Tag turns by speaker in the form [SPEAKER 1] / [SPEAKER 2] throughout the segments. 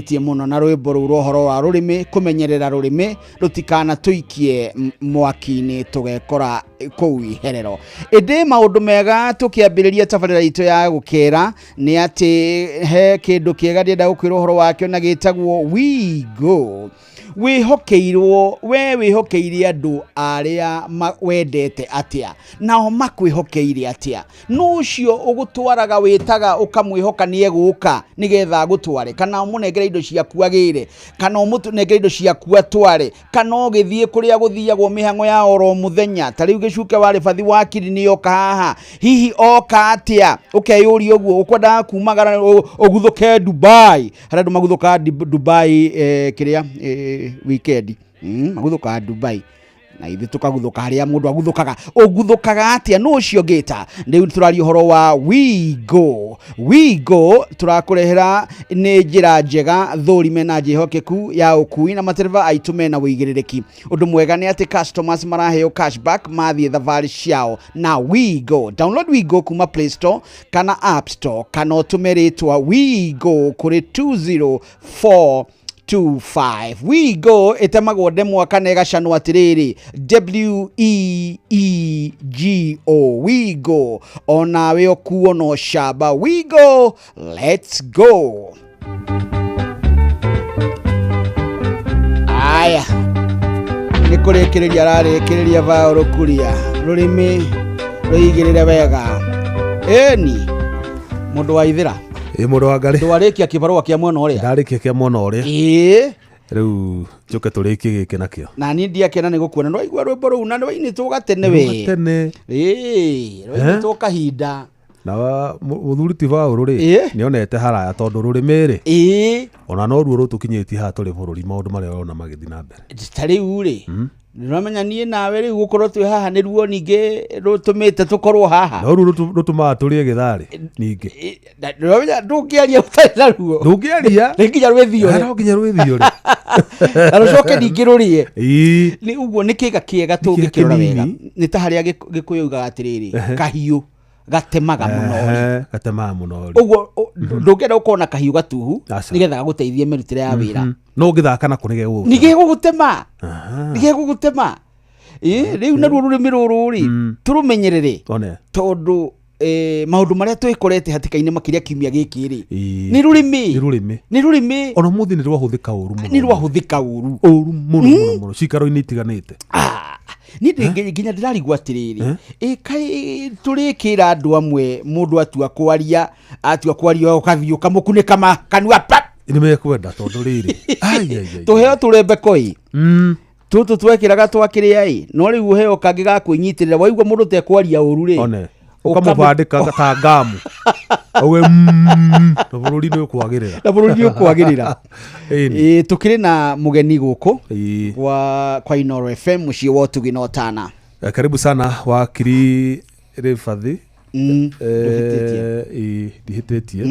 [SPEAKER 1] Tie muno na rwimbo rũu rwa ũhoro wa rũrĩmĩ kũmenyerera rũrĩmĩ rũtikana tũikie mwaki-inĩ tũgekora kũu iherero. Ĩndĩ maũndũ mega tũkĩambĩrĩria tabarĩra itũ ya gũkera nĩ atĩ he kĩndũ kĩega ndĩrenda gũkwĩra ũhoro wakĩo na gĩtagwo WeGo. Wĩhokeirwo we wĩhokeire andũ arĩa wendete atĩa, nao makwĩhokeire atĩa? Nũ ũcio ũgũtwaraga wĩtaga ũkamwĩhoka nĩ egũka nĩgetha agũtware, kana ũmũnengere indo ciaku agĩre, kana ũmũnengere indo ciaku atware, kana ũgĩthiĩ kũrĩa gũthiagwo mĩhang'o ya oro mũthenya. Ta rĩu gĩcuke wa Rĩbathi wa Kiri nĩ oka haha, hihi oka atĩa? Ũkeyũria ũguo, ũkwendaga kumagara ũguthũke Dubai. Harĩa andũ maguthũkaga Dubai, kĩrĩa, weekend. Maguthũkaga Dubai. Na ithuĩ tũkaguthũka harĩa mũndũ aguthũkaga. Ũguthũkaga atĩa? Nũ ũcio ngĩta? Rĩu tũraria ũhoro wa WeGo. WeGo tũrakũrehera nĩ njĩra njega thũrime na njĩhokeku ya ũkui na matereba aitũ mena ũigĩrĩrĩki. Ũndũ mwega nĩ atĩ customers maraheo cashback mathiĩ thabarĩ ciao na WeGo. Download WeGo kuma Play Store kana App Store, kana ũtũme rĩtwa WeGo kũrĩ 20425. WeGo ĩtemagwo ndemwa kana ĩgacanwo atĩrĩrĩ, WEEGO. WeGo, onawe ũkuo na ũcamba. WeGo, let's go. Aya, nĩ kũrĩkĩrĩria ararĩkĩrĩria Paul Kuria, rũrĩmĩ rũigĩrĩre wega. Ĩni mũndũ wa ithĩra.
[SPEAKER 2] Ĩ mũndũ wa Ngarĩ.
[SPEAKER 1] Ndwarĩkia kĩbarũa kĩa mwena ũrĩa?
[SPEAKER 2] Ndarĩkia kĩa mwena ũrĩa.
[SPEAKER 1] Ĩĩ.
[SPEAKER 2] Rĩu njũke tũrĩkie gĩkĩ nakĩo.
[SPEAKER 1] Na niĩ ndiakena nĩ gũkuona. Nĩwaigua rwĩmbo rũu na nĩwainĩtwo gatene we.
[SPEAKER 2] Gatene.
[SPEAKER 1] Ĩĩ, rwainĩtwo kahinda.
[SPEAKER 2] Na mũthuri ti Paul rĩ,
[SPEAKER 1] Ĩĩ.
[SPEAKER 2] nĩonete haraya tondũ rũrĩmĩ rĩ,
[SPEAKER 1] Ĩĩ.
[SPEAKER 2] ona noruo rũtũkinyĩtie haha tũrĩ bũrũri maũndũ marĩa ũrona magĩthiĩ na mbere.
[SPEAKER 1] Ta rĩu rĩ, nĩũramenya niĩ nawe rĩu gũkorwo twĩ haha nĩruo ningĩ rũtũmĩte tũkorwo haha.
[SPEAKER 2] Noruo rũtũmaga tũrĩe gĩtharĩ ningĩ.
[SPEAKER 1] Nĩũramenya ndũngĩaria ũtarĩ na ruo.
[SPEAKER 2] Ndũngĩaria.
[SPEAKER 1] Nĩ nginya rwĩthiore.
[SPEAKER 2] No nginya rwĩthiore.
[SPEAKER 1] Na rũcoke ningĩ rũrĩe.
[SPEAKER 2] Ĩĩ.
[SPEAKER 1] Nĩ ũguo nĩ kĩga kĩega
[SPEAKER 2] Nĩ kĩga
[SPEAKER 1] tũngĩkĩrora wega.
[SPEAKER 2] kĩnini.
[SPEAKER 1] Nĩ ta harĩa Gĩkũyũ ugaga atĩrĩrĩ, kahiũ gatemaga mũno rĩ.
[SPEAKER 2] Gatemaga mũno rĩ.
[SPEAKER 1] Ũguo, ndũngĩenda gũkorwo na kahiũ gatuhu,
[SPEAKER 2] Aca.
[SPEAKER 1] nĩgetha gagũteithie mĩrutĩre ya wĩra.
[SPEAKER 2] No ũngĩthaka nako nĩ gegũgũtema.
[SPEAKER 1] Nĩ gegũgũtema. Nĩ gegũgũtema. Ĩ, rĩu naruo rũrĩmĩ rũrũ rĩ, tũrũmenyerere.
[SPEAKER 2] One.
[SPEAKER 1] Tondũ, maũndũ marĩa twĩkorete hatĩka-inĩ makĩria kiumia gĩkĩ rĩ,
[SPEAKER 2] Ĩĩ.
[SPEAKER 1] nĩ rũrĩmĩ.
[SPEAKER 2] Nĩ rũrĩmĩ.
[SPEAKER 1] Nĩ rũrĩmĩ.
[SPEAKER 2] Ona ũmũthĩ nĩ rwahũthĩka ũru mũno.
[SPEAKER 1] Nĩ rwahũthĩka ũru.
[SPEAKER 2] Ũru mũno, mũno, mũno. Ciikaro-inĩ itiganĩte.
[SPEAKER 1] Niĩ nginya ndĩrarigwo atĩrĩrĩ, ĩ, kaĩ tũrĩkĩra andũ amwe mũndũ atua kwaria, atua kwaria ũgathiĩ ũkamũkunĩka kanua pa.
[SPEAKER 2] Nĩ mekwenda tondũ rĩrĩ. Ai, ai, ai, ai.
[SPEAKER 1] Tũheo tũrembeko ĩ. Tũtũ twekĩraga twakĩrĩa ĩ, no rĩu ũheo kangĩ ga kwĩnyitĩrĩra, waigua mũndũ tekwaria ũru rĩ.
[SPEAKER 2] One. Ũkamũbandĩka ta ngamu. Auge, na bũrũri nĩ ũkwagĩrĩra.
[SPEAKER 1] Na bũrũri nĩ ũkwagĩrĩra.
[SPEAKER 2] Ĩni.
[SPEAKER 1] Ĩ, tũkĩrĩ na mũgeni gũkũ.
[SPEAKER 2] Ĩ.
[SPEAKER 1] Kwa Inooro FM mũciĩ wa ũtugi na ũtana.
[SPEAKER 2] Karibu sana wakiri Rĩbathi.
[SPEAKER 1] Ndũhĩtĩtie.
[SPEAKER 2] Ĩ, ndihĩtĩtie.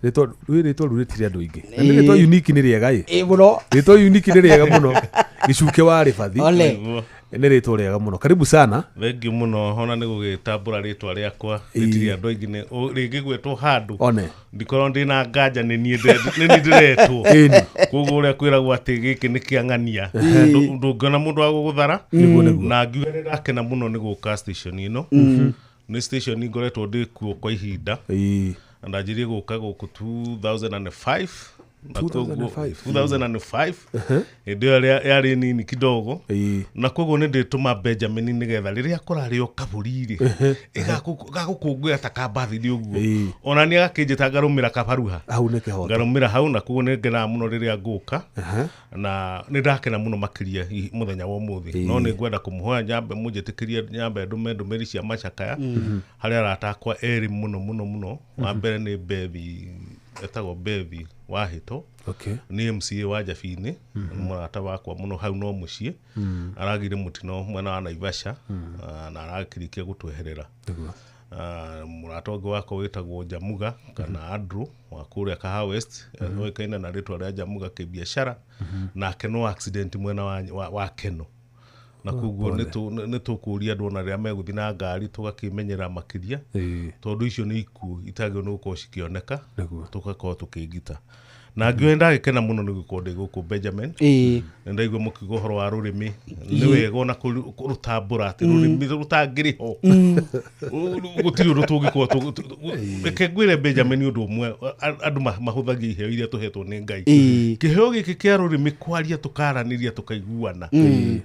[SPEAKER 2] Rĩtwa, rĩu rĩtwa rĩu rĩtirĩ andũ aingĩ. Na nĩ rĩtwa unique nĩ rĩega ĩ.
[SPEAKER 1] Ĩ, mũno.
[SPEAKER 2] Rĩtwa unique nĩ rĩega mũno. Gĩcuke wa Rĩbathi.
[SPEAKER 1] Ole.
[SPEAKER 2] Nĩ rĩtwa rĩega mũno. Karibu sana.
[SPEAKER 3] Thengiũ mũno, ona nĩ gũgĩtambũra rĩtwa rĩakwa. Rĩtirĩ andũ aingĩ, rĩngĩgwetwo handũ.
[SPEAKER 2] One.
[SPEAKER 3] Ndikorwo ndĩna nganja nĩ niĩ nĩ niĩ ndĩretwo.
[SPEAKER 2] Ĩni.
[SPEAKER 3] Koguo ũrĩa kwĩragwo atĩ gĩkĩ nĩ kĩa ng'ania. Ndũngĩona mũndũ wa gũgũthara.
[SPEAKER 2] Nĩguo, nĩguo.
[SPEAKER 3] Na ngiuga nĩ ndakena mũno nĩ gũka station ĩno. Nĩ station ngoretwo ndĩ kuo kwa ihinda.
[SPEAKER 2] Ĩĩ.
[SPEAKER 3] Na ndanjirie gũka gũkũ 2005. Na koguo
[SPEAKER 2] 2005.
[SPEAKER 3] 2005. Hĩndĩ ĩyo yarĩ nini kidogo.
[SPEAKER 2] Ĩĩ.
[SPEAKER 3] Na koguo nĩ ndĩtũma Benjamin nĩgetha rĩrĩa kũrarĩo kabũri rĩ, ĩgagũkũngũĩra ta ka birthday ũguo.
[SPEAKER 2] Ĩĩ.
[SPEAKER 3] Ona niĩ agakĩnjĩta ngarũmĩra kabaruha.
[SPEAKER 2] Hau nĩ kĩhoto.
[SPEAKER 3] Ngarũmĩra hau, na koguo nĩ ngenaga mũno rĩrĩa ngũka. Na nĩ ndakena mũno makĩria mũthenya wa ũmũthĩ. No nĩ ngwenda kũmũhoya nyambe mũnjĩtĩkĩrie nyambe ndũme ndũmĩrĩri cia macakaya harĩ arata akwa erĩ mũno mũno mũno. Wa mbere nĩ Bethi, etagwo Bethi Wahĩto. Nĩ MCA wa Njabini, nĩ mũrata wakwa mũno hau no mũciĩ. Aragire mũtino mwena wa Naivasha, na arakĩrĩkia gũtweherera. Mũrata ũngĩ wakwa wĩtagwo Jamuga kana Andrew wa kũrĩa Kahawa West, oĩkaine na rĩtwa rĩa Jamuga kĩbiacara, nake no accident mwena wa Keno. Na koguo nĩ tũkũria andũ ona rĩrĩa megũthiĩ na ngari tũgakĩmenyerera makĩria, tondũ icio nĩ ikuũ itagĩrĩirwo nĩ gũkorwo cikĩoneka, tũgakorwo tũkĩngita. Na ngĩoe ndagĩkena mũno nĩ gũkorwo ndĩ gũkũ Benjamin.
[SPEAKER 1] Ĩĩ.
[SPEAKER 3] Nĩ ndaigua mũkiuga ũhoro wa rũrĩmĩ, nĩ wega ona kũrũtambũra atĩ rũrĩmĩ rũtangĩrĩ ho gũtirĩ ũndũ tũngĩkorwo reke ngwĩre Benjamin ũndũ ũmwe, andũ mahũthagia iheo iria tũhetwo nĩ Ngai.
[SPEAKER 1] Ĩĩ.
[SPEAKER 3] Kĩheo gĩkĩ kĩa rũrĩmĩ, kwaria tũkaranĩria tũkaiguana,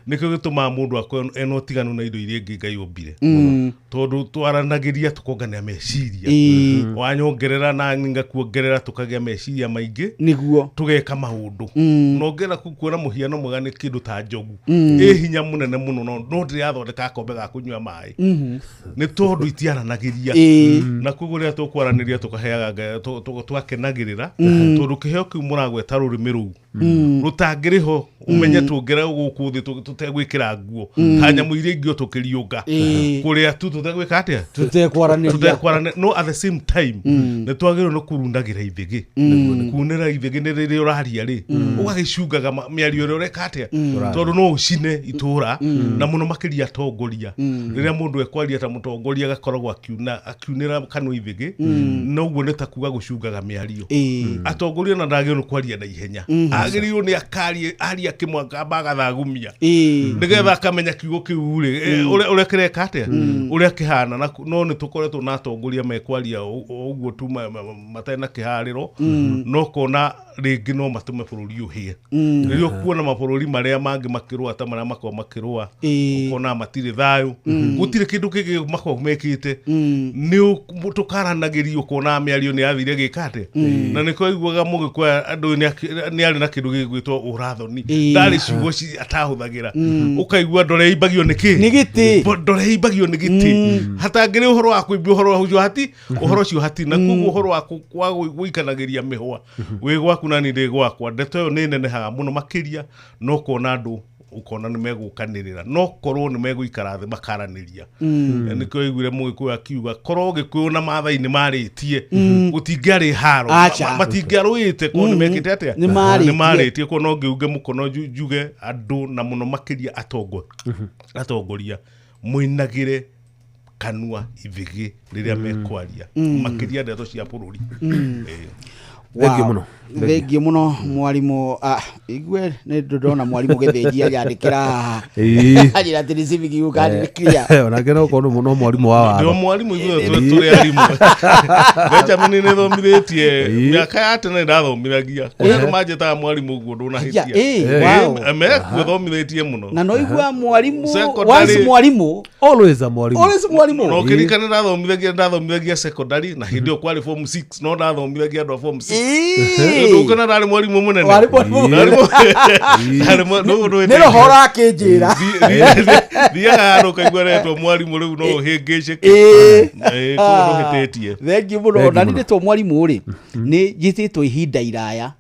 [SPEAKER 3] nĩkĩo gĩtũmaga mũndũ akorwo ena ũtiganu na indo iria ingĩ Ngai ombire, tondũ twaranagĩria tũkongania meciria.
[SPEAKER 1] Ĩĩ.
[SPEAKER 3] Wanyongerera na ngakuongerera, tũkagĩa meciria maingĩ,
[SPEAKER 1] Nĩguo.
[SPEAKER 3] tũgeka maũndũ. Na ũngĩenda kuona mũhiano mwega nĩ kĩndũ ta njogu ĩ hinya mũnene mũno, no ndĩrathondeka gakombe ga kũnyua maĩ nĩ tondũ itiaranagĩria.
[SPEAKER 1] Ĩĩ.
[SPEAKER 3] Na koguo rĩrĩa tũkwaranĩria tũkaheaga Ngai- twakenagĩrĩra, tondũ kĩheo kĩu mũragweta rũrĩmĩ rũu rũtangĩrĩ ho, ũmenye tũngĩra gũkũ thĩ tũtegwĩkĩra nguo ta nyamũ iria ingĩ o tũkĩriũnga
[SPEAKER 1] Ĩĩ.
[SPEAKER 3] kũrĩa tu tũtegwĩka atĩa?
[SPEAKER 1] Tũtekwaranĩria.
[SPEAKER 3] Tũtekwarania. No at the same time nĩ twagĩrĩirwo nĩ kurundagĩra ithĩgĩ, kunĩra ithĩgĩ nĩ rĩrĩa ũraria rĩ, ũgagĩcungaga mĩario ĩrĩa ũreka atĩa, tondũ no ũcine itũra, na mũno makĩria atongoria. Rĩrĩa mũndũ ekwaria ta mũtongoria, agakoragwo akiunĩra kanua ithĩgĩ, noguo nĩ ta kuga gũcungaga mĩario.
[SPEAKER 1] Ĩĩ.
[SPEAKER 3] Atongoria ona ndagĩrĩirwo nĩ kwaria na ihenya, agĩrĩirwo nĩ akarie aria kĩmwe akamba agathagumia,
[SPEAKER 1] Ĩĩ.
[SPEAKER 3] nĩgetha akamenya kiugo kĩu rĩ, ũrĩa kĩreka atĩa, ũrĩa kĩhana. Na no nĩ tũkoretwo na atongoria mekwaria ũguo tu matarĩ na kĩharĩro, no kona rĩngĩ no matũme bũrũri ũhĩe. Rĩrĩa ũkuona mabũrũri marĩa mangĩ makĩrũa, ta marĩa makoragwo makĩrũa, ũkona matirĩ thayũ, gũtirĩ kĩndũ kĩngĩ makoragwo mekĩte, nĩ tũkaranagĩria, ũkona mĩario nĩ yathire gĩka atĩa. Na nĩkĩo aiguaga mũgĩkũyũ andũ nĩ arĩ na kĩndũ gĩgwĩtwo ũrathoni. Ndarĩ ciugo atahũthagĩra, ũkaigua ndoreimbagio nĩ kĩ?
[SPEAKER 1] Nĩ gĩtĩ.
[SPEAKER 3] Ndoreimbagio nĩ gĩtĩ, hatangĩrĩ ũhoro wa kũimbia ũhoro wa ũcio hati, ũhoro ũcio hati. Na koguo ũhoro wa gũikanagĩria mĩhwa, wĩ gwaku na niĩ ndĩ gwakwa, ndeto ĩyo nĩ nenehaga mũno makĩria, no kona andũ ũkona nĩ megũkanĩrĩra, no korwo nĩ megũikara thĩ makaranĩria. Nĩkĩo iguire mũgĩkũyũ akiuga korwo gĩkũyũ na maathai nĩ marĩtie, gũtingĩarĩ haro.
[SPEAKER 1] Acha.
[SPEAKER 3] Matingĩarũĩte korwo nĩ mekĩte atĩa?
[SPEAKER 1] Nĩ marĩtie.
[SPEAKER 3] Nĩ marĩtie. Korwo no ngĩunge mũkono njuge andũ na mũno makĩria atongoria mũinagĩre kanua ithĩgĩ rĩrĩa mekwaria, makĩria ndeto cia bũrũri. Ĩĩ.
[SPEAKER 2] Thengiũ mũno.
[SPEAKER 1] Thengiũ mũno mwarimũ. Igue nĩ ndona mwarimũ Gĩthĩnji agĩandĩkĩra haha.
[SPEAKER 2] Ĩĩ.
[SPEAKER 1] Anjĩra atĩ nĩ civic gũkandĩkĩria.
[SPEAKER 2] Onake no korwo no mwarimũ wa
[SPEAKER 3] Ndĩ o
[SPEAKER 2] watho.
[SPEAKER 3] mwarimũ, ithuĩ tũrĩ arimũ. Benjamin nĩ thomithĩtie mĩaka ya tene, ndathomithagia kũrĩa andũ manjĩtaga mwarimũ ũguo, ndũnahĩtia.
[SPEAKER 1] Ĩĩ, wow.
[SPEAKER 3] Mekuo thomithĩtie mũno.
[SPEAKER 1] Na no igua mwarimũ
[SPEAKER 3] Secondary.
[SPEAKER 1] once mwarimũ,
[SPEAKER 2] Always a mwarimũ.
[SPEAKER 1] Always mwarimũ.
[SPEAKER 3] Na ũkĩririkana ndathomithagia secondary, na hĩndĩ ĩyo kwarĩ form 6, no ndathomithagia andũ a form 6.
[SPEAKER 1] Ĩĩ.
[SPEAKER 3] Ndũkona ndarĩ mwarimũ mũnene.
[SPEAKER 1] Warĩ mwarimũ.
[SPEAKER 3] Ndarĩ
[SPEAKER 1] Nĩ roho ũrakĩnjĩra.
[SPEAKER 3] Thiaga handũ ũkaigua retwo mwarimũ, rĩu no ũhĩngĩcĩke.
[SPEAKER 1] Ĩĩ.
[SPEAKER 3] Ĩĩ, koguo ndũhĩtĩtie.
[SPEAKER 1] Thengiũ mũno.
[SPEAKER 2] Thengiũ
[SPEAKER 1] Ona
[SPEAKER 2] mũno.
[SPEAKER 1] nĩ ndĩtwo mwarimũ rĩ, nĩ njĩtĩtwo ihinda iraya,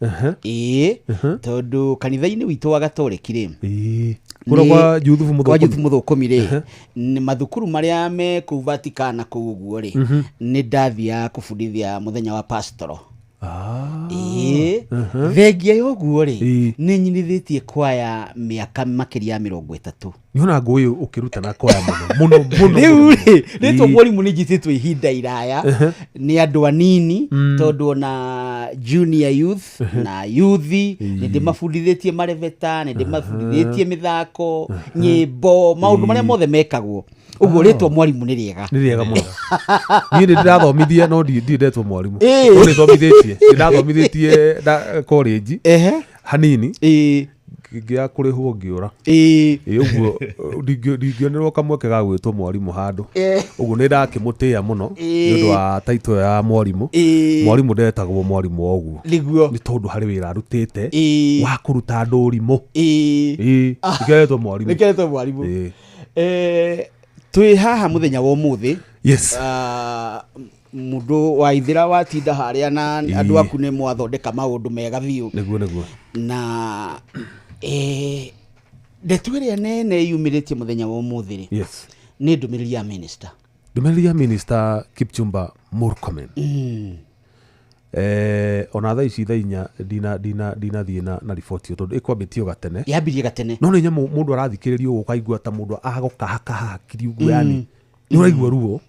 [SPEAKER 1] ĩĩ, tondũ kanitha-inĩ witũ wa gatoreki rĩ,
[SPEAKER 2] Ĩĩ. Kũrĩa kwa Juthubu.
[SPEAKER 1] Kwa
[SPEAKER 2] Mũthũkũmi.
[SPEAKER 1] Juthubu Mũthũkũmi rĩ, nĩ mathukuru marĩa me kũu Vatikana kũu ũguo rĩ, nĩ ndathiaga kũbundithia mũthenya wa pastoro. Ĩĩ, thengia ya ũguo rĩ,
[SPEAKER 2] Ĩĩ.
[SPEAKER 1] nĩ nyinithĩtie kwaya mĩaka makĩria ya 30.
[SPEAKER 2] Nĩona ngũĩ ũkĩrutana kwaya mũno mũno mũno.
[SPEAKER 1] Rĩu
[SPEAKER 2] Mũno.
[SPEAKER 1] rĩ, rĩtwa
[SPEAKER 2] Ĩĩ.
[SPEAKER 1] mwarimũ nĩ njĩtĩtwo ihinda iraya nĩ andũ anini, tondũ ona junior youth na yuthi nĩ ndĩmabundithĩtie marebeta, nĩ ndĩmabundithĩtie mĩthako, nyĩmbo, maũndũ marĩa mothe mekagwo ũguo. Rĩtwa mwarimũ nĩ rĩega.
[SPEAKER 2] Nĩ rĩega mũno. Niĩ nĩ ndĩrathomithia no ndirĩ ndetwo mwarimũ.
[SPEAKER 1] Ĩĩ.
[SPEAKER 2] No nĩ thomithĩtie, nĩ ndathomithĩtie college hanini, ngĩaga kũrĩhwo ngĩũra. Ĩ ũguo ndingĩonerwo kamweke ga gwĩtwo mwarimũ handũ. Ũguo nĩ ndakĩmũtĩĩa mũno nĩ ũndũ wa title ya mwarimũ. Mwarimũ ndetagwo mwarimũ o ũguo, nĩ tondũ harĩ wĩra arutĩte wa kũruta andũ ũrimũ. Ĩĩ, nĩkĩo etwo mwarimũ.
[SPEAKER 1] Nĩkĩo etwo mwarimũ.
[SPEAKER 2] Ĩĩ.
[SPEAKER 1] Twĩ haha mũthenya wa ũmũthĩ.
[SPEAKER 2] Yes.
[SPEAKER 1] Mũndũ wa ithĩra watinda harĩa na
[SPEAKER 2] Ĩĩ.
[SPEAKER 1] andũ aku nĩ mwathondeka maũndũ mega biũ.
[SPEAKER 2] Nĩguo.
[SPEAKER 1] Na ndeto ĩrĩa nene yumĩrĩtie mũthenya wa ũmũthĩ rĩ, nĩ ndũmĩrĩri ya minister.
[SPEAKER 2] Ndũmĩrĩri ya minister Kipchumba Murkomen. Ona thaa ici thaa 4 ndinathiĩ na riboti ĩyo tondũ ĩkwambĩtio gatene.
[SPEAKER 1] Yambirie gatene.
[SPEAKER 2] No nĩ nyamũ mũndũ arathikĩrĩria ũguo ũkaigua ta mũndũ agũkahakaha hakiri ũguo, yani nĩ ũraigua ruo,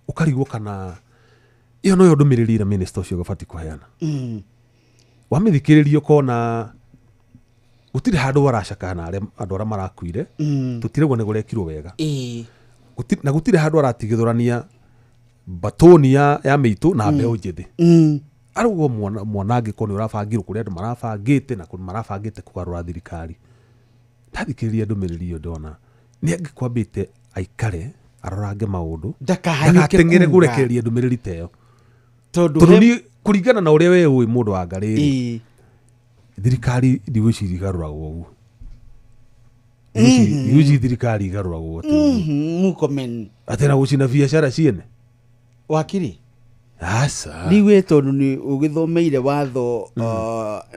[SPEAKER 2] ũkarigwo kana ĩyo noyo ndũmĩrĩri ĩrĩa minister ũcio agĩbatiĩ kũheana. Wamĩthikĩrĩria ũkona gũtirĩ handũ aracakana na arĩa andũ arĩa marakuire, tũtirauga nĩ kũrekirwo wega. Na gũtirĩ handũ aratigithũrania batoni ya mĩitũ na mbeũ njĩthĩ. Arauga mwanangĩko nĩ ũrabangirwo kũrĩa andũ marabangĩte na marabangĩte kũgarũra thirikari. Ndathikĩrĩria ndũmĩrĩri ĩyo ndona nĩ angĩkwambĩte aikare arorange maũndũ,
[SPEAKER 1] ndakahanyũke
[SPEAKER 2] ndagateng'ere
[SPEAKER 1] kuga.
[SPEAKER 2] kũrekereria ndũmĩrĩri ta ĩyo,
[SPEAKER 1] tondũ
[SPEAKER 2] tondũ niĩ kũringana na ũrĩa we ũĩ mũndũ wa ngarĩrĩ, thirikari ndigwĩciria igarũragwo ũguo. Ndigwĩciria thirikari igarũragwo atĩ ũguo.
[SPEAKER 1] Murkomen.
[SPEAKER 2] Atĩ na gũcina biacara ciene.
[SPEAKER 1] Wakiri.
[SPEAKER 2] Aca.
[SPEAKER 1] Ndiwe tondũ nĩ ũgĩthomeire watho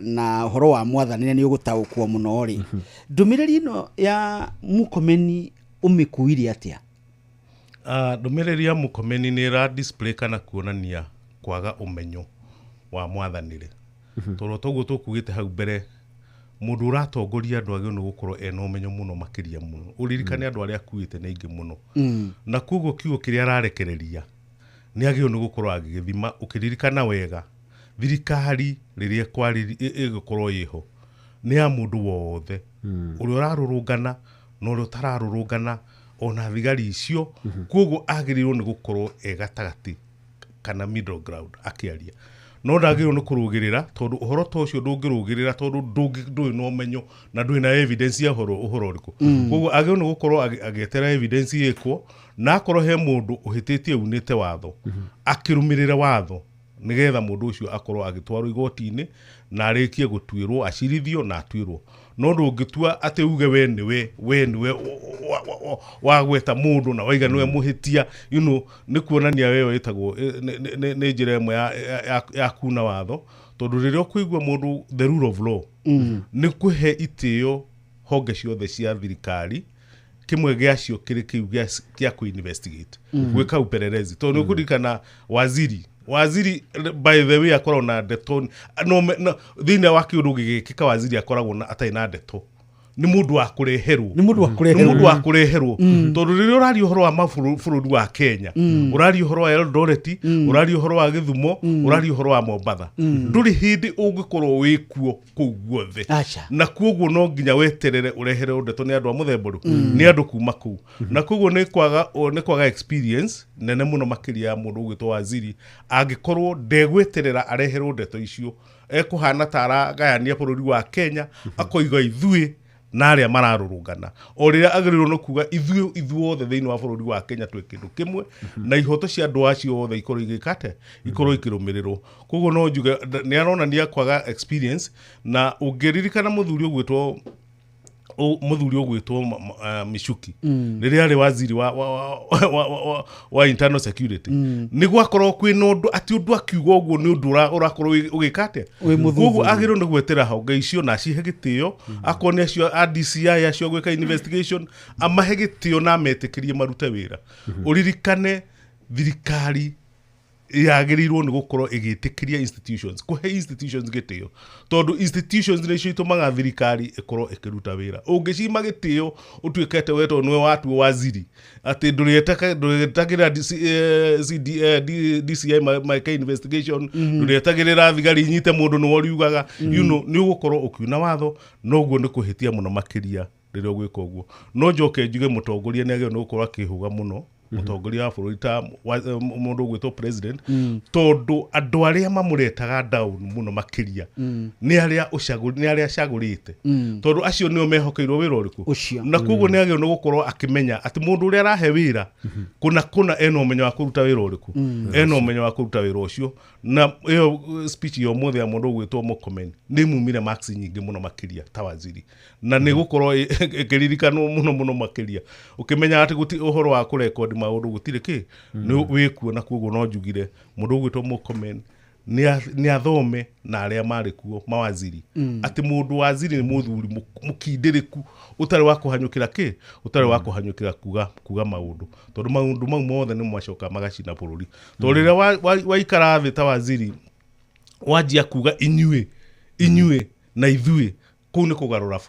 [SPEAKER 1] na ũhoro wa mwathani na nĩ ũgũtaũkwo mũno rĩ, ndũmĩrĩri ĩno ya Murkomen ũmĩkuire atĩa?
[SPEAKER 3] Ndũmĩrĩri ya Murkomen nĩ ĩra display kana kuonania kwaga ũmenyo wa mwathanĩre, tondũ toguo tũkugĩte hau mbere, mũndũ ũratongoria andũ agĩrĩirwo nĩ gũkorwo ena ũmenyo mũno makĩria mũno. Ũririkane andũ arĩa akuĩte nĩ aingĩ mũno, na koguo kiugo kĩrĩa ararekereria nĩ agĩrĩirwo nĩ gũkorwo agĩgĩthima. Ũkĩririkana wega, thirikari rĩrĩa ĩgũkorwo ĩho nĩ ya mũndũ wothe, ũrĩa ũrarũrũngana na ũrĩa ũtararũrũngana, ona thigari icio. Koguo agĩrĩirwo nĩ gũkorwo e gatagatĩ kana middle ground akĩaria, no ndagĩrĩirwo nĩ kũrũgĩrĩra, tondũ ũhoro ta ũcio ndũngĩrũgĩrĩra, tondũ ndũrĩ na ũmenyo na ndũrĩ na evidence ya ũhoro ũrĩkũ. Koguo agĩrĩirwo nĩ gũkorwo agĩetera evidence ĩkwo, na akorwo he mũndũ ũhĩtĩtie unĩte watho, akĩrũmĩrĩre watho nĩgetha mũndũ ũcio akorwo agĩtwarwo igoti-inĩ na arĩkie gũtuĩrwo, acirithio na atuĩrwo. No ndũngĩtua atĩ uge we nĩwe, we nĩwe wagweta mũndũ na waiga nĩwe mũhĩtia, nĩ kuonania weyo ĩtagwo nĩ njĩra ĩmwe ya kuna watho, tondũ rĩrĩa ũkũigua mũndũ the rule of law nĩ kũhe itĩo honge ciothe cia thirikari, kĩmwe gĩacio kĩrĩ kĩu gĩa kũ investigate, gwĩka upelelezi, tondũ nĩ ũkũririkana waziri by the way akoragwo na ndeto no, no, thĩinĩ wa kĩũndũ gĩgĩkĩka, waziri akoragwo na atarĩ na ndeto, nĩ mũndũ wa kũreherwo.
[SPEAKER 1] Nĩ mũndũ wa
[SPEAKER 3] Nĩ
[SPEAKER 1] kũreherwo.
[SPEAKER 3] mũndũ wa kũreherwo, tondũ rĩrĩa ũraria ũhoro wa bũrũri wa Kenya, ũraria ũhoro wa Eldoret, ũraria ũhoro wa Gĩthumo, ũraria ũhoro wa Mombatha, ndũrĩ hĩndĩ ũngĩkorwo wĩ kuo kũu guothe.
[SPEAKER 1] Aca.
[SPEAKER 3] Na koguo no nginya weterere ũreherwo ndeto nĩ andũ a mũthemba ũrĩkũ, nĩ andũ kuma kũu. Na koguo nĩ kwaga experience nene mũno makĩria ya mũndũ ũgwĩtwo waziri. Angĩkorwo ndegweterera areherwo ndeto icio, ekũhana ta aragayania bũrũri wa Kenya, akoiga ithuĩ na arĩa mararũrũngana, o rĩrĩa agĩrĩirwo nĩ kuga ithuĩ ithuothe thĩinĩ wa bũrũri wa Kenya twĩ kĩndũ kĩmwe, na ihoto cia andũ acio othe ikorwo igĩka atĩa, ikorwo ikĩrũmĩrĩrwo. Koguo no njuge nĩ aronania kwaga experience. Na ũngĩririkana mũthuri ũgwĩtwo Michuki, rĩrĩa arĩ waziri wa internal security, nĩ gwakorwo kwĩna ũndũ atĩ ũndũ akiuga ũguo nĩ ũndũ ũrakorwo ũgĩka atĩa.
[SPEAKER 1] Wĩ mũthuthuria.
[SPEAKER 3] Koguo agĩrĩirwo nĩ gwetera honge icio na acihe gĩtĩo. Akorwo nĩ acio a DCI, acio a gwĩka investigation, amahe gĩtĩo na ametĩkĩrie marute wĩra. Ũririkane thirikari yagĩrĩirwo nĩ gũkorwo ĩgĩtĩkĩria institutions, kũhe institutions gĩtĩo, tondũ institutions nĩcio itũmaga thirikari ĩkorwo ĩkĩruta wĩra. Ũngĩcima gĩtĩo, ũtuĩke atĩ we tondũ nĩwe watuo waziri atĩ ndũrĩetagĩrĩra DC, CD, DCI meke investigation, ndũrĩetagĩrĩra thigari inyite mũndũ, nĩwe ũriugaga, nĩ ũgũkorwo ũkiuna watho. Noguo nĩ kũhĩtia mũno makĩria rĩrĩa ũgwĩka ũguo. No njoke njuge mũtongoria nĩ agĩrĩirwo nĩ gũkorwo akĩhũga mũno, mũtongoria wa bũrũri ta mũndũ ũgwĩtwo president, tondũ andũ arĩa mamũretaga down mũno makĩria nĩ arĩa nĩ arĩa acagũrĩte, tondũ acio nĩo mehokeirwo wĩra ũrĩkũ?
[SPEAKER 1] Ũcio.
[SPEAKER 3] Na koguo nĩ agĩrĩirwo nĩ gũkorwo akĩmenya atĩ mũndũ ũrĩa arahe wĩra kũna kũna ena ũmenyo wa kũruta wĩra ũrĩkũ, ena ũmenyo wa kũruta wĩra ũcio. Na ĩyo speech ya ũmũthĩ ya mũndũ ũgwĩtwo Murkomen nĩ mumire marks nyingĩ mũno makĩria ta waziri, na nĩ gũkorwo ĩkĩririkanwo mũno mũno makĩria, ũkĩmenya atĩ gũti ũhoro wa kũrekondi maũndũ gũtirĩ kĩ nĩ wĩkuo. Na koguo no njugire mũndũ ũgwĩtwo Murkomen nĩ athome na arĩa marĩ kuo mawaziri atĩ mũndũ waziri nĩ mũthuri mũkindĩrĩku, ũtarĩ wa kũhanyũkĩra kĩ, ũtarĩ wa kũhanyũkĩra kuga maũndũ, tondũ maũndũ mau mothe nĩ macoka magacina bũrũri. Tondũ rĩrĩa waikara thĩ ta waziri wanjia kuga inyuĩ inyuĩ na ithuĩ, kũu nĩ kũgarũra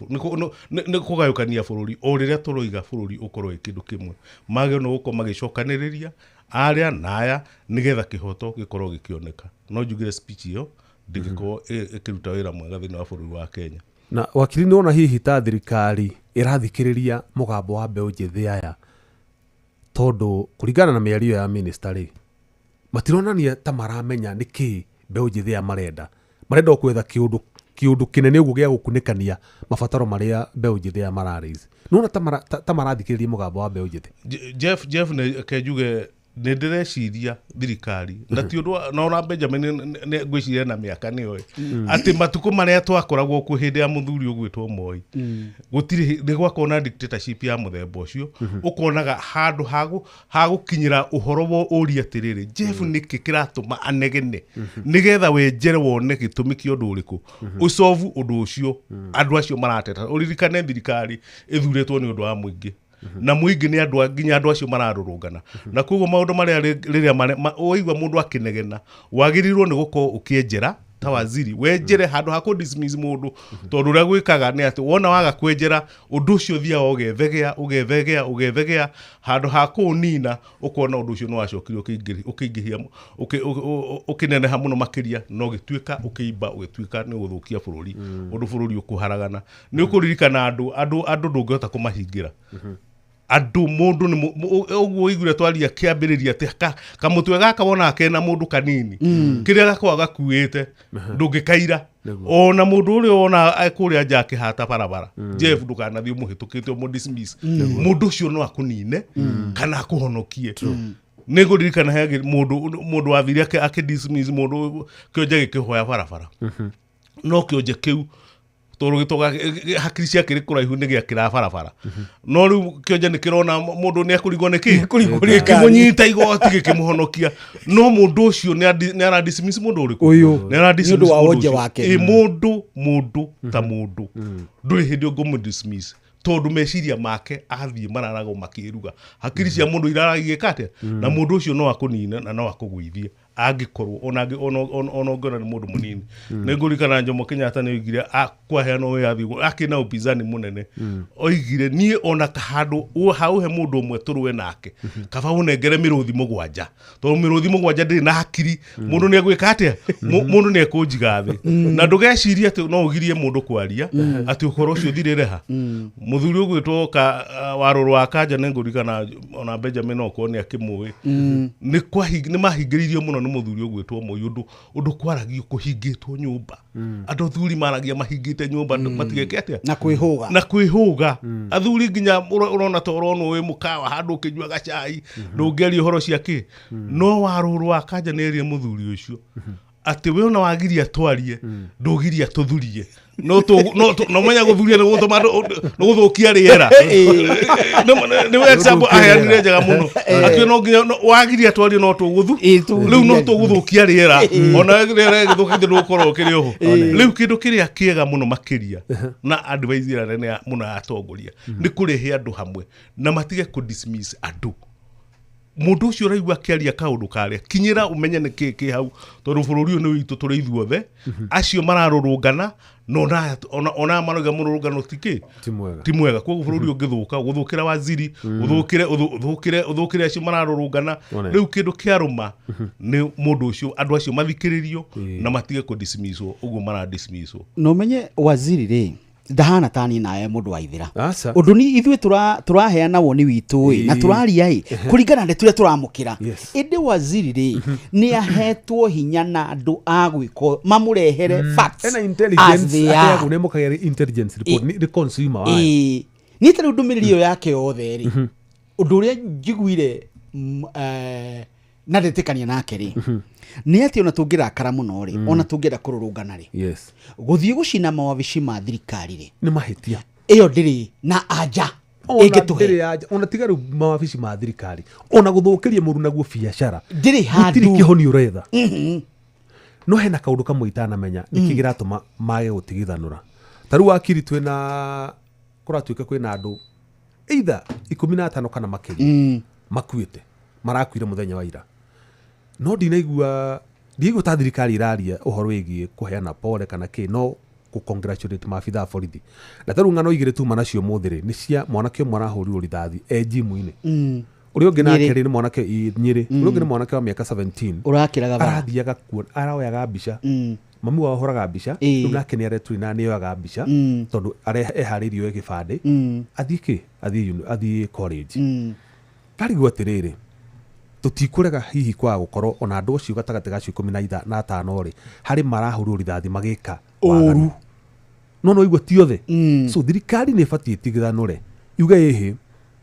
[SPEAKER 3] nĩ kũgayũkania bũrũri, o rĩrĩa tũroiga bũrũri ũkorwo wĩ kĩndũ kĩmwe. Magĩrĩirwo nĩ gũkorwo magĩcokanĩrĩria arĩa na aya nĩgetha kĩhoto gĩkorwo gĩkĩoneka. No njugire speech ĩyo Ndĩngĩkorwo ĩkĩruta wĩra mwega thĩinĩ wa bũrũri wa Kenya.
[SPEAKER 2] Na wakiri, nĩ wona hihi ta thirikari ĩrathikĩrĩria mũgambo wa mbeũ njĩthĩ aya? Tondũ kũringana na mĩario ya minister rĩ, matironania ta maramenya nĩ kĩ mbeũ njĩthĩ aya marenda. Marenda o gwetha kĩũndũ kĩnene ũguo gĩa gũkunĩkania mabataro marĩa mbeũ njĩthĩ aya mararaise. Nĩ wona ta marathikĩrĩria mũgambo wa mbeũ njĩthĩ?
[SPEAKER 3] Jeff, nĩ reke njuge, nĩ ndĩreciria thirikari na ti ũndũ na ona Benjamin ngwĩciria na mĩaka nĩoĩ atĩ matukũ marĩa twakoragwo kuo hĩndĩ ya mũthuri ũgwĩtwo Moi, gũtirĩ nĩ gwakorwo na dictatorship ya mũthemba ũcio. Ũkonaga handũ ha gũkinyĩra ũhoro wa ũria atĩrĩrĩ, Jeff, nĩkĩ kĩratũma anegene, nĩgetha wenjere wone gĩtũmi kĩa ũndũ ũrĩkũ, ũcovu ũndũ ũcio andũ acio marateta. Ũririkane thirikari ĩthurĩtwo nĩ ũndũ wa mũingĩ, na mũingĩ nĩ andũ nginya andũ acio mararũrũngana. Na koguo maũndũ marĩa rĩrĩa waigua mũndũ akĩnegena, wagĩrĩirwo nĩ gũkorwo ũkĩenjera ta waziri, wenjere handũ ha kũ dismiss mũndũ, tondũ ũrĩa gwĩkaga nĩ atĩ wona waga kwenjera, ũndũ ũcio ũthiaga ũgethegea, ũgethegea, ũgethegea, handũ ha kũũnina. Ũkona ũndũ ũcio nĩ wacokire ũkĩingĩhia, ũkĩneneha mũno makĩria, na ũgĩtuĩka ũkĩimba, ũgĩtuĩka nĩ ũgũthũkia bũrũri, ũndũ bũrũri ũkũharagana. Nĩ ũkũririkana andũ ndũngĩhota kũmahingĩra andũ. Mũndũ nĩ ũguo ũiguire twaria kĩambĩrĩria atĩ kamũtwe gaka wonaga kena mũndũ kanini, kĩrĩa gakoragwo gakuĩte ndũngĩkaira. Ona mũndũ ũrĩa wona kũrĩa nja akĩhata barabara, Jeff, ndũkanathiĩ ũmũhĩtũkĩte ũmũ dismiss. Mũndũ ũcio no akũnine kana akũhonokie. Nĩ ngũririkana he mũndũ wathire akĩ dismiss mũndũ, kĩonje gĩkĩhoya barabara, no kĩonje kĩu tondũ gĩtoga hakiri ciake rĩ kũraihu nĩ gĩakĩra barabara, no rĩu kĩonje nĩ kĩrona mũndũ nĩ ekũringwo nĩ kĩ.
[SPEAKER 1] Nĩekũringwo nĩ
[SPEAKER 3] Gĩkĩmũnyita igoti, gĩkĩmũhonokia. No mũndũ ũcio nĩ ara dismiss mũndũ ũrĩkũ?
[SPEAKER 2] Ũyũ.
[SPEAKER 3] Nĩ ara dismiss
[SPEAKER 1] Nĩ ũndũ wa
[SPEAKER 3] mũndũ
[SPEAKER 1] wonje
[SPEAKER 3] ũcio.
[SPEAKER 1] wake.
[SPEAKER 3] Ĩ, mũndũ ta mũndũ ndũrĩ hĩndĩ ũngĩmũ dismiss, tondũ meciria make athiĩ mararagwo makĩruga. Hakiri cia mũndũ iraragĩka atĩa? Na mũndũ ũcio no akũnine na no akũgũithie angĩkorwo ona ũngĩona nĩ mũndũ mũnini. Nĩ ngũririkana Jomo Kenyatta nĩ oigire kwaheanwo wĩyathi akĩna upinzani mũnene, oigire, "Niĩ ona handũ hauhe mũndũ ũmwe tũrũe nake, kaba ũnengere mĩrũthi 7, tondũ mĩrũthi 7 ndĩrĩ na hakiri. Mũndũ nĩ egwĩka atĩa? Mũndũ nĩ ekũnjiga thĩ." Na ndũgecirie atĩ no ũgirie mũndũ kwaria atĩ ũhoro ũcio ũthirĩre ha. Mũthuri ũgwĩtwo ka Warũrũ wa Kanja, nĩ ngũririkana ona Benjamin okorwo nĩ akĩmũĩ, nĩ mahingĩrĩirio mũno nĩ mũthuri ũgwĩtwo Moi, ũndũ kwaragio kũhingĩtwo nyũmba, andũ athuri maragia mahingĩte nyũmba matigeke atĩa?
[SPEAKER 1] Na kwĩhũga.
[SPEAKER 3] Na kwĩhũga. Athuri nginya ũrona ta ũronwo wĩ mũkawa handũ ũkĩnyua gacai, ndũngĩaria ũhoro cia kĩ. No Warũrũ wa Kanja nĩ erire mũthuri ũcio atĩ we ona wagiria twarie, ndũgiria tũthurie. No menya gũthuria nĩ gũtũma nĩ gũthũkia rĩera. Nĩ example aheanire njega mũno, atĩ no nginya wagiria twarie, no tũgũthu rĩu no tũgũthũkia rĩera. Ona rĩera gĩthũkĩte, ndũgũkorwo ũkĩrĩ oho. Rĩu kĩndũ kĩrĩa kĩega mũno makĩria na advice ĩrĩa nene mũno ya atongoria nĩ kũrehe andũ hamwe na matige kũ dismiss andũ. Mũndũ ũcio ũraigua akĩaria kaũndũ karĩa, kinyĩra ũmenye nĩ kĩ kĩ hau, tondũ bũrũri ũyũ nĩ witũ tũrĩ ithuothe. Acio mararũrũngana na ona marauga mũrũrũngano ti kĩ?
[SPEAKER 2] Ti mwega.
[SPEAKER 3] Ti mwega. Koguo bũrũri ũngĩthũka, gũthũkĩra waziri, ũthũkĩre acio mararũrũngana.
[SPEAKER 2] One.
[SPEAKER 3] Rĩu kĩndũ kĩarũma nĩ mũndũ ũcio, andũ acio mathikĩrĩrio na matige kũdismisswo ũguo maradismisswo.
[SPEAKER 1] Na ũmenye waziri rĩ, ndahana tani nawe mũndũ wa ithira.
[SPEAKER 2] Aca.
[SPEAKER 1] Ũndũ ni ithuĩ tũraheana woni witũ ĩ na tũraria ĩ kũringana na ndeto iria tũramũkĩra. Ĩndĩ waziri rĩ, nĩ ahetwo hinya na andũ a gwĩko mamũrehere facts
[SPEAKER 2] Ena
[SPEAKER 1] as
[SPEAKER 2] intelligence
[SPEAKER 1] they are.
[SPEAKER 2] aheagwo nĩ mũkagĩa intelligence report nĩ consumer wayo.
[SPEAKER 1] Ĩĩ, niĩ ta rĩu ndũmĩrĩri ĩyo yake yothe rĩ, ũndũ ũrĩa njiguire na ndetĩkania nake rĩ, nĩ atĩ ona tũngĩrakara mũno rĩ, ona tũngĩenda kũrũrũngana rĩ, gũthiĩ gũcina mawabici ma thirikari rĩ,
[SPEAKER 2] Nĩ mahĩtia.
[SPEAKER 1] Ĩyo ndĩrĩ na anja
[SPEAKER 2] Ona
[SPEAKER 1] ĩngĩtũhe.
[SPEAKER 2] ndĩrĩ anja, ona tiga rĩu mawabici ma thirikari, ona gũthũkĩria mũndũ naguo biacara,
[SPEAKER 1] ndĩrĩ
[SPEAKER 2] gũtirĩ
[SPEAKER 1] handũ
[SPEAKER 2] kĩhoni ũretha. No hena kaũndũ kamwe itanamenya nĩkĩ kĩratũma mage gũtigithanũra. Ta rĩu wakiri, twĩna kũratuĩka kwĩna andũ either 15 kana makĩria makuĩte, marakuire mũthenya wa ira, no ndinaigua ta thirikari ĩraria ũhoro wĩgiĩ kũheana pole kana kĩ, no kũ congratulate maabitha a borithi. Na tarĩu ng'ano igĩrĩ tuma nacio mũthĩ rĩ, nĩ cia mwanake ũmwe arahũrirwo rithathi e jimu-inĩ, ũrĩa ũngĩ nake
[SPEAKER 1] Nyĩrĩ.
[SPEAKER 2] rĩ nĩ mwanake Nyĩrĩ. Ũrĩa ũngĩ nĩ mwanake wa mĩaka 17
[SPEAKER 1] ũrakĩraga bara.
[SPEAKER 2] Arathiaga kuo, aroyaga mbica. Mami wao ahũraga mbica. Rĩu nake nĩ areturi na nĩoyaga mbica tondũ eharĩirie oe gĩbandĩ, athiĩ kĩ athiĩ athiĩ college. Ndarigwo atĩrĩrĩ, tũtikũrega hihi kwaga gũkorwo ona andũ acio gatagatĩ ga acio 15 rĩ, harĩ marahũrwo rithathi magĩka waganu, no no igua ti othe. So thirikari nĩ ĩbatiĩ ĩtigithanũre, yuge ĩhĩ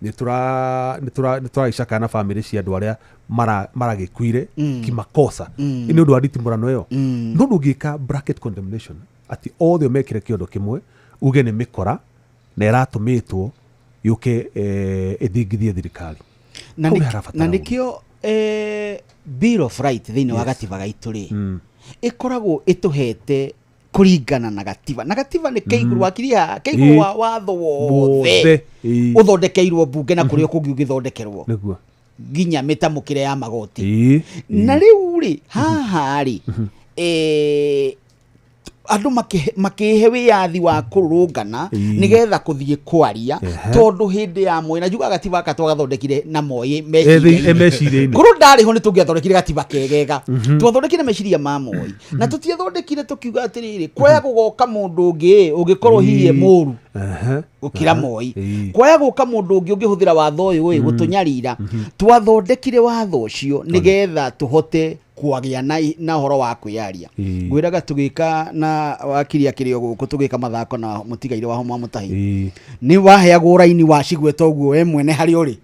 [SPEAKER 2] nĩ tũragĩcakaya na bamĩrĩ cia andũ arĩa maragĩkuire kimakosa nĩ ũndũ wa nditimũrano ĩyo. No ndũngĩka bracket condemnation atĩ othe mekĩre kĩondo kĩmwe, uge nĩ mĩkora na ĩratũmĩtwo yũke ĩthingithie thirikari.
[SPEAKER 1] Na
[SPEAKER 2] Hau
[SPEAKER 1] nĩ-
[SPEAKER 2] nĩ harabatara
[SPEAKER 1] na
[SPEAKER 2] ũndũ.
[SPEAKER 1] nĩkĩo Bill of Right thĩinĩ wa gatiba gaitũ rĩ, ĩkoragwo ĩtũhete kũringana na gatiba, na gatiba nĩ keigũrũ wakiria keigũrũ wa watho wothe
[SPEAKER 2] wothe.
[SPEAKER 1] Ũthondekeirwo mbunge na kũrĩa kũngĩ ũgĩthondekerwo, nginya mĩtamũkĩre ya magoti. Na rĩu rĩ, haha rĩ, andũ makĩhe wĩyathi wa kũrũrũngana nĩgetha kũthiĩ kwaria, tondũ hĩndĩ ya Moi, na njugaga gatiba gaka twagathondekire na Moi meciria-inĩ.
[SPEAKER 2] Meciria-inĩ.
[SPEAKER 1] Korwo ndarĩ ho nĩ tũngĩathondekire gatiba kegega. Twathondekire meciria ma Moi, na tũtiathondekire tũkiuga atĩrĩrĩ, kwaya gũgoka mũndũ ũngĩ ũngĩkorwo hihi e mũru gũkĩra Moi, kwaya gũka mũndũ ũngĩ ũngĩhũthĩra watho ũyũ ĩ gũtũnyarira. Twathondekire watho ũcio nĩgetha tũhote kwagĩa na ũhoro wa kwĩyaria. Ngwĩraga tũgĩka na wakiri akĩrĩ o gũkũ, tũgĩka mathako na mũtigaire wa Homa Mũtahi, nĩ waheagwo raini wa cigweta ũguo we mwene harĩa ũrĩ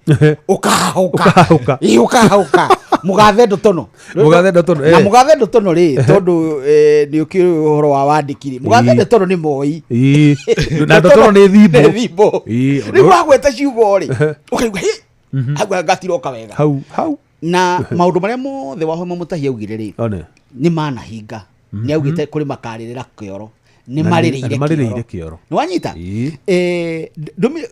[SPEAKER 1] ũkahahũka.
[SPEAKER 2] Ũkahahũka.
[SPEAKER 1] Ĩ, ũkahahũka mũgathe Ndotono.
[SPEAKER 2] Mũgathe Ndotono,
[SPEAKER 1] Na mũgathe Ndotono rĩ, tondũ nĩ ũkĩũĩ ũhoro wa wandĩki rĩ, mũgathe Ndotono nĩ Moi.
[SPEAKER 2] Na Ndotono nĩ
[SPEAKER 1] Nĩ
[SPEAKER 2] thimbo.
[SPEAKER 1] Thimbo. Rĩu wagweta ciugo rĩ, ũkaigua hĩ hau gatiroka wega.
[SPEAKER 2] Hau hau.
[SPEAKER 1] Na maũndũ marĩa mothe Wahoma Mũtahi augire rĩ,
[SPEAKER 2] one
[SPEAKER 1] nĩ manahinga. Nĩ augĩte kũrĩ makarĩrĩra kĩoro, nĩ
[SPEAKER 2] Na
[SPEAKER 1] marĩrĩire
[SPEAKER 2] nĩ marĩrĩire
[SPEAKER 1] kĩoro.
[SPEAKER 2] kĩoro.
[SPEAKER 1] Nĩ wanyita?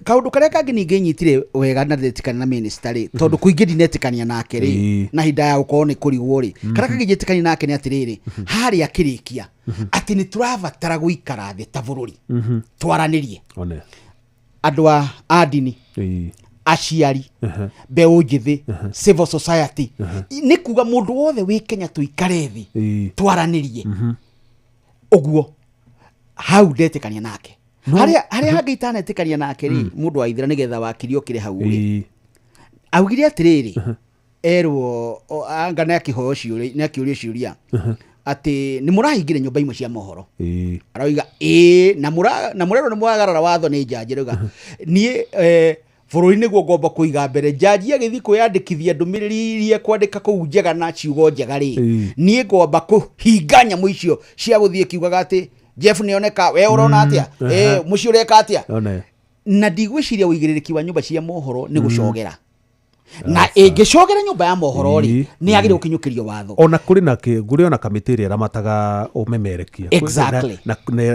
[SPEAKER 1] Kaũndũ karĩa kangĩ ningĩ nyitire wega na ndetĩkania na minister rĩ, tondũ kũingĩ ndinetĩkania nake rĩ, na hinda ya gũkorwo nĩ kũrigwo rĩ, karĩa kangĩ njĩtĩkania nake nĩ atĩrĩrĩ, harĩa akĩrĩkia atĩ nĩ tũrabatara gũikara thĩ ta bũrũri twaranĩrie,
[SPEAKER 2] one
[SPEAKER 1] andũ a ndini, aciari, mbeũ njĩthĩ, civil society, nĩ kuga mũndũ wothe wĩ Kenya, tũikare thĩ twaranĩrie ũguo. Hau ndetĩkania nake. Harĩa hangĩ itanetĩkania nake rĩ, mũndũ wa ithira, nĩgetha wakiri okĩre hau rĩ, augire atĩrĩrĩ, erwo anga nĩ akĩhoyo ciũria, nĩ akĩũrio ciũria atĩ nĩ mũrahingire nyũmba imwe cia mohoro. Aroiga ĩĩ, na mũrerwo nĩ mwagarara watho nĩ njanji. Rauga niĩ bũrũri nĩguo ngomba kũiga mbere. Njanji agĩthiĩ kwĩyandĩkithia ndũmĩrĩri iria kwandĩka kũu njega na ciugo njega rĩ, niĩ ngomba kũhinga nyamũ icio cia gũthiĩ kiugaga atĩ Jeff nĩoneka, we ũrona atĩa, mũciĩ ũreka atĩa.
[SPEAKER 2] One.
[SPEAKER 1] Na ndigwĩciria ũigĩrĩrĩki wa nyũmba cia mohoro nĩ gũcogera, na ĩngĩcogera nyũmba ya mohoro rĩ, nĩ yagĩrĩirwo gũkinyũkĩrio watho.
[SPEAKER 2] Ona kũrĩ na kũrĩ ona kamĩtĩ ĩrĩa ĩramataga ũmemerekia.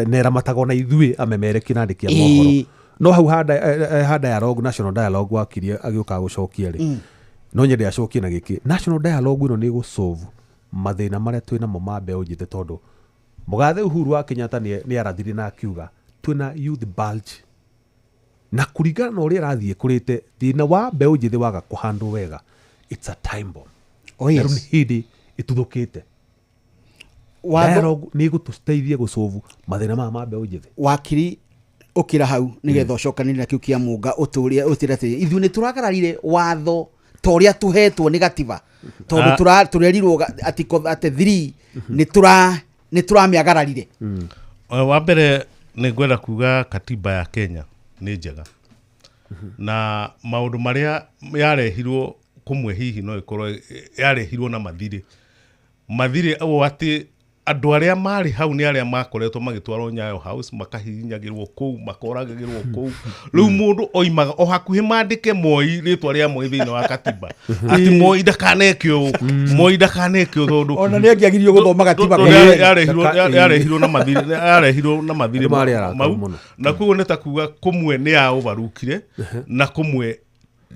[SPEAKER 2] Na ĩramataga ona ithuĩ amemerekia na andĩki a mohoro. No hau ha dialogue, national dialogue, wakirie agĩũka gũcokia rĩ, no nyende acokie na gĩkĩ: national dialogue ĩno nĩ ĩgũsolve mathĩna marĩa twĩ namo ma mbeũ njĩthĩ? Tondũ mũgathe Uhuru wa Kenyatta nĩ arathire na akiuga twĩna youth bulge, na kũringana na ũrĩa ĩrathiĩ kũrĩte, thĩna wa mbeũ njĩthĩ waga kũhandwo wega, it's a time bomb. Na rĩu nĩ hĩndĩ ĩtuthũkĩte.
[SPEAKER 1] Watho
[SPEAKER 2] Dialogue nĩ ĩgũtũteithia gũsolve mathĩna maya ma mbeũ njĩthĩ?
[SPEAKER 1] Wakiri, ũkĩra hau nĩgetha ũcokanĩrie na kĩu kĩa mũnga ũtũrie ũtĩre atĩrĩ, ithuĩ nĩ tũragararire watho ta ũrĩa tũhetwo nĩ gatiba, tondũ tũrerirwo article 33 nĩ tũramĩagararire.
[SPEAKER 3] Wa mbere nĩ ngwenda kuga katiba ya Kenya nĩ njega, na maũndũ marĩa yarehirwo kũmwe hihi no ĩkorwo yarehirwo na mathirĩ ũũ atĩ andũ arĩa marĩ hau nĩ arĩa makoretwo magĩtwarwo Nyayo House, makahihinyagĩrwo kũu, makoragagĩrwo kũu. Rĩu mũndũ oimaga o hakuhĩ mandĩke Moi, rĩtwa rĩa Moi thĩinĩ wa katiba, atĩ Moi ndakaneke ũũ, Moi ndakaneke ũũ, tondũ
[SPEAKER 1] Ona nĩ angĩagirio gũthoma gatiba
[SPEAKER 3] tondũ
[SPEAKER 1] kwenyewe.
[SPEAKER 3] yarehirwo na mathirĩ
[SPEAKER 2] Andũ marĩ arakaru
[SPEAKER 3] mau
[SPEAKER 2] mũno.
[SPEAKER 3] Na koguo nĩ ta kuga kũmwe nĩ ya ũvarukire na kũmwe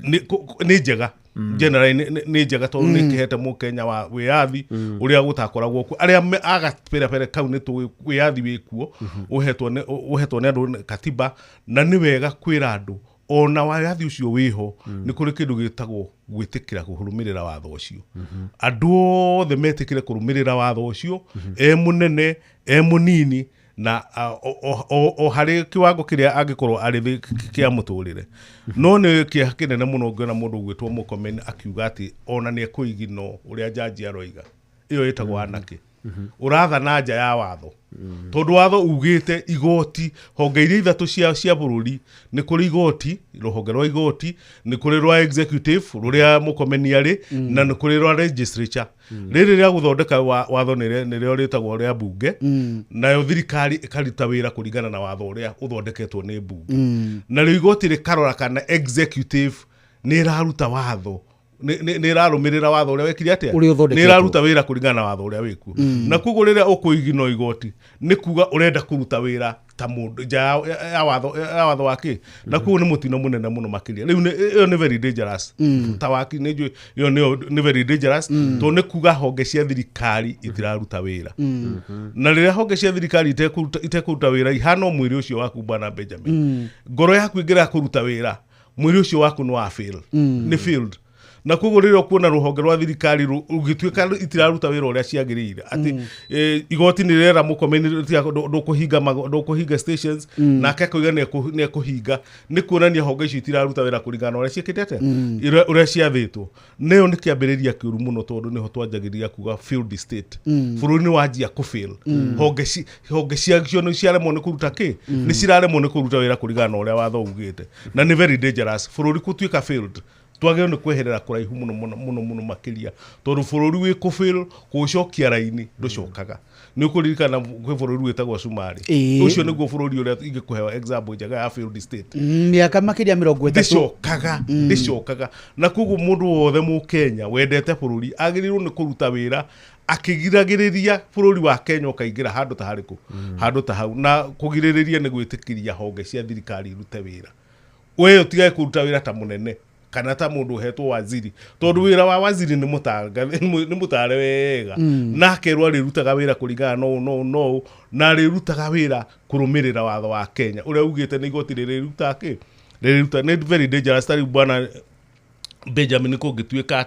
[SPEAKER 3] nĩ njega. Generally nĩ njega tondũ nĩ kĩhete mũkenya wa wĩyathi ũrĩa gũtakoragwo kuo. Arĩa agaperepere kau nĩ tũĩ wĩyathi wĩ kuo, ũhetwo nĩ andũ nĩ katiba, na nĩ wega kwĩra andũ. Ona wayathi ũcio wĩho, nĩ kũrĩ kĩndũ gĩtagwo gwĩtĩkĩra kũrũmĩrĩra watho ũcio. Andũ othe metĩkĩre kũrũmĩrĩra watho ũcio, e mũnene e mũnini, na o harĩ kiwango kĩrĩa angĩkorwo arĩ thĩ kĩa mũtũrĩre. No nĩ kĩeha kĩnene mũno ngĩona mũndũ ũgwĩtwo Murkomen akiuga atĩ ona nĩ ekũigino ũrĩa jaji aroiga. Ĩyo ĩtagwo anarchy. Ũrathana nja ya watho, tondũ watho ugĩte igoti, honge iria ithatũ cia bũrũri, nĩ kũrĩ igoti, rũhonge rwa igoti, nĩ kũrĩ rwa executive rũrĩa Murkomen arĩ, na nĩ kũrĩ rwa legislature. Rĩrĩ rĩa gũthondeka watho nĩrĩo rĩtagwo rĩa bunge, nayo thirikari ĩkaruta wĩra kũringana na watho ũrĩa ũthondeketwo nĩ bunge. Narĩo igoti rĩkarora kana executive nĩ ĩraruta watho, nĩ ĩrarũmĩrĩra watho ũrĩa wekire atĩa.
[SPEAKER 1] Ũrĩa ũthondeketwo.
[SPEAKER 3] Nĩ ĩraruta wĩra kũringana na watho ũrĩa wĩkuo. Na koguo rĩrĩa ũkũigino igoti, nĩ kuga ũrenda kũruta wĩra ta mũndũ nja ya watho wa kĩ. Na koguo nĩ mũtino mũnene mũno makĩria. Rĩu ĩyo nĩ very dangerous. Ta waki nĩ njũĩ ĩyo nĩyo nĩ very dangerous, tondũ nĩ kuga honge cia thirikari itiraruta wĩra. Na rĩrĩa honge cia thirikari itekũruta wĩra, ihana o mwĩrĩ ũcio waku, bwana Benjamin. Ngoro yaku ĩngĩrega kũruta wĩra, mwĩrĩ ũcio waku nĩ wa fail, nĩ failed. Na koguo rĩrĩa ũkuona rũhonge rwa thirikari rũgĩtuĩka itiraruta wĩra ũrĩa ciagĩrĩire, atĩ igoti nĩ rĩrera Murkomen ndũkũhinga stations, nake akoiga nĩ ekũhinga, nĩ kuonania honge icio itiraruta wĩra kũringana na ũrĩa ciĩkĩte atĩa, ũrĩa ciathĩtwo. Nayo nĩ kĩambĩrĩria kĩũru mũno, tondũ nĩho twanjagĩrĩria kuga failed state. Bũrũri nĩ wanjia kũfail, honge ciacio nĩ ciaremwo nĩ kũruta kĩ, nĩ ciraremwo nĩ kũruta wĩra kũringana na ũrĩa watho ugĩte. Na nĩ very dangerous bũrũri gũtuĩka failed. Twagĩrĩirwo nĩ kweherera kũraihu mũno mũno mũno mũno makĩria, tondũ bũrũri wĩ kũfail, kũũcokia raini ndũcokaga. Nĩ ũkũririkana kwĩ bũrũri wĩtagwo Sumarĩ? Ũcio nĩguo bũrũri ũrĩa ingĩkũhe example njega ya failed state.
[SPEAKER 1] Mĩaka makĩria 30.
[SPEAKER 3] Ndĩcokaga, ndĩcokaga. Na koguo mũndũ wothe mũkenya wendete bũrũri agĩrĩirwo nĩ kũruta wĩra akĩgiragĩrĩria bũrũri wa Kenya ũkaingĩra handũ ta harĩkũ, handũ ta hau. Na kũgirĩrĩria nĩ gwĩtĩkĩria honge cia thirikari irute wĩra. We ũtigage kũruta wĩra ta mũnene kana ta mũndũ ũhetwo waziri, tondũ wĩra wa waziri nĩ mũtare wega, na akerwo arĩrutaga wĩra kũringana no no no na arĩrutaga wĩra kũrũmĩrĩra watho wa Kenya ũrĩa ugĩte nĩ igoti rĩrĩruta kĩ, rĩrĩruta. Nĩ very dangerous. Ta rĩu, bwana Benjamin, kũngĩtuĩka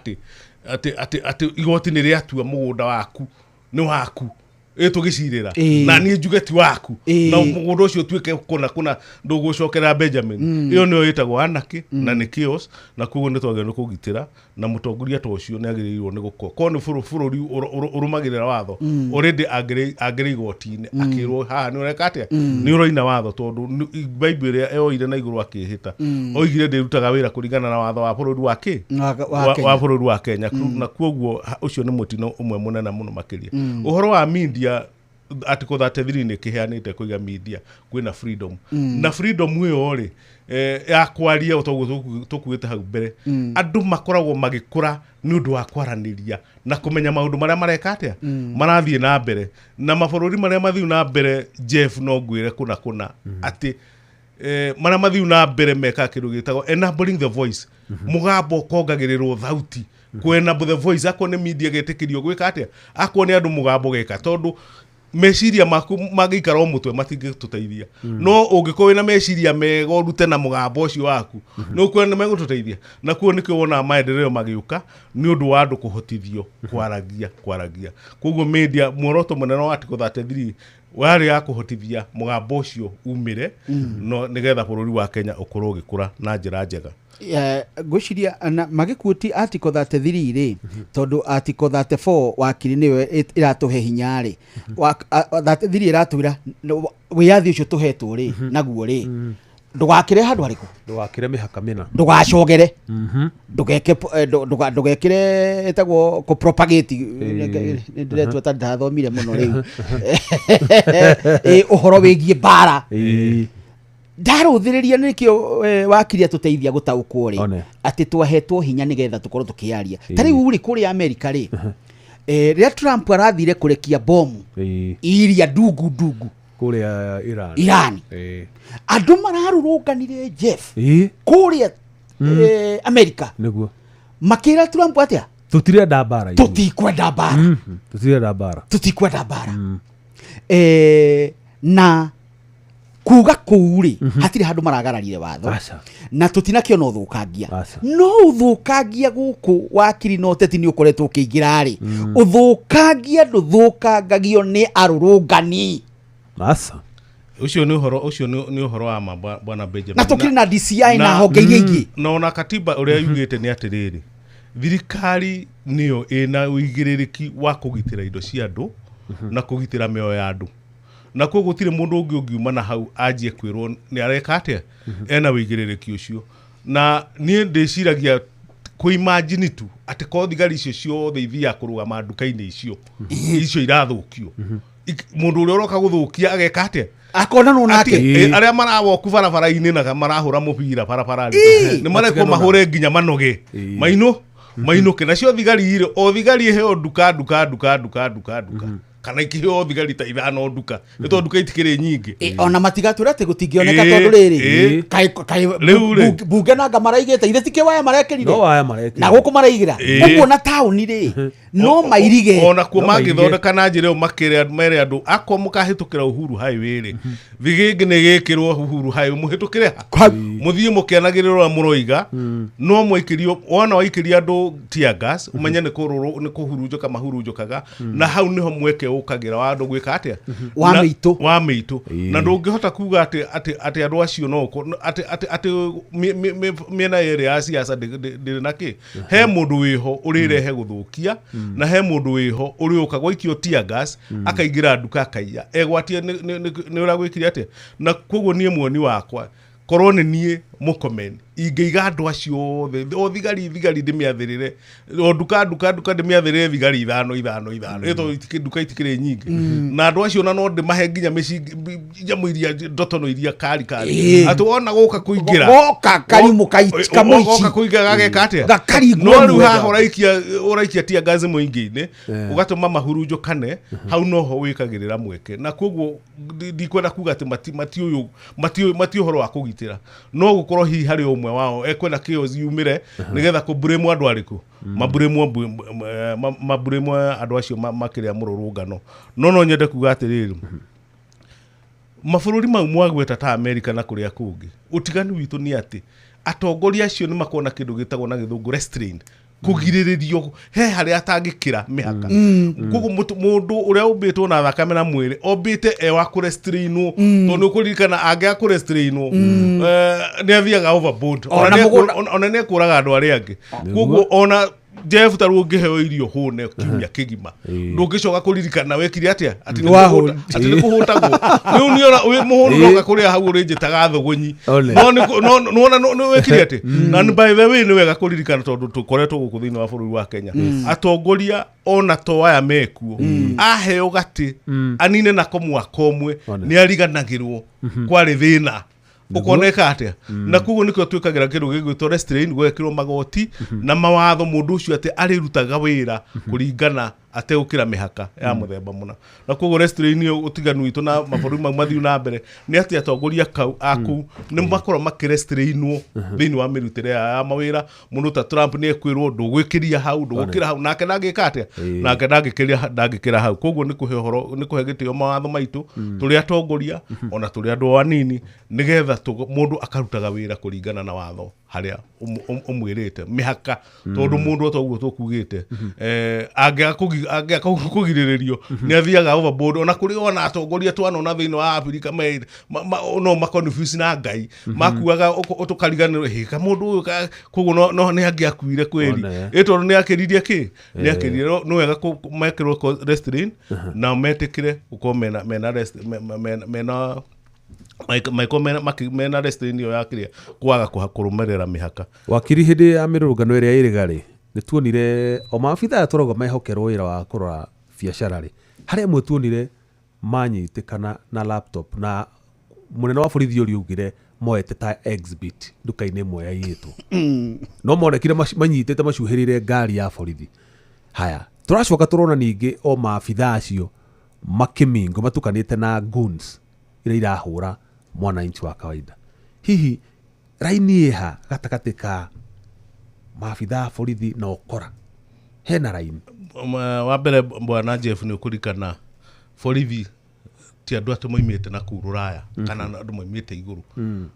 [SPEAKER 3] atĩ igoti nĩ rĩatua mũgũnda waku nĩ waku, ĩ tũgĩcirĩra, na niĩ njuge ti waku, na mũgũnda ũcio ũtuĩke kũna kũna ndũgũcokerera Benjamin, ĩyo nĩyo ĩtagwo anarchy na nĩ chaos. Na koguo nĩ twagĩrĩirwo nĩ kũgitĩra, na mũtongoria ta ũcio nĩ agĩrĩirwo nĩ gũkorwo korwo nĩ bũrũri ũrũmagĩrĩra watho already, angĩrĩ igoti-inĩ akĩrwo haha nĩ ũreka atĩa, nĩ ũroina watho, tondũ Bible ĩrĩa yoire na igũrũ akĩhĩta oigire ndĩrutaga wĩra kũringana na watho wa bũrũri wa kĩ,
[SPEAKER 1] wa Kenya.
[SPEAKER 3] Wa bũrũri wa Kenya. Na koguo ũcio nĩ mũtino ũmwe mũnene mũno makĩria. Ũhoro wa media, Article 33 nĩ kĩheanĩte kũiga media kwĩna freedom, na freedom ĩyo rĩ, ya kwaria, o toguo tũkuĩte hau mbere, andũ makoragwo magĩkũra nĩ ũndũ wa kwaranĩria na kũmenya maũndũ marĩa mareka atĩa, marathiĩ na mbere na mabũrũri marĩa mathiu na mbere. Jeff, no ngwĩre kũna kũna atĩ marĩa mathiu na mbere mekaga kĩndũ gĩtagwo enabling the voice. Mũgambo ũkongagĩrĩrwo thauti, kũ enable the voice. Akorwo nĩ media getĩkĩrio gwĩka atĩa, akorwo nĩ andũ mũgambo geka, tondũ meciria maku mangĩikara o mũtwe matingĩtũteithia. No ũngĩkorwo wĩna meciria mega, ũrute na mũgambo ũcio waku, nĩ ũkuona nĩ megũtũteithia. Na kuo nĩkĩo wonaga maendeleo magĩũka nĩ ũndũ wa andũ kũhotithio kwaragia. Koguo media, muoroto mũnene wa Article 33 warĩ ya kũhotithia mũgambo ũcio umĩre, no nĩgetha bũrũri wa Kenya ũkorwo ũgĩkũra na njĩra njega.
[SPEAKER 1] Ngwĩciria na magĩkuti Article 33 rĩ, tondũ Article 34 wakiri nĩyo ĩratũhe hinya rĩ, 33 ĩratwĩra wĩyathi ũcio tũhetwo rĩ, naguo rĩ, ndũgakĩre handũ harĩkũ?
[SPEAKER 2] Ndũgakĩre mĩhaka mĩna.
[SPEAKER 1] Ndũgacogere, ndũgeke ndũgekĩre ĩtagwo kũ propagate. Ndĩretua ta ndathomire mũno rĩu. Ũhoro wĩgiĩ mbara, ndarũthĩrĩria nĩkĩo wakiri atũteithia gũtaũkwo rĩ,
[SPEAKER 2] One.
[SPEAKER 1] atĩ twahetwo hinya nĩgetha tũkorwo tũkĩaria. Ta rĩu rĩ, kũrĩa Amerika rĩ, rĩrĩa Trump arathire kũrekia bomu iria ndungu ndungu
[SPEAKER 2] kũrĩa Iran,
[SPEAKER 1] Iran, andũ mararũrũnganire, Jeff, kũrĩa Amerika,
[SPEAKER 2] nĩguo
[SPEAKER 1] makĩra Trump atĩa?
[SPEAKER 2] Tũtirenda mbara ithuĩ.
[SPEAKER 1] Tũtikwenda mbara.
[SPEAKER 2] Tũtirenda mbara.
[SPEAKER 1] Tũtikwenda mbara. Na Kuga kũu rĩ hatirĩ handũ maragararire watho na tũtinakĩona ũthũkangia. No ũthũkangia gũkũ wakiri na ũteti nĩ ũkoretwo ũkĩingĩra rĩ, ũthũkangia ndũthũkangagio nĩ arũrũngani.
[SPEAKER 3] Ũcio nĩ ũhoro, ũcio nĩ ũhoro wa ma bwana Benjamin.
[SPEAKER 1] Na tũkĩrĩ na DCI na honge iria ingĩ.
[SPEAKER 3] Na ona katiba ũrĩa yugĩte nĩ atĩrĩrĩ, thirikari nĩyo ĩna ũigĩrĩrĩki wa kũgitĩra indo cia andũ na kũgitĩra mĩoyo ya andũ. Na koguo gũtirĩ mũndũ ũngĩ ũngiuma na hau anjie kwĩrwo nĩ areka atĩa, ena ũigĩrĩrĩki ũcio. Na niĩ ndĩciragia kũimagine tu atĩ korwo thigari icio ciothe ithiaga kũrũgama nduka-inĩ icio icio irathũkio, mũndũ ũrĩa ũroka gũthũkia ageka atĩa?
[SPEAKER 1] Akonanwo nake.
[SPEAKER 3] Arĩa marawoku barabara-inĩ na marahũra mũbira barabara-inĩ nĩ marekwo mahũre nginya manoge mainũke. Nacio thigari irĩ o thigari ĩheo nduka nduka nduka nduka nduka nduka, kana ikĩheo thigari ta ithano nduka, nĩ tondũ nduka itikĩrĩ nyingĩ.
[SPEAKER 1] Ona matigatwĩra atĩ gũtingĩoneka tondũ rĩrĩ kaĩ bunge nanga maraigĩte ithe tikĩ waya marekĩrire na gũkũ maraigĩra ũguo na taũni rĩ no mairige.
[SPEAKER 3] Ona kuo mangĩthondeka na njĩra ĩyo makĩre mere andũ akorwo mũkahĩtũkĩra Uhuru Highway rĩ, thigĩngĩ nĩ gĩkĩrwo Uhuru Highway mũhĩtũkĩre ha mũthiĩ mũkĩanagĩrĩra ũrĩa mũroiga, no mwaikĩrio wona waikĩria andũ tear gas ũmenye nĩ kũhurunjũka mahurunjũkaga, na hau nĩho mweke ũkagĩra wa andũ gwĩka atĩa wa mĩitũ. Na ndũngĩhota kuga atĩ andũ acio no atĩ mĩena yerĩ ya siasa ndĩrĩ na kĩ. He mũndũ wĩho ũrĩrehe gũthũkia na he mũndũ wĩho ũrĩũka gwaikio tear gas akaingĩra nduka akaiya egwatie nĩ ũrĩa gwĩkire atĩa. Na koguo niĩ muoni wakwa korwo nĩ niĩ Murkomen ingĩiga andũ acio othe o thigari thigari ndĩmĩathĩrĩre o nduka nduka nduka ndĩmĩathĩrĩre thigari ithano ithano ithano, ĩto nduka itikĩrĩ nyingĩ, na andũ acio na no ndĩmahe nginya mĩcingi nyamũ iria ndotono iria kari kari atĩ wona gũka kũingĩra
[SPEAKER 1] goka karimũ kamũici
[SPEAKER 3] goka kũingĩra gageka atĩa no rĩu haha ũraikia tear gas mũingĩ-inĩ ũgatũma mahurunjũkane, hau noho wĩkagĩrĩra mweke. Na koguo ndikwenda kuga atĩ mati ũhoro wa kũgitĩra, no gũkorwo hihi harĩ ũmwe wao ekwenda chaos yumĩre nĩgetha kũmburĩmwo andũ arĩkũ maburĩmwo andũ acio makĩrĩa mũrũrũngano. No nyende kuga atĩrĩrĩ, mabũrũri mau mwagweta ta Amerika na kũrĩa kũngĩ, ũtiganu witũ nĩ atĩ atongoria acio nĩ makoragwo na kĩndũ gĩtagwo na gĩthũngũ restraint, kũgirĩrĩrio he harĩa atangĩkĩra mĩhaka. Koguo mũndũ ũrĩa ũmbĩtwo na thakame na mwĩrĩ ombĩte e wa kũrestrainwo, tondũ nĩ ũkũririkana angĩaga kũrestrainwo nĩ athiaga overboard, ona nĩ ekũraga andũ arĩa angĩ. Koguo ona Jeff ta rĩu ũngĩheo irio hũne kiumia kĩgima ndũngĩcoka kũririkana wekire atĩa atĩ nĩ kũhũtagwo. Rĩu nĩona mũhũnu ndoka kũrĩa hau ũrĩnjĩtaga thũgũnyi, no nĩwona nĩ wekire atĩ. Na by the way nĩ wega kũririkana tondũ tũkoretwo gũkũ thĩinĩ wa bũrũri wa Kenya, atongoria ona to aya mekuo aheo gatĩ anine nako mwaka ũmwe nĩ ariganagĩrwo kwarĩ thĩna ũkoneka atĩa. Na koguo nĩkĩo twĩkagĩra kĩndũ gĩgwĩtwo restraint, gwekĩrwo magoti na mawatho mũndũ ũcio atĩ arĩrutaga wĩra kũringana ategũkĩra mĩhaka ya mũthemba mũna. Na koguo restraint ĩyo ũtiganu witũ na mabũrũri mau mathiu na mbere nĩ atĩ atongoria kau akũu nĩ makorwo makĩrestrainwo thĩinĩ wa mĩrutĩre ya mawĩra. Mũndũ ta Trump nĩ ekwĩrwo ndũgwĩkĩria hau ndũgũkĩra hau, nake ndangĩka atĩa, nake ndangĩkĩra hau. Koguo nĩ kũhe ũhoro, nĩ kũhe gĩtĩo mawatho maitũ tũrĩ atongoria ona tũrĩ andũ anini, nĩgetha mũndũ akarutaga wĩra kũringana na watho harĩa ũmwĩrĩte mĩhaka, tondũ mũndũ o toguo tũkugĩte angĩaga kũgirĩrĩrio nĩ athiaga overboard. Ona kũrĩ ona atongoria twanona thĩinĩ wa Afrika no maconfuse na Ngai makuaga tũkariganĩrwo hĩka mũndũ ũyũ, koguo no nĩ angĩakuire kweri ĩ tondũ nĩ akĩririe kĩ nĩ akĩririe. Nĩ wega mekĩrwo restraint na metĩkĩre gũkorwo mena mena restraint ĩyo ya kĩrĩa kwaga kũrũmĩrĩra mĩhaka.
[SPEAKER 2] Wakiri, hĩndĩ ya mĩrũrũngano ĩrĩa ĩrĩga rĩ, nĩ tuonire o maabitha aya tũrauga mehokerwo wĩra wa kũrora biacara rĩ, harĩ amwe tuonire manyitĩkana na laptop na mũnene wa borithi ũrĩa augire moete ta exhibit nduka-inĩ ĩmwe yaiyĩtwo, no monekire manyitĩte macuhĩrĩire ngari ya borithi. Haya, tũracoka tũrona ningĩ o maabitha acio makĩmingo matukanĩte na goons iria irahũra mwananchi wa kawaida. Hihi raini ĩha gatagatĩ ka maabitha a borithi na ũkora? Hena raini?
[SPEAKER 3] Wa mbere bwana Jeff nĩ ũkũririkana borithi Ti andũ atĩ moimĩte na kũu rũraya kana andũ moimĩte igũrũ.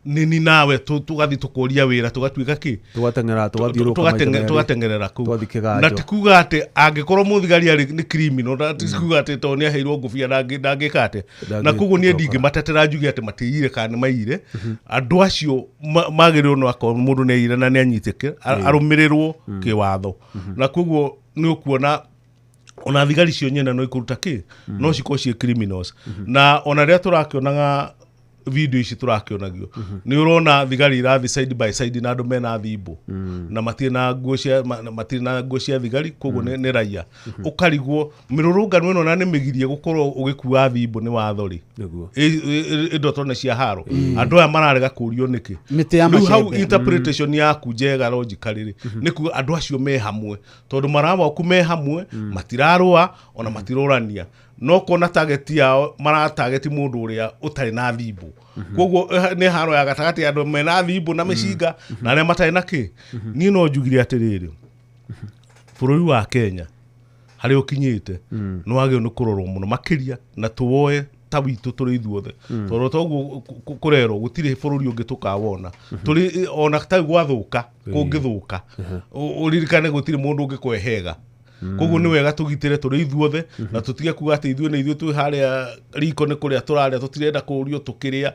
[SPEAKER 3] Nĩ nawe tũgathiĩ tũkoria wĩra, tũgatuĩka kĩ?
[SPEAKER 2] Tũgateng'era, tũgathiũrũrũka maita merĩ.
[SPEAKER 3] Tũgateng'erera kũu.
[SPEAKER 2] Twathiĩ kĩganjo.
[SPEAKER 3] Na ti kuga atĩ angĩkorwo mũthigari arĩ nĩ criminal, na ti kuga atĩ tondũ nĩ aheirwo ngũbia ndangĩka atĩ. Na koguo niĩ ndingĩmatetera njuge atĩ matiiyire kana nĩ maiyire. Andũ acio magĩrĩirwo no akorwo mũndũ nĩ aiyire na nĩ anyitĩke, arũmĩrĩrwo kĩwatho. Na koguo nĩ ũkuona ona thigari cio nyene no ikũruta kĩ, no cikorwo ciĩ criminals. Na ona rĩrĩa tũrakĩonaga video ici tũrakĩonagio, nĩ ũrona thigari irathiĩ side by side na andũ mena thimbo na matirĩ na nguo cia matirĩ na nguo cia thigari, koguo nĩ raia. Ũkarigwo mĩrũrũngano ĩno na nĩ mĩgirie gũkorwo ũgĩkua thimbo nĩ watho rĩ. Indo nĩ cia haro, andũ aya mararega kũrio nĩkĩ?
[SPEAKER 1] Mĩtĩ ya
[SPEAKER 3] Rĩu hau
[SPEAKER 1] macembe.
[SPEAKER 3] Interpretation yaku njega logically rĩ, nĩ kuga andũ acio me hamwe tondũ marawaku me hamwe, matirarũa ona matirorania, no kona target yao maratarget mũndũ ũrĩa ũtarĩ na thimbo. Koguo nĩ haro ya gatagatĩ ya andũ mena thimbo na mĩcinga na arĩa matarĩ na kĩ. Niĩ no njugire atĩrĩrĩ, bũrũri wa Kenya harĩa ũkinyĩte nĩ wagĩrĩirwo nĩ kũrorwo mũno makĩria na tũwoe ta witũ tũrĩ ithuothe, tondũ toguo kũrerwo gũtirĩ bũrũri ũngĩ tũkawona tũrĩ ona ta gwathũka kũngĩthũka. Ũririkane gũtirĩ mũndũ ũngĩkwehega. Koguo nĩ wega tũgitĩre tũrĩ ithuothe na tũtige kuga atĩ ithuĩ nĩ ithuĩ twĩ harĩa riko nĩ kũrĩa tũrarĩa, tũtirenda kũũrio tũkĩrĩa.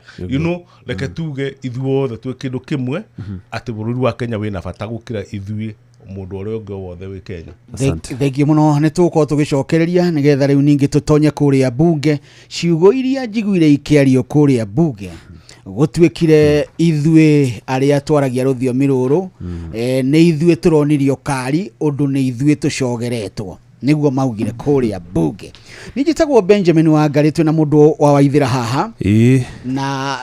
[SPEAKER 3] Reke tuge ithuothe twĩ kĩndũ kĩmwe atĩ bũrũri wa Kenya wĩna bata gũkĩra ithuĩ mũndũ ũrĩa ũngĩ o wothe wĩ Kenya.
[SPEAKER 1] Thengiũ mũno. Nĩ tũgũkorwo tũgĩcokereria nĩgetha rĩu ningĩ tũtonye kũrĩa bunge. Ciugo iria njiguire ikĩario kũrĩa bunge, gũtuĩkire ithuĩ arĩa twaragia rũthiomi rũrũ, nĩ ithuĩ tũronirio kari ũndũ nĩ ithuĩ tũcogeretwo, nĩguo maugire kũrĩa bunge. Niĩ njĩtagwo Benjamin Wangari, twĩna mũndũ wa Waithĩra haha na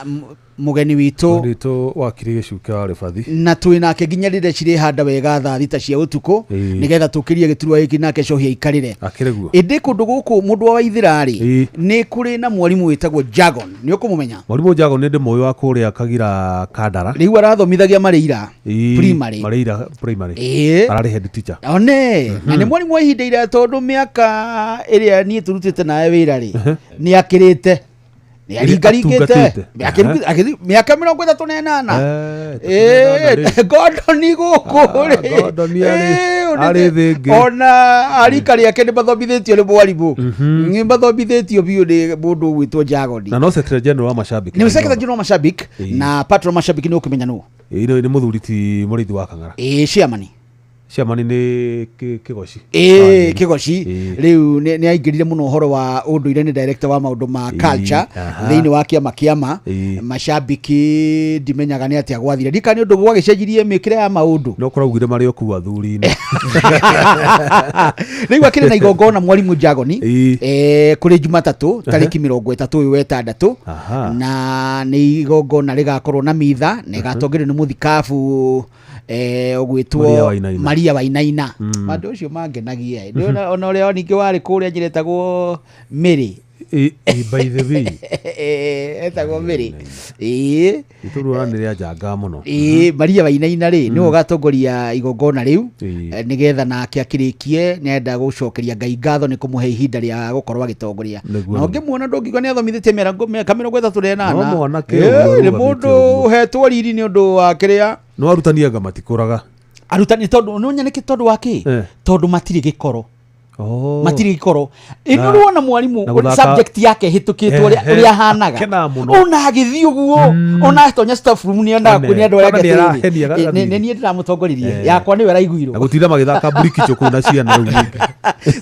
[SPEAKER 1] mũgeni witũ
[SPEAKER 2] Witũ wakiri Gĩcuke wa Rĩbathi.
[SPEAKER 1] Na twĩ nake nginya rĩrĩa cirĩhanda wega thaa 6 cia ũtukũ, nĩgetha tũkĩrie gĩturwa gĩkĩ nake cohi aikarĩre.
[SPEAKER 2] Akĩrĩ guo.
[SPEAKER 1] Ĩndĩ kũndũ gũkũ mũndũ wa Waithĩra rĩ, nĩ kũrĩ na mwarimũ wĩtagwo Jagon, nĩ ũkũmũmenya?
[SPEAKER 2] Mwarimũ Jagon nĩ ndĩmũĩ, wa kũrĩa Kagira Kandara.
[SPEAKER 1] Rĩu arathomithagia Marĩira Primary.
[SPEAKER 2] Marĩira Primary. Ararĩ head teacher.
[SPEAKER 1] One na nĩ mwarimũ wa ihinda iraya, tondũ mĩaka ĩrĩa niĩ tũrutĩte nawe wĩra rĩ, nĩ akĩrĩte, nĩ aringaringĩte.
[SPEAKER 2] Atungatĩte.
[SPEAKER 1] Mĩaka 38.
[SPEAKER 2] 38 rĩ.
[SPEAKER 1] Gordon gũkũ rĩ.
[SPEAKER 2] Gordon arĩ thĩ ĩngĩ.
[SPEAKER 1] Ona arika rĩake nĩ mathomithĩtio nĩ mwarimũ, nĩ mathomithĩtio biũ nĩ mũndũ ũgwĩtwo Jagoni.
[SPEAKER 2] Na no secretary general wa mashabiki.
[SPEAKER 1] Nĩ secretary general wa mashabik. Na patron mashabiki nĩ ũkũmenya nũ?
[SPEAKER 2] Ĩĩ, nĩ mũthuri ti Mũrĩithi wa Kang'ara.
[SPEAKER 1] Ĩĩ, chairman.
[SPEAKER 2] Chairman nĩ Kĩgoci.
[SPEAKER 1] Ĩĩ, Kĩgoci. Rĩu nĩ aingĩrire mũno ũhoro wa ũndũire, nĩ director wa maũndũ ma culture thĩinĩ wa kĩama mashabiki. Ndimenyaga nĩ atĩa gwathire, ndika nĩ ũndũ gwagĩcenjirie mĩkĩre ya maũndũ.
[SPEAKER 2] No kũraugire marĩ o kũu athuri-inĩ.
[SPEAKER 1] Rĩu akĩrĩ na igongona mwarimũ Jagoni, kũrĩ Jumatatũ tarĩki 30 ũyũ wetandatũ. Na nĩ igongona rĩgakorwo na mitha na ĩgatongorio nĩ mũthikabu ũgwĩtwo
[SPEAKER 2] Maria Wainaina.
[SPEAKER 1] Maria Wainaina. Andũ ũcio mangenagia. Nĩ ona ũrĩa ningĩ warĩ kũrĩa njĩra ĩtagwo Mĩrĩ.
[SPEAKER 2] Ĩ, by the way.
[SPEAKER 1] Etagwo Mĩrĩ, ĩĩ.
[SPEAKER 2] Itũrũra nĩ rĩa njanga mũno.
[SPEAKER 1] Ĩĩ, Maria Wainaina rĩ, nĩwe ũgatongoria igongona rĩu. Nĩgetha nake akĩrĩkie nĩenda gũcokeria Ngai ngatho nĩ kũmũhe ihinda rĩa gũkorwo agĩtongoria. Na ũngĩmuona ndũngiuga nĩ athomithĩtie mĩaka 38.
[SPEAKER 2] No mwanake ũguo
[SPEAKER 1] Nĩ
[SPEAKER 2] arũgamĩte
[SPEAKER 1] mũndũ
[SPEAKER 2] ũguo.
[SPEAKER 1] ũhetwo riri nĩ ũndũ wa kĩrĩa.
[SPEAKER 2] No arutani anga matikũraga.
[SPEAKER 1] Arutani, tondũ nĩ nĩkĩ? Tondũ wa kĩ? Tondũ matirĩ gĩkoro. Matirĩ gĩkoro. Ĩno rĩu mwarimũ
[SPEAKER 2] Na gũthaka-
[SPEAKER 1] subject yake ĩhĩtũkĩtwo ũrĩa ũrĩa ahanaga.
[SPEAKER 2] Akenaga mũno.
[SPEAKER 1] Ona agĩthiĩ ũguo, ona atonya staff room nĩ endaga
[SPEAKER 2] One.
[SPEAKER 1] kuonia andũ arĩa
[SPEAKER 2] Ona
[SPEAKER 1] angĩ
[SPEAKER 2] nĩ
[SPEAKER 1] atĩrĩrĩ,
[SPEAKER 2] arahenia agathiĩ.
[SPEAKER 1] nĩ niĩ ndĩramũtongoririe, yakwa nĩwe
[SPEAKER 2] Na
[SPEAKER 1] araiguirwo.
[SPEAKER 2] gũtinda magĩthaka mburikicho kũu na ciana rĩu ningĩ.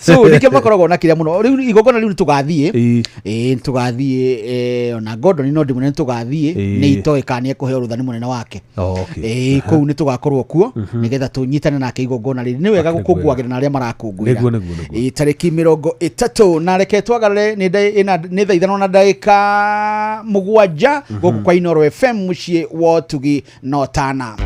[SPEAKER 1] So nĩkĩo makoragwo na kĩrĩa mũno. Rĩu igongona rĩu nĩ tũgathiĩ. Ĩĩ, nĩ tũgathiĩ. Ona Gordon no ndĩmwĩre nĩ tũgathiĩ. Nĩ itoĩ kana nĩ ekũheo rũtha nĩ mũnene wake. Ĩĩ, kũu nĩ tũgakorwo kuo nĩgetha tũnyitane nake igongona rĩrĩ. Nĩ wega
[SPEAKER 2] Akĩrĩ
[SPEAKER 1] gũkũngũagĩra na arĩa marakũngũĩra.
[SPEAKER 2] Nĩguo, nĩguo, nĩguo.
[SPEAKER 1] Ĩĩ, tarĩki 30, na reke twagarare nĩ thaa 5 na ndagĩka 7 gũkũ kwa Inoro FM, mũciĩ wa ũtugi na ũtana.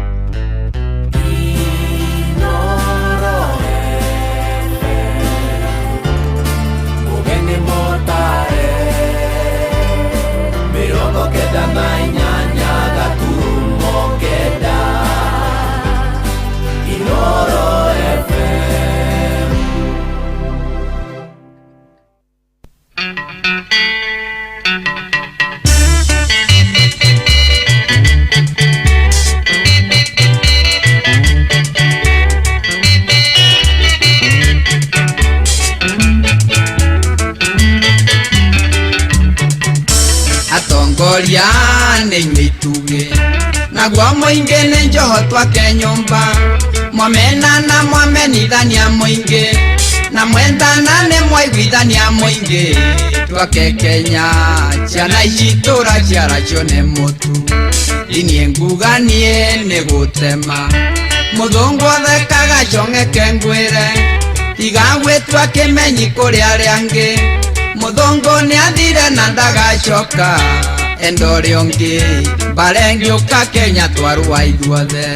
[SPEAKER 4] Ũgeni mũtare 98.9 Inoro FM. itugĩ naguo mũingĩ nĩ njoho twake nyũmba mwamena na mwamenithania mũingĩ na mwendana nĩ mwaiguithania mũingĩ twake Kenya ciana ici tũra ciaracio nĩ mũtu inie nguga niĩ nĩ gũtema mũthũngũ athekaga cong'eke ngwĩre tiga gwĩtua kĩmenyi kũrĩ arĩa angĩ mũthũngũ nĩathire na ndagacoka enda ũrĩa ũngĩ mbara ĩngĩũka Kenya twarũa ithuothe.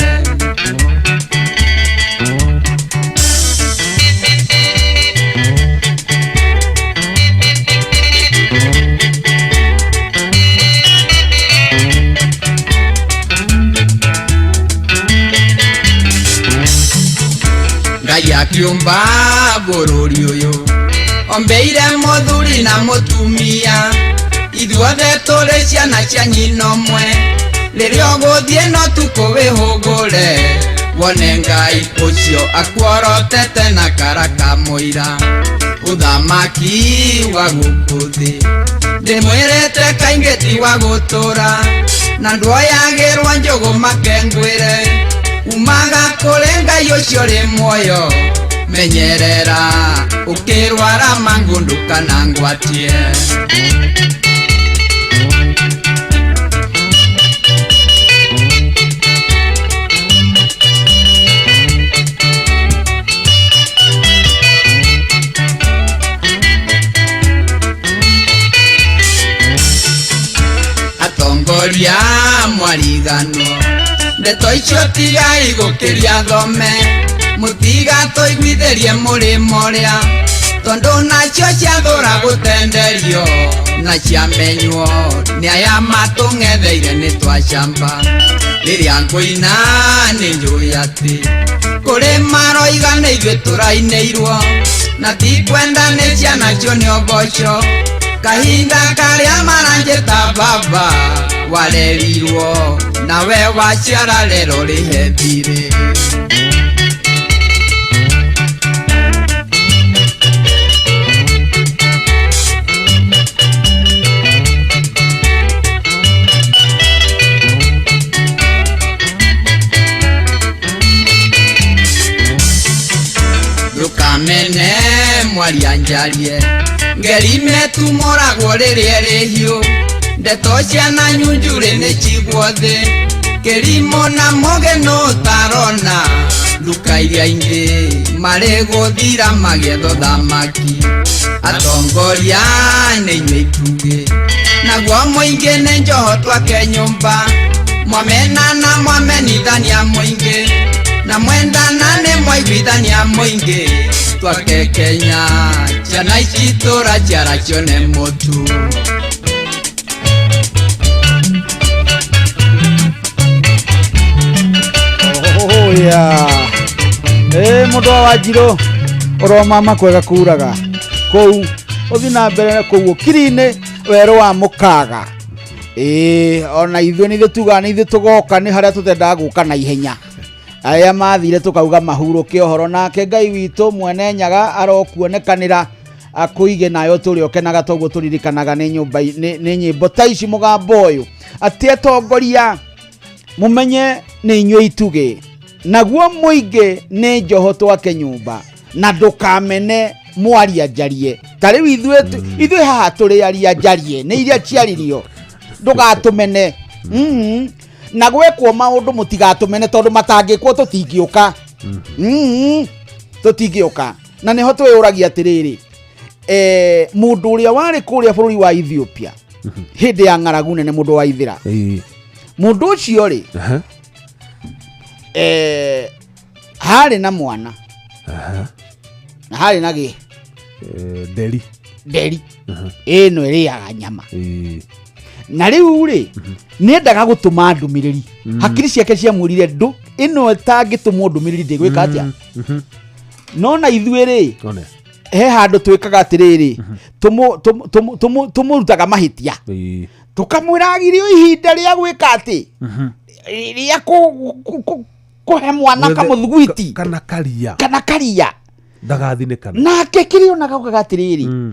[SPEAKER 4] Ngai akiũmba bũrũri ũyũ ombeire mũthuri na mũtumia ithuothe tũrĩ ciana cia nyina ũmwe rĩrĩa ũgũthiĩ no tukũ wĩhũgũre wone Ngai ũcio akuorotete na kara ka mũira ũthamaki wa gũkũ thĩ ndĩmwĩrĩte kaingĩ ti wa gũtũra na ndwoyagĩrwo njũgũ makengwĩre umaga kũrĩ Ngai ũcio ũrĩ muoyo menyerera ũkĩrwara mangũ ndũkanangwatie. Atongoria mwariganwo ndeto icio tigai gũkĩria thome mũtigatũiguithĩrie mũrĩmo ũrĩa tondũ nacio ciathũra gũtenderio na ciamenywo nĩ aya matũng'etheire nĩ twacamba rĩrĩa ngũina nĩ njũĩ atĩ kũrĩ maroiga nĩ ithuĩ tũrainĩirwo na ti kwenda nĩ ciana cio nĩ ũboco kahinda karĩa maranjĩta baba warerirwo nawe waciara rero rĩhe thirĩ. Ndũkamene mwaria njarie ngerime tumũragwo rĩrĩa ĩrĩ hiũ ndeto ciana nyunjurĩ nĩ cigwo thĩ kĩrimũ na mũgĩ nũ ũtarona nduka iria ingĩ marĩ gũthira magĩetha thamaki atongoria nĩ inyuĩ itugĩ naguo mũingĩ nĩ njoho twake nyũmba mwamena na mwamenithania mũingĩ na mwendana nĩ mwaiguithania mũingĩ twake Kenya ciana ici tũra ciaracio nĩ mũtu.
[SPEAKER 1] Oya mũndũ wa Wanjirũ ũromama kwega kuraga kũu ũthi na mbere kũu ũkiri-inĩ werũ wa mũkaga ona ithuĩ nĩ ithuĩ tugaga nĩ ithuĩ tũgoka nĩ harĩa tũtendaga gũka na ihenya arĩa mathire tũkauga mahurũke ũhoro nake Ngai witũ mwene Nyaga arokuonekanĩra akũige nayo tũrĩ ũkenaga toguo tũririkanaga nĩ nyũmba nĩ nyĩmbo ta ici mũgambo ũyũ atĩ atongoria mũmenye nĩ inyuĩ itugĩ naguo mũingĩ nĩ njoho twake nyũmba na ndũkamene mwaria njarie ta rĩu ithuĩ haha tũrĩ aria njarie nĩ iria ciaririo ndũgatũmene na gwekwo maũndũ mũtigatũmene tondũ matangĩkwo tũtingĩũka tũtingĩũka na nĩho twĩyũragia atĩrĩrĩ mũndũ ũrĩa warĩ kũrĩa bũrũri wa Ethiopia hĩndĩ ya ng'aragu nene mũndũ wa Ithira mũndũ ũcio rĩ harĩ na mwana na harĩ na gĩ
[SPEAKER 2] nderi
[SPEAKER 1] nderi ĩno ĩrĩaga nyama na rĩu rĩ nĩendaga gũtũma ndũmĩrĩri hakiri ciake ciamwĩrire ndũ ĩno ĩtangĩtũmwo ndũmĩrĩri ndĩgwĩka atĩa no na ithuĩ rĩ he handũ twĩkaga atĩrĩrĩ tũmũrutaga mahĩtia tũkamwĩra agirio ihinda rĩa gwĩka atĩ rĩa kũhe mwana kamũthugwiti
[SPEAKER 2] kana karia
[SPEAKER 1] kana karia
[SPEAKER 2] ndagathinĩkana
[SPEAKER 1] nake kĩrĩa onaga augaga atĩrĩrĩ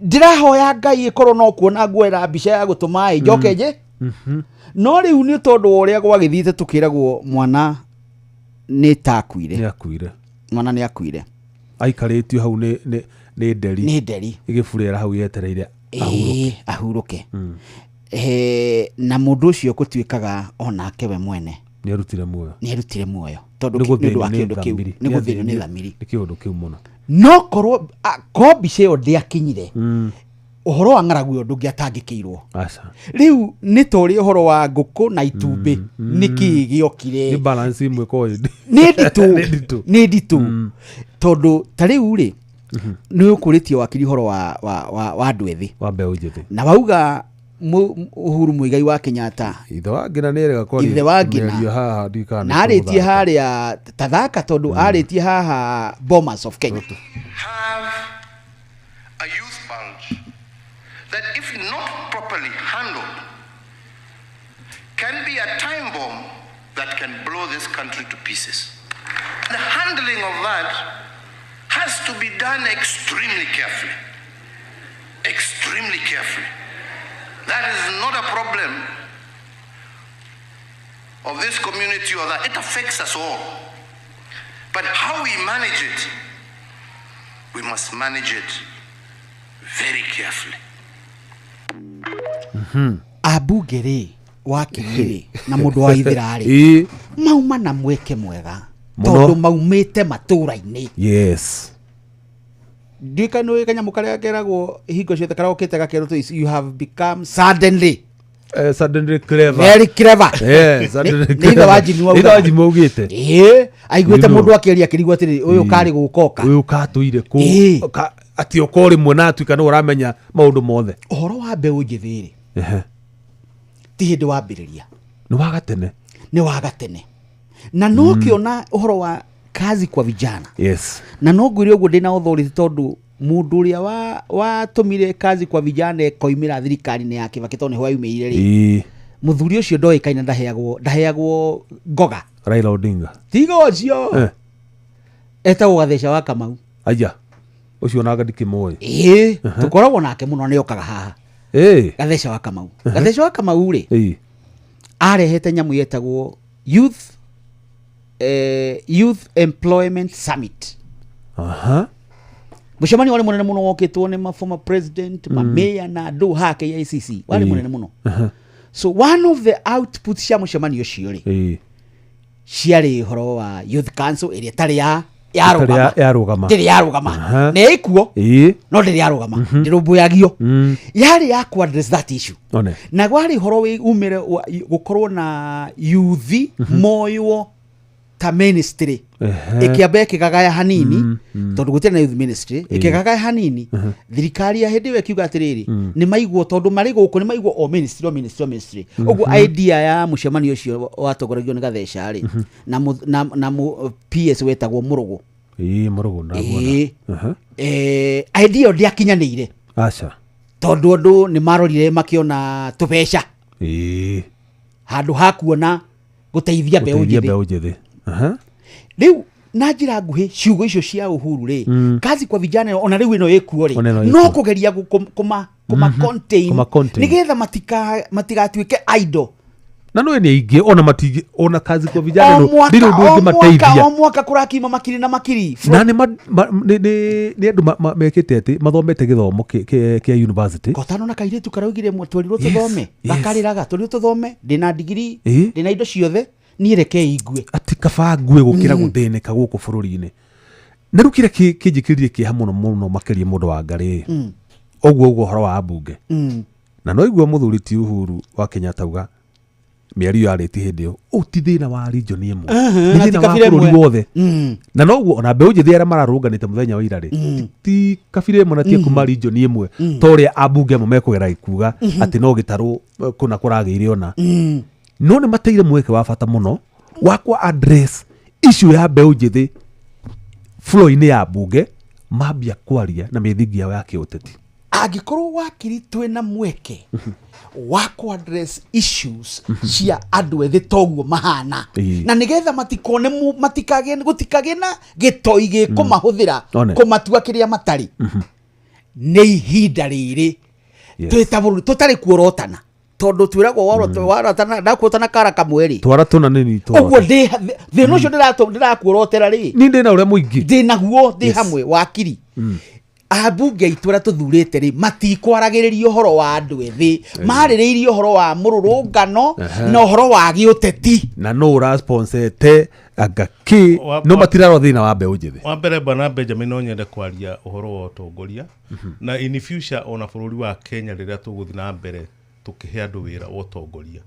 [SPEAKER 1] ndĩrahoya Ngai ĩkorwo no kuona nguoera mbica ya gũtũma ĩ njoke nje No rĩu nĩ tondũ wa ũrĩa gwagĩthiĩte tũkĩragwo mwana nĩ ta akuire.
[SPEAKER 2] Nĩ akuire.
[SPEAKER 1] Mwana nĩ akuire.
[SPEAKER 2] Aikarĩtio hau nĩ nderi.
[SPEAKER 1] Nĩ nderi.
[SPEAKER 2] Ĩgĩburera hau yetereire ahurũke.
[SPEAKER 1] Ahurũke. Na mũndũ ũcio gũtuĩkaga onake we mwene
[SPEAKER 2] nĩ arutire muoyo.
[SPEAKER 1] Nĩ arutire muoyo tondũ
[SPEAKER 2] Nĩ
[SPEAKER 1] nĩ ũndũ wa
[SPEAKER 2] gũthĩnio nĩ
[SPEAKER 1] kĩũndũ kĩu,
[SPEAKER 2] thamiri.
[SPEAKER 1] nĩ gũthĩnio nĩ thamiri.
[SPEAKER 2] Nĩ kĩũndũ kĩu mũno.
[SPEAKER 1] No korwo ko mbica ĩyo ndĩakinyire, ũhoro wa ng'aragu ĩyo ndũngĩatangĩkĩirwo.
[SPEAKER 2] Aca.
[SPEAKER 1] Rĩu nĩ ta ũrĩa ũhoro wa ngũkũ na itumbĩ, nĩkĩĩ gĩokire?
[SPEAKER 2] Nĩ balance imwe ko ĩndĩ.
[SPEAKER 1] Nĩ nditũ.
[SPEAKER 2] Nĩ nditũ.
[SPEAKER 1] Nĩ nditũ tondũ ta rĩu rĩ, nĩ ũkũrĩtie wakiri ũhoro wa andũ ethĩ
[SPEAKER 2] wa mbeũ njĩthĩ,
[SPEAKER 1] na wauga Uhuru Muigai wa Kenyatta.
[SPEAKER 2] Ithe wa Ngina nĩ erega kwaria.
[SPEAKER 1] Ithe wa Ngina.
[SPEAKER 2] Mĩario haha ndikana.
[SPEAKER 1] Na arĩtie harĩa tathaka tondũ arĩtie haha Bomas of Kenya.
[SPEAKER 5] Have a youth bulge that, if not properly handled, can be a time bomb that can blow this country to pieces. The handling of that has to be done extremely carefully. Extremely carefully. That is not a problem of this community or that. It affects us all. But how we manage it, we must manage it very carefully.
[SPEAKER 1] Ambunge rĩ, wakiri rĩ, na mũndũ wa ithira rĩ, mauma na mweke mwega
[SPEAKER 2] Mũno.
[SPEAKER 1] tondũ maumĩte matũra-inĩ. Ndiũĩ nĩ kanyamũ karĩa keragwo hingo ciothe karĩa okĩte gakerwo tũ, you have become suddenly
[SPEAKER 2] Suddenly clever.
[SPEAKER 1] Very clever.
[SPEAKER 2] Suddenly
[SPEAKER 1] Nĩ ithe
[SPEAKER 2] clever.
[SPEAKER 1] wa Jimmy
[SPEAKER 2] Nĩ ithe wa Jimmy augĩte.
[SPEAKER 1] Aiguĩte
[SPEAKER 2] You know.
[SPEAKER 1] mũndũ akĩaria akĩrigwo atĩrĩrĩ, ũyũ karĩ gũkoka.
[SPEAKER 2] Ũyũ katũire kũ atĩ oka o rĩmwe na atuĩka nĩ ũramenya maũndũ mothe.
[SPEAKER 1] Ũhoro wa mbeũ njĩthĩ rĩ, ti hĩndĩ wambĩrĩria.
[SPEAKER 2] Nĩ wa gatene.
[SPEAKER 1] Nĩ wa gatene na no kĩona ũhoro wa kazi kwa vijana. Na no ngwĩre ũguo ndĩna authority tondũ mũndũ ũrĩa watũmire kazi kwa vijana ĩkoimĩra thirikari-inĩ ya Kibaki tondũ nĩho yaumĩrire rĩ, mũthuri ũcio ndoĩkaine, ndaheagwo ngoga.
[SPEAKER 2] Raila Odinga.
[SPEAKER 1] Tiga ũcio. Etagwo Gatheca wa Kamau.
[SPEAKER 2] Aya ũcio nanga ndikĩmũĩ.
[SPEAKER 1] Tũkoragwo nake mũno, nĩ okaga haha. Gatheca wa Kamau, Gatheca wa Kamau rĩ, arehete nyamũ yetagwo Youth Employment Summit. Mũcemanio warĩ mũnene mũno, wokĩtwo nĩ ma former president, mameya na andũ haha KICC, warĩ mũnene mũno. So one of the outputs cia mũcemanio ũcio rĩ, ciarĩ ũhoro wa youth council ĩrĩa ĩtarĩ ya
[SPEAKER 2] Ĩtarĩ
[SPEAKER 1] yarũgama.
[SPEAKER 2] Yarũgama.
[SPEAKER 1] Ndĩrĩ yarũgama. Nĩ ĩkuo, no ndĩrĩ yarũgama, ndĩrũmbũyagio. Yarĩ ya ku address that issue.
[SPEAKER 2] One.
[SPEAKER 1] Na warĩ ũhoro wĩ umĩre gũkorwo na yuthi moywo ta ministry. Ĩkĩamba ĩkĩgagaya hanini tondũ gũtirĩ na youth ministry, ĩkĩgagaya hanini. Thirikari ya hĩndĩ ĩyo ĩkiuga atĩrĩrĩ, nĩ maiguo tondũ marĩ gũkũ nĩ maiguo o ministry, o ministry, o ministry. Ũguo idea ya mũcemanio ũcio watongoragio nĩ Gatheca rĩ, na PS wetagwo Mũrũgũ.
[SPEAKER 2] Mũrũgũ ndamuona.
[SPEAKER 1] Idea ĩyo ndĩakinyanĩire.
[SPEAKER 2] Aca.
[SPEAKER 1] Tondũ andũ nĩ marorire makĩona tũbeca handũ ha kuona gũteithia mbeũ
[SPEAKER 2] Gũteithia
[SPEAKER 1] njĩthĩ.
[SPEAKER 2] Mbeũ njĩthĩ.
[SPEAKER 1] Rĩu na njĩra nguhĩ, ciugo icio cia Uhuru rĩ, kazi kwa vijana, ona rĩu ĩno ĩkuo rĩ,
[SPEAKER 2] Ona ĩno
[SPEAKER 1] no
[SPEAKER 2] ĩkuo.
[SPEAKER 1] kũgeria kũma contain
[SPEAKER 2] Kũma contain.
[SPEAKER 1] nĩgetha matigatuĩke idle.
[SPEAKER 2] Na no nĩ aingĩ ona matingĩ ona kazi kwa vijana
[SPEAKER 1] O
[SPEAKER 2] no
[SPEAKER 1] mwaka,
[SPEAKER 2] ndirĩ ũndũ
[SPEAKER 1] o mwaka,
[SPEAKER 2] ũngĩmateithia.
[SPEAKER 1] o mwaka kũrakiuma makiri na makiri.
[SPEAKER 2] Na nĩ nĩ andũ mekĩte atĩ mathomete gĩthomo kĩa university.
[SPEAKER 1] Kotano na kairĩtu karaugire twerirwo tũthome. Gakarĩraga twerirwo tũthome, ndĩna ndigiri, ndĩna indo ciothe, niĩ rekei ngue.
[SPEAKER 2] Atĩ kaba ngue gũkĩra gũthĩnĩka gũkũ bũrũri-inĩ. Na rĩu kĩrĩa kĩnjĩkĩrire kĩeha mũno mũno makĩria, mũndũ wa Ngarĩ, ũguo ũhoro wa ambunge, na no igua mũthuri ti Uhuru wa Kenyatta auga mĩario yarĩtie hĩndĩ ĩyo, ũũ ti thĩna wa region ĩmwe, nĩ
[SPEAKER 1] Na ti
[SPEAKER 2] thĩna wa
[SPEAKER 1] kabira
[SPEAKER 2] bũrũri
[SPEAKER 1] ĩmwe.
[SPEAKER 2] wothe. Na noguo ona mbeũ njĩthĩ arĩa mararũnganĩte mũthenya wa ira rĩ, ti kabira ĩmwe na ti kuma region ĩmwe ta ũrĩa ambunge amwe mekũgera ikuga atĩ no gĩtarũ kũna kũragĩire ona. No nĩ mateire mweke wa bata mũno wa kwa address issue ya mbeũ njĩthĩ floor-inĩ ya mbunge, mambia kwaria na mĩthingi yao ya kĩũteti.
[SPEAKER 1] Angĩkorwo wakiri twĩna mweke wa ku address issues cia andũ ethĩ toguo mahana, na nĩgetha matikone matikagĩe gũtikagĩe na gĩtoi gĩkũmahũthĩra
[SPEAKER 2] One.
[SPEAKER 1] kũmatua kĩrĩa matarĩ, nĩ ihinda rĩrĩ twĩ ta bũrũri tũtarĩ kuorotana, Tondũ twĩragwo warota ndakuota na kara kamwe rĩ.
[SPEAKER 2] Twara tũna nĩ ni
[SPEAKER 1] Ũguo ndĩ thĩna ũcio ndĩrakuorotera rĩ.
[SPEAKER 2] Ni ndĩ na ũrĩa mũingĩ.
[SPEAKER 1] Ndĩ naguo ndĩ hamwe wakiri. Ambunge aitũ arĩa tũthurĩte rĩ, matikwaragĩrĩria ũhoro wa andũ ethĩ, marĩrĩirie ũhoro wa mũrũrũngano na ũhoro wa gĩũteti.
[SPEAKER 2] Na no ũrasponsete anga kĩ no matirarora thĩna wa mbeũ njĩthĩ.
[SPEAKER 3] Wa mbere, bwana Benjamin, no nyende kwaria ũhoro wa ũtongoria na in future ona bũrũri wa Kenya rĩrĩa tũgũthiĩ na mbere tũkĩhe andũ wĩra wa ũtongoria,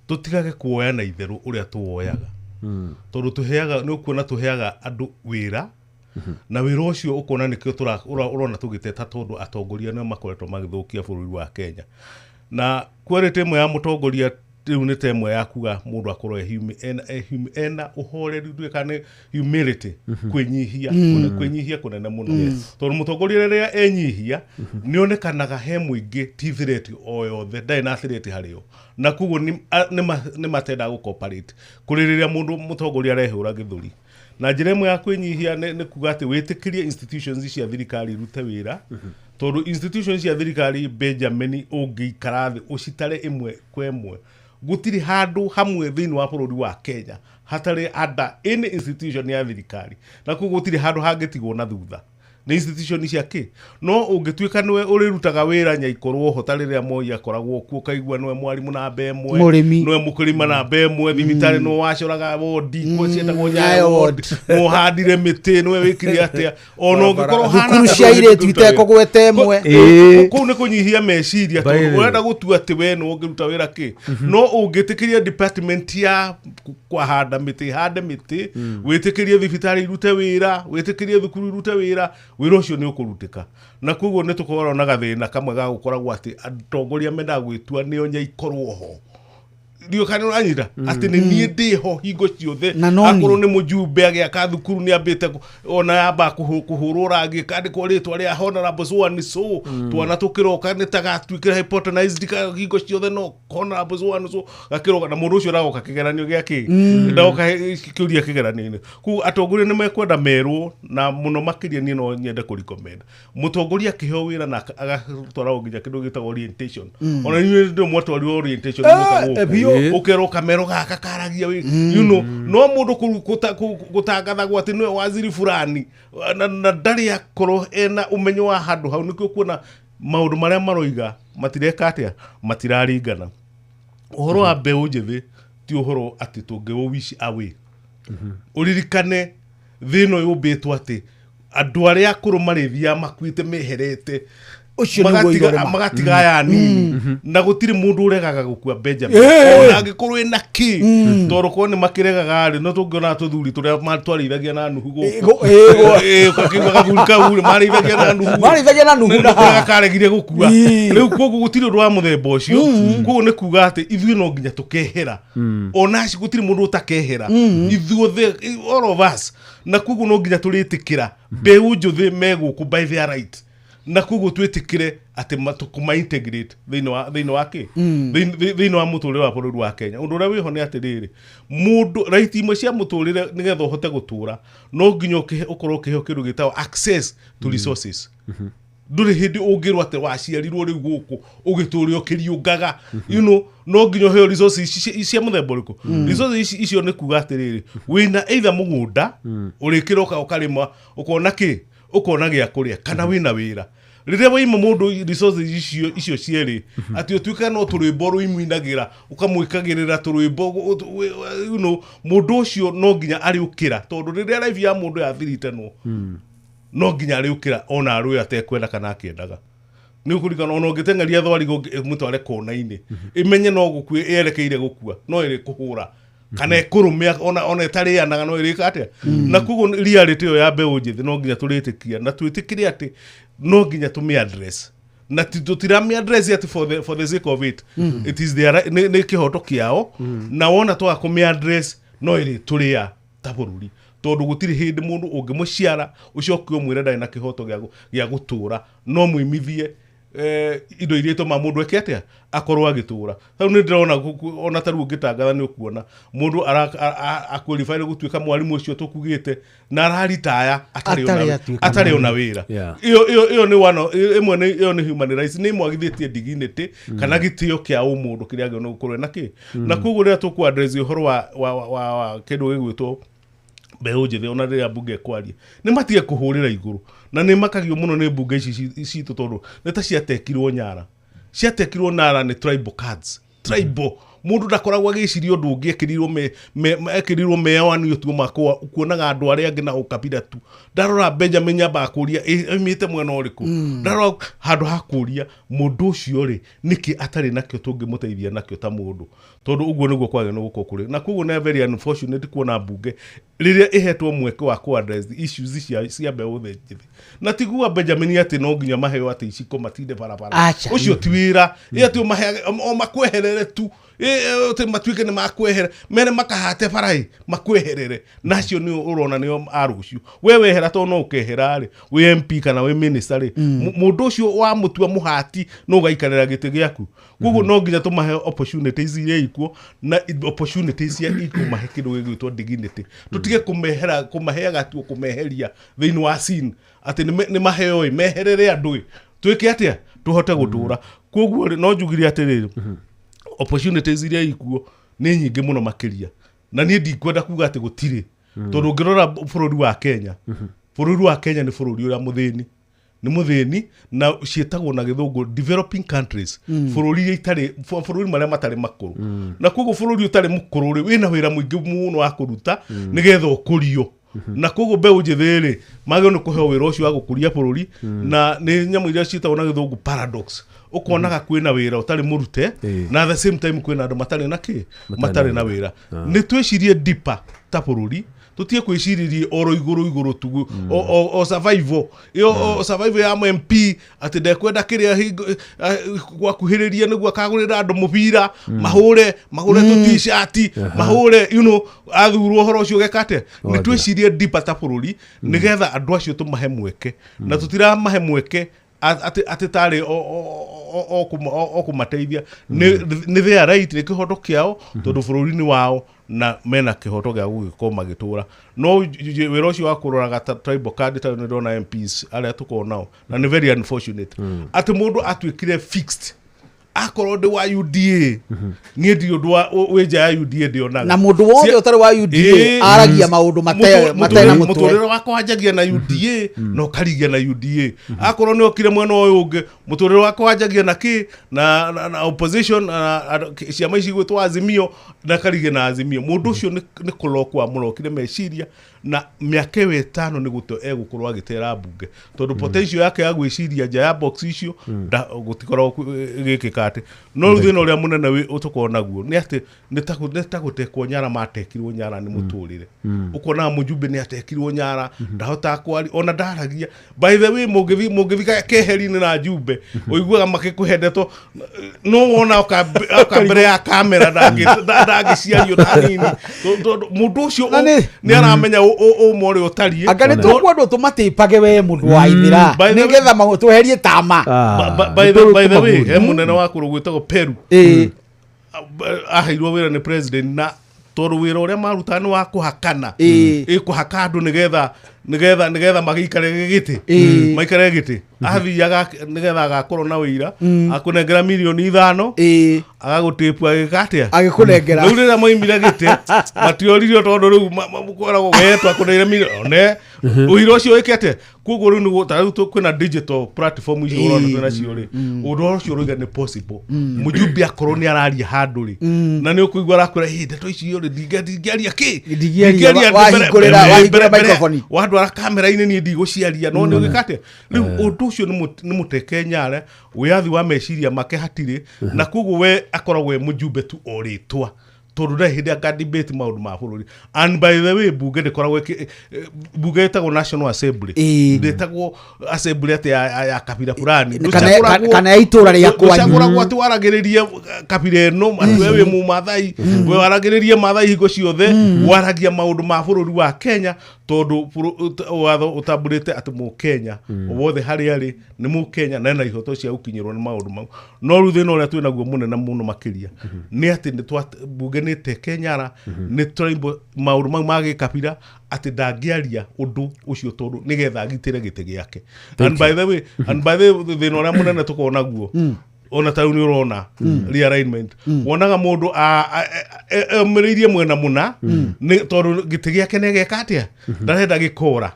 [SPEAKER 3] tũtigage kuoya na itherũ ũrĩa tũwoyaga, tondũ tũheaga, nĩ ũkuona tũheaga andũ wĩra na wĩra ũcio ũkona nĩkĩo ũrona tũgĩteta, tondũ atongoria nĩo makoretwo magĩthũkia bũrũri wa Kenya. Na quality ĩmwe ya mũtongoria rĩu nĩ ta ĩmwe ya kuga mũndũ akorwo ena ũhoreri, nduĩka kana nĩ humility, kwĩnyihia, kwĩnyihia kũnene mũno, tondũ mũtongoria rĩrĩa enyihia nĩ onekanaga he mũingĩ ti threat o yothe, ndarĩ na threat harĩo, na koguo nĩ matendaga gũ-cooperate kũrĩ rĩrĩa mũndũ mũtongoria arehũra gĩthũri. Na njĩra ĩmwe ya kwĩnyihia nĩ kuga atĩ wĩtĩkĩrie institutions cia thirikari irute wĩra, tondũ institutions cia thirikari, Benjamin, ũngĩikara thĩ ũcitare ĩmwe kwa ĩmwe, gũtirĩ handũ hamwe thĩinĩ wa bũrũri wa Kenya hatarĩ under any institution ya thirikari, na koguo gũtirĩ handũ hangĩtigwo na thutha nĩ institution cia kĩ. No ũngĩtuĩka nĩwe ũrĩrutaga wĩra nyaikorwo ho ta rĩrĩa Moi akoragwo kuo, ũkaigua nĩwe mwarimũ namba ĩmwe,
[SPEAKER 1] Mũrĩmi.
[SPEAKER 3] Nĩwe mũkũrĩma namba ĩmwe, thibitarĩ nĩwe wacoraga wondi kuo cietagwo
[SPEAKER 1] Nyayo
[SPEAKER 3] Nyayo
[SPEAKER 1] ward.
[SPEAKER 3] Ward, nĩwe ũhandire mĩtĩ, nĩwe wĩkire atĩa, ona ũngĩkorwo ũhana
[SPEAKER 1] Thukuru
[SPEAKER 3] atĩa
[SPEAKER 1] cia
[SPEAKER 3] ndũngĩruta
[SPEAKER 1] airĩtu
[SPEAKER 3] wĩra.
[SPEAKER 1] itekũgweta ĩmwe.
[SPEAKER 3] Kũu nĩ kũnyihia meciria,
[SPEAKER 2] By the
[SPEAKER 3] tondũ
[SPEAKER 2] way.
[SPEAKER 3] ũrenda gũtua atĩ we nĩwe ũngĩruta wĩra kĩ. No ũngĩtĩkĩria department ya kũhanda mĩtĩ hande mĩtĩ, wĩtĩkĩrie thibitarĩ irute wĩra, wĩtĩkĩrie thukuru irute wĩra, wĩra ũcio nĩ ũkũrutĩka. Na koguo nĩ tũkoragwo na gathĩna kamwe ga gũkoragwo atĩ atongoria mendaga gwĩtua nĩo nyaikorwo ho. Ndiũ kana ũranyita atĩ nĩ niĩ ndĩho hingo ciothe.
[SPEAKER 1] Na no
[SPEAKER 3] Akorwo
[SPEAKER 1] niĩ.
[SPEAKER 3] Nĩ mũjumbe agĩaka thukuru nĩ ambĩte ona yamba kũhũrwo rangi kandĩkwo rĩtwa rĩa honorable so and so, twana tũkĩroka nĩ tagatuĩkĩra hypotenized hingo ciothe, no honorable so and so gakĩroka, na mũndũ ũcio ndagoka kĩgeranio gĩa kĩ, ndagoka kĩũria kĩgeranio-inĩ. Koguo atongoria nĩ mekwenda merwo, na mũno makĩria niĩ no nyende kũ recommend mũtongoria akĩheo wĩra na agatwaragwo nginya kĩndũ gĩtagwo orientation. Ona inyuĩ ndĩ mwatwarirwo orientation mũka gũkũ.
[SPEAKER 2] Biũ.
[SPEAKER 3] Ũkerwo kamero gaka karagia wĩ no mũndũ gũtangathagwo atĩ nĩwe waziri fulani na ndarĩ akorwo ena ũmenyo wa handũ hau, nĩkĩo kuona maũndũ marĩa maroiga matireka atĩa, matiraringana. Ũhoro wa mbeũ njĩthĩ ti ũhoro atĩ tũngĩwũ wish away. Ũririkane thĩ ĩno yũmbĩtwo atĩ andũ arĩa akũrũ marĩthiaga makuĩte meherete.
[SPEAKER 1] Ũcio nĩguo irorema.
[SPEAKER 3] Magatiga aya anini, na gũtirĩ mũndũ ũregaga gũkua, Benjamin, ona angĩkorwo ĩna kĩ, tondũ korwo nĩ makĩregaga rĩ, no tũngĩona tũthuri tũrĩa twarĩithagia na Nuhu gũkũ. Ũkakĩigua gathuri kau rĩ, marĩithagia na Nuhu.
[SPEAKER 1] Marĩithagia na Nuhu na
[SPEAKER 3] Nĩ
[SPEAKER 1] haha.
[SPEAKER 3] karegire gũkua. Rĩu koguo gũtirĩ ũndũ wa mũthemba ũcio. Koguo nĩ kuga atĩ ithuĩ no nginya tũkehera, ona aci gũtirĩ mũndũ ũtakehera, ithuothe, all of us. Na koguo no nginya tũrĩtĩkĩra mbeũ njũthĩ me gũkũ by their right, na koguo twĩtĩkĩre atĩ kũma integrate thĩinĩ wa kĩ, thĩinĩ wa mũtũrĩre wa bũrũri wa Kenya. Ũndũ ũrĩa wĩho nĩ atĩrĩrĩ, mũndũ right imwe cia mũtũrĩre, nĩgetha ũhote gũtũra, no nginya ũkorwo ũkĩheo kĩndũ gĩtagwo access to resources. Ndũrĩ hĩndĩ ũngĩrwo atĩ waciarirwo rĩu gũkũ ũgĩtũre ũkĩriũngaga, no nginya ũheo resources ici cia mũthemba ũrĩkũ. Resources ici icio nĩ kuga atĩrĩrĩ, wĩna either mũgũnda ũrĩkĩroka ũkarĩma ũkona kĩ, ũkona gĩa kũrĩa, kana wĩna wĩra. Rĩrĩa waima mũndũ resources icio cierĩ, atĩ ũtuĩke no tũrwĩmbo rũimwinagĩra, ũkamwĩkagĩrĩra tũrwĩmbo, mũndũ ũcio no nginya arĩũkĩra, tondũ rĩrĩa life ya mũndũ yathiritenwo, no nginya arĩũkĩra ona arũe atekwenda kana akĩendaga. Nĩ ũkũririkana ona ũngĩteng'eria thwariga ũmũtware kona-inĩ, ĩmenye no gũkua yerekeire gũkua, no ĩrĩ kũhũra kana ĩkũrũme, ona ĩtarĩanaga no ĩrĩka atĩa. Na koguo reality ĩyo ya mbeũ njĩthĩ no nginya tũrĩtĩkia na twĩtĩkĩre atĩ no nginya tũmĩ address, na tũtiramĩ address atĩ for the sake of it. It is their right, nĩ kĩhoto kĩao, na wona twaga kũmĩ address no ĩrĩ tũrĩa ta bũrũri, tondũ gũtirĩ hĩndĩ mũndũ ũngĩmũciara ũcoke ũmwĩre ndarĩ na kĩhoto gĩa gũtũra, no mwĩmithie. Indo iria itũmaga mũndũ eke atĩa, akorwo agĩtũra. Rĩu nĩ ndĩrona ona ta rĩu ũngĩtangatha nĩ ũkuona mũndũ aqualify gũtuĩka mwarimũ ũcio tũkugĩte na araritaya atarĩ
[SPEAKER 1] Atarĩ
[SPEAKER 3] ona
[SPEAKER 1] atuĩka
[SPEAKER 3] atarĩ ona wĩra. Ĩyo nĩ one ĩmwe nĩ ĩyo nĩ human rights, nĩ ĩmwagithĩtie dignity kana gĩtĩo kĩa ũmũndũ kĩrĩa agĩrĩirwo nĩ gũkorwo na kĩ. Na koguo rĩrĩa tũkũ address ũhoro wa kĩndũ gĩgwĩtwo mbeũ njĩthĩ, ona rĩrĩa mbunge ĩkwaria, nĩ matige kũhũrĩra igũrũ, na nĩ makagio mũno nĩ mbunge ici citũ, tondũ nĩ ta ciatekirwo nyara, ciatekirwo nara nĩ tribal cards, tribal. Mũndũ ndakoragwo agĩciria ũndũ ũngĩ, ekĩrirwo ekĩrirwo meoanio tu makwa kuonaga andũ arĩa angĩ na ũkabira tu. Ndarora Benjamin, nyambaga kũria, "Ĩ, aumĩte mwena ũrĩkũ?" Ndarora handũ ha kũria mũndũ ũcio rĩ, nĩkĩ atarĩ nakĩo tũngĩmũteithia nakĩo ta mũndũ, tondũ ũguo nĩguo kwagĩrĩirwo nĩ gũkorwo kũrĩ. Na koguo nĩ very unfortunate kuona mbunge rĩrĩa ĩhetwo mweke wa kũ address issues cia mbeũ njĩthĩ, na tiguga Benjamin atĩ no nginya maheo atĩ iciko matinde barabara.
[SPEAKER 1] Acha.
[SPEAKER 3] Ũcio ti wĩra ĩ atĩ ũmaheage o makweherere tu. Ĩ, atĩ matuĩke nĩ makwehere mere makahate bara ĩ makweherere, na acio nĩ ũrona nĩo a rũciũ. We wehera, tondũ no ũkehera rĩ, wĩ MP kana wĩ minister rĩ, mũndũ ũcio wamũtua mũhati no ũgaikarĩra gĩtĩ gĩaku. Koguo no nginya tũmahe opportunities iria ikuo, na opportunities iria ikũmahe kĩndũ gĩgwĩtwo dignity. Tũtige kũmehera, kũmaheaga tu kũmeheria thĩinĩ wa scene, atĩ nĩ maheo ĩ meherere andũ ĩ twĩke atĩa tũhote gũtũra. Koguo rĩ, no njugire atĩrĩrĩ, opportunities iria ikuo nĩ nyingĩ mũno makĩria, na niĩ ndikwenda kuga atĩ gũtirĩ, tondũ ũngĩrora bũrũri wa Kenya, bũrũri wa Kenya nĩ bũrũri ũrĩa mũthĩni, nĩ mũthĩni, na ciĩtagwo na gĩthũngũ developing countries, bũrũri iria itarĩ bũrũri marĩa matarĩ makũrũ. Na koguo bũrũri ũtarĩ mũkũrũ rĩ, wĩna wĩra mũingĩ mũno wa kũruta nĩgetha ũkũrio. Na koguo mbeũ njĩthĩ rĩ, magĩrĩirwo nĩ kũheo wĩra ũcio wa gũkũria bũrũri. Na nĩ nyamũ iria ciĩtagwo na gĩthũngũ paradox, ũkonaga kwĩna wĩra ũtarĩ mũrute, na at the same time kwĩna andũ matarĩ na kĩ, matarĩ na wĩra. Nĩ twĩcirie deeper ta bũrũri, tũtige kwĩcirĩria oro igũrũ igũrũ tu, o survival ĩyo, o survival ya MP, atĩ ndekwenda kĩrĩa gwakuhĩrĩria nĩguo akagũrĩra andũ mũbira, mahũre magũre tũ t-shirt, mahũre athurwo ũhoro ũcio ũgeka atĩa. Nĩ twĩcirie deeper ta bũrũri nĩgetha andũ acio tũmahe mweke, na tũtiramahe mweke atĩ tarĩ o kũmateithia. Nĩ their right, nĩ kĩhoto kĩao, tondũ bũrũri nĩ wao na mena kĩhoto gĩa gũgĩkorwo magĩtũra. No wĩra ũcio wa kũroraga ta tribal card, ta nĩ ndĩrona MPs arĩa tũkoragwo nao, na nĩ very unfortunate atĩ mũndũ atuĩkire fixed akorwo ndĩ wa UDA. Niĩ ndirĩ ũndũ wĩ nja ya UDA ndĩonaga.
[SPEAKER 1] Na mũndũ wothe ũtarĩ wa UDA aragia maũndũ mate na mũtwe.
[SPEAKER 3] Mũtũrĩre wakwa wanjagia na UDA na ũkarigia na UDA. Akorwo nĩ okire mwena ũyũ ũngĩ, mũtũrĩre wakwa wanjagia na kĩ na opposition na ciama ici gwĩtwo Azimio, na karigia na Azimio. Mũndũ ũcio nĩ kũrokwo amũrokire meciria, na mĩaka ĩyo 5 nĩ gũte egũkorwo agĩtera mbunge, tondũ potential yake ya gwĩciria nja ya box icio gũtikoragwo ĩgĩkĩka atĩ. No rĩu thĩna ũrĩa mũnene tũkoragwo naguo nĩ atĩ nĩ ta gũtekwo nyara, matekirwo nyara nĩ mũtũrĩre. Ũkonaga mũjumbe nĩ atekirwo nyara, ndahotaga kwaria, ona ndaragia. By the way, mũngĩthiĩ keheri-inĩ na njumbe, ũiguaga makĩkũhe ndeto, no wona oka mbere ya kamera ndangĩciario na hanini. Tondũ mũndũ ũcio
[SPEAKER 1] Na
[SPEAKER 3] nĩ aramenya ũma ũrĩa ũtariĩ.
[SPEAKER 1] Anga nĩ tũkwendwo tũmatĩpage we mũndũ wa ithira,
[SPEAKER 3] By the way-
[SPEAKER 1] nĩgetha tweherie tama.
[SPEAKER 3] By the way, he mũnene wa kũrũ gwĩtagwo Peru, aheirwo wĩra nĩ president, na tondũ wĩra ũrĩa marutaga nĩ wa kũhakana, ĩ kũhaka andũ nĩgetha magĩikare gĩtĩ, maikare gĩtĩ, athiaga nĩgetha agakorwo na wĩira, akũnengera mirioni 5, agagũtĩpu agĩka atĩa?
[SPEAKER 1] Agĩkũnengera.
[SPEAKER 3] Rĩu rĩrĩa moimire gĩtĩ, matioririo, tondũ rĩu kwĩragwo we twakũneire mirioni one, ũira ũcio wĩke atĩa? Koguo rĩu nĩguo ta rĩu kwĩna digital platform icio ũrona twĩna cio rĩ, ũndũ ũcio ũroiga nĩ possible. Mũjumbe akorwo nĩ araria handũ rĩ, na nĩ ũkũigua arakwĩra, "Ĩ, ndeto icio rĩ, ndingĩaria kĩ."
[SPEAKER 1] Ndingĩaria,
[SPEAKER 3] Ndingĩaria
[SPEAKER 1] wahingũrĩra microphone.
[SPEAKER 3] Wandwara kamera-inĩ niĩ ndigũciaria, no nĩ ũgĩka atĩa rĩu? Ũndũ ũcio nĩ mũteke nyara, wĩyathi wa meciria make hatirĩ, na koguo we akoragwo e mũjumbe tu o rĩtwa. Tondũ ndarĩ hĩndĩ aka debate maũndũ ma bũrũri. And by the way, bunge ndĩkoragwo bunge ĩtagwo National Assembly. Ndĩtagwo assembly atĩ ya kabira fulani.
[SPEAKER 1] Kana ya itũra rĩa kwanyu.
[SPEAKER 3] Ndũcagũragwo atĩ waragĩrĩrie kabira ĩno, atĩ we wĩ Mũmathai, we waragĩrĩrie Mathai hingo ciothe, waragia maũndũ ma bũrũri wa Kenya, tondũ watho ũtambũrĩte atĩ Mũkenya wothe harĩa arĩ nĩ Mũkenya na ena ihoto cia gũkinyĩrwo nĩ maũndũ mau. No rĩu thĩna ũrĩa twĩ naguo mũnene mũno makĩria nĩ atĩ bunge nĩ teke nyara, nĩ tribal, maũndũ mau ma gĩkabira, atĩ ndangĩaria ũndũ ũcio tondũ nĩgetha agitĩre gĩtĩ gĩake. And by the way, thĩna ũrĩa mũnene tũkoragwo naguo, ona ta rĩu nĩ ũrona realignment, wonaga mũndũ omĩrĩirie mwena mũna nĩ tondũ gĩtĩ gĩake nĩ geka atĩa, ndarenda gĩkora.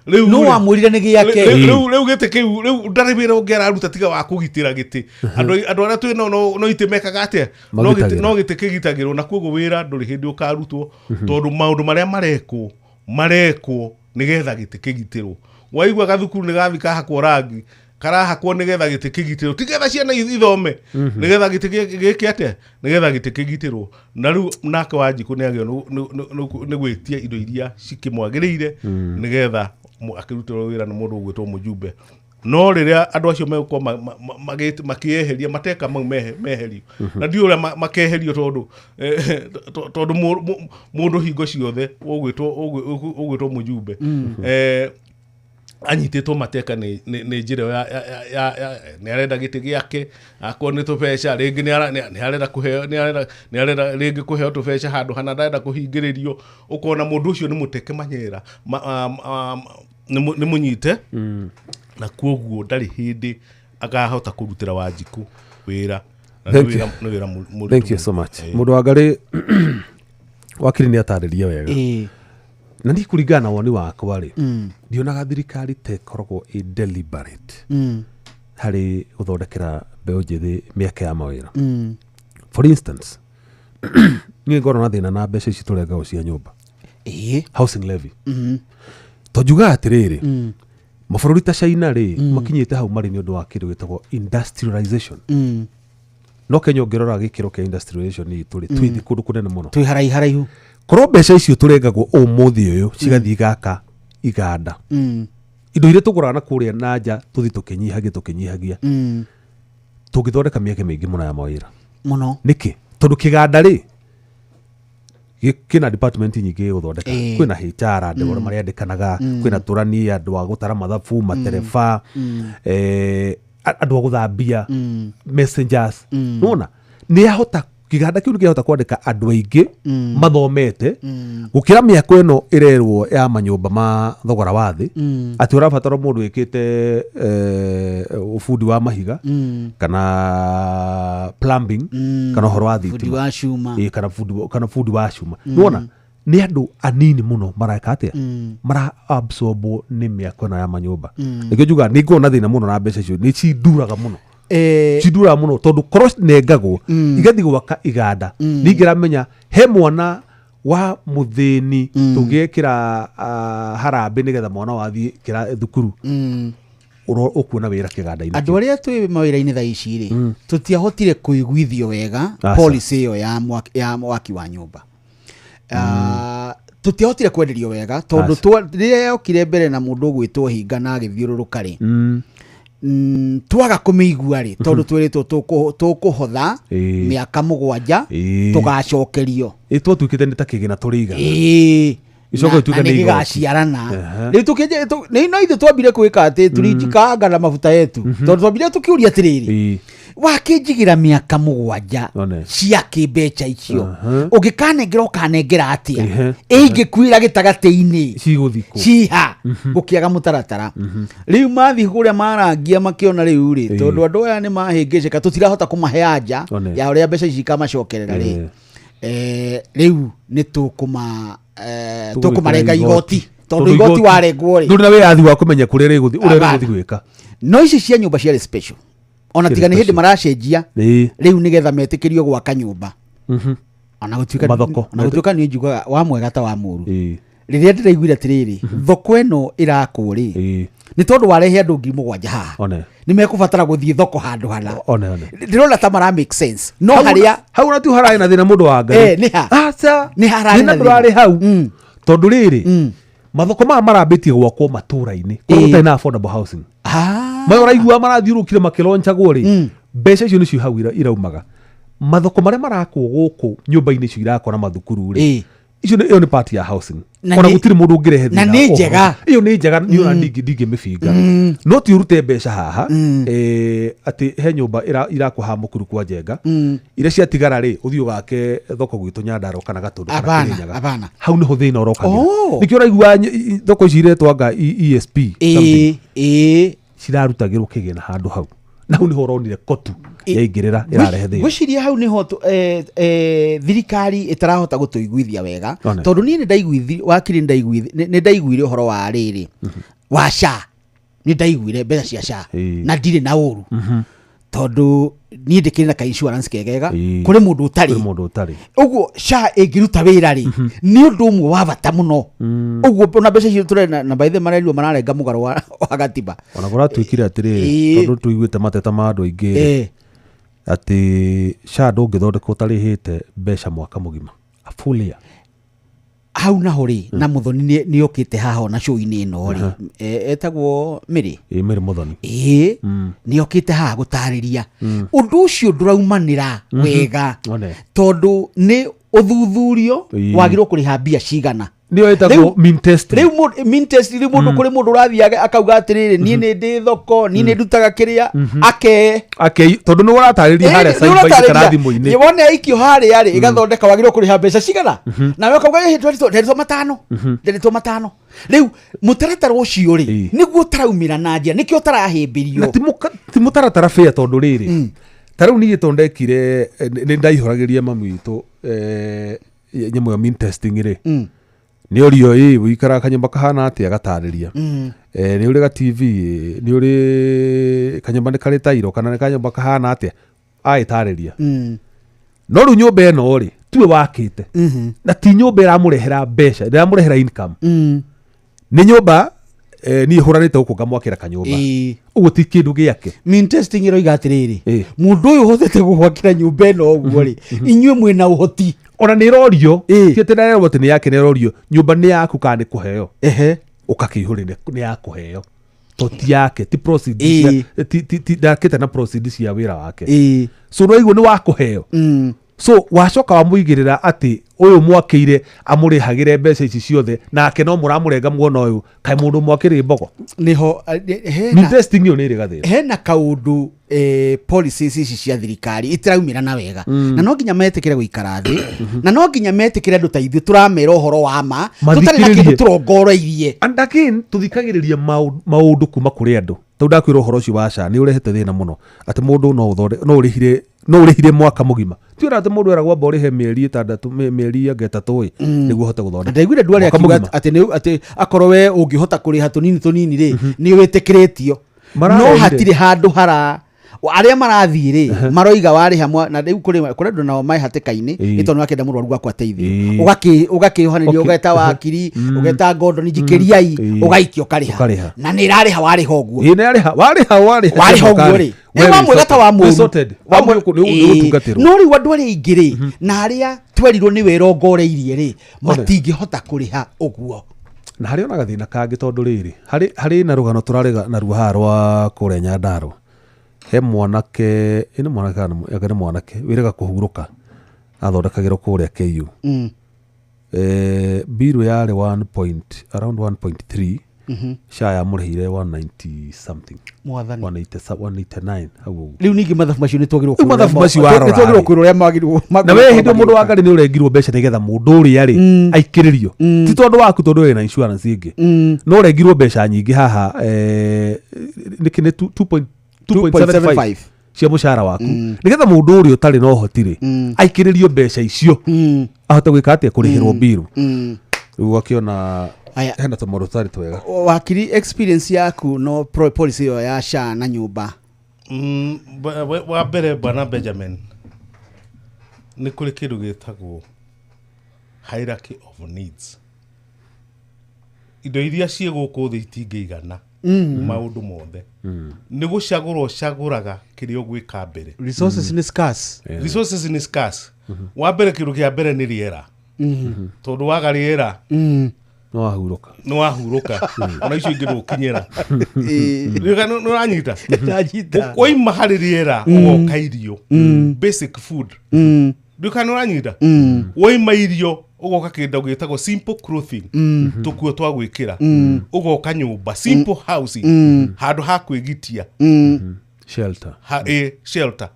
[SPEAKER 3] Rĩu
[SPEAKER 1] No wamwĩrire nĩ gĩake.
[SPEAKER 3] Rĩu gĩtĩ kĩu, rĩu ndarĩ wĩra ũngĩ araruta tiga wa kũgitĩra gĩtĩ. Andũ arĩa twĩ nao no itĩ mekaga atĩa? No
[SPEAKER 2] Magitagĩra.
[SPEAKER 3] Gĩtĩ kĩgitagĩrwo, na koguo wĩra ndũrĩ hĩndĩ ũkarutwo, tondũ maũndũ marĩa marekwo nĩgetha gĩtĩ kĩgitĩrwo. Waigua gathukuru nĩ gathi kahakwo rangi, karahakwo nĩgetha gĩtĩ kĩgitĩrwo, ti getha ciana ithome, nĩgetha gĩtĩ gĩke atĩa, nĩgetha gĩtĩ kĩgitĩrwo. Na rĩu nake Wanjikũ nĩ agĩrĩirwo nĩ gwĩtia indo iria cikĩmwagĩrĩire nĩgetha akĩrutĩrwo wĩra nĩ mũndũ ũgwĩtwo mũjumbe. No rĩrĩa andũ acio megũkorwo makĩeheria mateka mau meherio, na ndiũĩ ũrĩa makeherio, tondũ mũndũ hingo ciothe ũgwĩtwo mũjumbe, anyitĩtwo mateka nĩ njĩra ĩyo ya nĩ arenda gĩtĩ gĩake, akorwo nĩ tũbeca rĩngĩ nĩ arenda kũheo, nĩ arenda rĩngĩ kũheo tũbeca handũ hana, ndarenda kũhingĩrĩrio. Ũkona mũndũ ũcio nĩ mũteke manyera, nĩ mũnyite, na koguo ndarĩ hĩndĩ akahota kũrutĩra Wanjikũ wĩra. Na nĩ
[SPEAKER 2] Thank you.
[SPEAKER 3] nĩ wĩra mũritũ
[SPEAKER 2] Thank you
[SPEAKER 3] mũno.
[SPEAKER 2] so much. Mũndũ wa Ngarĩ, wakiri nĩ atarĩria wega. Na niĩ kũringana na woni wakwa rĩ, ndionaga thirikari ta ĩkoragwo ĩ deliberate harĩ gũthondekera mbeũ njĩthĩ mĩeke ya mawĩra. For instance, niĩ ngorwo na thĩna na mbeca ici tũrengagwo cia nyũmba, housing levy, to njugaga atĩrĩrĩ, mabũrũri ta China rĩ, makinyĩte hau marĩ nĩ ũndũ wa kĩndũ gĩtagwo industrialization. No Kenya, ũngĩrora gĩkĩro kĩa industrialization itũ rĩ, twĩ thĩ kũndũ kũnene mũno.
[SPEAKER 1] Twĩ haraihu haraihu.
[SPEAKER 2] Korwo mbeca icio tũrengagwo ũmũthĩ ũyũ cigathiĩ gaka iganda, indo iria tũgũraga na kũrĩa na nja tũthiĩ tũkĩnyihagia tũkĩnyihagia, tũngĩthondeka mĩeke mĩingĩ mũno ya mawĩra.
[SPEAKER 1] Mũno.
[SPEAKER 2] Nĩkĩ? Tondũ kĩganda rĩ, kĩna department nyingĩ gĩgũthondeka. Kwĩna HR, andũ arĩa marĩandĩkanaga, kwĩna tũrani, andũ a gũtara mathabu, matereba, andũ a gũthambia, messengers. Nĩwona nĩ ahota, kĩganda kĩu nĩ kĩahota kwandĩka andũ aingĩ mathomete gũkĩra mĩako ĩno ĩrerwo ya manyũmba ma thogora wa thĩ, atĩ ũrabatara mũndũ wĩkĩte ũbundi wa mahiga kana plumbing kana ũhoro wa
[SPEAKER 1] Bundi
[SPEAKER 2] thitima
[SPEAKER 1] wa cuma.
[SPEAKER 2] Ĩĩ, kana bundi wa cuma. Nĩwona nĩ andũ anini mũno mareka atĩa, mara absorbwo nĩ mĩako ĩno ya manyũmba. Nĩkĩo njugaga nĩ ngoragwo na thĩna mũno na mbeca icio, nĩ cinduraga mũno. Cinduraga mũno tondũ korwo nengagwo igathiĩ gwaka iganda, ningĩramenya he mwana wa mũthĩni tũngĩekĩra harambĩ nĩgetha mwana wathiĩ kĩra thukuru, ũkuona wĩra kĩganda-inĩ
[SPEAKER 1] Andũ
[SPEAKER 2] kĩu.
[SPEAKER 1] Arĩa twĩ mawĩra-inĩ thaa ici rĩ, tũtiahotire kũiguithio wega
[SPEAKER 2] Aca.
[SPEAKER 1] policy ĩyo ya mwaki wa nyũmba. Tũtiahotire kwenderio wega tondũ
[SPEAKER 2] Aca.
[SPEAKER 1] rĩrĩa yokire mbere na mũndũ ũgwĩtwo hinga na agĩthiũrũrũka rĩ, twaga kũmĩigua rĩ, tondũ twĩrĩtwo tũkũhotha mĩaka 7, tũgacokerio.
[SPEAKER 2] Ĩ, twatuĩkĩte nĩ ta kĩgĩna tũrĩigaga. Icoke
[SPEAKER 1] Na
[SPEAKER 2] ituĩke
[SPEAKER 1] na
[SPEAKER 2] nĩ
[SPEAKER 1] nĩ
[SPEAKER 2] igoti.
[SPEAKER 1] gĩgaciarana. Rĩu no ithuĩ twambire kwĩka atĩ tulijikaanga na mafuta yetu, tondũ twambire tũkĩũria atĩrĩrĩ, wakĩnjigĩra mĩaka 7
[SPEAKER 2] One.
[SPEAKER 1] cia kĩmbeca icio, ũngĩkanengera ũkanengera atĩa? Ĩingĩkuĩra gĩtagatĩ-inĩ,
[SPEAKER 2] Cigũthiĩ kũ?
[SPEAKER 1] ciha gũkĩaga mũtaratara. Rĩu mathiĩ kũrĩa marangia makĩona rĩu rĩ, tondũ andũ aya nĩ mahĩngĩcĩka, tũtirahota kũmahe anja
[SPEAKER 2] One.
[SPEAKER 1] ya ũrĩa mbeca ici ikamacokerera rĩ, rĩu nĩ tũkũma tũkũmarenga igoti, tondũ igoti warengwo rĩ,
[SPEAKER 2] Ndũrĩ na wĩyathi wa kũmenya kũrĩa rĩgũthiĩ, ũrĩa
[SPEAKER 1] Hapana.
[SPEAKER 2] rĩgũthiĩ gwĩka.
[SPEAKER 1] No ici cia nyũmba ciarĩ special, ona
[SPEAKER 2] Ciarĩ
[SPEAKER 1] tiga nĩ hĩndĩ
[SPEAKER 2] special.
[SPEAKER 1] maracenjia rĩu nĩgetha metĩkĩrio gwaka nyũmba, ona gũtuĩka
[SPEAKER 2] Mathoko.
[SPEAKER 1] Ona gũtuĩka niĩ njugaga wa mwega ta wa mũru. Rĩrĩa ndĩraiguire atĩrĩrĩ, thoko ĩno ĩrakwo rĩ, nĩ tondũ warehe andũ 7,000 haha, nĩ mekũbatara gũthiĩ thoko handũ hana. Ndĩrona ta mara make sense, no harĩa
[SPEAKER 2] hau na tu hararĩ na thĩna mũndũ wa Ngai.
[SPEAKER 1] Nĩ ha?
[SPEAKER 2] Aca.
[SPEAKER 1] Nĩ hararĩ na
[SPEAKER 2] thĩna ndũrarĩ hau. Tondũ rĩrĩ, mathoko maya marambĩtie gwakwo matũra-inĩ kũrĩa gũtarĩ na affordable housing. Maya ũraigua marathiũrũkire makĩronchagwo rĩ, mbeca icio nĩcio hau iraumaga. Mathoko marĩa marakwo gũkũ nyũmba-inĩ icio irakwo na mathukuru rĩ, icio ĩyo nĩ part ya housing. Ona gũtirĩ mũndũ ũngĩrehe thĩna.
[SPEAKER 1] Na nĩ njega.
[SPEAKER 2] Ĩyo nĩ njega, niĩ ona ndingĩmĩbinga. No ti ũrute mbeca haha, atĩ he nyũmba irakwo haha Mũkuru kwa Njenga, iria ciatigara rĩ, ũthiĩ ũgake thoko gwitũ Nyandarua kana Gatũndũ kana Kĩrĩnyaga. Hau nĩho thĩna ũrokagĩra. Nĩkĩo ũraigua thoko ici iretwo anga ESP something. Cirarutagĩrwo kĩgĩna handũ hau. Na hau nĩho ũronire kotu yaingĩrĩra ĩrarehe thĩna.
[SPEAKER 1] Ngwĩciria hau nĩho thirikari ĩtarahota gũtũiguithia wega, tondũ niĩ nĩndaiguithi wakiri, nĩ ndaiguire ũhoro wa rĩrĩ wa SHA, nĩ ndaiguire mbeca cia SHA na ndirĩ na ũru, tondũ niĩ ndĩkĩrĩ na ka insurance kegega, kũrĩ mũndũ ũtarĩ.
[SPEAKER 2] Kũrĩ mũndũ ũtarĩ.
[SPEAKER 1] Ũguo SHA ĩngĩruta wĩra rĩ, nĩ ũndũ ũmwe wa bata mũno. Ũguo ona mbeca icio tũrenda, na by the way marerirwo mararenga mũgarũ wa gatiba.
[SPEAKER 2] Ona kũratuĩkire atĩrĩrĩ, tondũ tũiguĩte mateta ma andũ aingĩ rĩ, atĩ SHA ndũngĩthondekwo ũtarĩhĩte mbeca mwaka mũgima. A full year.
[SPEAKER 1] Hau naho rĩ, na Muthoni nĩ okĩte haha ona show-inĩ ĩno rĩ, etagwo Mĩrĩ.
[SPEAKER 2] Ĩ, Mĩrĩ Muthoni.
[SPEAKER 1] Nĩ okĩte haha gũtarĩria. Ũndũ ũcio ndũraumanĩra wega, tondũ nĩ ũthuthurio wagĩrĩirwo kũrĩha mbia cigana.
[SPEAKER 2] Nĩyo ĩtagwo mean testing.
[SPEAKER 1] Rĩu mean test, rĩu mũndũ kũrĩ mũndũ ũrathiĩ akauga atĩrĩrĩ, niĩ nĩ ndĩ thoko, niĩ nĩ ndutaga kĩrĩa, ake.
[SPEAKER 2] Ake, tondũ nĩ ũratarĩria harĩa cyber-inĩ kana thimũ-inĩ.
[SPEAKER 1] Wone aikio harĩa rĩ, ĩgathondeka wagĩrĩirwo kũrĩha mbeca cigana. Nawe ũkauga, ĩhĩ, nderĩtwo matano, nderĩtwo matano. Rĩu mũtaratara ũcio rĩ, nĩguo ũtaraumĩra na njĩra, nĩkĩo ũtarahĩmbĩrio.
[SPEAKER 2] Na ti mũtaratara fair tondũ rĩrĩ, ta rĩu niĩ tondũ ndekire, nĩ ndaihũragĩria mami witũ, nyamũ ya mean testing rĩ. Nĩ ũrio, ũikaraga kanyũmba kahana atĩa, gatarĩria. Nĩ ũrĩ ga TV, nĩ ũrĩ kanyũmba nĩ karĩ tairo kana nĩ kanyũmba kahana atĩa, agĩtarĩria. No rĩu nyũmba ĩno rĩ, tiwe wakĩte. Na ti nyũmba ĩramũrehera mbeca, ĩramũrehera income. Nĩ nyũmba, niĩ hũranĩte gũkũ ngamwakĩra kanyũmba. Ũguo ti kĩndũ gĩake.
[SPEAKER 1] Mean testing ĩroiga atĩrĩrĩ, mũndũ ũyũ ũhotete gũgwakĩra nyũmba ĩno ũguo rĩ, inyuĩ mwĩna ũhoti.
[SPEAKER 2] Ona nĩ ĩrorio, ti atĩ ndarerwo atĩ nĩ yake, nĩ ĩrorio, nyũmba nĩ yaku kana nĩ kũheo. Ũgakĩihũrĩria nĩ ya kũheo. To ti yake, ti proceeds cia, ti ndakĩte na proceeds cia wĩra wake. So no iguo nĩ wa kũheo. So wacoka wamũigĩrĩra atĩ ũyũ mwakĩire amũrĩhagĩre mbeca ici ciothe, nake no mũramũrenga muona ũyũ, kaĩ mũndũ mwakĩrĩ mbogo.
[SPEAKER 1] Nĩho,
[SPEAKER 2] Mean testing ĩyo nĩ ĩrĩ gathĩna.
[SPEAKER 1] Hena kaũndũ, policies ici cia thirikari itiraumĩra na wega. Na no nginya metĩkĩre gũikara thĩ, na no nginya metĩkĩre andũ ta ithuĩ tũramera ũhoro wa ma, tũtarĩ na kĩndũ tũrongoreirie.
[SPEAKER 2] And again, tũthikagĩrĩria maũndũ kuma kũrĩ andũ. Tondũ ndakwĩra ũhoro ũcio wa SHA nĩ ũrehete thĩna mũno, atĩ mũndũ no ũrĩhire mwaka mũgima. Ti ũrĩa atĩ mũndũ eragwo amba ũrĩhe mĩeri ĩtandatũ, mĩeri ĩngĩ ĩtatũ ĩ, nĩguo ũhote gũthondeka.
[SPEAKER 1] Ndaiguire andũ arĩa
[SPEAKER 2] Mwaka
[SPEAKER 1] akiuga
[SPEAKER 2] mũgima.
[SPEAKER 1] atĩ akorwo we ũngĩhota kũrĩha tũnini tũnini rĩ, nĩ wĩtĩkĩrĩtio.
[SPEAKER 2] Marareire.
[SPEAKER 1] No hatirĩ handũ hara arĩa marathiĩ rĩ, maroiga warĩha na rĩu kũrĩ andũ nao me hatĩka-inĩ, nĩ tondũ nĩwakĩenda mũrwaru waku ateithio. Ũgakĩohanĩria, ũgeta wakiri, ũgeta ngondoni, njikĩriai, ũgaikia ũkarĩha.
[SPEAKER 2] Ũkarĩha.
[SPEAKER 1] Na nĩ ĩrarĩha warĩha ũguo.
[SPEAKER 2] Ĩĩ, nĩ yarĩha, warĩha, warĩha.
[SPEAKER 1] Warĩha ũguo rĩ.
[SPEAKER 2] Wee
[SPEAKER 1] Nĩ wa mwega ta wa mũru.
[SPEAKER 2] Wĩ sorted.
[SPEAKER 1] Wa
[SPEAKER 2] Hau nĩ ũgũtungatĩrwo.
[SPEAKER 1] No rĩu andũ arĩa aingĩ rĩ, na arĩa twerirwo nĩ wĩrongoreirie rĩ, matingĩhota kũrĩha ũguo.
[SPEAKER 2] Na harĩ ona gathĩna kangĩ tondũ rĩrĩ, harĩ na rũgano tũrarĩ naruo haha rwa kũrĩa Nyandarua. He mwanake, ĩ nĩ mwanake kana nĩ mwanake, wĩrĩga kũhurũka, athondekagĩrwo kũrĩa KU. Biru yarĩ one point, around 1.3, SHA yamũrĩhire 190 something.
[SPEAKER 1] Mwathani.
[SPEAKER 2] One eighty one eighty nine, hau ũguo.
[SPEAKER 1] Rĩu ningĩ mathabu macio nĩ twagĩrĩirwo
[SPEAKER 2] Rĩu mathabu macio warora
[SPEAKER 1] nĩ twagĩrĩirwo
[SPEAKER 2] rĩ.
[SPEAKER 1] kwĩrwo ũrĩa magĩrĩirwo
[SPEAKER 2] Na we hĩndĩ ĩyo mũndũ wa Ngai nĩ ũrengirwo mbeca nĩgetha mũndũ ũrĩa rĩ, aikĩrĩrio. Ti tondũ waku, tondũ wĩna insurance ĩngĩ. No ũrengirwo mbeca nyingĩ haha, nĩkĩ nĩ two, two point, two point seven five
[SPEAKER 1] 2.75.
[SPEAKER 2] cia mũcara waku. Nĩgetha mũndũ ũrĩa ũtarĩ na ũhoti rĩ, aikĩrĩrio mbeca icio. Ahote gwĩka atĩa? Kũrĩhĩrwo mbiru. Rĩu ũgakĩona
[SPEAKER 1] Aya.
[SPEAKER 2] hena tũmaũndũ tũtarĩ twega.
[SPEAKER 1] Wakiri, experience yaku no policy ĩyo ya SHA na nyũmba.
[SPEAKER 3] Wa mbere Bwana Benjamin, nĩ kũrĩ kĩndũ gĩtagwo hierarchy of needs. Indo iria ciĩ gũkũ thĩ itingĩigana maũndũ mothe. Nĩ gũcagũra ũcagũraga kĩrĩa ũgwĩka mbere.
[SPEAKER 1] Resources nĩ scarce.
[SPEAKER 3] Resources nĩ scarce. Wa mbere, kĩndũ kĩa mbere nĩ rĩera, tondũ waga rĩera
[SPEAKER 2] no wahurũka.
[SPEAKER 3] Nĩ wahurũka, ona icio ingĩ ndũkinyĩra. Nĩ ũranyita?
[SPEAKER 1] Ndanyita.
[SPEAKER 3] Waima harĩ rĩera, ũgoka irio, basic food. Nduka nĩ ũranyita? Waima irio, ũgoka kĩndũ gĩtagwo simple clothing, tũkuo twa gwĩkĩra. Ũgoka nyũmba, simple housing, handũ ha kwĩgitia.
[SPEAKER 2] Shelter.
[SPEAKER 3] Ha, shelter.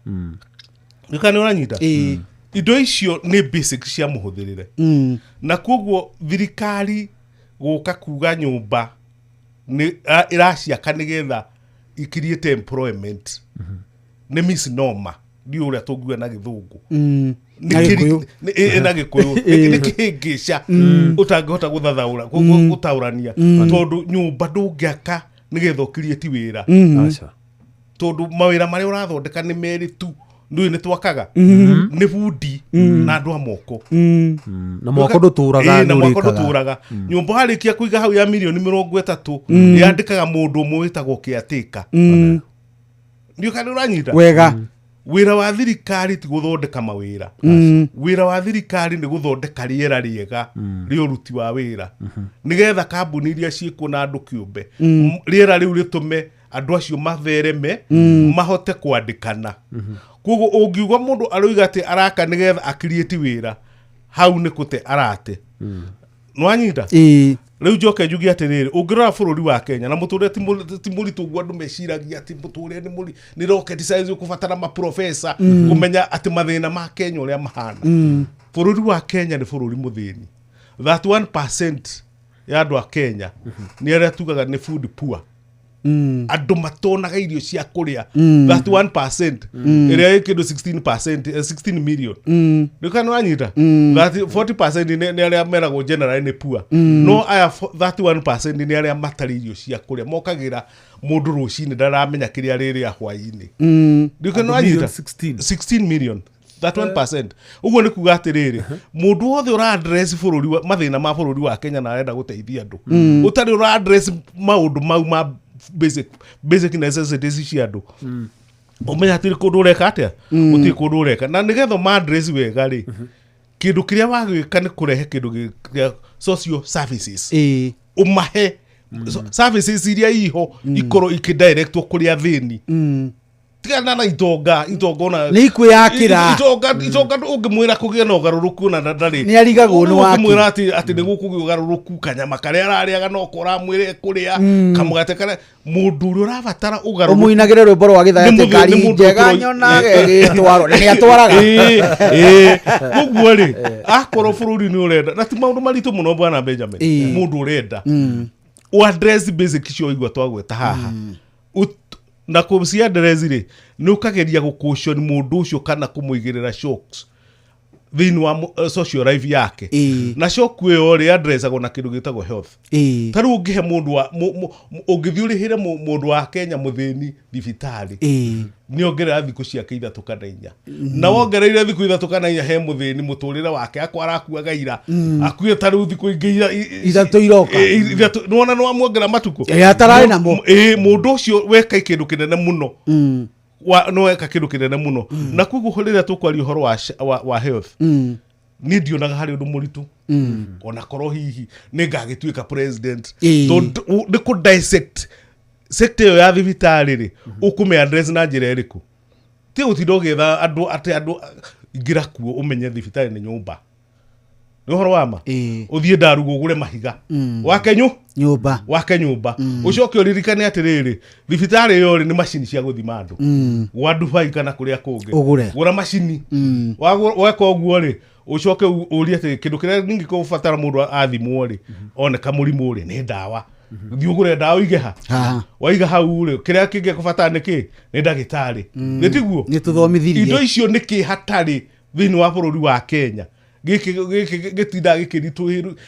[SPEAKER 3] Nduka nĩ ũranyita?
[SPEAKER 1] Ĩĩ.
[SPEAKER 3] Indo icio nĩ basic cia mũhũthĩrĩre, na koguo thirikari gũka kuga nyũmba nĩ ĩraciaka nĩgetha icreate employment nĩ misnomer. Ndiũ ũrĩa tũngiuga na Gĩthũngũ.
[SPEAKER 1] Na Gĩkũyũ.
[SPEAKER 3] Na Gĩkũyũ nĩ kĩhĩngĩca ũtangĩhota gũthathaũra, gũtaũrania, tondũ nyũmba ndũngĩaka nĩgetha ũcreate wĩra.
[SPEAKER 2] Aca.
[SPEAKER 3] Tondũ mawĩra marĩa ũrathondeka nĩ merĩ tu. Ndũĩ nĩ twakaga nĩ bundi na andũ a moko.
[SPEAKER 2] Na mwako ndũtũraga.
[SPEAKER 3] Ĩĩ, na
[SPEAKER 2] nĩ
[SPEAKER 3] mwako
[SPEAKER 2] ũrĩkaga.
[SPEAKER 3] ndũtũraga. Nyũmba warĩkia kũiga hau ya mirioni 30, yandĩkaga mũndũ ũmwe wĩtagwo caretaker. Ndiũ kana ũranyita?
[SPEAKER 1] Wega.
[SPEAKER 3] Wĩra wa thirikari ti gũthondeka mawĩra. Wĩra wa thirikari nĩ gũthondeka rĩera rĩega rĩa ũruti wa wĩra, nĩgetha kambuni iria ciĩkuo na andũ kĩũmbe, rĩera rĩu rĩtũme andũ acio mathereme, mahote kwandĩkana. Koguo ũngiuga mũndũ aroiga atĩ araka nĩgetha acreate wĩra, hau nĩ kũte arate. Nĩwanyita?
[SPEAKER 1] Ĩĩ.
[SPEAKER 3] Rĩu njoke njuge atĩrĩrĩ, ũngĩrora bũrũri wa Kenya na mũtũrĩre ti mũritũ ũguo andũ meciragia atĩ mũtũrĩre nĩ rocket science, ũkũbatara maprofesa kũmenya atĩ mathĩna ma Kenya ũrĩa mahana. Bũrũri wa Kenya nĩ bũrũri mũthĩni. 31% ya andũ a Kenya nĩ arĩa tugaga nĩ food poor, andũ matonaga irio cia kũrĩa. 31% ĩrĩa ĩ kĩndũ 16%, 16 million. Nĩ kana wanyita? 40% nĩ arĩa meragwo generally nĩ poor, no aya 31% nĩ arĩa matarĩ irio cia kũrĩa. Mokagĩra mũndũ rũcinĩ ndaramenya kĩrĩa rĩrĩa hwaĩ-inĩ. Nĩ kana
[SPEAKER 2] Andũ
[SPEAKER 3] wanyita?
[SPEAKER 2] million 16.
[SPEAKER 3] 16 million, 31%. Ũguo nĩ kuga atĩrĩrĩ, mũndũ wothe ũra address bũrũri mathĩna ma bũrũri wa Kenya na arenda gũteithia andũ, ũtarĩ ũra address maũndũ mau ma basic necessities cia andũ, ũmenya hatirĩ kũndũ ũreka atĩa, gũtirĩ kũndũ ũreka. Na nĩgetha ma address wega rĩ, kĩndũ kĩrĩa wagwĩka nĩ kũrehe kĩndũ kĩa social services, ũmahe services iria iho, ikorwo ikidirectwo kũrĩ athĩni. Tigana na itonga, itonga ona
[SPEAKER 1] Nĩ ikwĩyakĩra.
[SPEAKER 3] Itonga ũngĩmwĩra kũgĩe na ũgarũrũku ona ndarĩ.
[SPEAKER 1] Nĩ arigagwo nĩ waki.
[SPEAKER 3] Ũngĩmwĩra atĩ nĩ gũkũgĩa ũgarũrũku, kanyama karĩa ararĩaga no ũramwĩre kũrĩa kamũgate karĩa mũndũ ũrĩa ũrabatara ũgarũrũku.
[SPEAKER 1] Ũmũinagĩre rwĩmbo rwa gĩthaya
[SPEAKER 3] Nĩ
[SPEAKER 1] atĩ ngari
[SPEAKER 3] nĩ mũndũ
[SPEAKER 1] njega nyonaga ĩgĩtwarwo na nĩ atwaraga.
[SPEAKER 3] Ĩĩ. Koguo rĩ, akorwo bũrũri nĩ ũrenda, na ti maũndũ maritũ mũno, bwana Benjamin, mũndũ ũrenda o address basic icio igua twagweta haha, na kũci address rĩ, nĩ ũkageria gũcaution mũndũ ũcio kana kũmũigĩrĩra shocks thĩinĩ wa social life yake. Na shock ĩyo rĩ, addressagwo na kĩndũ gĩtagwo health. Ta rĩu ũngĩhe mũndũ wa ũngĩthiĩ ũrĩhĩre mũndũ wa Kenya mũthĩni thibitarĩ, nĩ ongerera thikũ ciake 3 kana 4. Na wongereire thikũ 3 kana 4 he mũthĩni, mũtũrĩre wake akwa arakuaga ira akuĩ ta rĩu thikũ ingĩ
[SPEAKER 1] 3 iroka.
[SPEAKER 3] 3, nĩwona nĩ wamwongera matukũ.
[SPEAKER 1] Ĩ, atararĩ namo.
[SPEAKER 3] Ĩ, mũndũ ũcio weka kĩndũ kĩnene mũno, no weka kĩndũ kĩnene mũno. Na koguo rĩrĩa tũkwaria ũhoro wa health, niĩ ndionaga harĩ ũndũ mũritũ, ona korwo hihi nĩ ngagĩtuĩka president, tondũ nĩ kũ dissect sector ĩyo ya thibitarĩ rĩ, ũkũmĩ address na njĩra ĩrĩkũ? Ti gũtinda ũgĩetha andũ atĩ andũ ingĩra kuo ũmenye thibitarĩ nĩ nyũmba, nĩ ũhoro wa ma. Ũthiĩ ndaruga ũgũre mahiga wake
[SPEAKER 1] nyũmba.
[SPEAKER 3] Wake nyũmba, ũcoke ũririkane atĩrĩrĩ, thibitarĩ ĩyo rĩ, nĩ macini cia gũthima andũ gwa Dubai kana kũrĩa kũngĩ.
[SPEAKER 1] Ũgũre.
[SPEAKER 3] Gũra macini. Weka ũguo rĩ, ũcoke ũrie atĩ kĩndũ kĩrĩa ningĩ kũbatara mũndũ athimwo rĩ, oneka mũrimũ rĩ, nĩ ndawa. Thiĩ ũgũre ndawa ũige ha.
[SPEAKER 1] Haha.
[SPEAKER 3] Waiga hau rĩ, kĩrĩa kĩngĩ kũbatara nĩ kĩ? Nĩ ndagĩtarĩ, nĩ tiguo?
[SPEAKER 1] Nĩ tũthomithirie.
[SPEAKER 3] Indo icio nĩ kĩ hatarĩ thĩinĩ wa bũrũri wa Kenya? Gĩkĩ gĩkĩ gĩtindaga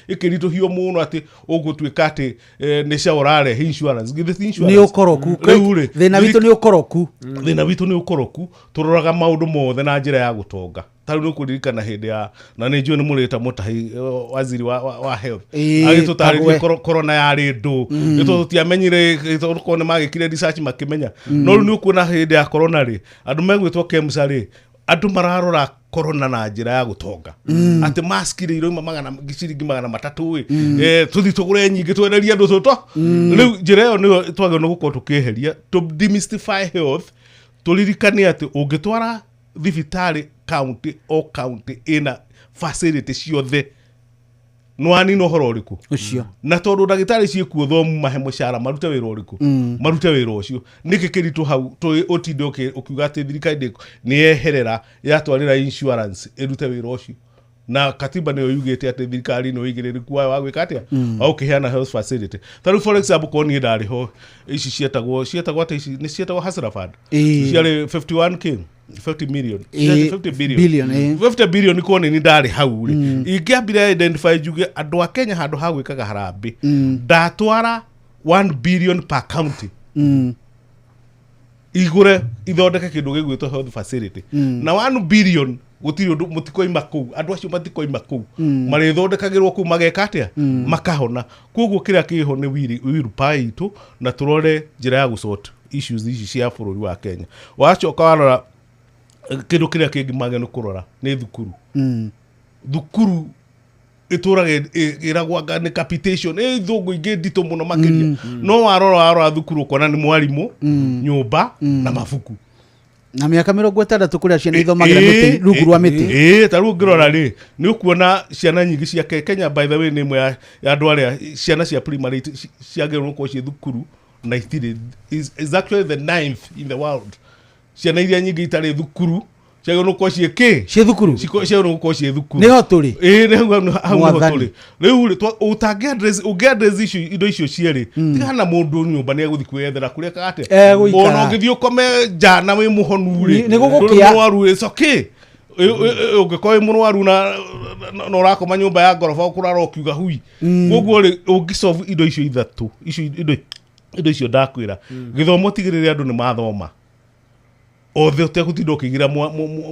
[SPEAKER 3] gĩkĩritũhio mũno atĩ ũgũtuĩka atĩ nĩ cia ũrarehe insurance. Githĩ ti insurance?
[SPEAKER 1] Nĩ ũkoroku.
[SPEAKER 3] Rĩu rĩ,
[SPEAKER 1] Thĩna witũ nĩ ũkoroku.
[SPEAKER 3] Thĩna witũ nĩ ũkoroku. Tũroraga maũndũ mothe na njĩra ya gũtonga. Ta rĩu nĩ ũkũririkana hĩndĩ ya, na nĩ njũĩ nĩ mũrĩta mũtahi waziri wa health agĩtũtarĩria
[SPEAKER 1] Kagwe.
[SPEAKER 3] Corona yarĩ ndũ, nĩ tondũ tũtiamenyire, tondũ nĩ magĩkire research makĩmenya. No rĩu nĩ ũkuona hĩndĩ ya corona rĩ, andũ megwĩtwo KEMSA rĩ, andũ mararora corona na njĩra ya gũtonga, atĩ mask rĩ iroima magana ciringi 300 ĩ, tũthi tũgũre nyingĩ twenderie andũ tũto. Rĩu njĩra ĩyo nĩyo twagĩrĩirwo nĩ gũkorwo tũkĩeheria, to demystify health. Tũririkane atĩ ũngĩtwara thibitarĩ county, o county ĩna facility ciothe, nĩwanina ũhoro ũrĩkũ?
[SPEAKER 1] Ũcio.
[SPEAKER 3] Na tondũ ndagĩtarĩ ciĩkuo thomu, mahe mũcara, marute wĩra ũrĩkũ? Marute wĩra ũcio. Nĩkĩ kĩritũ hau ũtinde ũkiuga atĩ thirikari nĩ yeherera yatwarĩra insurance ĩrute wĩra ũcio, na katiba nĩyo yugĩte atĩ thirikari nĩyo igĩrĩrĩku wayo wa gwĩka atĩa, wa gũkĩheana health facility? Ta rĩu, for example, korwo niĩ ndarĩ ho, ici cietagwo atĩ ici nĩ cietagwo Hustler Fund. Ciarĩ 51K, 50 million. 50 billion.
[SPEAKER 1] Billion, ĩĩ.
[SPEAKER 3] 50 billion. Korwo nĩ ndarĩ hau rĩ, ingĩambire identify, njuge andũ a Kenya handũ ha gwĩkaga harambĩ, ndatwara 1 billion per county igũre ithondeke kĩndũ gĩgwĩtwo health facility. Na 1 billion gũtirĩ ũndũ, mũtikoima kũu, andũ acio matikoima kũu, marĩthondekagĩrwo kũu, mageka atĩa? Makahona. Koguo kĩrĩa kĩho nĩ wiri itũ, na tũrore njĩra ya gũsort issues ici cia bũrũri wa Kenya. Wacoka warora kĩndũ kĩrĩa kĩngĩ magĩa nĩ kũrora nĩ thukuru. Thukuru ĩtũraga ĩragwo anga nĩ capitation, ĩ ithũngũ ingĩ nditũ mũno makĩria. No warora thukuru ũkona nĩ mwarimũ, nyũmba na mabuku.
[SPEAKER 1] Na mĩaka 60 kũrĩa ciana ithomagĩra mĩtĩ, rungu rwa mĩtĩ.
[SPEAKER 3] Ĩĩ, ta rĩu ũngĩrora rĩ, nĩ ũkuona ciana nyingĩ cia Kenya, by the way, nĩ ĩmwe ya andũ arĩa ciana cia primary ciagĩrĩirwo gũkorwo ciĩ thukuru na itirĩ. Is actually the ninth in the world, ciana iria nyingĩ itarĩ thukuru ciagĩrĩirwo gũkorwo ciĩ kĩ?
[SPEAKER 1] Ciĩ thukuru.
[SPEAKER 3] Ciagĩrĩirwo gũkorwo ciĩ thukuru.
[SPEAKER 1] Nĩho tũrĩ.
[SPEAKER 3] Ĩĩ, nĩ hau nĩho
[SPEAKER 1] Mwathani.
[SPEAKER 3] tũrĩ rĩu rĩ. Ũtangĩ address, ũngĩ address icio, indo icio cierĩ, tigana na mũndũ nyũmba nĩ egũthiĩ kwĩyethera kũrĩa kagate.
[SPEAKER 1] Egũikara.
[SPEAKER 3] Ona ũngĩthiĩ ũkome nja na wĩ mũhonu rĩ,
[SPEAKER 1] Nĩ gũgũkĩa.
[SPEAKER 3] ndũrĩ mũrwaru, it's okay. Ũngĩkorwo wĩ mũrwaru na ũrakoma nyũmba ya ngoroba, ũkũrara ũkiuga hui. Koguo rĩ, ũngĩsolve indo icio ithatũ, icio indo icio ndakwĩra, gĩthomo, tigĩrĩre andũ nĩ mathoma othe ũtegũtinda ũkĩigĩra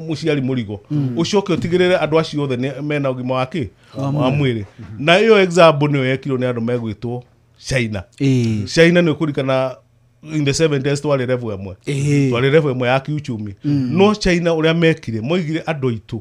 [SPEAKER 3] mũciari mũrigo, ũcoke ũtigĩrĩre andũ acio othe mena ũgima wa kĩ wa mwĩrĩ. Na ĩyo example nĩyo yekirwo nĩ andũ megwĩtwo China. China, nĩ ũkũrikana in the 70s twarĩ level ĩmwe, twarĩ level ĩmwe ya kiuchumi. No China ũrĩa mekire, moigire andũ aitũ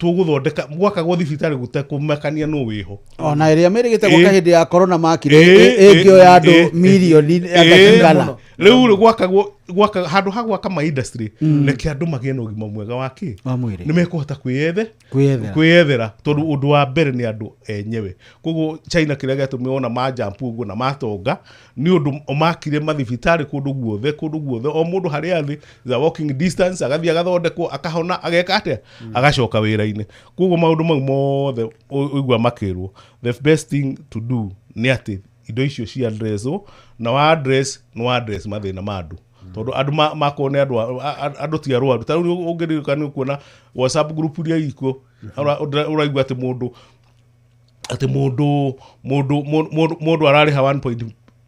[SPEAKER 3] tũgũthondeka gwakagwo thibitarĩ gũtekũmakania nũ wĩho.
[SPEAKER 1] Ona ĩrĩa merĩgĩte gwaka hĩndĩ ya corona makire ĩngĩoya andũ mirioni anga.
[SPEAKER 3] Rĩu rĩ, gwakagwo gwaka handũ ha gwaka ma industry, reke andũ magĩe na ũgima mwega wa kĩ?
[SPEAKER 1] Wa mwĩrĩ.
[SPEAKER 3] Nĩ mekũhota kwĩyethe
[SPEAKER 1] Kwĩyethera.
[SPEAKER 3] Kwĩyethera, tondũ ũndũ wa mbere nĩ andũ enyewe. Koguo China kĩrĩa gĩatũmire ona majampu ũguo na matonga nĩ ũndũ makire mathibitarĩ kũndũ guothe, kũndũ guothe, o mũndũ harĩa athĩ is a walking distance, agathiĩ agathondekwo, akahona, ageka atĩa, agacoka wĩra-inĩ. Koguo maũndũ mau mothe ũigua makĩrwo, the best thing to do nĩ atĩ indo icio cia addresswo, na wa address nĩ wa address mathĩna ma andũ, tondũ andũ makorwo nĩ andũ andũ ti arwaru. Ta rĩu ũngĩririkana, nĩ ũkuona WhatsApp group iria ikuo, ũraigua atĩ mũndũ ararĩha 1 point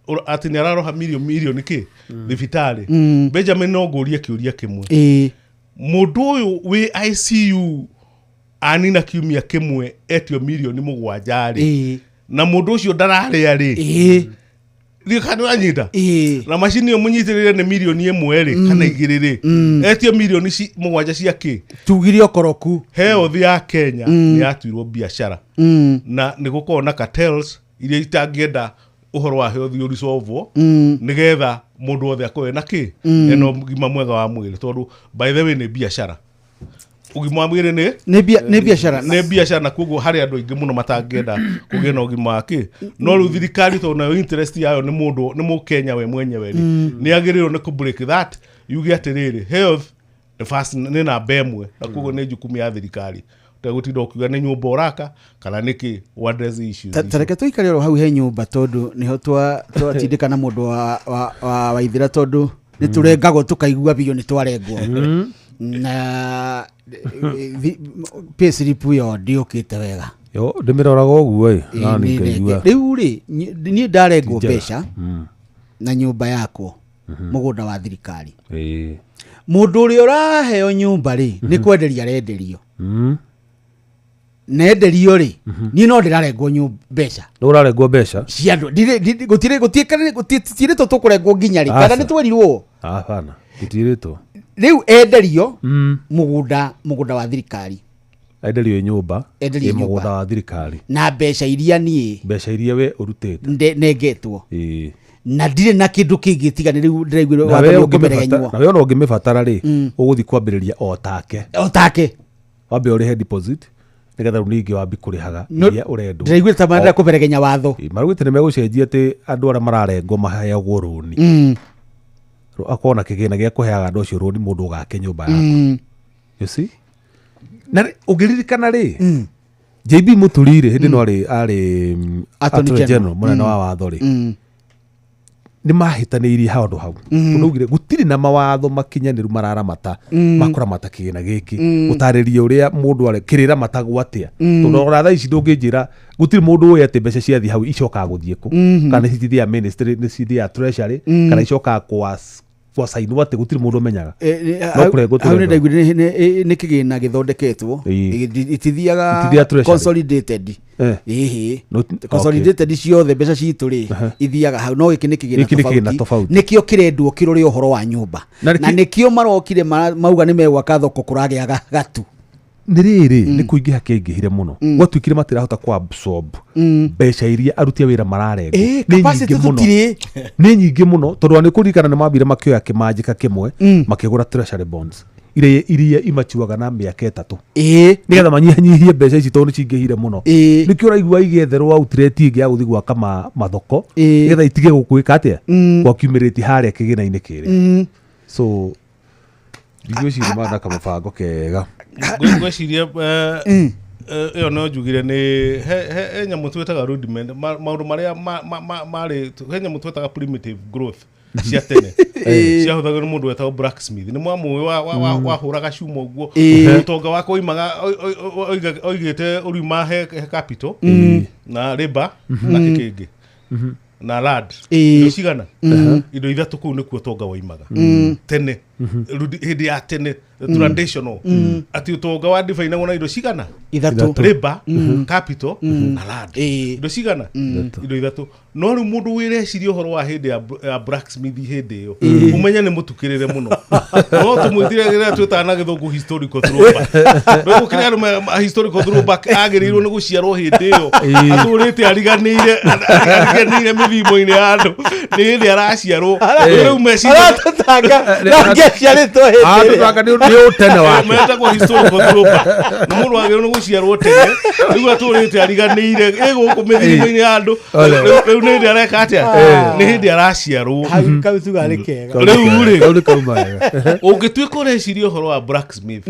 [SPEAKER 3] atĩ nĩ araroha mirioni mirioni kĩ thibitarĩ. Benjamin, no ngũrie kĩũria kĩmwe?
[SPEAKER 1] Ĩĩ.
[SPEAKER 3] Mũndũ ũyũ wĩ ICU anina kiumia kĩmwe etio mirioni 7 rĩ, na mũndũ ũcio ndararĩa rĩ, kana wanyita?
[SPEAKER 1] Ĩĩ.
[SPEAKER 3] Na macini ĩyo mũnyitĩrĩre nĩ mirioni 1 rĩ, kana 2 rĩ, etio mirioni 7 cia kĩ?
[SPEAKER 1] Tugire ũkoroku.
[SPEAKER 3] Health ya Kenya nĩ yatuirwo biacara, na nĩ gũkorwo na cartels iria itangĩenda ũhoro wa health ũrisolvwo nĩgetha mũndũ wothe akorwo ena kĩ, ena ũgima mwega wa mwĩrĩ, tondũ by the way nĩ biacara ũgima wa mwĩrĩ nĩ
[SPEAKER 1] Nĩ biacara.
[SPEAKER 3] Nĩ biacara, na koguo harĩ andũ aingĩ mũno matangĩenda kũgĩa na ũgima wa kĩ. No rĩu thirikari, tondũ nayo interest yayo nĩ mũndũ, nĩ mũkenya we mwenyewe rĩ, nĩ agĩrĩirwo nĩ kũ break that, yuge atĩrĩrĩ, health nĩ first, nĩ namba ĩmwe, na koguo nĩ jukumu ya thirikari, ũtegũtinda ũkiuga nĩ nyũmba ũraka kana nĩ kĩ, address issues
[SPEAKER 1] Ta reke tũikare oro hau he nyũmba, tondũ nĩho twatindĩka na mũndũ wa Waithĩra, tondũ nĩ tũrengagwo tũkaigua biũ nĩ twarengwo. Na payslip yo ndiũkĩte wega.
[SPEAKER 2] Yo ndĩmĩroraga ũguo ĩ na
[SPEAKER 1] Ĩ,
[SPEAKER 2] niĩ ngaigua
[SPEAKER 1] rĩu rĩ, niĩ ndarengwo
[SPEAKER 2] Ti njega.
[SPEAKER 1] mbeca na nyũmba yakwo mũgũnda wa thirikari.
[SPEAKER 2] Ĩĩ.
[SPEAKER 1] Mũndũ ũrĩa ũraheo nyũmba rĩ, nĩ kwenderia arenderio. Nenderio rĩ, niĩ no ndĩrarengwo mbeca
[SPEAKER 2] Nĩ ũrarengwo mbeca?
[SPEAKER 1] Cia andũ. Gũtirĩ gũtirĩ tũkũrengwo nginya rĩ, kana
[SPEAKER 2] Aca.
[SPEAKER 1] nĩ twerirwo?
[SPEAKER 2] Hapana, gũtirĩtwo.
[SPEAKER 1] Rĩu enderio mũgũnda wa thirikari.
[SPEAKER 2] Enderio nyũmba
[SPEAKER 1] Enderio
[SPEAKER 2] ĩ
[SPEAKER 1] nyũmba.
[SPEAKER 2] mũgũnda wa thirikari.
[SPEAKER 1] Na mbeca iria niĩ
[SPEAKER 2] Mbeca iria we ũrutĩte.
[SPEAKER 1] Nengetwo.
[SPEAKER 2] Ĩĩ.
[SPEAKER 1] Na ndirĩ na kĩndũ kĩngĩ tiga nĩ rĩu ndĩraiguire
[SPEAKER 2] Na
[SPEAKER 1] watho
[SPEAKER 2] we
[SPEAKER 1] nĩ
[SPEAKER 2] ũngĩmĩbata-
[SPEAKER 1] ũkũmeregenywo.
[SPEAKER 2] na we ona ũngĩmĩbatara rĩ, ũgũthiĩ kwambĩrĩria o take.
[SPEAKER 1] O take.
[SPEAKER 2] Wambe ũrĩhe deposit nĩgetha rĩu ningĩ wambi kũrĩhaga iria ũrendwo.
[SPEAKER 1] Ndĩraiguire ta marenda kũmeregenya watho.
[SPEAKER 2] Ĩ, maraugĩte nĩ megũcenjia atĩ andũ arĩa mararengwo maheagwo rũni. Akorwo na kĩgĩna gĩa kũheaga andũ acio rũni, mũndũ ũgake nyũmba yaku. You see? Na ũngĩririkana rĩ, JB Mũturi rĩ, hĩndĩ ĩno arĩ
[SPEAKER 1] Attorney
[SPEAKER 2] Attorney
[SPEAKER 1] General.
[SPEAKER 2] General, mũnene wa watho rĩ, nĩ mahĩtanĩirie handũ hau, tondũ augire gũtirĩ na mawatho makinyanĩru mararamata makũramata kĩgĩna gĩkĩ, gũtarĩria ũrĩa mũndũ arĩ kĩrĩramatagwo atĩa, tondũ ona thaa ici ndũngĩnjĩra gũtirĩ mũndũ ũĩ atĩ mbeca ciathiĩ hau icokaga gũthiĩ kũ, kana nĩ cithiaga ministry, nĩ cithiaga treasury, kana icokaga gwacainwo, atĩ gũtirĩ mũndũ ũmenyaga. No kũrengwo
[SPEAKER 1] Hau nĩ
[SPEAKER 2] tũrengwo.
[SPEAKER 1] ndaiguire nĩ kĩgĩna gĩthondeketwo.
[SPEAKER 2] Ĩĩ.
[SPEAKER 1] Itithiaga
[SPEAKER 2] Itithiaga treasury.
[SPEAKER 1] consolidated.
[SPEAKER 2] Eh.
[SPEAKER 1] Ĩhĩ.
[SPEAKER 2] No.
[SPEAKER 1] Consolidated ciothe mbeca citũ rĩ, ithiaga hau, no gĩkĩ nĩ
[SPEAKER 2] Gĩkĩ nĩ kĩgĩna
[SPEAKER 1] kĩgĩna
[SPEAKER 2] tofauti.
[SPEAKER 1] tofauti, nĩkĩo kĩrendwo kĩrore ũhoro wa nyũmba.
[SPEAKER 2] Na
[SPEAKER 1] Na nĩkĩo marokire mauga nĩ megwaka thoko kũragĩa gatu.
[SPEAKER 2] Nĩ rĩrĩ, nĩ kũingĩha kĩaingĩhire mũno, gwatuĩkire matirahota kũ absorb mbeca iria aruti a wĩra mararengwo.
[SPEAKER 1] Ĩ,
[SPEAKER 2] Nĩ
[SPEAKER 1] capacity
[SPEAKER 2] nyingĩ mũno.
[SPEAKER 1] tũtirĩ.
[SPEAKER 2] Nĩ nyingĩ mũno, tondũ ona nĩ kũririkana nĩ mambire makĩoya kĩmanjĩka kĩmwe, makĩgũra treasury bonds iria imachuaga na mĩaka 3, nĩgetha manyihanyihie mbeca ici tondũ nĩ cingĩhire mũno. Nĩkĩo ũraigua igĩetherwo outlet ĩngĩ ya gũthiĩ gwaka mathoko, nĩgetha itige gũkwĩka atĩa, gwakiumĩrĩti harĩa kĩgĩna-inĩ kĩrĩa. So ndigwĩciria marĩ na kamũbango kega.
[SPEAKER 3] Ngwĩciria ĩyo no njugire nĩ he nyamũ twĩtaga rudiment, maũndũ marĩa marĩ, he nyamũ twĩtaga primitive growth cia tene ciahũthagĩrwo nĩ mũndũ wetagwo blacksmith, nĩ mwamũĩ, wahũraga cuma ũguo. Ũtonga wake woimaga oigĩte ũriuma he capital na labor na kĩ kĩngĩ na land. Indo cigana? Indo ithatũ. Kũu nĩkuo ũtonga woimaga tene, hĩndĩ ya tene, traditional, atĩ ũtonga wa divinagwo na indo cigana?
[SPEAKER 1] Ithatũ.
[SPEAKER 2] Ithatũ.
[SPEAKER 3] Labor, capital na land. Indo cigana? Indo ithatũ. No rĩu mũndũ wĩreciria ũhoro wa hĩndĩ ya blacksmith hĩndĩ ĩyo, ũmenye nĩ mũtukĩrĩre mũno, no tũmwĩtire kĩrĩa twĩtaga na gĩthũngũ historical throwback. Rĩu gũkĩrĩ andũ historical throwback agĩrĩirwo nĩ gũciarwo hĩndĩ ĩyo, atũrĩte ariganĩire mĩthimo-inĩ ya andũ nĩ hĩndĩ araciarwo rĩu meciria.
[SPEAKER 1] Aratũtanga nangĩaciarĩtwo hĩndĩ ĩrĩa.
[SPEAKER 2] Atũtanga nĩ ũtene wake.
[SPEAKER 3] Metagwo historical throwback, nĩ mũndũ wagĩrĩirwo nĩ gũciarwo tene, rĩu atũrĩte ariganĩire ĩ gũkũ mĩthimo-inĩ ya andũ. Rĩu nĩ hĩndĩ areka atĩa? Nĩ hĩndĩ araciarwo.
[SPEAKER 1] Hau kau tugarĩ kega.
[SPEAKER 3] Rĩu rĩ,
[SPEAKER 2] Kau nĩ kauma wega.
[SPEAKER 3] Ũngĩtuĩka ũreciria ũhoro wa blacksmith,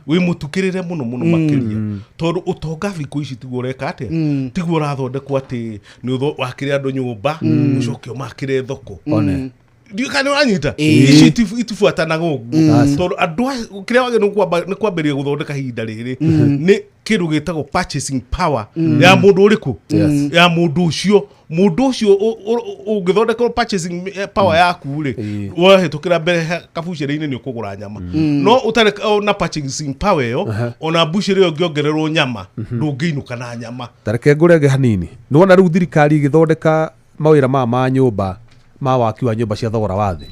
[SPEAKER 3] wĩ mũtukĩrĩre mũno mũno makĩria, tondũ ũtonga thikũ ici tiguo ũreka atĩa, tiguo ũrathondekwo atĩ nĩ wakĩre andũ nyũmba ũcoke ũmakĩre thoko.
[SPEAKER 2] One.
[SPEAKER 3] Ndiũĩ kana nĩ ũranyita. Ici itibuatanaga ũguo, tondũ andũ kĩrĩa wagĩrĩirwo nĩ kwambĩrĩria gũthondeka ihinda rĩrĩ nĩ kĩndũ gĩtagwo purchasing power ya mũndũ ũrĩkũ, ya mũndũ ũcio. Mũndũ ũcio ũngĩthondekerwo purchasing power yaku rĩ, wahĩtũkĩra mbere kabucĩrĩ-inĩ nĩ ũkũgũra nyama. No ũtarĩ na purchasing power ĩyo, ona mbucĩrĩ ĩyo ĩngĩongererwo nyama, ndũngĩinũka na nyama.
[SPEAKER 2] Tareke ngũrenge hanini. Nĩwona rĩu thirikari ĩgĩthondeka mawĩra maya ma nyũmba, ma waki wa nyũmba cia thogora wa thĩ,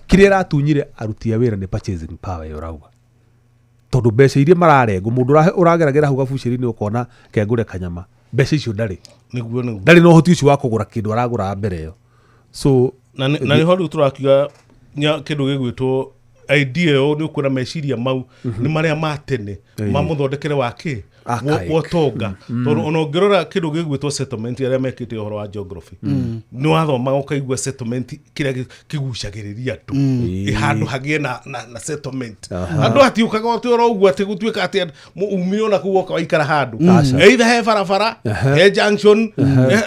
[SPEAKER 2] kĩrĩa ĩratunyire aruti a wĩra nĩ purchasing power ĩyo ũrauga, tondũ mbeca iria mararengwo, mũndũ ũrageragĩra hau gabucĩrĩ-inĩ ũkona kengũre kanyama, mbeca icio ndarĩ.
[SPEAKER 3] Nĩguo.
[SPEAKER 2] Ndarĩ na ũhoti ũcio wa kũgũra kĩndũ aragũra mbere ĩyo, so
[SPEAKER 3] Na nĩho rĩu tũrakiuga kĩndũ gĩgwĩtwo idea ĩyo, nĩ ũkuona meciria mau nĩ marĩa ma tene ma mũthondekere wa kĩ
[SPEAKER 2] Archaic.
[SPEAKER 3] Wa ũtonga, tondũ ona ũngĩrora kĩndũ gĩgwĩtwo settlement, arĩa mekĩte ũhoro wa geography, nĩ wathomaga ũkaigua settlement kĩrĩa kĩgucagĩrĩria andũ. Ĩ, handũ hagĩe na settlement, andũ hatiũkaga atĩ oro ũguo atĩ gũtuĩka atĩ umire ona kũu woka waikara handũ, either he barabara, he junction,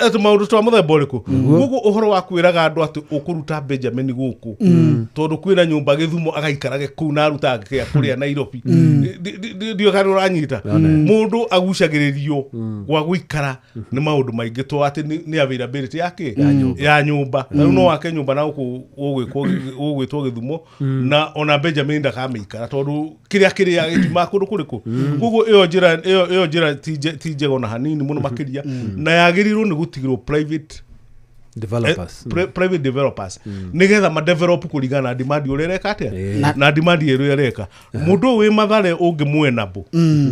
[SPEAKER 3] atĩ maũndũ twa mũthemba ũrĩkũ. Koguo ũhoro wa kwĩraga andũ atĩ ũkũruta Benjamin gũkũ tondũ kwĩna nyũmba Gĩthumo agaikarage kũu na arutaga kĩa kũrĩa Nairobi, ndiũĩ kana ũranyita. Mũndũ agucagĩrĩrio gwa gũikara nĩ maũndũ maingĩ, to atĩ nĩ availability ya kĩ ya nyũmba. Na rĩu no wake nyũmba na gũkũ gũgwĩtwo Gĩthumo, na ona Benjamin ndakamĩikara tondũ kĩrĩa kĩrĩa gĩtiumaga kũndũ kũrĩkũ. Koguo ĩyo njĩra ĩyo njĩra ti njega ona hanini mũno makĩria, na yagĩrĩirwo nĩ gũtigĩrwo private
[SPEAKER 2] developers.
[SPEAKER 3] Private developers, nigetha madevelop kũringana na demand ũrĩa ĩreka atĩa, na demand ĩrĩa ĩreka. Mũndũ ũyũ wĩ Mathare ũngĩmwenabo,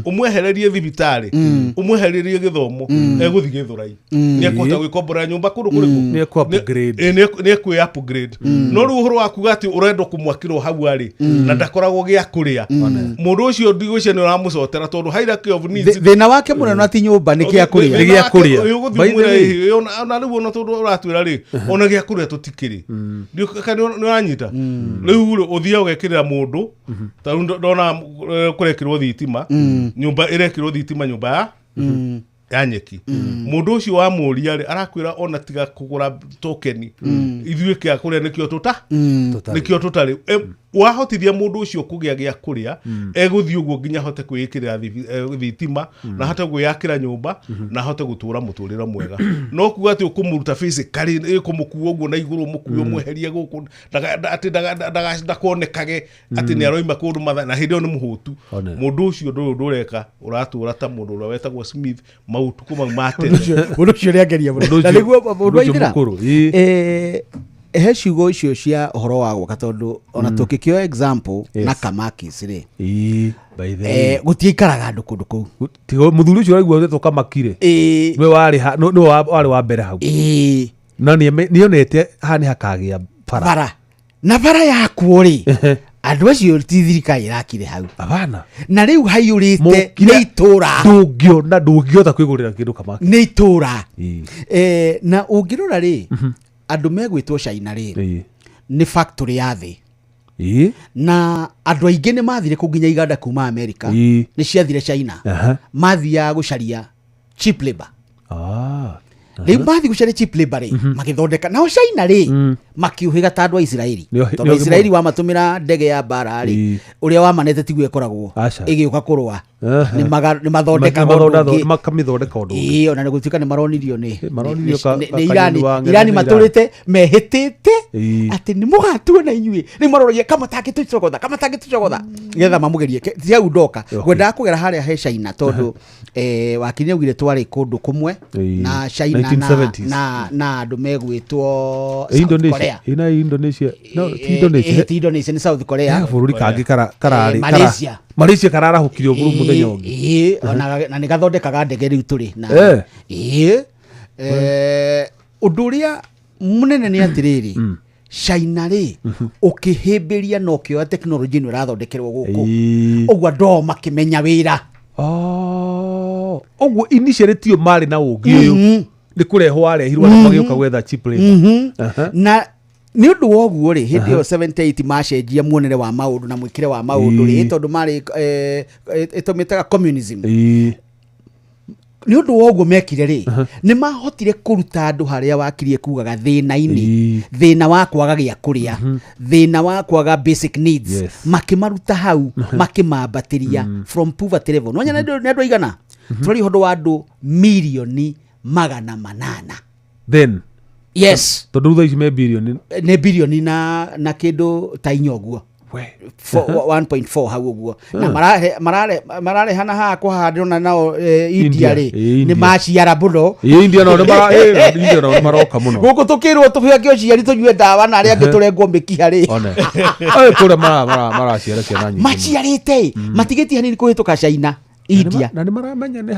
[SPEAKER 3] ũmwehererie thibitarĩ, ũmwehererie gĩthomo, egũthiĩ Gĩthũrai, nĩ ekũhota gwĩkombora nyũmba kũndũ kũrĩkũ.
[SPEAKER 2] Nĩ ekũ upgrade.
[SPEAKER 3] Nĩ ekwĩ upgrade. No rĩu ũhoro wa kuga atĩ ũrenda kũmwakĩrwo hau arĩ na ndakoragwo gĩa kũrĩa, mũndũ ũcio ndigwĩciria nĩ ũramũcotera, tondũ hierarchy of needs.
[SPEAKER 1] Thĩna wake mũnene ti nyũmba, nĩ kĩa kũrĩa.
[SPEAKER 2] Nĩ gĩa kũrĩa.
[SPEAKER 3] Ũgũthiĩ
[SPEAKER 2] By the
[SPEAKER 3] mwĩre,
[SPEAKER 2] way.
[SPEAKER 3] Ona rĩu ona tondũ ũratwĩra rĩ, ona gĩa kũrĩa tũtikĩrĩ. Kana nĩ ũranyita? Rĩu rĩ, ũthiaga ũgekĩrĩra mũndũ ta rĩu ndona kũrekĩrwo thitima nyũmba, ĩrekĩrwo thitima nyũmba ya nyeki. Mũndũ ũcio wamũria rĩ, arakwĩra ona tiga kũgũra tokeni, ithuĩ kĩa kũrĩa nĩkĩo tũta
[SPEAKER 2] Tũtarĩ.
[SPEAKER 3] nĩkĩo tũtarĩ. Wahotithia mũndũ ũcio kũgĩa gĩa kũrĩa, egũthiĩ ũguo nginya ahote kwĩĩkĩrĩra thitima na ahote gwĩakĩra nyũmba na ahote gũtũra mũtũrĩre mwega. No kuga atĩ ũkũmũruta physically, ĩkũmũkua ũguo na igũrũ, ũmũkue ũmweherie gũkũ, atĩ ndakonekage atĩ nĩ aroima kũndũ matha na hĩndĩ ĩyo nĩ mũhũtu.
[SPEAKER 2] One.
[SPEAKER 3] Mũndũ ũcio ndũrĩ ũndũ ũreka, ũratũra ta mũndũ ũrĩa wetagwo Smith maũtukũ mau ma tene.
[SPEAKER 1] Mũndũ ũcio nĩ ageria mũno.
[SPEAKER 2] Mũndũ
[SPEAKER 1] Na
[SPEAKER 2] ũcio-
[SPEAKER 1] nĩguo mũndũ
[SPEAKER 2] mũndũ ũcio
[SPEAKER 1] waithĩra.
[SPEAKER 2] mũkũrũ, ĩĩ.
[SPEAKER 1] He ciugo icio cia ũhoro wa gwaka, tondũ ona tũngĩkĩoya example na Kamakis rĩ,
[SPEAKER 2] Ĩĩ, by the way.
[SPEAKER 1] Gũtiaikaraga andũ kũndũ kũu.
[SPEAKER 2] Tiga mũthuri ũcio ũraigua wetwo Kamakire, nĩwe warĩ nĩwe warĩ wa mbere hau, na nĩonete haha nĩ hakagĩa bara.
[SPEAKER 1] Bara na bara yakuo rĩ, andũ acio ti thirikari ĩrakire hau.
[SPEAKER 2] Abana.
[SPEAKER 1] Na rĩu haiyũrĩte
[SPEAKER 2] Mũkire-
[SPEAKER 1] nĩ itũra.
[SPEAKER 2] Ndũngĩona, ndũngĩhota kwĩgũrĩra kĩndũ Kamaki.
[SPEAKER 1] Nĩ itũra. Na ũngĩrora rĩ, andũ megwĩtwo China rĩ, nĩ factory ya thĩ, na andũ aingĩ nĩ mathire kũu nginya iganda kuma America nĩ ciathire China. Mathiaga gũcaria cheap labor. Rĩu mathiĩ gũcaria cheap labor rĩ, magĩthondeka nao China rĩ, makiũhĩga ta andũ a Isiraeli, tondũ
[SPEAKER 2] nĩ ũgĩ
[SPEAKER 1] Isiraeli wamatũmĩra ndege ya mbara rĩ, ũrĩa wamanete tiguo ĩkoragwo
[SPEAKER 2] Aca.
[SPEAKER 1] ĩgĩũka kũrũa. Nĩ mathondekaga ũndũ ũngĩ.
[SPEAKER 2] Makamĩthondeka ũndũ ũngĩ.
[SPEAKER 1] Ĩĩ, ona nĩ gũtuĩka nĩ maronirio nĩ
[SPEAKER 2] Maronirio
[SPEAKER 1] nĩ
[SPEAKER 2] kanyoni
[SPEAKER 1] Irani.
[SPEAKER 2] wa ng'ethĩ
[SPEAKER 1] Irani
[SPEAKER 2] nĩ
[SPEAKER 1] matũrĩte mehĩtĩte atĩ nĩ mũgatuona inyuĩ. Rĩu maroragia kama matangĩtũcogotha nĩgetha mamũgerie. Ti hau ndoka, ngwendaga kũgera harĩa he China, tondũ wakiri nĩaugire twarĩ kũndũ kũmwe na China na,
[SPEAKER 2] 1970s.
[SPEAKER 1] na andũ megwĩtwo South
[SPEAKER 2] Indonesia.
[SPEAKER 1] Korea.
[SPEAKER 2] Ina Indonesia, no ti Indonesia.
[SPEAKER 1] Ti Indonesia, nĩ South Korea.
[SPEAKER 2] He bũrũri kangĩ kararĩ
[SPEAKER 1] Malaysia.
[SPEAKER 2] Malaysia kararahũkire ũguo mũthenya ũngĩ.
[SPEAKER 1] Ĩĩ, ona na nĩ gathondekaga ndege rĩu tũrĩ na ĩĩ. Ũndũ ũrĩa mũnene nĩ atĩrĩrĩ, China rĩ, ũkĩhĩmbĩria na ũkĩoya tekinoronjĩ ĩno ĩrathondekerwo gũkũ, ũguo andũ ao makĩmenya wĩra.
[SPEAKER 2] Oh, ũguo initially tio marĩ na ũngĩ ũyũ, nĩ kũrehwo warehirwo andũ magĩũka gwetha cheap labor.
[SPEAKER 1] Na nĩ ũndũ wa ũguo rĩ, hĩndĩ ĩyo 78 macenjia muonere wa maũndũ na mwĩkĩre wa maũndũ rĩ, tondũ marĩ ĩtũmĩtaga communism. Nĩ ũndũ wa ũguo mekire rĩ, nĩ mahotire kũruta andũ harĩa wakirie kugaga thĩna-inĩ, thĩna wa kwaga gĩa kũrĩa, thĩna wa kwaga basic needs. Makĩmaruta hau, makĩmambatĩria from poverty level. Nĩwanya nĩ andũ aigana tũraria ũndũ wa andũ 800,000,000.
[SPEAKER 2] Then
[SPEAKER 1] Yes.
[SPEAKER 2] Tondũ thutha ici me birioni.
[SPEAKER 1] Nĩ birioni na kĩndũ ta inya ũguo.
[SPEAKER 2] We.
[SPEAKER 1] 1.4 hau ũguo, na mararehana haha kwa haha ndĩrona nao India
[SPEAKER 2] India,
[SPEAKER 1] rĩ,
[SPEAKER 2] India.
[SPEAKER 1] nĩ maciara mũno.
[SPEAKER 2] Ĩĩ, India nao India nao nĩ maroka mũno.
[SPEAKER 1] Gũkũ tũkĩrwo tũbĩange ũciari, tũnyue ndawa, na arĩa angĩ tũrengwo mĩkiha rĩ.
[SPEAKER 2] One. Ĩ, kũrĩa maraciara ciana nyingĩ mũno.
[SPEAKER 1] Maciarĩte, matigĩtie hanini kũhĩtũka China, India.
[SPEAKER 2] Na nĩ maramenya nĩ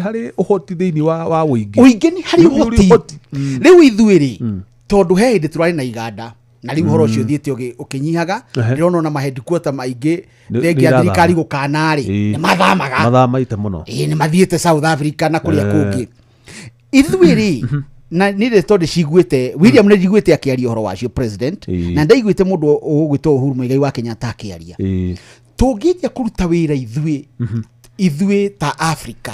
[SPEAKER 2] harĩ ũhoti thĩinĩ wa ũingĩ.
[SPEAKER 1] Ũingĩ nĩ harĩ
[SPEAKER 2] Nĩ ũrĩ
[SPEAKER 1] ũhoti.
[SPEAKER 2] ũhoti.
[SPEAKER 1] Rĩu ithuĩ rĩ, tondũ he hĩndĩ tũrarĩ na iganda. Na rĩu ũhoro ũcio ũthiĩte ũkĩnyihaga. Ndĩrona ona maheadquarter maingĩ thengia
[SPEAKER 2] nĩ
[SPEAKER 1] thirikari
[SPEAKER 2] irathama.
[SPEAKER 1] Gũkana rĩ, nĩ mathamaga.
[SPEAKER 2] Mathamaite mũno.
[SPEAKER 1] Ĩĩ, nĩ mathiĩte South Africa na kũrĩa kũngĩ. Ithuĩ rĩ, na nĩ tondũ ciguĩte William, nĩ njiguĩte akĩaria ũhoro wacio president, na ndaiguĩte mũndũ ũgwĩtwo Uhuru Muigai wa Kenyatta akĩaria. Tũngĩnjia kũruta wĩra ithuĩ ta Africa,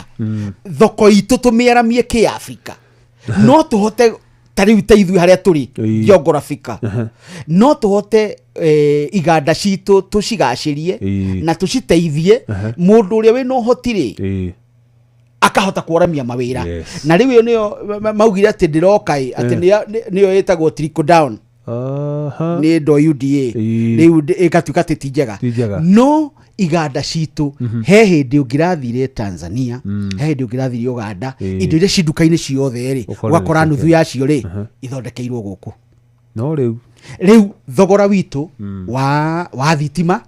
[SPEAKER 1] thoko itũ tũmĩaramie kĩ Africa, no tũhote ta rĩu ta ithuĩ harĩa tũrĩ geographical, no tũhote iganda citũ tũcigacĩrie na tũciteithie. Mũndũ ũrĩa wĩna ũhoti rĩ, akahota kworamia mawĩra. Na rĩu ĩyo nĩyo maugire atĩ ndĩroka ĩ, atĩ nĩyo ĩtagwo trickle down nĩ ndo UDA. Rĩu ĩgatuĩka atĩ ti njega.
[SPEAKER 2] Ti njega.
[SPEAKER 1] No iganda citũ, he hĩndĩ ũngĩrathire Tanzania, he hĩndĩ ũngĩrathire Uganda, indo iria ci nduka-inĩ ciothe rĩ,
[SPEAKER 2] Ũkore
[SPEAKER 1] ũgakora
[SPEAKER 2] nĩ
[SPEAKER 1] nuthu yacio rĩ ithondekeirwo gũkũ.
[SPEAKER 2] No rĩu
[SPEAKER 1] Rĩu thogora witũ wa thitima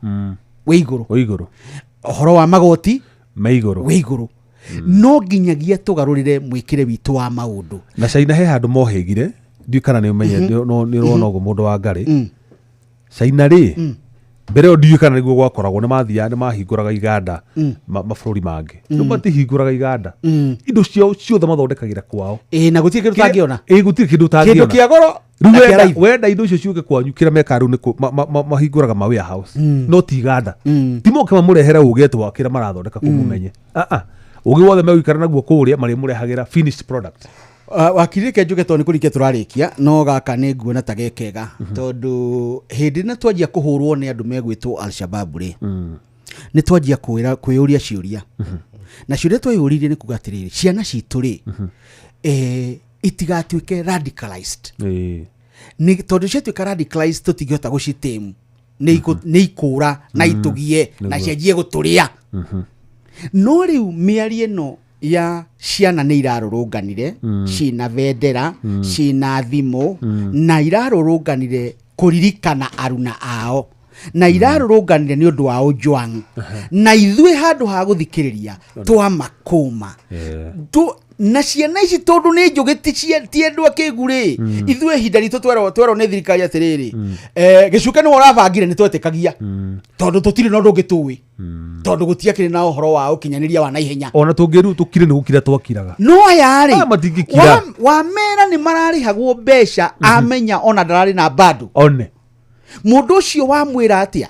[SPEAKER 1] wĩ igũrũ.
[SPEAKER 2] Wĩ igũrũ.
[SPEAKER 1] Ũhoro wa magoti
[SPEAKER 2] me igũrũ.
[SPEAKER 1] Wĩ igũrũ. No nginyagia tũgarũrĩre mwĩkĩre witũ wa maũndũ.
[SPEAKER 2] Na China he handũ mohĩgire, ndiũĩ kana nĩ ũmenye, nĩ ũrona ũguo mũndũ wa ngarĩ China rĩ, mbere ĩyo ndiũĩ kana nĩguo gwakoragwo, nĩ mathiaga nĩ mahingũraga iganda mabũrũri mangĩ. Rĩu matihingũraga iganda, indo ciao ciothe mathondekagĩra kwao.
[SPEAKER 1] Ĩĩ, na gũtirĩ kĩndũ ũtangĩona.
[SPEAKER 2] Ĩĩ, gũtirĩ kĩndũ
[SPEAKER 1] Kĩndũ
[SPEAKER 2] ũtangĩona.
[SPEAKER 1] Kĩa goro
[SPEAKER 2] Rĩu
[SPEAKER 1] na kĩa
[SPEAKER 2] wenda,
[SPEAKER 1] raithi.
[SPEAKER 2] Wenda indo icio ciũke kwanyu, kĩrĩa mekaga rĩu nĩ mahingũraga ma warehouse, no ti iganda. Ti moke mamũrehere ũgĩ atĩ wa kĩrĩa marathondeka kũu mũmenye. Ah, ah. Ũgĩ wothe megũikara naguo kũrĩa marĩmũrehagĩra finished product.
[SPEAKER 1] Wakiri, reke njuge tondũ nĩ kũrĩkia tũrarĩkia, no gaka nĩ nguona ta gekega, tondũ hĩndĩ ĩno twanjia kũhũrwo nĩ andũ megwĩtwo Alshababu rĩ, nĩ twanjia kwĩyũria ciũria, na ciũria tweyũririe nĩ kuga atĩrĩrĩ, ciana citũ rĩ, itigatuĩke radicalized, nĩ tondũ ciatuĩka radicalized tũtingĩhota gũcitĩmu, nĩ ikũra na itũgie na cianjie gũtũrĩa. No rĩu mĩario ĩno ya ciana nĩ irarũrũnganire cina bendera, cina thimũ, na irarũrũnganire kũririkana aruna ao, na irarũrũnganire nĩ ũndũ wa Ojwang, na ithuĩ handũ ha gũthikĩrĩria twamakũma. Na ciana ici tondũ nĩ njũgĩ, ti andũ akĩgu rĩ, ithuĩ ihinda ritũ twerwo nĩ thirikari atĩrĩrĩ, gĩcuke nĩwe ũrabangire, nĩ twetĩkagia tondũ tũtirĩ na ũndũ ũngĩ tũĩ, tondũ gũtiakĩrĩ na ũhoro wa ũkinyanĩria wa naihenya.
[SPEAKER 2] Ona tũngĩrĩu tũkire, nĩ gũkira twakiraga.
[SPEAKER 1] No aya rĩ,
[SPEAKER 2] Aya matingĩkira.
[SPEAKER 1] Wamera nĩ mararĩhagwo mbeca, amenya ona ndararĩ na bado.
[SPEAKER 2] One.
[SPEAKER 1] Mũndũ ũcio wamwĩra atĩa?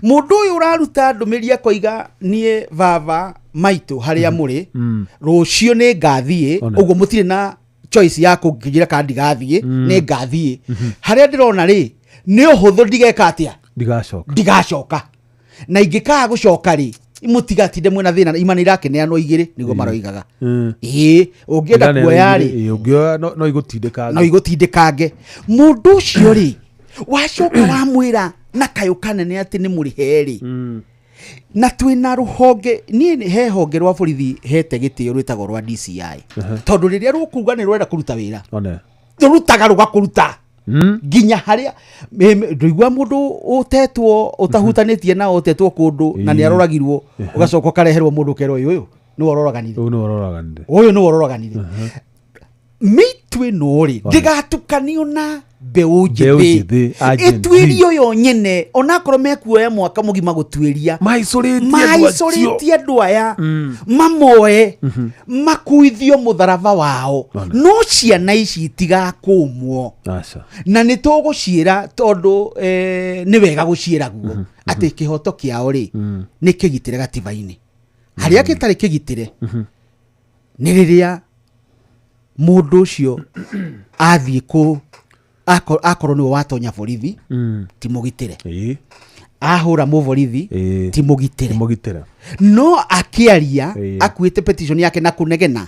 [SPEAKER 1] Mũndũ ũyũ ũraruta ndũmĩrĩri akoiga, niĩ baba maitũ harĩa mũrĩ, rũciũ nĩ ngathiĩ.
[SPEAKER 2] One.
[SPEAKER 1] Ũguo mũtirĩ na choice ya kũnjĩra kana ndigathiĩ, nĩ ngathiĩ. Harĩa ndĩrona rĩ, nĩ ũhũthũ ndigeka atĩa?
[SPEAKER 2] Ndigacoka.
[SPEAKER 1] Ndigacoka, na ingĩkaga gũcoka rĩ, mũtigatinde mwĩna thĩna. Ima nĩ irakĩneanwo igĩrĩ nĩguo maroigaga. Ĩĩ, ũngĩenda kuoya rĩ,
[SPEAKER 2] Ĩĩ, ũngĩoya no igũtindĩkange.
[SPEAKER 1] No igũtindĩkange. Mũndũ ũcio rĩ, wacoka wamwĩra na kayũ kanene atĩ nĩ mũrĩhe rĩ, na twĩna rũhonge, niĩ he honge rwa borithi hete gĩtĩo rwĩtagwo rwa DCI, tondũ rĩrĩa rũkuga nĩ rwenda kũruta wĩra,
[SPEAKER 2] One.
[SPEAKER 1] rũrutaga rũgakũruta nginya harĩa ndũigua mũndũ ũtetwo ũtahutanĩtie na ũtetwo kũndũ na nĩ aroragirwo, ũgacoka ũkareherwo mũndũ ũkerwo, ũyũ ũyũ nĩwe ũroraganire.
[SPEAKER 2] Ũyũ nĩwe ũroraganire.
[SPEAKER 1] Ũyũ nĩwe ũroraganire. Mĩitũ ĩno rĩ, ndĩgatukanio na mbeũ
[SPEAKER 2] Mbeũ
[SPEAKER 1] njĩthĩ.
[SPEAKER 2] njĩthĩ, a Gen Z.
[SPEAKER 1] Ĩtuĩrio yo nyene, onakorwo mekuoya mwaka mũgima gũtuĩria.
[SPEAKER 2] Maicũrĩtie andũ acio.
[SPEAKER 1] Maicũrĩtie andũ aya, mamoe makuithio mũtharaba wao, no ciana ici itigakũmwo.
[SPEAKER 2] Aca.
[SPEAKER 1] Na nĩ tũgũciĩra tondũ nĩ wega gũciĩra guo atĩ kĩhoto kĩao rĩ, nĩ kĩgitĩre gatiba-inĩ. Harĩa gĩtarĩ kĩgitĩre nĩ rĩrĩa mũndũ ũcio athiĩ kũ akorwo nĩwe watonya borithi, ti mũgitĩre. Ahũra mũborithi, ti mũgitĩre.
[SPEAKER 2] Mũgitĩre.
[SPEAKER 1] No akĩaria akuĩte petition yake na kũnegena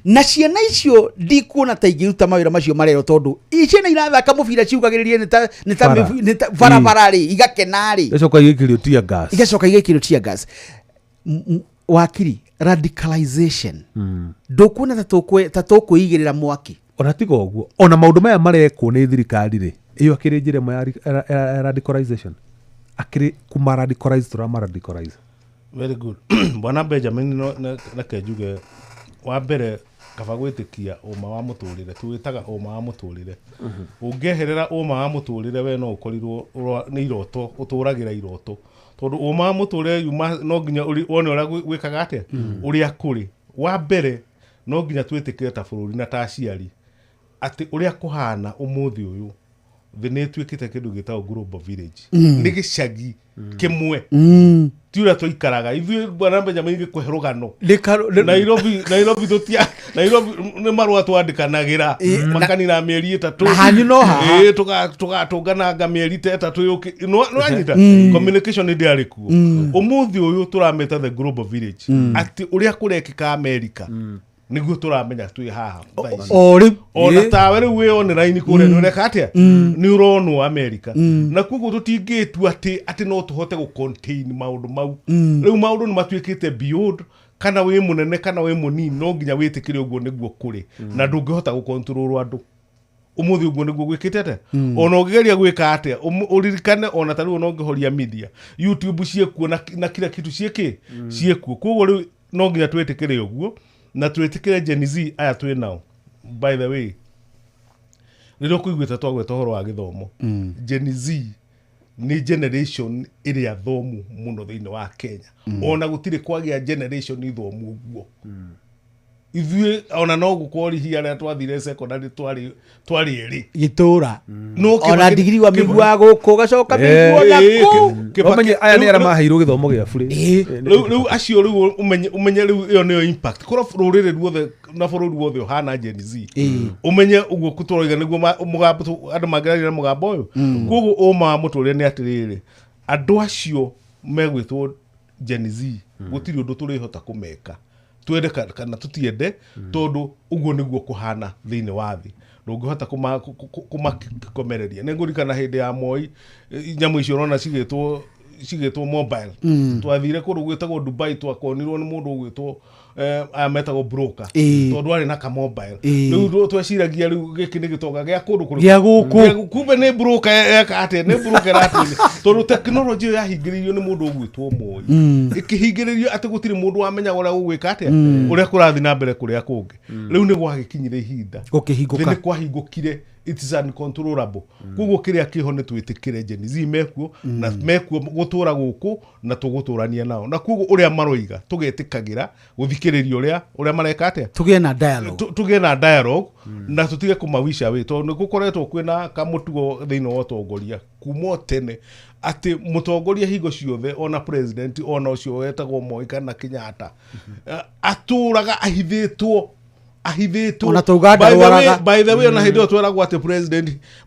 [SPEAKER 1] na ciana icio, ndikuona ta ingĩruta mawĩra macio marerwo, tondũ ciana irathaka mũbira ciugagĩrĩrie nĩ ta
[SPEAKER 2] Bara.
[SPEAKER 1] nĩ ta barabara rĩ, igakena rĩ.
[SPEAKER 2] Igacoka igĩkĩrio tear gas.
[SPEAKER 1] Igacoka igekĩrio tear gas. Wakiri, radicalization, ndũkuona ta tũkwĩigĩrĩra mwaki?
[SPEAKER 2] Ona tiga ũguo, ona maũndũ maya marekwo nĩ thirikari rĩ, ĩyo akĩrĩ njĩra ĩmwe ya radicalization, akĩrĩ kuma radicalize tũrama radicalize.
[SPEAKER 3] Very good, bwana Benjamin. No reke njuge wa mbere, Kaba gwĩtĩkia ũma wa mũtũrĩre, tũwĩtaga ũma wa mũtũrĩre. Ũngĩeherera ũma wa mũtũrĩre, we no ũkorirwo nĩ iroto, ũtũragĩra iroto, tondũ ũma wa mũtũrĩre yuma no nginya wone ũrĩa gwĩkaga atĩa, ũrĩa kũrĩ. Wa mbere, no nginya twĩtĩkĩre ta bũrũri na ta aciari atĩ ũrĩa kũhana ũmũthĩ ũyũ, thĩ nĩ ĩtuĩkĩte kĩndũ gĩtagwo global village, nĩ gĩcagi kĩmwe, ti ũrĩa twaikaraga ithuĩ. Bwana Benjamin, gĩkũhe rũgano. Nairobi, Nairobi tũtia, Nairobi nĩ marũa twandĩkanagĩra makanina mĩeri 3.
[SPEAKER 1] Na hanyu no haha.
[SPEAKER 3] Ĩĩ, tũgatũngananga mĩeri ta 3 yũkĩ nĩwanyita communication ndĩarĩ kuo. Ũmũthĩ ũyũ tũramĩta the global village, atĩ ũrĩa kũrekĩka America nĩguo tũramenya twĩ haha thaa ici.
[SPEAKER 1] O rĩu.
[SPEAKER 3] Ona tawe rĩu wĩ online kũrĩa nĩ ũreka atĩa, nĩ ũronwo America, na koguo tũtingĩtua atĩ no tũhote gũ contain maũndũ mau. Rĩu maũndũ nĩ matuĩkĩte beyond kana wĩ mũnene kana wĩ mũnini, no nginya wĩtĩkĩre ũguo nĩguo kũrĩ, na ndũngĩhota gũ control andũ. Ũmũthĩ ũguo nĩguo gwĩkĩte atĩa. Ona ũngĩgeria gwĩka atĩa, ũririkane ona ta rĩu ona ũngĩhoria media, YouTube ciĩkuo na kila kitu ciĩkĩ ciĩkuo. Koguo rĩu no nginya twĩtĩkĩre ũguo na twĩtĩkĩre Gen Z aya twĩ nao. By the way, rĩrĩa ũkũiguĩte twagweta ũhoro wa gĩthomo, Gen Z nĩ generation ĩrĩa thomu mũno thĩinĩ wa Kenya. Ona gũtirĩ kwagĩa generation thomu ũguo. Ithuĩ ona no gũkorwo rihi arĩa twathire secondary twarĩ erĩ.
[SPEAKER 1] Gĩtũra.
[SPEAKER 3] No
[SPEAKER 1] Ona ndigiri wa mĩiguaga gũkũ, ũgacoka mĩiguo na kũu.
[SPEAKER 2] Ũmenye aya nĩ arĩa maheirwo gĩthomo gĩa burĩ.
[SPEAKER 3] Rĩu acio rĩu ũmenye rĩu ĩyo nĩyo impact, korwo rũrĩrĩ ruothe na bũrũri wothe ũhana Gen Z, ũmenye ũguo tũroiga nĩguo mũgambo andũ mangĩraria na mũgambo ũyũ. Koguo ũma wa mũtũrĩre nĩ atĩrĩrĩ, andũ acio megwĩtwo Gen Z gũtirĩ ũndũ tũrĩhota kũmeka, twende kana tũtiende, tondũ ũguo nĩguo kũhana thĩinĩ wa thĩ. Ndũngĩhota kũmakomereria. Nĩ ngũririkana hĩndĩ ya Moi, nyamũ icio ũrona cigĩtwo mobile, twathire kũndũ gwĩtagwo Dubai, twakonirwo nĩ mũndũ ũgwĩtwo aya metagwo broker, tondũ arĩ na ka mobile. Rĩu tweciragia rĩu gĩkĩ nĩ gĩtonga gĩa kũndũ kũrĩkũ?
[SPEAKER 1] Gĩa gũkũ.
[SPEAKER 3] Kumbe nĩ broker eka atĩa, nĩ broker ĩratũnia, tondũ tekinoronjĩ ĩyo yahingĩrĩirio nĩ mũndũ ũgwĩtwo Moi, ĩkĩhingĩrĩrio atĩ gũtirĩ mũndũ wamenyaga ũrĩa gũgwĩka atĩa, ũrĩa kũrathiĩ na mbere kũrĩa kũngĩ. Rĩu nĩ gwagĩkinyire ihinda
[SPEAKER 1] Gũkĩhingũka.
[SPEAKER 3] Thĩ nĩ kwahingũkire, it is uncontrollable. Koguo kĩrĩa kĩho nĩ twĩtĩkĩre Gen Z mekuo na mekuo gũtũra gũkũ na tũgũtũrania nao, na koguo ũrĩa maroiga tũgetĩkagĩra gũthikĩrĩria ũrĩa mareka atĩa.
[SPEAKER 1] Tũgĩe na dialogue.
[SPEAKER 3] Tũgĩe na dialogue na tũtige kũmawisha wĩ, tondũ nĩ gũkoretwo kwĩna kamũtugo thĩinĩ wa ũtongoria kuma o tene atĩ mũtongoria hingo ciothe, ona president, ona ũcio wetagwo Moi kana Kenyatta, atũraga ahithĩtwo, ahithĩtwo.
[SPEAKER 1] Ona tauga
[SPEAKER 3] By the way-
[SPEAKER 1] ndarwaraga.
[SPEAKER 3] By the way, ona hĩndĩ ĩyo tweragwo atĩ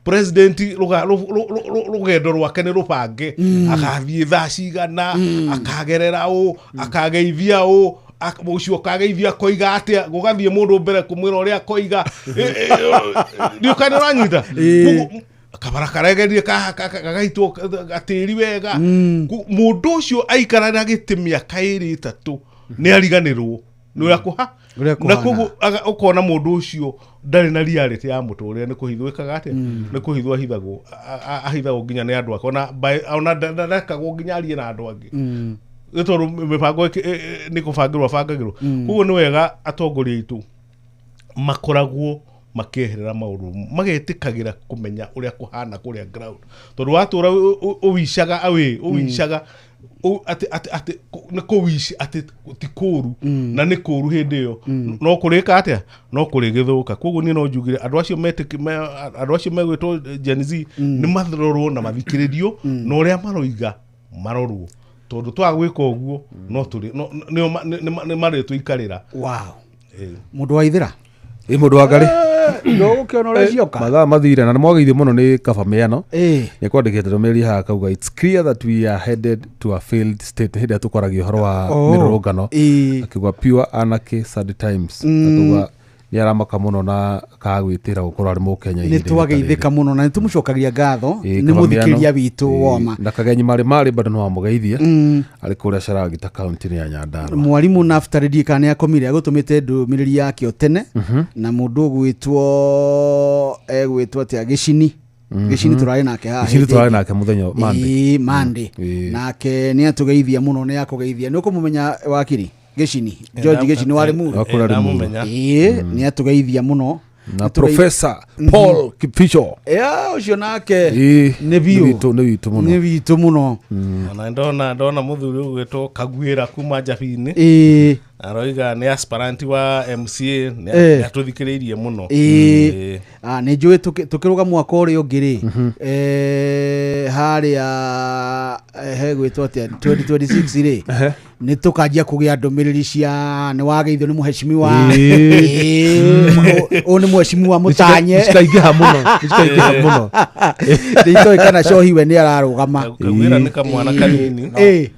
[SPEAKER 3] president rũgendo rwake nĩ rũbange, agathiĩ thaa cigana, akagerera ũ, akageithia ũ, ũcio akageithia akoiga atĩa, gũgathiĩ mũndũ mbere kũmwĩra ũrĩa akoiga. Ndiũka nĩ ũranyita. Koguo, kabara karegerie gagaitwo gatĩri wega. Mũndũ ũcio aikara na gĩtĩ mĩaka 2 3, nĩ ariganĩrwo nĩ ũrĩa kũha
[SPEAKER 1] Ũrĩa
[SPEAKER 3] na
[SPEAKER 1] kũhana.
[SPEAKER 3] Koguo ũkona mũndũ ũcio ndarĩ na reality ya mũtũrĩre, nĩ kũhithwo ĩkaga atĩa, nĩ kũhithwo ahithagwo, ahithagwo nginya nĩ andũ ake, ona ndarekagwo nginya arie na andũ angĩ, nĩ tondũ mĩbango nĩ kũbangĩrwo abangagĩrwo. Koguo nĩ wega atongoria aitũ makoragwo makĩeherera maũndũ, magetĩkagĩra kũmenya ũrĩa kũhana kũrĩa ground, tondũ watũra ũwicaga away, ũwicaga atĩ nĩ kũwici atĩ ti kũru na nĩ kũru, hĩndĩ ĩyo no kũrĩka atĩa, no kũrĩgĩthũka. Koguo niĩ no njugire andũ acio andũ acio megwĩtwo Gen Z nĩ marorwo na mathikĩrĩrio na ũrĩa maroiga marorwo, tondũ twaga gwĩka ũguo no tũrĩ nĩo nĩ marĩtũikarĩra.
[SPEAKER 1] Wow. Mũndũ wa ithĩra.
[SPEAKER 2] Ĩ, mũndũ wa ngarĩ.
[SPEAKER 1] Ndũgũkĩona ũrĩa cioka.
[SPEAKER 2] Mathaa mathire na nĩ mwageithio mũno nĩ kaba mĩano. Nĩ kwandĩkĩte ndũmĩrĩri haha akauga, "It's clear that we are headed to a failed state." Hĩndĩ ĩrĩa tũkwaragia ũhoro wa mĩrũrũngano, akiuga pure anarchy, sad times. Akiuga nĩ aramaka mũno na kaga gwĩtĩra gũkorwo arĩ mũkenya
[SPEAKER 1] Nĩ
[SPEAKER 2] ihinda-inĩ ta rĩrĩ.
[SPEAKER 1] twageithĩka mũno na nĩ tũmũcokagia ngatho. Nĩ
[SPEAKER 2] Kaba
[SPEAKER 1] mũthikĩrĩria
[SPEAKER 2] Mĩano.
[SPEAKER 1] witũ woma.
[SPEAKER 2] Na kagenyi marĩ marĩ bado no amũgeithie arĩ kũrĩa Caragita, kaunti-inĩ ya Nyandarua.
[SPEAKER 1] Mwarimũ Naftali, ndiĩ kana nĩ akomire, agũtũmĩte ndũmĩrĩri yake o tene, na mũndũ ũgwĩtwo egwĩtwo atĩa, Gĩcini, Gĩcini tũrarĩ nake haha
[SPEAKER 2] Gĩcini
[SPEAKER 1] hĩndĩ
[SPEAKER 2] tũrarĩ
[SPEAKER 1] ĩngĩ.
[SPEAKER 2] nake mũthenya Monday.
[SPEAKER 1] Ĩĩ, Monday. Nake nĩ atũgeithia mũno, nĩ akũgeithia. Nĩ ũkũmũmenya, wakiri? Gĩcini George Gĩcini wa Limuru.
[SPEAKER 2] Wa kũrĩa Limuru.
[SPEAKER 3] Ndamũmenya.
[SPEAKER 1] Ĩĩ nĩ atũgeithia mũno.
[SPEAKER 2] Na Professor Paul Kipficho.
[SPEAKER 1] Ya ũcio nake
[SPEAKER 2] Ĩĩ,
[SPEAKER 1] nĩ biũ.
[SPEAKER 2] nĩ witũ, nĩ witũ mũno.
[SPEAKER 1] Nĩ witũ mũno.
[SPEAKER 3] Ona ndona mũthuri ũgwĩtwo Kaguĩra kuma Njabini.
[SPEAKER 1] Ĩĩ.
[SPEAKER 3] Aroiga nĩ aspirant wa MCA, nĩ
[SPEAKER 1] Eh.
[SPEAKER 3] atũthikĩrĩirie mũno.
[SPEAKER 1] Ĩĩ.
[SPEAKER 3] Ĩĩ.
[SPEAKER 1] Ah, nĩ njũĩ tũkĩrũga mwaka ũrĩa ũngĩ rĩ, harĩa hegwĩtwo atĩa 2026 rĩ, nĩ tũkanjia kũgĩa ndũmĩrĩri cia nĩ wageithio nĩ mũhecimiwa.
[SPEAKER 2] Ĩĩ.
[SPEAKER 1] Ũyũ nĩ mũhecimiwa mũtanye.
[SPEAKER 2] Nĩcikaingĩha mũno, nĩcikaingĩha mũno.
[SPEAKER 1] Nditoĩ kana cohi we nĩ ararũgama.
[SPEAKER 3] Kaguĩra nĩ kamwana kanini.
[SPEAKER 1] Ĩĩ.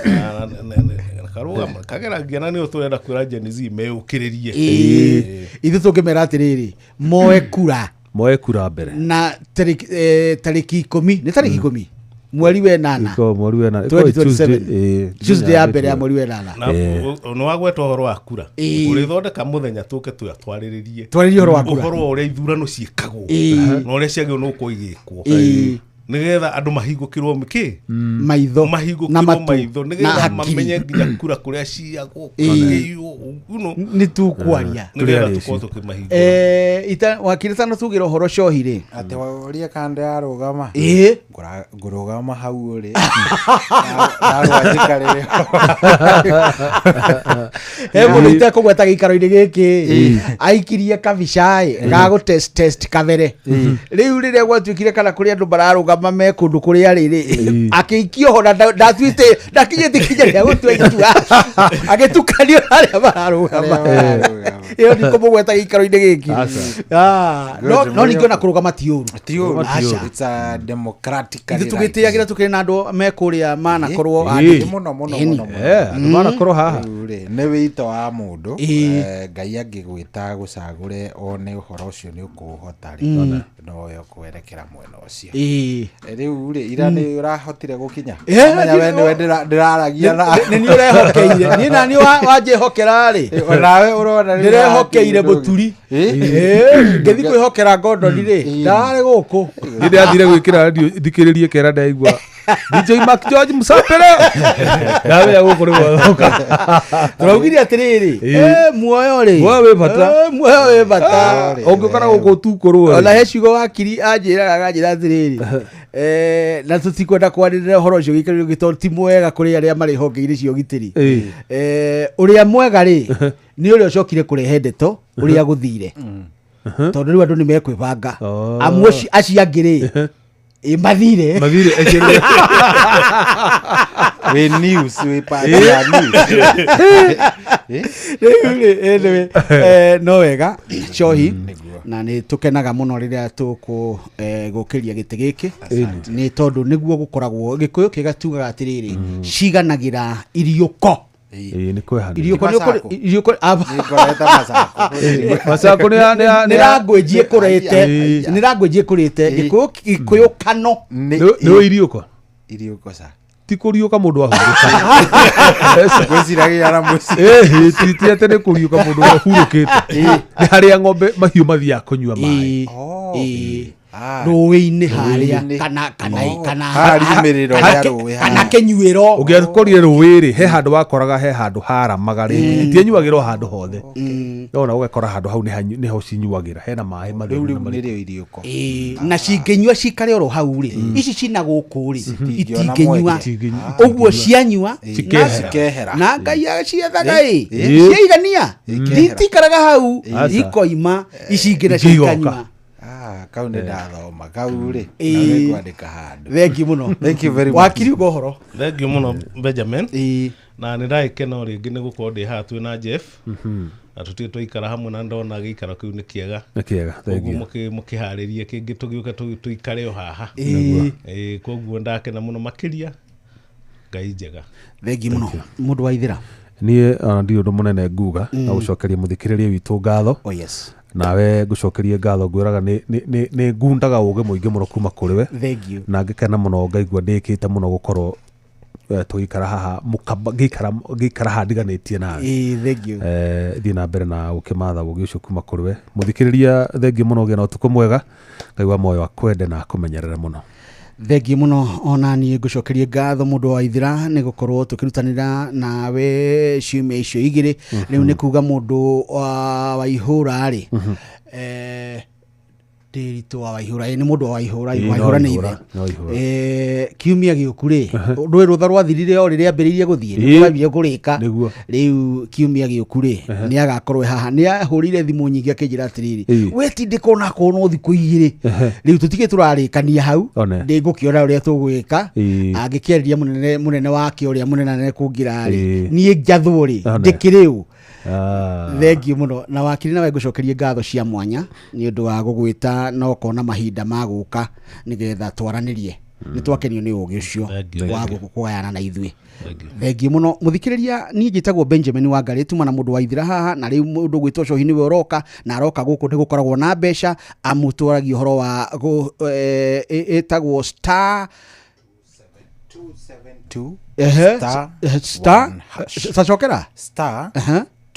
[SPEAKER 3] Na- na- na- karũgama kageragia na nĩo tũrenda kwĩra Gen Z meũkĩrĩrie.
[SPEAKER 1] Ĩĩ. Ithuĩ tũngĩmera atĩrĩrĩ, moe kura
[SPEAKER 2] Moe kura mbere.
[SPEAKER 1] Na tarĩki 10, nĩ tarĩki 10 mweri wa ĩnana.
[SPEAKER 2] Iko mweri wa ĩnana. Ĩkorwo
[SPEAKER 1] 2027.
[SPEAKER 2] Tuesday, ĩĩ,
[SPEAKER 1] Tuesday ya mbere ya mweri wa ĩnana.
[SPEAKER 3] Na nĩ wagweta ũhoro wa kura.
[SPEAKER 1] Ĩĩ.
[SPEAKER 3] Ũrĩthondeka mũthenya tũke twarĩrĩrie
[SPEAKER 1] Twarĩrĩrie ũhoro wa kura.
[SPEAKER 3] ũhoro wa ũrĩa ithurano ciĩkagwo
[SPEAKER 1] Ĩĩ.
[SPEAKER 3] na ũrĩa ciagĩrĩirwo nĩ gũkorwo igĩkwo,
[SPEAKER 1] Ĩĩ.
[SPEAKER 3] nĩgetha andũ mahingũkĩrwo kĩ
[SPEAKER 1] Maitho na
[SPEAKER 3] mahingũkĩrwo
[SPEAKER 1] matũ
[SPEAKER 3] maitho
[SPEAKER 1] na
[SPEAKER 3] nĩgetha
[SPEAKER 1] hakiri.
[SPEAKER 3] mamenye nginya kura kũrĩa ciagwo
[SPEAKER 1] Ĩĩ.
[SPEAKER 3] you
[SPEAKER 1] Nĩ tũkwaria.
[SPEAKER 3] nĩgetha
[SPEAKER 2] Tũrĩ
[SPEAKER 3] tũkorwo
[SPEAKER 2] arĩci.
[SPEAKER 3] tũkĩmahingũra.
[SPEAKER 1] Wakiri tano tugĩra ũhoro cohi rĩ.
[SPEAKER 6] Atĩ waũrie kande yarũgama.
[SPEAKER 1] Ĩĩ.
[SPEAKER 6] Ngũrũgama hau ũrĩ ndarwanjikarĩre.
[SPEAKER 1] He mũndũ itekũgweta gĩikaro-inĩ gĩkĩ aikirie kabica-ĩ ga gũ test test kabere rĩu rĩrĩa gwatuĩkire kana kũrĩ andũ mararũgama me kũndũ kũrĩa rĩrĩ akĩikio ho na ndatuĩte ndakinyĩte ikinya rĩa gũtua itua agĩtukanio na arĩa mararũgama. Ĩyo ndikũmũgweta gĩikaro-inĩ gĩkĩ.
[SPEAKER 2] Aca.
[SPEAKER 1] Ah,
[SPEAKER 6] Good,
[SPEAKER 1] no ningĩ ona kũrũgama ti ũru.
[SPEAKER 6] Ti ũru.
[SPEAKER 1] Aca.
[SPEAKER 6] It's a democratic
[SPEAKER 1] Ithuĩ tũgĩtĩagĩra tũkĩrĩ na andũ me kũrĩa manakorwo
[SPEAKER 2] Ĩĩ.
[SPEAKER 1] andĩki.
[SPEAKER 6] Mũno mũno
[SPEAKER 1] Ĩni.
[SPEAKER 6] mũno mũno.
[SPEAKER 2] Andũ manakorwo haha.
[SPEAKER 6] Rĩu rĩ, nĩ wĩito wa mũndũ.
[SPEAKER 1] Ĩĩ.
[SPEAKER 6] Ngai angĩgwĩta gũcagũre one ũhoro ũcio nĩ ũkũũhota rĩ, nowe ũkwerekera mwena ũcio.
[SPEAKER 1] Ĩĩ.
[SPEAKER 6] Rĩu rĩ, ira nĩ ũrahotire gũkinya?
[SPEAKER 1] Eh,
[SPEAKER 6] Menya we nĩwe ndĩraragia na
[SPEAKER 1] Nĩ niĩ ũrehokeire niĩ na niĩ wanjĩhokera rĩ.
[SPEAKER 6] Onawe ũrona rĩu
[SPEAKER 1] Ndĩrehokeire
[SPEAKER 6] ũrathiĩ
[SPEAKER 1] mũturi.
[SPEAKER 6] Ĩ?
[SPEAKER 1] Ĩ, ngĩthiĩ kwĩhokera ngondoni rĩ, ndararĩ gũkũ.
[SPEAKER 2] Nĩ ndĩrathire gwĩkĩra radio thikĩrĩrie kera ndaigua DJ Mark George Musapere ndamenya gũkũ nĩ gwathoka.
[SPEAKER 1] Tũraugire atĩrĩrĩ,
[SPEAKER 2] Ĩ.
[SPEAKER 1] muoyo rĩ.
[SPEAKER 2] Muoyo wĩ bata.
[SPEAKER 1] Muoyo wĩ bata.
[SPEAKER 2] Ũngĩũkora gũkũ ũtukũrwo
[SPEAKER 1] Ona he ciugo wakiri anjĩraga akanjĩra atĩrĩrĩ, na tũtikwenda kwarĩrĩra ũhoro ũcio gĩikaro gĩkĩ tondũ ti mwega kũrĩ arĩa marĩ honge-inĩ cia ũgitĩri.
[SPEAKER 2] Ĩ.
[SPEAKER 1] Ũrĩa mwega rĩ nĩ ũrĩa ũcokire kũrehe ndeto ũrĩa gũthire, tondũ rĩu andũ nĩ mekwĩbanga.
[SPEAKER 2] Oh.
[SPEAKER 1] Amu acio angĩ rĩ, ĩ mathire.
[SPEAKER 2] Mathire acio.
[SPEAKER 6] Wĩ news, wĩ part ya news.
[SPEAKER 1] Rĩu rĩ, anyway, no wega cohi na nĩ tũkenaga mũno rĩrĩa tũkũ gũkĩria gĩtĩ gĩkĩ, nĩ tondũ nĩguo gũkoragwo gĩkũyũ kĩega tugaga atĩrĩrĩ, ciganagĩra iriũko.
[SPEAKER 2] Ĩ, nĩ kwehanĩra.
[SPEAKER 1] Iriũko nĩ
[SPEAKER 6] Macako.
[SPEAKER 1] iriũko
[SPEAKER 6] Nĩngorete macako.
[SPEAKER 2] Macako
[SPEAKER 1] nĩ language ĩkũrĩte.
[SPEAKER 2] Ĩ.
[SPEAKER 1] Nĩ language ĩkũrĩte gĩkũyũ kano.
[SPEAKER 2] Nĩ iriũko.
[SPEAKER 6] Iriũko ca.
[SPEAKER 2] Ti kũriũka mũndũ ahurũka.
[SPEAKER 6] Ngwĩciragia na mũciĩ.
[SPEAKER 2] Ĩhĩ, ti atĩ nĩ kũriũka mũndũ ahurũkĩte, nĩ harĩa ng'ombe mahiũ mathiaga kũnyua maĩ.
[SPEAKER 1] Ĩ,
[SPEAKER 6] Oh.
[SPEAKER 1] ĩ.
[SPEAKER 6] Ah.
[SPEAKER 1] Rũĩ-inĩ harĩa
[SPEAKER 6] Rũĩ-inĩ.
[SPEAKER 1] kana
[SPEAKER 6] Oh.
[SPEAKER 1] kana
[SPEAKER 6] Haha riumĩrĩro
[SPEAKER 1] kana
[SPEAKER 6] rĩa rũĩ
[SPEAKER 1] kana
[SPEAKER 6] haha.
[SPEAKER 1] kĩnyuĩro.
[SPEAKER 2] Ũngĩakorire rũĩ rĩ, he handũ wakoraga he handũ haramaga rĩ, itianyuagĩrwo handũ hothe, nona ũgakora handũ hau nĩho cinyuagĩra hena maĩ
[SPEAKER 6] Rĩu
[SPEAKER 2] matheru na
[SPEAKER 6] rĩu
[SPEAKER 2] marĩkũ.
[SPEAKER 6] nĩrĩo iriũko.
[SPEAKER 1] Ĩ, na cingĩnyua cikare oro hau rĩ, ici cina gũkũ rĩ
[SPEAKER 6] Citingĩona
[SPEAKER 1] itingĩnyua.
[SPEAKER 6] mweke.
[SPEAKER 1] Ũguo cianyua
[SPEAKER 2] Cikehera.
[SPEAKER 6] Cikehera.
[SPEAKER 1] Na ngai aciethaga ĩ
[SPEAKER 2] Ĩ.
[SPEAKER 1] ciaigania
[SPEAKER 6] Ikehera.
[SPEAKER 1] itikaraga hau,
[SPEAKER 2] Aca.
[SPEAKER 1] ikoima ici ingĩ nacio
[SPEAKER 2] Ingĩ igoka.
[SPEAKER 1] ikanyua.
[SPEAKER 6] Ah, kau nĩ ndathoma kau rĩ,
[SPEAKER 1] Ĩ.
[SPEAKER 6] nĩngwandĩka handũ.
[SPEAKER 1] Thengi mũno.
[SPEAKER 6] Thank you very much.
[SPEAKER 1] Wakiri uga ũhoro.
[SPEAKER 3] Thank you mũno Benjamin.
[SPEAKER 1] Ĩ.
[SPEAKER 3] Na nĩ ndagĩkena o rĩngĩ nĩ gũkorwo ndĩ haha twĩ na Jeff na tũtirĩ twaikara hamwe na ndona gĩikaro kĩu nĩ kĩega.
[SPEAKER 2] Nĩ kĩega.
[SPEAKER 3] Koguo
[SPEAKER 2] Thengiũ.
[SPEAKER 3] mũkĩharĩrie kĩngĩ tũgĩũke tũikare o haha.
[SPEAKER 1] Ĩ.
[SPEAKER 3] Ĩĩ, koguo ndakena mũno makĩria. Ngai njega.
[SPEAKER 1] Thengi mũno mũndũ wa ithĩra.
[SPEAKER 2] Niĩ ona ndirĩ ũndũ mũnene nguga na gũcokeria mũthikĩrĩria witũ ngatho.
[SPEAKER 1] Oh yes.
[SPEAKER 2] Nawe ngũcokerie ngatho, ngwĩraga nĩ ngundaga ũgĩ mũingĩ mũno kuma kũrĩ we.
[SPEAKER 1] Thank you.
[SPEAKER 2] Na ngĩkena mũno ngaigua ndĩkĩte mũno gũkorwo tũgĩikara haha mũkamba ngĩikara haha ndiganĩtie nawe.
[SPEAKER 1] Ĩ, thank you.
[SPEAKER 2] Thiĩ na mbere na gũkĩmatha ũgĩ ũcio kuma kũrĩ we. Mũthikĩrĩria, thengiũ mũno, ũgĩe na ũtukũ mwega. Ngai wa muoyo akwende na akũmenyerere mũno.
[SPEAKER 1] Thengiũ mũno ona niĩ ngũcokerie ngatho mũndũ wa Ithira nĩ gũkorwo tũkĩrutanĩra nawe ciumia icio igĩrĩ. Rĩu nĩ kuga mũndũ wa Waihũra rĩ, Ndĩritũ wa Waihũra, nĩ mũndũ wa Waihũra, Waihũra nĩ ithe. Kiumia gĩũku rĩ, rũĩ rũtha rwathirire o rĩrĩa ambĩrĩirie gũthiĩ, nĩ rwambire kũrĩka. Rĩu kiumia gĩũku rĩ, nĩ agakorwo haha. Nĩ ahũrĩire thimũ nyingĩ akĩnjĩra atĩrĩrĩ, we tindĩka ona akorwo no thikũ igĩrĩ. Rĩu tũtige tũrarĩkania hau, ndĩngũkĩona ũrĩa tũgwĩka. Angĩkĩarĩria mũnene wake ũrĩa mũnene kũngĩra rĩ, niĩ njathwo rĩ, ndĩkĩrĩ ũ. Thengiũ mũno na wakiri nawe ngũcokerie ngatho cia mwanya nĩ ũndũ wa gũgwĩta na ũkona mahinda ma gũka nĩgetha twaranĩrie. Nĩ twakenio nĩ ũgĩ ũcio wa kũgayana na ithuĩ. Thengiũ mũno mũthikĩrĩria, niĩ njĩtagwo Benjamin Wangarĩ, tuma na mũndũ wa Ithira haha, na rĩu mũndũ gwĩtwo Cohi nĩwe ũroka, na aroka gũkũ nĩ gũkoragwo na mbeca, amũtwaragia ũhoro wa ĩtagwo star
[SPEAKER 6] 272
[SPEAKER 1] star star sacokera
[SPEAKER 6] star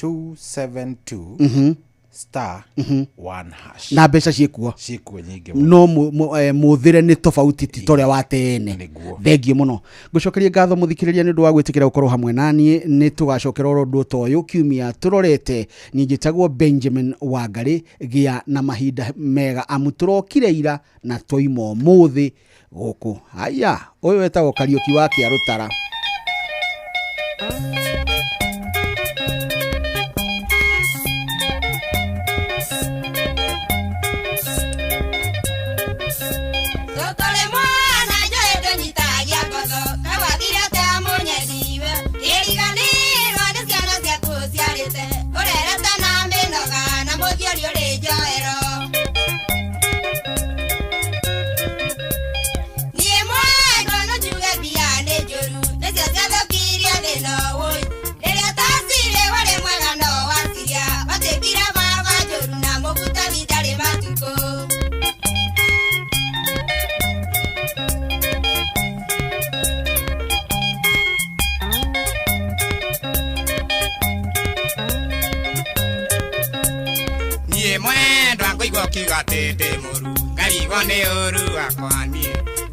[SPEAKER 6] 272 star 1 hash
[SPEAKER 1] na mbeca ciĩkuo
[SPEAKER 6] nyingĩ
[SPEAKER 1] no mũthĩre nĩ tofauti ti ta ũrĩa wa tene. Thengiũ mũno ngũcokerie ngatho mũthikĩrĩria nĩ ũndũ wa gwĩtĩkĩra gũkorwo hamwe na niĩ. Nĩ tũgacokera oro ũndũ ta ũyũ kiumia tũrorete. Niĩ njĩtagwo Benjamin Wangarĩ, gĩa na mahinda mega amu tũrokire ira na twaima ũmũthĩ gũkũ. Haya, ũyũ wetagwo Kariũki wa Kĩarũtara.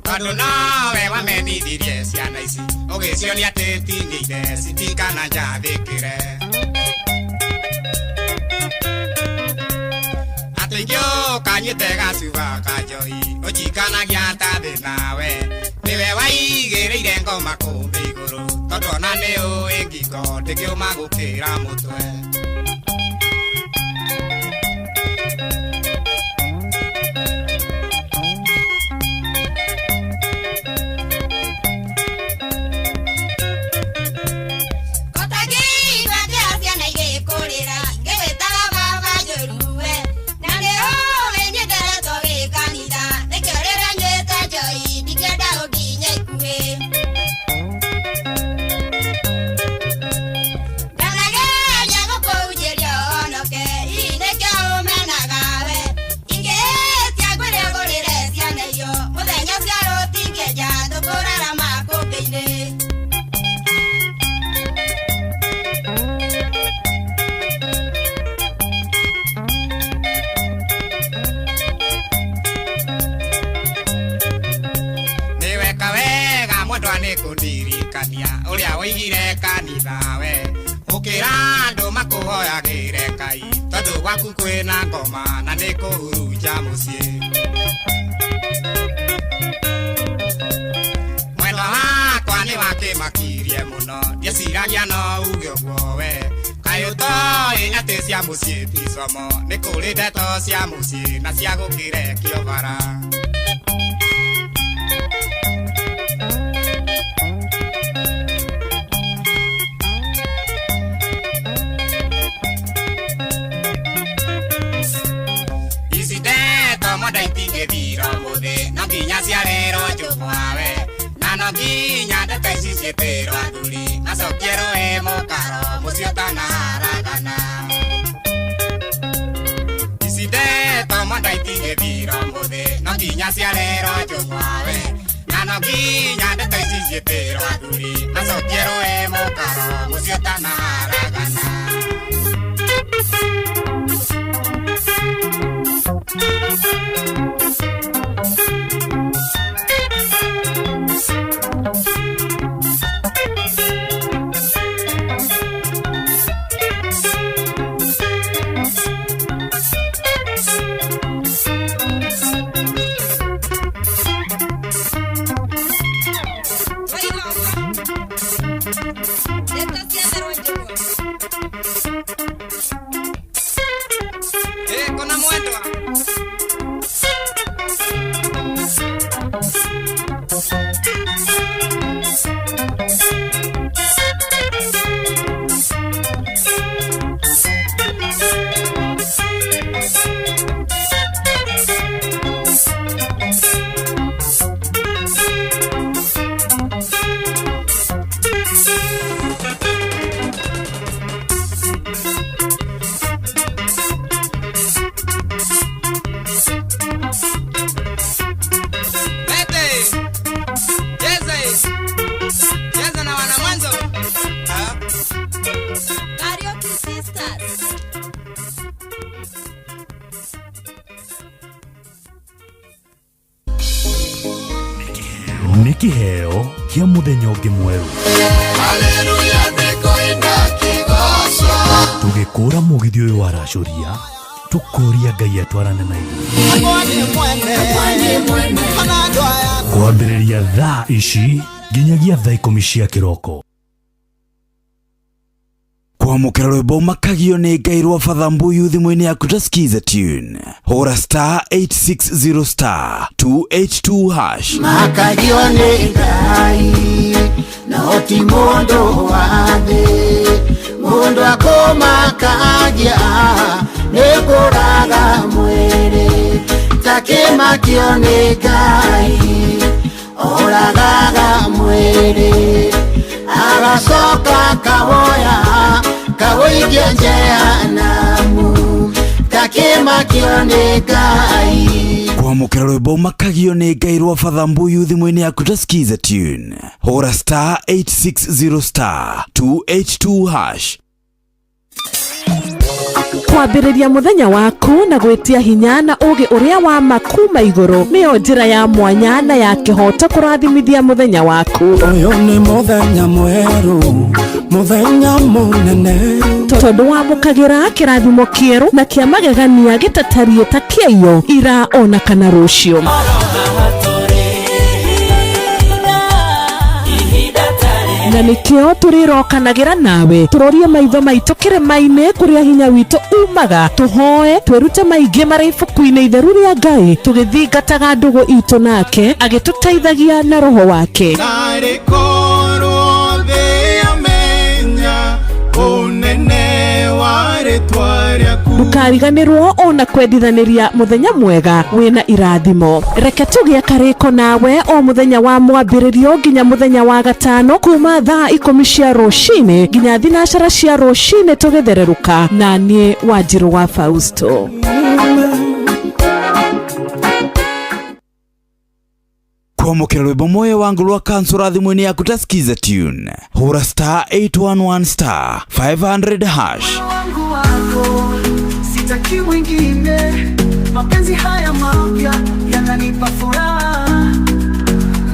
[SPEAKER 4] Tondũ nowe wamenithirie ciana ici ũgĩcionia atĩ tinĩire citikana njathĩkĩre atĩ ingĩũka nyuĩte gacuba ka njohi ũnjikanagia ta thĩ nawe nĩwe waigĩrĩire ngoma kũmbĩ igũrũ tondũ ona nĩ ũĩ ngingo ndĩkĩũma gũkĩra mũtwe. Gwaku kwĩna ngoma na nĩ kũhurunja mũciĩ mwendwa wakwa nĩ wakĩmakirie mũno ndieciragia no uge ũguo we kaĩ ũtoĩ atĩ cia mũciĩ ti como nĩ kũrĩ ndeto cia mũciĩ na cia gũkĩrekio bara. Nginya ndeto ici ciĩtĩrwo athuri macokie rũĩ mũkaro mũciĩ ũtanaharagana ici ndeto mwenda itingĩthira ũmũthĩ no nginya ciarĩrwo njũgwawe na no nginya ndeto ici ciĩtĩrwo athuri macokie rũĩ mũkaro mũciĩ ũtanaharagana.
[SPEAKER 7] Kĩheo kĩa mũthenya ũngĩ mwerũ. Tũgĩkũra mũgithi ũyũ waracũria, tũkũria Ngai atwarane na ithuĩ. Kwambĩrĩria thaa ici nginyagia thaa 10 cia kĩroko.
[SPEAKER 8] Kwamũkĩra rwĩmbo Makagio nĩ Ngai rwa Father Mbuyu thimũ-inĩ yaku ta Skiza tune. Hũra star 860 star 282 hash.
[SPEAKER 9] Makagio nĩ Ngai no ti mũndũ wa thĩ, mũndũ akũmakagia nĩ kũraga mwĩrĩ, takĩmakio nĩ Ngai oragaga mwĩrĩ, agacoka kawoya kawũikia jehanamu, takĩmakio nĩ Ngai.
[SPEAKER 8] Kwamũkĩra rwĩmbo Makagio nĩ Ngai rwa Father Mbuyu thimũ-inĩ yaku ta Skiza tune. Hũra star 860 star 282 hash.
[SPEAKER 10] Kwambĩrĩria mũthenya waku na gwĩtia hinya na ũũgĩ ũrĩa wa ma kuma igũrũ nĩyo njĩra ya mwanya na ya kĩhooto kũrathimithia mũthenya waku.
[SPEAKER 11] Ũyũ nĩ mũthenya mwerũ, mũthenya mũnene,
[SPEAKER 10] tondũ wamũkagĩra kĩrathimo kĩerũ na kĩa magegania gĩtatariĩ ta kĩaiyo ira ona kana rũciũ. Na nĩkĩo tũrĩrokanagĩra nawe tũrorie maitho maitũ kĩrĩma-inĩ kũrĩa hinya witũ umaga, tũhoe twĩrute maingĩ marĩ ibuku-inĩ itheru rĩa Ngai, tũgĩthingataga ndũgũ itũ nake agĩtũteithagia na roho wake.
[SPEAKER 12] Narĩ korwo thĩ yamenya ũnene wa rĩtwa rĩaku.
[SPEAKER 10] Ndũkariganĩrwo ona kwendithanĩria mũthenya mwega wĩna irathimo. Reke tũgĩe karĩko nawe o mũthenya wa mwambĩrĩrio nginya mũthenya wa gatano kuma thaa 10 cia rũcinĩ nginya 12 cia rũcinĩ tũgĩthererũka na niĩ Wanjirũ wa Fausto.
[SPEAKER 8] Kwamũkĩra rwĩmbo Moyo wangu rwa kansura thimũ-inĩ yaku ta Skiza tune. Hũra star 811 star 500 hash.
[SPEAKER 13] Wangu wako sitaki mwingine, mapenzi haya mapya yananipa furaha.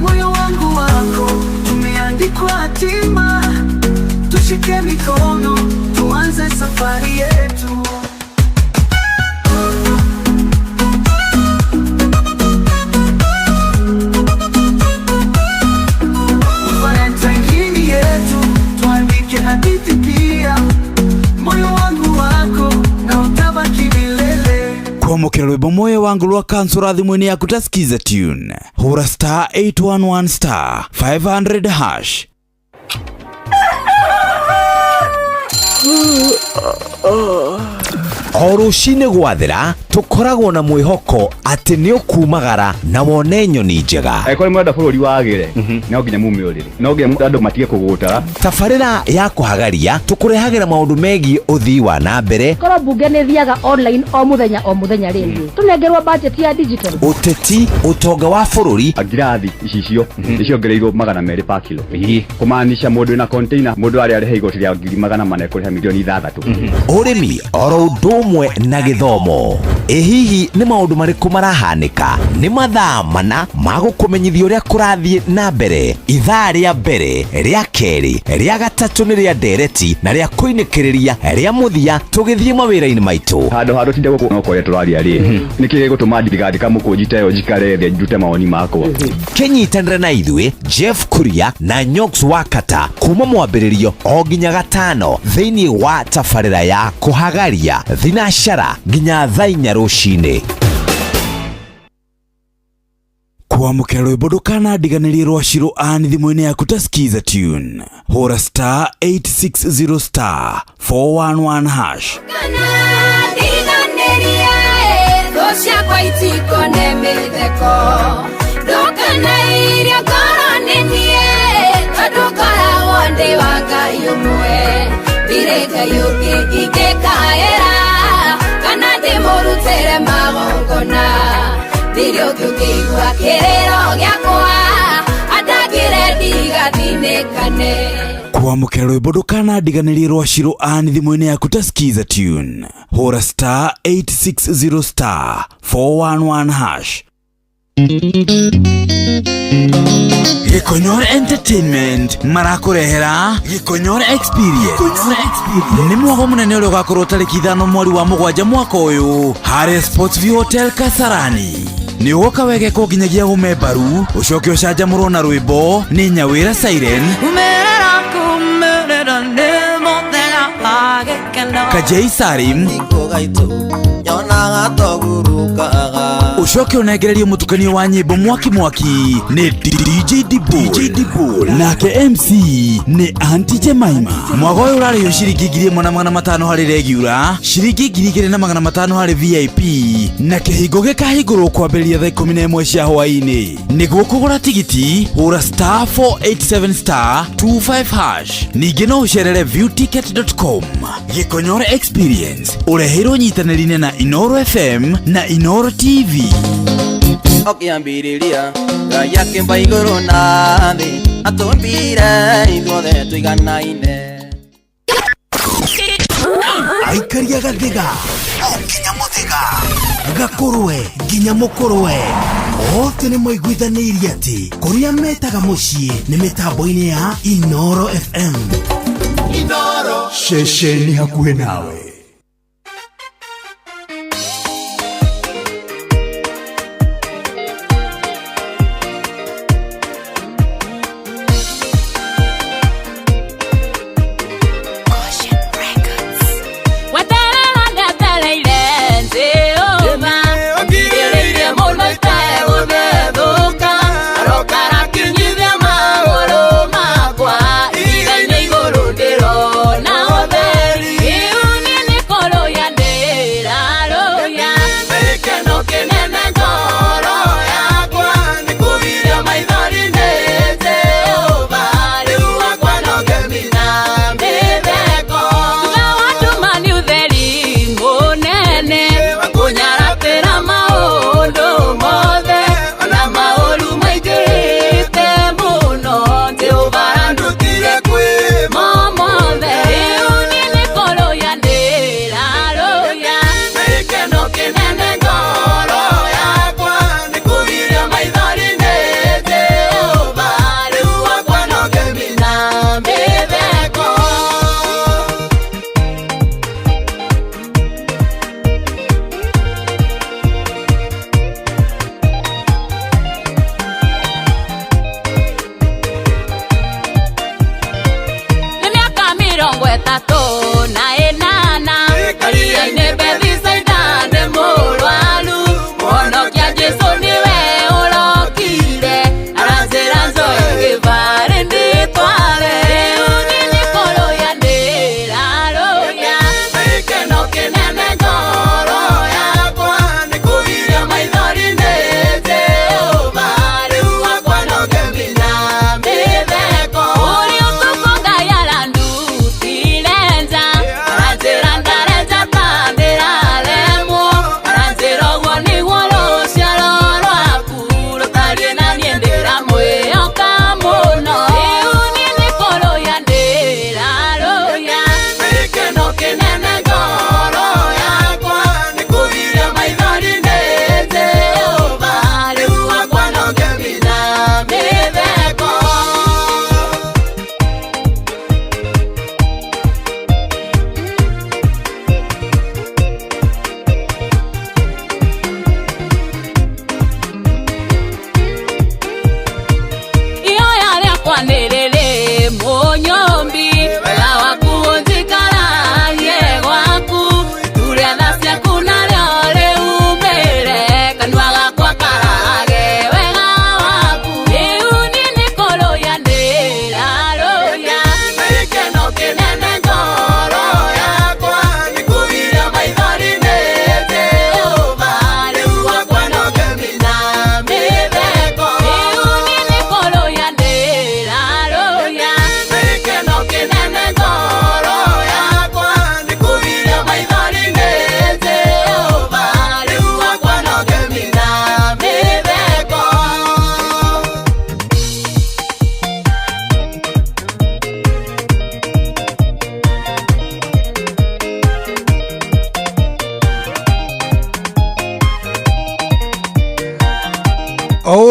[SPEAKER 13] Moyo wangu wako tumeandikwa hatima, tushike mikono tuanze safari yetu. Valentine yetu tuandike hadithi pia, moyo wangu wako na utabaki milele.
[SPEAKER 8] Kwamũkĩra rwĩmbo Moyo wangu rwa kansura thimũ-inĩ yaku ta Skiza tune. Hũra star 811 star 500 hash.
[SPEAKER 14] O rũcinĩ gwathera tũkoragwo na mwĩhoko atĩ nĩ ũkumagara na wone nyoni njega.
[SPEAKER 15] Angĩkorwo nĩ mũrenda bũrũri wagĩre, no nginya mume ũrĩrĩ, no nginya andũ matige kũgũtara.
[SPEAKER 14] Tabarĩra ya kũhagaria tũkũrehagĩra maũndũ megiĩ ũthii wa na mbere.
[SPEAKER 16] Korwo mbunge nĩ thiaga online o mũthenya o mũthenya rĩ, tũnengerwo budget ya digital.
[SPEAKER 14] Ũteti, ũtonga wa bũrũri.
[SPEAKER 15] Ngirathi icicio nĩciongereirwo 200 per kilo, kũmaanisha mũndũ wĩna container mũndũ arĩa arĩha igoti rĩa 400,000 ekũrĩha 6 milioni.
[SPEAKER 14] Ũrĩmi oro ũndũ ũmwe na gĩthomo. Ĩ hihi nĩ maũndũ marĩkũ marahanĩka? Nĩ mathaa mana ma gũkũmenyithia ũrĩa kũrathiĩ na mbere. Ithaa rĩa mbere, rĩa kerĩ, rĩa gatatũ nĩ rĩa ndereti na rĩa kũinĩkĩrĩria rĩa mũthia tũgĩthiĩ mawĩra-inĩ maitũ.
[SPEAKER 15] Handũ ha tũtinde gũkũ no kũrĩa tũraria rĩ, nĩkĩ gĩgũtũma ndigandĩka mũkũnji ta ĩyo njikare thĩ ndute mawoni makwa?
[SPEAKER 14] Kĩnyitanĩre na ithuĩ Jeff Kuria na Nyox Wakata kuma mwambĩrĩrio o nginya gatano thĩinĩ wa tabarĩra ya kũhagaria thinacara nginya thaa 4 rũcinĩ.
[SPEAKER 8] Kwamũkĩra rwĩmbo ndũkanandiganĩrie rwa Shiro Ann thimũ-inĩ yaku ta Skiza tune. Hũra star 860 star 411 hash.
[SPEAKER 17] Ndiganĩrie thũ ciakwa itikone mĩtheko, ndũkanairie ngoro nĩ niĩ, tondũ ngoragwo ndĩ wa Ngai ũmwe, ndirĩ Ngai ũngĩ ingĩkaĩra kana ndĩmũrutĩre magongona, ndirĩ ũngĩ ũngĩigua kĩrĩro gĩakwa andangĩre ndigathinĩkane.
[SPEAKER 8] Kwamũkĩra rwĩmbo ndũkanandiganĩrie rwa Shiro Ann thimũ-inĩ yaku ta Skiza tune. Hũra star 860 star 411 hash. Gĩkonyore Entertainment marakũrehera Gĩkonyore Experience. Nĩ mwago mũnene ũrĩa ũgakorwo tarĩki 5 mweri wa 7 mwaka ũyũ harĩa Sports View Hotel Kasarani. Nĩ ũgoka wegekwo nginyagia ũme mbaru, ũcoke ũcanjamũrwo na rwĩmbo nĩ Nyawĩra Siren,
[SPEAKER 13] Umerera kumerera nĩ mũthenya wa gĩkeno.
[SPEAKER 8] Kajei Sarim,
[SPEAKER 13] Nyonaga togurukaga.
[SPEAKER 8] Ucoke ũnengererio mũtukanio wa nyĩmbo mwaki mwaki nĩ DJ Dibul, nake MC nĩ Aunty Jemima. Mwago ũyũ ũrarĩhio ciringi 1500 harĩ regular, ciringi 2500 harĩ VIP, na kĩhingo gĩkahingũrwo kwambĩrĩria thaa 11 cia hwaĩ-inĩ. Nĩguo kũgũra tigiti hũra star 487 star 25 hash. Ningĩ no ũcerere viewticket.com. Gĩkonyore Experience ũreheirwo nyitanĩri-inĩ na Inoro FM na Inoro TV.
[SPEAKER 13] Ũkĩambĩrĩria Ngai akĩmba igũrũ na thĩ atũmbire ithuothe tũiganaine.
[SPEAKER 7] Aikaria gathiga o nginya mũthĩga, gakũrwe nginya mũkũrwe, othe nĩ maiguithanĩirie atĩ kũrĩa metaga mũciĩ nĩ mĩtambo-inĩ ya Inoro FM.
[SPEAKER 12] Inoro.
[SPEAKER 8] Ceceni hakuhĩ nawe.
[SPEAKER 17] Weterera ndetereire Jehova, ngirĩrĩirie mũno itegũthethũka, aroka arakinyithia magũrũ makwa ihiga-inĩ igũrũ ndĩrona ũtheri. Rĩu niĩ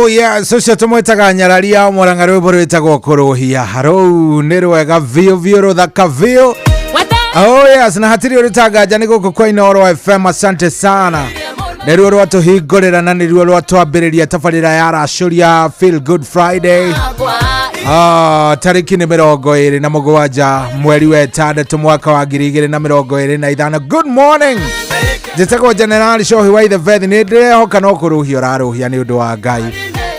[SPEAKER 6] Oh yes, ũcio tũmwĩtaga nyararia mũrang'a rwĩmbo rwĩtagwo kũrũhia. Rũu nĩ rwega biũ biũ rũthaka biũ. Oh yes, na hatirĩ ũrĩtanganja nĩ gũkũ kwa Inooro FM. Asante sana. Nĩruo rwatũhingũrĩra na nĩruo rwatwambĩrĩria tabarĩra ya racũria Feel Good Friday. Tarĩki nĩ 27 mweri wa 6 mwaka wa 2025. Good morning. Njĩtagwo General Shohi wa Ithe Beth. Nĩ ndĩrehoka no kũrũhia ũrarũhia nĩ ũndũ wa Ngai.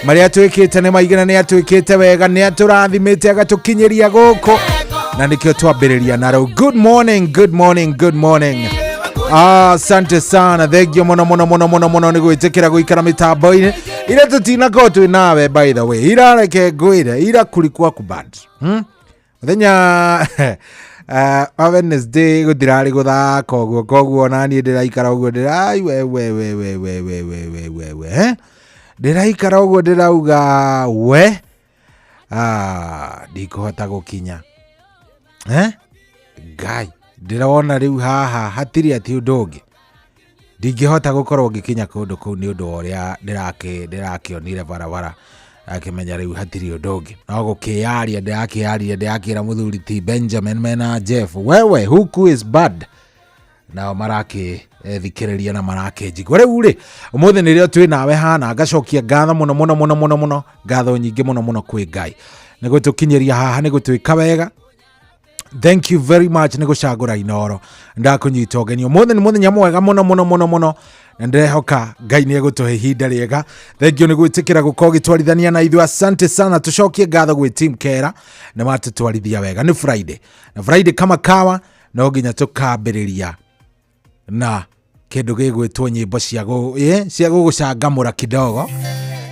[SPEAKER 6] Marĩa twĩkĩte nĩ maingĩ na nĩ atwĩkĩte wega, nĩ atũrathimĩte agatũkinyĩria gũkũ, na nĩkĩo twambĩrĩria na rĩu. Good morning, good morning, good morning. Asante sana, thengio mũno mũno mũno mũno mũno nĩ gwĩtĩkĩra gũikara mĩtambo-inĩ ira tũtinakorwo twĩ nawe. By the way, ira reke ngwĩre, ira kulikuwa kubad mũthenya wa Wednesday gũtirarĩ gũthaka ũguo, koguo naniĩ ndĩraikara ũguo ndĩra we we we we we we we we we we ndĩraikara ũguo ndĩrauga we ndikũhota gũkinya Ngai ndĩrona rĩu haha hatirĩ atĩ ũndũ ũngĩ ndingĩhota gũkorwo ngĩkinya kũndũ kũu nĩ ũndũ wa ũrĩa ndĩrakĩonire barabara, akĩmenya rĩu hatirĩ ũndũ ũngĩ no gũkĩyaria ndĩrakĩyaria ndĩrakĩra mũthuri ti Benjamin mena Jeff, wewe huku is bad, nao marakĩthikĩrĩria na marakĩnjigua. Rĩu rĩ ũmũthĩ nĩrĩo twĩ nawe hana, ngacokia ngatho mũno mũno mũno mũno mũno, ngatho nyingĩ mũno mũno kwĩ Ngai nĩ gũtũkinyĩria haha, nĩ gũtwĩka wega. Thank you very much nĩ gũcagũra Inooro. Ndakũnyita ũgeni ũmũthĩ nĩ mũthenya mwega mũno mũno mũno mũno, na ndĩrehoka Ngai nĩ egũtũhe ihinda rĩega. Thank you nĩ gwĩtĩkĩra gũkorwo ũgĩtwarithania na ithuĩ, asante sana. Tũcokie ngatho gwĩ team Kera nĩ matũtwarithia wega. Nĩ Friday na Friday kama kawa no nginya tũkambĩrĩria na kĩndũ gĩgwĩtwo nyĩmbo cia gũgũcangamũra kidogo,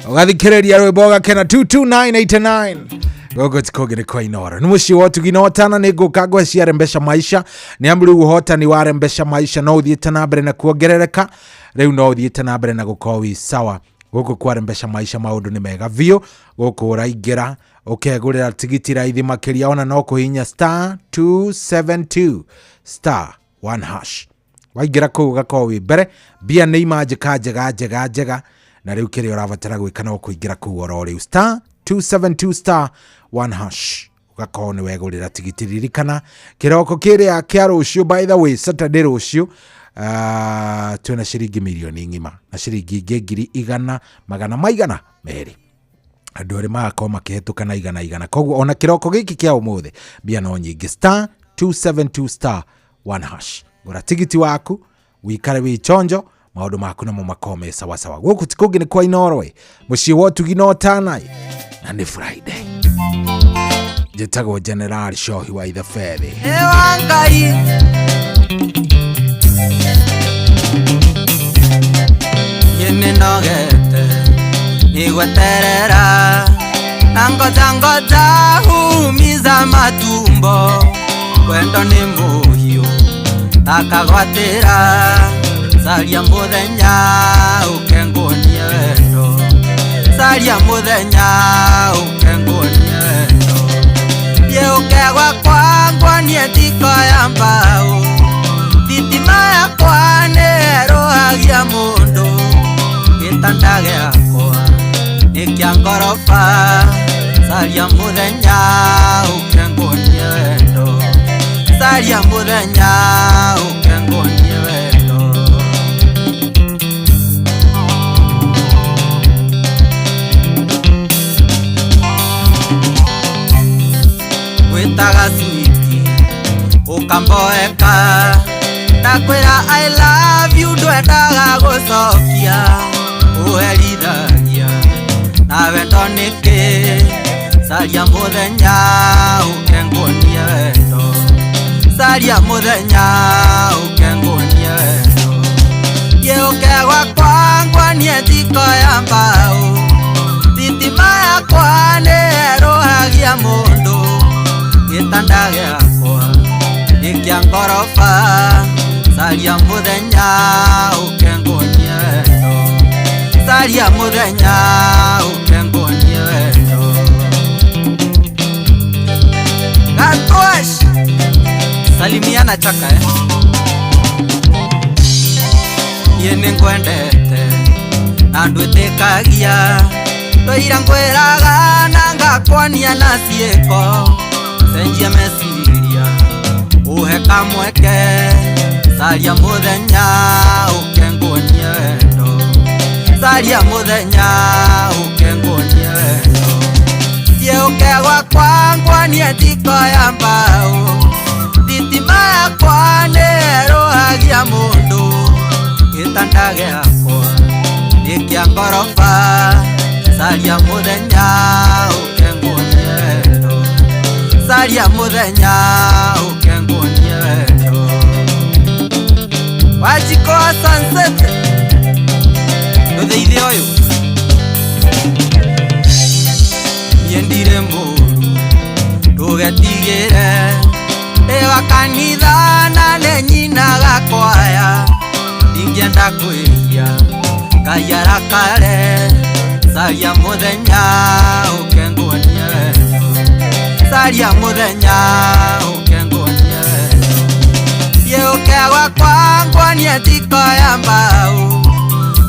[SPEAKER 6] ũgathikĩrĩria rwĩmbo ũgakena. 22989 gũkũ ti kũngĩ nĩ kwa Inooro, nĩ mũciĩ wa ũtugi na ũtana. Nĩ ngũka ngũhe cia rembesha maisha, nĩ amu rĩu ũhotani wa rembesha maisha no ũthiĩte na mbere na kuongerereka, rĩu no ũthiĩte na mbere na gũkorwo wĩ sawa. Gũkũ kwa rembesha maisha maũndũ nĩ mega biũ, gũkũ ũraingĩra ũkegũrĩra tigiti raithi makĩria, ona no kũhihinya star 272 star 1 hash, waingĩra kũu ũgakorwo wĩ mbere. Mbia nĩ imanjĩka njega njega njega, na rĩu kĩrĩa ũrabatara gwĩka no kũingĩra kũu oro rĩu star 272 star 1 hash, ũgakorwo nĩ wegũrĩra tigiti. Ririkana kĩroko kĩrĩa kĩa rũciũ, by the way Saturday rũciũ, twĩna ciringi mirioni ng'ima na ciringi ingĩ ngiri igana magana maigana merĩ, andũ arĩa magakorwo makĩhetũka na igana igana. Koguo ona kĩroko gĩkĩ kĩa ũmũthĩ mbia no nyingĩ, star 272 star 1 hash, gũra tigiti waku wikare wĩ chonjo, maũndũ maku namo makorwo me sawasawa. Gũkũ ti kũngĩ nĩ kwa Inooro, mũciĩ wa ũtugi na ũtana, na nĩ Friday. Njĩtagwo General Shohi wa Ithe Fethi.
[SPEAKER 4] Ewa Ngai nĩnogete nĩgweterera na ngoja ngoja humiza matumbo wendo nĩ mũhiũ akagwatĩra caria mũthenya ũkenguonie wendo caria mũthenya ũkenguonie wendo thiĩ ũke gwakwa nguonie njiko ya mbaũ thitima yakwa nĩerũhagia mũndũ gĩtanda gĩakwa nĩ kĩa ngoroba caria mũthenya ũkenguonie wendo caria mũthenya ũkenguonie wendo. Wĩtaga switi ũkamboeka ndakwĩra I love you ndwendaga gũcokia ũherithagia na wendo nĩkĩ caria mũthenya ũkenguonie wendo caria mũthenya ũkenguonie wendo thiĩ ũke gwakwa nguonie njiko ya mbaũ thitima yakwa nĩerũhagia mũndũ gĩtanda gĩakwa nĩ kĩa ngoroba caria mũthenya ũkenguonie wendo caria mũthenya ũkenguonie wendo. Gatosh salimiana chaka niĩ nĩngwendete na ndwĩtĩkagia Tũira ngwĩraga na ngakwonia na ciĩko cenjia meciria uhe kamweke caria mũthenya ũke nguonie wendo caria mũthenya ũke nguonie wendo thiĩ ũke gwakwa nguonie njiko ya mbaũ thitima yakwa nĩĩrũhagia mũndũ gĩtanda gĩakwa nĩ kĩa ngoroba caria mũthenya ũke nguonie wendo caria mũthenya ũke nguonie wendo Wanjikũ wa Sunset ndũthĩithie ũyũ niĩ ndirĩ mũru ndũgetigĩre ndĩ wa kanitha na nĩ nyinaga kwaya ndingĩenda kwĩhia Ngai arakare caria mũthenya ũke nguonie wendo caria mũthenya ũke nguonie wendo thiĩ ũke gwakwa nguonie njiko ya mbaũ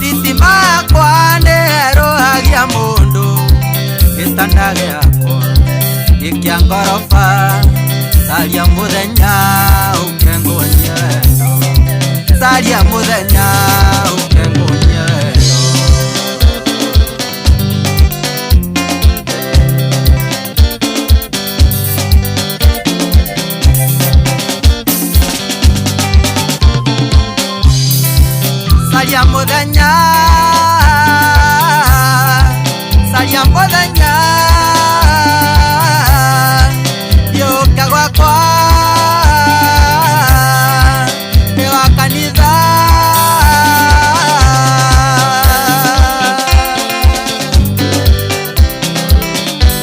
[SPEAKER 4] thitima yakwa nĩĩrũhagia mũndũ gĩtanda gĩakwa nĩ kĩa ngoroba caria mũthenya ũke nguonie wendo caria mũthenya ũke nguonie wendo Caria mũthenya caria mũthenya yũka gwakwa ndĩ wa kanitha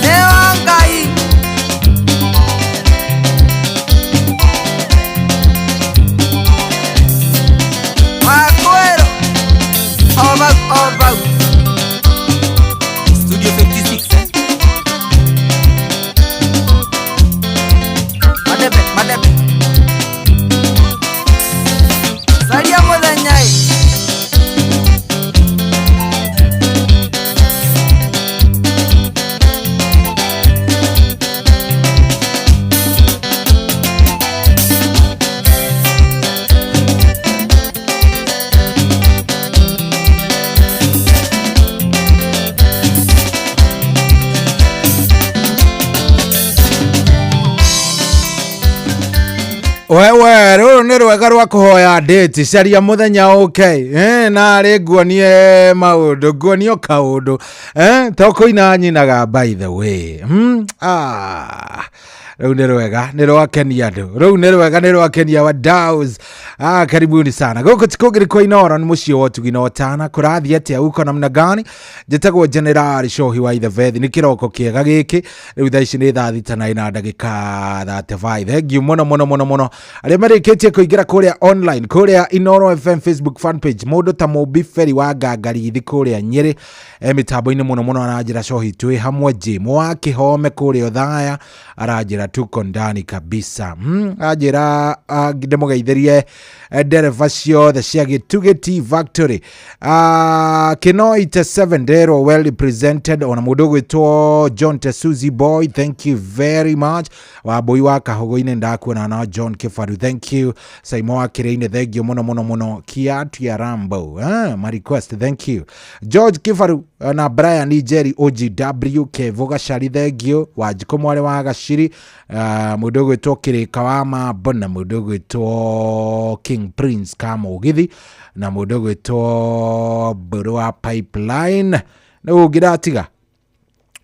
[SPEAKER 4] nĩ wa Ngai wakwĩrwo over over Studio 56 eh? Madebe madebe Caria mũthenya ĩ
[SPEAKER 6] Wewe rũrũ nĩ rwega rwa kũhoya ndĩti caria mũthenya ũke narĩ nguonie maũndũ nguonio kaũndũ to kũina nyinaga by the way rĩu nĩ rwega nĩ rwakenia andũ rĩu nĩ rwega nĩ rwakenia wadaus karibuni sana gũkũ ti kũngĩ nĩ kwa Inooro nĩ mũciĩ wa ũtugi na ũtana kũrathiĩ atĩa uko namna gani njĩtagwo General Shohi wa Ithebethi nĩ kĩroko kĩega gĩkĩ rĩu thaa ici nĩ thaa thita na ina ndagĩka 35 thengiũ mũno mũno mũno mũno arĩa marĩkĩtie kũingĩra kũrĩa online kũrĩa Inooro FM Facebook fan page mũndũ ta Mũmbi Feri wa Ngangarithi kũrĩa Nyĩrĩ mĩtambo-inĩ mũno mũno aranjĩra Shohi twĩ hamwe Jim wa Kĩhome kũrĩa Othaya aranjĩra tuko ndani kabisa anjĩra ndĩmũgeithĩrie ndereba ciothe cia Gĩtugĩ Tea Factory Kinoite 7 Ndero well represented ona mũndũ ũgwĩtwo John Tesuzi Boy thank you very much Wambui wa Kahũgũ-inĩ ndakuona na John Kĩbaru thank you Saimo wa Kĩrĩinĩ thank you mũno mũno mũno Kiatu ya Rambo my request thank you George Kĩbaru na Brian Njeri OGW Kevo Gacari thank you Wanjikũ mwarĩ wa Gaciri mũndũ ũgwĩtwo Kĩrĩka wa Mambo na mũndũ ũgwĩtwo King Prince Kamũgithi na mũndũ ũgwĩtwo Mbũrũ wa Pipeline nĩ ũngĩ ndatiga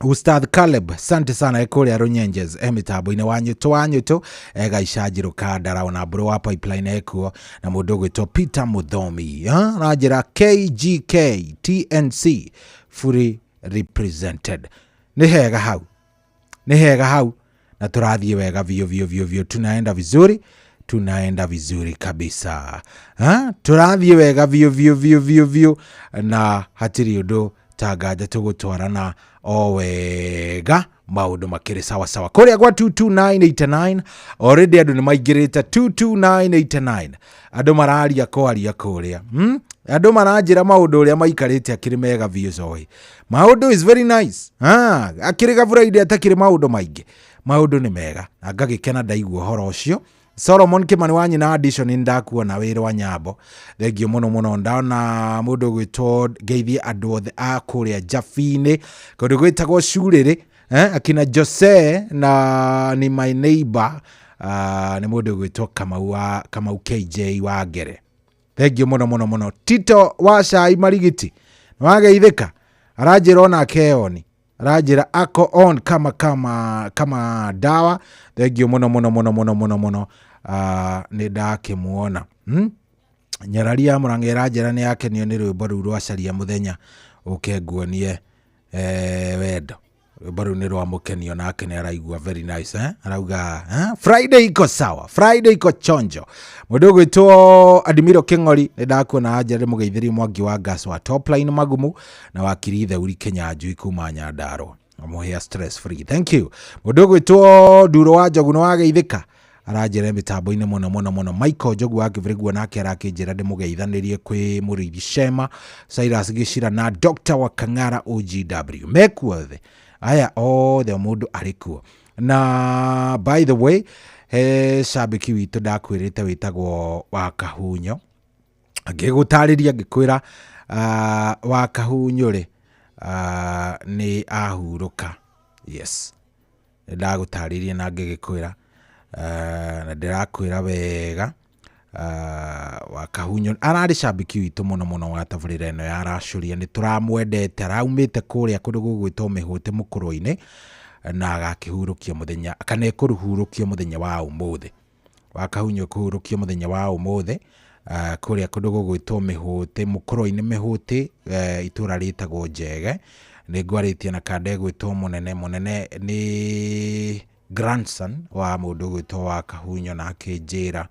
[SPEAKER 6] Ustadh Caleb sante sana kũrĩa Runyenjes mĩtambo-inĩ wa nyũtũ wa nyũtũ gaica njirũ kandara ona Mbũrũ wa Pipeline ekuo na mũndũ ũgwĩtwo Peter Mũthomi aranjĩra KGK TNC fully represented nĩ hega hau nĩ hega hau na tũrathiĩ wega biũ biũ biũ biũ tunaenda vizuri tunaenda vizuri kabisa tũrathiĩ wega biũ biũ biũ biũ biũ na hatirĩ ũndũ ta nganja tũgũtwarana o wega maũndũ makĩrĩ sawa sawa kũrĩa gwa 22989 already andũ nĩ maingĩrĩte 22989 andũ mararia kwaria kũrĩa Andũ maranjĩra maũndũ ũrĩa maikarĩte akĩrĩ mega biũ coĩ. Maũndũ is very nice. Ah, akĩrĩ gaburaidi atakĩrĩ maũndũ maingĩ. Maũndũ nĩ mega. Na ngagĩkena ndaigua ũhoro ũcio. Solomon Kimani wa nyina Addition nĩ ndakuona wĩra wa Nyambo. Thengio mũno mũno ndona mũndũ ũgwĩtwo ngeithie andũ othe a kũrĩa Jabinĩ kũndũ gwĩtagwo Curĩrĩ akina Jose na ni my neighbor nĩ mũndũ ũgwĩtwo Kamau wa Kamau KJ wa Ngere. Thengio mũno mũno mũno. Tito wa Cai Marigiti nĩwageithĩka aranjĩra onake oni aranjĩra ako on kama kama kama dawa. Thengio mũno mũno mũno mũno mũno mũno nĩ ndakĩmuona. Nyarari ya Mũrang'a ĩranjĩra nĩ yakenio nĩ rwĩmbo rũu rwa Caria Mũthenya ũke nguonie wendo. Rwĩmbo rũu nĩ rwamũkenio nake nĩ araigua very nice arauga Friday iko sawa, Friday iko chonjo. Mũndũ ũgwĩtwo Adimiro Kĩng'ori nĩ ndakuona anjĩra ndĩmũgeithĩrie Mwangi wa Gas wa Topline Magumu na wakiri Theuri Kĩnyanjui kuma Nyandarũa. Amũhea stress free. Thank you. Mũndũ ũgwĩtwo Nduro wa Njogu nĩ wageithĩka aranjĩra mĩtambo-inĩ mũno mũno mũno. Michael Njogu wa Kĩbĩrĩguo nake arakĩnjĩra ndĩmũgeithanĩrie kwĩ Mũrĩithi Shema, Cyrus Gĩcira na Dr. Wakang'ara OGW. Mekuo othe. Aya othe mũndũ arĩ kuo. Na by the way, he cambĩki witũ ndakwĩrĩte wĩtagwo wa Kahunyo. Ngĩgũtarĩria ngĩkwĩra wa Kahunyo rĩ nĩ ahurũka. Yes. Ndagũtarĩria na ngĩgĩkwĩra na ndĩrakwĩra wega wa Kahunyo ararĩ cambĩki witũ mũno mũno wa tabarĩra ĩno ya Aracũria. Nĩ tũramwendete, araumĩte kũrĩa kũndũ gũgwĩtwo Mĩhũtĩ Mũkũrũ-inĩ na agakĩhurũkio mũthenya kana ekũhurũkio mũthenya wa ũmũthĩ. Wa Kahunyo kũhurũkio mũthenya wa ũmũthĩ kũrĩa kũndũ gũgwĩtwo Mĩhũtĩ Mũkũrũ-inĩ Mĩhũtĩ itũra rĩtagwo Njege. Nĩ ngwarĩtie na kanda ĩgwĩtwo Mũnene. Mũnene nĩ grandson wa mũndũ ũgwĩtwo wa Kahunyo na akĩnjĩra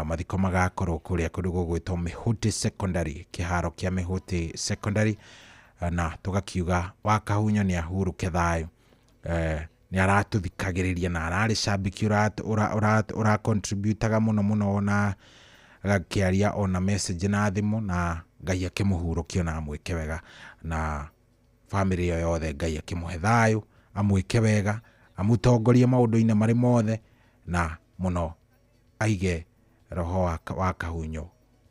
[SPEAKER 6] mathiko magakorwo kũrĩa kũndũ gũgwĩtwo Mĩhũtĩ Secondary, kĩharo kĩa Mĩhũtĩ Secondary, na tũgakiuga wa Kahunyo nĩ ahurũke thayũ. Nĩ aratũthikagĩrĩria na ararĩ cambĩki ũra contributaga mũno mũno na agakĩaria ona message na thimũ na Ngai akĩmũhurũkia na amwĩke wega na famĩlĩ ĩyo yothe Ngai akĩmũhe thayũ amwĩke wega amũtongorie maũndũ-inĩ marĩ mothe na mũno aige roho wa Kahunyo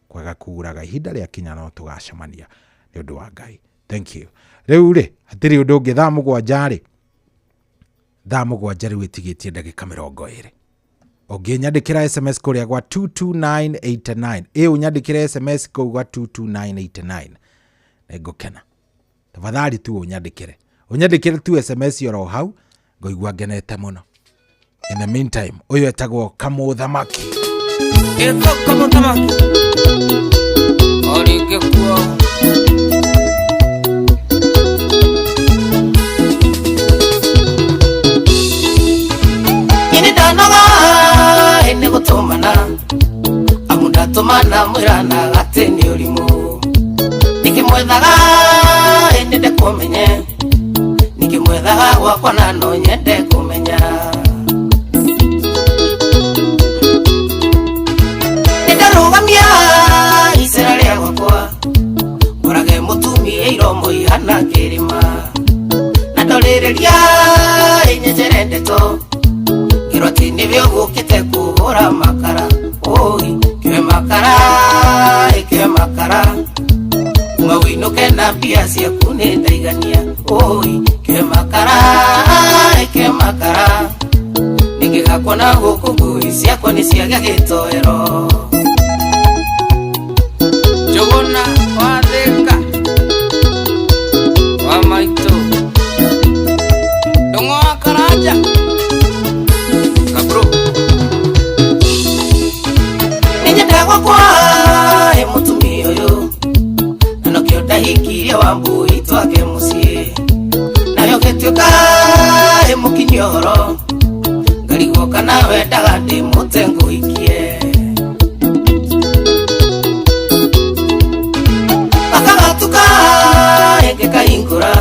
[SPEAKER 6] kwega kuraga. Ihinda rĩakinya no tũgacemania nĩ ũndũ wa Ngai. Thank you. Rĩu rĩ hatirĩ ũndũ ũngĩ. Thaa mũgwanja rĩ, thaa mũgwanja rĩu ĩtigĩtie ndagĩka 20. Ũngĩnyandĩkĩra SMS kũrĩa gwa 22989, ĩ ũnyandĩkĩre SMS kũu gwa 22989 nĩngũkena. Tafadhali tu ũnyandĩkĩre, ũnyandĩkĩre tu SMS oro hau ngũigua ngenete mũno. In the meantime, ũyũ etagwo Kamũthamaki.
[SPEAKER 4] Ĩtwo Kamũthamaki o rĩngĩ kuo. Ini ndanoga nĩ gũtũmana amu ndatũmana mwĩrana atĩ nĩ ũrimũ. Nĩkĩmwethaga nyende kũmenye, nĩkĩmwethaga gwakwa na no nyende kũmenya. Nĩndarũgamia icera rĩa gwakwa ngorage mũtumia iromo ihana kĩrĩma na ndorĩrĩria ĩnyenjere ndeto ngĩrwo atĩ nĩwe ũgũkĩte kũhũra makara. Oi kĩoe makara, kĩoe makara uma wĩinũke na mbia ciaku nĩ ndaigania. Oi kĩoe makara, kĩoe makara nĩngĩgakuona gũkũ ngui ciakwa nĩ ciagĩa gĩtoero. Njũgũna wa Thĩka wa maitũ Ndũng'ũ wa Karanja Kabro. Nĩnyendaga gwakwa ĩ mũtumia ũyũ na nokĩo ndahikirie Wambui twake mũciĩ nayo gĩtuĩka ĩ mũkinyia ũhoro ngarigwo kana wendaga ndĩmũte ngũhikie. Gakagatuka ĩngĩkahingũra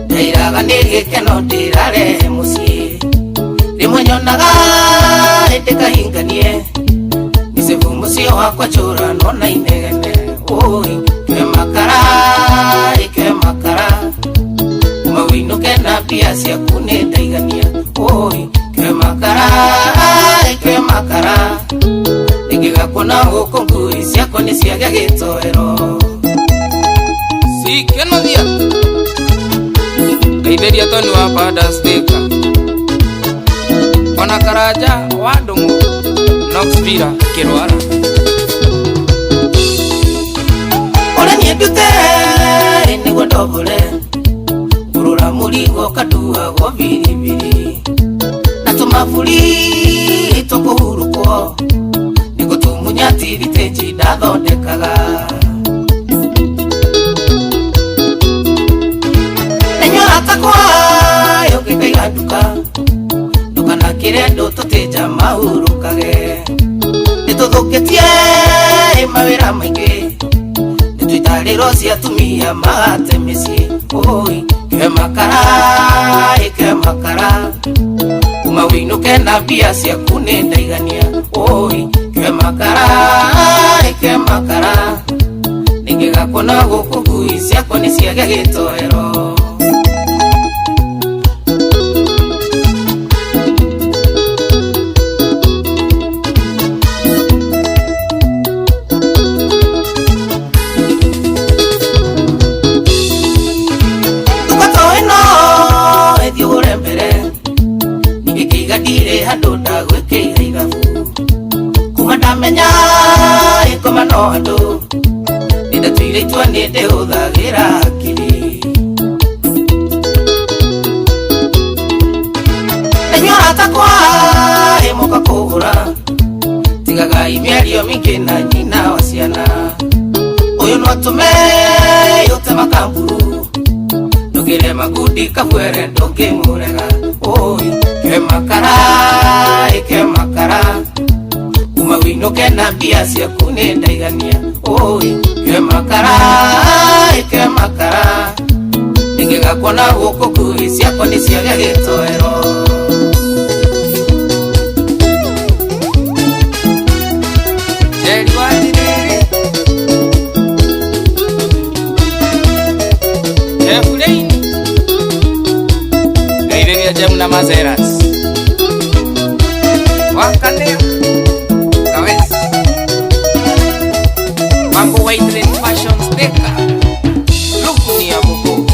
[SPEAKER 4] ndairaga nĩ gĩkeno ndĩrarehe mũciĩ rĩmwe nyonaga ĩndĩkahinganie nĩcebu mũciĩ wakwa njũranwo na inegene.
[SPEAKER 18] mbia ciaku nĩ ndaigania oi ke makara ke makara ningĩgakuona gũkũ ngui ciakwa nĩ ciagĩa gĩtoero
[SPEAKER 4] sikenothia ngeithĩria Tony wa Padas Thika ona Karanja wa Ndung'u Knoxville kĩrwara
[SPEAKER 18] ũrĩa niĩ ndute nĩguo ndombore ngũrũra mũrigo kanduagwo biribiri na tũmaburi tũkũhurũkwo nĩgũtumunya tiritĩnji ndathondekaga takwa yokikaiga nduka ndukanakire andu tutija mahurukage nituthũkĩtie mawĩra maingĩ nĩtũitarĩro cia atumia magate mĩciĩ oi ke makara ke makara kuma wĩinũke na mbia ciaku nĩ ndaigania oi ke makara ke makara ningĩgakuona gũkũ ngui ciakwa nĩ ciagĩa gĩtoero. Ikoma no andu nindatuire itua nindihuthagira hakiri na inyuĩ arata akwa mũka kũgũra tigagai mĩario mĩingĩ na nyina wa ciana ũyũ no atũme ũte makamburu ndũgĩre magundi kabwere ndũngĩmũrega oi ke makara ke makara kuma wĩinũke na mbia ciaku nĩ ndaigania oi ke makara ke makara ningĩgakuona gũkũ ngui ciakwa nĩ ciagĩa gĩtoero.
[SPEAKER 4] Jerry wa Njiriri Jeff Lane Ngeithĩria Jem na Mazeras Wakanĩa Mambo White Fashion Sticker Luku ni ya buku.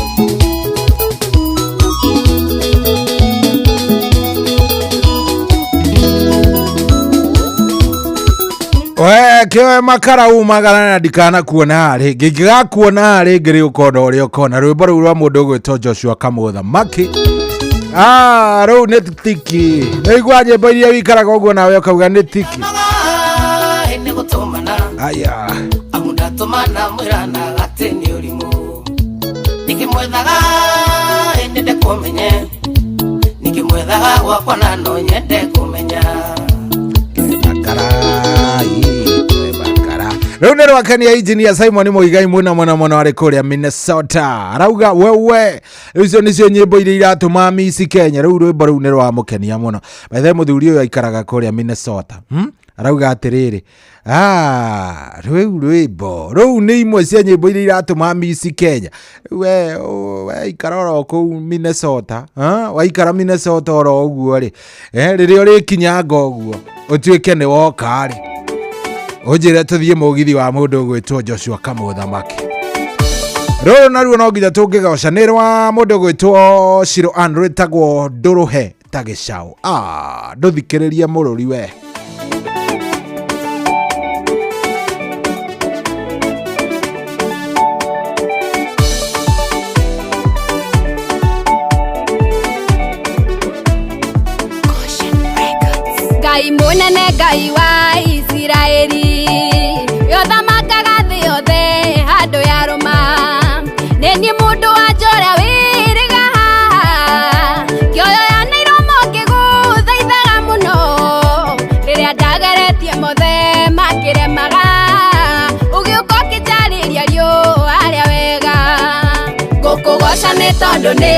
[SPEAKER 6] We kĩoe makara umagara na ndikana kuona rĩngĩ ngĩgakuona rĩngĩ rĩ ũkona ũrĩa ũkona rwĩmbo rũu rwa mũndũ ũgwĩtwo Joshua Kamũthamaki. Rũu nĩ tiki nĩigua nyĩmbo iria wikaraga ũguo nawe ũkauga nĩ tiki. Aya
[SPEAKER 18] amundatumana mwirana atĩ nĩ ũrimũ nikimwethaga nyende kũmenye nikimwethaga gwakwa na no nyende kũmenya.
[SPEAKER 6] Rĩu nĩ rwakenia engineer Simon Muigai mũno mũno mũno arĩ kũrĩa Minnesota arauga wewe icio nĩcio nyĩmbo iria iratũma miss Kenya. Rĩu rwĩmbo rũu nĩ rwamũkenia mũno. By the way mũthuri ũyũ aikaraga kũrĩa Minnesota arauga atĩrĩrĩ rĩu rwĩmbo rũu nĩ imwe cia nyĩmbo iria iratũma miss Kenya. We waikara oro kũu Minnesota waikara Minnesota oro ũguo rĩ rĩrĩa ũrĩkinyanga ũguo ũtuĩke nĩ woka rĩ ũnjĩre tũthiĩ mũgithi wa mũndũ ũgwĩtwo Joshua Kamũthamaki. Rũrũ naruo no nginya tũngĩgoca nĩ rwa mũndũ ũgwĩtwo Shiro Ann rwĩtagwo ndũrũhe ta gĩcaũ. Ndũthikĩrĩrie mũrũri we.
[SPEAKER 19] Ngai mũnene Ngai wa Isiraeli yothamakaga thĩ yothe handũ ya rũma nĩ niĩ mũndũ wa njora wĩrĩga haha kĩoyo ya Nairomo ngĩgũthaithaga mũno rĩrĩa ndageretie mothe makĩremaga ũgĩũka ũkĩnjarĩria riũa rĩa wega ngũkũgoca nĩ tondũ nĩ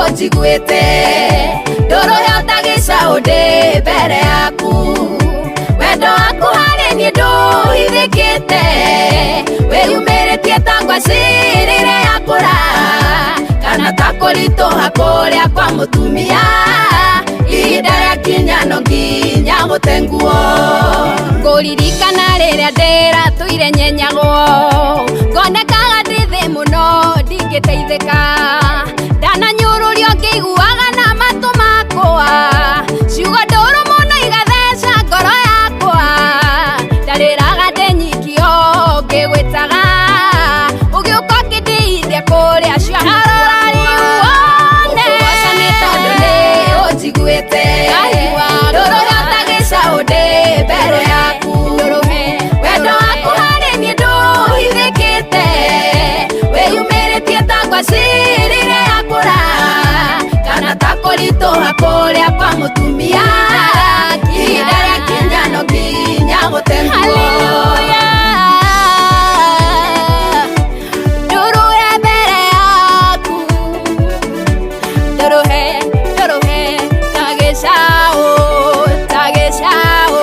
[SPEAKER 19] ũnjiguĩte ndũrũhe ta gĩcaũ ndĩ mbere yaku wendo waku harĩ niĩ ndũhithĩkĩte wĩyumĩrĩtie ta ngwacĩ rĩrĩa yakũra kana ta kũritũha kũrĩa kwa mũtumia ihinda rĩakinya no nginya gũte nguo. Ngũririkana rĩrĩa ndĩratũire nyenyagwo, ngonekaga ndĩ thĩ mũno ndingĩteithĩka, ndananyũrũrio ngĩiguaga na matũ makwa, ciugo ndũrũ mũno igatheca ngoro yakwa, ndarĩraga ndĩ nyikio ngĩgwĩtaga, ũgĩũka ũkĩndeithia kũrĩa ciamarora rĩu wone. Ngũkũgoca nĩ tondũ nĩ ũnjiguĩte, ndũrũhe ta gĩcaũ ndĩ mbere yaku, wendo waku harĩ niĩ ndũhithĩkĩte, wĩyumĩrĩtie ta ngwacĩ rĩrĩa yakũra, kana ta kũritũha kũrĩa kwa mũtumia, ihinda rĩakinya no nginya gũte nguo. Hallelujah. Ndũrũhe mbere yaku, ndũrũhe, ndũrũhe ta gĩcaũ, ta gĩcaũ.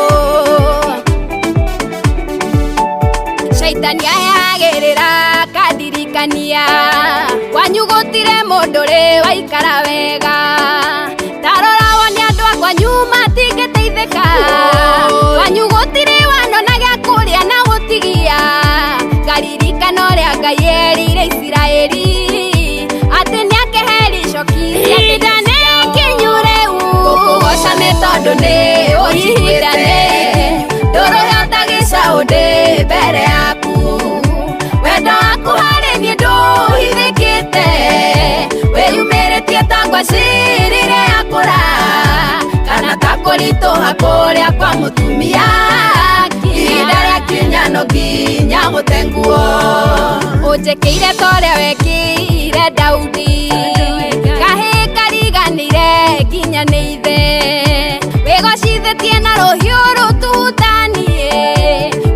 [SPEAKER 19] Caitani ayagĩrĩra akandirikania, kwanyu gũtirĩ mũndũ rĩ waikara wega, tarora wone andũ a kwanyu matingĩteithĩka, kwanyu gũtirĩ wanona gĩa kũrĩa na gũtigia, ngaririkana ũrĩa Ngai erire Isiraeli atĩ nĩakeheri icoki cia ihinda nĩ ikinyu rĩu. Ngũkũgoca nĩ tondũ nĩ ũnjiguĩte, ndũrũhe ta gĩcaũ ndĩ mbere yaku, wendo waku harĩ niĩ ndũhithĩkĩte, wĩyumĩrĩtie ta ngwacĩ rĩrĩa yakũra, kana ta kũritũha kũrĩa kwa mũtumia, ihinda rĩakinya no nginya gũte nguo. Ũnjĩkĩire ta ũrĩa wekĩire Daudi, kahĩĩ kariganĩire nginya nĩ ithe, wĩgocithĩtie na rũhiũ rũtutanie,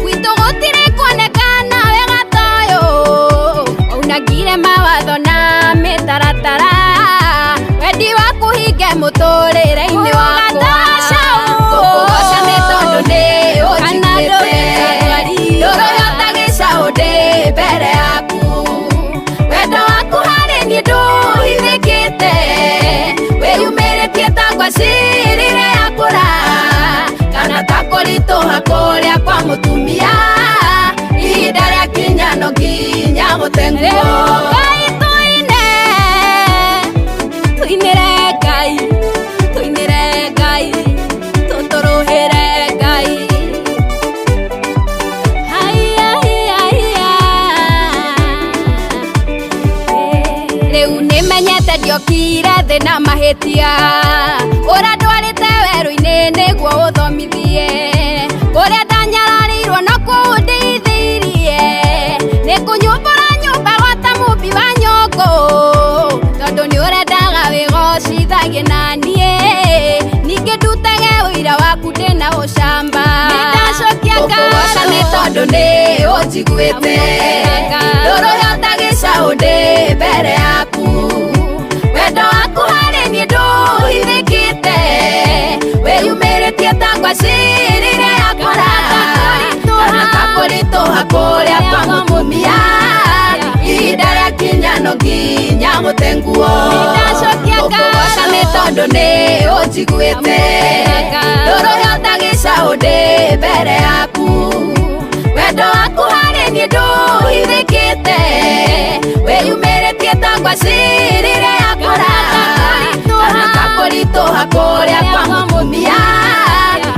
[SPEAKER 19] gwitũ gũtirĩ kuonekana wega ta ũyũ, waunangire mawatho na mĩtaratara, wendi waku hinge mũtũrĩre-inĩ wakwa. Ngũkũgoca nĩ tondũ nĩ ũnjiguĩte, ndũrũhe ta gĩcaũ ndĩ mbere yaku, wendo waku harĩ niĩ ndũhithĩkĩte, wĩyumĩrĩtie ta ngwacĩ rĩrĩa yakũra, kana ta kũritũha kũrĩa kwa mũtumia, ihinda rĩakinya no nginya gũte nguo. Ngai tũine, tũinĩre Ngai, tũinĩre Ngai, tũtũrũhĩre Ngai. Haiya, haiya, rĩu nĩmenyete ndiokire thĩ na mahĩtia, ũrandwarĩte werũ-inĩ nĩguo ũthomithie, kũrĩa ndanyararĩirwo no kũu ndĩithĩirie, nĩ kũnyumbũra nyũmba gwata mũmbi wa nyũngũ, tondũ nĩ ũrendaga wĩgocithagie na niĩ, ningĩ ndutage ũira waku ndĩna ũcamba. Nĩndacokia ngatho nĩ tondũ nĩ ũnjiguĩte, ndũrũhe ta gĩcaũ ndĩ mbere yaku, wendo waku harĩ niĩ ndũhithĩkĩte, wĩyumĩrĩtie ta ngwacĩ rĩrĩa yakũra, kana ta kũritũha kũrĩa kwa mũtumia, ihinda rĩakinya no nginya gũte nguo. Ngũkũgoca nĩ tondũ nĩ ũnjiguĩte, ndũrũhe ta gĩcaũ ndĩ mbere yaku, wendo waku harĩ niĩ ndũhithĩkĩte, wĩyumĩrĩtie ta ngwacĩ rĩrĩa yakũra, kana ta kũritũha kũrĩa kwa mũtumia,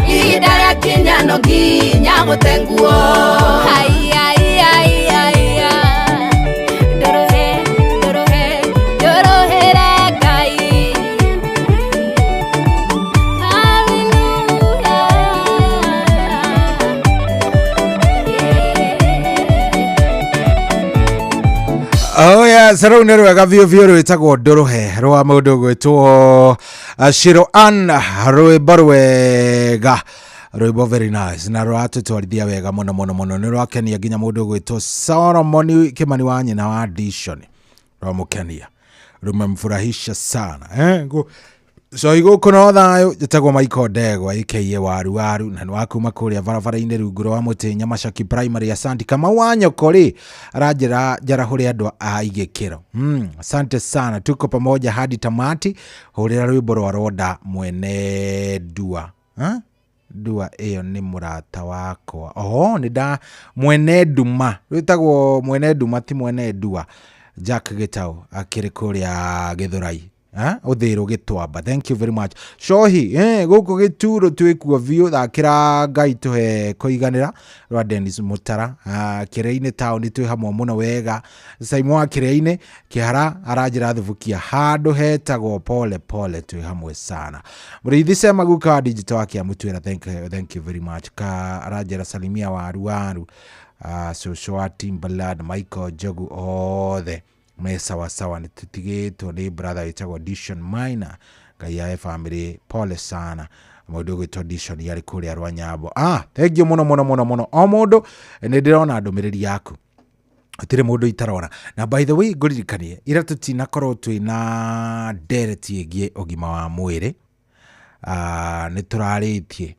[SPEAKER 19] ihinda rĩakinya no nginya gũte nguo. Haiya, haiya, haiya, ndũrũhe, ndũrũhe, ndũrũhĩre Ngai.
[SPEAKER 6] Oh yes, rũu nĩ rwega biũ biũ rwĩtagwo ndũrũhe rwa mũndũ gwĩtwo Shiro Ann, rwĩmbo rwega, rwĩmbo very nice na rũratũtwarithia wega mũno mũno mũno, nĩ rwakenia nginya mũndũ gwĩtwo Solomon Kimani wa nyina wa Dishon, rwamũkenia, rumemfurahisha sana. Cohi gũkũ no thayũ, njĩtagwo Michael Ndegwa aka Waru Waru, na nĩ wa kuma kũrĩa barabara-inĩ rungu rwa mũtĩ Nyamacaki Primary. Asante. Kamau wa nyoko rĩ aranjĩra njarahũre andũ a igĩkĩro. Asante sana, tuko pamoja hadi tamati. Hũrĩra rwĩmbo rwa Ronda mwene ndua. Ha? Ndua ĩyo nĩ mũrata wakwa. Oho, nĩ nda mwene nduma, rwĩtagwo mwene nduma ti mwene ndua. Jack Gĩtaũ akĩrĩ kũrĩa Gĩthũrai, ũthĩrũ Gĩtwamba. Thank you very much. Cohi, gũkũ gĩturo twĩkuo biũ. Thakĩra Ngai tũhe kũiganĩra rwa Dennis Mũtara. Kĩrĩa-inĩ taũni twĩ hamwe mũno wega. Saimo wa Kĩrĩa-inĩ Kĩhara aranjĩra thubukia handũ hetagwo pole pole, twĩ hamwe sana. Mũrĩithi Sema guka wa digital wa Kĩamũtuĩra, thank you very much. Ka aranjĩra salimia Waru Waru, cũcũ wa Timbaland, Michael Njogu, othe me sawasawa. Nĩ tũtigĩtwo nĩ brother wĩtagwo Dishon Minor, Ngai ahe family pole sana. Mũndũ ũgwĩtwo Dishon arĩ kũrĩa Rwanyambo. Thank you mũno mũno mũno mũno o mũndũ, nĩ ndĩrona ndũmĩrĩri yaku, hatirĩ mũndũ itarona. Na by the way, ngũririkanie ira tũtinakorwo twĩna ndereti ĩgiĩ ũgima wa mwĩrĩ. Nĩ tũrarĩtie,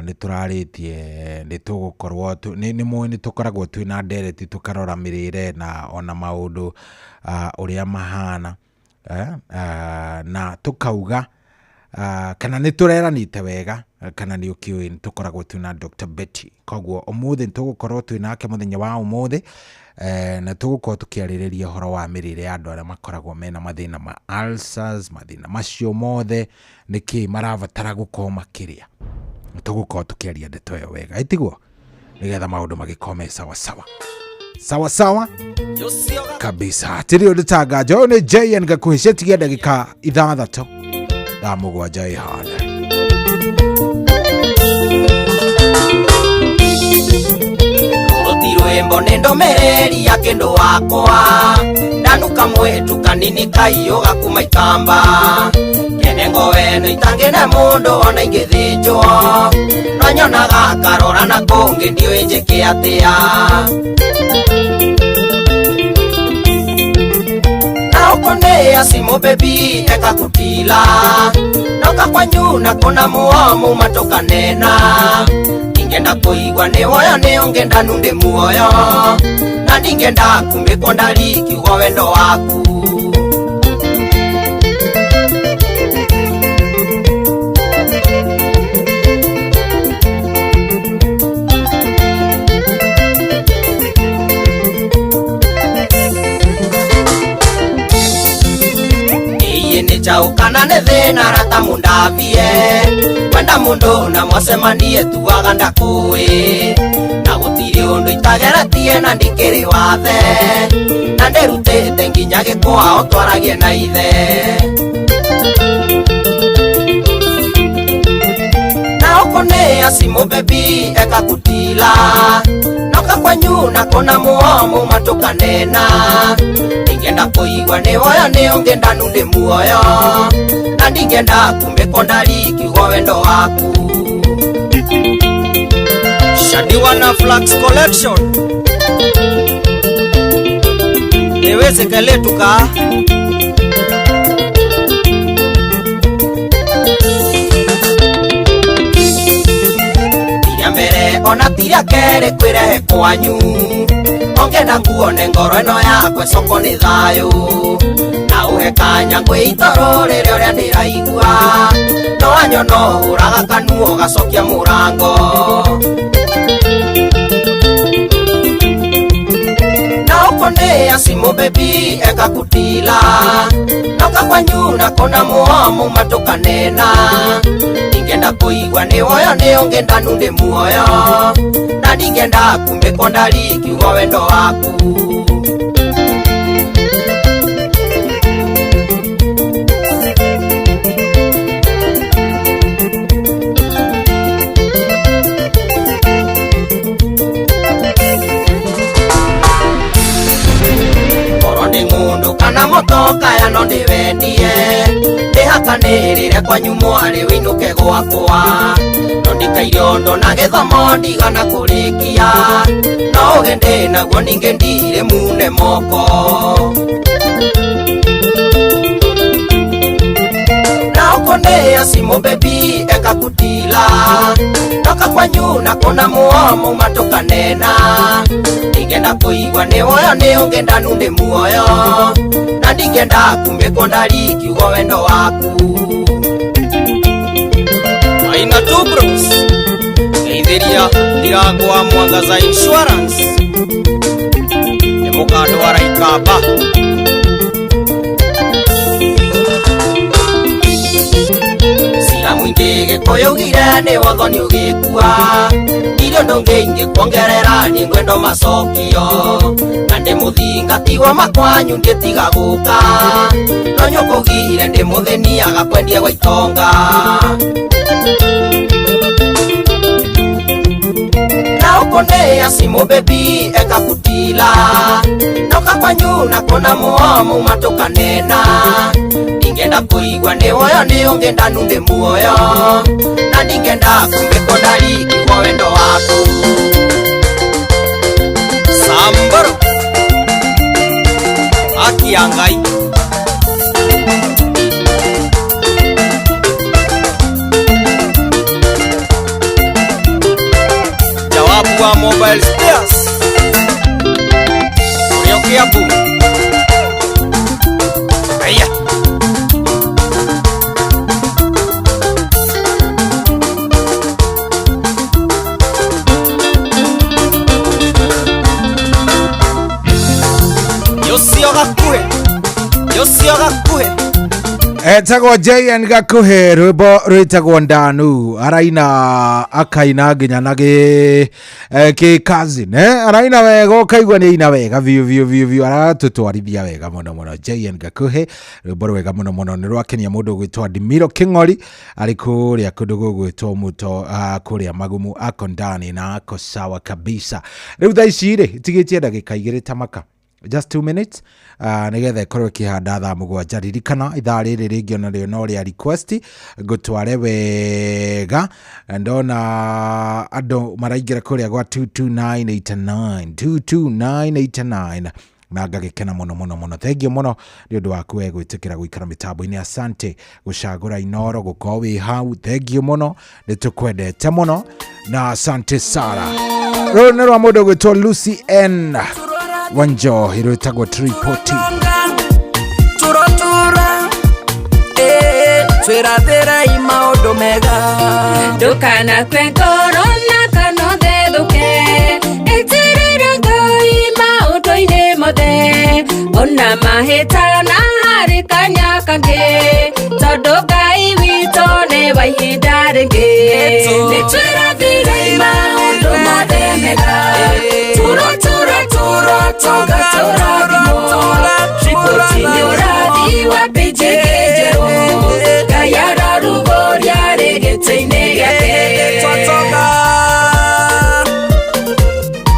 [SPEAKER 6] Nĩ tũrarĩtie nĩ tũgũkorwo nĩ mũĩ nĩ tũkoragwo twĩna ndereti tũkarora mĩrĩre na ona maũndũ ũrĩa mahana, na tũkauga kana nĩ tũreranĩte wega, kana nĩ ũkĩũĩ nĩ tũkoragwo twĩna Dr. Betty. Koguo ũmũthĩ nĩ tũgũkorwo twĩnake mũthenya wa ũmũthĩ, na tũgũkorwo tũkĩarĩrĩria ũhoro wa mĩrĩre ya andũ arĩa makoragwo mena mathĩna ma ulcers, mathĩna macio mothe, nĩkĩ marabatara gũkorwo makĩrĩa. Tũgũkorwo tũkĩaria ndeto ĩyo wega, ĩtiguo, nĩgetha maũndũ magĩkorwo me sawa sawa sawa sawa kabisa. Hatirĩ ũndũ tanganja. Ũyũ nĩ JN Gakuhĩ, ciatigia ndagĩka 6 thaa 7 ĩhana.
[SPEAKER 4] Rũti rwĩmbo nĩ ndũmĩrĩri ya kĩndũ wakwa, ndanuka mwĩtu kanini kaiyũga kuma ikamba kene ngoeno itangĩne mũndũ ona ingĩthĩnjwo, no nyonaga karora na kũngĩ ndiũĩ njĩke atĩa. Na ũkonea simu bebi ekakutila noka kwanyu na kona muomu matokanena ingenda kuigwa nĩ woyo nĩ ũngenda nunde muoyo na ndingenda kumĩkwo ndarikiugo wendo waku. Chaukana nĩ thĩna rata mũndabie kwenda mũndũ na mwacemanie tuaga ndakũĩ na gũtirĩ ũndũ itageretie na ndikĩrĩ wathe na ndĩrutĩte nginya gĩkwao twaragie na ithe. Na ũkonea simu bebi ekakutila noka kwanyu na kona muomu matukanena ndingenda kuigwa nĩ woyo nĩ ũngenda nunde muoyo na ndingenda kumĩkwo ndarikiugo wendo waku.
[SPEAKER 13] Shadiwa na Flax Collection niweze keletuka
[SPEAKER 4] tiria mbere ona tiria kerĩ kwĩrehe kwanyu ongenda nguone ngoro ĩno yakwa soko nĩ thayũ na ũhe kanya ngwĩitoro rĩrĩa ũrĩa ndĩraigua no wanyono hũraga kanua ũgacokia mũrango. Na ũkonea simu bebi ekakutila noka kwanyu na kona muomu matukanena ndingenda kuigwa nĩ woyo nĩ ũngenda nunde muoyo na ndingenda kumĩkwo ndarikiugo wendo waku. Kana motoka ya no ndĩwendie ndĩhakanĩrĩre kwanyu mwarĩ wĩinũke gwakwa no ndikaire ũndũ na gĩthomo ndigana kũrĩkia no ũge ndĩ naguo ningĩ ndirĩ mune moko.
[SPEAKER 13] ukonea simu bebi ekakutila Toka kwanyu na kona muomo matokanena Ningenda kuigwa ni woyo ni ungenda nunde muoyo Na ningenda kumbe ndari kiugo wendo waku
[SPEAKER 4] Aina tu bros Geithiria ndirango wa Mwangaza Insurance Ni mukandwara ikamba
[SPEAKER 13] Sira mwingi gikuyu ugire ni watho ni ugikua Irio ndũngĩingĩ kuongerera ni ngwendo macokio Na ndĩ mũthingati wa makwanyu ndĩtiga gũka No nyũkũgire ndĩ mũthĩni agakwendia gwa itonga Na ukonea simu bebi ekakutila Noka kwanyu na kona muomo matukanena Ningenda kuigwa ni woyo ni ungenda nunde muoyo Na ningenda kumbe ndari kiugo wendo waku
[SPEAKER 4] Samburu Haki ya Ngai Jawabu wa Mobile Spares Urio Kiambu Aya
[SPEAKER 6] Etagwo JN Gakuhi rwimbo rwitagwo Ndanu araina akaina nginya na gi cousin araina wega ukaigua ni aina wega biu biu biu biu aratutwarithia wega muno muno JN Gakuhi rwimbo rwega muno muno ni rwakenia mundu gwitwo Dimiro King'ori ari kuria kundu gugwitwo muto kuria magumu ako ndani na ako sawa kabisa riu thaa ici ri itigitie ndagika igiri ta maka just 2 minutes nigetha ikorwo ikihanda thaa mũgwanja ririkana ithaa rĩrĩ rĩngĩ ona rĩo no rĩa request ngũtware wega ndona andũ maraingĩra kũrĩa gwa 22989 22989 na ngagĩkena mũno mũno mũno thengiũ mũno nĩ ũndũ waku we gwĩtĩkĩra gũikara mĩtambo-inĩ asante gũcagũra Inoro gũkorwo wĩ hau thengiũ mũno nĩ tũkwendete mũno na asante Sara rũrũ nĩ rwa mũndũ gwĩtwo Lucy N Wanjo irwitagwo Tripoti
[SPEAKER 20] Turotura twirathira maundu mega
[SPEAKER 17] ndukana kwe ngoro na kana ũthethũke ĩtĩrĩra Ngai maũndũ-inĩ mothe ona mahĩtana harĩ kanya kangĩ tondũ Ngai witũ nĩ wa ihinda rĩngĩ nĩ twĩrathire maũndũ mothe mega turo turo turo toga tũrathimwo Tripoti nĩ ũrathi wa pĩnjĩkĩ njerũ Ngai ararugũria rĩ gĩtĩ-inĩ gĩake
[SPEAKER 20] twatoka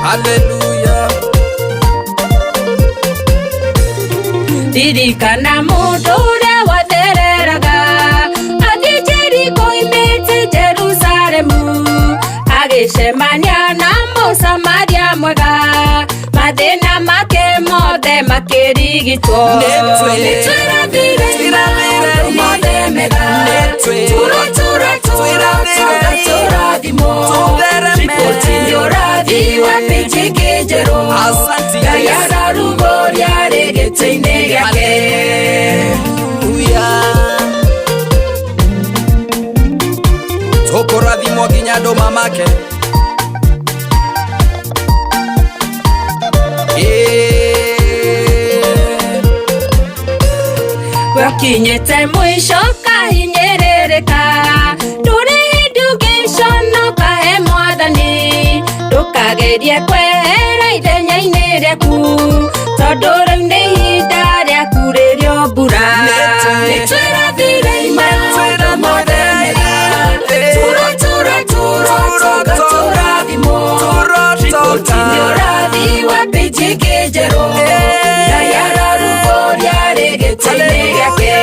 [SPEAKER 20] Hallelujah
[SPEAKER 17] Ririkana mũndũ ũrĩa wathereraga athiĩ Jeriko oimĩte Jerusalemu agĩcemania na Mũsamaria mwega mathĩna make mothe makĩrigitwo nĩ twĩrathire maũndũ mothe mega turo turo turo toga tũrathimwo Tripoti nĩ ũrathi wa pĩnjĩkĩ njerũ Ngai ararugũria rĩ gĩtĩ-inĩ gĩake
[SPEAKER 4] Tũkũrathimwo nginya andũ mamake
[SPEAKER 17] Wakinyĩte mũico kahinyĩrĩrĩka ndũrĩ hĩndĩ ũngĩconoka he mwathani ndũkagerie kwehera ithenya-inĩ rĩaku tondũ rĩu nĩ ihinda rĩaku rĩrĩa mbura nĩ twĩrathire maũndũ mothe mega turo turo turo toga tũrathimwo Tripoti nĩ ũrathi wa pĩnjĩkĩ njerũ Ngai ararugũria rĩ gĩtĩ-inĩ gĩake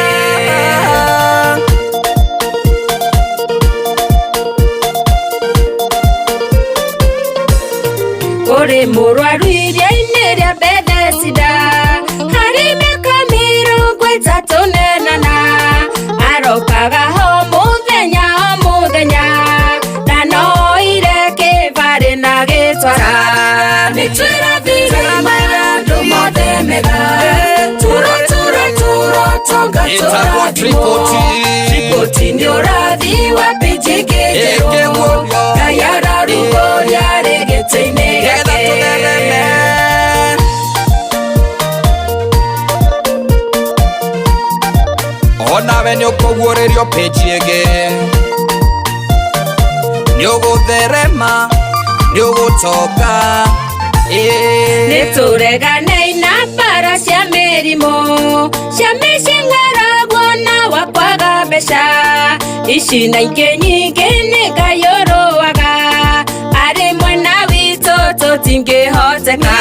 [SPEAKER 17] Kũrĩ mũrwaru iria-inĩ rĩa Bethesda harĩ mĩaka 34 arokaga ho
[SPEAKER 20] Ĩtagwo Tripoti.
[SPEAKER 17] Tripoti nĩ ũrathi wa pĩnjĩngĩ njerũ. Ngai ararugũria arĩ gĩtĩ-inĩ
[SPEAKER 20] Getha
[SPEAKER 17] gĩake.
[SPEAKER 20] tũthereme. Onawe nĩ ũkũguũrĩrio pĩnji ĩngĩ, nĩ ũgũtherema, nĩ ũgũtonga.
[SPEAKER 17] Nĩ tũreganei na mbara cia mĩrimũ, cia mĩciĩ, ng'aragu na wa kwaga mbeca. Ici na ingĩ nyingĩ nĩ Ngai ũrũaga arĩ mwena witũ, tũtingĩhoteka.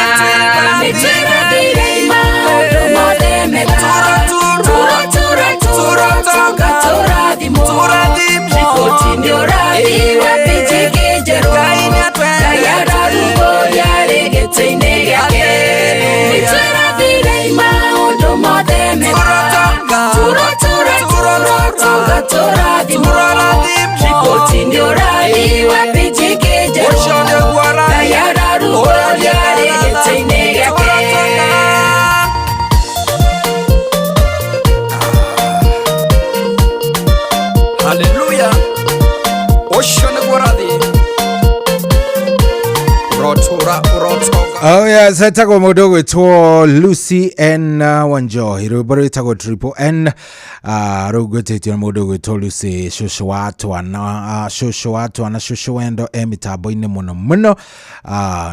[SPEAKER 17] Nĩ twĩrathire maũndũ mothe mega, turo turo turo tonga, tũrathimwo. Riboti nĩ ũrathi wa pĩnjĩngĩ njerũ. Ngai ararugũria arĩ gĩtĩ-inĩ gĩake. Nĩ twĩrathire maũndũ mothe mega, turo turo turo tonga, tũrathimwo. Riboti nĩ ũrathi wa pĩnjĩngĩ njerũ. Ngai ararugũria arĩ gĩtĩ-inĩ gĩake.
[SPEAKER 20] Haleluya, ũcio nĩguo ũrathi, ũrotũra, ũrotonga.
[SPEAKER 6] Oh yes, etagwo mũndũ ũgwĩtwo Lucy N Wanjohi, rwĩmbo rwĩtagwo Triple N, rũu ngwĩtĩtio nĩ mũndũ ũgwĩtwo Lucy, cũcũ wa twana, cũcũ wa twana, cũcũ wendo e mĩtambo-inĩ mũno mũno,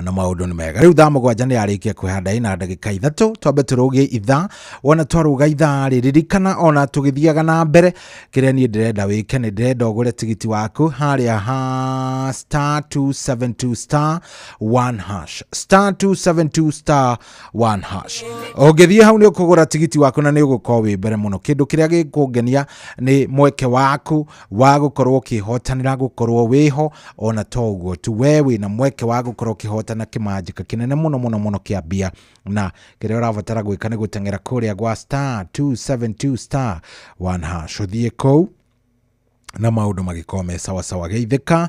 [SPEAKER 6] na maũndũ nĩ mega. Rĩu thaa 7 nĩ yarĩkia kwĩhanda ina ndagĩka 3, twambe tũrũgie ithaa. Wona twarũga ithaa rĩ, ririkana ona tũgĩthiaga na mbere, kĩrĩa niĩ ndĩrenda wĩke nĩ ndĩrenda ũgũre tigiti waku harĩa ha star 272 star 1 hash, star 272 star 1 hash. Ũngĩthiĩ hau nĩ ũkũgũra tigiti waku na nĩ ũgũkorwo wĩ mbere mũno. Kĩndũ kĩrĩa gĩkũngenia nĩ mweke waku wa gũkorwo ũkĩhotanĩra gũkorwo wĩho. Ona to ũguo tu, we wĩna mweke wa gũkorwo ũkĩhotana kĩmanjĩka kĩnene mũno mũno mũno kĩa mbia, na kĩrĩa ũrabatara gwĩka nĩ gũteng'era kũrĩa gwa star 272 star 1 hash, ũthiĩ kũu na maũndũ magĩkorwo me sawasawa. Geithĩka,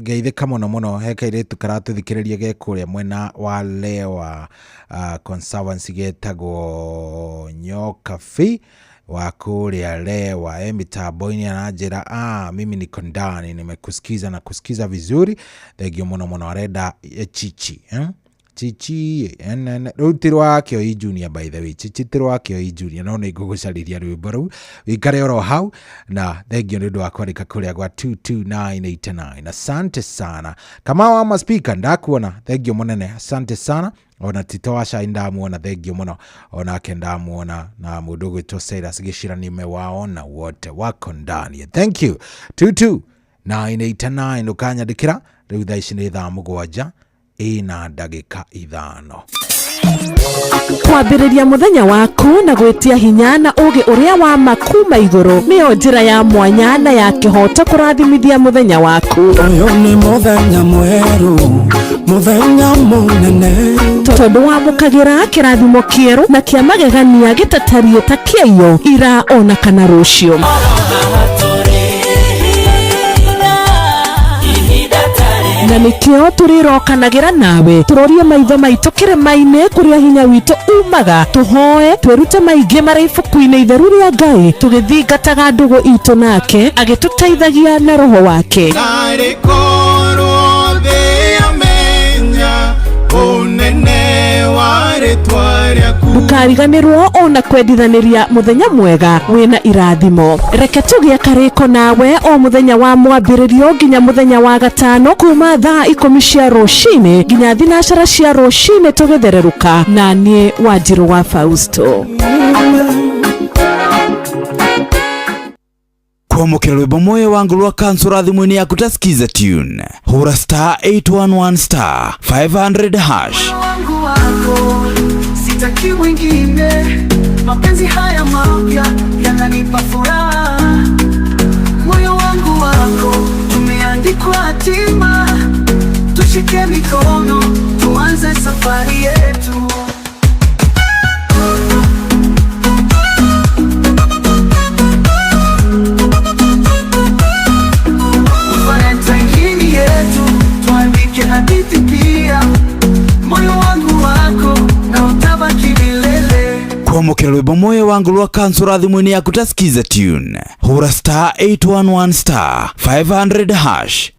[SPEAKER 6] geithĩka mũno mũno. He kairĩtu karatũthikĩrĩria ge kũrĩa mwena wa Lewa Conservancy, getagwo Nyokabi wa kũrĩa Lewa, e mitambo-inĩ aranjĩra, mimi niko ndani, nimekusikiza na kusikiza vizuri, thengio mũno mũno. Arenda chichi, eh? Chichi rĩu ti rwa Kĩoi Junior, by the way. Chichi ti rwa Kĩoi Junior, no nĩ ngũgũcarĩria rwĩmbo rũu, wĩikare oro hau. Na thengio nĩ ũndũ wa kwandĩka kũrĩa gwa 22989, asante sana. Kamau wa maspika, ndakuona, thengio mũnene, asante sana. Ona Tito wa Cai ndamuona, thengio mũno, onake ndamuona, na mũndũ ũgwĩtwo Cyrus Gĩcira, nimewaona wote wako ndani, thank you. 22989 ũkanyandĩkĩra. Rĩu thaa ici nĩ thaa 7 ĩna ndagĩka 5.
[SPEAKER 10] Kwambĩrĩria mũthenya waku na gwĩtia hinya na ũgĩ ũrĩa wa ma kuma igũrũ nĩyo njĩra ya mwanya na ya kĩhoto kũrathimithia mũthenya waku.
[SPEAKER 11] Ũyũ nĩ mũthenya mwerũ, mũthenya mũnene.
[SPEAKER 10] Tondũ wamũkagĩra kĩrathimo kĩerũ na kĩa magegania gĩtatariĩ ta kĩaiyo ira ona kana rũciũ. Na nĩkĩo tũrĩrokanagĩra nawe, tũrorie maitho maitũ kĩrĩma-inĩ kũrĩa hinya witũ umaga, tũhoe, twĩrute maingĩ marĩ ibuku-inĩ itheru rĩa Ngai, tũgĩthingataga ndũgũ itũ nake agĩtũteithagia na roho wake.
[SPEAKER 12] Narĩ korwo thĩ yamenya ũnene wa rĩtwa rĩaku.
[SPEAKER 10] Ndũkariganĩrwo ona kwendithanĩria mũthenya mwega wĩna irathimo. Reke tũgĩe karĩko nawe o mũthenya wa mwambĩrĩrio nginya mũthenya wa gatano, kuma thaa 10 cia rũcinĩ nginya 9 cia rũcinĩ, tũgĩthererũka na niĩ Wanjirũ wa Fausto.
[SPEAKER 8] Kwamũkĩra rwĩmbo moyo wangu rwa kansura thimũ-inĩ yaku ta skiza tune, hũra star 811 star 500 hash.
[SPEAKER 18] Wangu wako, sitaki mwingine. Mapenzi haya mapya yananipa furaha. Moyo wangu wako, tumeandikwa hatima. Tushike mikono, tuanze safari yetu. Valentine yetu, tuandike hadithi pia. Moyo wangu wako na utabaki milele.
[SPEAKER 8] Kwamũkĩra Kwamũkĩra rwĩmbo moyo wangu rwa kansura thimũ-inĩ yaku ta skiza tune, hũra star 811 star 500 hash.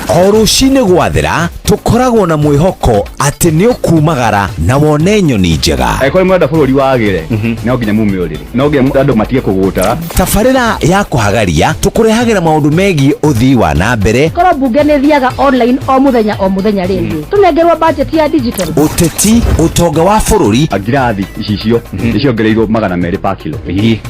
[SPEAKER 14] O rũcinĩ gwathera tũkoragwo na mwĩhoko atĩ nĩ ũkumagara na wone nyoni njega.
[SPEAKER 15] Angĩkorwo nĩ mũrenda bũrũri wagĩre, no nginya mume ũrĩrĩ, no nginya andũ matige kũgũtara.
[SPEAKER 14] Tabarĩra ya kũhagaria tũkũrehagĩra maũndũ megiĩ ũthii wa na mbere,
[SPEAKER 16] Korwo mbunge nĩ thiaga online o mũthenya o mũthenya rĩ, tũnengerwo budget ya digital.
[SPEAKER 14] Ũteti, ũtonga wa bũrũri.
[SPEAKER 15] Ngirathi icicio nĩciongereirwo 200 pa kilo,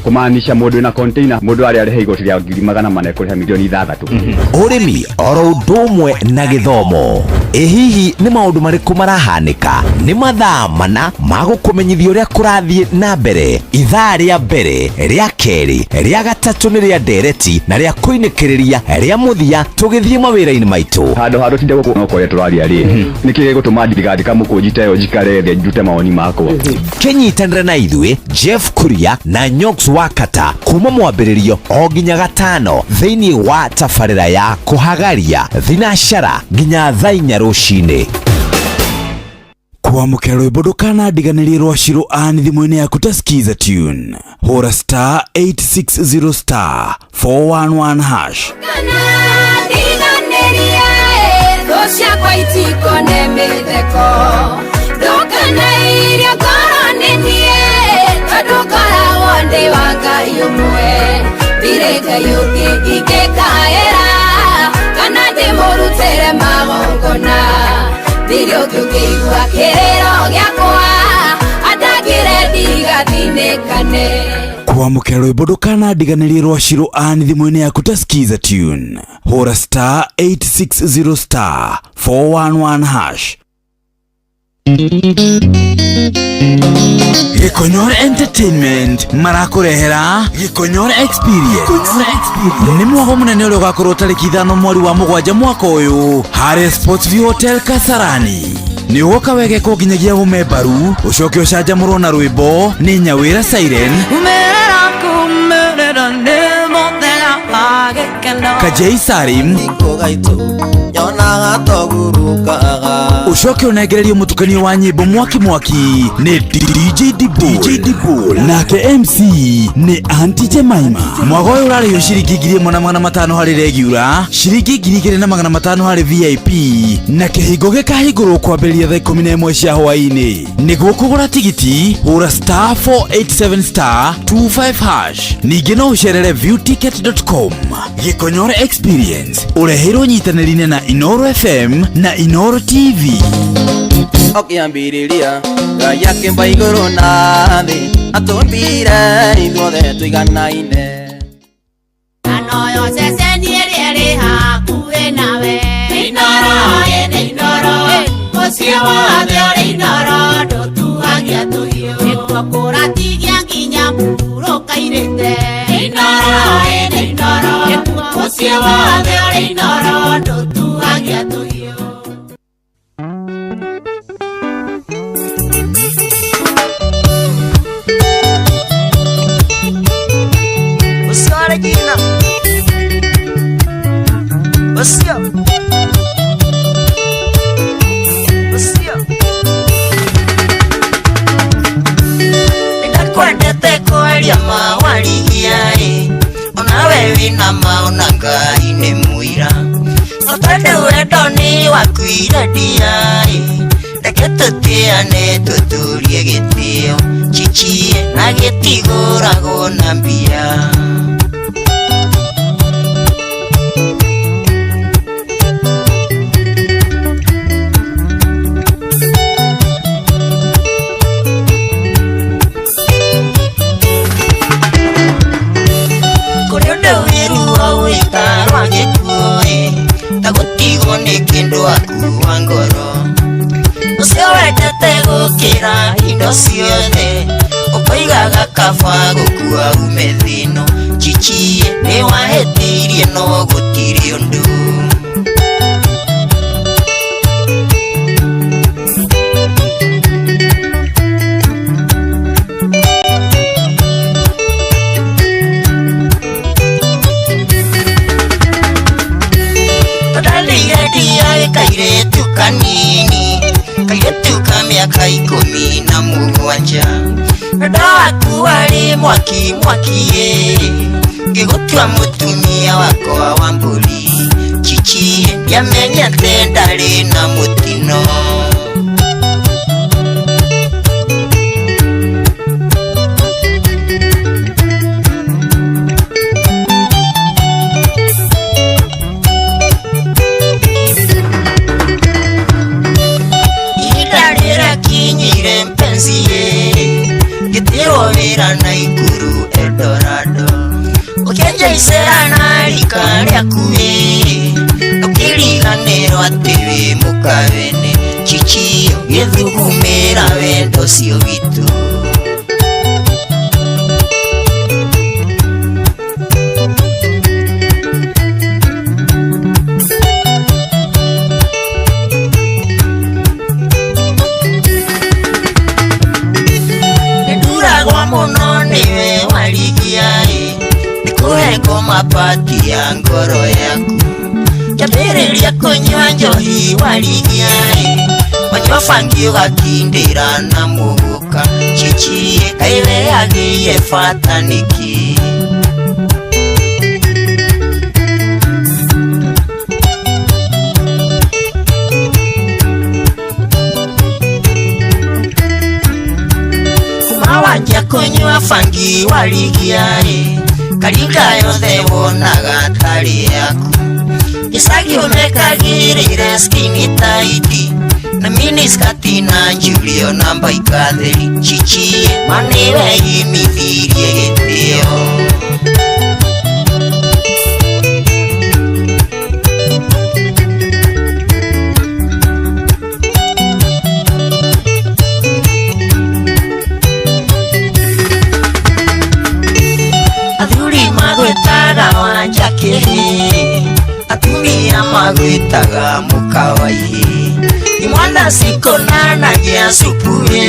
[SPEAKER 15] kũmaanisha mũndũ wĩna container mũndũ arĩa arĩhe igoti rĩa 400,000 kũrĩha 6 million.
[SPEAKER 14] Ũrĩmi oro ũndũ ũmwe na gĩthomo. Ĩ hihi nĩ maũndũ marĩkũ marahanĩka? Nĩ mathaa mana ma gũkũmenyithia ũrĩa kũrathiĩ na mbere. Ithaa rĩa mbere, rĩa kerĩ, rĩa gatatũ nĩ rĩa ndereti na rĩa kũinĩkĩrĩria rĩa mũthia tũgĩthiĩ mawĩra-inĩ maitũ.
[SPEAKER 15] Handũ ha tũtinde gũkũ no kũrĩa tũraria rĩ, nĩkĩ gĩgũtũma ndigandĩka mũkũnji ta ĩyo njikare thĩ ndute mawoni makwa?
[SPEAKER 14] Kĩnyitanĩre na ithuĩ Jeff Kuria na Nyox Wakata kuma mwambĩrĩrio o nginya gatano thĩinĩ wa tabarĩra ya kũhagaria thinacara nginya thaa 4 rũcinĩ.
[SPEAKER 8] Kwamũkĩra rwĩmbo ndũkanandiganĩrie rwa Shiro Ann thimũ-inĩ yaku ta skiza tune, hũra star 860 star 411 hash.
[SPEAKER 19] Ndiganĩrie thũ ciakwa itikone mĩtheko, ndũkanairio ngoro nĩ niĩ, tondũ ngoragwo ndĩ wa Ngai ũmwe, ndirĩ Ngai ũngĩ ingĩkaĩra kana ndĩmũrutĩre magongona, ndirĩ ũngĩ ũngĩigua kĩrĩro gĩakwa andangĩre ndigathinĩkane.
[SPEAKER 8] Kwamũkĩra rwĩmbo ndũkanandiganĩrie rwa Shiro Ann thimũ-inĩ yaku ta skiza tune, hũra star 860 star 411 hash. Gĩkonyore Entertainment marakũrehera Gĩkonyore Experience. Nĩ mwago mũnene ũrĩa ũgakorwo tarĩki 5 mweri wa 7 mwaka ũyũ harĩa Sports View Hotel Kasarani. Nĩ ũgoka wegekwo nginyagia ũme mbaru, ũcoke ũcanjamũrwo na rwĩmbo nĩ Nyawĩra Siren,
[SPEAKER 18] Umerera kumerera nĩ mũthenya wa gĩkeno.
[SPEAKER 8] Kajei Sarim,
[SPEAKER 18] nyonaga togurukaga.
[SPEAKER 8] Ũcoke ũnengererio mũtukanio wa nyĩmbo mwaki mwaki nĩ DJ Dibul, DJ Dibul, nake MC nĩ Aunty Jemima. Mwago ũyũ ũrarĩhio ciringi 1,500 harĩ regular, ciringi 2,500 harĩ VIP, na kĩhingo gĩkahingũrwo kwambĩrĩria thaa 11 cia hwaĩ-inĩ. Nĩguo kũgũra tigiti hũra star 487 star 25 hash. Ningĩ no ũcerere viewticket.com. Gĩkonyore Experience ũreheirwo nyitanĩri-inĩ na Inoro FM na Inoro TV.
[SPEAKER 18] Ũkĩambĩrĩria Ngai akĩmba igũrũ na thĩ, atũmbire ithuothe tũiganaine.
[SPEAKER 17] Anoyo ceceni ĩrĩa ĩrĩ hakuhĩ nawe. Inooro, ĩ nĩ Inooro, mũciĩ wothe ũrĩ Inooro, ndũtuagia tũhiũ. Nĩkuo kũratigia nginya mũhurũka-irĩte. Inooro, ĩ nĩ Inooro, mũciĩ wothe ũrĩ Inooro, ndũtuagia tũhiũ.
[SPEAKER 13] Ũcio Regina, ũcio ũcio nĩndakwendete kwaria mawarigia ĩ, onawe wĩna maona Ngai nĩ mũira, no tondũ wendo nĩ wakuire ndia ĩ, reke tũtĩane tũtũrie gĩtĩo chichie na gĩtigũragwo na mbia. Kũrĩ ũndũ wĩruo wĩtarwa gĩkuũ-ĩ, ta gũtigwo nĩ kĩndũ akua ngoro, ũcio wendete gũkĩra indo ciothe, ũkoigaga kaba gũkua ume thĩno, chichie nĩ wahĩtirie no gũtirĩ ũndũ. Tũndarĩire ndia gĩkairĩtu. Kanini kairĩtu ka mĩaka 17 wendo waku warĩ mwaki mwaki ĩ ngĩgũtua mũtumia wakwa wa mbũri chichi ndiamenyete ndarĩ na mũtino. Kinyire mpenzi ye gĩtĩrwo wĩra Naikuru Eldorado ũkĩenja icera na rika rĩaku ĩ ũkĩriganĩrwo atĩ wĩ mũkawene chichi ũgĩthugumĩra wendo ũcio witũ. Muno niwe waligia nikuhe ngoma pati ya ngoro yaku kĩambĩrĩria kũnyua njohi waligia wanyua bangi ũgakindĩra na mũgũka chichi kaĩ we agĩire bata nĩkĩ. Wanjia kunyua bangi waligia karinga yothe wonaga tarĩ yaku gĩcagi ũmekagĩrĩire skinny tight na miniskati na Julio na mbaika theri chichi ma nĩwe imithirie gĩtĩo. Atumia magwĩtaga mũkawaihi imwana cikonanagia supu ĩ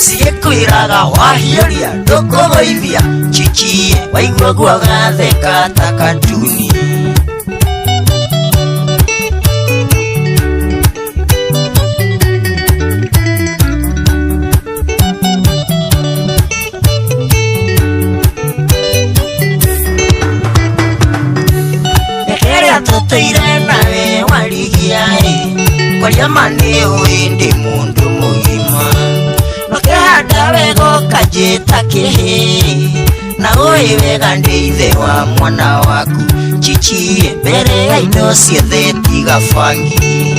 [SPEAKER 13] cigĩkwĩraga wahiũria ndũkũgũithia chichi waigua guo gatheka ta katuni. Tũtũire nawe warigia kwaria ma nĩ ũĩ ndĩ mũndũ mũgima nokĩhanda wega ũkanjĩta kĩhĩ na ũĩ wega ndĩ ithe wa mwana waku chichi mbere ya indo ciothe tiga bangi.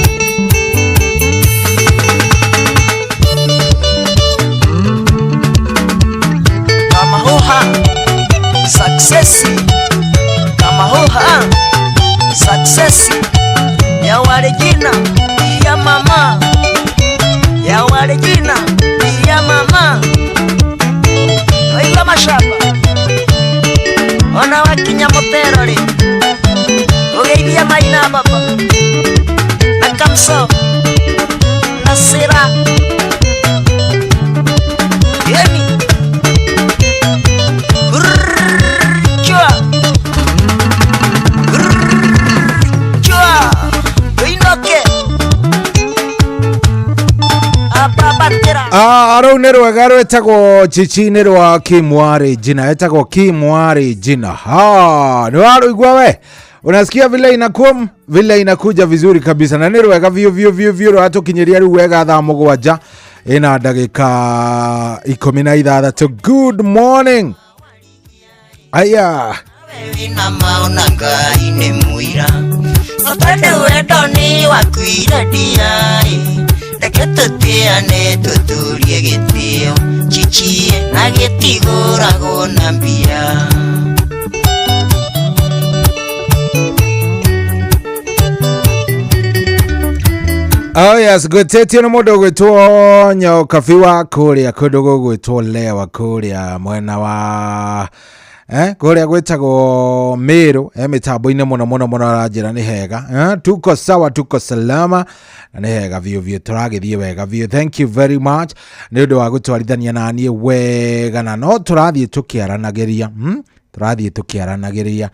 [SPEAKER 13] Kamahuha success kamahuha success ya Waregina ya mama ya Waregina ya mama oiga mashamba ona wakinya mutero ri ugeithia maina baba na kamso na sira yani chua
[SPEAKER 6] Rau nĩ rwega rwĩtagwo chichi-inĩ rwa Kimwari Jina, etagwo Kimwari Jina. Ha, nĩ warũigua we? Unasikia vile inakuwa vile inakuja vizuri kabisa na nĩ rwega vio vio vio vio rwatũkinyĩria rĩu wega thaa 7 ina ndagĩka 16. Good morning. Aya.
[SPEAKER 13] Wina maona Ngai nĩ mũira tondũ wendo nĩ wakuire ndiai reke tũtĩane tũtũrie gĩtĩo chichi na gĩtigũragwo na mbia.
[SPEAKER 6] Oh yes, gwĩtĩtio nĩ mũndũ ũgwĩtwo Nyokabi wa kũrĩa kũndũ gũgwĩtwo Lewa kũrĩa mwena wa kũrĩa gwĩtagwo Meru mĩtambo-inĩ mũno mũno mũno aranjĩra nĩ hega tuko sawa tuko salama na nĩ hega biũ biũ tũragĩthiĩ wega biũ. Thank you very much nĩ ũndũ wa gũtwarithania na niĩ wega na no tũrathiĩ tũkĩaranagĩria tũrathiĩ tũkĩaranagĩria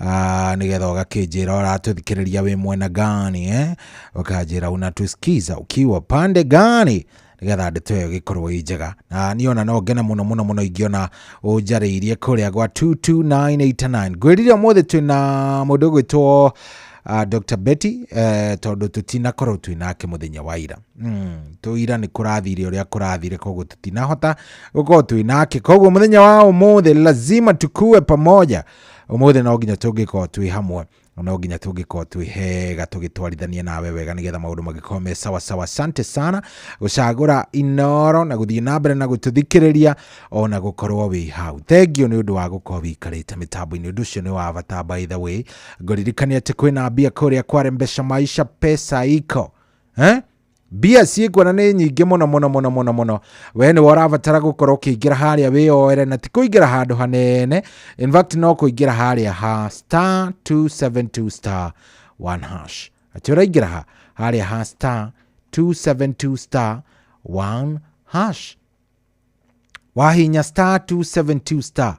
[SPEAKER 6] Nĩgetha ũgakĩnjĩra ũratũthikĩrĩria wĩ mwena gani, eh? Ũkanjĩra unatusikiza ukiwa pande gani, nĩgetha ndeto ĩyo ĩgĩkorwo ĩ njega. Na niĩ ona no ngene mũno mũno mũno ingĩona ũnjarĩirie kũrĩa gwa 22989. Ngwĩrire ũmũthĩ twĩna mũndũ ũgwĩtwo Dr. Betty, tondũ tũtinakorwo twĩ nake mũthenya wa ira. Tũira nĩ kũrathire ũrĩa kũrathire, koguo tũtinahota gũkorwo twĩ nake. Koguo mũthenya wa ũmũthĩ lazima tukue pamoja. Ũmũthĩ no nginya tũngĩkorwo twĩ hamwe, no nginya tũngĩkorwo twĩ hega tũgĩtwarithania nawe wega, nĩgetha maũndũ mangĩkorwo me sawa sawa. Asante sana gũcagũra Inoro na gũthiĩ na mbere na gũtũthikĩrĩria ona gũkorwo wĩ hau. Thank you nĩ ũndũ wa gũkorwo wĩikarĩte mĩtambo-inĩ, ũndũ ũcio nĩ wa bata. By the way, ngũririkania atĩ kwĩna mbia kũrĩa kwarembesha maisha, pesa iko, eh? Mbia ciĩkuo na nĩ nyingĩ mũno mũno mũno mũno mũno. We nĩwe ũrabatara gũkorwo ũkĩingĩra harĩa wĩyoere, na ti kũingĩra handũ hanene. In fact, no kũingĩra harĩa ha star 272 star 1 hash. Atĩ ũraingĩra ha harĩa ha star 272 star 1 hash. Wahinya star 272 star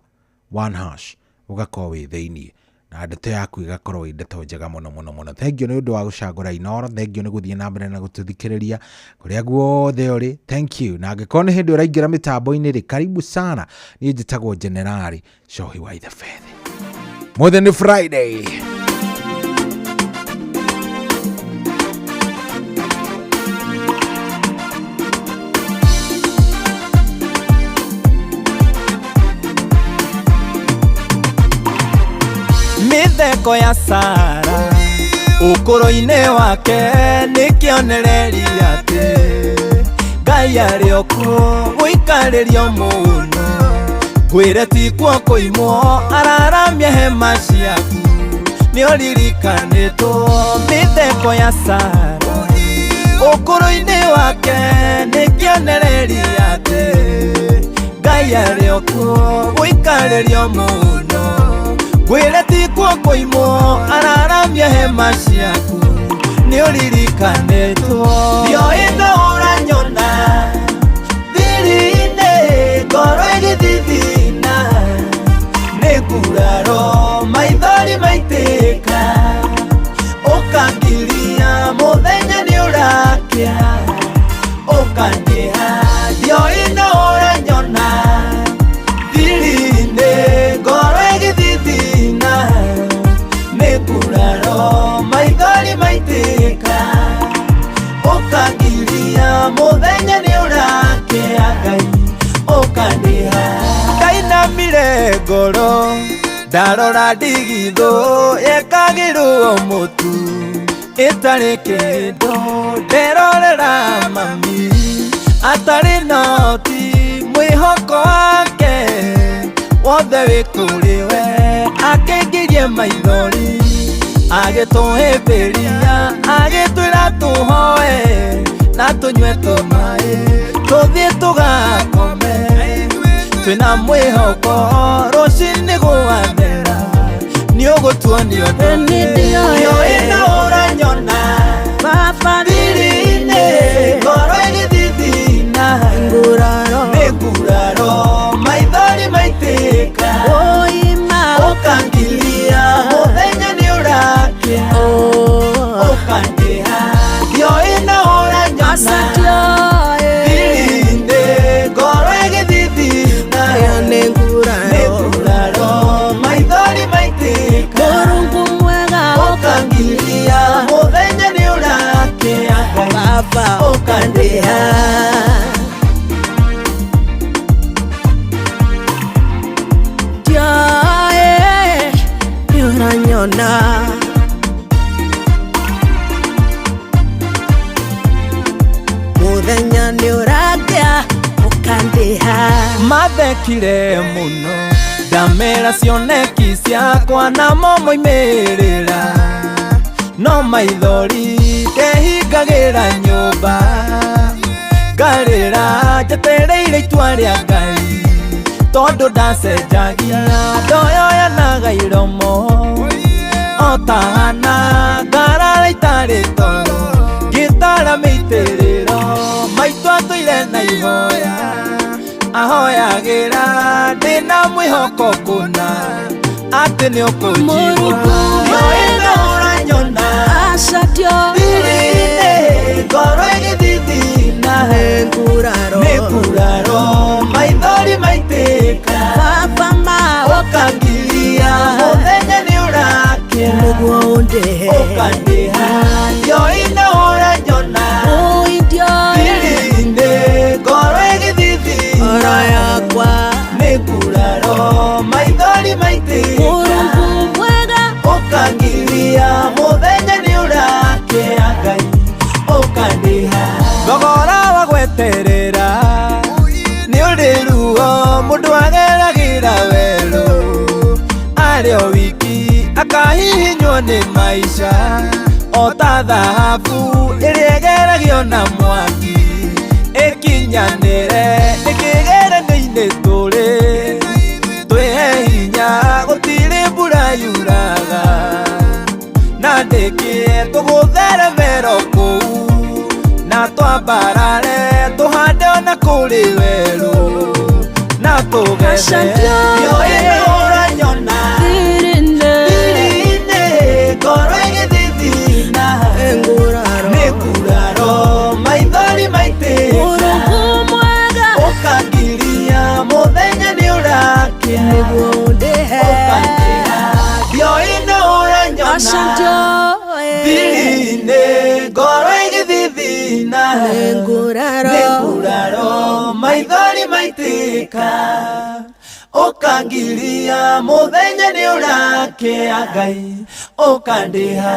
[SPEAKER 6] 1 hash, ũgakorwo wĩ thĩiniĩ na ndeto yaku ĩgakorwo ĩ ndeto njega mũno mũno mũno. Thank you nĩ ũndũ wa gũcagũra Inoro. Thank you nĩ gũthiĩ na mbere na gũtũthikĩrĩria kũrĩa guothe ũrĩ. Thank you. Na angĩkorwo nĩ hĩndĩ ũraingĩra mĩtambo-inĩ rĩ, karibu sana. Niĩ njĩtagwo Generali Cohi wa Ithebethe. Mũthĩ nĩ Friday.
[SPEAKER 11] Mĩtheko ya Sara ũkũrũ-inĩ wake nĩ kĩonereria atĩ Ngai arĩ o kuo gũikarĩrio mũno. Ngwĩre ti kuo kũimwo, araramia hema ciaku, nĩ ũririkanĩtwo. Mĩtheko ya Sara ũkũrũ-inĩ wake nĩ kĩonereria atĩ Ngai arĩ o kuo gũikarĩrio mũno. Ngwĩre ti kuo kũimwo, araramia hema ciaku, nĩ ũririkanĩtwo. Ndioĩ no ũranyona thiri-inĩ, ngoro ĩgĩthithina, nĩ nguraro maithori maitĩka, ũkangiria mũthenya nĩ ũrakĩa, ũkandĩha. Ndioĩ no ũranyona thiri-inĩ, ngoro ĩgĩthithina, nĩ nguraro maithori maitĩka, ũkangiria mũthenya nĩ ũrakĩa, Ngai ũkandĩha. Ndainamire ngoro ndarora ndigithũ yekagĩrwo mũtu ĩtarĩ kĩndũ, nderorera mami atarĩ noti, mwĩhoko wake wothe wĩ kũrĩ we, akĩngirie maithori agĩtũhĩmbĩria, agĩtwĩra tũhoe na tũnyue tũmaĩ tũthiĩ tũgakome twĩna mwĩhoko rũcinĩ gwathera nĩ ũgũtuonia ũndũ. Ndioĩ no ũranyona thiri-inĩ, ngoro ĩgĩthithina, nĩ nguraro maithori maitĩka, ũkangiria mũthenya nĩ ũrakĩa, ũkandĩha. Ndioĩ no ũranyona thiri-inĩ, ngoro ĩgĩthithina, nĩ nguraro maithori maitĩka, ũkangiria mũthenya nĩ ũrakĩa, ũkandĩha.
[SPEAKER 10] Ndioĩ nĩ ũranyona mũthenya nĩ ũrakĩa, ũkandĩha.
[SPEAKER 11] Mathekire mũno ndamera cioneki ciakwa namo moimĩrĩra, no maithori ndehingagĩra nyũmba ngarĩra njetereire itua rĩa Ngai, tondũ ndacenjagia ndoyoyanaga iromo o ta Hana, ngarara itarĩ toro ngĩtara mĩitĩrĩro maitũ atũire na ihoya ahoyagĩra ndĩna mwĩhoko kũna. Atĩ nĩ ũkũnjigua Ndiũĩ ũranyona Thiri-inĩ ngoro ĩgĩthithina Nĩ nguraro maithori maitĩka Ũkangiria mũthenya nĩ ũrakĩa Ũkandĩha Ndiũĩ ũranyona Thiri-inĩ ngoro ĩgĩthithina Nĩ nguraro maithori maitĩka Ũkangiria mũthenya nĩ ũrakĩa Ngai ũkandĩha Thogora wa gweterera nĩ ũrĩ ruo mũndũ ageragĩra werũ arĩ o wiki akahihinywo nĩ maica o ta thahabu ĩrĩa ĩgeragio na mwaki ĩkinyanĩre ĩkĩgeranio-inĩ tũrĩ twĩhe hinya gũtirĩ mbura yuraga na ndĩkĩe tũgũtheremero kũu na twambarare tũhande ona kũrĩ werũ na tũgethe Ndiũĩ ũranyona Thiri-inĩ ngoro ĩgĩthithina Nĩ nguraro maithori maitĩka Ũkangiria mũthenya nĩ ũrakĩa Ũkandĩha Ndiũĩ ũranyona Thiri-inĩ ngoro ĩgĩthithina Nĩ nguraro maithori maitĩka Ũkangiria mũthenya nĩ ũrakĩa Ngai ũkandĩha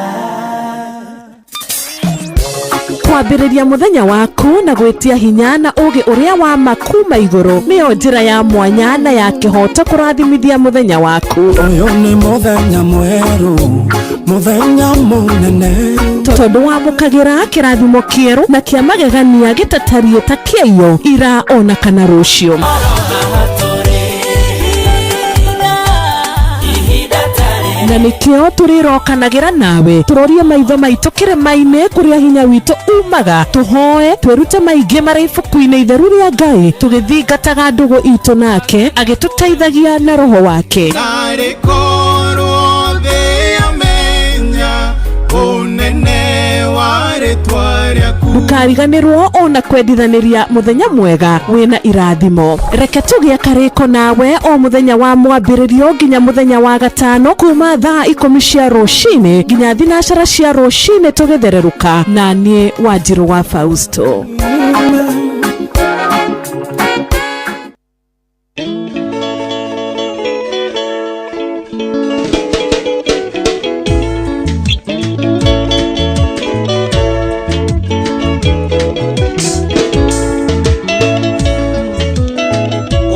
[SPEAKER 10] Kwambĩrĩria mũthenya waku na gwĩtia hinya na ũũgĩ ũrĩa wa ma kuma igũrũ nĩyo njĩra ya mwanya na ya kĩhooto kũrathimithia mũthenya waku.
[SPEAKER 21] Ũyũ nĩ mũthenya mwerũ, mũthenya mũnene
[SPEAKER 10] Tondũ wamũkagĩra kĩrathimo kĩerũ na kĩa magegania gĩtatariĩ ta kĩaiyo ira ona kana rũciũ. Na nĩkĩo tũrĩrokanagĩra nawe tũrorie maitho maitũ kĩrĩma-inĩ kũrĩa hinya witũ umaga tũhoe twĩrute maingĩ marĩ ibuku-inĩ itheru rĩa Ngai tũgĩthingataga ndũgũ itũ nake agĩtũteithagia na roho wake.
[SPEAKER 12] Narĩ korwo thĩ yamenya ũnene wa rĩtwa rĩaku
[SPEAKER 10] Ndũkariganĩrwo ona kwendithanĩria mũthenya mwega wĩna irathimo. Reke tũgĩe karĩko nawe o mũthenya wa mwambĩrĩrio nginya mũthenya wa gatano kuma thaa 10 cia rũcinĩ nginya 9 cia rũcinĩ tũgĩthererũka na niĩ Wanjirũ wa Fausto.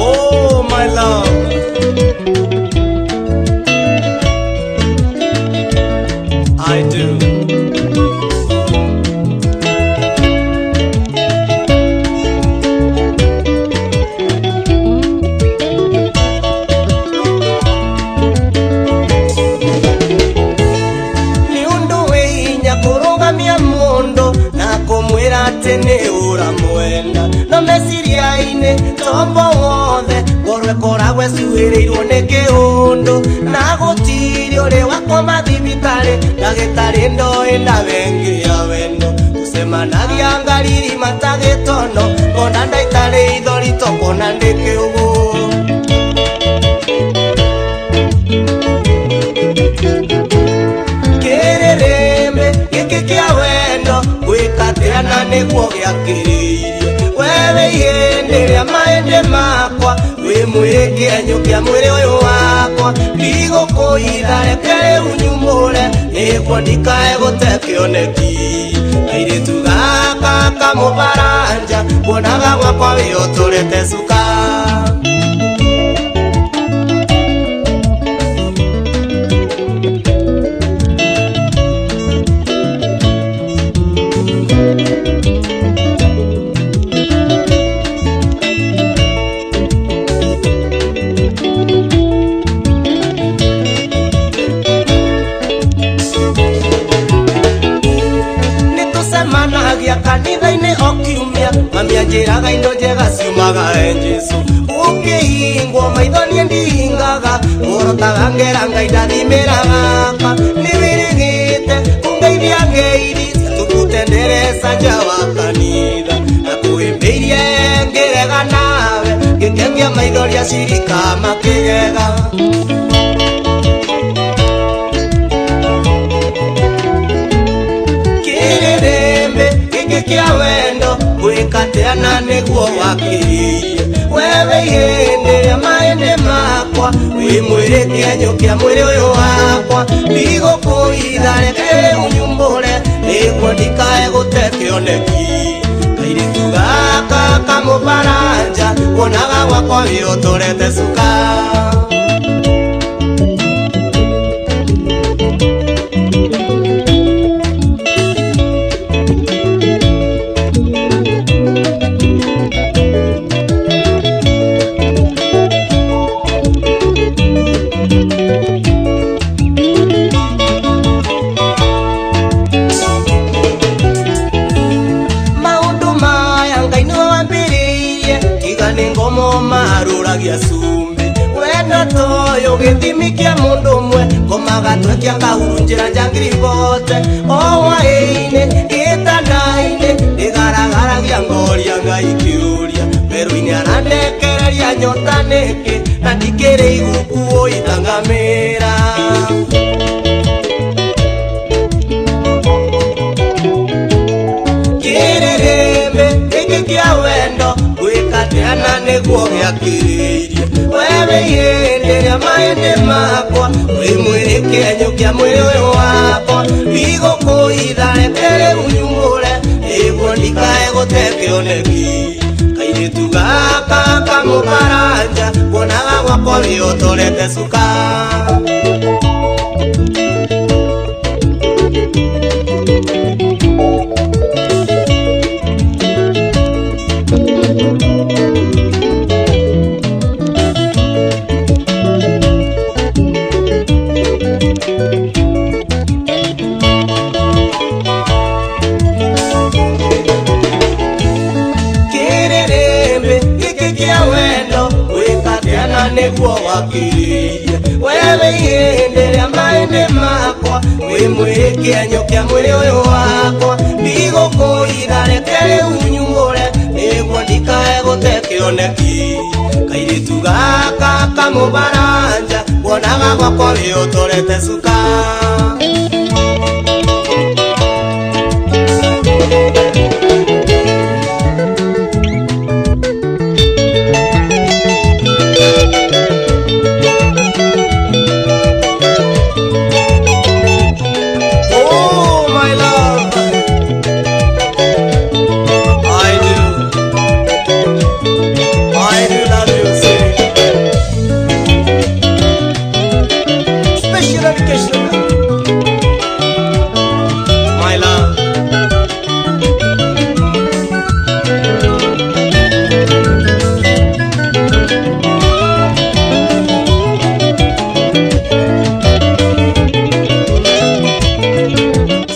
[SPEAKER 11] Oh, my love. I do.
[SPEAKER 18] Nĩ ũndũ wĩ hinya kũrũgamia mũndũ na kũmwĩra atĩ nĩ ũramwenda no meciria-inĩ tombo wothe ngoro ĩkoragwo ĩcuhĩrĩirwo nĩ kĩũndũ na gũtirĩ ũrĩ wakoma thibitarĩ ndagĩtarĩ ndoĩ ndawengi ya wendo tũcemanagia ngariri matagĩtono ngona ndaitarĩ ithori tokona ndĩ kĩũgũ kĩrĩrĩmbĩ gĩkĩ kĩa wendo gwĩkatĩra na nĩguo gĩakĩrĩirie wewe ihĩndĩ rĩa mahĩndĩ makwa wĩ mwĩrĩ kĩenyũ kĩa mwĩrĩ ũyũ wakwa ndigũkũitha reke rĩu nyumũre nĩguo ndikae gũte kĩoneki kairĩtu gaka kamũbaranja kuonaga gwakwa wĩũtũrĩte cuka. Nĩtũcemanagia kanitha-inĩ o kiumia mami
[SPEAKER 11] Mami anjĩraga indo njega ciumaga he Jesũ. Ũkĩhingwo maitho niĩ ndihingaga, ngũrotaga ngera Ngai ndathimĩra gaka. Nĩwĩrĩgĩte kũngeithia ngeithi, tũkutendereza nja wa kanitha. Na kũhĩmbĩirie ngĩrega nawe, ngĩkengia maithori acirika makĩgega. Kĩrĩrĩmbĩ gĩkĩ kĩa wendo gwĩka atĩa na nĩguo wakĩrĩirie. Wewe ihĩndĩ rĩa maĩndĩ makwa, wĩ mwĩrĩ kĩenyũ kĩa mwĩrĩ ũyũ wakwa. Ndigũkũitha reke rĩu nyumbũre, nĩguo ndikae gũte kĩoneki. Kairĩtu gaka kamũbaranja, wonaga gwakwa wĩũtũrete cuka. Maũndũ maya Ngai nĩwe wambĩrĩirie, tiga nĩ ngomo marũragia cumbĩ. Wendo toyũ gĩthimi kĩa mũndũ ũmwe, ngomaga twekia kahurunjĩra njangiri bote. O hwaĩ-inĩ gĩtanda-inĩ, ndĩgaragaragia ngoria Ngai kĩũria. Werũ-inĩ arandekereria nyota nĩkĩ, na ndikĩrĩ igukuo itangamĩra. Kĩrĩrĩmbĩ gĩkĩ kĩa wendo gwĩka atĩa na nĩguo gĩakĩrĩirie. Wewe ihĩndĩ rĩa maĩndĩ makwa, wĩ mwĩrĩ kĩenyũ kĩa mwĩrĩ ũyũ wakwa. Ndigũkũitha reke rĩu nyumbũre, nĩguo ndikae gũte kĩoneki. Kairĩtu gaka kamũbaranja, wonaga gwakwa wĩũtũrete cuka. Kĩrĩrĩmbĩ gĩkĩ kĩa wendo gwĩka atĩa na nĩguo wakĩrĩirie. Wewe ihĩndĩ rĩa maĩndĩ makwa, wĩ mwĩrĩ kĩenyũ kĩa mwĩrĩ ũyũ wakwa. Ndigũkũitha reke rĩu nyumbũre, nĩguo ndikae gũte kĩoneki. Kairĩtu gaka kamũbaranja, wonaga gwakwa wĩũtũrete cuka. Oh, my love, I do love you, see. Special dedication, my love.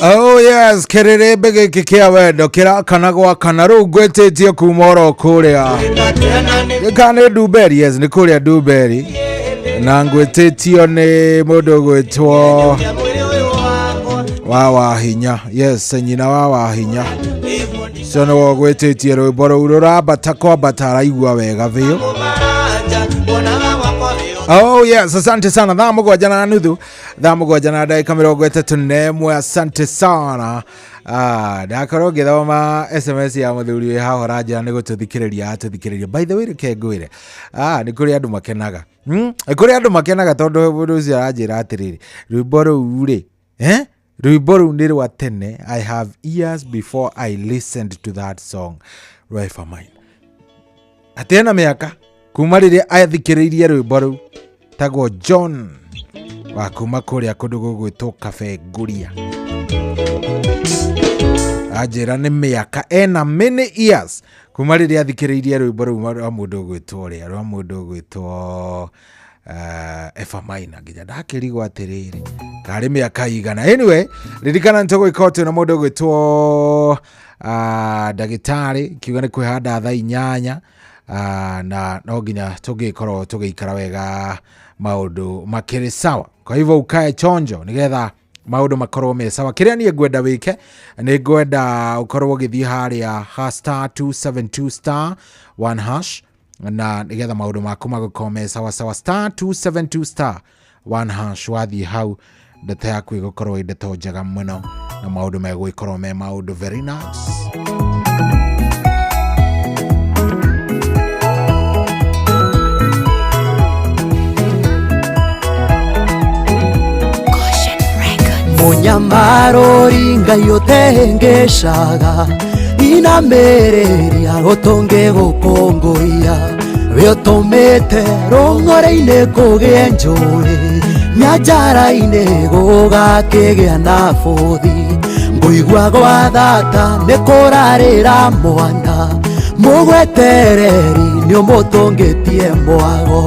[SPEAKER 6] Oh yes, kĩrĩrĩmbĩ gĩkĩ kĩa wendo kĩrakana gwakana rĩu ngwĩtĩtie kuma oro kũrĩa gĩka nĩ Ndumberi, yes nĩ kũrĩa Ndumberi, na ngwĩtĩtio nĩ mũndũ ũgwĩtwo wa Wahinya, yes nyina wa Wahinya, ũcio nĩwe ũgwĩtĩtie rwĩmbo rũu rũrambata kwambata araigua wega biũ. Oh yes, asante sana. 7:30, 7:31, asante sana. Ndakorwo ngĩthoma SMS ya mũthuri wĩ haha ũranjĩra nĩ gũtũthikĩrĩria atũthikĩrĩria. By the way, reke ngwĩre, nĩ kũrĩ andũ makenaga. Nĩ kũrĩ andũ makenaga tondũ mũndũ ũcio aranjĩra atĩrĩrĩ, rwĩmbo rũu rĩ, rwĩmbo rũu nĩ rwa tene. I have years before I listened to that song rwa Evermine. Atĩ ena mĩaka kuma rĩrĩa athikĩrĩirie rwĩmbo rũu, tagwo John wa kuma kũrĩa kũndũ gũgwĩtwo Cafe Nguria. Anjĩra nĩ mĩaka ena many years kuma rĩrĩa athikĩrĩirie rwĩmbo rũu rwa mũndũ ũgwĩtwo ũrĩa, rwa mũndũ ũgwĩtwo Efa Maina nginya ndakĩrigwo atĩrĩrĩ karĩ mĩaka igana. Anyway, ririkana nĩtũgwĩka ũtĩ na mũndũ ũgwĩtwo ndagĩtarĩ kiuga nĩ kwĩhanda thaa 8 na no nginya tũngĩkorwo tũgĩikara wega maũndũ makĩrĩ sawa. Kwa hivyo ukae chonjo nĩgetha maũndũ makorwo me sawa. Kĩrĩa niĩ ngwenda wĩke nĩ ngwenda ũkorwo ũgĩthiĩ harĩa ha star 272 star 1 hash na nĩgetha maũndũ maku magũkorwo me sawa sawa. Star 272 star 1 hash, wathiĩ hau ndeto yaku ĩgũkorwo ĩ ndeto njega mũno na maũndũ megũgĩkorwo me maũndũ very nice.
[SPEAKER 21] Munyamarori Ngai ũtehengecaga inamĩrĩria gũtũngĩ gũkũngũiya we ũtũmĩte rũng'ore-inĩ kũgĩe njũĩ nyanjara-inĩ gũgakĩgĩa na bũthi ngũigua gwa thata nĩ kũrarĩra mwana mũgwetereri nĩ ũmũtũngĩtie mwago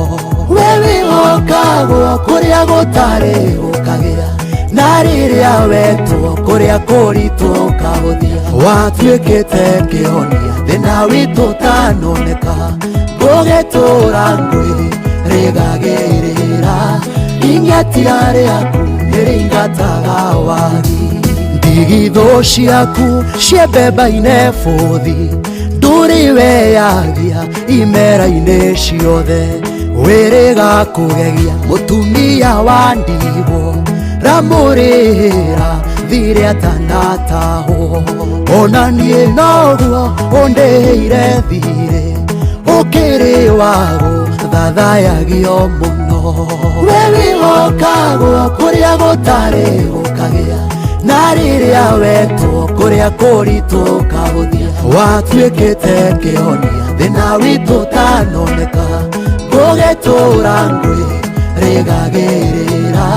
[SPEAKER 21] we wĩhokagwo kũrĩa gũtarĩ gũkagĩa na rĩrĩa wetwo kũrĩa kũritũ ũkahũthia watuĩkĩte kĩhonia thĩna witũ ũtanoneka ngũgĩtũra ngwĩ rĩgagĩrĩra ing'atia rĩaku nĩrĩingataga wagi ndigithũ ciaku ciembemba-inĩ bũthi ndũrĩ weyagia imera-inĩ ciothe wĩrĩga kũgegia mũtumia wa ndigwo ramũrĩra thirĩ atanatahwo ona niĩ noguo ũndĩhĩire thirĩ ũkĩrĩ wago thathayagio mũno we wĩhokagwo kũrĩa gũtarĩ gũkagĩa na rĩrĩa wetwo kũrĩa kũritũ ũkahũthia watuĩkĩte kĩhonia thĩna witũ ũtanoneka ngũgĩtũra ngwĩ rĩgagĩrĩra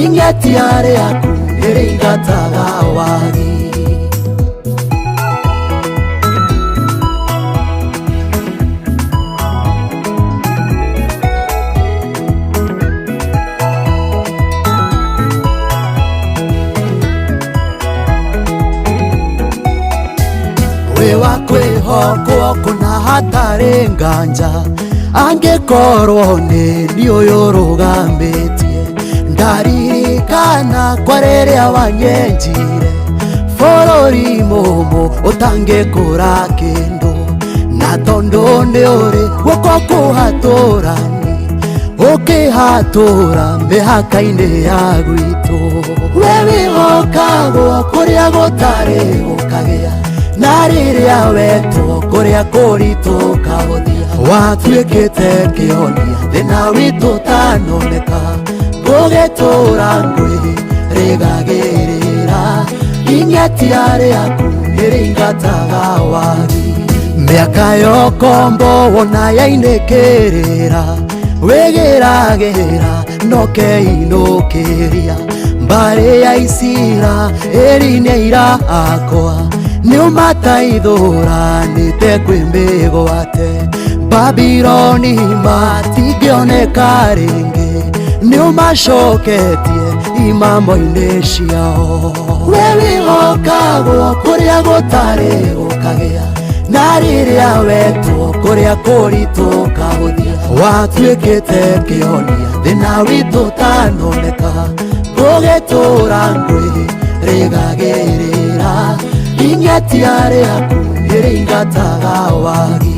[SPEAKER 21] ing'atia rĩaku nĩrĩingataga wagi. Wĩ wa kwĩhokwo kũna hatarĩ nganja angĩkorwo nĩ niĩ ũyũ ũrũgamĩtie ndaririkana kwa rĩrĩa wanyenjire bũrũri mũmũ ũtangĩkũra kĩndũ na tondũ nĩ ũrĩ guoko kũhatũrani ũkĩhatũra mĩhaka-inĩ ya gwitũ we wĩhokagwo kũrĩa gũtarĩ gũkagĩa na rĩrĩa wetwo kũrĩa kũritũ ũkahũthia watuĩkĩte kĩhonia thĩna witũ ũtanoneka ngũgĩtũra ngwĩ rĩgagĩrĩra ing'atia rĩaku nĩrĩingataga wagi mĩaka yokombo wona yainĩkĩrĩra wĩgĩragĩra nokeinũkĩria mbarĩ ya Isira ĩri nĩ aira akwa nĩũmataithũranĩte kwĩ mĩgwate Babiloni matingĩoneka rĩngĩ nĩũmacoketie imamo-inĩ ciao we wĩhokagwo kũrĩa gũtarĩ gũkagĩa na rĩrĩa wetwo kũrĩa kũritũ ũkahũthia watuĩkĩte kĩhonia thĩna witũ ũtanoneka ngũgĩtũra ngwĩ rĩgagĩrĩra ing'atia rĩaku nĩrĩingataga wagi.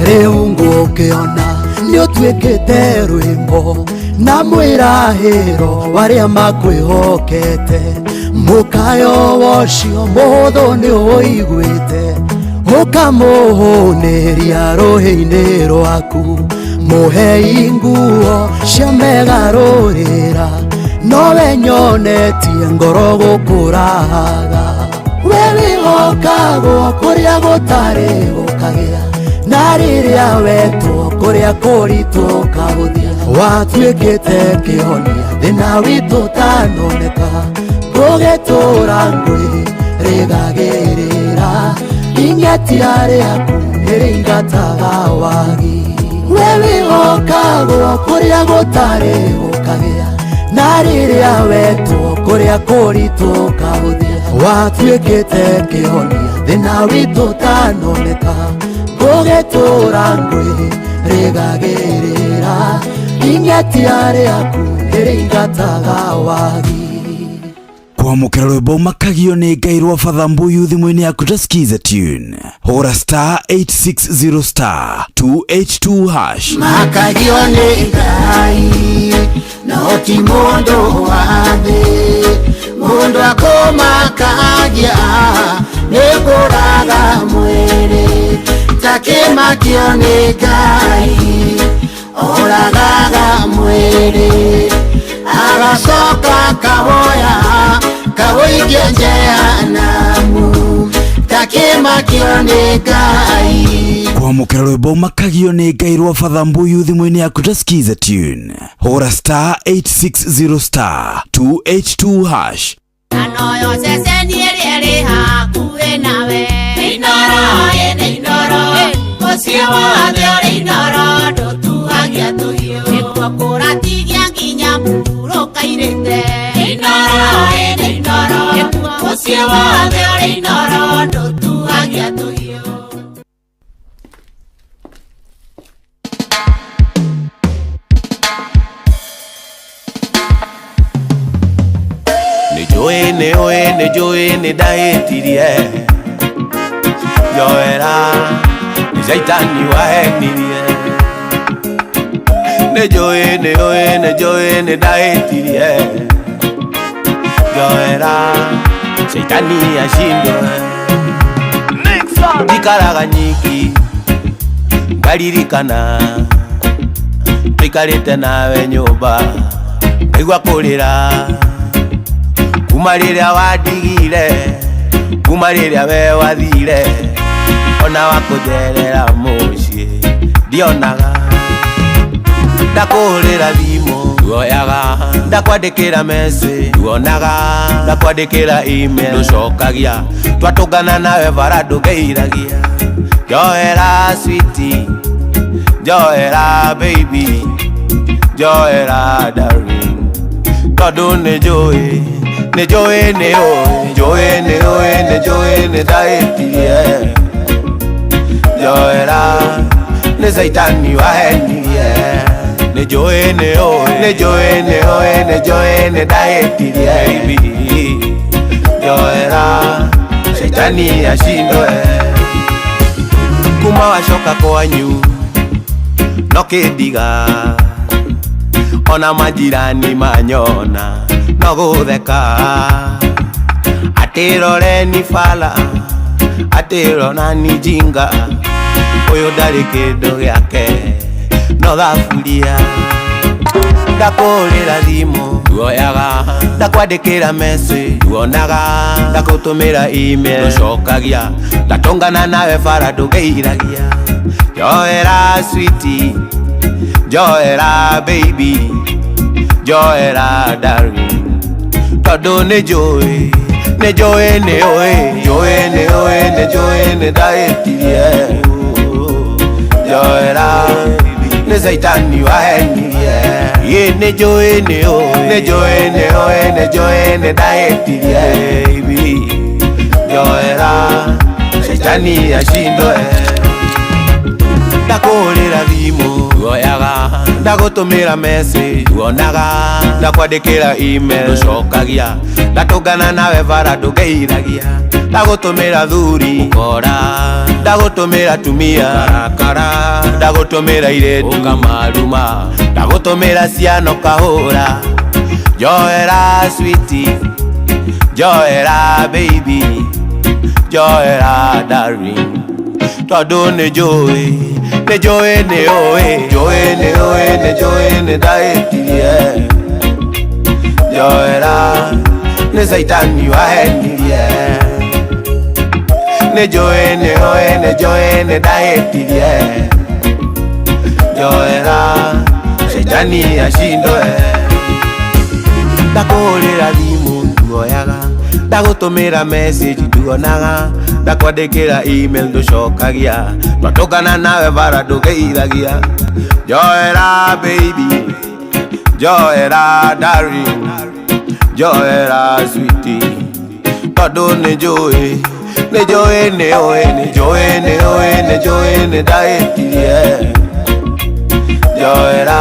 [SPEAKER 21] Rĩu ngũkĩona nĩũtuĩkĩte rwĩmbo na mwĩrahĩro warĩa makwĩhokete mũkayo wocio mũhũthũ nĩũiguĩte ũkamũhũnĩria rũhĩ-inĩ rwaku mũhei nguo cia megarũrĩra nowe nyonetie ngoro gũkũrahaga we wĩhokagwo kũrĩa gũtarĩ gũkagĩa na rĩrĩa wetwo Kũrĩa kũritũ ũkahũthia Watuĩkĩte kĩhonia Thĩna witũ ũtanoneka Ngũgĩtũra ngwĩrĩgagĩrĩra Ing'etia rĩaku nĩrĩingataga wagi We wĩhokagwo kũrĩa gũtarĩ gũkagĩa Na rĩrĩa wetwo kũrĩa kũritũ ũkahũthia Watuĩkĩte kĩhonia Thĩna witũ ũtanoneka Ngũgĩtũra ngwĩrĩgagĩrĩra Ing'etia rĩaku nĩrĩingataga wagi
[SPEAKER 8] Kwamũkĩra rwĩmbo makagio nĩ Ngai rwa Father Mbuyu thimũ-inĩ yaku ta skiza tune hũra star 860 star 282 hash.
[SPEAKER 9] Makagio nĩ Ngai no ti mũndũ wa thĩ mũndũ akũmakagia nĩ kũraga mwĩrĩ takĩmakio nĩ Ngai oragaga mwĩrĩ agacoka kawoya kawoikia jehanamu takĩmakio nĩ Ngai.
[SPEAKER 8] Kwamũkĩra rwĩmbo makagio nĩ Ngai rwa Father Mbuyu thimũ-inĩ yaku ta skiza tune hũra star 860 star 282 hash.
[SPEAKER 17] Anoyo ceceni ĩrĩa ĩrĩ hakuhĩ nawe Inooro ĩnĩ Inooro mũciĩ wothe ũrĩ Inooro ndũtuagia tũhiũ nĩkuo kũratigia nginya mũhurũkairĩte Inooro ĩnĩ Inooro nĩkuo mũciĩ wothe ũrĩ Inooro ndũtuagia tũhiũ.
[SPEAKER 11] Nĩnjũĩ nĩũĩ nĩnjũĩ nĩndahĩtirie njoera nĩ caitani wahenirie nĩnjũĩ nĩũĩ nĩnjũĩ nĩndahĩtirie njoera caitani acindwe ndikaraga nyiki ngaririkana tũikarĩte nawe nyũmba ngaigua kũrĩra kuma rĩrĩa wandigire kuma rĩrĩa we wathire ona wakũnjerera mũciĩ ndionaga ndakũhũrĩra thimũ nduoyaga ndakwandĩkĩra message nduonaga ndakwandĩkĩra email ndũcokagia twatũngana nawe bara ndũgeiragia njoera sweetie njoera baby njoera darling tondũ nĩnjũĩ nĩnjũĩ nĩũĩ njũĩ nĩũĩ nĩnjũĩ nĩndahĩtirie njoera nĩ caitani wahenirie nĩnjũĩ nĩũĩ nĩnjũĩ nĩũĩ nĩnjũĩ nĩndahĩtirie baby njoera caitani acindwe kuma wacoka kwanyu no kĩndiga ona majirani manyona no gũtheka atĩroreni bala atĩronani jinga ũyũ ndarĩ kĩndũ gĩake no thaburia ndakũhũrĩra thimũ nduoyaga ndakwandĩkĩra message nduonaga ndakũtũmĩra email ndũcokagia ndatũngana nawe bara ndũgeiragia njoera sweetie njoera baby njoera darling tondũ nĩnjũĩ nĩnjũĩ nĩũĩ njũĩ nĩũĩ nĩnjũĩ nĩndahĩtirie njoera nĩ caitani wahenirie ĩ nĩnjũĩ nĩũĩ nĩnjũĩ nĩũĩ nĩnjũĩ nĩndahĩtirie baby njoera caitani acindwe ndakũhũrĩra thimũ nduoyaga ndagũtũmĩra message nduonaga ndakwandĩkĩra email ndũcokagia ndatũngana nawe bara ndũgeiragia ndagũtũmĩra thuri ũkora ndagũtũmĩra tumia karakara ndagũtũmĩra irĩtu ũkamaruma ndagũtũmĩra ciana ũkahũra njoera sweetie njoera baby njoera darling tondũ nĩnjũĩ nĩnjũĩ nĩũĩ njũĩ nĩũĩ nĩnjũĩ nĩndahĩtirie njoera nĩ caitani wahenirie nĩnjũĩ nĩũĩ nĩnjũĩ nĩndahĩtirie Njoera shetani ashindwe. Ndakũhũrĩra thimũ nduoyaga, ndagũtũmĩra message nduonaga, ndakwandĩkĩra email ndũcokagia, twatũngana nawe bara ndũgeithagia. Njoera baby, njoera darling, njoera sweetie, tondũ nĩ njũĩ, nĩ njũĩ nĩ ũĩ, nĩ njũĩ nĩ ũĩ, nĩ njũĩ nĩ ndahĩtirie. Njoera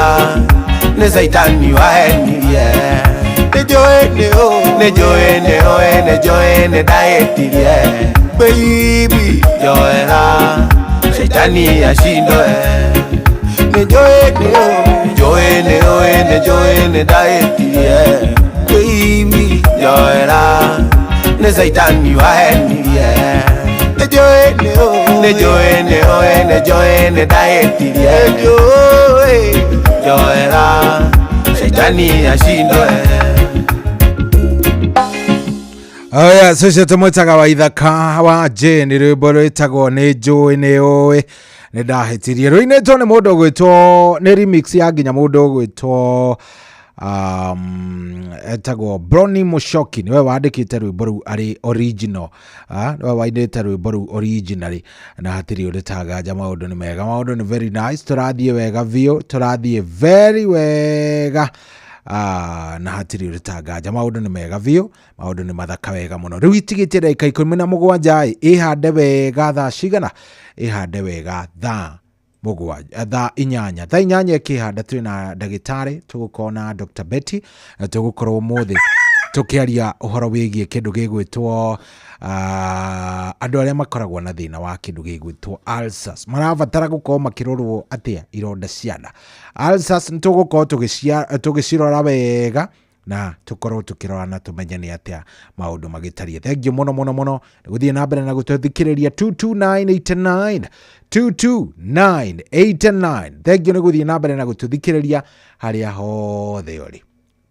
[SPEAKER 11] nĩ caitani wahenirie. Nĩ njũĩ nĩ ũĩ, nĩ njũĩ nĩ ũĩ, nĩ njũĩ nĩ ndahĩtirie. Baby, njoera caitani ashindwe. Nĩ njũĩ nĩ ũĩ, nĩ njũĩ nĩ ũĩ, nĩ njũĩ nĩ ndahĩtirie. Baby, njoera nĩ caitani wahenirie. Nĩ njũĩ nĩ ũĩ, nĩ njũĩ nĩ ũĩ, nĩ njũĩ nĩ ndahĩtirie. Njoera caitani ashindwe.
[SPEAKER 6] Oya, ũcio tũmwĩtaga Waithaka wa Jane, rwĩmbo rwĩtagwo nĩ njũĩ nĩ ũĩ nĩ ndahĩtirie. Rũinĩtwo nĩ mũndũ ũgwĩtwo, nĩ remix ya nginya mũndũ ũgwĩtwo etagwo Broni Mushoki, niwe wandĩkĩte rwĩmbo rũu arĩ original, niwe wainĩte rwĩmbo rũu originally, na hatirĩ ũndũ tanganja. Maũndũ nĩ mega, maũndũ nĩ very nice, tũrathiĩ wega biũ, tũrathiĩ very wega, na hatirĩ ũndũ tanganja. Maũndũ nĩ mega biũ, maũndũ nĩ mathaka wega mũno. Rĩu itigĩtie ndagĩka 17 ĩhande wega thaa cigana? Ĩhande wega thaa mũgwanja, thaa inyanya, thaa inyanya ĩkĩhanda. Twĩna ndagĩtarĩ, tũgũkorwo na Dr. Betty, na tũgũkorwo ũmũthĩ tũkĩaria ũhoro wĩgiĩ kĩndũ gĩgwĩtwo andũ arĩa makoragwo na thĩna wa kĩndũ gĩgwĩtwo ulcers marabatara gũkorwo makĩrorwo atĩa ironda cia nda. Ulcers nĩ tũgũkorwo tũgĩcirora wega na tũkorwo tũkĩrora na tũmenye nĩ atĩa maũndũ magĩtariĩ. Thank you mũno mũno mũno nĩ gũthiĩ na mbere na gũtũthikĩrĩria. 22989, 22989. Thank you nĩ gũthiĩ na mbere na gũtũthikĩrĩria harĩa hothe ũrĩ.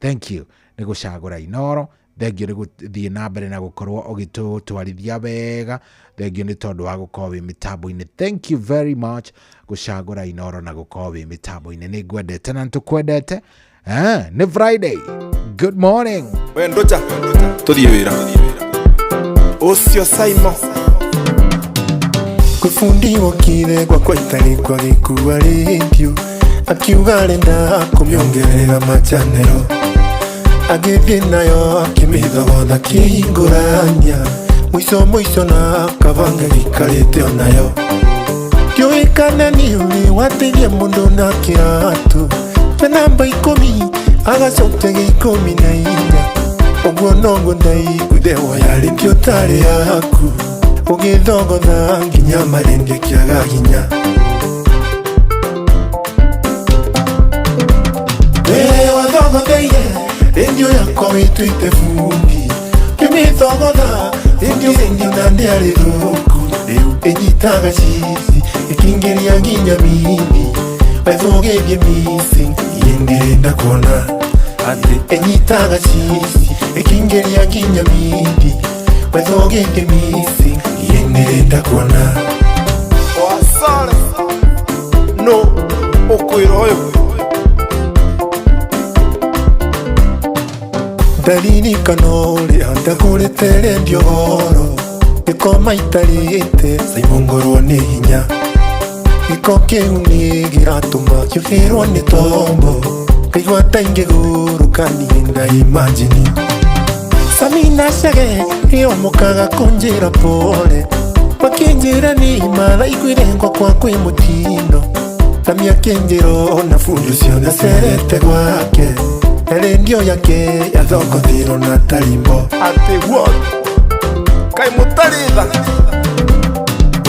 [SPEAKER 6] Thank you nĩ gũcagũra Inoro. Thank you nĩ gũthiĩ na mbere na gũkorwo ũgĩtũtwarithia wega. Thank you nĩ tondũ wa gũkorwo wĩ mĩtambo-inĩ. Thank you very much gũcagũra Inoro na gũkorwo wĩ mĩtambo-inĩ. Nĩ ngwendete na nĩtũkwendete. Nĩ Friday. Good morning.
[SPEAKER 5] We ndocha tuthiĩ wĩra ũcio Simon.
[SPEAKER 12] Kwĩbundi wokire gwakwa itarĩ kwa gĩkua rĩndiũ, akiuga arenda kũmĩongerera machanero, agĩthiĩ nayo akĩmĩthogotha kĩhingũrania, mũico mũico na kabanga gĩikarĩte onayo. Ndiũĩ kana nĩ ũrĩ wateithia mũndũ na kĩratũ na namba 10 agacokia gĩa 14, ũguo noguo ndaiguire woya rĩndiũ tarĩ yaku, ũgĩthogotha nginya marĩndĩ kĩaga hinya. We wathogotheire rĩndiũ yakwa wĩtuĩte bundi, ũkĩmĩthogotha rĩndiũ rĩndiũ na ndĩarĩ thũku, rĩu ĩnyitaga cici ĩkĩingĩria nginya mindi, wethũgĩthie missing iĩ ndĩrenda kuona atĩ ĩnyitaga cici ĩkĩingĩria nginya mindi, wethũgĩthie missing iĩ ndĩrenda kuona.
[SPEAKER 5] Wasare no ũkwĩra ũyũ.
[SPEAKER 12] Ndaririkana ũrĩa ndagũrĩte rendio goro, gĩkoma itarĩte Simon ngorwo nĩ hinya, gĩko kĩu nĩ kĩratũma kĩũhĩrwo nĩ tombo, ngaigua ta ingĩgũrũka niĩ ndaimagine. Samina Chege nĩomokaga kũnjĩra pole, makĩnjĩra nĩ maraiguire gwakwa kwĩ mũtindo, Sami akĩnjĩra ona fundi ũcio nĩacerete gwake, na rendio yake yathogothirwo na tarimbo.
[SPEAKER 5] Atĩ what? Kaĩ mũtarĩ tha?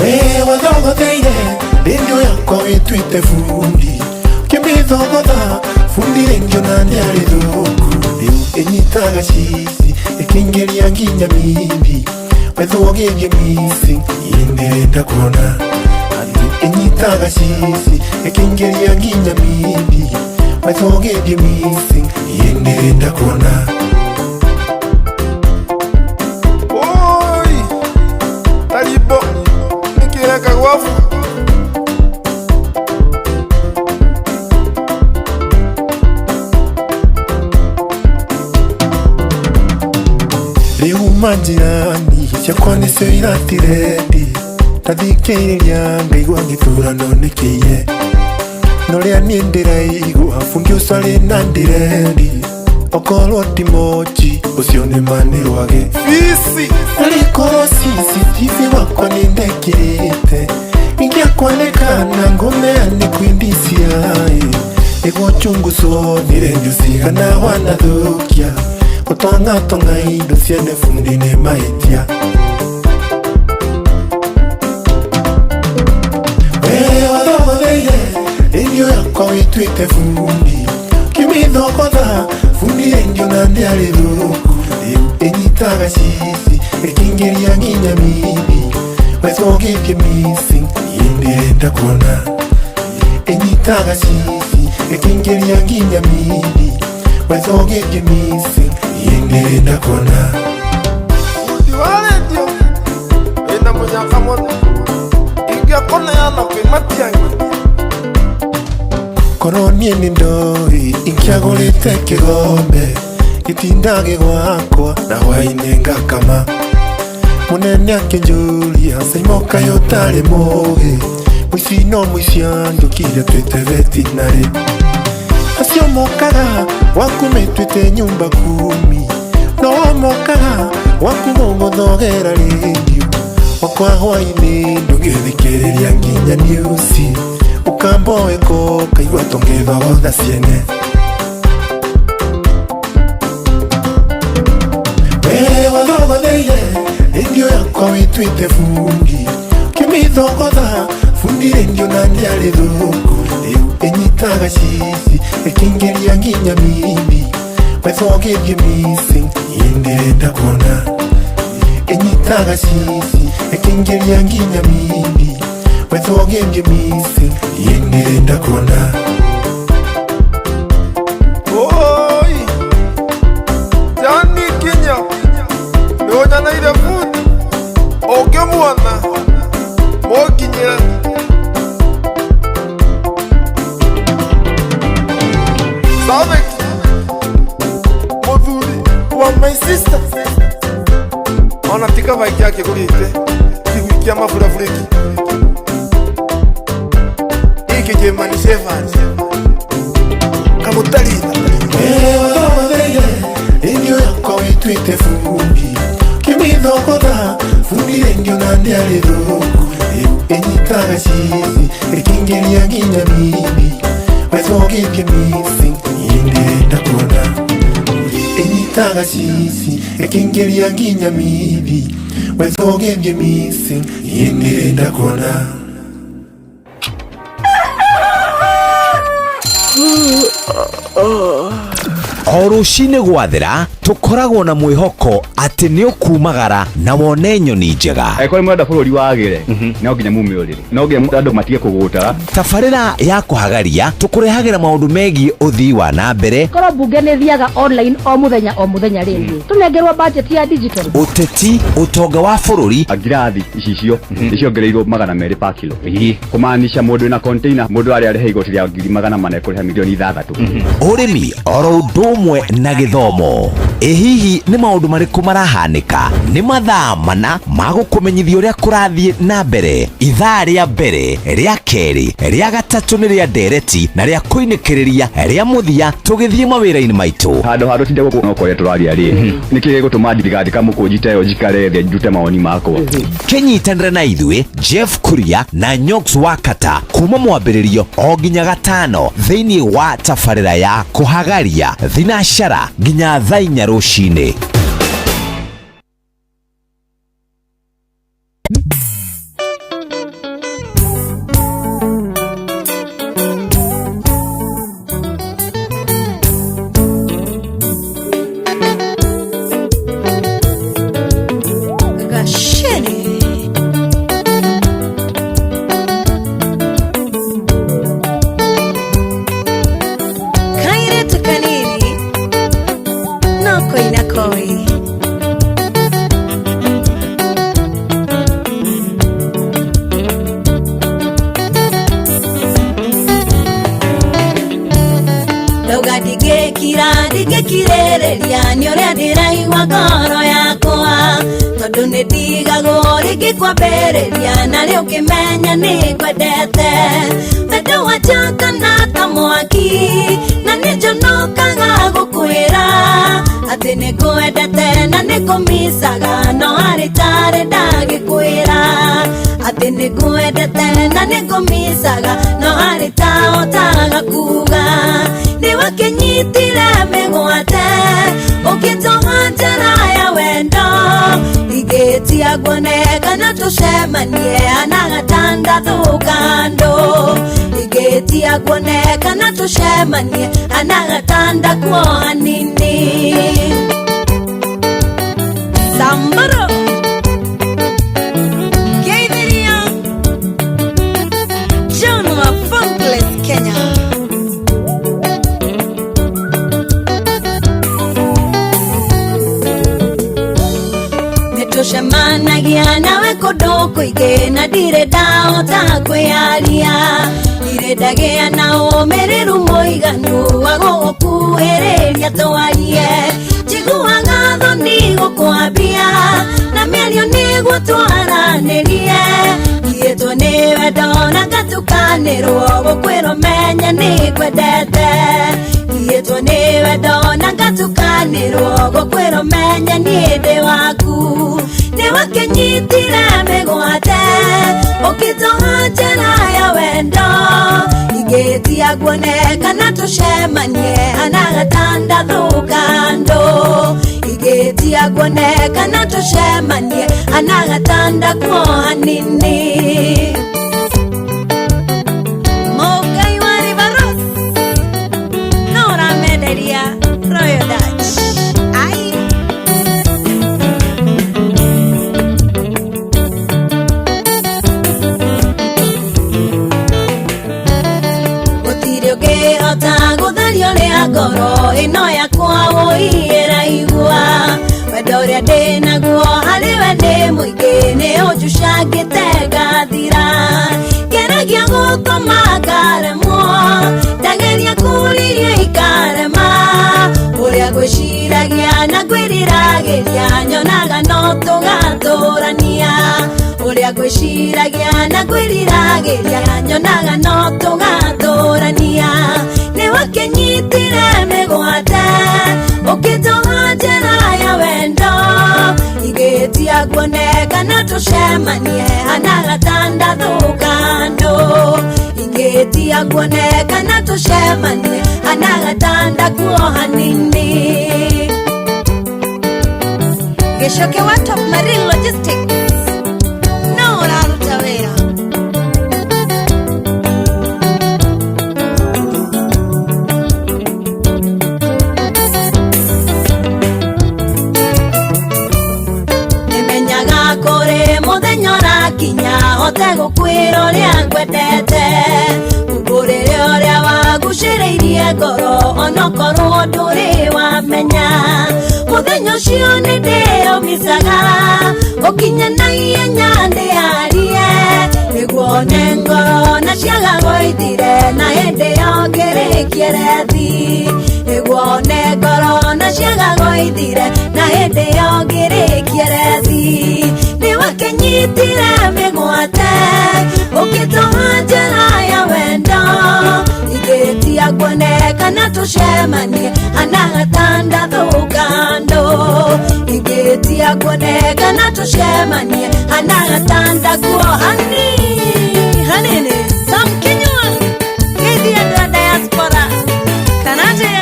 [SPEAKER 12] We wathogotheire rendio yakwa wĩtuĩte bundi, ũkĩmĩthogotha bundi rendio na ndĩarĩ thũku, rĩu ĩnyitaga cici ĩkĩingĩria nginya mindi, wethũgĩthie missing iĩ ndĩrenda kuona atĩ ĩnyitaga cici ĩkĩingĩria nginya mindi, wethũgĩthie missing iĩ ndĩrenda kuona.
[SPEAKER 5] Oi, tarimbo nĩkĩreka gwabu.
[SPEAKER 12] Kuma njirani ciakwa nĩcio iratirendi Ndathikĩrĩria ngaigua gĩthurano nĩkĩiye Norĩa niĩ ndĩraigua bundi ũcio arĩ na ndirendi Okorwo ti mochi ũcio nĩ ma nĩ rwagĩ
[SPEAKER 5] Fisi
[SPEAKER 12] Arĩkorwo CCTV wakwa nĩndekĩrĩte Ingĩakwanĩkana ngũneane kwĩ DCI Nĩguo chunguzo nĩ rendio cigana wanathũkia Gũtongatonga indo ciene bundi nĩ mahĩtia Wee wathogotheire rendio yakwa wĩtuĩte bundi Ũkĩmĩthogotha bundi rendio na ndĩarĩ thũku Rĩu ĩnyitaga cici ĩkĩingĩria nginya mimi Wetwo ũgĩthiĩ missing niĩ ndĩrenda kuona Ĩnyitaga cici ĩkĩingĩria nginya mimi Wetwo ũgĩthiĩ missing niĩ ndĩrenda kuona
[SPEAKER 5] Bundi wa rendio wĩna mũnyaka mũno Ingĩakũneana kwĩ Matiang'i
[SPEAKER 12] Korwo niĩ nĩ ndoĩ ingĩagũrĩte kĩgombe gĩtindage gwakwa na hwaĩ-inĩ ngakama Mũnene akĩnjũria Saimo kaĩ ũtarĩ mũgĩ Mũici no mũici andũkire twĩte vetinarĩ Acio mokaga gwaku metuĩte nyumba kumi No mokaga gwaku gũgũthogera rendio Wakwa hwaĩ-inĩ ndũngĩthikĩrĩria nginya newsi Ukamboeko kaigua tũngĩthogotha ciene Wee wathogotheire rendio yakwa wĩtuĩte bundi Ũkĩmĩthogotha bundi rendio na ndĩarĩ thũku Rĩu ĩnyitaga cici ĩkĩingĩria nginya mimi Wetwo ũgĩthiĩ missing niĩ ndĩrenda kuona Ĩnyitaga cici ĩkĩingĩria nginya mimi Wetwo ũgĩthiĩ missing niĩ ndĩrenda kuona
[SPEAKER 5] Oi Jani Kinya nĩũnyoneire bundi ũngĩmuona mũnginyĩre Sabek mũthuri wa my sister ona ti kaba ĩngĩ akĩgũrĩte kĩgui kĩa maburaburĩki gĩkĩ German Shepherd kamũtaritha
[SPEAKER 12] Wee wathogotheire rendio yakwa wĩtuĩte bundi Ũkĩmĩthogotha bundi rendio na ndĩarĩ thũku Rĩu ĩnyitaga cici ĩkĩingĩria nginya mimi Wetwo ũgĩthiĩ missing niĩ ndĩrenda kuona Ĩnyitaga cici ĩkĩingĩria nginya mimi Wetwo ũgĩthiĩ missing niĩ ndĩrenda kuona
[SPEAKER 14] O rũcinĩ gwathera tũkoragwo na mwĩhoko atĩ nĩ ũkumagara na wone nyoni njega
[SPEAKER 15] Angĩkorwo nĩ mũrenda bũrũri wagĩre no nginya mume ũrĩrĩ no nginya andũ matige kũgũtara
[SPEAKER 14] tabarĩra ya kũhagaria tũkũrehagĩra maũndũ megiĩ ũthii wa na mbere
[SPEAKER 16] Korwo mbunge nĩ thiaga online o mũthenya o mũthenya rĩngĩ tũnengerwo budget ya digital
[SPEAKER 14] ũteti ũtonga wa bũrũri
[SPEAKER 15] ngirathi icicio nĩciongereirwo 200 pa kilo kũmaanisha mũndũ wĩna container mũndũ arĩa arĩhe igoti rĩa 400,000 ekũrĩha 6,000,000
[SPEAKER 14] ũrĩmi oro ũndũ ũmwe na gĩthomo ĩ hihi nĩ maũndũ marĩkũ marahanĩka nĩ mathaa mana ma gũkũmenyithia ũrĩa kũrathiĩ na mbere ithaa rĩa mbere rĩa kerĩ rĩa gatatũ nĩ rĩa ndereti na rĩa kũinĩkĩrĩria rĩa mũthia tũgĩthiĩ mawĩra-inĩ maitũ
[SPEAKER 15] handũ ha tũtinde gũkũ no kũrĩa tũraria rĩ nĩkĩ gĩgũtũma ndigandĩka mũkũnji ta ĩyo njikare thĩ ndute mawoni makwa
[SPEAKER 14] kĩnyitanĩre na ithuĩ Jeff Kuria na Nyox Wakata kuma mwambĩrĩrio o nginya gatano thĩinĩ wa tabarĩra ya kũhagaria thinacara nginya thaa inya rũcinĩ.
[SPEAKER 19] Gashene. Kairetu kanini no koina koi. Ndauga ndigĩkira ndingĩkirĩrĩria nĩ ũrĩa ndĩraigua ngoro yakwa. Tondu nĩ ndigagwo rĩngĩ kwambĩrĩria na rĩu ngĩmenya nĩ ngwendete. Wendo wanjakana ta mwaki na nĩ njonokaga gũkwĩra atĩ nĩ ngwendete na nĩ ngũmicaga no arĩ tarĩ ndagĩkwĩra atĩ nĩ ngwendete na nĩ ngũmicaga no arĩ tahotaga kuga. Nĩ wakĩnyitire mĩgwate ũkĩnjoha njĩra ya wendo ingĩtia nguone kana tũcemanie ana gatandatũ kando ingĩtia nguone kana tũcemanie ana gatanda kuo hanini. Samburu Geithiria John wa Funkless Kenya. Nĩtũcemanagia nawe kũndũ kũingĩ na ndirĩ ndahota kwĩyaria ndirĩ ndagĩa na ũmĩrĩru mũiganu wa gũgũkuhĩrĩria twarie njiguaga thoni gũkwambia na mĩario nĩguo twaranĩrie ngiĩtwo nĩ wendo na ngatukanĩrwo gũkwĩrwo menye nĩ ngwendete ngiĩtwo nĩ wendo na ngatukanĩrwo gũkwĩrwo menye niĩ ndĩ waku. Nĩ wakĩnyitire mĩgwate ũkĩnjoha njĩra ya wendo ingĩtia nguone kana tũcemanie ana gatandatũ kando ingĩtia nguone kana tũcemanie ana gatanda kuo hanini. Mũngai wa River Ross no ũramenderia Royal Dutch. Ai gũtirĩ ũngĩhota gũtharia ũrĩa ngoro ĩno yakwa wũi ĩraigua wendo ũrĩa ndĩnaguo harĩ we nĩ mũingĩ nĩ ũnjucangĩte ngathira ngeragia gũkoma ngaremwo ndageria kũriria ikarema ũrĩa ngwĩciragia na ngwĩriragĩria nyonaga no tũgatũrania ũrĩa ngwĩciragia na ngwĩriragĩria nyonaga no tũgatũrania. Nĩ wakĩnyitire mĩgwate ũkĩnjoha njĩra ya wendo ingĩtia nguone kana tũcemanie ana gatandatũ kando ingĩtia nguone kana tũcemanie ana gatanda kuo hanini. Gĩcoke wa Top Marine Logistics no ũraruta wĩra. Nĩmenyaga kũrĩ mũthenya ũrakinya hote gũkwĩra ũrĩa ngwendete umbũrĩre ũrĩa wagucĩrĩirie ngoro onokorwo ndũrĩ wamenya mũthenya ũcio nĩ ndĩũmicaga ũkinye na ihenya ndĩarie nĩguo one ngoro na ciaga gũithire na hĩndĩ ĩyo ngĩrĩkie rethi nĩguo one ngoro na ciaga gũithire na hĩndĩ ĩyo ngĩrĩkie rethi. Nĩ wakĩnyitire mĩgwate ũkĩnjoha njĩra ya wendo ingĩtia nguone kana tũcemanie ana gatandatũ kando ingĩtia nguone kana tũcemanie ana gatanda kuo hanini. Sam Kinyua geithia andũ a diaspora kana atĩa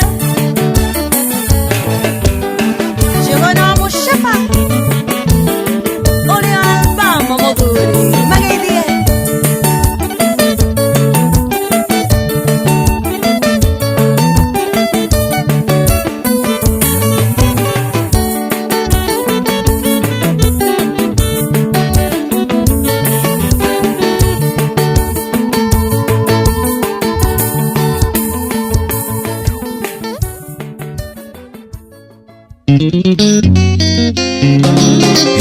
[SPEAKER 19] Njũgũna wa Mũcaba ũrĩa Albamo mũthuri mageithie.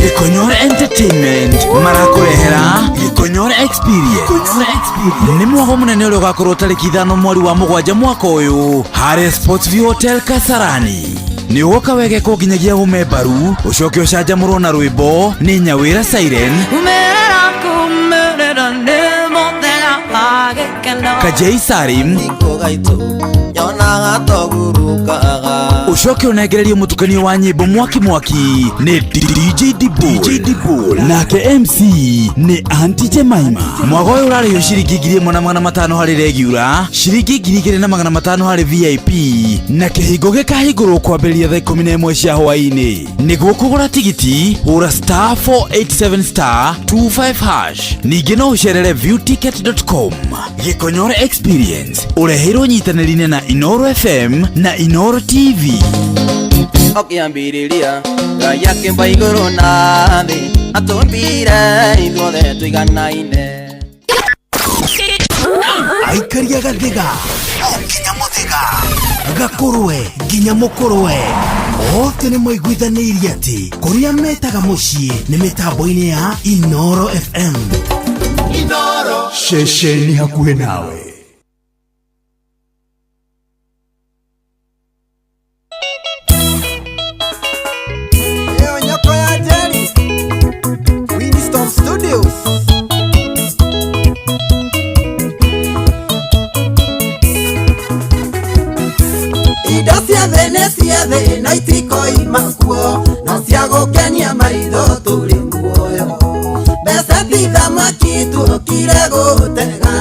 [SPEAKER 8] Gĩkonyore Entertainment marakũrehera Gĩkonyore Experience. Nĩ mwago mũnene ũrĩa ũgakorwo tarĩki 5 mweri wa 7 mwaka ũyũ harĩ Sports View Hotel Kasarani. Nĩ ũgoka wegekwo nginyagia ũme mbaru, ũcoke ũcanjamũrwo na rwĩmbo nĩ Nyawĩra Siren,
[SPEAKER 3] Umerera kumerera nĩ mũthenya wa gĩkeno.
[SPEAKER 8] Kajei Salim,
[SPEAKER 11] nyonaga togurukaga
[SPEAKER 8] ucoke ũnengererio mũtukanio wa nyĩmbo mwaki mwaki nĩ DJ Dibul, nake MC nĩ Aunty Jemima. Mwago ũyũ ũrarĩhio ciringi 1500 harĩ regular, ciringi 2500 harĩ VIP, na kĩhingo gĩkahingũrwo kwambĩrĩria thaa 11 cia hwaĩ-inĩ. Nĩguo kũgũra tigiti hũra star 487 star 25 hash. Ningĩ no ũcerere viewticket.com. Gĩkonyore Experience ũreheirwo nyitanĩri-inĩ na Inoro FM na Inoro TV.
[SPEAKER 11] Ũkĩambĩrĩria Ngai akĩmba igũrũ na thĩ atũmbire ithuothe tũiganaine.
[SPEAKER 7] Aikaria gathiga o nginya mũthĩga, gakũrwe nginya mũkũrwe, othe nĩ maiguithanĩirie atĩ kũrĩa metaga mũciĩ nĩ mĩtambo-inĩ ya Inoro FM.
[SPEAKER 5] Inoro
[SPEAKER 22] ceceni hakuhĩ nawe.
[SPEAKER 23] Ĩyo nyoko ya Jerry, Winston Studios.
[SPEAKER 21] Indo cia thĩ nĩ cia thĩ na itikoima kuo, no cia gũkenia maitho tũrĩ muoyo. Mbeca ti thamaki tuokire gũtega,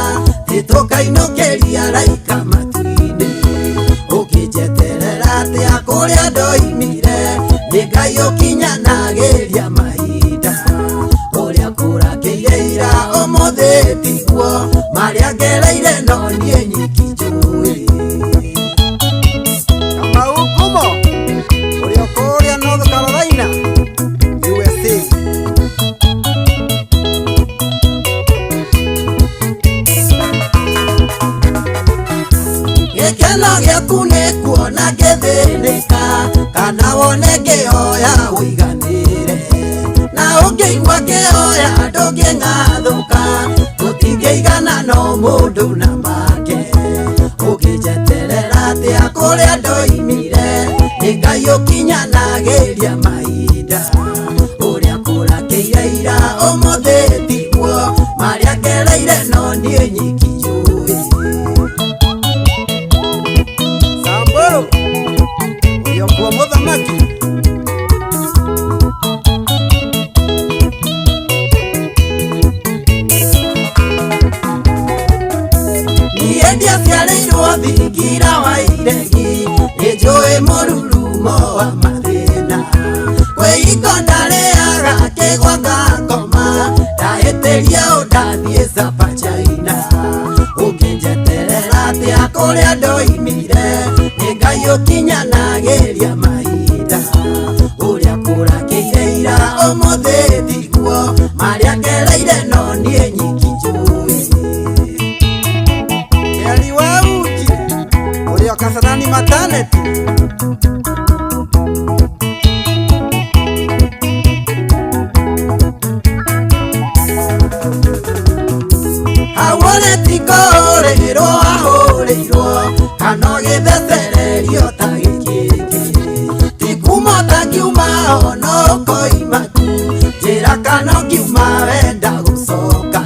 [SPEAKER 21] tĩtũkainũkĩria raika matu-inĩ. Ũkĩnjeterera atĩa kũrĩa ndoimire, nĩ Ngai ũkinyanagĩria mahinda. Ũrĩa kũrakĩire ira ũmũthĩ tiguo, marĩa ngereire no niĩ nyiki njũĩ.
[SPEAKER 23] Kamau Ngumo ũrĩa kũrĩa North Carolina, USA.
[SPEAKER 21] Gĩkeno gĩaku nĩ kuona ngĩthĩnĩka, kana wone ngĩhoya ũiganĩre. Na ũngĩigua ngĩhoya ndũngĩng'athũka, tũtingĩigana no mũndũ na make. Ũngĩnjeterera atĩa kũrĩa ndoimire, nĩ Ngai ũkinyanagĩria mahinda. Ũrĩa kũrakĩire ira ũmũthĩ tiguo, marĩa ngereire no niĩ nyiki njũĩ.
[SPEAKER 23] Samburu ũrĩa kuo mũthamaki.
[SPEAKER 21] Niĩ ndiaciarĩirwo thingira wa iregi, nĩ njũĩ mũrurumo wa mathĩna. Kwĩhingo ndarĩaga kĩgwa ngakoma, ndahĩtĩria ũ ndathiĩ Sapa China. Ũngĩnjeterera atĩa kũrĩa ndoimire, nĩ Ngai ũkinyanagĩria mahinda. Ũrĩa kũrakĩire ira ũmũthĩ tiguo, marĩa ngereire no niĩ nyiki njũĩ.
[SPEAKER 23] Eli wa uji ũrĩa Kasarani maternity.
[SPEAKER 21] Hawore ti kũhũrĩrwo ahũrĩirwo, kana ũgĩthecererio ta gĩkĩngĩ. Ti kuma ũtangiuma ona ũkoima ku, njĩra kana ũngiuma wenda gũcoka.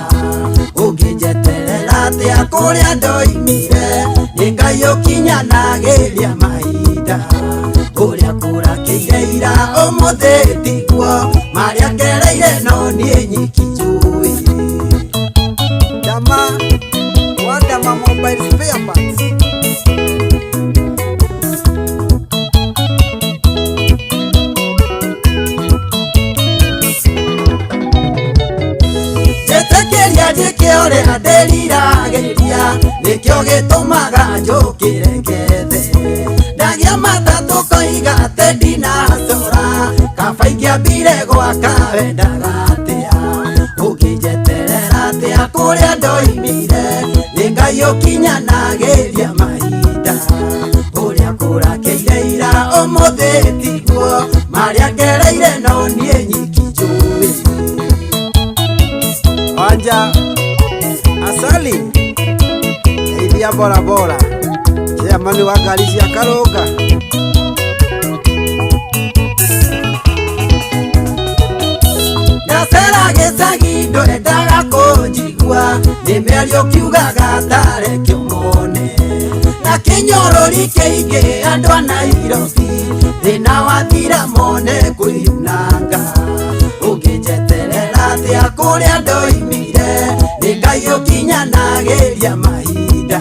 [SPEAKER 21] Ũngĩnjeterera atĩa kũrĩa ndoimire, nĩ Ngai ũkinyanagĩria mahinda. Ũrĩa kũrakĩire ira ũmũthĩ tiguo, marĩa ngereire no niĩ nyiki njũĩ.
[SPEAKER 23] Dama wa Dama Mobile Spare Parts.
[SPEAKER 21] Njĩtĩkĩria njĩke ũrĩa ndĩriragĩria, nĩkĩo gĩtũmaga njũkĩre ngethe. Ndagĩa matatũ koiga atĩ ndinacora, kaba ingĩambire gwaka wendaga atĩa. Ũngĩnjeterera atĩa kũrĩa ndoimire, nĩ Ngai ũkinyanagĩria mahinda. Ũrĩa kũrakĩire ira ũmũthĩ tiguo, marĩa ngereire no niĩ nyiki njũĩ.
[SPEAKER 23] Wanja Asali Ithia bora bora, chairman wa ngari cia Karũnga. Nĩ mĩario kiugaga tareke ũmone. Na kĩnyorori kĩingĩ andũ a Nairobi. Thĩna wathira mone kwĩyunanga. Ũngĩnjeterera atĩa kũrĩa ndoimire. Nĩ Ngai ũkinyanagĩria mahinda.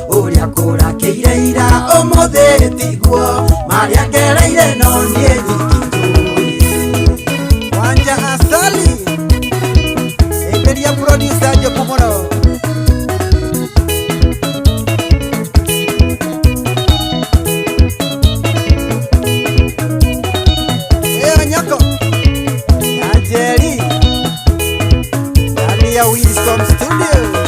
[SPEAKER 23] Ũrĩa kũrakĩire ira ũmũthĩ tiguo. Marĩa ngereire no niĩ nyiki njũĩ.
[SPEAKER 22] Wanja Asali Enderia producer Njoku mũno. Eyo nyoko ya Njeri ndani ya Wisdom Studio.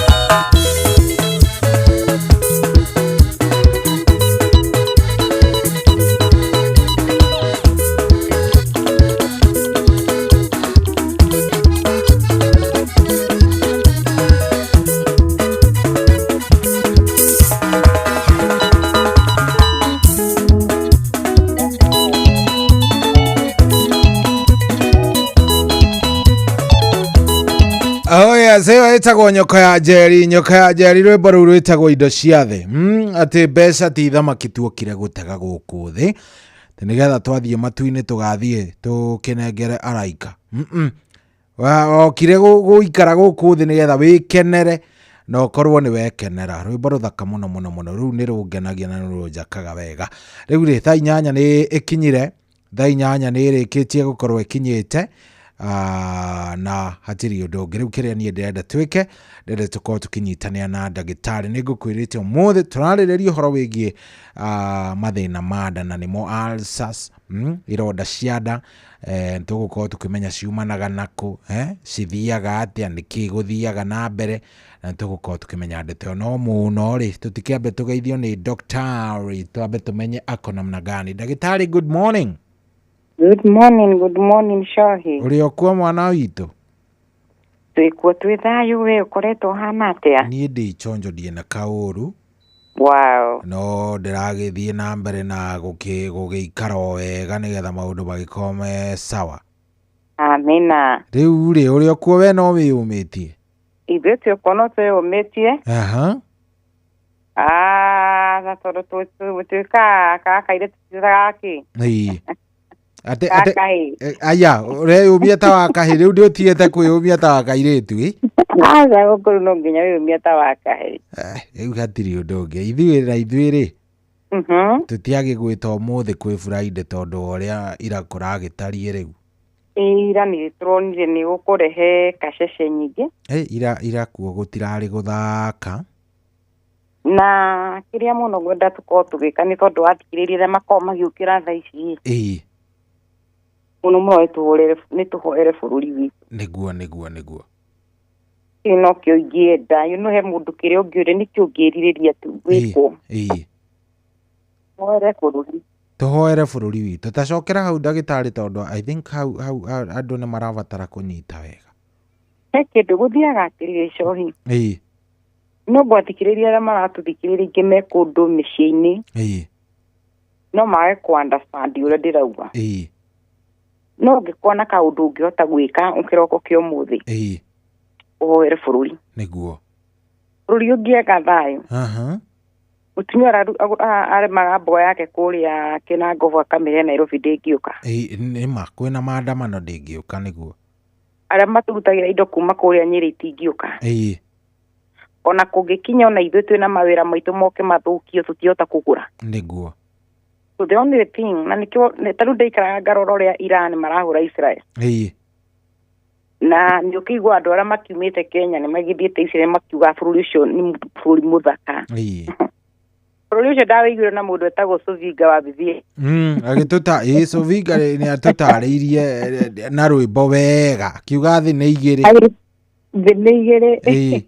[SPEAKER 6] Oh yes, ĩyo ĩtagwo nyoka ya Njeri, nyoka ya Njeri rwĩmbo rũu rwĩtagwo indo cia thĩ. Atĩ mbeca ti thamaki tuokire gũtega gũkũ thĩ. Atĩ nĩgetha twathiĩ matu-inĩ tũgathiĩ tũkĩnengere araika. Wokire gũikara gũkũ thĩ nĩgetha wĩkenere na ũkorwo nĩ wekenera. Rwĩmbo rũthaka mũno mũno mũno, rũu nĩ rũngenagia na nĩ rũnjakaga wega. Rĩu rĩ, thaa 8 nĩ ĩkinyire, thaa 8 nĩ ĩrĩkĩtie gũkorwo ĩkinyĩte. Na hatirĩ ũndũ ũngĩ. Rĩu kĩrĩa niĩ ndĩrenda twĩke, ndĩrenda tũkorwo tũkĩnyitanĩra na ndagĩtarĩ. Nĩ ngũkwĩrĩte ũmũthĩ tũrarĩrĩria ũhoro wĩgiĩ mathĩna ma nda na nĩmo ulcers, ironda cia nda. Tũgũkorwo tũkĩmenya ciumanaga nakũ, cithiaga atĩa, nĩkĩ gũthiaga na mbere, na tũgũkorwo tũkĩmenya ndeto ĩyo. No mũno rĩ, tũtikĩambe tũgeithio nĩ daktari, twambe tũmenye ako namna gani. Ndagĩtarĩ, good morning.
[SPEAKER 1] Good morning, good morning, Shohi.
[SPEAKER 6] Ũrĩ okuo mwana witũ?
[SPEAKER 1] Twĩkuo twĩ thayũ, we ũkoretwo ũhana atĩa?
[SPEAKER 6] Niĩ ndĩ chonjo, ndirĩ na kaũru.
[SPEAKER 1] Wow.
[SPEAKER 6] No ndĩragĩthiĩ na mbere na gũgĩikara o wega nĩgetha maũndũ magĩkorwo me sawa.
[SPEAKER 1] Amina.
[SPEAKER 6] Rĩu rĩ, ũrĩ okuo we no wĩyũmĩtie?
[SPEAKER 1] Ithuĩ twĩkuo no twĩyũmĩtie.
[SPEAKER 6] Aha.
[SPEAKER 1] Ah, na tondũ twĩkaga kairĩtu gaki.
[SPEAKER 6] Ĩĩ. Ate aya, ũreyũmia ta wa kahĩ, rĩu ndĩũtigĩte kwĩyũmia ta wa kairĩtu, ĩ?
[SPEAKER 1] Aca, gũkũ no nginya wĩyũmie ta wa kahĩ.
[SPEAKER 6] Rĩu hatirĩ ũndũ ũngĩ. Ithuĩ na ithuĩ rĩ, tũtiagĩgwĩta ũmũthĩ kwĩ Friday tondũ wa ũrĩa ira kũragĩtariĩ rĩu.
[SPEAKER 1] Ira nĩ tũronire nĩ gũkũrehe kacece nyingĩ.
[SPEAKER 6] Ira kuo gũtirarĩ gũthaka.
[SPEAKER 1] Na kĩrĩa mũno ngwenda tũkorwo tũgĩka nĩ tondũ wathikĩrĩria arĩa makoragwo magĩũkĩra thaa ici.
[SPEAKER 6] Ĩĩ.
[SPEAKER 1] Mũno mũno nĩ tũhoere bũrũri witũ.
[SPEAKER 6] Nĩguo, nĩguo, nĩguo.
[SPEAKER 1] Kĩu no kĩo ingĩenda. You know he mũndũ kĩrĩa ũngĩũria nĩkĩo ũngĩrirĩria tu gwĩkwo.
[SPEAKER 6] Ĩĩ.
[SPEAKER 1] Tũhoere bũrũri.
[SPEAKER 6] Tũhoere bũrũri witũ. Tacokera hau ndagĩtarĩ tondũ I think hau andũ nĩ marabatara kũnyita wega.
[SPEAKER 1] He kĩndũ gũthiaga atĩrĩrĩ Cohi.
[SPEAKER 6] Ĩĩ.
[SPEAKER 1] No ngwathikĩrĩria arĩa maratũthikĩrĩria ingĩ me kũndũ mĩciĩ-inĩ.
[SPEAKER 6] Ĩĩ.
[SPEAKER 1] No mage kũ understand ũrĩa ndĩrauga.
[SPEAKER 6] Ĩĩ.
[SPEAKER 1] No ũngĩkorwo na kaũndũ ũngĩhota gwĩka kĩroko kĩa ũmũthĩ.
[SPEAKER 6] Ĩĩ.
[SPEAKER 1] Ũhoere bũrũri.
[SPEAKER 6] Nĩguo.
[SPEAKER 1] Bũrũri ũngĩaga thayũ.
[SPEAKER 6] Aha.
[SPEAKER 1] Mũtumia arĩmaga mboga yake kũrĩa Kĩnangobu akamĩhe Nairobi ndĩngĩũka.
[SPEAKER 6] Ĩĩ, nĩma kwĩna maandamano ndĩngĩũka nĩguo.
[SPEAKER 1] Arĩa matũrutagĩra indo kuma kũrĩa Nyĩrĩ itingĩũka.
[SPEAKER 6] Ĩĩ.
[SPEAKER 1] Ona kũngĩkinya ona ithuĩ twĩna mawĩra maitũ moke mathũkio tũtihota kũgũra.
[SPEAKER 6] Nĩguo.
[SPEAKER 1] So the only thing, na nĩkĩo ta rĩu ndaikaraga ngarora ũrĩa Iran marahũra Israel.
[SPEAKER 6] Ĩĩ.
[SPEAKER 1] Na nĩ ũkĩigua andũ arĩa makiumĩte Kenya nĩ magĩthiĩte Israel makiuga bũrũri ũcio nĩ bũrũri mũthaka.
[SPEAKER 6] Ĩĩ.
[SPEAKER 1] Bũrũri ũcio ndawĩiguire na mũndũ etagwo Sovinga wa Bibia.
[SPEAKER 6] Agĩtũta, ĩĩ, Sovinga nĩ atũtarĩirie na rwĩmbo wega. Akiuga thĩ nĩ igĩrĩ.
[SPEAKER 1] Thĩ nĩ igĩrĩ.
[SPEAKER 6] Ĩĩ.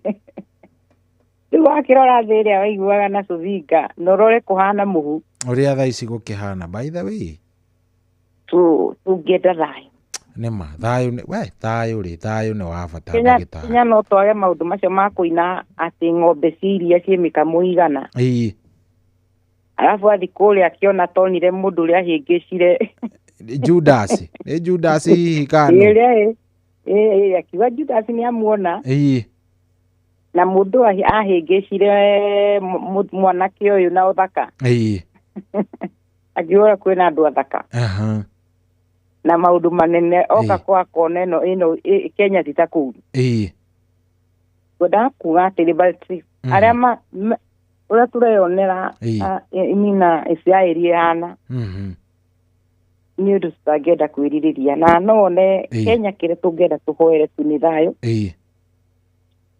[SPEAKER 1] Rĩu wakĩrora thĩ ĩrĩa waiguaga na Sovinga, na ũrore kũhana mũhu.
[SPEAKER 6] Ũrĩa thaa ici gũkĩhana, by the way.
[SPEAKER 1] Tũngĩenda thayũ.
[SPEAKER 6] Nĩma, thayũ nĩ, we, thayũ rĩ, thayũ nĩ wa bata
[SPEAKER 1] Kenya,
[SPEAKER 6] ndagĩtarĩ.
[SPEAKER 1] Kenya no twage maũndũ macio ma kũina atĩ ng'ombe cia iria ciĩ mĩkamo igana.
[SPEAKER 6] Ĩĩ.
[SPEAKER 1] Arabu athi kũrĩa akĩona tonire mũndũ ũrĩa ahĩngĩcire.
[SPEAKER 6] Judas. Nĩ Judas hihi kana?
[SPEAKER 1] Ĩĩ, ĩrĩa ĩ. Ĩĩ, akiuga Judas nĩ amuona.
[SPEAKER 6] Ĩĩ.
[SPEAKER 1] Na mũndũ ahĩngĩcire mwanake ũyũ na ũthaka. Akiuga kwĩna andũ athaka. Na maũndũ manene oka kwa kona ĩno ĩno Kenya ti ta kũu. Ngwendaga kuga atĩrĩ but arĩa ũrĩa tũreyonera mina Isiraeli ĩhana nĩ ũndũ tũtangĩenda kwĩrirĩria na no one Kenya kĩrĩa tũngĩenda tũhoere tu nĩ thayũ.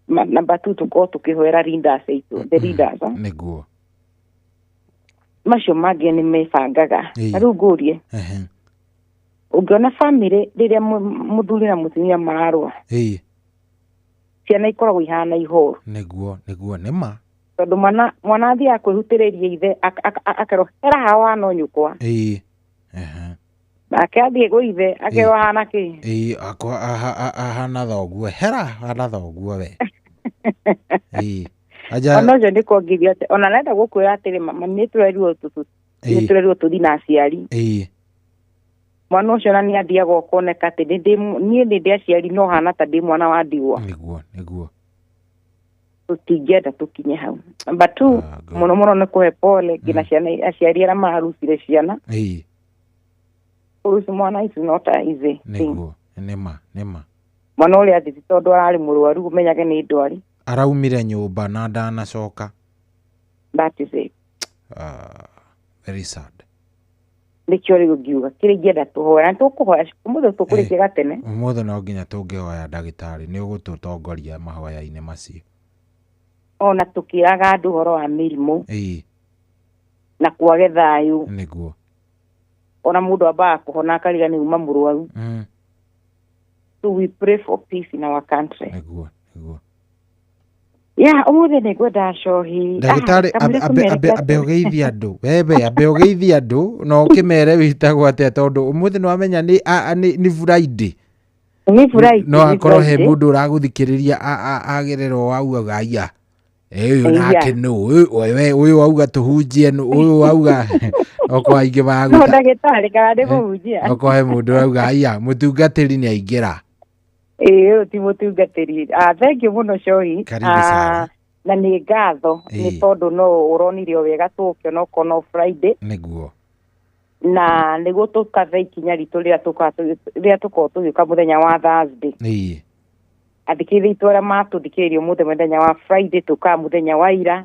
[SPEAKER 1] Namba tu tũkorwo tũkĩhoera leaders aitũ, the leaders.
[SPEAKER 6] Nĩguo.
[SPEAKER 1] Macio mangĩ nĩ mebangaga. Na rĩu ngũrie, ũngĩona family rĩrĩa mũthuri na mũtumia mararũa, ciana ikoragwo ihana ihoru.
[SPEAKER 6] Nĩguo, nĩguo nĩ ma.
[SPEAKER 1] Tondũ mwana athiaga kwĩhutĩrĩria ithe akerwo hera hawa no nyũkwa. Nake athiĩ gwĩ ithe akerwo hana kĩ?
[SPEAKER 6] Akwa ahana thoguo, hera hana thoguo we.
[SPEAKER 1] Ona ũcio nĩ kuongithio atĩ ona nenda gũkwĩra atĩrĩ mama nĩ tũrerirwo nĩ tũrerirwo tũthiĩ na aciari. Mwana ũcio ona nĩ athiaga ũkoneka atĩ niĩ nĩ ndĩ aciari no hana ta ndĩ mwana wa ndigwa.
[SPEAKER 6] Nĩguo, nĩguo.
[SPEAKER 1] Tũtingĩenda tũkinye hau. Number 2, mũno mũno nĩ kũhe pole nginya ciana aciari arĩa mararutire ciana. Kũruci mwana is not a easy thing.
[SPEAKER 6] Nĩguo, nĩma, nĩma.
[SPEAKER 1] Mwana ũrĩa athiĩ tondũ ararĩ mũrwaru ũmenyage nĩ ndwari.
[SPEAKER 6] Araumire nyũmba na ndanacoka.
[SPEAKER 1] That is it.
[SPEAKER 6] Very sad.
[SPEAKER 1] Nĩkĩo rĩu ngiuga kĩrĩa ingĩenda tũhoya na tũkũhoya ũmũthĩ tũkũrĩkia gatene.
[SPEAKER 6] Ũmũthĩ no nginya tũngĩhoya ndagĩtarĩ nĩ ũgũtũtongoria mahoya-inĩ macio.
[SPEAKER 1] Ona tũkĩraga andũ ũhoro wa mĩrimũ. Na kwage thayũ.
[SPEAKER 6] Nĩguo.
[SPEAKER 1] Ona mũndũ ambaga kũhona akariga nĩ uma mũrwaru. So we pray for peace in our country.
[SPEAKER 6] Nĩguo, nĩguo.
[SPEAKER 1] Yeah, ũmũthĩ nĩ ngwenda cohi.
[SPEAKER 6] Ndagĩtarĩ ambe ũgeithie andũ. Wewe ambe ũgeithie andũ na ũkĩmere wĩtagwo atĩa tondũ ũmũthĩ nĩ wamenya nĩ Friday.
[SPEAKER 1] Nĩ Friday.
[SPEAKER 6] No akorwo he mũndũ ũragũthikĩrĩria agererwo wauga aya. Ũyũ nake nũ ũyũ wauga tũhunjie nũ ũyũ wauga okorwo aingĩ maragũta.
[SPEAKER 1] No ndagĩtarĩ kana nĩ kũhunjia.
[SPEAKER 6] Okorwo he mũndũ ũrauga aya mũtungatĩri nĩ aingĩra.
[SPEAKER 1] Ũyũ ti mũtungatĩri. Thank you mũno Cohi.
[SPEAKER 6] Karibu sana.
[SPEAKER 1] Na nĩ ngatho nĩ tondũ no ũronire o wega tũke onokorwo no Friday.
[SPEAKER 6] Nĩguo.
[SPEAKER 1] Na nĩguo tũkathe ikinya ritũ rĩrĩa tũkorwo tũgĩũka mũthenya wa Thursday. Athikĩrĩria aitũ arĩa matũthikĩrĩria ũmũthĩ mũthenya wa Friday tũkaga mũthenya wa ira.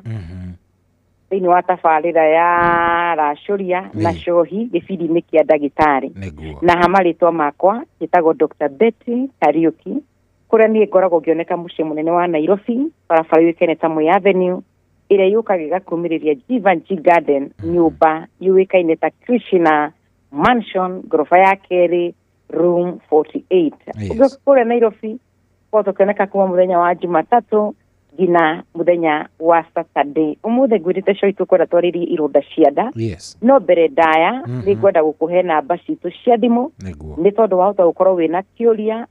[SPEAKER 1] Thĩinĩ wa tabarĩra ya Racũria na Cohi gĩbindi-inĩ kĩa ndagĩtarĩ. Na ha marĩtwa makwa njĩtagwo Dr. Betty Kariuki kũrĩa niĩ ngoragwo ngĩoneka mũciĩ mũnene wa Nairobi barabara yũĩkaine ta Moi Avenue ĩrĩa yũkaga ĩgakumĩrĩria Givenchy Garden nyũmba yũĩkaine ta Krishna Mansion ngoroba ya kerĩ room 48. Ũngĩũka kũrĩa Nairobi korwo tũkĩoneka kuma mũthenya wa Jumatatũ nginya mũthenya wa Saturday. Ũmũthĩ ngwĩrĩte Cohi tũkwenda twarĩrie ironda cia nda. No mbere ndaya nĩ ngwenda gũkũhe namba citũ cia thimũ nĩ tondũ wahota gũkorwo wĩna kĩũria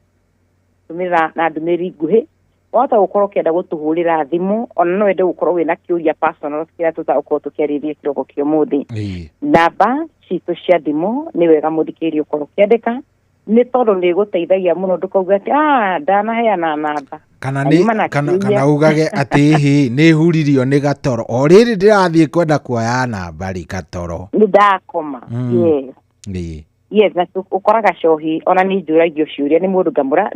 [SPEAKER 1] tũmĩra na ndũmĩrĩri nguhĩ wahota gũkorwo ũkĩenda gũtũhũrĩra thimũ ona no wende gũkorwo wĩna kĩũria personal kĩrĩa tũtagũkorwo tũkĩarĩria kĩroko kĩa ũmũthĩ. Namba citũ cia thimũ nĩ wega mũthikĩrĩrie ũkorwo ũkĩandĩka nĩ tondũ nĩ ĩgũteithagia mũno ndũkauge atĩ ndanaheana namba
[SPEAKER 6] kana nĩ kana ugage atĩ hĩ nĩ huririo nĩ gatoro o rĩrĩ ndĩrathiĩ kwenda kuoya namba rĩ gatoro
[SPEAKER 1] nĩ ndakoma. Yes. Yes, na ũkoraga Cohi ona nĩ njũragio ciũria nĩ mũndũ ngamũra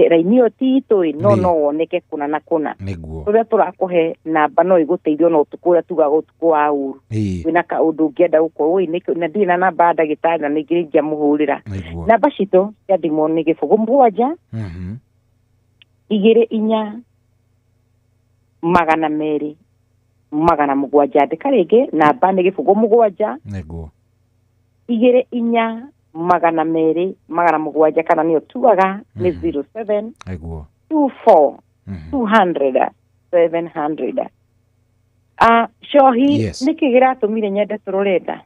[SPEAKER 1] raini ĩyo ti itũ ĩ no woneke kũna na kũna.
[SPEAKER 6] Nĩguo.
[SPEAKER 1] Ũrĩa tũrakũhe namba no ĩgũteithie ona ũtukũ ũrĩa tugaga ũtukũ wa ũru. Wĩna kaũndũ ũngĩenda gũkorwo na ndirĩ na namba ya ndagĩtarĩ na ningĩ ingĩamũhũrĩra. Namba citũ cia thimũ nĩ 0 7 2 4 200 700. Andĩka rĩngĩ namba nĩ 0 7
[SPEAKER 6] Nĩguo.
[SPEAKER 1] 2 4 200 700 kana nĩyo tugaga nĩ 07
[SPEAKER 6] Nĩguo.
[SPEAKER 1] 24 200 700. Cohi nĩkĩ kĩratũmire nyende tũrore nda?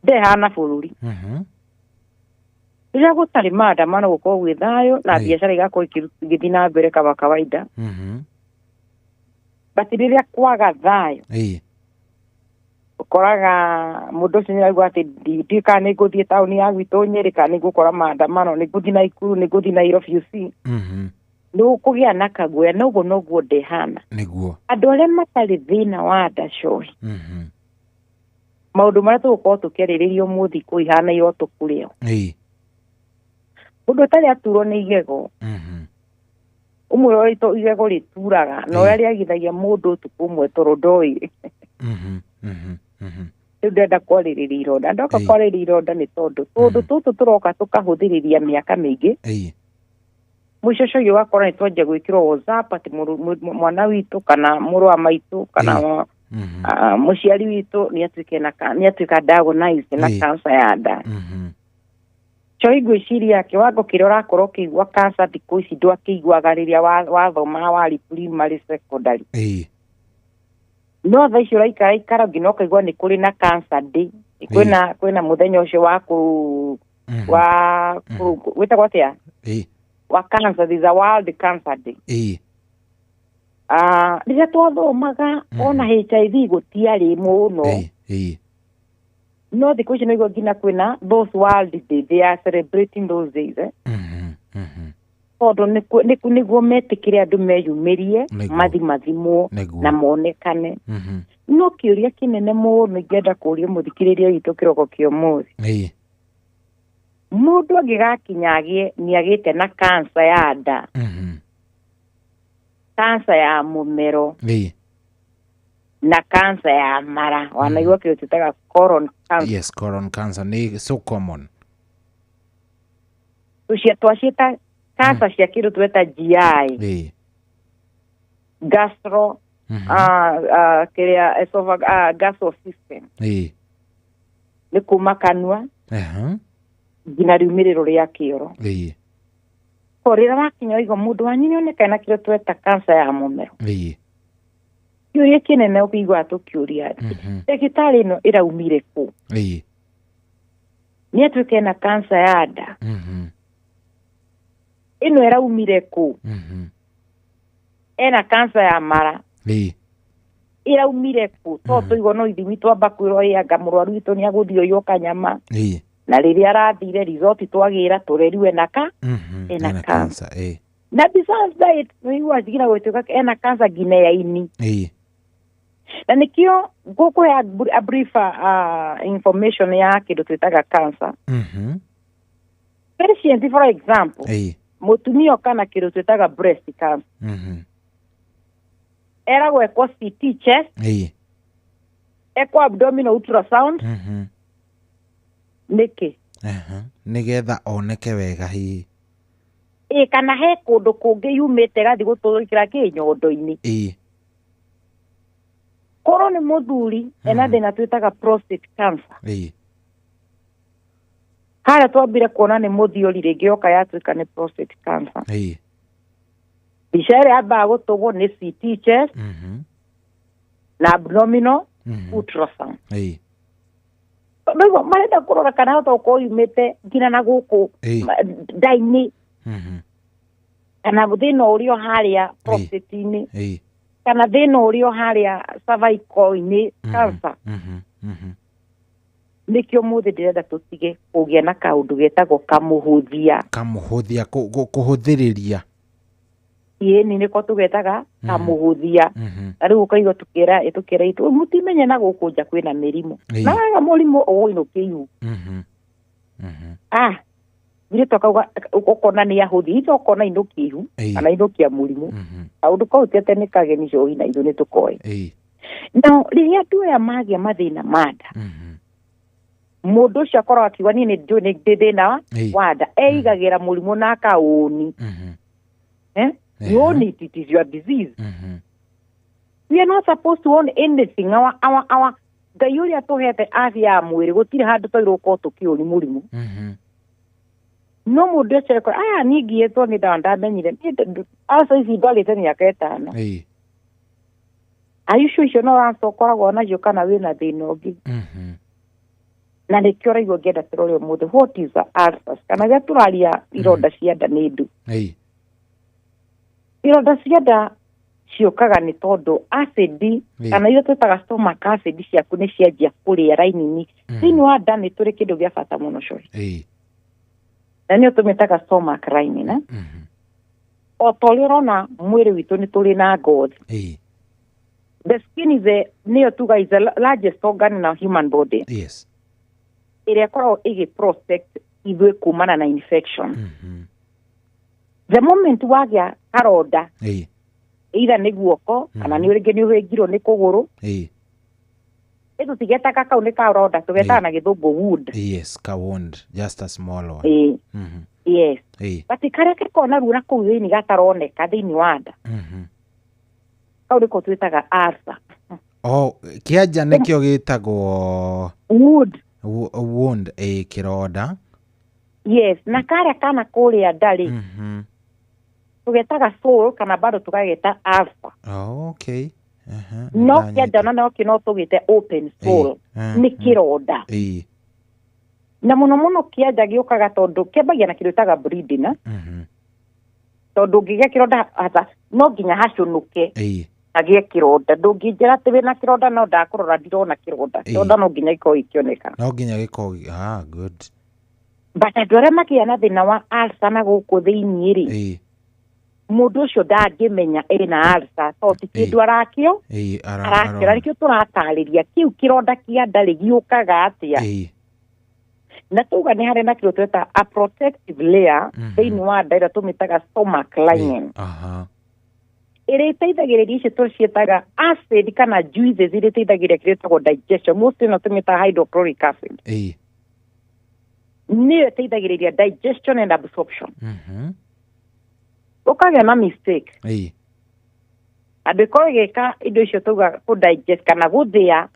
[SPEAKER 1] Ndehana bũrũri. Rĩrĩa gũtarĩ maandamano gũkorwo gwĩ thayũ na biacara igakorwo igĩthiĩ na mbere kama kawaida. But rĩrĩa kwaga thayũ ũkoraga mũndũ ũcio nĩaraigua atĩ ndiũĩ kana nĩ ngũthiĩ taũni ya gwitũ Nyĩrĩ kana nĩ ngũkora maandamano nĩ ngũthiĩ Naikuru nĩ ngũthiĩ Nairobi you see. Nĩ ũkũgĩa na kaguoya na ũguo noguo ndĩhana.
[SPEAKER 6] Nĩguo.
[SPEAKER 1] Andũ arĩa matarĩ thĩna wa nda cohi, maũndũ marĩa tũgũkorwo tũkĩarĩrĩria ũmũthĩ kũ ihana o tũkũrĩo. Mũndũ ũtarĩ aturwo nĩ igego, ũmwe ũrĩa igego rĩturaga na ũrĩa rĩagithagia mũndũ ũtukũ ũmwe tondũ ndoĩ. Rĩu ndĩrenda kwarĩrĩria ironda. Ndoka kwarĩrĩria ironda nĩ tondũ tũndũ tũtũ tũroka tũkahũthĩrĩria mĩaka mĩingĩ. Mũico ũcio ũgakora nĩ twanjia gwĩkĩrwo WhatsApp atĩ mwana witũ kana mũrũ wa maitũ kana mũciari witũ nĩ atuĩka diagnosed na cancer ya nda. Cohi ngwĩciria kĩwango kĩrĩa ũrakorwo ũkĩigua cancer thikũ ici ndwakĩiguaga rĩrĩa wathomaga warĩ primary secondary. No thaa ici ũraikara ikara nginya ũkaigua nĩ kũrĩ na cancer day. Kwĩna mũthenya ũcio wa kũ wa wĩtagwo atĩa? Wa cancer, there's a world cancer day. Rĩrĩa twathomaga ona HIV gũtiarĩ mũno. No thikũ ici nĩguo nginya kwĩna those world day, they are celebrating those days. Tondũ nĩguo metĩkĩre andũ meyumĩrie, mathimathimwo na monekane. No kĩũria kĩnene mũno ingĩenda kũũria mũthikĩrĩria witũ kĩroko kĩa ũmũthĩ. Mũndũ angĩgakinya agĩe nĩ agĩte na cancer ya nda, cancer ya mũmero, na cancer ya mara, wanaigua kĩndũ twĩtaga colon cancer.
[SPEAKER 6] Yes, colon cancer ni so common.
[SPEAKER 1] Twaciĩta cancer cia kĩndũ tweta GI. Gastro, kĩrĩa gastro system. Nĩ kuma kanua nginya riumĩrĩro rĩa kĩoro. Ko rĩrĩa wakinya ũigua mũndũ wanyu nĩonekana na kĩrĩa tweta cancer ya mũmero. Kĩũria kĩnene ũkĩigua tũkĩũria ndagĩtarĩ ĩno ĩraumire kũ? Nĩ atuĩke na cancer ya nda. Ĩno ĩraumire kũ? Ena cancer ya mara. Ĩraumire kũ? To tũigua no ithimi twamba kwĩrwo ĩ anga mũrwaru witũ nĩ agũthiĩ ũyũ kanyama. Na rĩrĩa arathire result twagĩra tũreriwe na ka ena cancer. Na besides that nĩigua nginya gũtuĩka ena cancer nginya ya ini. Na nĩkĩo ngũkũhe a brief information ya kĩndũ twĩtaga cancer. Patient for example, mũtumia kana kĩndũ twĩtaga breast cancer. Eragwo ekwo CT chest, ekwo abdominal ultrasound. Nĩkĩ?
[SPEAKER 6] Nĩgetha oneke wega hihi.
[SPEAKER 1] Kana he kũndũ kũngĩ yumĩte gathiĩ gũtũrĩkĩra kĩnyondo-inĩ. Korwo nĩ mũthuri ena thĩna twĩtaga prostate cancer. Harĩa twambire kuona nĩ mũthiori rĩngĩ yoka yatuĩka nĩ prostate cancer. Mbica ĩrĩa yambaga gũtũgwo nĩ CT chest na abdominal ultrasound. Nĩguo marenda kũrora kana hota gũkorwo yumĩte nginya na gũkũ nda-inĩ, kana thĩna ũrĩa harĩa prostate-inĩ, kana thĩna ũrĩa harĩa cervical-inĩ cancer. Nĩkĩo ũmũthĩ ndĩrenda tũtige kũgĩa na kaũndũ getagwo kamũhũthia.
[SPEAKER 6] Kamũhũthia, kũhũthĩrĩria.
[SPEAKER 1] Ĩni nĩko tũgetaga kamũhũthia. Na rĩu ũkaigua tũkĩra itũ mũtimenye na gũkũ nja kwĩna mĩrimũ. Na waga mũrimũ ũgũinũkia ihu. Mũirĩtu akauga ũkona nĩ ahũthia, ithe ũkona inũkia ihu kana inũkia mũrimũ. Kaũndũ kau ti atĩ nĩ kageni cohi na ithuĩ nĩ tũkoĩ. Now rĩrĩa andũ aya magĩa mathĩna ma nda, mũndũ ũcio akoragwo akiuga niĩ nĩ njũĩ nĩ ndĩ thĩna wa nda, eigagĩra mũrimũ na akaũni. You own it, it is your disease. We are not supposed to own anything. Our Ngai ũrĩa tũhete afya ya mwĩrĩ gũtirĩ handũ twairwo gũkorwo tũkĩũni mũrimũ. No mũndũ ũcio ekora aya niĩ ngiĩtwo nĩ ndawa ndamenyire aca ici ndwarĩte mĩaka 5. Ayucio icio no answer ũkoragwo nacio kana wĩna thĩna ũngĩ. Na nĩkĩo ũraigua ngĩenda tũrore ũmũthĩ what is the ulcers, kana rĩrĩa tũraria ironda cia nda nĩ ndũ. Ironda cia nda ciũkaga nĩ tondũ acid kana iria twĩtaga stomach acid ciaku nĩ cianjia kũrĩa rainini. Thĩinĩ wa nda nĩ tũrĩ kĩndũ gĩa bata mũno cohi. Na nĩyo tũmĩtaga stomach lining. O ta ũrĩa ũrona mwĩrĩ witũ nĩ tũrĩ na ngothi. The skin is a, nĩyo tuga is the largest organ in our human body. Ĩrĩa ĩkoragwo ĩgĩ protect ithuĩ kumana na infection. The moment wagĩa karonda, either nĩ guoko kana nĩ rĩngĩ nĩ ũhĩngirwo nĩ kũgũrũ, ĩtũtigetaga kau nĩ karonda, tũgetaga na gĩthũngũ wound.
[SPEAKER 6] Yes, ka wound, just a small one.
[SPEAKER 1] Yes. But karĩa gĩkoragwo na ruo na kũu thĩinĩ gataroneka thĩinĩ wa nda, kau nĩko twĩtaga ulcer.
[SPEAKER 6] Oh, kĩanja nĩkĩo gĩtagwo
[SPEAKER 1] wound.
[SPEAKER 6] Wound, kĩronda.
[SPEAKER 1] Yes, na karĩa kana kũrĩa nda rĩ, tũgetaga sore kana bado tũgageta ulcer.
[SPEAKER 6] Oh, okay.
[SPEAKER 1] No
[SPEAKER 6] Ndanyita.
[SPEAKER 1] kĩanja na nokĩo no tũgĩte open sore, nĩ kĩronda. Na mũno mũno kĩanja gĩũkaga tondũ kĩambagia na kĩndũ gĩtaga bleeding, eh? Tondũ ũngĩgĩa kĩronda hata no nginya hacũnũke hagĩe kĩronda. Ndũngĩnjĩra atĩ wĩna kĩronda no ndakũrora ndirona kĩronda. Kĩronda no nginya gĩkorwo gĩkĩoneka.
[SPEAKER 6] No nginya gĩkorwo, ah, good.
[SPEAKER 1] But andũ arĩa makĩgĩa na thĩna wa ulcer na gũkũ thĩinĩ rĩ, mũndũ ũcio ndangĩmenya ĩna ulcer tondũ ti kĩndũ arakĩo arakĩora. Nĩkĩo tũratarĩria kĩu kĩronda kĩa nda rĩ gĩũkaga atĩa. Na tuga nĩ harĩ na kĩndũ tweta a protective layer thĩinĩ wa nda ĩrĩa tũmĩtaga stomach lining, ĩrĩa ĩteithagĩrĩria icio tũciĩtaga acid kana juices iria iteithagĩrĩria kĩrĩa gĩtagwo digestion. Most ĩno tũmĩtaga hydrochloric acid, nĩyo ĩteithagĩrĩria digestion and absorption. Ũkagĩa na mistake, andũ ĩkorwo ĩgĩka indo icio tuga kũ digest kana gũthĩa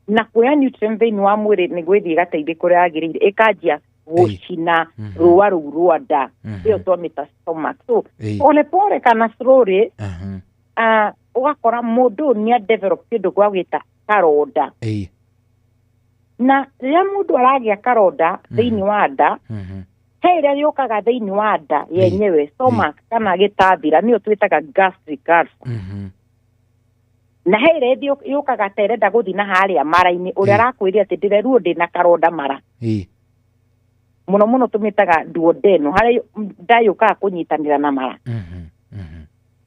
[SPEAKER 1] na kuoya nutrient thĩinĩ wa mwĩrĩ nĩguo ĩthiĩ ĩgateithie kũrĩa yagĩrĩire, ĩkanjia gũcina rũa rũu rwa nda, ĩyo twamĩta stomach. So pole pole kana slowly, ũgakora mũndũ ũyũ nĩ develop kĩndũ gwa gwĩta karonda. Na rĩrĩa mũndũ aragĩa karonda thĩinĩ wa nda, he ĩrĩa yũkaga thĩinĩ wa nda yenyewe, stomach kana gĩtathira, nĩyo twĩtaga gastric ulcer. Na he ĩrĩa ĩthiĩ yũkaga ta ĩrenda gũthiĩ na harĩa mara-inĩ, ũrĩa arakwĩrire atĩ ndĩreruo ndĩna karonda mara. Mũno mũno tũmĩtaga duodeno, harĩa nda yũkaga kũnyitanĩra na mara.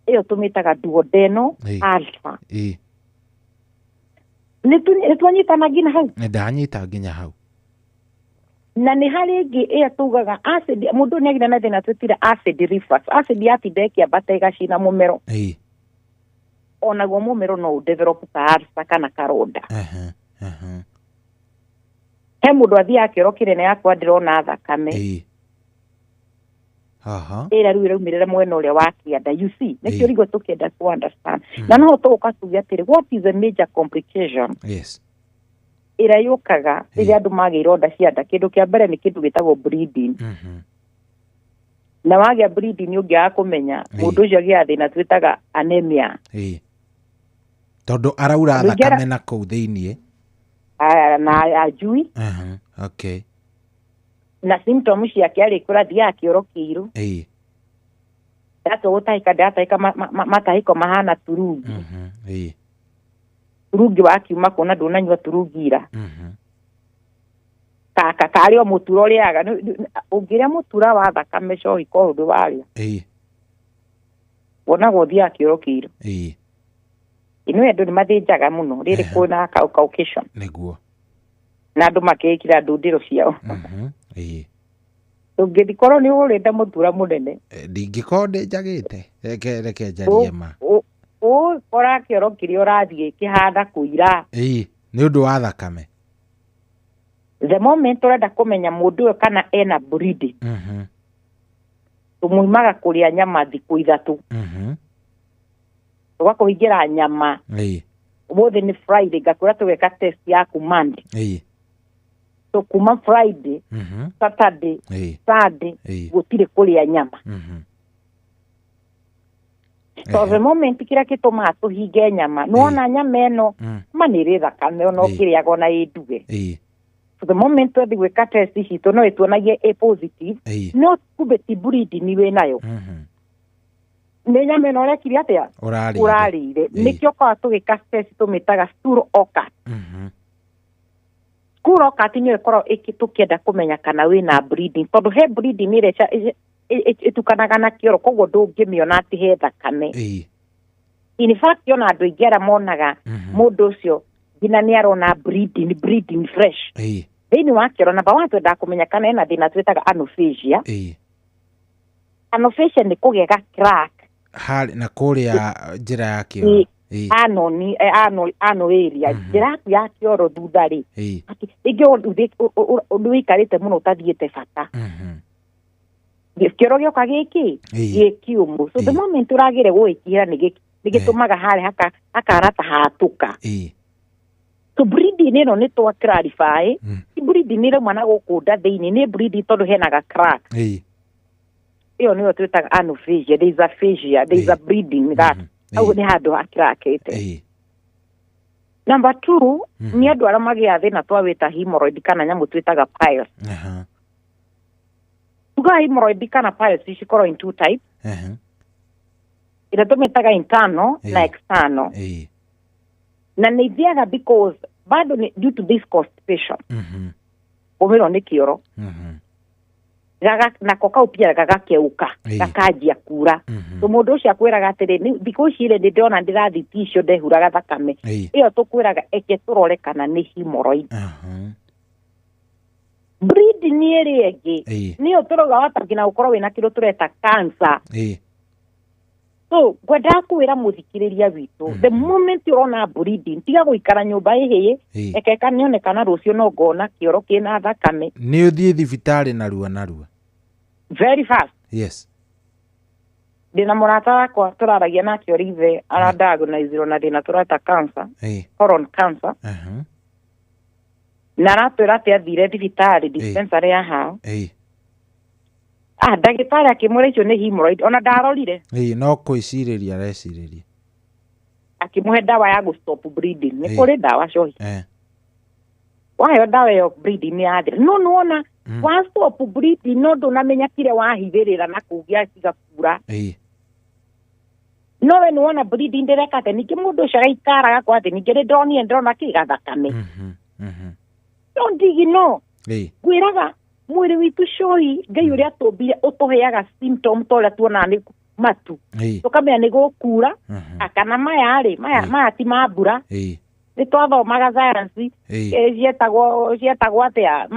[SPEAKER 1] Ĩyo tũmĩtaga duodeno ulcer. Nĩ twanyitana nginya hau?
[SPEAKER 6] Ndanyita nginya hau.
[SPEAKER 1] Na nĩ harĩ ĩngĩ ĩyo tugaga acid, mũndũ nĩ agĩra na thĩna twĩtire acid reflux. Acid yatinda ĩkĩambata ĩgacina mũmero. Onaguo mũmero no ũdevelop ka ulcer kana karonda. He mũndũ athiaga kĩoro kĩnene yakwa ndĩrona thakame. Ĩrĩa rĩu ĩraumĩrĩra mwena ũrĩa wa kĩanda, you see, nĩkĩo rĩguo tũkĩenda ku understand. Na no tũgũka tuge atĩrĩ, what is the major complication ĩrĩa yũkaga rĩrĩa andũ magĩa ironda cia nda? Kĩndũ kĩa mbere nĩ kĩndũ gĩtagwo bleeding. Na wagĩa bleeding ũngĩaga kũmenya, mũndũ ũcio agĩaga thĩna twĩtaga anemia.
[SPEAKER 6] Tondũ araura
[SPEAKER 1] Andũ aingĩ
[SPEAKER 6] thakame na kũu thĩinĩ.
[SPEAKER 1] Na ajui.
[SPEAKER 6] Okay.
[SPEAKER 1] Na symptoms ciake arĩ kũrathiaga kĩoro kĩirũ. Ndatua gũtahĩka, ndĩratahĩka matahĩko mahana turungi. Turungi wakiuma kuona ndũnanyua turungi ira. Kaka karĩ o mũtura ũrĩaga. Ũngĩrĩa mũtura wa thakame cohi korwo ndũ warĩa. Wonaga ũthiaga kĩoro kĩirũ. Ĩno andũ nĩ mathĩnjaga mũno rĩrĩ kwĩna ka occasion.
[SPEAKER 6] Nĩguo.
[SPEAKER 1] Na andũ makĩĩkĩra ndũndĩro ciao. Ũngĩkorwo nĩ ũrĩte mũtura mũnene.
[SPEAKER 6] Ndingĩkorwo ndĩnjagĩte. Reke njarie ma.
[SPEAKER 1] Ũgũkora kĩoro kĩrĩa ũrathiĩ kĩhana kũira.
[SPEAKER 6] Nĩ ũndũ wa thakame.
[SPEAKER 1] The moment ũrenda kũmenya mũndũ ũyũ kana ena bleeding, tũmũimaga kũrĩa nyama thikũ 3. Tũgakũhingĩra nyama. Ũmũthĩ nĩ Friday, ngakwĩra tũgeka test yaku Monday. So kuma Friday, Saturday, Sunday, gũtirĩ kũrĩa nyama. So the moment kĩrĩa gĩtũmaga tũhinge nyama, nĩwona nyama ĩno, ma nĩ ĩrĩ thakame ona ũkĩrĩaga ona ĩ nduge. So the moment twathiĩ gwĩka test citũ no ĩtuonagie ĩ positive, no kumbe ti bleeding wĩnayo. Nĩ nyama ĩno ũrekire atĩa?
[SPEAKER 6] Ũrarĩire.
[SPEAKER 1] Ũrarĩire. Nĩkĩo korwo tũgĩka test tũmĩtaga stool occult. Stool occult nĩyo ĩkoragwo tũkĩenda kũmenya kana wĩna bleeding, tondũ he bleeding ĩrĩa Ĩtukanaga na kĩoro, koguo ndũngĩmĩona atĩ he thakame. In fact, ona andũ aingĩ arĩa monaga mũndũ ũcio nginya nĩ arona bleeding fresh thĩinĩ wa kĩoro, namba one twendaga kũmenya kana ena thĩna twĩtaga anophagia. Anophagia nĩ kũgĩa ga crack
[SPEAKER 6] Harĩ na kũrĩa njĩra ya kĩoro.
[SPEAKER 1] Ano ni ano area, njĩra yaku ya kĩoro thutha rĩ, rĩngĩ ũndũ wĩikarĩte mũno ũtathiĩte bata, kĩoro gĩoka gĩkĩ gĩ kĩũmũ. So the moment ũragĩre gũgĩkĩra, nĩ gĩtũmaga harĩa hakara ta hatũka. So bleeding ĩno nĩ twa clarify, ti bleeding ĩrauma na gũkũ nda thĩinĩ, nĩ bleeding tondũ hena ga crack. Ĩyo nĩyo twĩtaga anophagia. There is aphasia, there is a bleeding that hau nĩ handũ hakĩrakĩte. Number two, nĩ andũ arĩa magĩaga thĩna twawĩta hemorrhoid kana nyamũ twĩtaga piles. Tugaga hemorrhoid kana piles cikorwo in two types, ĩrĩa tũmĩtaga internal na external. Na nĩ ithiaga because bado nĩ due to this constipation, kũmĩrwo nĩ kĩoro. Nako kau pia gagakeuka, gakanjia kura. So mũndũ ũcio akwĩraga atĩrĩ, "Thikũ ici rĩ, ndĩrona ndĩrathiĩ tissue, ndehuraga thakame." Ĩyo tũkwĩraga eke tũrore kana nĩ hemorrhoid. Bleeding ĩrĩa ĩngĩ nĩyo tũrauga wata nginya gũkorwo wĩna kĩndũ tũreta cancer. So ngwendaga kwĩra mũthikĩrĩria witũ, the moment ũrona bleeding, tiga gũikara nyũmba ĩhĩĩ. Eke kanionekana rũciũ no ngona kĩoro kĩna thakame.
[SPEAKER 6] Nĩ ũthiĩ thibitarĩ narua narua.
[SPEAKER 1] Very fast. Ndĩna mũrata wakwa tũraragia nake ũrĩ ithe aradiagnosirwo na thĩna tũreta cancer, colon cancer. Na aratwĩra atĩ athire thibitarĩ, dispensary ya hao, ndagĩtarĩ akĩmwĩra icio nĩ hemorrhoid, ona ndarorire.
[SPEAKER 6] No kwĩcirĩria arecirĩria.
[SPEAKER 1] Akĩmũhe ndawa ya gũ stop bleeding. Nĩ kũrĩ ndawa cohi. Waheo ndawa ĩyo, bleeding nĩ yathira, no nĩwona wa stop bleeding, no ndũnamenya kĩrĩa wahithĩrĩra na kũu gĩatiga kura. No we nĩwona bleeding ndĩreka atĩ ningĩ mũndũ ũcio agaikara agakorwo atĩ ningĩ nĩndĩronire ndĩrona kĩ gathakame. No ndigino ngwĩraga mwĩrĩ witũ cohi, Ngai ũrĩa atũmbire ũtũheaga symptom ta ũrĩa tuonaga nĩ matu, tũkamenya nĩ gũkura, kana maya rĩ, maya ti ma mbura. Nĩ twathomaga science, cietagwo atĩa,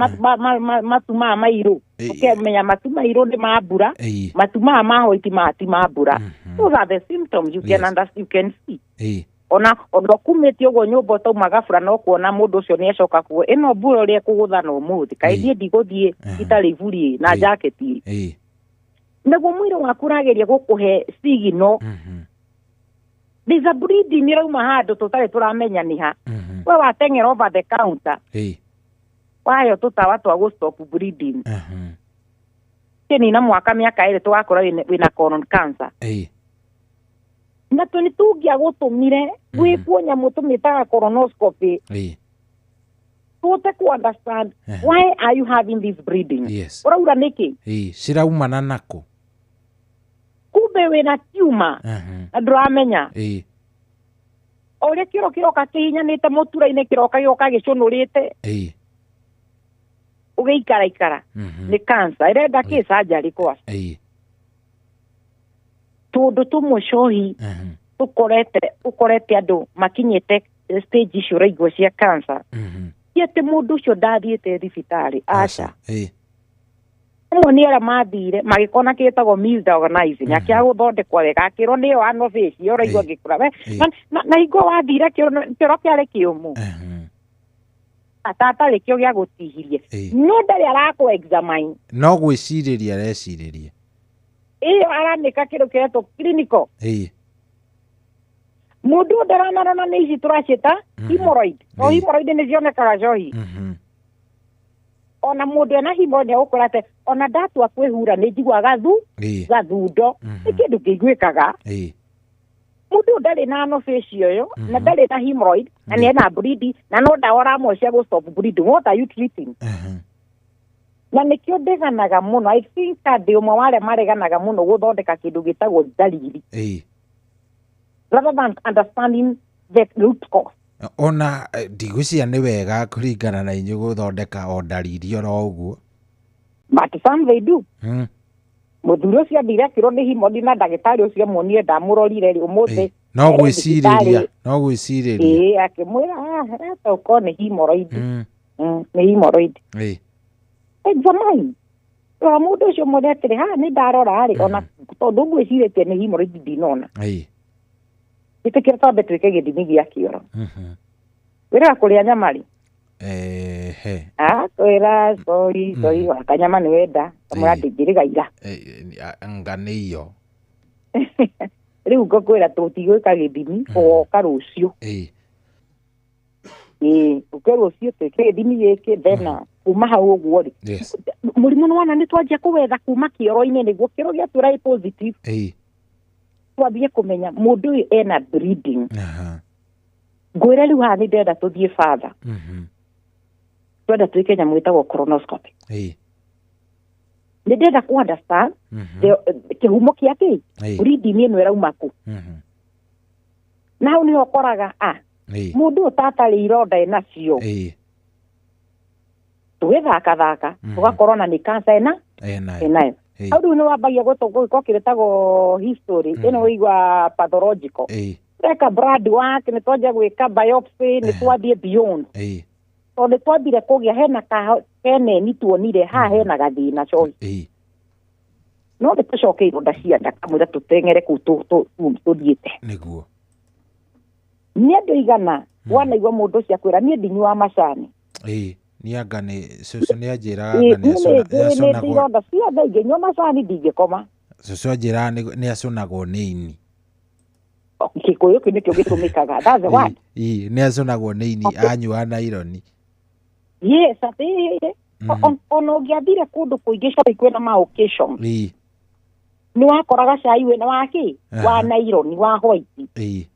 [SPEAKER 1] matu maya mairũ, ũkemenya matu mairũ nĩ ma mbura, matu maya ma white maya ti ma mbura. Those are the symptoms you can understand, you can see. Ona ũkumĩtie ũguo nyũmba ũtauma gabura, no kuona mũndũ ũcio nĩ acoka kuo ĩno mbura ũrĩa ĩkũgũtha na ũmũthĩ, kaĩ niĩ ndigũthiĩ itarĩ iburi na jaketi. Naguo mwĩrĩ waku ũrageria gũkũhe signal, there's a bleeding ĩrauma handũ tũtarĩ tũramenya nĩ ha. We wateng'era over the counter, waheo tũtawa twa gũ stop bleeding, kĩnina mwaka mĩaka 2 tũgakora wĩna colon cancer. Na tũ nĩ tũngĩagũtũmire gwĩkwo nyamũ tũmĩtaga colonoscopy, tũhote ku understand why are you having this bleeding. Ũraura nĩkĩ?
[SPEAKER 6] Ciraumana nakũ?
[SPEAKER 1] Kumbe wĩna tumor na ndũramenya. O ũrĩa kĩoro kĩroka kĩhinyanĩte mũtura-inĩ, kĩroka gĩgoka gĩcũnũrĩte, ũgĩikara ikara nĩ cancer ĩrenda kĩ surgery kwa. Tũndũ tũmwe cohi tũkorete ũkorete andũ makinyĩte stage icio ũraigua cia cancer, ti atĩ mũndũ ũcio ndathiĩte thibitarĩ, aca. Amwe nĩ arĩa mathire magĩkona kĩtagwo misdiagnosing, akĩaga gũthondekwo wega, akĩrwo nĩyo anovation ũraigua ngĩkũra we. Na hingo wathire kĩoro kĩarĩ kĩũmũ atatarĩ kĩo gĩa gũtihirie, no ndarĩ arakũ examine.
[SPEAKER 6] No gwĩcirĩria arecirĩria.
[SPEAKER 1] Ĩyo aramĩka kĩndũ kĩretwo clinical. Mũndũ ũyũ ndaranarona nĩ ici tũraciĩta hemorrhoid. No hemorrhoid nĩ cionekaga cohi. Ona mũndũ ena hemorrhoid nĩ egũkwĩra atĩ ona ndatua kwĩhura nĩ njiguaga gathundo, nĩ kĩndũ kĩiguĩkaga. Mũndũ ũyũ ndarĩ na anofacia ũyũ na ndarĩ na hemorrhoid na nĩ ena bleeding na no ndawa ũramwe cia gũ stop bleeding. What are you treating? Na nĩkĩo ndeganaga mũno, I think ndĩ ũmwe wa arĩa mareganaga mũno gũthondeka kĩndũ gĩtagwo ndariri rather than understanding the root cause.
[SPEAKER 6] Ona ndigwĩciria nĩ wega kũringana na inyuĩ gũthondeka o ndariri oro ũguo.
[SPEAKER 1] But some they do. Mũthuri ũcio athire akĩrwo nĩ hemorrhoid na ndagĩtarĩ ũcio amuonire ndamũrorire rĩ ũmũthĩ.
[SPEAKER 6] No gwĩcirĩria, no gwĩcirĩria.
[SPEAKER 1] Ĩĩ, akĩmwĩra ah, ũkorwo nĩ hemorrhoid. Nĩ hemorrhoid. Examine. Rora mũndũ ũcio mwene atĩrĩ, haha nĩ ndarora rĩ, ona tondũ ngwĩcirĩtie nĩ hemorrhoid ndinona. Ĩtĩkĩra twambe twĩke gĩthimi gĩa kĩoro. Wĩraga kũrĩa nyama rĩ?
[SPEAKER 6] Ehe.
[SPEAKER 1] Ah, kwĩra sorry, sorry, kanyama nĩ wenda, kamwĩra ndingĩrĩga ira.
[SPEAKER 6] Anga nĩ iyo.
[SPEAKER 1] Rĩu ngũkwĩra tũtigwĩka gĩthimi, ũgoka rũciũ. Ĩĩ, ũke rũciũ twĩke gĩthimi gĩkĩ, then kuma hau ũguo rĩ.
[SPEAKER 6] Yes.
[SPEAKER 1] Mũrimũ nĩ wona nĩ twanjia kũwetha kuma kĩoro-inĩ nĩguo kĩoro gĩatwĩra ĩ positive. Twambie kũmenya mũndũ ũyũ ena bleeding. Ngwĩre rĩu haha nĩ ndĩrenda tũthiĩ further. Twenda twĩke nyamũ ĩtagwo colonoscopy. Nĩ ndĩrenda kũ understand kĩhumo kĩa kĩ bleeding ĩno ĩrauma kũ. Na hau nĩho ũkoraga mũndũ ũyũ tatarĩ ironda enacio. Tũgĩthakathaka tũgakorwo na nĩ cancer ena enayo. Hau rĩu nĩ wambagia gwĩka kĩrĩtagwo history ĩno wĩigua pathological. Tweka blood work, nĩ twanjia gwĩka biopsy, nĩ twathiĩ beyond. Tondũ nĩ twambire kũgĩa hena keneni tuonire haha hena gathĩna cohi. No nĩ tũcoke ironda cia nda kamũira tũteng'ere kũu tũthiĩte.
[SPEAKER 6] Nĩguo.
[SPEAKER 1] Nĩ andũ igana wanaigua mũndũ ũcio akwĩra niĩ ndinyuaga macani.
[SPEAKER 6] Nĩ anga nĩ cũcũ nĩ anjĩraga anga nĩ
[SPEAKER 1] nĩ ironda cia nda ingĩnyua macani ndingĩkoma.
[SPEAKER 6] Cũcũ anjĩraga nĩ acũnagwo nĩ ini.
[SPEAKER 1] Gĩkũyũ kĩu nĩkĩo gĩtũmĩkaga. That's the word.
[SPEAKER 6] Nĩ acũnagwo nĩ ini anyua naironi.
[SPEAKER 1] Yes, atĩ ona ũngĩathire kũndũ kũingĩ cohi kwĩna ma occasion. Nĩ wakoraga cai wĩna wa kĩ? Wa naironi, wa white.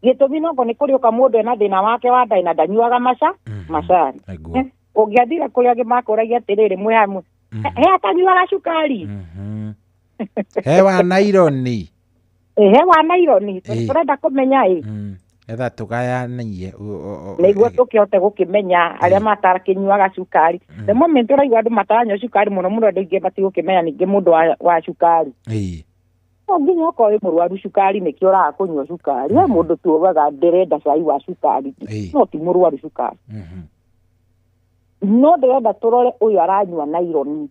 [SPEAKER 1] Gĩtũmi nongo nĩ kũrĩũka mũndũ ena thĩna wake wa nda na ndanyuaga macani. Ũngĩathire kũrĩa angĩ makũragia atĩrĩrĩ mwĩ hamwe. He atanyuaga cukari.
[SPEAKER 6] He wa naironi.
[SPEAKER 1] He wa naironi. Tũrenda kũmenya ĩ.
[SPEAKER 6] Etha tũgayanie.
[SPEAKER 1] Nĩguo tũkĩhote gũkĩmenya arĩa matarakĩnyuaga cukari. The moment ũraigua andũ mataranyua cukari mũno mũno andũ aingĩ matigũkĩmenya ningĩ mũndũ wa cukari. No nginya ũkorwo wĩ mũrwaru cukari nĩkĩo ũraga kũnyua cukari. He mũndũ tu ugaga ndĩrenda cai wa cukari. No ti mũrwaru cukari. No ndĩrenda tũrore ũyũ aranyua naironi.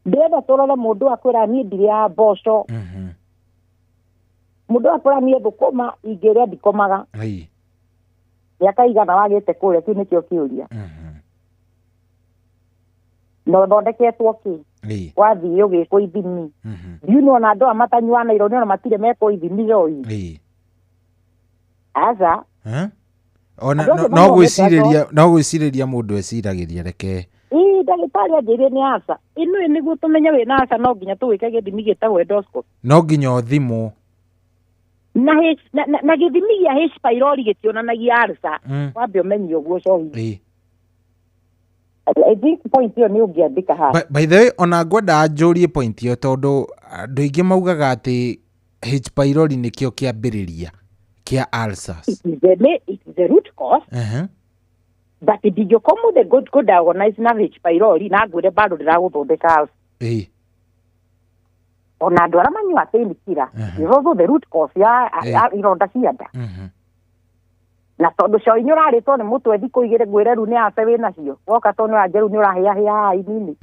[SPEAKER 1] Ndĩrenda tũrore mũndũ akwĩra niĩ ndirĩaga mboco. Mũndũ akwĩra niĩ thũkũma ingĩrĩa ndikomaga. Mĩaka igana wagĩte kũrĩa kĩu nĩkĩo kĩũria. Na ũthondeketwo kĩ? Wathiĩ ũgĩkwo ithimi. Ndiũ nĩwona andũ aya matanyuaga naironi ona matirĩ mekwo ithimi roi. Aca.
[SPEAKER 6] Ona no gwĩcirĩria, no gwĩcirĩria mũndũ eciragĩria reke.
[SPEAKER 1] Ĩĩ ndagĩtarĩ anjĩrire nĩ aca. Ĩno nĩguo tũmenye wĩna aca no nginya tũgwĩke gĩthimi gĩtagwo endoscopy.
[SPEAKER 6] No nginya ũthimwo.
[SPEAKER 1] Na gĩthimi gĩa H pylori gĩtionanagia ulcer. Wambe ũmenye ũguo cohi. I think point ĩyo nĩ ũngĩandĩka haha.
[SPEAKER 6] By the way, ona ngwenda njũrie point ĩyo tondũ andũ aingĩ maugaga atĩ H pylori nĩkĩo kĩambĩrĩria kĩa ulcers.
[SPEAKER 1] It is the root cause. But ndingĩũka ũmũthĩ ngũ diagnose na H pylori na ngwĩre bado ndĩragũthondeka ulcer. Ona andũ arĩa manyuaga painkiller, is also the root cause ya ironda cia nda. Na tondũ coi nĩ ũrarĩtwo nĩ mũtwe thikũ igĩrĩ ngwĩre rĩu nĩ ace wĩnacio. Woka tondũ nĩ ũranjĩra rĩu nĩ ũrahĩahĩa haha inini.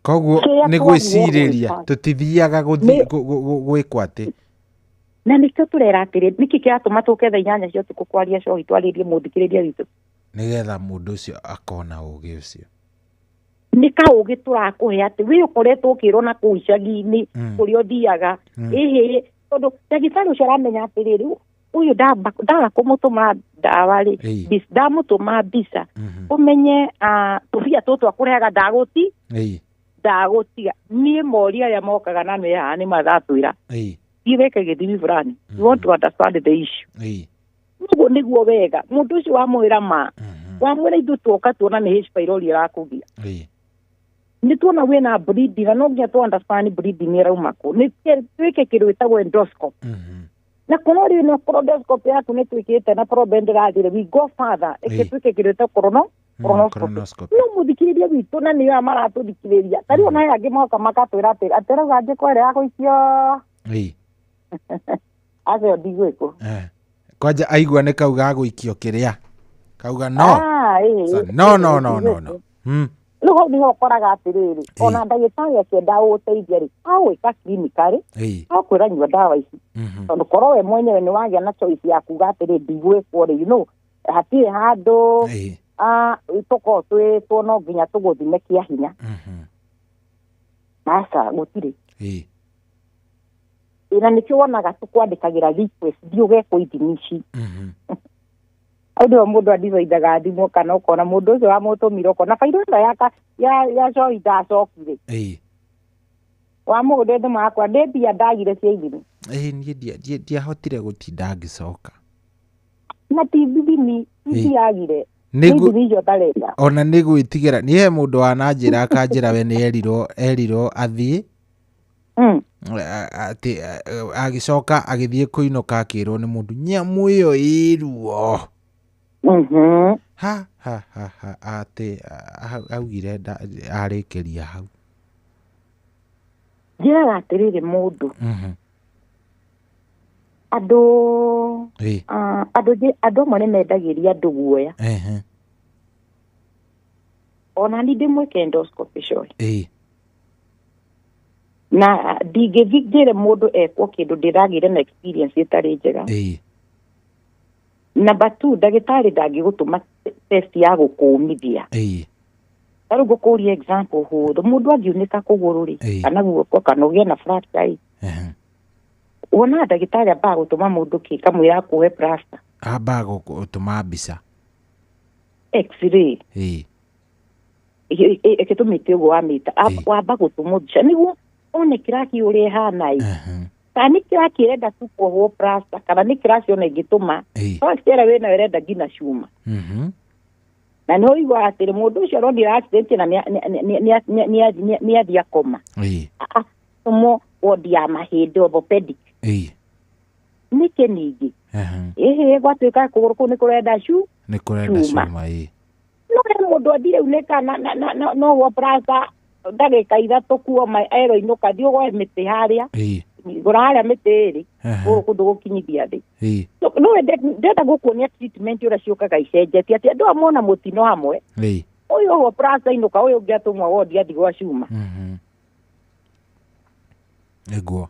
[SPEAKER 6] Koguo nĩ gwĩcirĩria tũtithiaga gwĩkwo atĩ.
[SPEAKER 1] Na nĩkĩo tũrera atĩrĩ nĩkĩ kĩratũma tũke thaa 8 cia ũtukũ kwaria cohi twarĩrie mũthikĩrĩria witũ.
[SPEAKER 6] Nĩgetha mũndũ ũcio akona ũgĩ ũcio.
[SPEAKER 1] Nĩ kaũgĩ tũrakũhe atĩ wĩ ũkoretwo ũkĩrwo na kũu icagi-inĩ kũrĩa ũthiaga. Ĩhĩ tondũ ndagĩtarĩ ũcio aramenya atĩrĩrĩ ũyũ ndaga kũmũtũma ndawa rĩ, ndamũtũma mbica ũmenye tũbia tũtũ akũrehaga ndagũtiga. Niĩ moria arĩa mokaga na nĩ haha nĩ mathatwĩra thiĩ wĩke gĩthimi fulani. You want to understand the issue. Ũguo nĩguo wega mũndũ ũcio wamwĩra ma wamwĩra ithuĩ tuoka tuona nĩ H pylori ĩrakũgia. Nĩ tuona wĩna bleeding na no nginya tũ understand bleeding ĩrauma kũ. Nĩ twĩke kĩndũ gĩtagwo endoscopy. Na korwo rĩu no endoscopy yaku nĩ twĩkĩte na probe ndĩrathire, we go further. Ĩke twĩke kĩndũ gĩtagwo Colonoscopy.
[SPEAKER 6] Colonoscopy.
[SPEAKER 1] No mũthikĩrĩria witũ na nĩo aya maratũthikĩrĩria ta rĩu ona he angĩ moka makatwĩra atĩ atĩrauga njĩkwo ĩrĩa ya gũikio. Acio ndigwĩkwo.
[SPEAKER 6] Kwanja aigua nĩ kauga gũikio kĩrĩa kauga no.
[SPEAKER 1] Ah, ĩĩ,
[SPEAKER 6] So,
[SPEAKER 1] ĩĩ,
[SPEAKER 6] no no no no
[SPEAKER 1] ndigwĩkwo.
[SPEAKER 6] No.
[SPEAKER 1] Rĩu hau nĩho ũkoraga atĩrĩrĩ, ona ndagĩtarĩ akĩenda gũgũteithia rĩ, agwĩka clinical, akwĩra nyua ndawa ici, tondũ korwo we mwenyewe nĩ wagĩa na choice ya kuga atĩrĩ ndigwĩkwo rĩ, hatirĩ handũ tũkorwo twĩtwo no nginya tũgũthime kĩa hinya. Aca gũtirĩ. Na nĩkĩo wonaga tũkwandĩkagĩra request thiĩ ũgekwo ithimi ici. Hau nĩho mũndũ andicaindaga thimũ kana ũkona mũndũ ũcio wamũtũmire ũkona bairũ ĩno ya coi ndacokire. Wamũgũrire thimũ yakwa ndĩ mbia ndagire cia ithimi.
[SPEAKER 6] Niĩ ndiahotire gũtinda ngĩcoka.
[SPEAKER 1] Na ti ithimi ndiagire. Nĩ ithimi icio ndarenda.
[SPEAKER 6] Ona nĩ gwĩtigĩra niĩ he mũndũ wananjĩra akanjĩra we nĩ erirwo athiĩ. Atĩ agĩcoka agĩthiĩ kũinũka akĩrwo nĩ mũndũ nyamũ ĩyo ĩ ruo. Ha ha ha ha atĩ augire arĩkĩria hau.
[SPEAKER 1] Njĩraga atĩrĩrĩ mũndũ. Andũ andũ amwe nĩ mendagĩria andũ guoya. Ona niĩ ndĩmwĩke endoscopy coĩ. Na ndingĩthiĩ njĩre mũndũ ekwo kĩndũ ndĩragĩire na experience ĩtarĩ njega. Number 2, ndagĩtarĩ ndangĩgũtũma test ya gũkũmithia. Ta rĩu ngũkũria example hũthũ, mũndũ angiunĩka kũgũrũ rĩ, kana guoko kana ũgĩe na fracture rĩ, wonaga ndagĩtarĩ ambaga gũtũma mũndũ kĩ kamwĩra akũhe plaster.
[SPEAKER 6] Ambaga gũtũma mbica.
[SPEAKER 1] X-ray. Ĩgĩtũmĩte ũguo wamĩta, wamba gũtũmwo mbica nĩguo one kĩraki ũrĩa ĩhana ĩ. Kana nĩ kĩraki ĩrenda tu kuohwo plaster kana nĩ kĩraki ona ĩngĩtũma fracture ĩrĩa wĩnayo ĩrenda nginya cuma. Na nĩho ũiguaga atĩrĩ mũndũ ũcio aronire accident na nĩ athiĩ akoma. Atũmwo wodi ya mahĩndĩ orthopedic. Nĩkĩ ningĩ? Ĩhĩ gwatuĩka kũgũrũ kũu nĩ kũrenda
[SPEAKER 6] Nĩ kũrenda
[SPEAKER 1] cuma.
[SPEAKER 6] Cuma.
[SPEAKER 1] No he mũndũ athire unĩka na noguo plaster ndagĩka 3 kuoma eroinũka thiĩ ũgoe mĩtĩ harĩa. Gũra harĩa mĩtĩ ĩrĩ gũkũ kũndũ gũkinyithia thĩ. No ndĩrenda gũkuonia treatment ũrĩa ciũkaga icenjetie atĩ andũ amwe mona mũtino hamwe. Ũyũ ũguo plaster inũka ũyũ ũngĩ atũmwo wodi athiĩ gwa cuma.
[SPEAKER 6] Nĩguo.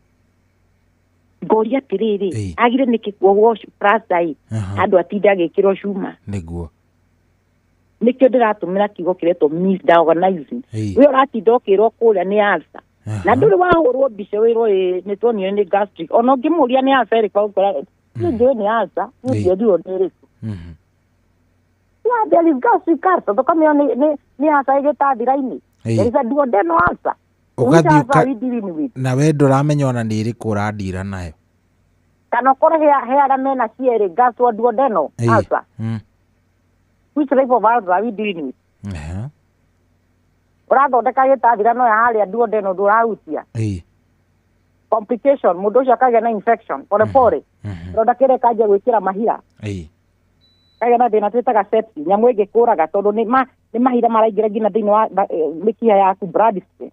[SPEAKER 1] Ngoria atĩrĩrĩ, agire nĩkĩ kuohwo plaster ĩ handũ atinde agĩkĩrwo cuma.
[SPEAKER 6] Nĩguo.
[SPEAKER 1] Nĩkĩo ndĩratũmĩra kiugo kĩretwo misdiagnosing. We ũratinda ũkĩrwo kũrĩa nĩ ulcer. Na ndũrĩ wahũrwo mbica wĩrwo ĩ nĩ tuonire nĩ gastric. Ona ũngĩmũria nĩ ulcer ĩrĩkũ ũgũkora niĩ njũĩ nĩ ulcer, niĩ ndierirwo nĩ ĩrĩkũ. Yeah, there is gastric ulcer. Tũkamenya nĩ ulcer ĩgĩtathira-inĩ. There is a duodenal ulcer. Which
[SPEAKER 6] Ũgathiĩ
[SPEAKER 1] ulcer are we dealing with?
[SPEAKER 6] Na we ndũramenya ona nĩ ĩrĩkũ ũrandira nayo.
[SPEAKER 1] Kana ũkore he arĩa mena cierĩ gastroduodenal ulcer. Which type of ulcer are we dealing with? Ũrathondeka gĩtathira no ya harĩa duodenal ndũrahutia. Complication, mũndũ ũcio akagĩa na infection pole pole. Kĩronda kĩrĩa kĩanjia gwĩkĩra mahira. Kagĩa na thĩna twĩtaga sepsis, nyamũ ĩngĩkũraga tondũ nĩ mahira maraingĩra nginya thĩinĩ wa mĩkiha yaku blood stream.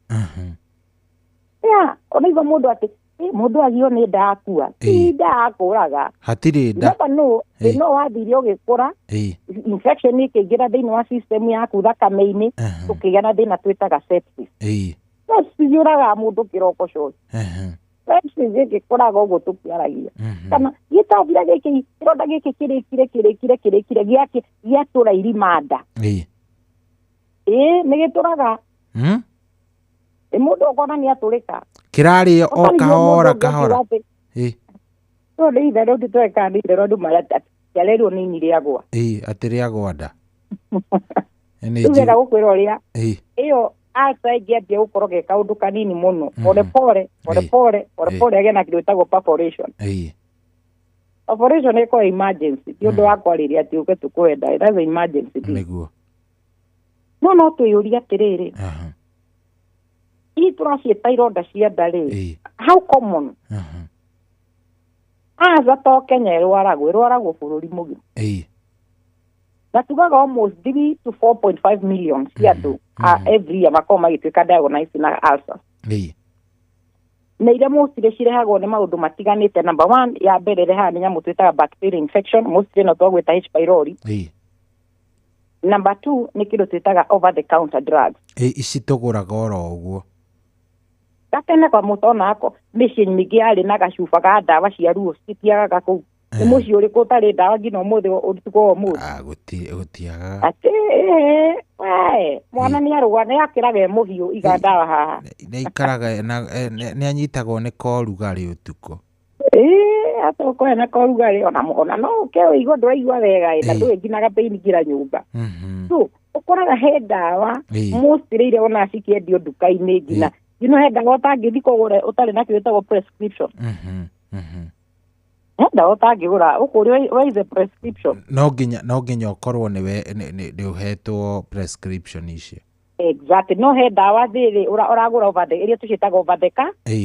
[SPEAKER 1] Yeah, ona igua mũndũ atĩ mũndũ agio nĩ nda akua. Ti nda akũraga.
[SPEAKER 6] Hatirĩ nda.
[SPEAKER 1] Never know, no wathire ũgĩkũra, infection ĩkĩingĩra thĩinĩ wa system yaku thakame-inĩ, ũkĩgĩa na thĩna twĩtaga sepsis. Sepsis yũragaga mũndũ kĩroko coci. Sepsis ĩngĩkũraga ũguo tũkĩaragia. Kana gĩtathira gĩkĩ kĩronda gĩkĩ kĩrĩkire gĩatũra irima nda. Nĩ gĩtũraga. Ĩ mũndũ ũkona nĩ atũrĩka.
[SPEAKER 6] Kĩrarĩo o kahora kahora.
[SPEAKER 1] No nĩ itherũ nditweka nĩ itherũ andũ marerwo nĩ ini rĩagwa.
[SPEAKER 6] Atĩ rĩagwa nda.
[SPEAKER 1] Rĩu ndĩrenda gũkwĩra ũrĩa ĩyo ulcer ĩngĩambia gũkorwo ge kaũndũ kanini mũno pole pole pole pole pole pole agĩe na kĩndũ gĩtagwo perforation. Perforation ĩkoragwo emergency, ti ũndũ wa kwarĩria atĩ ũke tũkũhe ndawa, that's emergency thing.
[SPEAKER 6] Nĩguo.
[SPEAKER 1] No no twĩyũrie atĩrĩrĩ, hihi tũraciĩta ironda cia nda rĩ, how common? Aca to Kenya ĩrwaragwo, ĩrwaragwo bũrũri mũgima. Na tugaga almost 3 to 4.5 million cia andũ every year makoragwo magĩtuĩka diagnosed na ulcer. Na iria mostly cirehagwo nĩ maũndũ matiganĩte. Number one, ya mbere ĩrehaga nĩ nyamũ twĩtaga bacterial infection, mostly ĩno twagwĩta H pylori. Number two nĩ kĩndũ twĩtaga over the counter drugs.
[SPEAKER 6] Ici tũgũraga oro ũguo.
[SPEAKER 1] Gatene kwa mũtona ako mĩciĩ mĩingĩ yarĩ na gacuba ga ndawa cia ruo citiagaga kũu. Nĩ mũciĩ ũrĩkũ ũtarĩ ndawa nginya ũmũthĩ, ũtukũ wa ũmũthĩ?
[SPEAKER 6] Gũtiagaga.
[SPEAKER 1] Atĩ we mwana nĩ arũa nĩ akĩraga e mũhiũ, iga ndawa haha.
[SPEAKER 6] Nĩ aikaraga nĩ anyitagwo nĩ korugarĩ ũtukũ.
[SPEAKER 1] Ĩĩ, atũkũhe na korugarĩ ona no ũke ũigue ndũraigua wega ĩ, na ndũĩ nginya gapain kira nyũmba. So ũkoraga he ndawa mostly iria ona cikĩendio nduka-inĩ nginya he ndawa ũtangĩthiĩ kũgũra ũtarĩ na kĩndũ gĩtagwo prescription. He ndawa ũtangĩgũra ũkũria where is the prescription?
[SPEAKER 6] No nginya ũkorwo nĩwe nĩ ũhetwo prescription icio.
[SPEAKER 1] Exactly. No he ndawa thĩrĩ ũragũra over the iria tũciĩtaga over the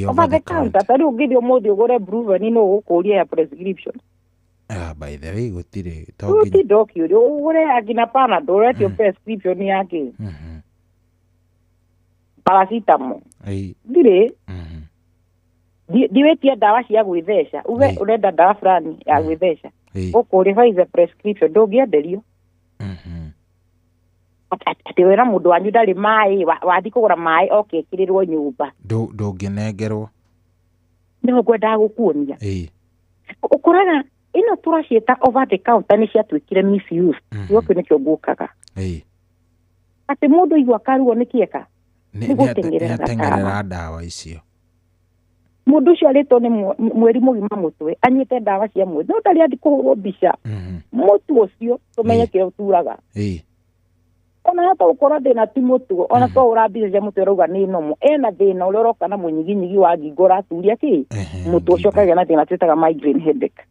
[SPEAKER 1] over the counter. Ta rĩu ũngĩthiĩ ũmũthĩ ũgũre Brufen, no ũgũkũria ya prescription?
[SPEAKER 6] Ah, by the way, gũtirĩ to nginya.
[SPEAKER 1] Ũtinda ũkĩũria ũgũre akina Panadol, ũretio prescription ya kĩ? Paracetamol. Ndirĩ ndiwĩtie ndawa cia gwĩtheca, uge ũrenda ndawa fulani ya gwĩtheca, ũkũria where is the prescription? Ndũngĩenderio. Atĩ wĩra mũndũ wanyu ndarĩ maĩ, wathiĩ kũgũra maĩ oke ĩkĩrĩrwo nyũmba.
[SPEAKER 6] Ndũngĩnengerwo.
[SPEAKER 1] Nĩho ngwendaga gũkuonia. Ũkoraga ĩno tũraciĩta over the counter nĩ ciatuĩkire misuse. Kiugo kĩu nĩkĩo ngũkaga atĩ mũndũ igua karuo nĩ kĩeka nĩ gũteng'erera
[SPEAKER 6] nĩateng'erera
[SPEAKER 1] gatawa.
[SPEAKER 6] Ndawa icio.
[SPEAKER 1] Mũndũ ũcio arĩtwo nĩ mweri mũgima mũtwe, anyuĩte ndawa cia mweri, no ndarĩ athi kũhũrwo mbica mũtu ũcio tũmenye kĩrĩa ũturaga. Ona hata gũkorwo thĩna ti mũtugo, ona twahũra mbica cia mũtwe ũrauga nĩ nomo, ena thĩna ũrĩa ũroka na mũnyiginyigi wa ngingo ũraturia kĩ mũtwe ũcio, ũkagĩa na thĩna twĩtaga migraine headache.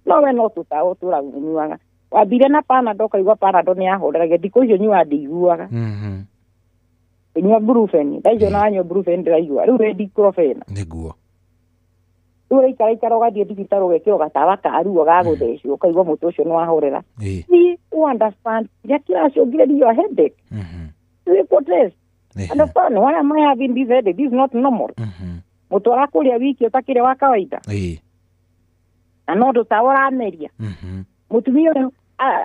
[SPEAKER 1] No we no tũtawa ũtũraga ũnyuaga, wambire na Panadol, ũkaigua Panadol nĩ yahoreragia, thikũ icio nyuaga ndiguaga. Nyua Brufen thaa icio, na wanyua Brufen ndĩraigua rĩu rĩ diclofenac. Rĩu ũraikaraikara ũgathiĩ thibitarĩ ũgekĩrwo gatawa ka ruo ga gũthecwo, ũkaigua mũtwe ũcio nĩ wahorera. Thiĩ understand kĩrĩa kĩracũngĩrĩria your headache, wĩkwo test, understand why am I having this headache? This is not normal. Mũtwe ũrakũrĩa wiki ũtakĩrĩ wa kawaida na no ndũtawa ũrameria. Mũtumia ũyũ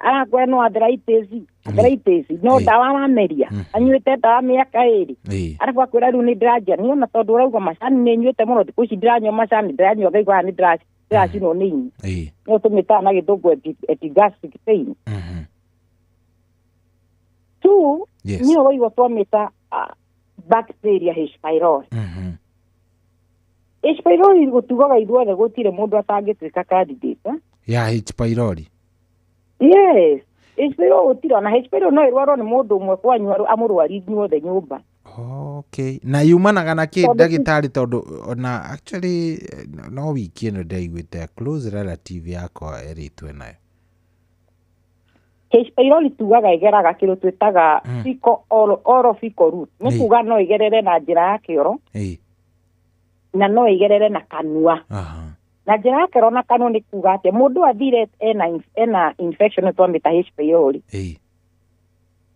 [SPEAKER 1] arakwĩra no arthritis, arthritis, no ndawa arameria, anyuĩte ndawa mĩaka 2. Arabu akwĩra rĩu nĩ ndĩranjia niona tondũ ũrauga macani nĩ nyuĩte mũno thikũ ici, ndĩranyua macani, ndĩranyua ngaigua nĩ ndĩracinwo nĩ ini. No tũmĩtaga na gĩthũngũ epigastric pain. Two, nĩyo waigua twamĩta bacteria H pylori. H pylori gũtugaga ithuothe gũtirĩ mũndũ atangĩtuĩka candidate, eh?
[SPEAKER 6] Ya H pylori.
[SPEAKER 1] Yes, H pylori gũtirĩ, ona H pylori no ĩrwarwo nĩ mũndũ ũmwe kwanyu amũrwarie inyuothe nyũmba.
[SPEAKER 6] Okay, na yumanaga na kĩ,
[SPEAKER 1] Tondũ
[SPEAKER 6] ndagĩtarĩ? Tondũ ona actually no wiki ĩno ndĩraiguĩte a close relative yakwa ĩrĩtwe nayo.
[SPEAKER 1] H pylori tugaga ĩgeraga kĩndũ twĩtaga fecal oral fecal route, nĩ kuga no ĩgerere na njĩra ya kĩoro na no ĩgerere na kanua. Na njĩra ya kĩoro na kanua nĩ kuga atĩa? Mũndũ athire ena infection ĩyo twamĩta H pylori,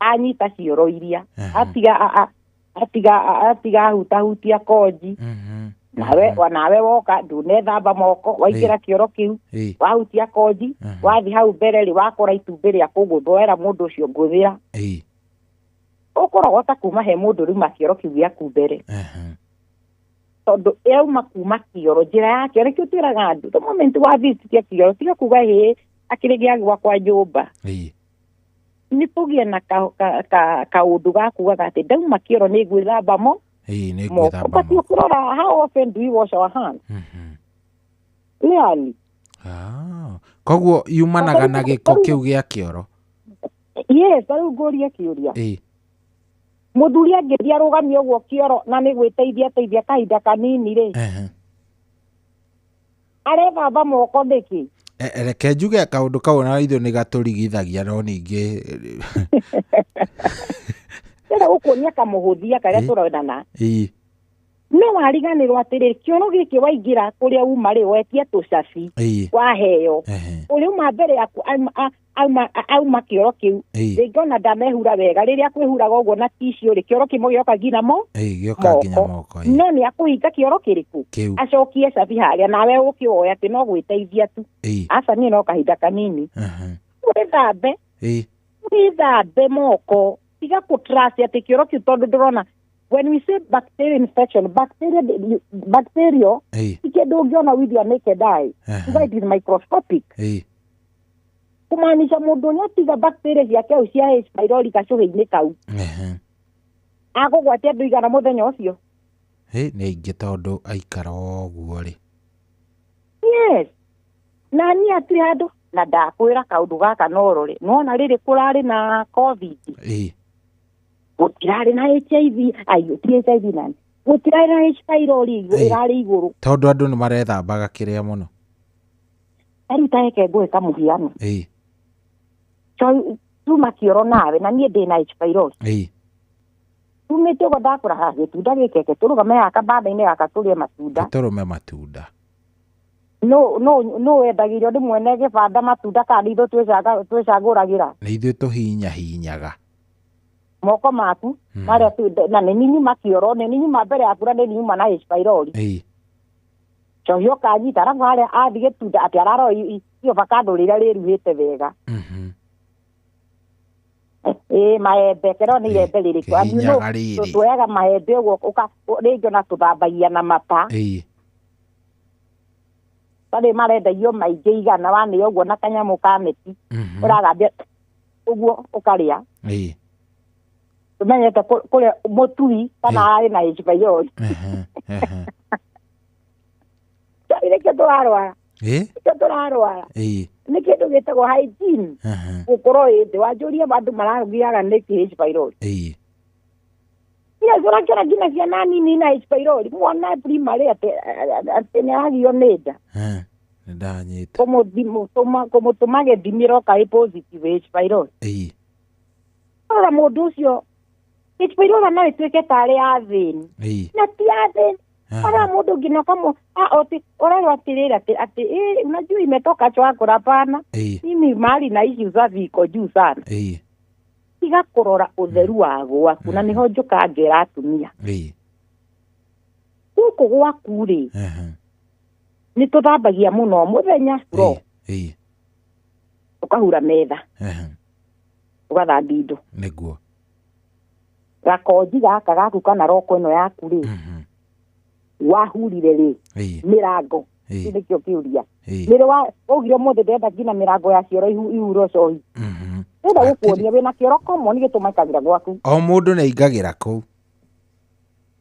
[SPEAKER 1] anyita cioro iria atiga atiga ahutahutia konji, nawe nawe woka ndunethamba moko, waingĩra kĩoro kĩu, wahutia konji, wathi hau mbere rĩ, wakora itumbĩ rĩa kũgũthwo, mũndũ ũcio ngũthĩra ũkũrogota kuma he mũndũ rĩuma kĩoro kĩu gĩaku mbere, tondũ yauma kuma kĩoro, njĩra ya kĩoro. Nĩkĩo twĩraga andũ the moment wa visit ya kĩoro, tiga kuga hĩ akĩrĩ gĩa gwakwa nyũmba. Nĩ tũgĩe na kaũndũ ga kugaga atĩ ndauma kĩoro nĩ ngwĩthamba mo
[SPEAKER 6] Nĩ
[SPEAKER 1] moko.
[SPEAKER 6] ngwĩthamba.
[SPEAKER 1] Ũbatiĩ kũrora how often do we wash our hands really.
[SPEAKER 6] Ah, koguo yumanaga na gĩko kĩu gĩa kĩoro.
[SPEAKER 1] Yes, ta rĩu ngũrie kĩũria. Mũthuri angĩthiĩ arũgamie ũguo kĩoro na nĩ gwĩteithia teithia kahinda kanini rĩ, arethamba moko nĩkĩ?
[SPEAKER 6] Reke njuge kaũndũ kau na ithuĩ nĩ gatũrigithagia, no ningĩ
[SPEAKER 1] Ndĩrenda gũkuonia kamũhũthia karĩa tũronana. No wariganĩrwo atĩrĩrĩ, kĩoro gĩkĩ waingĩra kũrĩa uma rĩ, wetia tũcabi waheo, ũrĩa uma mbere yaku auma kĩoro kĩu, rĩngĩ ona ndamehura wega, rĩrĩa akwĩhuraga ũguo na tissue rĩ, kĩoro kĩmwe gĩoka nginya mo
[SPEAKER 6] Gĩoka nginya moko.
[SPEAKER 1] No nĩ akũhinga kĩoro kĩrĩkũ?
[SPEAKER 6] Kĩu.
[SPEAKER 1] Acokie cabi harĩa, nawe ũkĩwoe atĩ no gwĩteithia tu. Aca, niĩ no kahinda kanini. Wĩthambe, wĩthambe moko, tiga kũ trust atĩ kĩoro kĩu, tondũ ndũrona, when we say bacterial infection, bacteria, bacteria ti kĩndũ ũngĩona with your naked eye. Tuga it is microscopic. Kumaanisha mũndũ ũrĩa atiga bacteria ciake hau cia H pylori gacũhĩ-inĩ kau, akũgwatia andũ igana mũthenya ũcio.
[SPEAKER 6] Nĩ aingĩ, tondũ aikara ũguo rĩ.
[SPEAKER 1] Yes, na niĩ hatirĩ handũ na ndakwĩra kaũndũ gaka no rũrĩ nona rĩrĩ kũrarĩ na COVID, gũtirarĩ na HIV, ayo ti HIV, nani, gũtirarĩ na H pylori ĩrarĩ igũrũ.
[SPEAKER 6] Tondũ andũ nĩ marethambaga kĩrĩa mũno.
[SPEAKER 1] Tarĩu ta reke ngũhe kamũhiano. Tuma kĩoro nawe na niĩ ndĩna H pylori, tumĩte ũguo ndakũra haha gĩtunda gĩkeke, tũrũgame haha kabanda-inĩ gaka tũrĩe matunda.
[SPEAKER 6] Tũrũme matunda.
[SPEAKER 1] No no no wendagĩrio nĩ mwene gĩbanda matunda kana nĩ ithuĩ twĩcagũragĩra?
[SPEAKER 6] Nĩ ithuĩ tũhinyahinyaga.
[SPEAKER 1] Moko maku marĩa na nĩ niĩ nyuma kĩoro, nĩ niĩ nyuma mbere yaku, na nĩ niĩ nyuma na H pylori. Cohi ũkanyita, arabu harĩa athi gĩtunda atĩ ararora avocado rĩrĩa rĩruhĩte wega. Ĩ maembe kero nĩ irembe rĩrĩkũ? And you know,
[SPEAKER 6] Kĩhinyaga rĩrĩ.
[SPEAKER 1] Tuoyaga maembe ũguo rĩngĩ ona tũthambagia na mata. Tarĩ marendagio maingĩ igana, wanĩo ũguo na kanyamũ ka neti, ũragambia ũguo ũkarĩa. Tũmenyete kũrĩa mũtui kana arĩ na H pylori. Nĩkĩo tũrarwara. Nĩkĩo tũrarwara. Nĩ kĩndũ gĩtagwo hygiene gũkorwo ĩ thĩ. Wanjũrie andũ maragiaga nĩkĩ H pylori. Yes, ũrakĩona nginya ciana nini na H pylori, mwana primary atĩ nĩ aragio nĩ nda.
[SPEAKER 6] Nĩ ndanyita.
[SPEAKER 1] Kũmũtũma gĩthimi ĩroka ĩ positive H pylori. Rora mũndũ ũcio, H pylori no ĩtuĩke tarĩ ya thĩni. Na ti ya thĩni. Ora mũndũ nginya ũkamũ oti ũrerwo atĩrĩrĩ, atĩ unajua imetoka chwakũra, hapana. Mimi mahali naishi usafi iko juu sana. Tiga kũrora ũtheru wa gwaku, na nĩho njũkaga ngera atumia. Gũkũ gwaku rĩ, nĩ tũthambagia mũno mũthenya floor. Ũkahura metha. Ũgathambia indo.
[SPEAKER 6] Nĩguo.
[SPEAKER 1] Gakonji gaka gaku kana roko ĩno yaku rĩ, wahurire rĩ, mĩrango, kĩu nĩkĩo kĩũria. Nĩrĩ waugire ũmũthĩ ndĩrenda nginya mĩrango ya cioro ihurwo cohi. Ndĩrenda gũkuonia wĩna kĩoro common gĩtũmĩkagĩra gwaku.
[SPEAKER 6] O mũndũ nĩ aingagĩra kũu.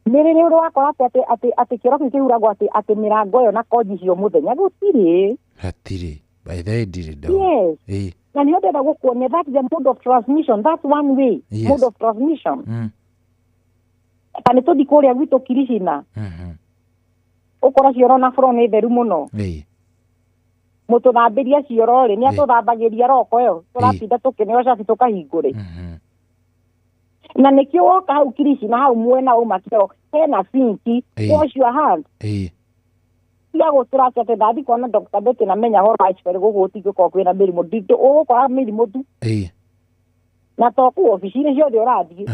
[SPEAKER 1] Nĩ rĩrĩ ũrĩ wakora atĩ kĩoro kĩu kĩhuragwo atĩ mĩrango ĩyo na konji cio mũthenya? Gũtirĩ.
[SPEAKER 6] Hatirĩ. By the way, ndirĩ ndona.
[SPEAKER 1] Yes. Na nĩho ndĩrenda gũkuonia, that's the mode of transmission, that's one way mode of transmission. Ta nĩ tũthiĩ kũrĩa gwitũ Kiricina, ũkora cioro na floor nĩ theru mũno. Mũtũthambĩria cioro rĩ, nĩ atũthambagĩria roko ĩyo, tũratinda tũkĩneo cabi tũkahingũre. Na nĩkĩo woka hau Kiricina, hau mwena wauma kĩoro hena sinki, wash your hand. Tiga gũtũra atĩ ndathi kuona Dr. Betty na menya horo wa H pylori, gũkũ gũtingĩkorwo kwĩna mĩrimũ nditũ, ũgũkora mĩrimũ tu. Na to kũu obici-inĩ ciothe ũrathiĩ.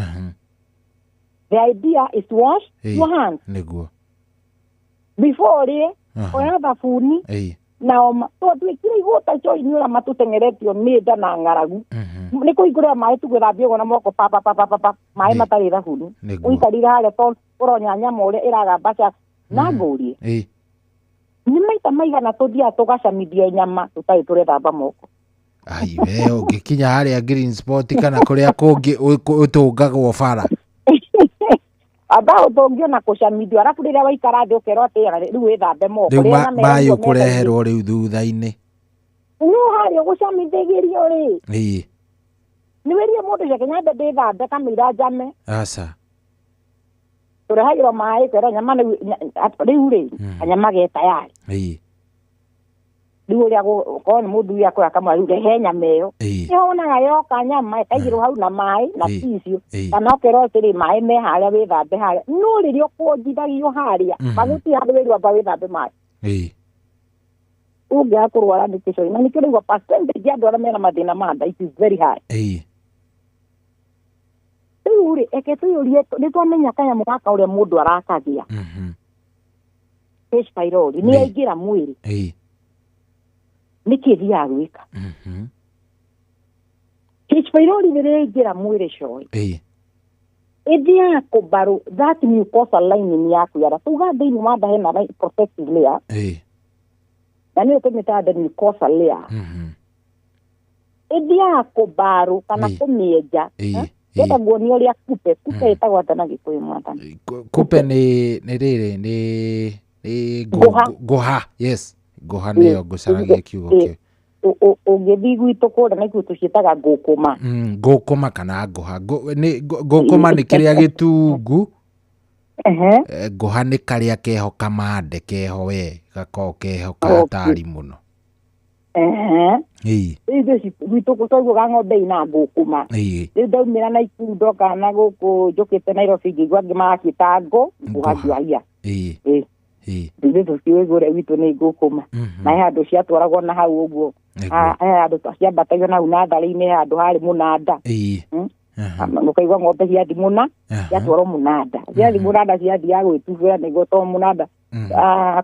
[SPEAKER 1] The idea is to wash your hands.
[SPEAKER 6] Nĩguo.
[SPEAKER 1] Before ũrĩe, oya thabuni na oma. Twatuĩkire igũta coinĩ ũrĩa matũteng'eretio nĩ nda na ng'aragu. Nĩ kũhingũrĩra maĩ tu gwĩthambia ũguo na moko, pa pa pa pa pa pa, maĩ matarĩ thabuni. Ũikarire harĩa tondũ ũronya nyama ũrĩa ĩragamba ca na ngũrie. Nĩ maita maigana tũthiaga tũgacamithia nyama tũtarĩ tũrethamba moko?
[SPEAKER 6] Ai, we ũngĩkinya harĩa Green Spot kana kũrĩa kũngĩ ũtũngagwo bara.
[SPEAKER 1] Amba ũtũngio na kũcamithio, arabu rĩrĩa waikara thĩ ũkerwo atĩ rĩu wĩthambe moko.
[SPEAKER 6] Rĩu
[SPEAKER 1] Rĩrĩa nyama
[SPEAKER 6] maĩ
[SPEAKER 1] ĩyo
[SPEAKER 6] ũkũreherwo rĩu thutha-inĩ.
[SPEAKER 1] No harĩa ũgũcamithĩgĩrio rĩ. Nĩ wĩrire mũndũ ũcio nyambe ndĩthambe kamũira njame.
[SPEAKER 6] Aca.
[SPEAKER 1] Tũrehagĩrwo maĩ kwĩrwo nyama rĩu rĩ, kanyama ge tayari. Rĩu ũrĩa korwo nĩ mũthuri akũra akamwĩra rĩu rehe nyama ĩyo. Nĩwonaga yoka nyama ĩkaigĩrwo hau na maĩ na tissue, kana ũkerwo atĩrĩ maĩ me harĩa wĩthambe harĩa. No rĩrĩa ũkũonjithagio harĩa, magũtirĩ handũ wĩrwo amba wĩthambe maĩ. Ũngĩaga kũrwara nĩ kĩcori. Na nĩkĩo rĩu percentage ya andũ arĩa mena mathĩna ma nda it is very high. Rĩu rĩ, eke twĩyũrie, nĩ twamenya kanyamũ gaka ũrĩa mũndũ arakagĩa. H pylori nĩ yaingĩra mwĩrĩ. Nĩkĩ ĩthiaga gwĩka? H pylori rĩrĩa yaingĩra mwĩrĩ coĩ, ĩthiaga kũmbarũ that mucosa lining yaku ya nda. Tuga thĩinĩ wa nda hena protective layer. Na nĩyo tũmĩtaga the mucosa layer. Ĩthiaga kũmbarũ kana kũmĩenja. Ndĩrenda nguonie ũrĩa kupe. Kupe ĩtagwo atĩa na Gĩkũyũ mwathani?
[SPEAKER 6] Kupe nĩ rĩrĩ nĩ
[SPEAKER 1] Ngũha.
[SPEAKER 6] Ngũha. Yes. Ngũha nĩyo ngũcaragia kiugo kĩu.
[SPEAKER 1] Ũngĩthiĩ gwitũ kũrĩa naikuo tũciĩtaga ngũkũma.
[SPEAKER 6] Ngũkũma kana ngũha. Ngũkũma nĩ kĩrĩa gĩtungu. Ngũha nĩ karĩa keho kamande keho we gakoragwo keho ka hatari mũno.
[SPEAKER 1] Rĩu ithuĩ gwitũ twaiguaga ng'ombe ina ngũkũma. Rĩu ndaumĩra Naikuru ndoka na gũkũ njũkĩte Nairobi ngĩigua angĩ maraciĩta ngũha njuahia. Ithuĩ tũtiũĩ kũrĩa gwitũ nĩ ngũkũma. Na he handũ ciatwaragwo na hau ũguo. He handũ ciambatagio na hau natharĩ-inĩ, he handũ harĩ mũnanda. Ũkaigua ng'ombe ciathi mũna, ciatwarwo mũnanda. Ciathi mũnanda ciathiaga gwĩtubĩra nĩguo to mũnanda.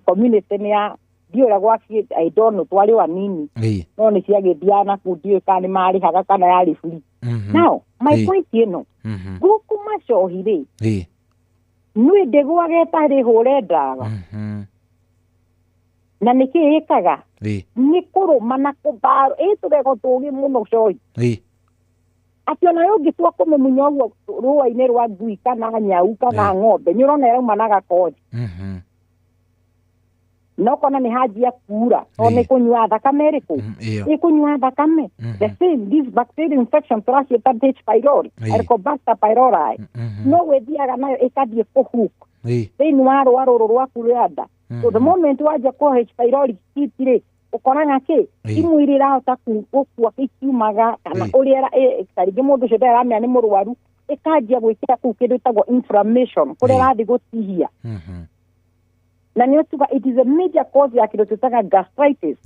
[SPEAKER 1] Community nĩ ya ndiũĩ ũrĩa gwathiĩ, I don't know, twarĩ o anini. No nĩ ciagĩthiaga na kũu ndiũĩ kana nĩ marĩhaga kana yarĩ free. Now, my point ĩno, ngũkũma cohi rĩ, nĩ ndĩgwage ĩtarĩ hũre ndawa. Na nĩkĩ ĩkaga? Nĩ kũrũma na kũmbarũ. Ĩ tũgego tũũgĩ mũno cohi. Atĩ ona ũngĩtua kũmĩmunya ũguo rũa-inĩ rwa ngui kana nyau kana ng'ombe, nĩ ũrona ĩrauma na gakothi. Na ũkona nĩ hanjia kuura, tondũ nĩ kũnyua thakame ĩrĩkũ? Ĩkũnyua thakame. The same, this bacterial infection tũraciĩta H pylori, Helicobacter pylori. No gwĩthiaga nayo ĩkathiĩ kũhook thĩinĩ wa rũa rũrũ rwaku rwa nda. So the moment wanjia kũhe H pylori hit rĩ, ũkoraga kĩ? Imwe iria irahota gũkua ikiumaga kana ũrĩa ta rĩngĩ mũndũ ũcio ndaramenya nĩ mũrwaru, ĩkanjia gwĩkĩra kũu kĩndũ gĩtagwo inflammation, kũrĩa ĩrathiĩ gũtihia. Na nĩyo tuga it is a major cause ya kĩndũ twĩtaga gastritis.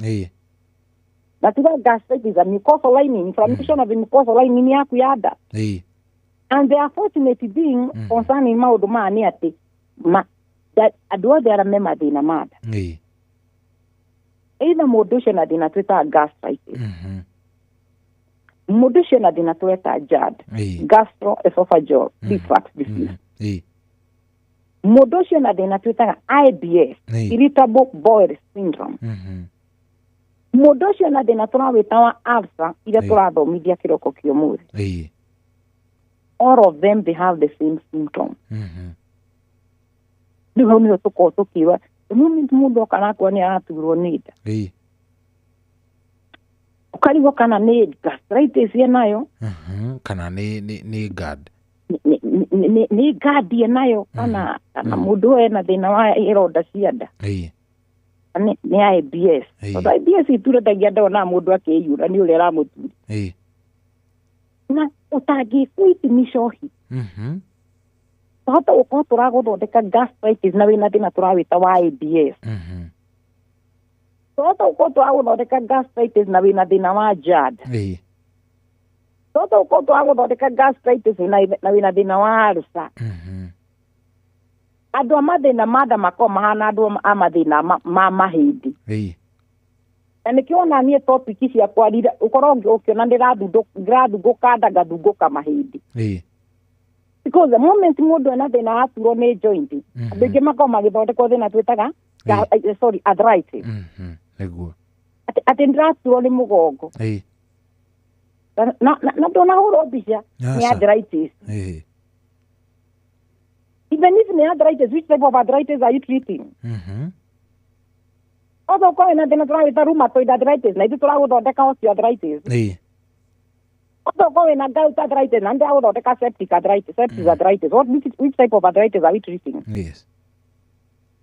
[SPEAKER 1] Na tuga gastritis a mucosal lining, inflammation of the mucosal lining yaku ya nda. And the unfortunate thing concerning maũndũ maya nĩ atĩ andũ othe arĩa me mathĩna ma nda. Either mũndũ ũcio na thĩna twĩtaga gastritis. Mũndũ ũcio na thĩna twĩtaga GERD, gastroesophageal reflux disease. Mũndũ ũcio na thĩna twĩtaga IBS, irritable bowel syndrome. Mũndũ ũcio na thĩna tũrawĩta wa ulcer iria tũrathomithia kĩroko kĩa ũmũthĩ. All of them they have the same symptom. Rĩu hau nĩho tũkoragwo tũkiuga the moment mũndũ oka na nĩ araturwo nĩ nda. Ũkarigwo kana nĩ gastritis enayo,
[SPEAKER 6] Kana nĩ GERD.
[SPEAKER 1] Nĩ GERD enayo, kana mũndũ ũyũ ena thĩna wa ironda cia nda. Nĩ IBS. Tondũ IBS ĩturanagia nda ona mũndũ akĩiyũra nĩ ũrĩa ĩramũtura. Na ũtangĩkwo ithimi cohi. Twahota gũkorwo tũragũthondeka gastritis na wĩna thĩna tũrawĩta wa IBS. Twahota gũkorwo tũragũthondeka gastritis na wĩna thĩna wa GERD. Twahota gũkorwo tũragũthondeka gastritis na wĩna thĩna wa ulcer. Andũ a mathĩna ma nda makoragwo mahana andũ a mathĩna ma mahĩndĩ. Na nĩkĩo ona niĩ topic ciakwa ũkorwo ũkĩona ndĩrathungũka nda ngathungũka mahĩndĩ. Because the moment mũndũ ena thĩna waturwo nĩ joint, andũ aingĩ makoragwo magĩthondekwo thĩna twĩtaga sorry, arthritis.
[SPEAKER 6] Nĩguo.
[SPEAKER 1] Atĩ ndĩraturwo nĩ mũgongo. Na ndonahũrwo mbica nĩ arthritis. Even if nĩ arthritis, which type of arthritis are you treating? Otho ũkorwo wĩna thĩna tũrawĩta rheumatoid arthritis, na ithuĩ tũragũthondeka osteoarthritis. Otho ũkorwo wĩna gout arthritis, na ndĩragũthondeka septic arthritis, septic arthritis. Which type of arthritis are we treating?
[SPEAKER 6] Yes.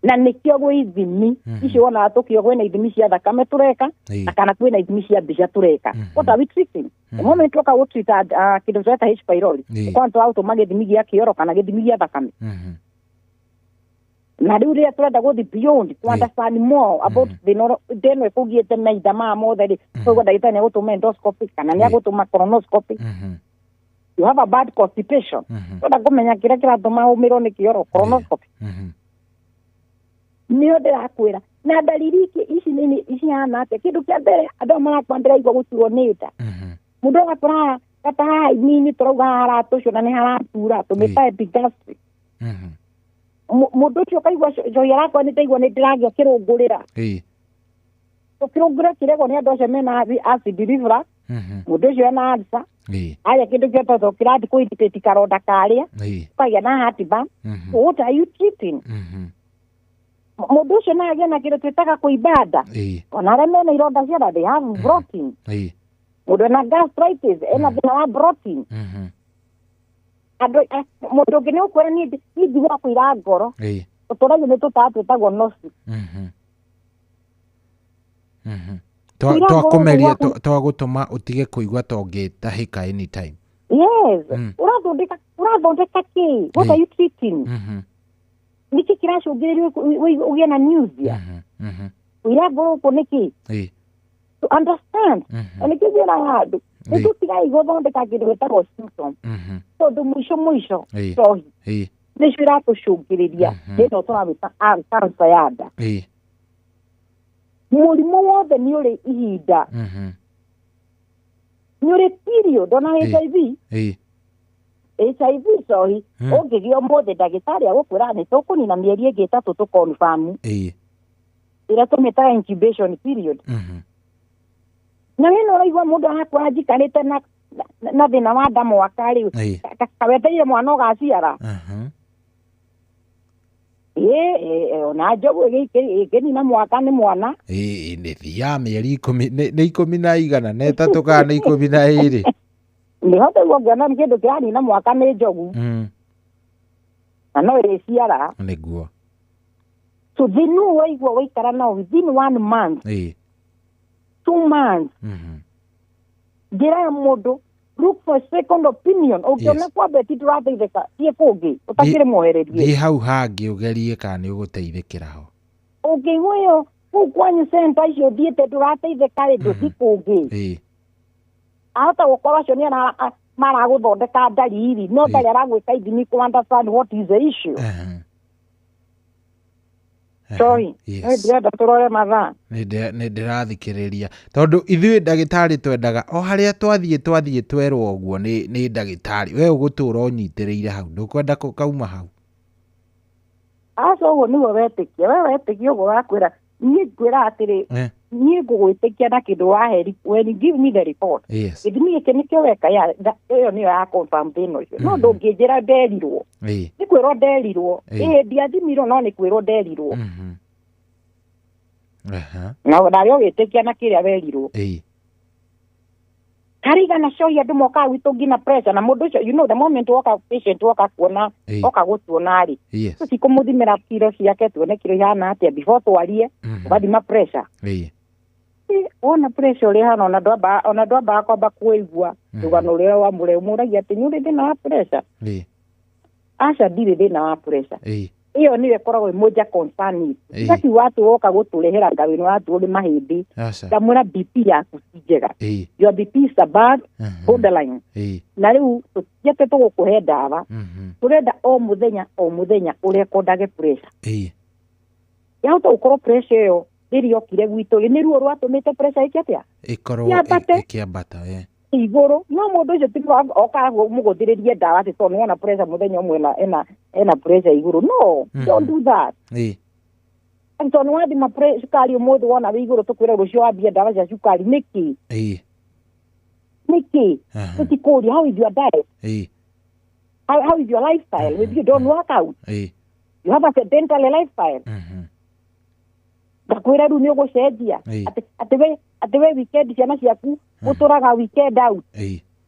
[SPEAKER 1] Na nĩkĩo gwĩ ithimi icio wonaga tũkĩo kwĩna ithimi cia thakame tũreka na kana kwĩna ithimi cia mbica tũreka. What are we treating? The moment twoka gũtreat kĩndũ tũreta H pylori, ũkorwo tũratũma gĩthimi gĩa kĩoro kana gĩthimi gĩa thakame. Na rĩu rĩrĩa tũrenda gũthiĩ beyond to understand more about thĩna ĩno ĩkũgiĩte mahinda maya mothe rĩ, koguo ndagĩtarĩ nĩegũtũma endoscopy kana nĩegũtũma colonoscopy. You have a bad constipation, tũrenda kũmenya kĩrĩa kĩratũma ũmĩrwo nĩ kĩoro, colonoscopy. Nĩyo ndĩrakwĩra na ndariri ici nini icihana atĩa. Kĩndũ kĩa mbere andũ aya marakwa ndĩraigua gũturwo nĩ nda. Mũndũ agakora gata haha ini tũrauga haha haratũcũna nĩ haratura, tũmĩta epigastric. Mũndũ ũcio ũkaigua njohi arakwa nĩ ndaigua nĩ ndĩragĩa kĩrũngũrĩra. Kĩrũngũrĩra kĩregwo nĩ andũ acio mena acid reflux. Mũndũ ũcio ena ulcer, arĩa kĩndũ kĩototho kĩrathiĩ kũ-irritate karonda karĩa, ũkagĩa na heartburn. What are you treating? Mũndũ ũcio no agĩe na kĩndũ twĩtaga kũimba nda. Ona arĩa mena ironda cia nda, they have bloating. Mũndũ ena gastritis ena thĩna wa bloating. Andũ mũndũ ũngĩ nĩ ũkwĩra niĩ njiguaga kũira ngoro. Tũtũragio nĩ tũtawa twĩtagwo nosi. Kũira ngoro
[SPEAKER 6] Twakũmeria
[SPEAKER 1] gwaku.
[SPEAKER 6] Twagũtũma ũtige kũigua ta ũngĩtahĩka anytime.
[SPEAKER 1] Yes. Ũrathondeka kĩ? What are you treating? Nĩkĩ kĩracũngĩrĩria ũgĩe na nausea? Kũira ngoro gũkũ nĩkĩ? To understand. Na nĩkĩo njĩraga andũ nĩ tũtigai gũthondeka kĩndũ gĩtagwo symptom, tondũ mũico mũico njohi nĩcio iratũcũngĩrĩria thĩna tũrawĩta cancer ya nda. Mũrimũ wothe nĩ ũrĩ ihinda, nĩ ũrĩ period. Ona HIV, HIV njohi ũngĩgĩa ũmũthĩ, ndagĩtarĩ agũkwĩra nĩ tũkũnina mĩeri ĩngĩ 3 tũconfirm, ĩrĩa tũmĩtaga incubation period. Na wĩna ũraigua mũndũ arakũra njikarĩte na thĩna wa nda mwaka rĩ, kawetereire mwana ũgaciara. Ĩ ona njogu ĩngĩnina mwaka nĩ mwana.
[SPEAKER 6] Nĩ thiaga mĩeri 10, nĩ 13 kana nĩ 12.
[SPEAKER 1] Nĩho rĩu ũngĩona nĩ kĩndũ kĩranina mwaka nĩ njogu. Na no ĩrĩciara.
[SPEAKER 6] Nĩguo.
[SPEAKER 1] So thĩna ũyũ waigua waikara nao within 1 month, 2 months, njĩra ya mũndũ, look for second opinion. Ũngĩona kwa beti ndũrateithĩka, thiĩ kũngĩ ũtakĩrĩ mwehererie.
[SPEAKER 6] Thiĩ hau hangĩ ũgerie kana nĩ ũgũteithĩkĩra ho.
[SPEAKER 1] Ũngĩigua ĩyo kũu kwanyu center icio ũthiĩte ndũrateithĩka rĩ, ndũthiĩ kũngĩ. Ahota gũkorwo acio nĩ maragũthondeka ndariri, no ndarĩ aragwĩka ithimi kũ understand what is the issue. Sorry, nĩ ndĩrenda tũrore mathaa.
[SPEAKER 6] Nĩ ndĩrathikĩrĩria tondũ ithuĩ ndagĩtarĩ twendaga o harĩa twathiĩ twerwo ũguo nĩ ndagĩtarĩ we ũgũtũra ũnyitĩrĩire hau, ndũkwenda kauma hau.
[SPEAKER 1] Aca ũguo nĩguo wetĩkia, we wetĩkia ũguo wakwĩra niĩ ngwĩra atĩrĩ, niĩ ngũgwĩtĩkia na kĩndũ waheri when you give me the report. Gĩthimi gĩkĩ nĩkĩo weka, ĩyo nĩyo ya confirm thĩna ũcio. No ndũngĩnjĩra nderirwo. Nĩ kwĩrwo nderirwo. Ĩĩ ndiathimirwo no nĩ kwĩrwo nderirwo. Na narĩo ũgĩtĩkia na kĩrĩa werirwo. Karigana cohi andũ mokaga gwitũ nginya pressure na mũndũ ũcio, you know, the moment woka patient woka kuona, oka gũtuona rĩ, tũtikũmũthimĩra kiro ciake tuone kiro ihana atĩa before twarie, ũgathima pressure. Wona pressure ũrĩa ĩhana, ona ndwambaga kwamba kũigua rũgano rũrĩa wamũre, ũmũragia atĩ nĩ ũrĩ thĩna wa pressure. Aca ndirĩ thĩna wa pressure. Ĩyo nĩyo ĩkoragwo ĩ major concern itũ. Gakiuga atĩ woka gũtũrehera ngawĩno watu ũrĩ mahĩndĩ, ndamwĩra BP yaku ti njega. Your BP is above borderline. Na rĩu tũtiĩte tũgũkũhe ndawa. Tũrenda o mũthenya o mũthenya ũrekondage pressure. Yahota gũkorwo pressure ĩyo rĩrĩa yokire gwitũ rĩ, nĩ ruo rwatũmĩte pressure ĩke atĩa?
[SPEAKER 6] Ĩkorwo
[SPEAKER 1] Yambate.
[SPEAKER 6] ĩkĩambata,
[SPEAKER 1] Igũrũ. No mũndũ ũcio ti oka mũgũthĩrĩrie ndawa atĩ tondũ nĩwona pressure mũthenya ũmwe ena pressure igũrũ. No, don't do that. Tondũ nĩwathima cukari ũmũthĩ wona wĩ igũrũ, tũkwĩre rũciũ wambie ndawa cia cukari nĩkĩ? Nĩkĩ? Tũtikũria, how is your diet? How is your lifestyle? If you don't work out, you have a sedentary lifestyle. Ngakwĩra rĩu nĩ ũgũcenjia. Atĩ we weekend ciana ciaku ũtũraga weekend out.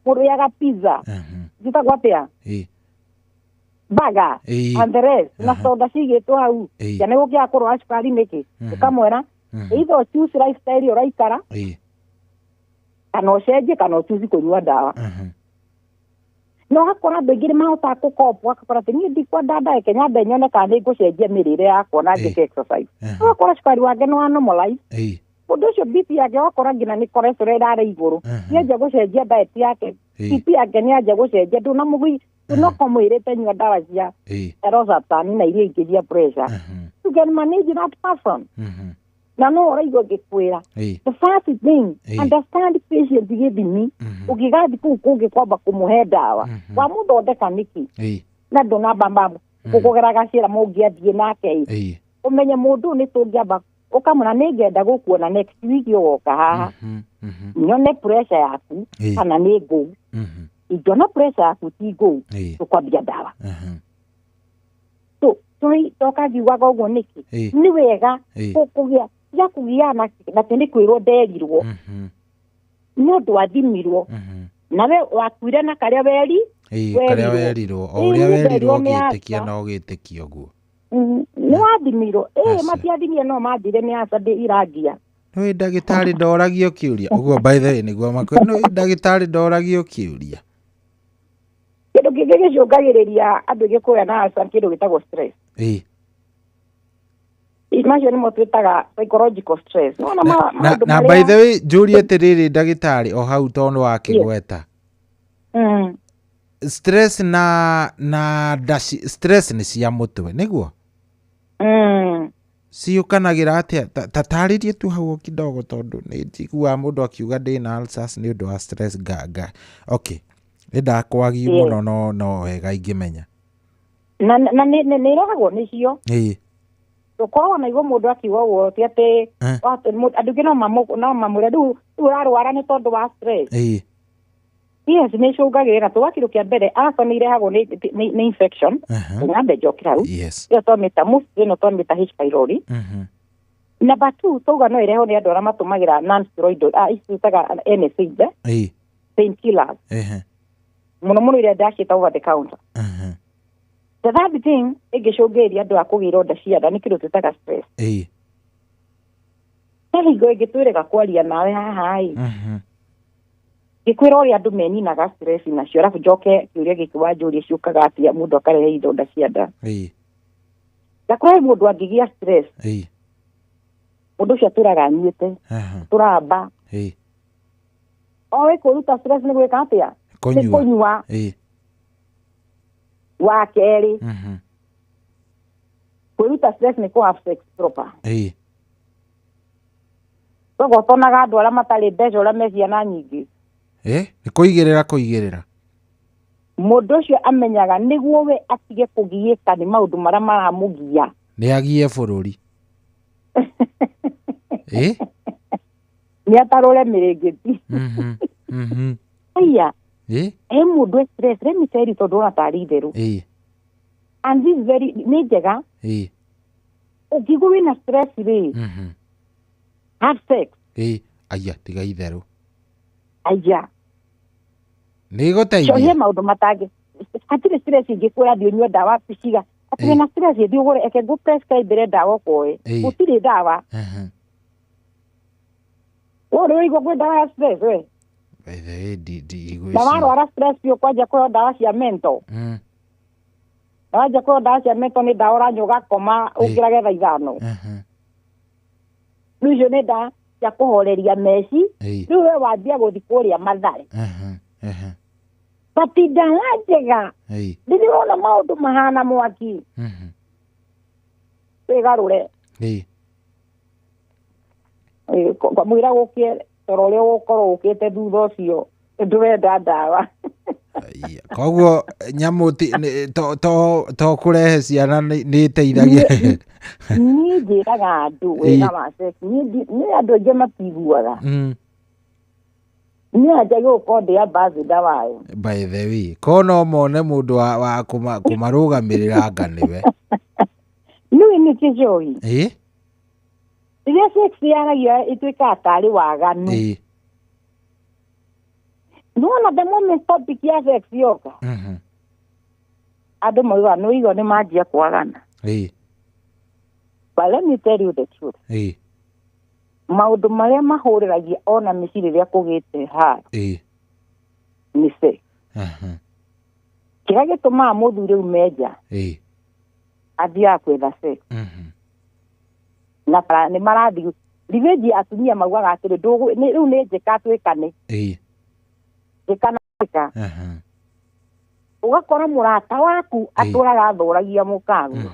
[SPEAKER 1] Mũrĩaga pizza. Citagwo atĩa? Baga and the rest na soda cigĩtwo hau, ciana gũkĩaga kũrwara cukari nĩkĩ? Ũkamwĩra either choose lifestyle ũraikara kana ũcenjie kana ũchoose kũnyua ndawa. No ũgakora andũ aingĩ nĩ mahotaga kũkopa, ũgakora atĩ niĩ ndikwenda ndagĩka nyambe nyone kana nĩ ngũcenjia mĩrĩre yakwa na njĩke exercise. Ũgakora cukari wake nĩ wa normalize. Mũndũ ũcio BP yake ũgakora nginya nĩ cholesterol ĩrarĩ igũrũ, nĩanjia gũcenjia diet yake, BP yake nĩanjia gũcenjia, ndũnamũgui ndũnokomwĩrĩte nyua ndawa cia losartan na iria ingĩ cia pressure. You can manage that person. Na no ũraigua ngĩkwĩra the first thing, understand patient gĩthimi. Ũngĩgathiĩ kũu kũngĩ kwamba kũmũhe ndawa wamũthondeka nĩkĩ na ndũnamba kũgera gacĩra mũngĩathiĩ nake ĩ, ũmenye mũndũ ũyũ nĩ tũngĩamba ũkamwĩra nĩ ngenda gũkuona next week ũgoka haha nyone pressure yaku kana nĩ ngũu. Ingĩona pressure yaku ti ngũu, tũkwambia ndawa. Toka ngiugaga ũguo nĩkĩ? Nĩ wega kũgĩa tiga kũgiana na atĩ nĩ kwĩrwo nderirwo nĩ ũndũ wathimirwo nawe wakuire na karĩa weri
[SPEAKER 6] Karĩa werirwo, o ũrĩa
[SPEAKER 1] Ĩĩ,
[SPEAKER 6] werirwo
[SPEAKER 1] nderirwo nĩ
[SPEAKER 6] ũgĩtĩkia
[SPEAKER 1] aca.
[SPEAKER 6] na ũgĩtĩkia ũguo.
[SPEAKER 1] Nĩ wathimirwo. Ĩĩ, matiathimire no mathire nĩ aca ndĩ irangia.
[SPEAKER 6] Nĩ ndagĩtarĩ ndoragio kĩũria ũguo, by the way nĩguo makwĩra nĩ ndagĩtarĩ ndoragio kĩũria.
[SPEAKER 1] Kĩndũ kĩngĩ gĩcũngagĩrĩria andũ aingĩ kũgĩa na ulcer nĩ kĩndũ gĩtagwo stress. Macio nĩmo twĩtaga psychological stress. Nĩwona
[SPEAKER 6] Na,
[SPEAKER 1] maũndũ
[SPEAKER 6] na by
[SPEAKER 1] marĩa
[SPEAKER 6] the way njũrie atĩrĩrĩ ndagĩtarĩ o hau tondũ wakĩgweta stress na ndaci, stress nĩ cia mũtwe nĩguo ciũkanagĩra atĩa? Ta tarĩrie tu hau o kidogo tondũ nĩ njiguaga mũndũ akiuga ndĩna ulcers nĩ ũndũ wa stress nga okay nĩ ndakwagio mũno no wega ingĩmenya.
[SPEAKER 1] Na nĩ ĩrehagwo nĩcio. Tũkoragwo na igua mũndũ akiuga ũguo ti atĩ atĩ andũ aingĩ no mamũre rĩu ũrarwara nĩ tondũ wa stress. Yes, nĩ icũngagĩrĩra tũga kĩndũ kĩa mbere ulcer nĩ irehagwo nĩ infection. Nyambe njoke hau. Ĩyo twamĩta mostly ĩno twamĩta H pylori. Number 2 tauga no ĩrehwo nĩ andũ arĩa matũmagĩra non steroidal, ici twĩtaga NSAID, painkillers. Mũno mũno iria ndaciĩta over the counter. The third thing ĩngĩcũngĩrĩria andũ a kũgĩa ironda cia nda nĩ kĩndũ twĩtaga stress. He hingo ĩngĩ twĩrĩga kwaria nawe haha ĩ, ngĩkwĩra ũrĩa andũ meninaga stress nacio, arabu njoke kĩũria gĩkĩ wanjũria ciũkaga atĩa mũndũ akarehe ironda cia nda. Ndakũra he mũndũ angĩgĩa stress, mũndũ ũcio atũraga anyuĩte, tũramba. Oĩ kwĩruta stress nĩ gwĩka atĩa? Nĩ
[SPEAKER 6] Kũnyua.
[SPEAKER 1] kũnyua. Wa kerĩ, kwĩruta stress nĩ kũ have sex proper. Koguo ũtonaga andũ arĩa matarĩ mbeca ũrĩa me ciana nyingĩ.
[SPEAKER 6] Nĩ kũigĩrĩra kũigĩrĩra.
[SPEAKER 1] Mũndũ ũcio amenyaga nĩguo we atige kũgiĩka nĩ maũndũ marĩa maramũgia.
[SPEAKER 6] Nĩ agie bũrũri.
[SPEAKER 1] Nĩ atarũre mĩrĩngĩti. Aya. He mũndũ e stress, let me tell you tondũ ona tarĩ itherũ. And this very nĩ njega. Ũngĩigua wĩna stress rĩ, have sex.
[SPEAKER 6] Aya, tiga itherũ.
[SPEAKER 1] Aya.
[SPEAKER 6] Nĩ ĩgũteithia.
[SPEAKER 1] Cohie maũndũ matangĩ. Hatirĩ stress ingĩkwĩra thiĩ ũnyue ndawa ciga. Atĩ wĩna stress thiĩ ũgũre, eke ngũ prescribe ndawa ũkoe. Gũtirĩ ndawa. We ũrĩ ũraigua kwĩ ndawa ya stress we?
[SPEAKER 6] By the way, ndigwĩciria.
[SPEAKER 1] Na warwara stress biũ kwanja kũheo ndawa cia mental. Na wanja kũheo ndawa cia mental nĩ ndawa ũranyua ũgakoma ũkĩrage thaa 5. Rĩu icio nĩ ndawa cia kũhoreria meci. Rĩu we wanjia gũthiĩ kũrĩa Mathare. But ndawa njega. Rĩrĩa ũrona maũndũ mahana mwaki. Wĩgarũre. Kamũira gũkĩe toro ũrĩa ũgũkorwo ũkĩte thutha ũcio ndũrenda ndawa.
[SPEAKER 6] Koguo nyamũ to kũrehe ciana nĩ ĩteithagia.
[SPEAKER 1] Niĩ njĩraga andũ wega wa sex. Niĩ andũ aingĩ matiguaga. Niĩ anjagia gũkorwo ndĩ ambassador wayo.
[SPEAKER 6] By the way, ko no mone mũndũ wa kũmarũgamĩrĩra anga nĩwe.
[SPEAKER 1] Nĩũĩ nĩkĩ Joy? Rĩrĩa sex yaragio ĩtuĩkaga tarĩ waganu. Nĩwona the moment topic ya sex yoka. Andũ maugaga nĩ ũigua nĩ manjia kwagana. But let me tell you the truth. Maũndũ marĩa mahũrĩragia ona mĩciĩ rĩrĩa kũgĩte haro nĩ sex. Kĩrĩa gĩtũmaga mũthuri rĩu menja athiaga gwetha sex. Na nĩ marathiĩ revenge. Atumia maugaga atĩrĩ, rĩu nĩ njĩka twĩkane njĩka na njĩka. Ũgakora mũrata waku atũraga athũragia mũkaguo,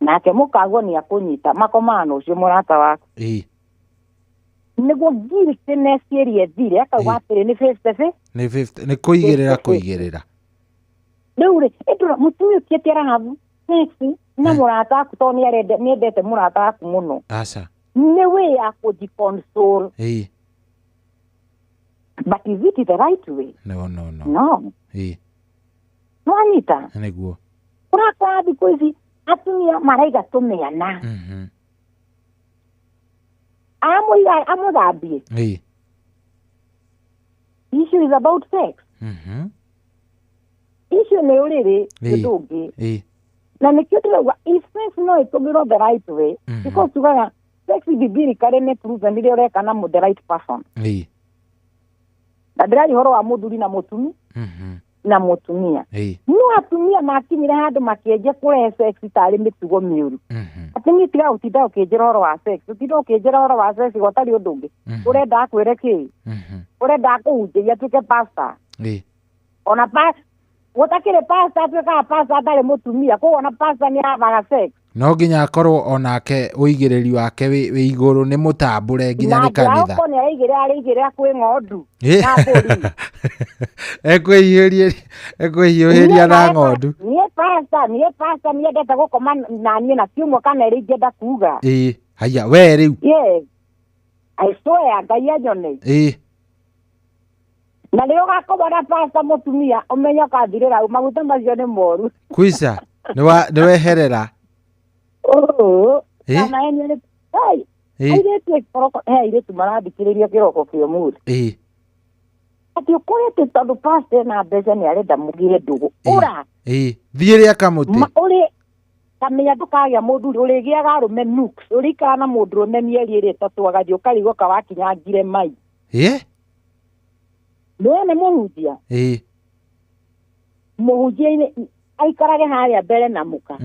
[SPEAKER 1] nake mũkaguo nĩ akũnyita makomaga na ũcio mũrata waku nĩguo guiltiness ĩrĩa ĩthire, akauga atĩrĩ nĩ 50.
[SPEAKER 6] Nĩ 50, nĩ kũigĩrĩra kũigĩrĩra.
[SPEAKER 1] Rĩu rĩ, ĩndũra mũtumia ũtiĩte arahabu sex na mũrata waku tondũ nĩendete mũrata waku mũno.
[SPEAKER 6] Aca.
[SPEAKER 1] Nĩ way ya kũjiconsole. But is it the right way?
[SPEAKER 6] No, no, no.
[SPEAKER 1] No. Nwanyita?
[SPEAKER 6] Nĩguo.
[SPEAKER 1] Ũrakora thikũ ici atumia maraiga tũmĩana amũiga amũthambie. Issue is about sex. Issue nĩ ũrĩrĩ ũndũ ũngĩ. Na nĩkĩo ndĩrauga if sex no ĩtũmĩrwo the right way, because tugaga sex biblically nĩ proven rĩrĩa ũreka na the right person. Na ndĩraria ũhoro wa mũthuri na mũtumi na mũtumia. No atumia makinyire handũ makĩenjia kũrehe sex tarĩ mĩtugo mĩũru, atĩ niĩ tiga gũtinda ũkĩnjĩra ũhoro wa sex, ũtinda ũkĩnjĩra ũhoro wa sex gũtarĩ ũndũ ũngĩ. Ũrenda akwĩre kĩ? Ũrenda akũhunjĩria atuĩke pastor? Ona pa gũtakĩrĩ pastor atuĩkaga pastor atarĩ mũtumia, koguo ona pastor nĩ abaga sex.
[SPEAKER 6] No nginya akorwo onake ũigĩrĩri wake wĩ igũrũ, nĩ mũtambũre nginya
[SPEAKER 1] na
[SPEAKER 6] nĩ kanitha.
[SPEAKER 1] Njĩra nĩ araigĩrĩra kwĩ ng'ondu na mbũri.
[SPEAKER 6] Ekwĩhiũhĩria na ng'ondu.
[SPEAKER 1] Niĩ pastor niendete gũkoma na niĩ na kiumia kana ĩrĩa ingĩenda kuga.
[SPEAKER 6] Ĩ, haya we rĩu.
[SPEAKER 1] Yes, I swear, Ngai anyone. Na rĩrĩa ũgakoma na pastor mũtumia, ũmenye ũkathirĩra hau, maguta macio nĩ moru.
[SPEAKER 6] Kwica nĩ weherera.
[SPEAKER 1] Ũũ, kana hey, airĩtu kĩroko, he airĩtu marathikĩrĩria kĩroko kĩa ũmũthĩ, atĩ ũkorete tondũ pastor ena mbeca nĩ arenda mũgĩre ndũgũ ũra.
[SPEAKER 6] Ĩ, thiĩ rĩa kamũtĩ.
[SPEAKER 1] Ũrĩ kamenya ndũkagĩa mũthuri, ũrĩgĩaga arũme nuks, ũrĩikara na mũndũrũme mĩeri ĩrĩ ĩtatũ, agathiĩ ũkarigwo kawakinyangire mai. Nĩwe nĩ mũhunjia. Mũhunjia aikarage harĩa mbere na mũka,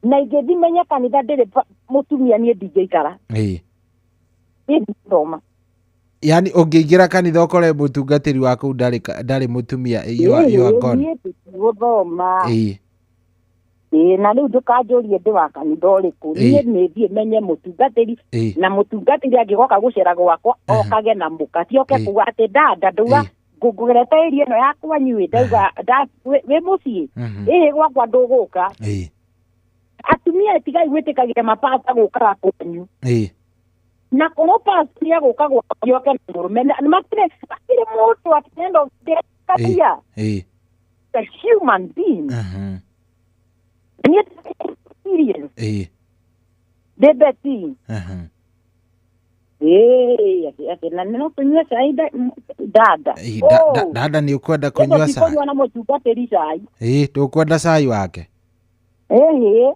[SPEAKER 1] na ingĩthi menye kanitha ndĩrĩ mũtumia, niĩ ndingĩikara. Niĩ ndingĩthoma.
[SPEAKER 6] Yani ũngĩingĩra kanitha ũkore mũtungatĩri wa kũu ndarĩ mũtumia, you are gone.
[SPEAKER 1] Niĩ ndĩtigũthoma. Ĩĩ, na rĩu ndũkanjũrie ndĩ wa kanitha ũrĩkũ. Niĩ nĩ thiĩ menye mũtungatĩri, na mũtungatĩri angĩgoka gũcera gwakwa okage na mũka, ti oke kuga atĩ dada ndauga ngũgerete ĩria ĩno ya kwanyu ĩ ndauga wĩ mũciĩ ĩhĩ gwakwa ndũgũka. Atumia tigai gwĩtĩkagia mapasta gũkaga kwanyu. Na korwo pasta nĩ agũka gwaku oke na mũrũme, matirĩ mũndũ at the end of the day katia a human being. Niĩ experience ndĩ beti. Ĩĩ, atĩ na no tũnyue cai dada.
[SPEAKER 6] Dada, nĩ ũkwenda kũnyua cai?
[SPEAKER 1] Kũnyua na mũtungatĩri cai.
[SPEAKER 6] Ĩ, ndũkwenda cai wake?
[SPEAKER 1] Ĩhĩ.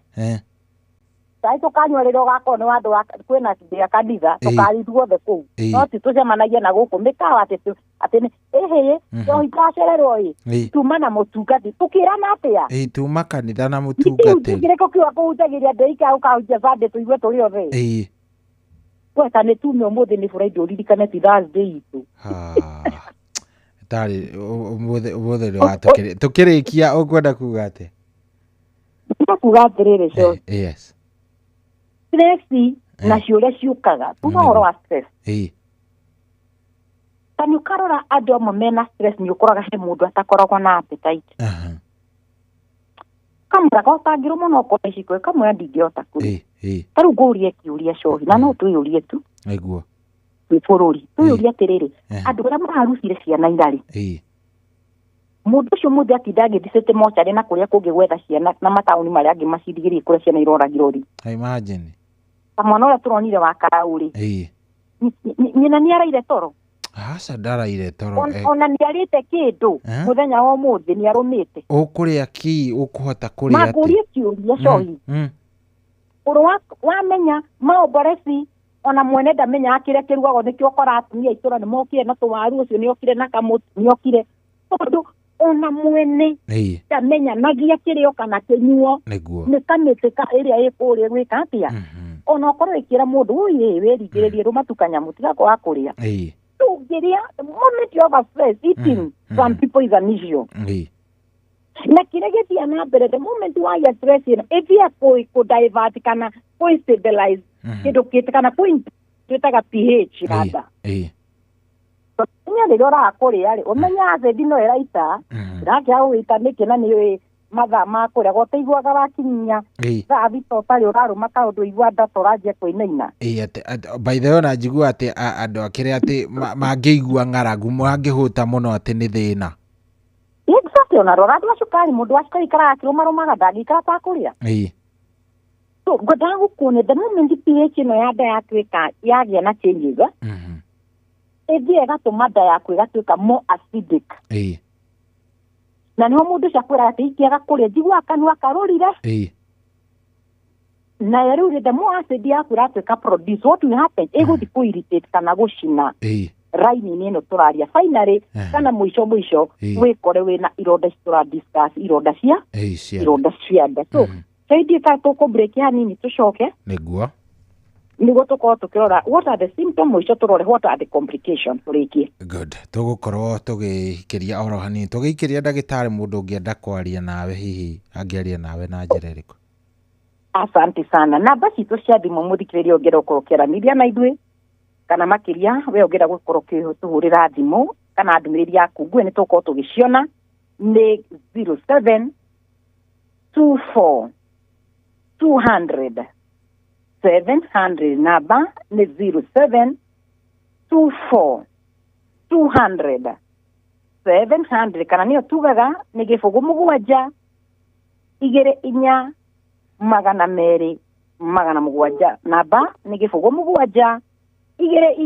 [SPEAKER 1] Cai tũkanyua rĩrĩa ũgakorwo nĩ wandũ wa kwĩna kĩa kanitha, tũkari ithuothe kũu. No ti tũcemanagie na gũkũ mĩkawa atĩ nĩ ĩhĩ njohi ndacererwo ĩ tuma na mũtungati tũkĩrana atĩa?
[SPEAKER 6] Ĩ, tuma kanitha na
[SPEAKER 1] Kĩu
[SPEAKER 6] mũtungatĩri.
[SPEAKER 1] kĩrĩkũ kiuga kũhunjagĩria andũ aika ũkahunjia Sunday tũigue tũrĩ othe? Gweta nĩ tume ũmũthĩ nĩ Friday, ũririkane ti Thursday itũ.
[SPEAKER 6] Tarĩ ũmũthĩ nĩ wa tũkĩrĩkia, ũkwenda kuga atĩa?
[SPEAKER 1] Ndĩrenda kuga atĩrĩrĩ cio stress na ciũria ciũkaga tuga ũhoro wa stress, ta nĩ ũkarora andũ amwe mena stress, nĩ ũkoraga he mũndũ atakoragwo na appetite. Kamwĩra gotangĩrwo mũno ũkorwo iciko, kamwĩra ndingĩhota kũrĩa. Ta rĩu ngũrie kĩũria cohi, na no twĩyũrie tu twĩ bũrũri, twĩyũrie atĩrĩrĩ, andũ arĩa mararucire ciana irarĩ mũndũ ũcio mũthĩ atinda agĩthicĩte mocarĩ na kũrĩa kũngĩ gwetha ciana na mataũni marĩa angĩ macirigĩrĩrie kũrĩa ciana iroragirwo rĩ.
[SPEAKER 6] Imagine.
[SPEAKER 1] Ta mwana ũrĩa tũronire wa karaũ rĩ, nyina nĩ araire toro.
[SPEAKER 6] Aca ndaraire toro.
[SPEAKER 1] Ona nĩ arĩte kĩndũ
[SPEAKER 6] Eh?
[SPEAKER 1] mũthenya wa ũmũthĩ nĩ arũmĩte.
[SPEAKER 6] Ũkũrĩa ki ũkũhota kũrĩa atĩ?
[SPEAKER 1] Mangũrie kĩũria cohi. Ũrũ wamenya maomboreci ona mwene ndamenyaga kĩrĩa kĩrugagwo, nĩkĩo ũkora atumia a itũra nĩmokire na tũwaru, ũcio nĩokire na kamũtu, nĩokire, tondũ ona mwene ndamenyanagia kĩrĩo kana kĩnyuo.
[SPEAKER 6] Nĩguo.
[SPEAKER 1] Nĩ kamĩtĩ ka ĩrĩa ĩkũrĩa gwĩka atĩa, ona ũkorwo ĩkĩra mũndũ ũyũ wĩringĩrĩrie rũma tu kanyamũ tiga kwaga kũrĩa. Tũngĩrĩa the moment you have a stress, eating some people is an issue. Na kĩrĩa gĩthiaga na mbere, the moment wagĩa stress ĩno ĩthiaga kũ divert kana kũ stabilize kĩndũ kĩte kana kũ twĩtaga pH rather. Ũmenye rĩrĩa ũraga kũrĩa rĩ, ũmenye acid no ĩraita, ĩrakĩaga gũgĩita nĩkĩ, na nĩ mathaa ma kũrĩa gotaiguaga wakinyia thaa 3 ũtarĩ ũrarũma kaũndũ, igua nda ta ũranjia kũinaina.
[SPEAKER 6] Ĩĩ, atĩ by the way, ona njigua atĩ andũ akĩrĩa atĩ mangĩigua ng'aragu, mangĩhũta mũno, atĩ nĩ thĩna.
[SPEAKER 1] Exactly, ona rora andũ a cukari, mũndũ wa cukari ikaraga akĩrũmarũmaga, ndangĩikara atakũrĩa. So ngwendaga gũkuonia the moment pH ĩno ya nda yatuĩka yagĩa na changes, ĩthiĩ ĩgatũma nda yaku ĩgatuĩka more acidic. Na nĩho mũndũ ũcio akwĩraga atĩ ingĩaga kũrĩa njiguaga kanua karũrire. Nayo rĩu the more acid yaku ĩratuĩka produce, what will happen, ĩgũthiĩ kũ irritate kana gũcina raini-inĩ ĩno tũraria, finally kana mũico mũico wĩkore wĩna ironda ici tũra discuss, ironda cia
[SPEAKER 6] cia
[SPEAKER 1] ironda cia nda. So saidi ka tũkũ break hanini tũcoke
[SPEAKER 6] Nĩguo.
[SPEAKER 1] nĩguo tũkorwo tũkĩrora what are the symptoms, mũico tũrore what are the complications, tũrĩkie.
[SPEAKER 6] Good, tũgũkorwo tũgĩikĩria oro hanini, tũgĩikĩria ndagĩtarĩ. Mũndũ ũngĩenda kwaria nawe, hihi angĩaria nawe na njĩra ĩrĩkũ?
[SPEAKER 1] Asante sana. Namba citũ cia thimũ, mũthikĩrĩria ũngĩenda gũkorwo ũkĩaranĩria na ithuĩ, kana makĩria we ũngĩenda gũkorwo ũkĩtũhũrĩra thimũ kana ndũmĩrĩri yaku nguhĩ, nĩ tũgũkorwo tũgĩciona, nĩ 07 24 200 700. Namba nĩ 07 24 200 700, kana nĩyo tugaga nĩ 0 7 2 4 200 700. Namba nĩ 0 7 2 4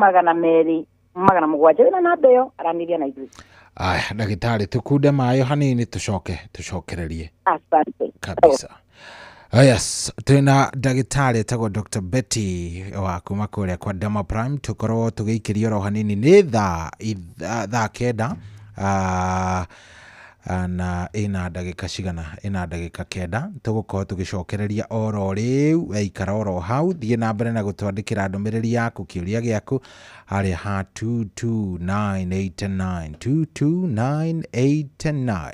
[SPEAKER 1] 200 700. Wĩna namba ĩyo, aranĩria na ithuĩ.
[SPEAKER 6] Aya, ndagĩtarĩ, tũkunde maĩ hanini tũcoke tũcokererie.
[SPEAKER 1] Asante.
[SPEAKER 6] Kabisa. Oh yes, twĩna ndagĩtarĩ etagwo Dr. Betty wa kuma kũrĩa kwa Dama Prime. Tũkorwo tũgĩikĩria oro hanini, nĩ thaa 9 na ĩna ndagĩka cigana? Ĩna ndagĩka 9. Tũgũkorwo tũgĩcokereria oro rĩu. Weikara oro hau, thiĩ na mbere na gũtwandĩkĩra ndũmĩrĩri yaku, kĩũria gĩaku harĩa ha 22989, 22989.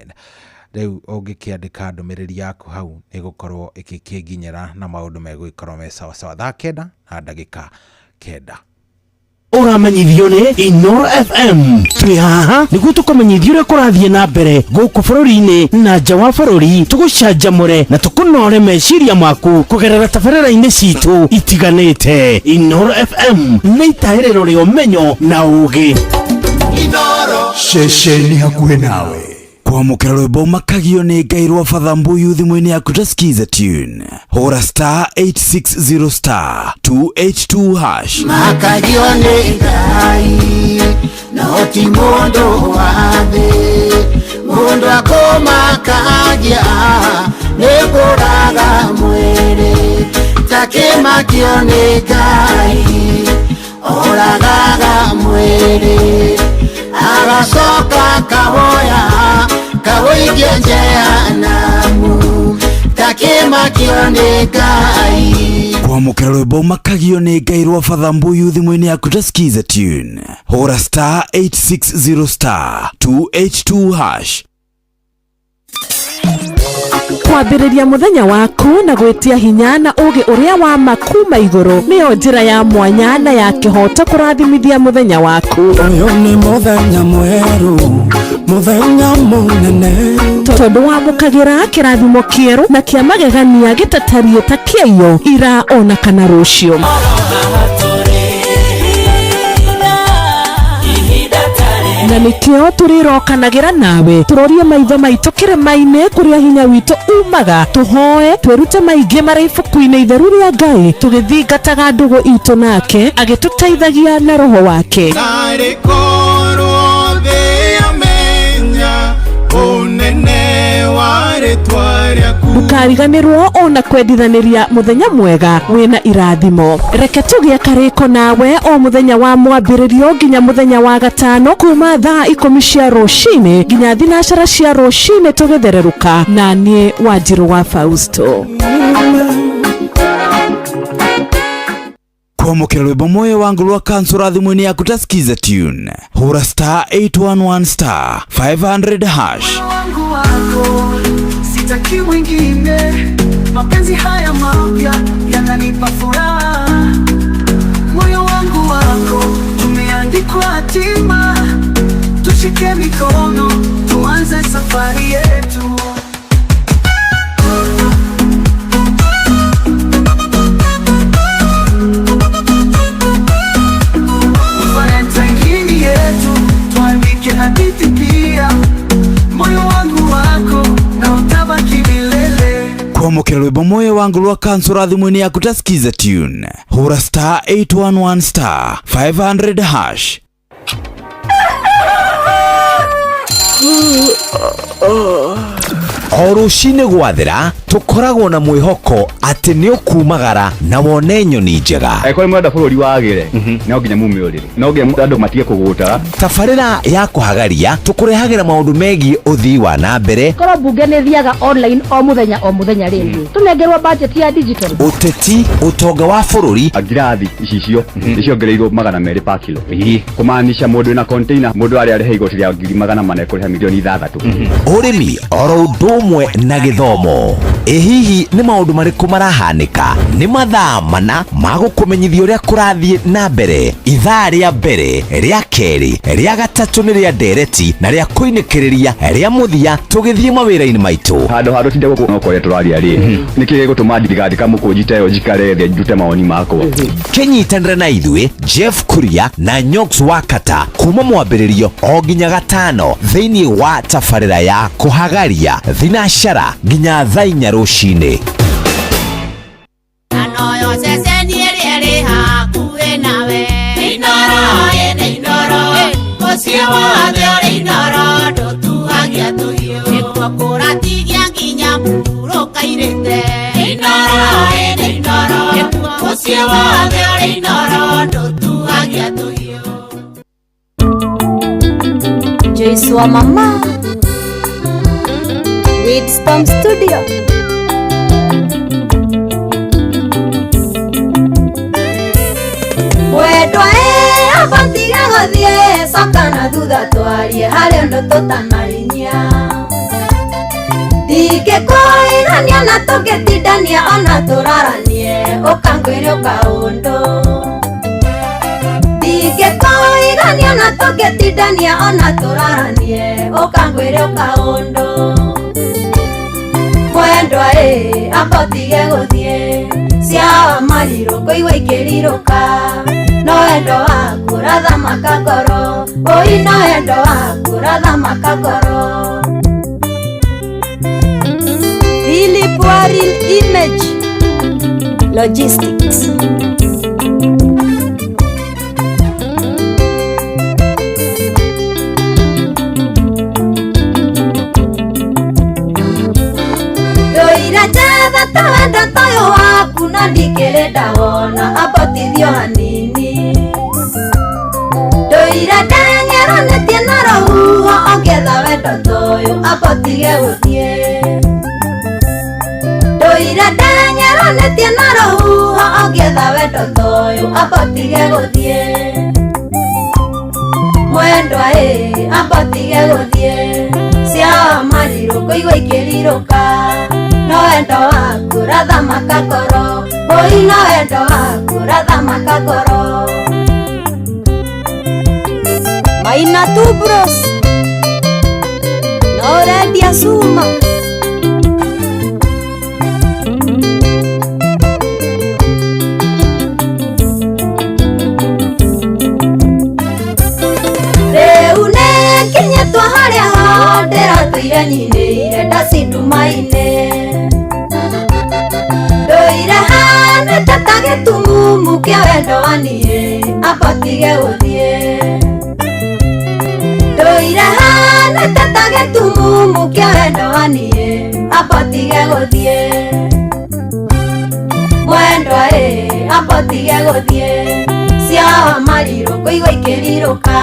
[SPEAKER 6] Rĩu ũngĩkĩandĩka ndũmĩrĩri yaku hau, nĩ gũkorwo ĩgĩkĩnginyĩra na maũndũ megũgĩkorwo me sawasawa. Thaa 9 na ndagĩka 9.
[SPEAKER 7] Ũramenyithio nĩ Inoro FM. Twĩ haha nĩguo tũkũmenyithia ũrĩa kũrathiĩ na mbere gũkũ bũrũri-inĩ na nja wa bũrũri, tũgũcanjamũre na tũkũnore meciria maku kũgerera tabarĩra-inĩ citũ itiganĩte. Inoro FM nĩ itahĩrĩro rĩa ũmenyo na ũũgĩ.
[SPEAKER 8] Ceceni hakuhĩ nawe kwamũkĩra rwĩmbo makagio nĩ Ngai rwa Father Mbuyu thimũ-inĩ yaku ta skiza tune, hũra star 860 star 282 hash.
[SPEAKER 9] Makagio nĩ Ngai no ti mũndũ wa thĩ, mũndũ akũmakagia nĩ kũraga mwĩrĩ, takĩmakio nĩ Ngai oragaga mwĩrĩ, agacoka kawoya kawũikia jehanamu, takĩmakio nĩ Ngai.
[SPEAKER 8] Kwamũkĩra rwĩmbo makagio nĩ Ngai rwa Father Mbuyu thimũ-inĩ yaku ta skiza tune, hũra star 860 star 282 hash.
[SPEAKER 10] Kwambĩrĩria mũthenya waku na gwĩtia hinya na ũũgĩ ũrĩa wa ma kuma igũrũ nĩyo njĩra ya mwanya na ya kĩhoto kũrathimithia mũthenya waku.
[SPEAKER 2] Ũyũ nĩ mũthenya mwerũ, mũthenya mũnene,
[SPEAKER 10] tondũ wamũkagĩra kĩrathimo kĩerũ na kĩa magegania gĩtatariĩ ta kĩaiyo ira ona kana rũciũ. Na nĩkĩo tũrĩrokanagĩra nawe tũrorie maitho maitũ kĩrĩma-inĩ kũrĩa hinya witũ umaga, tũhoe twĩrute maingĩ marĩ ibuku-inĩ itheru rĩa Ngai, tũgĩthingataga ndũgũ itũ nake agĩtũteithagia na roho wake.
[SPEAKER 4] Narĩ korwo thĩ yamenya ũnene wa rĩtwa rĩaku.
[SPEAKER 10] Ndũkariganĩrwo ona kwendithanĩria mũthenya mwega wĩna irathimo. Reke tũgĩe karĩko nawe o mũthenya wa mwambĩrĩrio nginya mũthenya wa gatano kuma thaa 10 cia rũcinĩ nginya 9 cia rũcinĩ tũgĩthererũka na niĩ Wanjirũ wa Fausto.
[SPEAKER 8] Kwamũkĩra rwĩmbo moyo wangu rwa kansura thimũ-inĩ yaku ta skiza tune, hũra star 811 star 500 hash.
[SPEAKER 13] Wangu wako sitaki mwingine, mapenzi haya mapya yananipa furaha. Moyo wangu wako tumeandikwa hatima, tushike mikono tuanze safari yetu. Valentine yetu tuandike hadithi pia, moyo wangu wako na utabaki milele.
[SPEAKER 8] Kwamũkĩra rwĩmbo moyo wangu rwa kansura thimũ-inĩ yaku ta skiza tune, hũra star 811 star 500 hash.
[SPEAKER 14] O rũcinĩ gwathera tũkoragwo na mwĩhoko atĩ nĩ ũkumagara na wone nyoni njega.
[SPEAKER 15] Angĩkorwo nĩ mũrenda bũrũri wagĩre, no nginya mume ũrĩrĩ, no nginya andũ matige kũgũta.
[SPEAKER 14] Tabarĩra ya kũhagaria tũkũrehagĩra maũndũ megiĩ ũthii wa na mbere.
[SPEAKER 16] Korwo mbunge nĩ thiaga online o mũthenya rĩngĩ, tũnengerwo budget ya digital.
[SPEAKER 14] Ũteti, ũtonga wa bũrũri.
[SPEAKER 15] Ngirathi icicio nĩciongereirwo 200 pa kilo, kũmaanisha mũndũ wĩna container mũndũ arĩa arĩha igoti rĩa 400,000 ekũrĩha milioni 6.
[SPEAKER 14] Ũrĩmi oro ũndũ ũmwe na gĩthomo. Ĩ hihi nĩ maũndũ marĩkũ marahanĩka? Nĩ mathaa mana ma gũkũmenyithia ũrĩa kũrathiĩ na mbere. Ithaa rĩa mbere, rĩa kerĩ, rĩa gatatũ nĩ rĩa ndereti na rĩa kũinĩkĩrĩria rĩa mũthia tũgĩthiĩ mawĩra-inĩ maitũ.
[SPEAKER 15] Handũ ha tũtinde gũkũ no kũrĩa tũraria rĩ, nĩkĩ gĩgũtũma ndigandĩka mũkũnji ta ĩyo njikare thĩ ndute mawoni makwa?
[SPEAKER 14] Kĩnyitanĩre na ithuĩ Jeff Kuria na Nyox Wakata kuma mwambĩrĩrio o nginya gatano thĩinĩ wa tabarĩra ya kũhagaria thinashara nginya thaa 4 rũcinĩ.
[SPEAKER 17] Anoyo ceceni ĩrĩa ĩrĩ hakuhĩ nawe. Inooro ĩnĩ Inooro, mũciĩ wothe ũrĩ Inooro, ndũtuagia tũhiũ. Nĩkuo kũratigia nginya mũhurũka-irĩte. Inooro ĩnĩ Inooro, mũciĩ wothe ũrĩ Inooro, ndũtuagia tũhiũ.
[SPEAKER 19] Joyce wa mama Reedstorm Studio. Wendwa abatiga gũthiĩ coka na thutha twarie harĩ ũndũ tũtanarinyia. Ndingĩkũigania na tũngĩtindania ona tũraranie ũkangwĩre ũkaũndũ. Ndingĩkũigania na tũngĩtindania ona tũraranie ũkangwĩre ũkaũndũ. Mwendwa abotige gũthiĩ cia marirũ kũigua ikĩrirũka, no wendo waku ũrathamaka ngoro, ũi no wendo waku ũrathamaka ngoro.
[SPEAKER 20] Philip Waril Image Logistics.
[SPEAKER 19] Ndoira njetha ta wendo toyũ waku na ndikĩrĩ ndawona abotithio hanini. Ndoira ndengeranĩtie na rũhuho ongĩetha wendo toyũ abotige gũthiĩ. Ndoira ndengeranĩtie na rũhuho ongĩetha wendo toyũ abotige gũthiĩ. Mwendwa abotige gũthiĩ cia marirũ kũigua ikĩrirũka, no wendo waku ũrathamaka ngoro, ũi no wendo waku ũrathamaka ngoro.
[SPEAKER 20] Maina Tubros no ũrendia cuma.
[SPEAKER 19] Rĩu nĩ iria nyinĩire ndacindumaine ndũire hanĩte ta gĩtumumu kĩa wendo wa niĩ amba tige gũthiĩ ndũire hanĩte ta gĩtumumu kĩa wendo wa niĩ amba tige gũthiĩ mwendwa ĩ amba tige gũthiĩ cia marirũ kũigua ikĩrirũka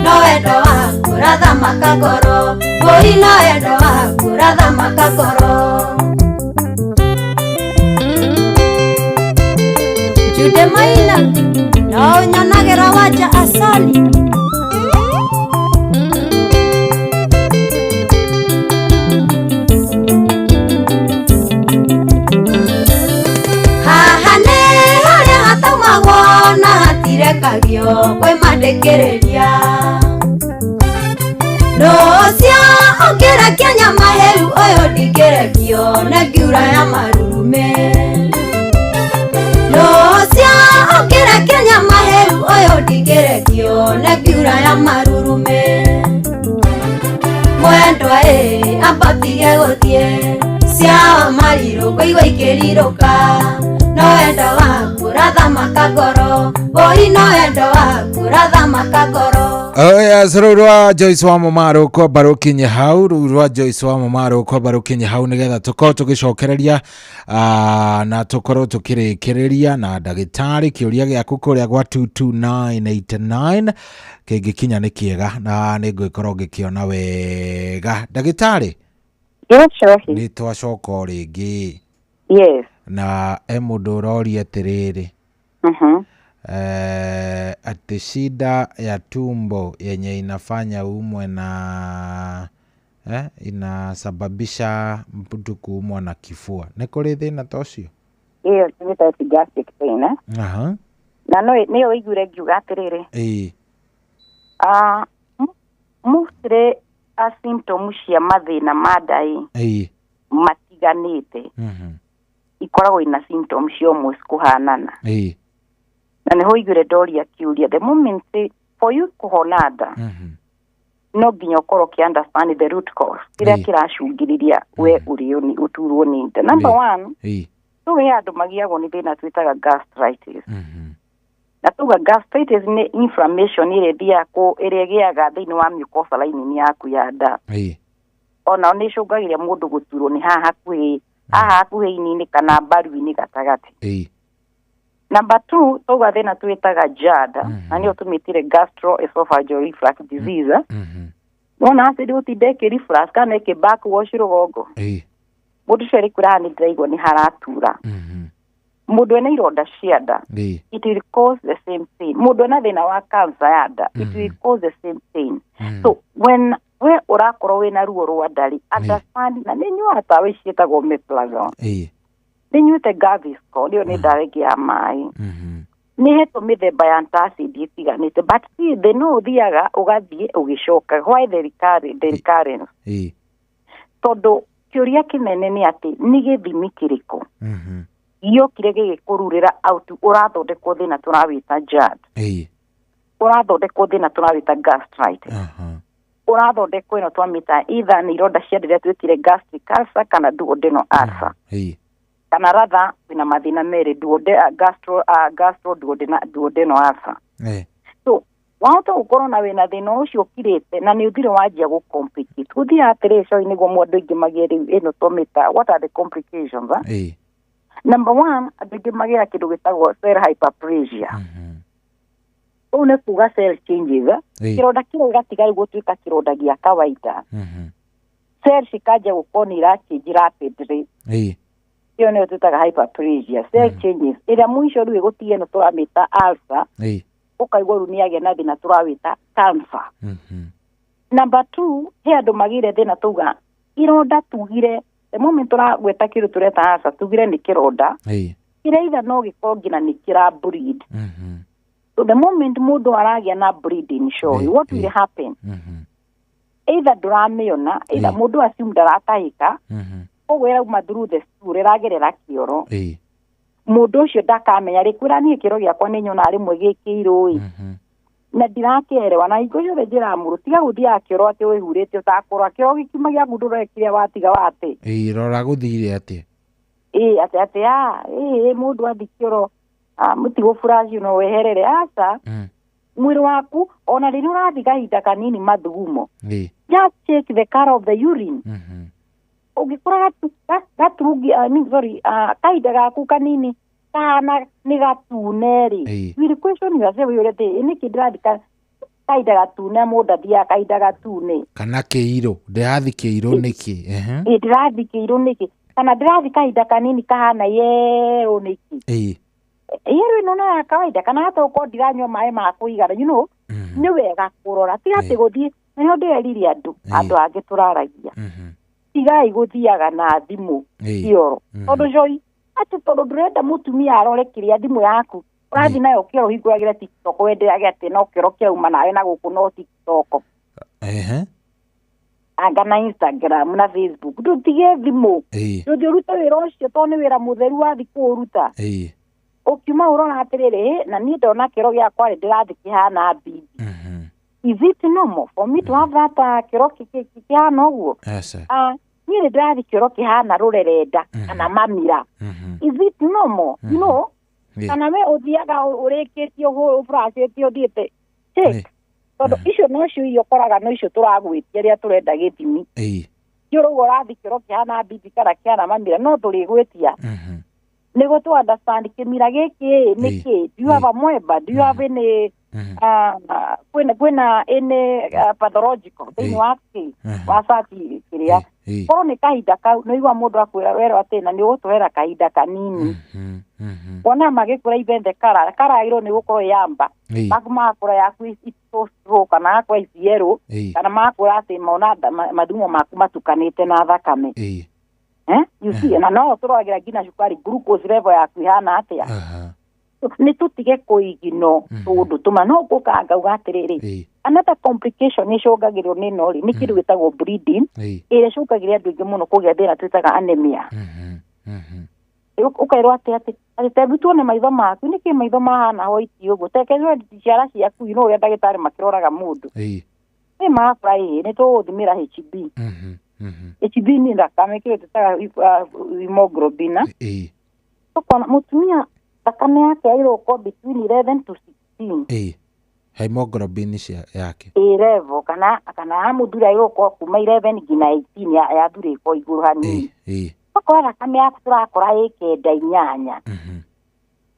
[SPEAKER 19] no wendo waku ũrathamaka ngoro ũi no wendo waku ũrathamaka ngoro. Jude Maina no ũnyonagĩra wanja asali haha nĩ harĩa hataumagwo na hatirekagio kwĩ mandĩkĩrĩria rũcio ũngĩrekia nyama hĩu ũyũ ndingĩrekio nĩ ngiura ya marume rũcio ũngĩrekia nyama hĩu ũyũ ndingĩrekio nĩ ngiura ya marurume mwendwa ĩ amba tige gũthiĩ cia marirũ kũigua ikĩrirũka no wendo waku ũrathamaka ngoro ũi no wendo waku ũrathamaka ngoro.
[SPEAKER 6] Yes, rũu rwa Joyce wa Mũmaro kwamba rũkinye hau, rũu rwa Joyce wa Mũmaro kwamba rũkinye hau nĩgetha tũkorwo tũgĩcokereria na tũkorwo tũkĩrĩkĩrĩria na ndagĩtarĩ kĩũria gĩaku kũrĩa gwa 22989 kĩngĩkinya nĩ kĩega na nĩngũgĩkorwo ngĩkĩona wega. Ndagĩtarĩ,
[SPEAKER 1] Yes, Shohi.
[SPEAKER 6] nĩ twacoka o rĩngĩ.
[SPEAKER 1] Yes.
[SPEAKER 6] Na e mũndũ ũroria atĩrĩrĩ, ati shida ya tumbo yenye inafanya umwe na inasababisha mtu kuumwa na kifua, nĩ kũrĩ thĩna ta ũcio?
[SPEAKER 1] Ĩyo tũmĩta epigastric pain, eh?
[SPEAKER 6] Aha.
[SPEAKER 1] Na no nĩyo ũiguire ngiuga atĩrĩrĩ,
[SPEAKER 6] Ĩĩ.
[SPEAKER 1] Mostly a symptom cia mathĩna ma nda ĩ
[SPEAKER 6] Ĩĩ.
[SPEAKER 1] matiganĩte ikoragwo ina symptom cia almost kũhanana.
[SPEAKER 6] Ĩĩ.
[SPEAKER 1] Na nĩho ũiguire ndoria kĩũria, the moment for you kũhona nda no nginya ũkorwo ũkĩ understand the root cause kĩrĩa kĩracũngĩrĩria we ũrĩo nĩ ũturwo nĩ nda. Number one,
[SPEAKER 6] Ĩĩ.
[SPEAKER 1] tũĩ andũ magiagwo nĩ thĩna twĩtaga gastritis. Na tuga gastritis nĩ inflammation ĩrĩa ĩthiaga ĩrĩa ĩgĩaga thĩinĩ wa mucosa lining yaku ya nda.
[SPEAKER 6] Ĩĩ.
[SPEAKER 1] Ona nĩ ĩcũngagĩrĩria mũndũ gũturwo nĩ haha hakuhĩ, haha hakuhĩ ini-inĩ kana mbaru-inĩ gatagatĩ.
[SPEAKER 6] Ĩĩ.
[SPEAKER 1] Number two, tuga thĩna twĩtaga GERD, na nĩyo tũmĩtire gastroesophageal reflux disease. Wona acid gũtinda ĩkĩ reflux kana ĩkĩ backwash rũgongo.
[SPEAKER 6] Ĩĩ.
[SPEAKER 1] Mũndũ ũcio arĩkwĩra haha nĩ ndĩraigua nĩ haratura. Mũndũ ena ironda cia nda,
[SPEAKER 6] Ĩĩ.
[SPEAKER 1] it will cause the same pain. Mũndũ ena thĩna wa cancer ya nda, it will cause the same pain. So when we ũrakorwo wĩna ruo rwa nda rĩ, understand, na nĩ nyuaga tawa ici ciĩtagwo omeprazole.
[SPEAKER 6] Ĩĩ.
[SPEAKER 1] Nĩ nyuĩte Gaviscon, ĩyo nĩ ndawa ĩngĩ ya maĩ. Nĩ hetwo mĩthemba ya antacid ĩtiganĩte, but see, thĩna ũyũ ũthiaga ũgathiĩ ũgĩcoka. Why the recurrence?
[SPEAKER 6] Ĩĩ.
[SPEAKER 1] Tondũ kĩũria kĩnene nĩ atĩ nĩ gĩthimi kĩrĩkũ gĩokire gĩgĩkũrurĩra out ũrathondekwo thĩna tũrawĩta GERD,
[SPEAKER 6] Ĩĩ.
[SPEAKER 1] ũrathondekwo thĩna tũrawĩta gastritis, ũrathondekwo ĩno twamĩta either nĩ ironda cia nda iria twĩtire gastric ulcer kana duodenal ulcer.
[SPEAKER 6] Ĩĩ.
[SPEAKER 1] Kana rather kwĩna mathĩna merĩ, gastro duodenal ulcer.
[SPEAKER 6] Ĩĩ.
[SPEAKER 1] So wahota gũkorwo na wĩna thĩna ũcio ũkirĩte na nĩ ũthire wanjia gũ complicate. Gũthiaga atĩrĩrĩ Cohi, nĩguo andũ aingĩ magĩe rĩu ĩno twamĩta what are the complications, ah?
[SPEAKER 6] Ĩĩ.
[SPEAKER 1] Number one, andũ aingĩ magĩaga kĩndũ gĩtagwo cell hyperplasia. Ũũ nĩ kuga cell changes, eh?
[SPEAKER 6] Ĩĩ.
[SPEAKER 1] Kĩronda kĩrĩa gĩgatiga rĩu gũtuĩka kĩronda gĩa kawaida. Cell cikanjia gũkorwo nĩ irachange rapidly.
[SPEAKER 6] Ĩĩ.
[SPEAKER 1] Ĩyo nĩyo twĩtaga hyperplasia cell changes, ĩrĩa mũico rĩu ĩgũtiga ĩno tũramĩta ulcer, ũkaigua rĩu nĩagĩa na thĩna tũrawĩta cancer. Number two, he andũ magĩire thĩna tuga ironda tugire the moment tũragweta kĩndũ tũreta ulcer, tugire nĩ kĩronda
[SPEAKER 6] Ĩĩ.
[SPEAKER 1] kĩrĩa either no gĩkorwo nginya nĩ kĩra bleed. So the moment mũndũ aragĩa na bleeding, Shohi, what will happen? Either ndũramĩona, either mũndũ assume ndaratahĩka, koguo ĩrauma through the stool, ĩragerera kĩoro.
[SPEAKER 6] Ĩĩ.
[SPEAKER 1] Mũndũ ũcio ndakamenya rĩkwĩra niĩ kĩoro gĩakwa nĩ nyonaga rĩmwe gĩkĩirũ ĩ. Na ndirakerewa na hingo ciothe njĩraga mũndũ tiga gũthiaga kĩoro atĩ wĩhurĩte ũtakũrora kĩoro gĩkiuma gĩaku ndũrore kĩrĩa watiga wate.
[SPEAKER 6] Ĩĩ, rora gũthire atĩa.
[SPEAKER 1] Ĩĩ, atĩ atĩ a ĩĩ mũndũ athi kĩoro mũtigũ furaci no weherere aca. Mwĩrĩ waku ona rĩrĩa ũrathi kahinda kanini mathugumo, just check the color of the urine. Ũngĩkora gaturungi, I mean, sorry, kahinda gaku kanini kahana nĩ gatune rĩ, you will question yourself ũyũre atĩ nĩkĩ ndĩrathi kahinda gatune, mũndũ athiaga kahinda gatune
[SPEAKER 6] kana kĩirũ, ndĩrathi kĩirũ nĩkĩ?
[SPEAKER 1] Ĩĩ, ndĩrathi kĩirũ nĩkĩ, kana ndĩrathi kahinda kanini kahana yerũ nĩkĩ? Yerũ ĩno no ya kawaida, kana hata ũkorwo ndiranyua maĩ ma kũigana, you know, nĩ wega kũrora, tiga atĩ gũthiĩ na nĩho ndĩreririe andũ andũ angĩ tũraragia, tigai gũthiaga na thimũ kĩoro, tondũ coi atĩ tondũ ndũrenda mũtumia arore kĩrĩa thimũ yaku ũrathiĩ nayo kĩoro ũhingũragĩre TikTok wenderage atĩ no kĩoro kĩrauma nawe na gũkũ no TikTok anga na Instagram na Facebook. Ndũtige thimũ, ndũthiĩ ũrute wĩra ũcio tondũ nĩ wĩra mũtheru wathiĩ kũũruta. Ũkiuma ũrora atĩrĩrĩ, na niĩ ndona kĩoro gĩakwa rĩ ndĩrathiĩ kĩhana bibi. Is it normal for me to have that kĩoro kĩhana ũguo? Niĩ nĩ ndĩrathiĩ kĩoro kĩhana rũrerenda kana mamira. Is it normal? You know? Kana we ũthiaga ũrĩkĩtie ũbracĩtie ũthiĩte check, tondũ icio nocio iria ũkoraga no icio tũragwĩtia rĩrĩa tũrenda gĩthimi. Kĩoro ũguo ũrathiĩ kĩoro kĩhana bibi kana kĩhana mamira no tũrĩgwĩtia nĩguo tũ understand kĩmira gĩkĩ nĩkĩ. Do you have a mweba? Do you have any kwĩna any pathological thĩinĩ wa kĩ wa cati kĩrĩa korwo nĩ kahinda kau nĩ igua mũndũ akwĩra werwo atĩ na nĩ ũgũtũhera kahinda kanini. Wona magĩkũra ibende kara kara ĩrwo nĩ gũkorwo yamba maku magakũra yaku itũcũ kana gakũra icierũ kana magakũra atĩ mona mathumo maku matukanĩte na thakame. You see, na no tũroragĩra nginya cukari glucose level yaku ihana atĩa. Nĩ tũtige kũigino tũndũ tũma no ngũka ngauga atĩrĩrĩ, another complication ĩcũngagĩrwo nĩ ĩno rĩ nĩ kĩndũ gĩtagwo bleeding ĩrĩa ĩcũngagĩrĩria andũ aingĩ mũno kũgĩa thĩna twĩtaga anemia. Ũkerwo atĩ atĩ atĩ tebu tuone maitho maku nĩkĩ maitho mahana white ũguo, teke ciara ciaku no ũrĩa ndagĩtarĩ makĩroraga mũndũ nĩ magakũra ĩĩ nĩ tũgũthimĩra HB. HB nĩ thakame kĩrĩa twĩtaga hemoglobin. Ũkona mũtumia thakame yake yagĩrĩirwo gũkorwo between 11 to 16.
[SPEAKER 6] Hemoglobin yake
[SPEAKER 1] level kana kana ya mũthuri yagĩrĩirwo gũkorwo kuma 11 nginya 18, ya athuri ĩkorwo igũrũ hanini. Ũkora thakame yaku tũrakora ĩ 9.8,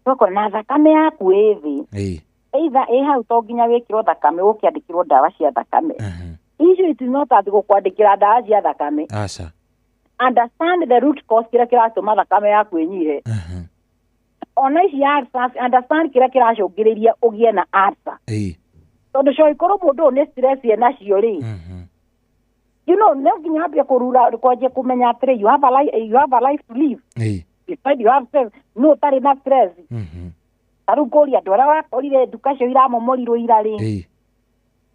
[SPEAKER 1] tũkora na thakame yaku ĩ thĩ, either ĩ hau to nginya wĩkĩrwo thakame ũkĩandĩkĩrwo ndawa cia thakame. Icio it is not atĩ gũkwandĩkĩra ndawa cia thakame. Understand the root cause kĩrĩa kĩratũma thakame yaku ĩnyihe. Ona ici ulcers, understand kĩrĩa kĩracũngĩrĩria ũgĩe na ulcer. Tondũ coi korwo mũndũ ũyũ nĩ stress enacio rĩ, you know, no nginya ambie kũrura kwanjia kũmenya atĩrĩ you have a life, you have a life to live. Beside you have stress, no ũtarĩ na stress. Ta rĩu ngũria andũ arĩa wakorire nduka icio iramomorirwo ira rĩ,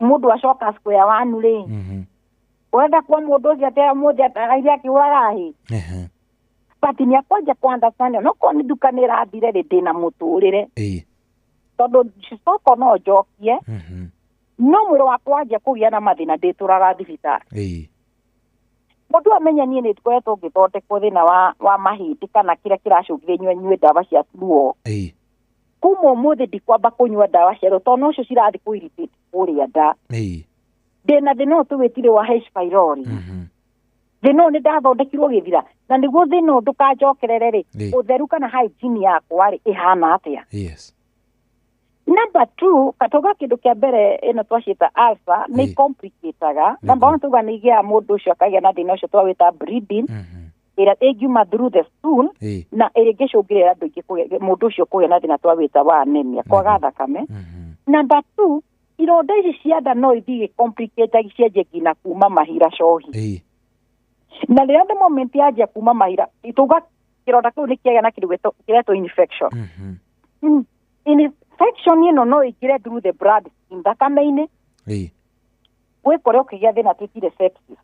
[SPEAKER 1] mũndũ acoka square one rĩ, ũrenda kuo mũndũ ũcio atĩ ũmũthĩ atagaire akĩũraga hĩ. But nĩ akwanja kũ understand no korwo nĩ nduka nĩ ĩrathire rĩ, ndĩna mũtũrĩre. Tondũ soko no njokie, no mwĩrĩ wakwa wanjia kũgĩa na mathĩna ndĩtũraga thibitarĩ. Mũndũ amenye niĩ nĩ ngoretwo ngĩthondekwo thĩna wa mahĩndĩ kana kĩrĩa kĩracũngĩrĩria nyue ndawa cia ruo. Kuma ũmũthĩ ndikwamba kũnyua ndawa cia ruo tondũ nocio cirathiĩ kũ irritate kũrĩa nda. Ndĩna thĩna ũyũ tũwĩtire wa H pylori. Thĩna ũyũ nĩ ndathondekirwo gĩthira na nĩguo thĩna ũyũ ndũkanjokerere rĩ, ũtheru kana hygiene yakwa rĩ ĩhana atĩa. Number 2, katoga kĩndũ kĩa mbere ĩno twaciĩta ulcer nĩ complicataga. Number 1 tuga nĩ igĩaga mũndũ ũcio akagĩa na thĩna ũcio twawĩta bleeding ĩrĩa ĩngiuma through the stool na ĩrĩa ĩngĩcũngĩrĩria andũ aingĩ mũndũ ũcio kũgĩa na thĩna twawĩta wa anemia, kwaga thakame. Number 2, ironda ici cia nda no ithiĩ complicate cianjie nginya kuma mahira cohi. Na rĩrĩa the moment yanjia kuma mahira tuga kĩronda kĩu nĩ kĩagĩa na kĩndũ kĩretwo infection. Infection ĩno no ĩingĩre through the blood thakame-inĩ. Wĩkore ũkĩgĩa thĩna twĩtire sepsis.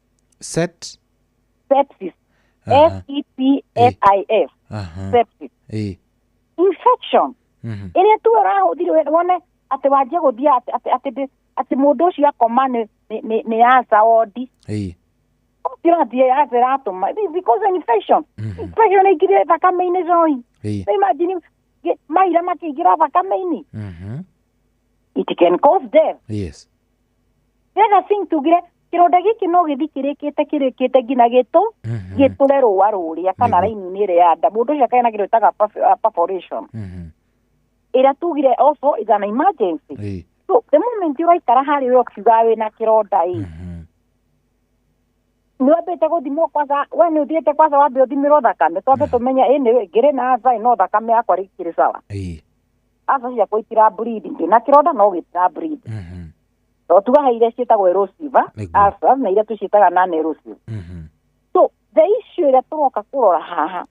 [SPEAKER 1] Sepsis. S-E-P-S-I-S. Sepsis. Infection. Ĩrĩa tu ũrahũthire wone Atĩ wanjie gũthiĩ atĩ mũndũ ũcio akoma nĩ aca wondi. Ũcio athiĩ aca ĩratũma because infection. Infection ĩingĩrire thakame-inĩ cohi. Imagine maira makĩingĩra thakame-inĩ. It can cause death.
[SPEAKER 6] Yes.
[SPEAKER 1] The other thing tugire kĩronda gĩkĩ no gĩthiĩ kĩrĩkĩte nginya gĩtũre rũa rũrĩa kana raini-inĩ ĩrĩa ya nda. Mũndũ ũcio akagĩa na kĩndũ gĩtagwo perforation. Ĩrĩa tugire also is an emergency. So the moment ũraikara harĩ we ũkiuga wĩna kĩronda ĩ, nĩ wambĩte gũthimwo kwanza, we nĩ ũthiĩte kwanza wambe ũthimĩrwo thakame, twambe tũmenye ĩ nĩ ngĩrĩ na ulcer no thakame yakwa ĩkĩrĩ sawa. Ulcer ciakwa itira bleed, ndĩna kĩronda no gĩtira bleed. To tuga he iria ciĩtagwo erosive ulcers na iria tũciĩtaga non erosive. So the issue ĩrĩa tũroka kũrora haha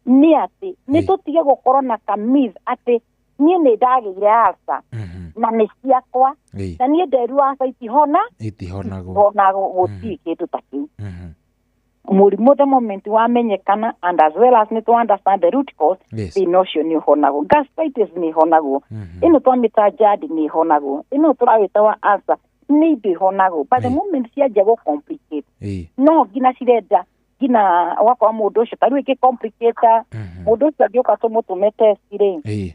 [SPEAKER 1] nĩ atĩ nĩ tũtige gũkorwo na kamith atĩ niĩ nĩ ndagĩire ulcer na nĩ ciakwa na niĩ nderirwo ulcer itihona
[SPEAKER 6] itihonagwo
[SPEAKER 1] gũtirĩ kĩndũ ta kĩu. Mũrimũ the moment wamenyekana and as well as nĩ tũ understand the root cause, thĩna ũcio nĩ ũhonagwo. Gastritis nĩ ĩhonagwo, ĩno twamĩta GERD nĩ ĩhonagwo, ĩno tũrawĩta wa ulcer nĩ indo ihonagwo. But the moment cianjia gũ complicate no nginya cirenda nginya ũgakora mũndũ ũcio ta rĩu ĩkĩ complicate mũndũ ũcio angĩũka tũmũtũme test rĩ,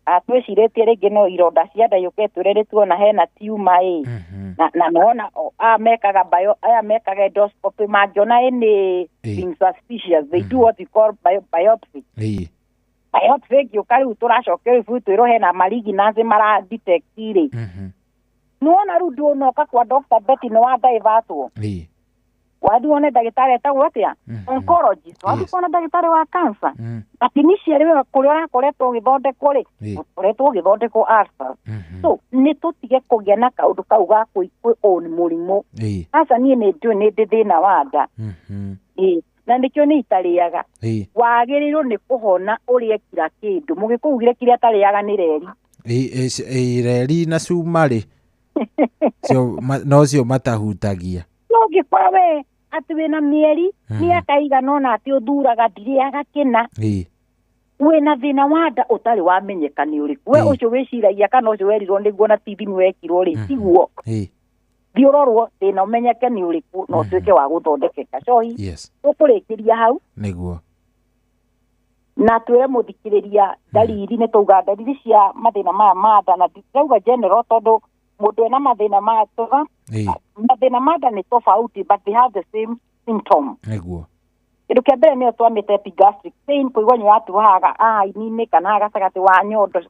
[SPEAKER 1] twĩcirĩtie rĩngĩ no ironda cia nda yũke twĩre nĩ tuona hena tumor ĩ, na nĩwona aya mekaga bio, aya mekaga endoscopy mangĩona any thing suspicious they do what we call biopsy. Biopsy ĩngĩũka rĩu tũracokia rĩu twĩrwo hena malignancy mara detect rĩ, nĩwona rĩu ndũnoka kwa Dr. Betty nĩ wa divertwo wathiĩ wone ndagĩtarĩ etagwo atĩa, oncologist, wathiĩ kuona ndagĩtarĩ wa cancer. But initially we kũrĩa ũrakoretwo ũgĩthondekwo rĩ, ũkoretwo ũgĩthondekwo ulcer. So nĩ tũtige kũgĩa na kaũndũ kau ga kwĩ-own mũrimũ. Aca niĩ nĩ njũĩ nĩ ndĩ thĩna wa nda, na nĩkĩo nĩ itarĩaga. Wagĩrĩirwo nĩ kũhona ũrĩe kira kĩndũ. Mũgĩkũyũ ugire kĩrĩa atarĩaga nĩ reri.
[SPEAKER 6] Reri na cuma rĩ, no cio matahutagia.
[SPEAKER 1] No ũngĩkora we atĩ wĩna mĩeri mĩaka igana ũna atĩ ũthuraga ndirĩaga kĩna, wĩna thĩna wa nda ũtarĩ wamenyeka nĩ ũrĩkũ, we ũcio wĩciragia kana ũcio werirwo nĩguo na ti thimũ wekirwo rĩ, tiguo. Thiĩ ũrorwo thĩna ũmenyeke nĩ ũrĩkũ na ũtuĩke wa gũthondekeka. Cohi, tũkũrĩkĩria hau
[SPEAKER 6] nĩguo
[SPEAKER 1] na twĩre mũthikĩrĩria ndariri, nĩ tauga ndariri cia mathĩna maya ma nda, na ndauga general tondũ mũndũ ena mathĩna ma mathĩna ma nda nĩ tofauti but they have the same symptom.
[SPEAKER 6] Nĩguo
[SPEAKER 1] kĩndũ kĩa mbere nĩyo twamĩte epigastric pain, kũigua nĩ watuhaga haha ini-inĩ kana haha gatagatĩ wa nyondo,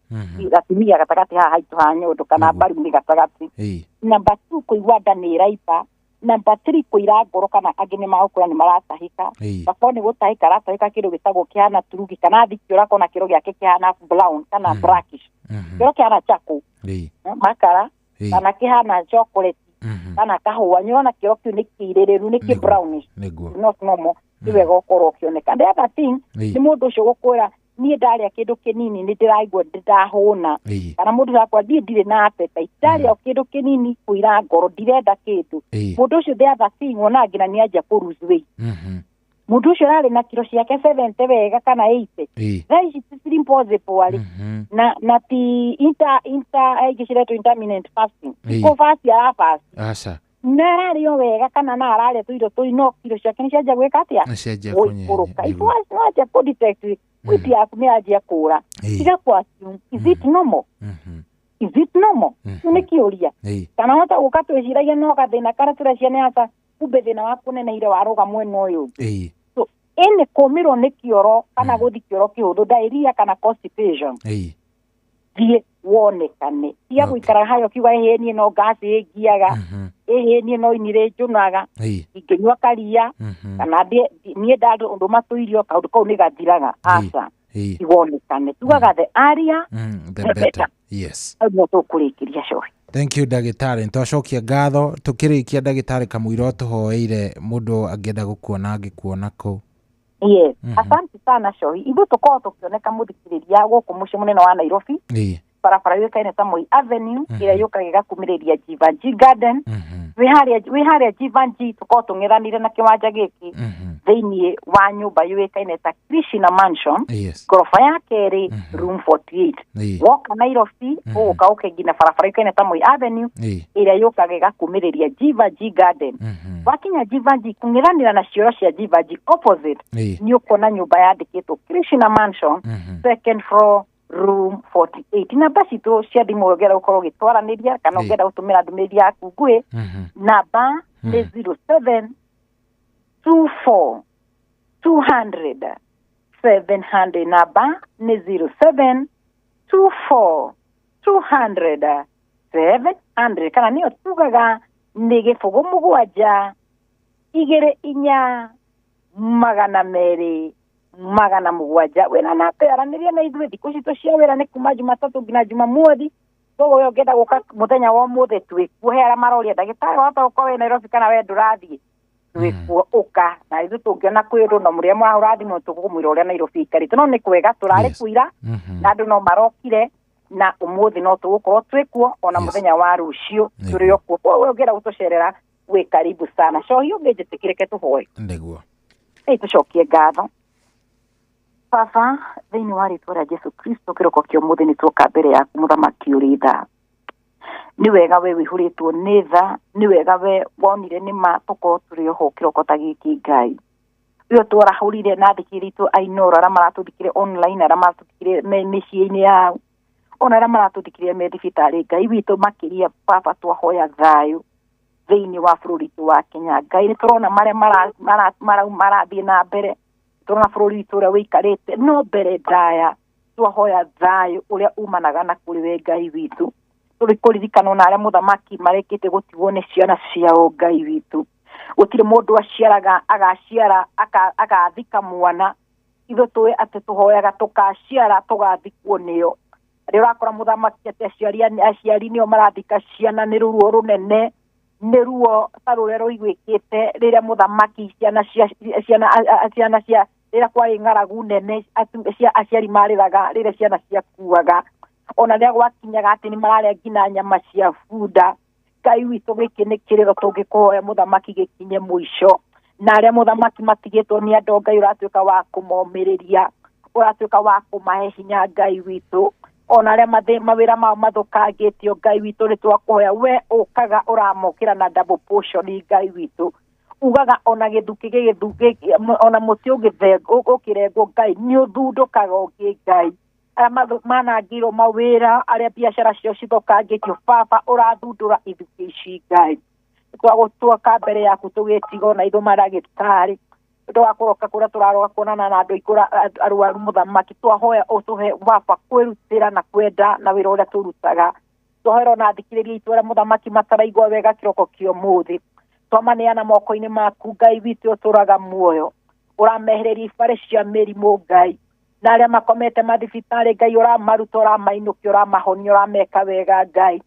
[SPEAKER 1] gatumia gatagatĩ haha haitũ ha nyondo kana mbaru-inĩ gatagatĩ. Number 2 kũigua nda nĩ ĩraimba. Number 3 kũira ngoro kana angĩ nĩ magũkũra nĩ maratahĩka, akorwo nĩ gũtahĩka aratahĩka kĩndũ gĩtagwo kĩhana turugi kana thikĩ ũrakona kĩro gĩake kĩhana brown kana blackish, kĩro kĩhana charcoal makara kana kĩhana chocolate kana kahũa, nĩ ũrona kĩro kĩu nĩ kĩirĩrĩru nĩ kĩ brownish, not normal, nĩ wega ũkorwo ũkĩoneka. The other thing nĩ mũndũ ũcio gũkwĩra niĩ ndarĩa kĩndũ kĩnini nĩ ndĩraigua ndĩrahũna, kana mũndũ ũrakwa niĩ ndirĩ na appetite, ndarĩa kĩndũ kĩnini kũira ngoro ndirenda kĩndũ. Mũndũ ũcio the other thing wona nginya nĩ anjia kũ lose weight. Mũndũ ũcio ararĩ na kiro ciake 70 wega kana 80, thaa ici ti impossible arĩ na ti inter ingĩ ciretwo intermittent fasting, kũ fast ara fast na ararĩ o wega kana na ararĩa tũirio tũi no kiro ciake nĩ cianjia gwĩka atĩa, gũikũrũka. If wanjia kũ detect weight yaku nĩ yanjia kũra, tiga kũ assume is it normal, is it normal, kĩu nĩ kĩũria. Kana hota gũka twĩciragia no gathĩna karĩa tũrecia nĩ aca, kumbe thĩna waku ũneneire warũga mwena ũyũ ũngĩ. So ĩnĩ kũmĩrwo nĩ kĩoro kana gũthi kĩoro kĩhũthũ, diarrhea kana constipation, thiĩ wonekane. Tiga gũikara hayo ũkiuga ĩhĩ niĩ no ngaci ĩngiaga, ĩhĩ niĩ no ini rĩnjũnaga, ingĩnyua karia kana niĩ ndũma tũirio, kaũndũ kau nĩ gathiraga. Aca, iwonekane. Tugaga the earlier
[SPEAKER 6] the better. Yes,
[SPEAKER 1] hau nĩho tũkũrĩkĩria cohi.
[SPEAKER 6] Thank you ndagĩtarĩ, nĩtwacokia ngatho. Tũkĩrĩkia ndagĩtarĩ kamũira ũtũhoeire mũndũ angĩenda gũkuona angĩkuona kũ?
[SPEAKER 1] Yes, asante sana cohi. Ithuĩ tũkoragwo tũkĩoneka mũthikĩrĩria gũkũ mũciĩ mũnene wa Nairobi, Barabara yũĩkaine ta Moi Avenue, ĩrĩa yũkaga ĩgakumĩrĩria Jivanjee Garden. Wĩ harĩa Jivanjee, tũkorwo tũng'ethanĩire na kĩwanja gĩkĩ thĩinĩ wa nyũmba yũĩkaine ta Krishna Mansion, ngoroba ya kerĩ, room 48. Woka Nairobi, ũgũka ũke nginya barabara yũĩkaine ta Moi Avenue, ĩrĩa yũkaga ĩgakumĩrĩria Jivanjee Garden. Wakinya Jivanjee, kũng'ethanĩra na cioro cia Jivanjee opposite, nĩ ũkuona nyũmba yandĩkĩtwo Krishna Mansion, second floor, room 48. Namba citũ cia thimũ ũngĩenda gũkorwo ũgĩtwaranĩria kana ũngĩenda gũtũmĩra ndũmĩrĩri yaku nguhĩ, namba nĩ 07 24 200 700. Namba nĩ 07 24 200 700, kana nĩyo tugaga nĩ 0 7 2 4 200 700. Wĩna namba aranĩria na ithuĩ. Thikũ citũ cia wĩra nĩ kuma Jumatatũ nginya Jumamothi. Koguo we ũngĩenda gũka mũthenya wa ũmũthĩ, twĩkuo. He arĩa maroria, ndagĩtarĩ, wahota gũkorwo wĩ Nairobi kana we ndũrathiĩ, twĩkuo, ũka na ithuĩ. Tũngĩona kwĩ ũndũ na mũrĩa mũrahũra thimũ, tũkũmwĩra ũrĩa Nairobi ĩikarĩte. No nĩ kwega tũrarĩ kuira na andũ no marokire, na ũmũthĩ no tũgũkorwo twĩkuo, ona mũthenya wa rũciũ tũrĩ o kuo. Koguo we ũngĩenda gũtũcerera, wĩ karibu sana. Cohi, ũngĩnjĩtĩkĩrĩke tũhoe?
[SPEAKER 6] Nĩguo.
[SPEAKER 1] Ĩ tũcokie ngatho. Baba, thĩinĩ wa rĩtwa rĩa Jesu Kristo, kĩroko kĩa ũmũthĩ nĩ tuoka mbere yaku, mũthamaki ũrĩ tha. Nĩ wega we wĩihũrĩtwo nĩ tha, nĩ wega we wonire nĩ ma tũkorwo tũrĩ oho kĩroko ta gĩkĩ. Ngai ũyũ twarahũrire na athikĩrĩria aitũ a Inooro, arĩa maratũthikĩrĩria online, arĩa maratũthikĩrĩria me mĩciĩ-inĩ yao, ona arĩa maratũthikĩrĩria me thibitarĩ, Ngai witũ, makĩria Baba, twahoya thayũ thĩinĩ wa bũrũri witũ wa Kenya. Ngai, nĩ tũrona marĩa marathiĩ na mbere, tũrona bũrũri witũ ũrĩa wĩikarĩte, no mbere ndaya twahoya thayũ ũrĩa umanaga na kũrĩ we, Ngai witũ. Tũrĩ kũririkana ona arĩa, mũthamaki, marĩkĩte gũtigwo nĩ ciana ciao. Ngai witũ, gũtirĩ mũndũ aciaraga agaciara agathika mwana. Ithuĩ tũĩ atĩ tũhoyaga tũkaciara tũgathikwo nĩo. Rĩrĩa ũrakora, mũthamaki, atĩ aciari nĩo marathika ciana, nĩ ruo rũnene, nĩ ruo ta rũrĩa rũiguĩkĩte rĩrĩa, mũthamaki, ciana cia ciana ciana cia rĩrĩa kwarĩ ng'aragu nene, aciari marĩraga rĩrĩa ciana ciakuaga, ona rĩrĩa gwakinyaga atĩ nĩ mararĩa nginya nyama cia bunda. Ngai witũ, gĩkĩ nĩ kĩrĩro tũngĩkũhoya, mũthamaki, gĩkinye mũico. Na arĩa, mũthamaki, matigĩtwo nĩ andũ, Ngai, ũratuĩka wa kũmomĩrĩria, ũratuĩka wa kũmahe hinya, Ngai witũ. Ona arĩa mawĩra mao mathũkangĩtio, Ngai witũ, nĩ twakũhoya, we ũkaga ũramokĩra na double portion. Ngai witũ, ugaga ona gĩthukĩ gĩgĩthu, ona mũtĩ ũkĩrengwo, Ngai, nĩ ũthundũkaga ũngĩ. Ngai, arĩa manangĩirwo mawĩra, arĩa biacara ciao cithũkangĩtio, Baba, ũrathundũra ithukĩ ici. Ngai, twagũtuoka mbere yaku tũgĩtigo na ithuĩ maragĩtarĩ tũgakũroka kũrĩa tũraroka kuonana na andũ ikũra arwaru. Mũthamaki, twahoya ũtũhe, Baba, kwĩrutĩra na kwenda na wĩra ũrĩa tũrutaga. Twahoera ona athikĩrĩria aitũ arĩa, mũthamaki, mataraigua wega kĩroko kĩa ũmũthĩ, twamaneana moko-inĩ maku, Ngai witũ ũtũraga muoyo. Ũramehereria ibarĩ cia mĩrimũ, Ngai, na arĩa makomete mathibitarĩ, Ngai, ũramaruta, ũramainũkia, ũramahonia, ũrameka wega. Ngai,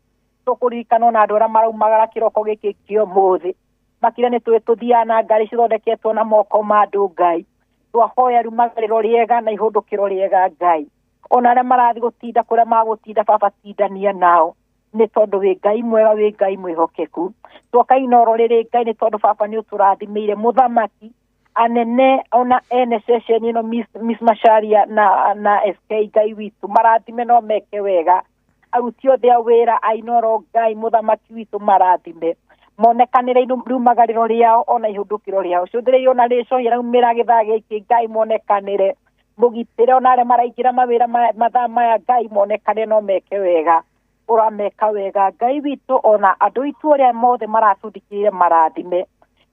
[SPEAKER 1] tũkũririkana ona andũ arĩa maraumagara kĩroko gĩkĩ kĩa ũmũthĩ, makĩria nĩ tũĩ tũthiaga na ngari cithondeketwo na moko ma andũ. Ngai, twahoya riumagarĩro rĩega na ihũndũkĩro rĩega. Ngai, ona arĩa marathiĩ gũtinda kũrĩa magũtinda, Baba, tindania nao, nĩ tondũ wĩ Ngai mwega, wĩ Ngai mwĩhokeku. Twoka Inoro rĩrĩ, Ngai, nĩ tondũ, Baba, nĩ ũtũrathimĩire, mũthamaki, anene ona ene ceceni ĩno, Miss Macharia na SK. Ngai witũ, marathime no meke wega. Aruti othe a wĩra a Inoro, Ngai, mũthamaki witũ, marathime, monekanĩre riumagarĩro rĩao ona ihũndũkĩro rĩao. Cũthĩrĩirio na rĩcohi raumĩra gĩthaa gĩkĩ, Ngai, monekanĩre, mũgitĩre ona arĩa maraingĩra mawĩra mathaa maya. Ngai, monekane no meke wega, ũrameka wega, Ngai witũ. Ona andũ aitũ arĩa mothe maratũthikĩrĩria, marathime,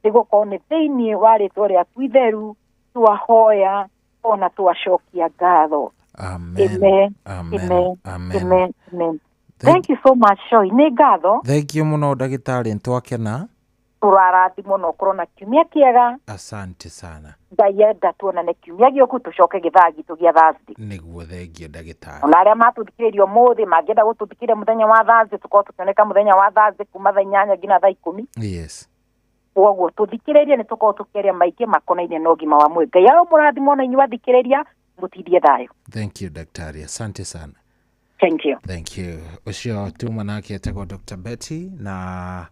[SPEAKER 1] nĩ gũkorwo nĩ thĩinĩ wa rĩtwa rĩaku itheru twahoya ona twacokia ngatho.
[SPEAKER 6] Amen.
[SPEAKER 1] Amen.
[SPEAKER 6] Amen.
[SPEAKER 1] Amen.
[SPEAKER 6] Amen.
[SPEAKER 1] Amen, amen. Thank you so much, Shoi. Nĩ ngatho.
[SPEAKER 6] Thank you mũno, ndagĩtarĩ, nĩtwakena.
[SPEAKER 1] Tũrarathimwo na ũkorwo na kiumia kĩega.
[SPEAKER 6] Asante sana.
[SPEAKER 1] Ngai enda, tuonane kiumia gĩũku, tũcoke gĩthaa gitũ gĩa Thursday.
[SPEAKER 6] Nĩguo, thengio, ndagĩtarĩ.
[SPEAKER 1] Ona arĩa matũthikĩrĩria ũmũthĩ mangĩenda gũtũthikĩrĩria mũthenya wa Thursday, tũkorwo tũkĩoneka mũthenya wa Thursday kuma thaa 8 nginya thaa 10. Koguo tũthikĩrĩrie, nĩ tũkorwo tũkĩaria maingĩ makonainie na ũgima wa mwĩrĩ. Ngai aro mũrathimwo na inyuĩ athikĩrĩria, mũtindie thayũ.
[SPEAKER 6] Thank you, daktari, asante sana.
[SPEAKER 1] Thank you.
[SPEAKER 6] Thank you. Ũcio tuma nake etagwo Dr. Betty na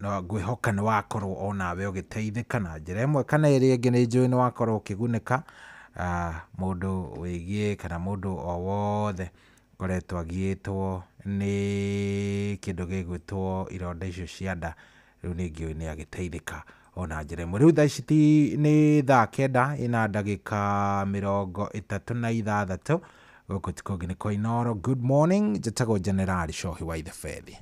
[SPEAKER 6] no ngwĩhoka nĩ wakorwo onawe ũgĩteithĩka na njĩra ĩmwe kana ĩrĩa ĩngĩ. Nĩ njũĩ nĩ wakorwo ũkĩgunĩka, mũndũ wĩgiĩ kana mũndũ o wothe ũkoretwo agiĩtwo nĩ kĩndũ gĩgwĩtwo ironda icio cia nda, rĩu nĩ ngĩũĩ nĩ agĩteithĩka ona njĩra ĩmwe. Rĩu thaa ici ti nĩ thaa 9 ina ndagĩka 36. Gũkũ ti kũngĩ nĩ kwa Inooro. Good morning, njĩtagwo Generali Cohi wa Ithebethi.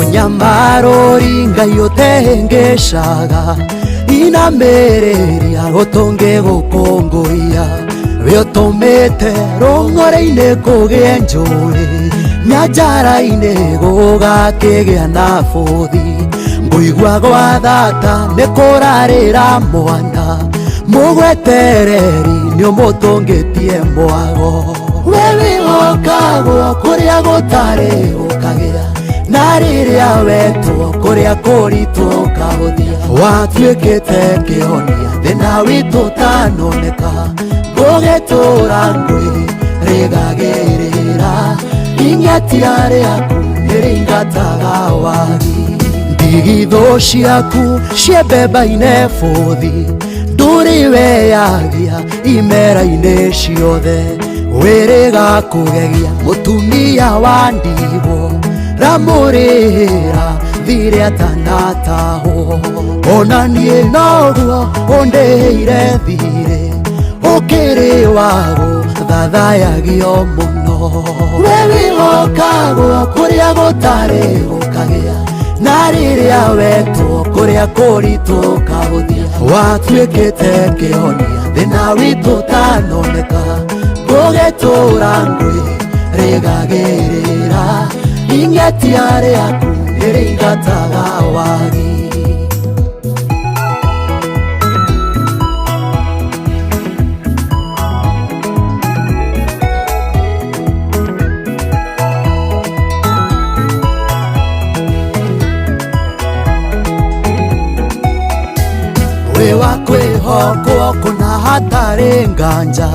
[SPEAKER 21] Mũnyamarori Ngai ũtehengeshaga inamĩrĩria gũtũngĩgũkũngũiya wĩũtũmĩte rũng'ore-inĩ kũgĩe njũĩ nyanjara-inĩ gũgakĩgĩa na bũthi ngũigua gwa thata nĩ kũrarĩra mwana mũgwetereri nĩ ũmũtũngĩtie mwago we wĩhokagwo kũrĩa gũtarĩ gũkagĩa na rĩrĩa wetwo kũrĩa kũritũ ũkahũthia watuĩkĩte kĩhonia thĩna witũ ũtanoneka ngũgĩtũra ngwĩ rĩgagĩrĩra ing'atia rĩaku nĩrĩingataga wagi ndigithũ ciaku ciembemba-inĩ bũthi ndũrĩ weyagia imera-inĩ ciothe wĩrĩga kũgegia mũtumia wa ndigwo ramũrĩra thirĩ atanatahwo ona niĩ noguo ũndĩhĩire thirĩ ũkĩrĩ wago thathayagio mũno we wĩhokagwo kũrĩa gũtarĩ gũkagĩa na rĩrĩa wetwo kũrĩa kũritũ ũkahũthia watuĩkĩte kĩhonia thĩna witũ ũtanoneka ngũgĩtũra ngwĩ rĩgagĩrĩra ing'atia rĩaku nĩrĩingataga wagi. Wĩ wa kwĩhokwo kũna hatarĩ nganja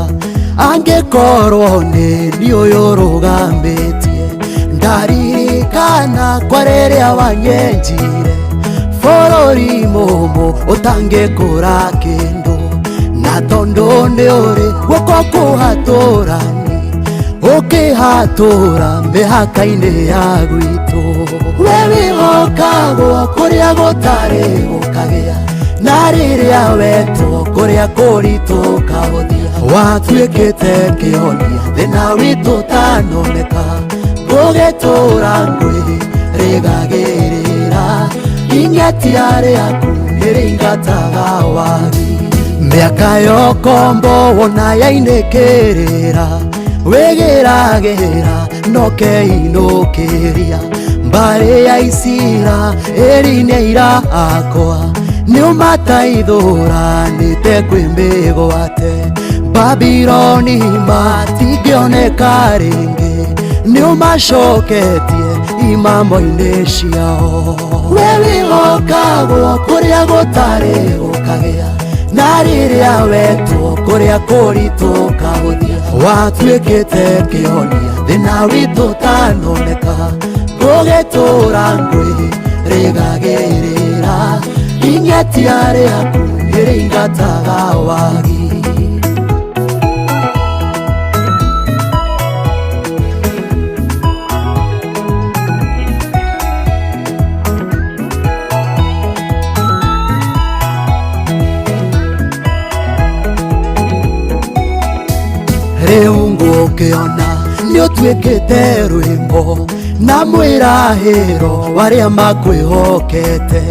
[SPEAKER 21] angĩkorwo nĩ niĩ ũyũ ũrũgamĩtie ndaririkana kwa rĩrĩa wanyenjire bũrũri mũmũ ũtangĩkũra kĩndũ na tondũ nĩ ũrĩ guoko kũhatũrani ũkĩhatũra mĩhaka-inĩ ya gwitũ we wĩhokagwo kũrĩa gũtarĩ gũkagĩa na rĩrĩa wetwo kũrĩa kũritũ ũkahũthia watuĩkĩte kĩhonia thĩna witũ ũtanoneka ngũgĩtũra ngwĩ rĩgagĩrĩra ing'atia rĩaku nĩrĩingataga wagi mĩaka yokombo wona yainĩkĩrĩra wĩgĩragĩra nokeinũkĩria mbarĩ ya Isira ĩri nĩ aira akwa nĩũmataithũranĩte kwĩ mĩgwate Babiloni matingĩoneka rĩngĩ nĩũmacoketie imamo-inĩ ciao we wĩhokagwo kũrĩa gũtarĩ gũkagĩa na rĩrĩa wetwo kũrĩa kũritũ ũkahũthia watuĩkĩte kĩhonia thĩna witũ ũtanoneka ngũgĩtũra ngwĩ rĩgagĩrĩra ing'atia rĩaku nĩrĩingataga wagi. Rĩu ngũkĩona nĩũtuĩkĩte rwĩmbo na mwĩrahĩro warĩa makwĩhokete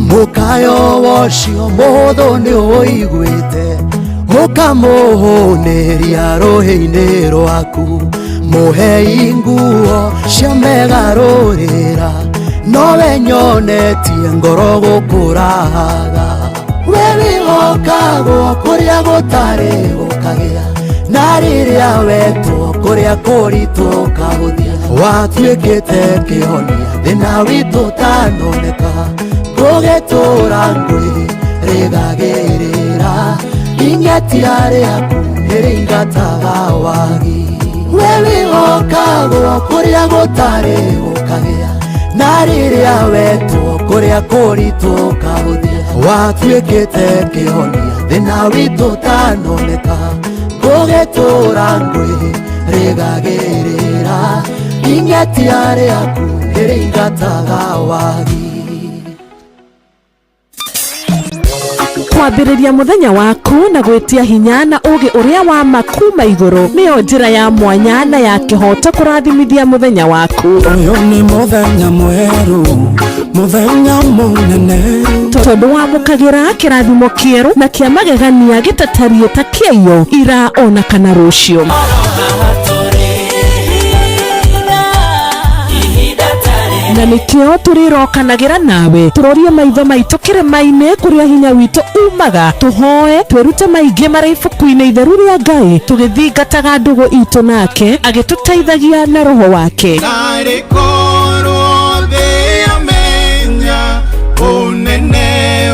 [SPEAKER 21] mũkayo wocio mũhũthũ nĩũiguĩte ũkamũhũnĩria rũhĩ-inĩ rwaku mũhei nguo cia megarũrĩra nowe nyonetie ngoro gũkũrahaga we wĩhokagwo kũrĩa gũtarĩ gũkagĩa Na rĩrĩa wetwo kũrĩa kũritũ ũkahũthia watuĩkĩte kĩhonia thĩna witũ ũtanoneka ngũgĩtũra ngwĩ rĩgagĩrĩra ing'etia rĩaku nĩrĩingataga wagi we wĩhokagwo kũrĩa gũtarĩ gũkagĩa na rĩrĩa wetwo kũrĩa kũritũ ũkahũthia watuĩkĩte kĩhonia thĩna witũ ũtanoneka ngũgĩtũra ngwĩ rĩgagĩrĩra ing'etia rĩaku nĩrĩingataga wagi.
[SPEAKER 10] Kwambĩrĩria mũthenya waku na gwĩtia hinya na ũũgĩ ũrĩa wa ma kuma igũrũ nĩyo njĩra ya mwanya na ya kĩhooto kũrathimithia mũthenya waku.
[SPEAKER 2] Ũyũ nĩ mũthenya mwerũ, mũthenya mũnene.
[SPEAKER 10] Tondũ wamũkagĩra kĩrathimo kĩerũ na kĩa magegania gĩtatariĩ ta kĩaiyo ira ona kana rũciũ. Na nĩkĩo tũrĩrokanagĩra nawe tũrorie maitho maitũ kĩrĩma-inĩ kũrĩa hinya witũ umaga tũhoe twĩrute maingĩ marĩ ibuku-inĩ itheru rĩa Ngai tũgĩthingataga ndũgũ itũ nake agĩtũteithagia na roho wake.
[SPEAKER 4] Narĩ korwo thĩ yamenya ũnene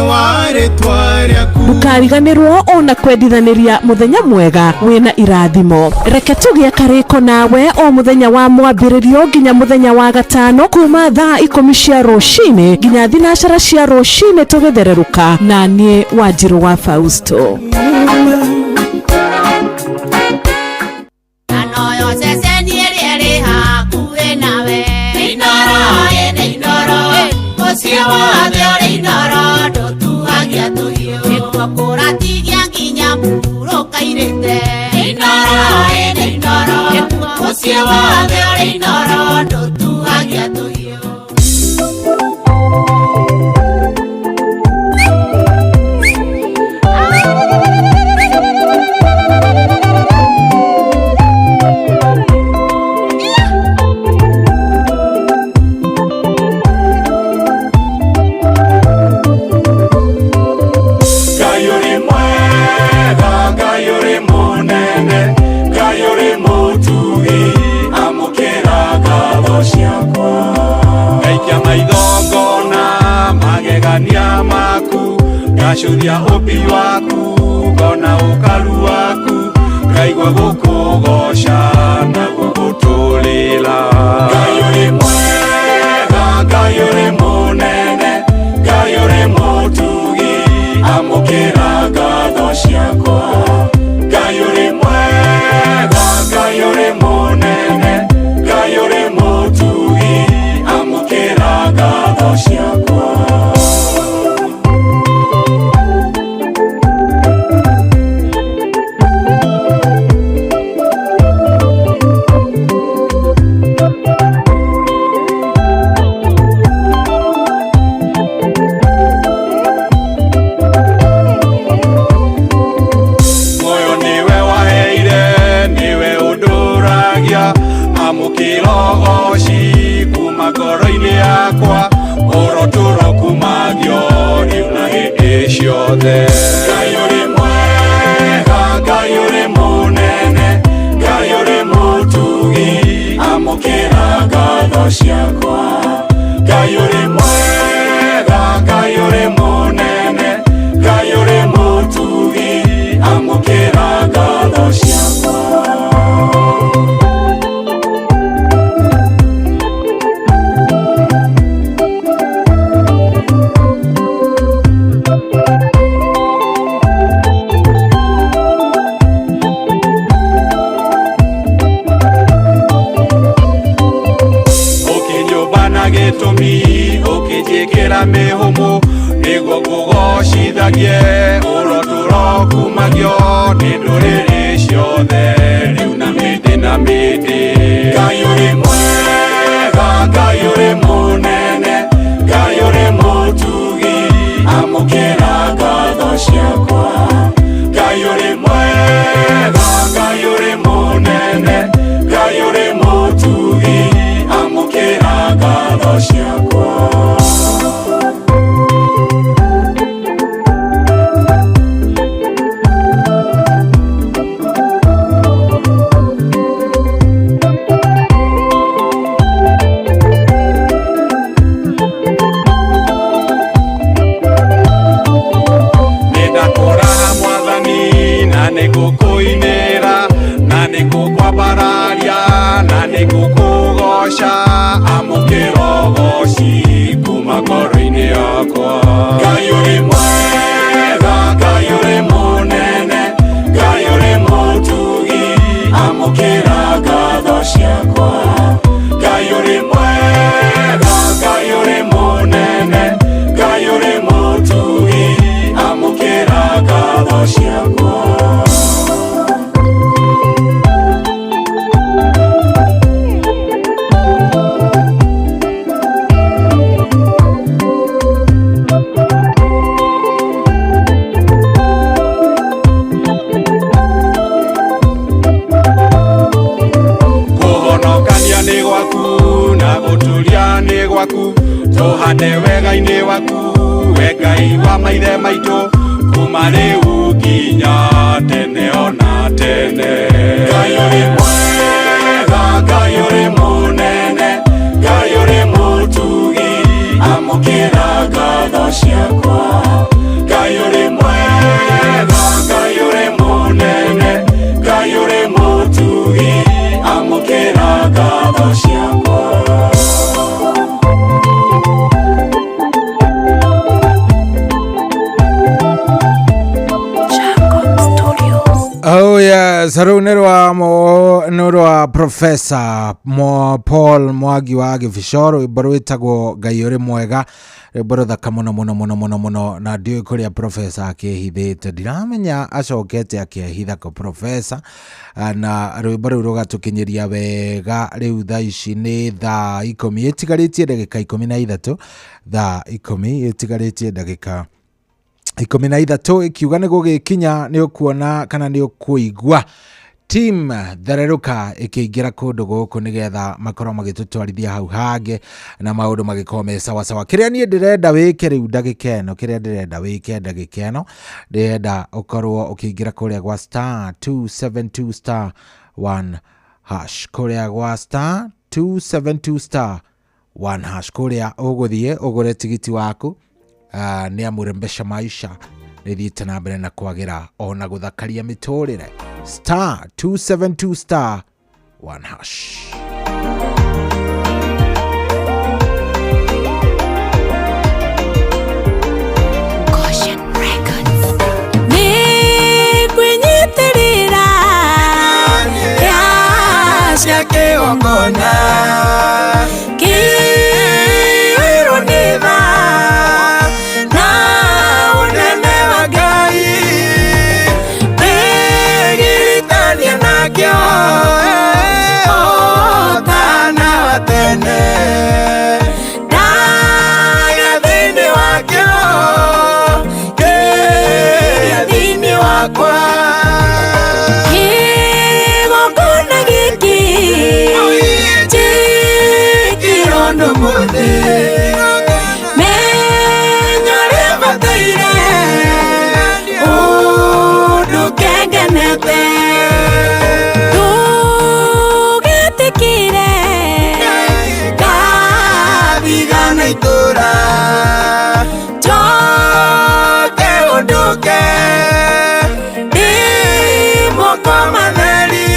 [SPEAKER 4] wa rĩtwa rĩaku.
[SPEAKER 10] Ndũkariganĩrwo ona kwendithanĩria mũthenya mwega wĩna irathimo. Reke tũgĩe karĩko nawe o mũthenya wa mwambĩrĩrio nginya mũthenya wa gatano kuma thaa 10 cia rũcinĩ nginya 9 cia rũcinĩ tũgĩthererũka na niĩ Wanjirũ wa Fausto.
[SPEAKER 3] Ngacuria ũmbi waku ngona ũkaru waku ngaigua gũkũgoca na gũgũtũrĩra. Ngai ũrĩ mwega, Ngai ũrĩ mũnene, Ngai ũrĩ mũtugi, amũkĩra ngatho ciakwa. Ngai ũrĩ mwega, Ngai ũrĩ mũnene, Ngai ũrĩ mũtugi, amũkĩra ngatho ciakwa. Ngai ũrĩ mwega, Ngai ũrĩ mũnene, Ngai ũrĩ mũtugi, amũkĩra ngatho ciakwa. Ngai ũrĩ mwega, Ngai ũrĩ mũnene, Ngai ũrĩ mũtugi, amũkĩra ngatho ciakwa. Tũhande wega-inĩ waku we Ngai wa maithe maitũ kuma rĩu nginya tene ona tene. Ngai ũrĩ mwega, Ngai ũrĩ mũnene, Ngai ũrĩ mũtugi, amũkĩra ngatho ciakwa. Ngai ũrĩ mwega, Ngai ũrĩ mũnene, Ngai ũrĩ mũtugi, amũkĩra ngatho ciakwa.
[SPEAKER 6] Oh yes, rĩu nĩ rwa nĩ rwa Professor Paul Mwangi wa Gĩbico, rwĩmbo rwĩtagwo Ngai ũrĩ mwega, rwĩmbo rũthaka mũno mũno mũno mũno mũno, na ndiũĩ kũrĩa Professor akĩhithĩte, ndiramenya acokete akĩhitha kũ Professor, na rwĩmbo rũu rũgatũkinyĩria wega. Rĩu thaa ici nĩ thaa 10 ĩtigarĩtie ndagĩka 13, thaa 10 ĩtigarĩtie ndagĩka 13, ikiuga nĩ gũgĩkinya nĩ ũkuona kana nĩ ũkũigua team thererũka ĩkĩingĩra kũndũ gũkũ nĩgetha makorwo magĩtũtwarithia hau hangĩ na maũndũ magĩkorwo me sawasawa. Kĩrĩa niĩ ndĩrenda wĩke rĩu ndagĩka ĩno, kĩrĩa ndĩrenda wĩke ndagĩka ĩno, ndĩrenda ũkorwo ũkĩingĩra kũrĩa gwa star 272 star 1 hash, kũrĩa gwa star 272 star 1 hash, kũrĩa ũgũthiĩ ũgũre tigiti waku. Nĩ amũrembesha maisha nĩ thiĩte na mbere na kwagĩra ona gũthakaria mĩtũrĩre. Star 272 star 1 hash.
[SPEAKER 11] Nĩngwĩnyitĩrĩra cia kĩgongona kĩiyũirwo nĩ tha na ũnene wa Ngai, ndĩgiritania nakĩo ũtana wa tene, ndagĩa thĩinĩ wakĩo kĩrĩa thĩinĩ wakwa. Kĩgongona gĩkĩ njĩkĩrwo ũmũthĩ, menya ũrĩa bataire ũndũ kengenete, ndũgetĩkĩre ngathigana itũra, njoke ũndũke ndĩ moko matheri,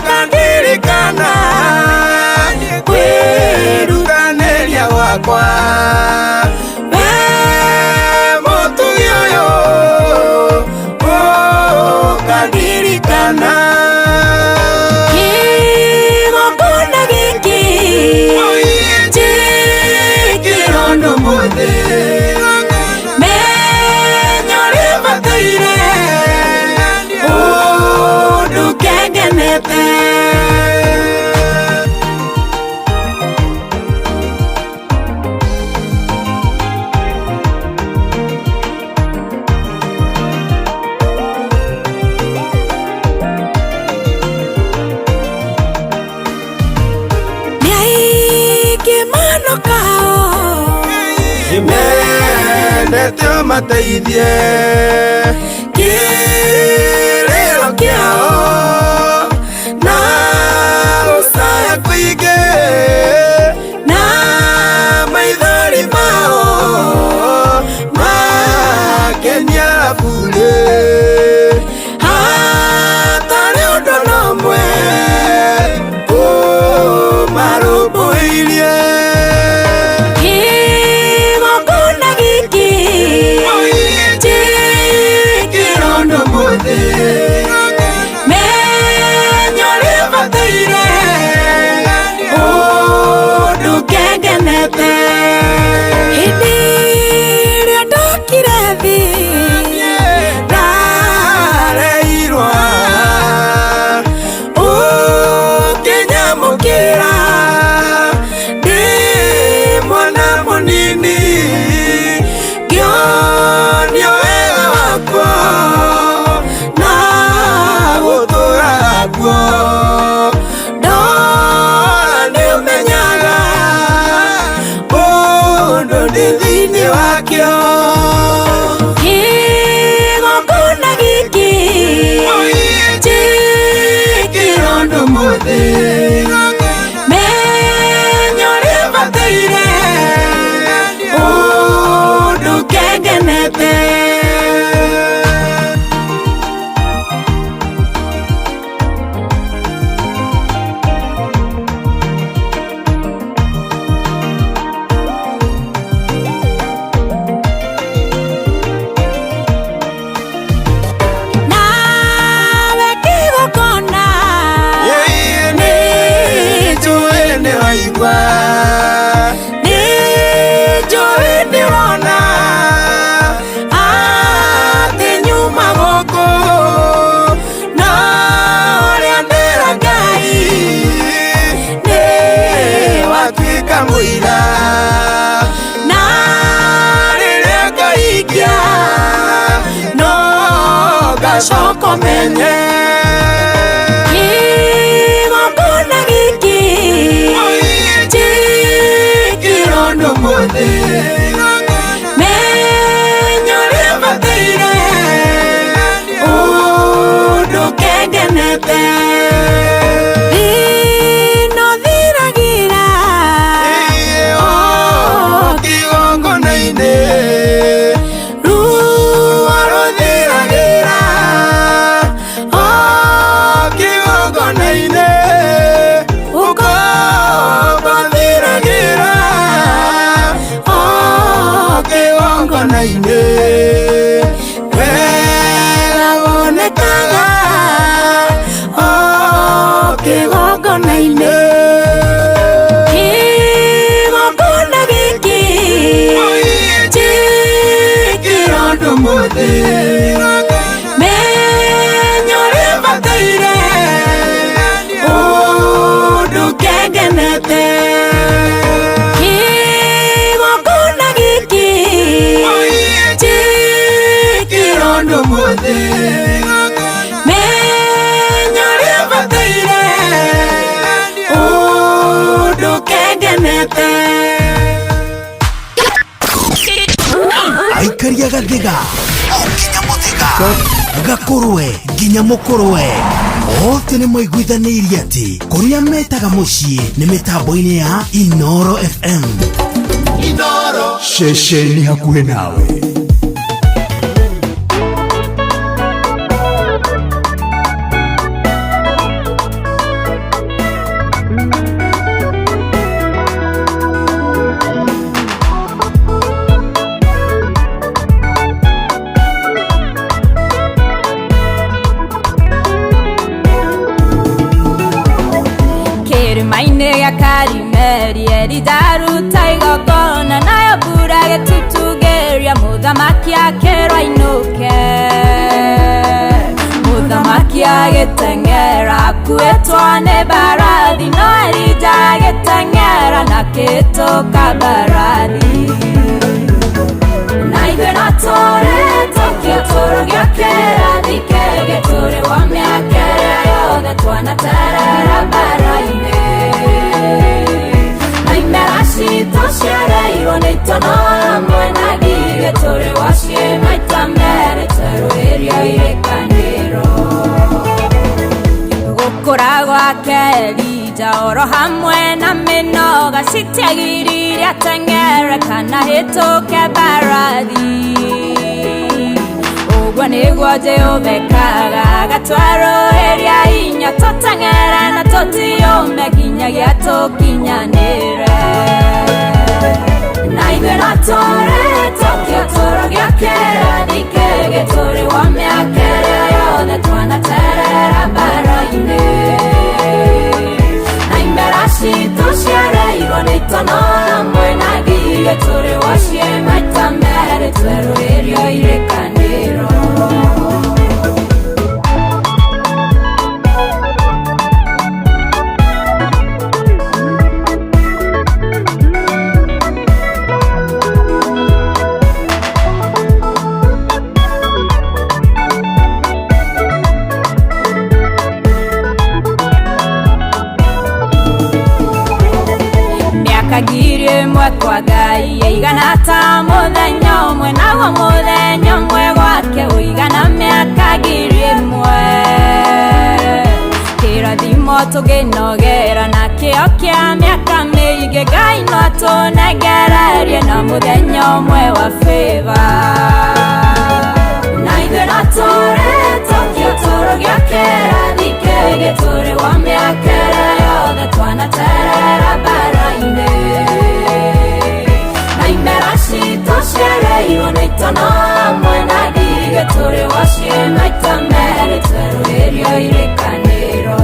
[SPEAKER 11] ũkandirikana kwĩrutanĩria gwakwa. We mũtugi ũyũ ũkandirikana. Kĩgongona gĩkĩ njĩkĩrwo ũmũthĩ, menya ũrĩa bataire ũndũ kengenete. Nĩ aingĩ manokao
[SPEAKER 5] Nĩmendete ũmateithie kĩrĩro kĩao na gũcaya kũingĩ na maithori mao makenia burĩ, hatarĩ ũndũ na ũmwe ũmarũmbũirie.
[SPEAKER 11] Kĩgongona gĩkĩ njĩkĩrwo ũmũthĩ, menya ũrĩa bataire ũndũ kengenete. Nawe kĩgongona
[SPEAKER 4] Nĩnjũĩ nĩwaigua, nĩnjũĩ nĩwona atĩ nyuma gũkũ na ũrĩa ndĩra Ngai nĩwatuĩka mũira. Na rĩrĩa ngaikia no ngacoka menye
[SPEAKER 11] kĩgongona gĩkĩ
[SPEAKER 4] njĩkĩrwo ũndũ mũthĩ
[SPEAKER 11] menya ũrĩa bataire ũndũ kengenete. Thĩna ũthiragĩra
[SPEAKER 4] o kĩgongona-inĩ, ruo rũthiragĩra o kĩgongona-inĩ, ũkombo ũthiragĩra o kĩgongona-inĩ, wega wonekaga o kĩgongona-inĩ.
[SPEAKER 11] Kĩgongona gĩkĩ
[SPEAKER 4] njĩkĩrwo ũndũ mũthĩ
[SPEAKER 11] menya ũrĩa bataire ũndũ kengenete. Kĩgongona gĩkĩ
[SPEAKER 4] njĩkĩrwo ũndũ mũthĩ
[SPEAKER 11] menya ũrĩa bataire ũndũ kengenete.
[SPEAKER 7] Aikaria gathiga o nginya mũthĩga gakũrwe nginya mũkũrwe othe nĩ maiguithanĩirie atĩ kũrĩa metaga mũciĩ nĩ mĩtambo-inĩ ya Inoro FM.
[SPEAKER 8] Ceceni hakuhĩ nawe.
[SPEAKER 12] Kĩrĩma-inĩ gĩa Karimeli Elija aruta igongona nayo mbura ĩgĩtutugĩria mũthamaki akĩrwo ainũke. Mũthamaki agĩteng'era akuĩtwo nĩ mbarathi no Elija agĩteng'era na akĩhĩtũka mbarathi. Na ithuĩ no tũrĩtũkio tũrũgio kĩrathi kĩngĩ tũrĩ wa mĩaka ĩrĩa yothe twanaterera mbara-inĩ. Na imera citũ ciareirwo nĩ itono hamwe na ngigĩ tũrĩ waciĩ maita merĩ twerũhĩrio irĩkanĩro. Gũkũra gwake Elija oro hamwe na mĩnoga citiagiririe ateng'ere kana hĩtũke mbarathi. Ũguo nĩguo Jehova ekaga agatwarũhĩria hinya tũteng'ere na tũtiũme nginyagia tũkinyanĩre. Na ithuĩ no tũrĩtũkio tũrũgio kĩrathi kĩngĩ tũrĩ wa mĩaka ĩrĩa yothe twanaterera mbara-inĩ. Na imera citũ ciareirwo nĩ itono hamwe na ngigĩ tũrĩ waciĩ maita merĩ twerũhĩrio irĩkanĩro. Mĩaka 1000 kwa Ngai ĩigana ta mũthenya ũmwe naguo mũthenya ũmwe gwake ũigana mĩaka 1000. Kĩrathimo tũngĩnogera nakĩo kĩa mĩaka mĩingĩ. nyingĩ Ngai no atũnengererie na mũthenya ũmwe wa favor. Na ithuĩ no tũrĩtũkie ũtũũro gĩa kĩrathi kĩngĩ tũrĩ wa mĩaka ĩrĩa yothe twanaterera mbara-inĩ. Na imera citũ ciareirwo nĩ itono hamwe na ngigĩ tũrĩ waciĩ maita merĩ twerũhĩrio irĩkanĩro.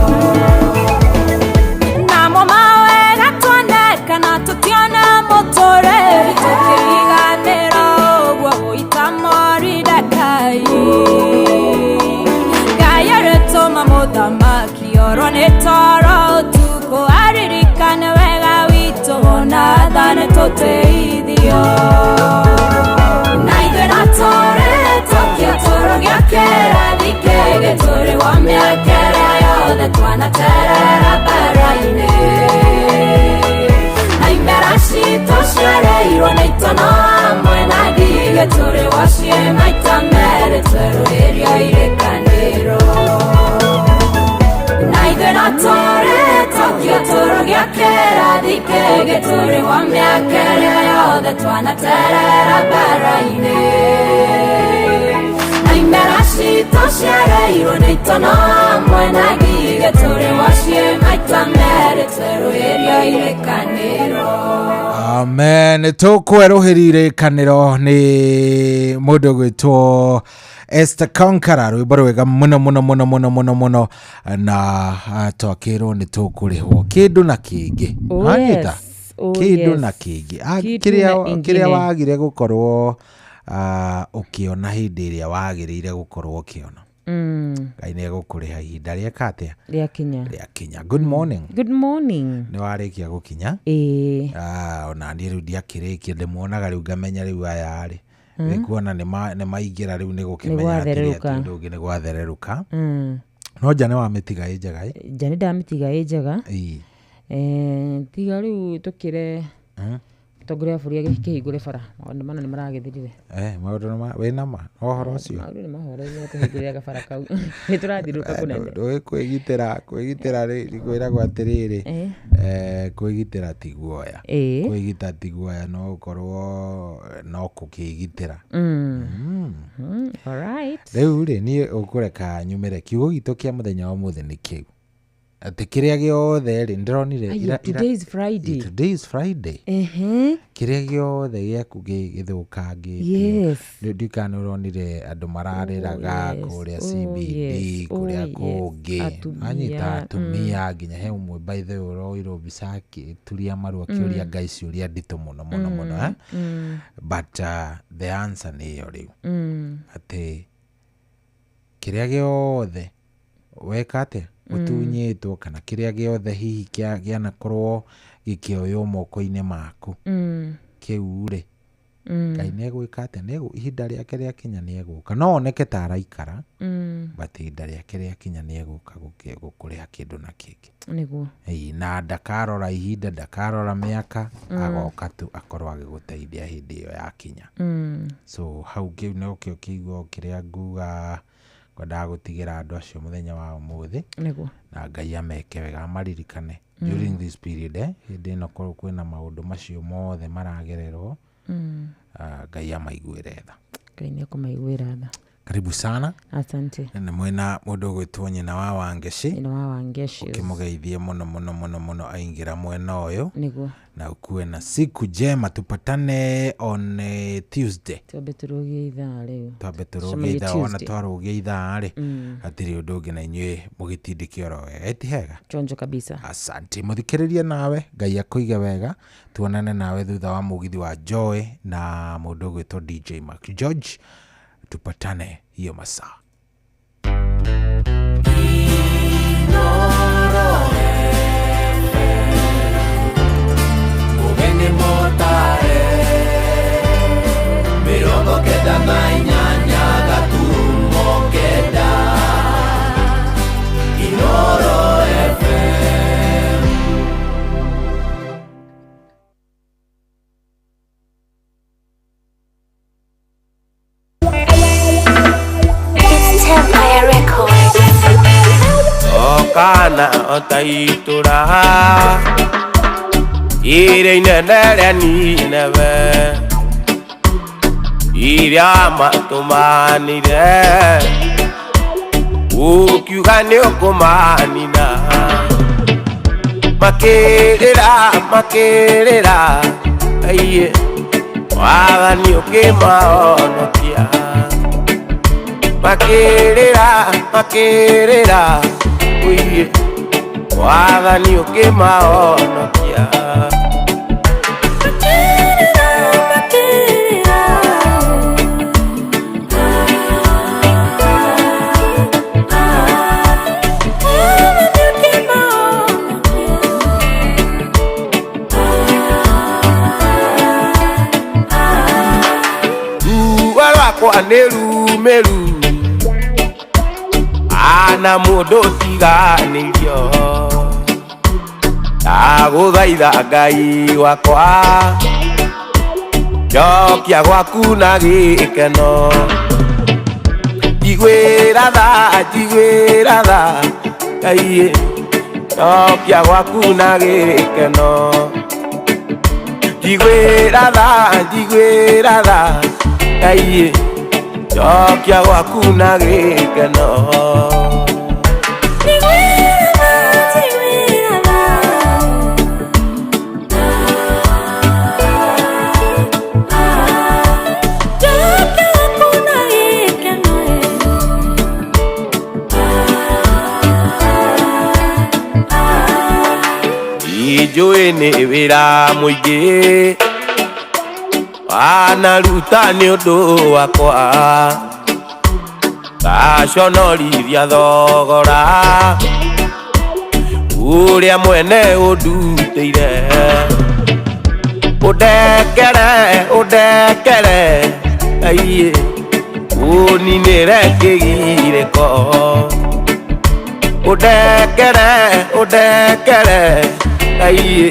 [SPEAKER 12] Namo mawega tuoneka na tũtiona mũtũrĩre tũkĩriganĩra ũguo gũita Moridekai. Ngai arĩtũma mũthamaki orwo nĩ toro ũtukũ aririkane wega witũ ona athane tũteithio. Na ithuĩ no tũrĩtũkie ũtũũro gĩa kĩrathi kĩngĩ tũrĩ wa mĩaka ĩrĩa yothe twanaterera mbara-inĩ. Na imera citũ ciareirwo nĩ itono hamwe na ngigĩ tũrĩ waciĩ maita merĩ twerũhĩrio irĩkanĩro. Na ithuĩ no tũrĩtũkie ũtũũro gĩa kĩrathi kĩngĩ tũrĩ wa mĩaka ĩrĩa yothe twanaterera mbara-inĩ. Na imera citũ ciareirwo nĩ itono hamwe na ngigĩ tũrĩ waciĩ maita merĩ twerũhĩrio irĩkanĩro.
[SPEAKER 6] Amen. Tũkwerũhĩria irĩkanĩro nĩ mũndũ ũgwĩtwo Esther Conqueror, rwĩmbo rwega mũno mũno mũno mũno mũno mũno, na twakĩrwo nĩ tũkũrĩhwo kĩndũ na kĩngĩ.
[SPEAKER 18] Oh,
[SPEAKER 6] Wanyita?
[SPEAKER 18] yes. Oh,
[SPEAKER 6] Kĩndũ
[SPEAKER 18] yes.
[SPEAKER 6] na kĩngĩ.
[SPEAKER 18] Kĩndũ
[SPEAKER 6] Kĩrĩa
[SPEAKER 18] na ingine.
[SPEAKER 6] kĩrĩa wagire gũkorwo ũkĩona hĩndĩ ĩrĩa wagĩrĩire gũkorwo ũkĩona. Ngai nĩ egũkũrĩha ihinda rĩeka atĩa?
[SPEAKER 18] Rĩakinya.
[SPEAKER 6] Rĩakinya. Good morning.
[SPEAKER 18] Good morning.
[SPEAKER 6] Nĩ warĩkia gũkinya?
[SPEAKER 18] Ĩĩ.
[SPEAKER 6] Ona niĩ rĩu ndiakĩrĩkia, ndĩmuonaga rĩu ngamenya rĩu aya rĩ nĩkuona nĩ maingĩra rĩu nĩ gũkĩmenya atĩrĩ
[SPEAKER 18] Nĩ gwathererũka.
[SPEAKER 6] atĩ ũndũ ũngĩ nĩ gwathererũka. No nja nĩ wamĩtiga ĩ njega ĩ?
[SPEAKER 18] Nja nĩ ndamĩtiga ĩ njega.
[SPEAKER 6] Ĩĩ.
[SPEAKER 18] Tiga rĩu tũkĩre mũtongoria wa bũrũri akĩhingũre bara, maũndũ mana nĩ maragĩthirire.
[SPEAKER 6] Maũndũ nĩ wĩna ma ũhoro ũcio?
[SPEAKER 18] Maũndũ nĩ mahoreire tũhingũrĩre gabara kau. Nĩ tũrathiũrũrũka kũnene.
[SPEAKER 6] Ndũĩ kwĩgitĩra, kwĩgitĩra rĩ, kwĩragwo atĩrĩrĩ, kwĩgitĩra ti guoya. Kwĩgitĩra ti guoya, no ũkorwo no kũkĩgitĩra.
[SPEAKER 18] All right.
[SPEAKER 6] Rĩu rĩ, niĩ ũkũreka nyumĩre kiugo gitũ kĩa mũthenya wa ũmũthĩ nĩ kĩu. Atĩ kĩrĩa gĩothe rĩ, ndĩronire
[SPEAKER 18] Aya, today is Friday.
[SPEAKER 6] Today is Friday. Kĩrĩa gĩothe gĩaku gĩthũkangĩtio.
[SPEAKER 18] Yes.
[SPEAKER 6] Ndiũĩ kana nĩ ũronire andũ mararĩraga kũrĩa
[SPEAKER 18] Oh,
[SPEAKER 6] CBD,
[SPEAKER 18] yes.
[SPEAKER 6] kũrĩa
[SPEAKER 18] Oh, yes.
[SPEAKER 6] kũngĩ.
[SPEAKER 18] Atumia.
[SPEAKER 6] Anyita atumia nginya he ũmwe by the way ũroirwo mbica akĩturia maru akĩũria Ngai ciũria nditũ mũno mũno mũno, eh? But the answer nĩ ĩyo rĩu. Atĩ kĩrĩa gĩothe weka atĩa? Ũtunyĩtwo kana kĩrĩa gĩothe hihi kĩanakorwo gĩkĩoywo moko-inĩ maku. Kĩu rĩ, Ngai nĩegwĩka atĩa? Ihinda rĩake rĩakinya nĩegũka. No oneke ta araikara, but ihinda rĩake rĩakinya nĩegũka gũkũrĩha kĩndũ na kĩngĩ.
[SPEAKER 18] Nĩguo.
[SPEAKER 6] Ĩĩ, na ndakarora ihinda, ndakarora mĩaka, agoka tu akorwo agĩgũteithia hĩndĩ ĩyo yakinya. So hau kĩu nokĩo kĩugo kĩrĩa nguga ngwendaga gũtigĩra andũ acio mũthenya wa ũmũthĩ.
[SPEAKER 18] Nĩguo.
[SPEAKER 6] Na Ngai ameke wega, amaririkane during this period, hĩndĩ ĩno kwĩna maũndũ macio mothe maragererwo. Ngai amaiguĩre tha.
[SPEAKER 18] Ngai nĩ ekũmaiguĩra tha.
[SPEAKER 6] Karibu sana.
[SPEAKER 18] Asante.
[SPEAKER 6] Nĩ mwena mũndũ ũgwĩtwo nyina wa Wangeci.
[SPEAKER 18] Nyina wa Wangeci.
[SPEAKER 6] Ũkĩmũgeithie mũno mũno mũno mũno aingĩra mwena ũyũ.
[SPEAKER 18] Nĩguo.
[SPEAKER 6] Na ukuwe na siku njema, tupatane on Tuesday.
[SPEAKER 18] Twambe tũrũgie ithaa rĩu.
[SPEAKER 6] Twambe tũrũgie
[SPEAKER 18] Tũcemanie
[SPEAKER 6] ithaa, wona
[SPEAKER 18] Tuesday.
[SPEAKER 6] twarũgia ithaa rĩ, hatirĩ ũndũ ũngĩ na inyuĩ mũgĩtindĩke oro wega. Ĩ ti hega?
[SPEAKER 18] Chonjo kabisa.
[SPEAKER 6] Asante. Mũthikĩrĩrie nawe, Ngai akũige wega, tuonane nawe thutha wa mũgithi wa Joy na mũndũ ũgwĩtwo DJ Mark George. Tupatane hiyo masaa.
[SPEAKER 4] Ugeni motare mirongo kenda na inyanya gaturumo kenda Inoro FM.
[SPEAKER 22] It's Empire Records.
[SPEAKER 23] Okana otaitura
[SPEAKER 9] Iria inene rĩa Nineve iria matũmanire ũkiuga nĩ ũkũmanina makĩrĩra makĩrĩra aiye wathani ũkĩmahonokia makĩrĩra makĩrĩra ũiye wathani ũkĩmahonokia. Ruo rwakwa nĩ rumĩru ana mũndũ tiganĩirio ndagũthaitha Ngai wakwa njokia gwaku na gĩkeno njiguĩra tha Ngai njokia gwaku na gĩkeno njiguĩra tha Ngai njokia gwaku na gĩkeno. Njũĩ nĩ wĩra mũingĩ wanaruta nĩ ũndũ wakwa ngaconorithia thogora ũrĩa mwene ũndutĩire ũndekere ũndekere aiye ũninĩre kĩgirĩko ũndekere ũndekere aiye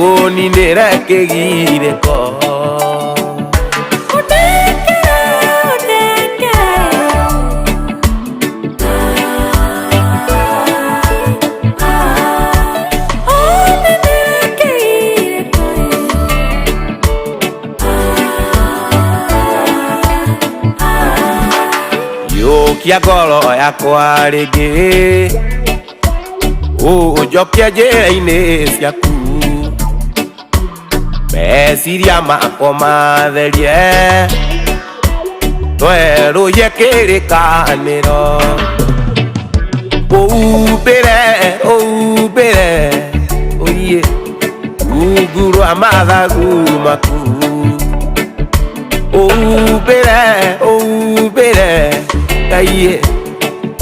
[SPEAKER 9] ũninĩre kĩgirĩko. Yũkia ngoro yakwa rĩngĩ ũnjokie njĩra-inĩ ciaku meciria makwa matherie twerũhie kĩrĩkanĩro ũumbĩre ũumbĩre ũiye rungu rwa mathagu maku ũumbĩre ũumbĩre Ngai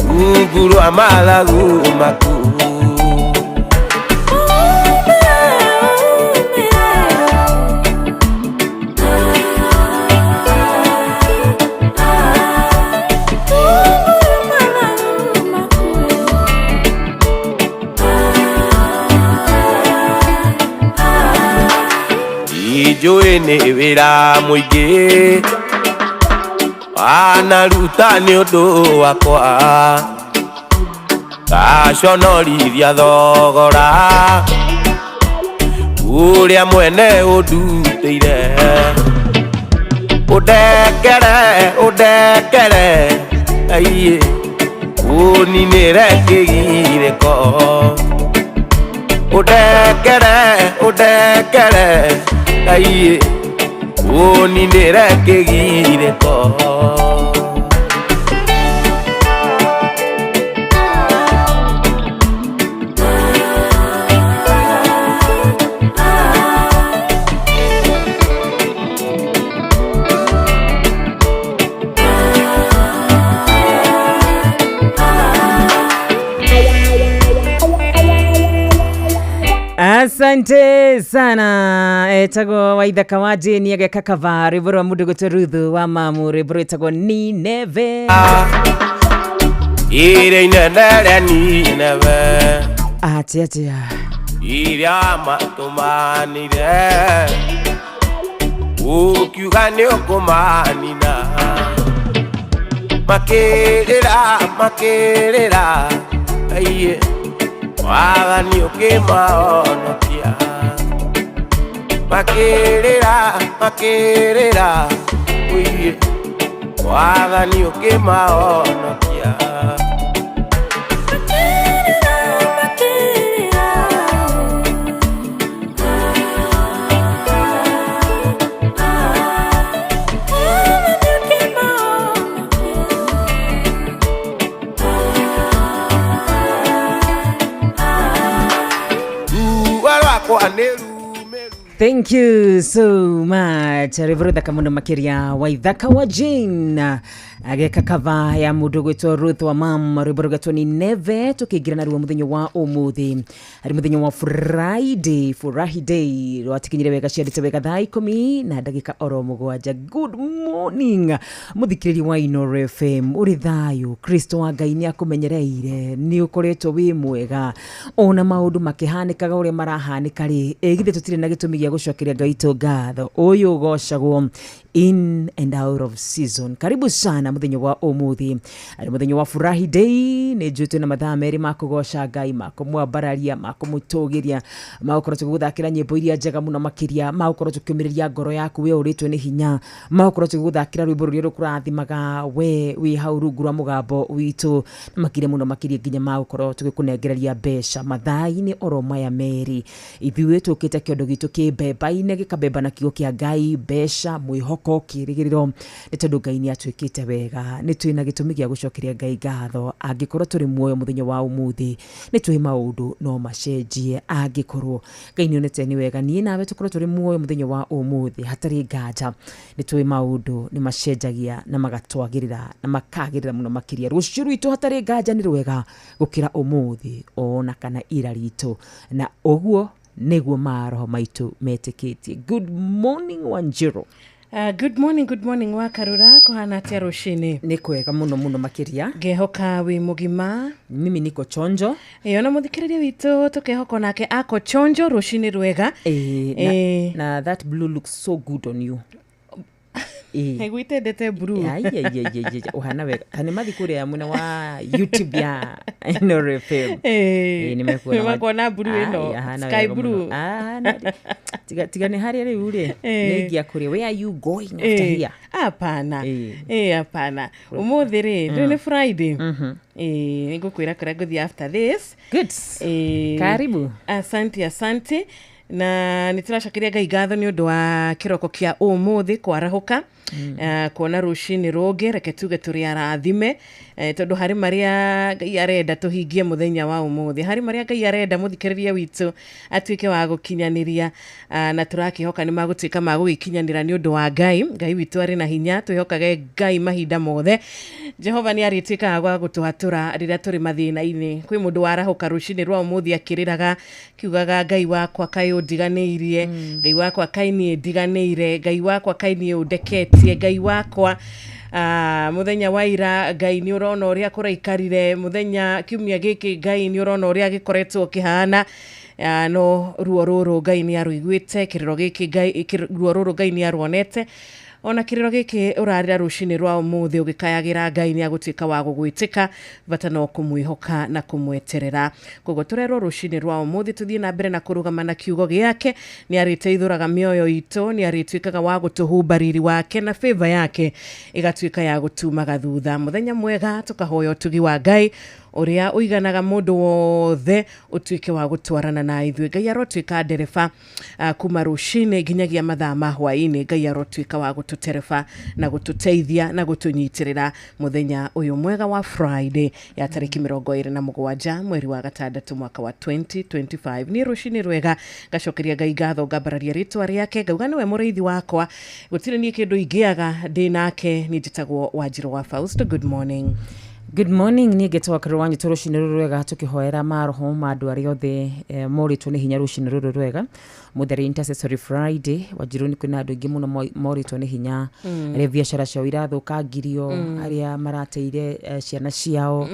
[SPEAKER 9] rungu rwa mathagu maku. Njũĩ nĩ wĩra mũingĩ wanaruta nĩ ũndũ wakwa ngaconorithia thogora ũrĩa mwene ũndutĩire ũndekere ũndekere aiye ũninĩre kĩgirĩko ũndekere ũndekere Ngai ũninĩre kĩgirĩko.
[SPEAKER 18] Asante sana etagwo Waithaka wa Jane ageka kava rwĩmbo rwa mũndũ gwĩtwo Ruthu wa Mamu rwĩmbo rwĩtagwo Nineve.
[SPEAKER 9] Iria inene rĩa Nineve
[SPEAKER 18] atia atia
[SPEAKER 9] iria matũmanire ũkiuga nĩ ũkũmanina makĩrĩra makĩrĩra aiye wathani ũkĩmahonokia. Makĩrĩra makĩrĩra ũiye wathani ũkĩmahonokia. Ruo rwakwa nĩ
[SPEAKER 18] Thank you so much rwĩmbo rũthaka mũno makĩria wa ithaka wa Jane ageka kava ya mũndũ gwĩtwo Ruth wa mam rwĩmbo rũgetwo ni neve tũkĩingĩra naruo mũthenya wa ũmũthĩ harĩ mũthenya wa Friday furahi day rwatikinyire wega ciandĩte wega thaa ikũmi na ndagĩka oro mũgwanja. Good morning mũthikĩrĩria wa Inooro FM, ũrĩ thayũ Kristo wa Ngai nĩ akũmenyereire, nĩ ũkoretwo wĩ mwega ona maũndũ makĩhanĩkaga ũrĩa marahanĩka rĩ, ĩ githĩ tũtirĩ na gĩtũmi gĩa gũcokeria Ngai witũ ngatho ũyũ ũgocagwo in and out of season. Karibu sana muthenya wa umuthi ari muthenya wa furahi day nĩ njũĩ twĩna mathaa merĩ ma kũgoca Ngai, ma kũmwambararia, ma kũmũtũgĩria, ma gũkorwo tũgĩgũthakĩra nyĩmbo iria njega mũno makĩria, ma gũkorwo tũkĩũmĩrĩria ngoro yaku we ũrĩtwo nĩ hinya, ma gũkorwo tũgĩgũthakĩra rwĩmbo rũrĩa rũkũrathimaga we wĩ hau rungu rwa mũgambo witũ, na makĩria mũno makĩria nginya ma gũkorwo tũgĩkũnengereria mbeca mathaa-inĩ oro maya merĩ. Ithuĩ tũkĩte kĩondo gitũ kĩmbemba-inĩ gĩkabemba na kiugo kĩa Ngai, mbeca, mwĩhoko, kĩrĩgĩrĩro, nĩ tondũ Ngai nĩ atwĩkĩte wega. Nĩ twĩna gĩtũmi gĩa gũcokeria Ngai ngatho angĩkorwo tũrĩ muoyo mũthenya wa ũmũthĩ, nĩ twĩ maũndũ no macenjie angĩkorwo Ngai nĩ onete nĩ wega niĩ nawe tũkorwo tũrĩ muoyo mũthenya wa ũmũthĩ. Hatarĩ nganja nĩ twĩ maũndũ nĩ macenjagia na magatwagĩrĩra na makagĩrĩra mũno makĩria. Rũciũ rwitũ hatarĩ nganja nĩ rwega gũkĩra ũmũthĩ ona kana ira ritũ, na ũguo nĩguo maroho maitũ metĩkĩtie. Good morning Wanjiru.
[SPEAKER 13] Good morning, good morning Wakarura, kuhana atia rucini?
[SPEAKER 18] Nĩ kwega mũno mũno makĩria.
[SPEAKER 13] Ngehoka wĩ mũgima.
[SPEAKER 18] Mimi niko chonjo.
[SPEAKER 13] Ĩyo na mũthikĩrĩria witũ tũkehoka nake ako chonjo rucini rwega.
[SPEAKER 18] Na that blue looks so good on you.
[SPEAKER 13] Nĩgwitendete blue.
[SPEAKER 18] Ai ai ai ai uhana wega. Kana mathi kũrĩa mwena wa YouTube ya Inooro FM.
[SPEAKER 13] Nimekuona blue ĩno. Sky blue.
[SPEAKER 18] Tiga nĩ harĩa rĩu rĩ. Nĩngia kũrĩa. Where are you going after here?
[SPEAKER 13] Hapana. Hapana. Ũmũthĩ rĩ, rĩu nĩ Friday. Nĩngũkwĩra kũrĩa ngũthiĩ after this.
[SPEAKER 18] Good. Karibu.
[SPEAKER 13] Asante, asante. Na nĩ tũracokeria Ngai ngatho nĩ ũndũ wa kĩroko kĩa ũmũthĩ kwarahũka, kuona rũcinĩ rũngĩ. Reke tuge tũrĩ arathime, tondũ harĩ marĩa Ngai arenda tũhingie mũthenya wa ũmũthĩ, harĩ marĩa Ngai arenda mũthikĩrĩria witũ atuĩke wa gũkinyanĩria, na tũrakĩhoka nĩ magũtuĩka ma gũgĩkinyanĩra nĩ ũndũ wa Ngai. Ngai witũ arĩ na hinya, twĩhokage Ngai mahinda mothe. Jehova nĩ arĩtuĩkaga wa gũtũhatũra rĩrĩa tũrĩ mathĩna-inĩ. Kwĩ mũndũ warahũka rũcinĩ rwa ũmũthĩ akĩrĩraga kiugaga, Ngai wakwa kaĩ ũndiganĩirie, Ngai wakwa kaĩ niĩ ndiganĩire, Ngai wakwa kaĩ niĩ ũndeketie, Ngai wakwa mũthenya wa ira Ngai nĩ ũrona ũrĩa kũraikarire, mũthenya kiumia gĩkĩ Ngai nĩ ũrona ũrĩa gĩkoretwo kĩhana. No ruo rũrũ Ngai nĩ arũiguĩte, kĩrĩro gĩkĩ Ngai, ruo rũrũ Ngai nĩ aruonete. Ona kĩrĩro gĩkĩ ũrarĩra rũcinĩ rwa ũmũthĩ ũgĩkayagĩra Ngai nĩ agũtuĩka wa gũgwĩtĩka, bata no kũmwĩhoka na kũmweterera. Koguo tũrerwo rũcinĩ rwa ũmũthĩ tũthiĩ na mbere na kũrũgama na kiugo gĩake. Nĩ arĩteithũraga mĩoyo itũ, nĩ arĩtuĩkaga wa gũtũhumba riri wake na favor yake ĩgatuĩka ya gũtumaga thutha. Mũthenya mwega, tũkahoya ũtugi wa Ngai ũrĩa ũiganaga mũndũ wothe ũtuĩke wa gũtwarana na ithuĩ. Ngai arotuĩka ndereba kuma rũcinĩ nginyagia mathaa ma hwaĩ-inĩ. Ngai arotuĩka wa gũtũtereba na gũtũteithia na gũtũnyitĩrĩra mũthenya ũyũ mwega wa Friday ya tarĩki 27 mweri wa gatandatũ mwaka wa 2025. Nĩ rũcinĩ rwega, ngacokeria Ngai ngatho, ngambararia rĩtwa rĩake, ngauga nĩwe mũrĩithi wakwa, gũtirĩ niĩ kĩndũ ingĩaga ndĩ nake. Niĩ njĩtagwo Wanjiru wa Fausto. Good morning.
[SPEAKER 18] Good morning. Niĩ ngetwo Karũrũ wa Nyitũ. Rũcinĩ rũrũ rwega tũkĩhoera maroho ma andũ arĩa othe morĩtwo nĩ hinya rũcinĩ rũrũ rwega. Mũtheri Intercessory Friday. Wanjiru, nĩ kwĩna andũ aingĩ mũno morĩtwo nĩ hinya, arĩa biacara ciao irathũkangirio, arĩa marateire ciana ciao.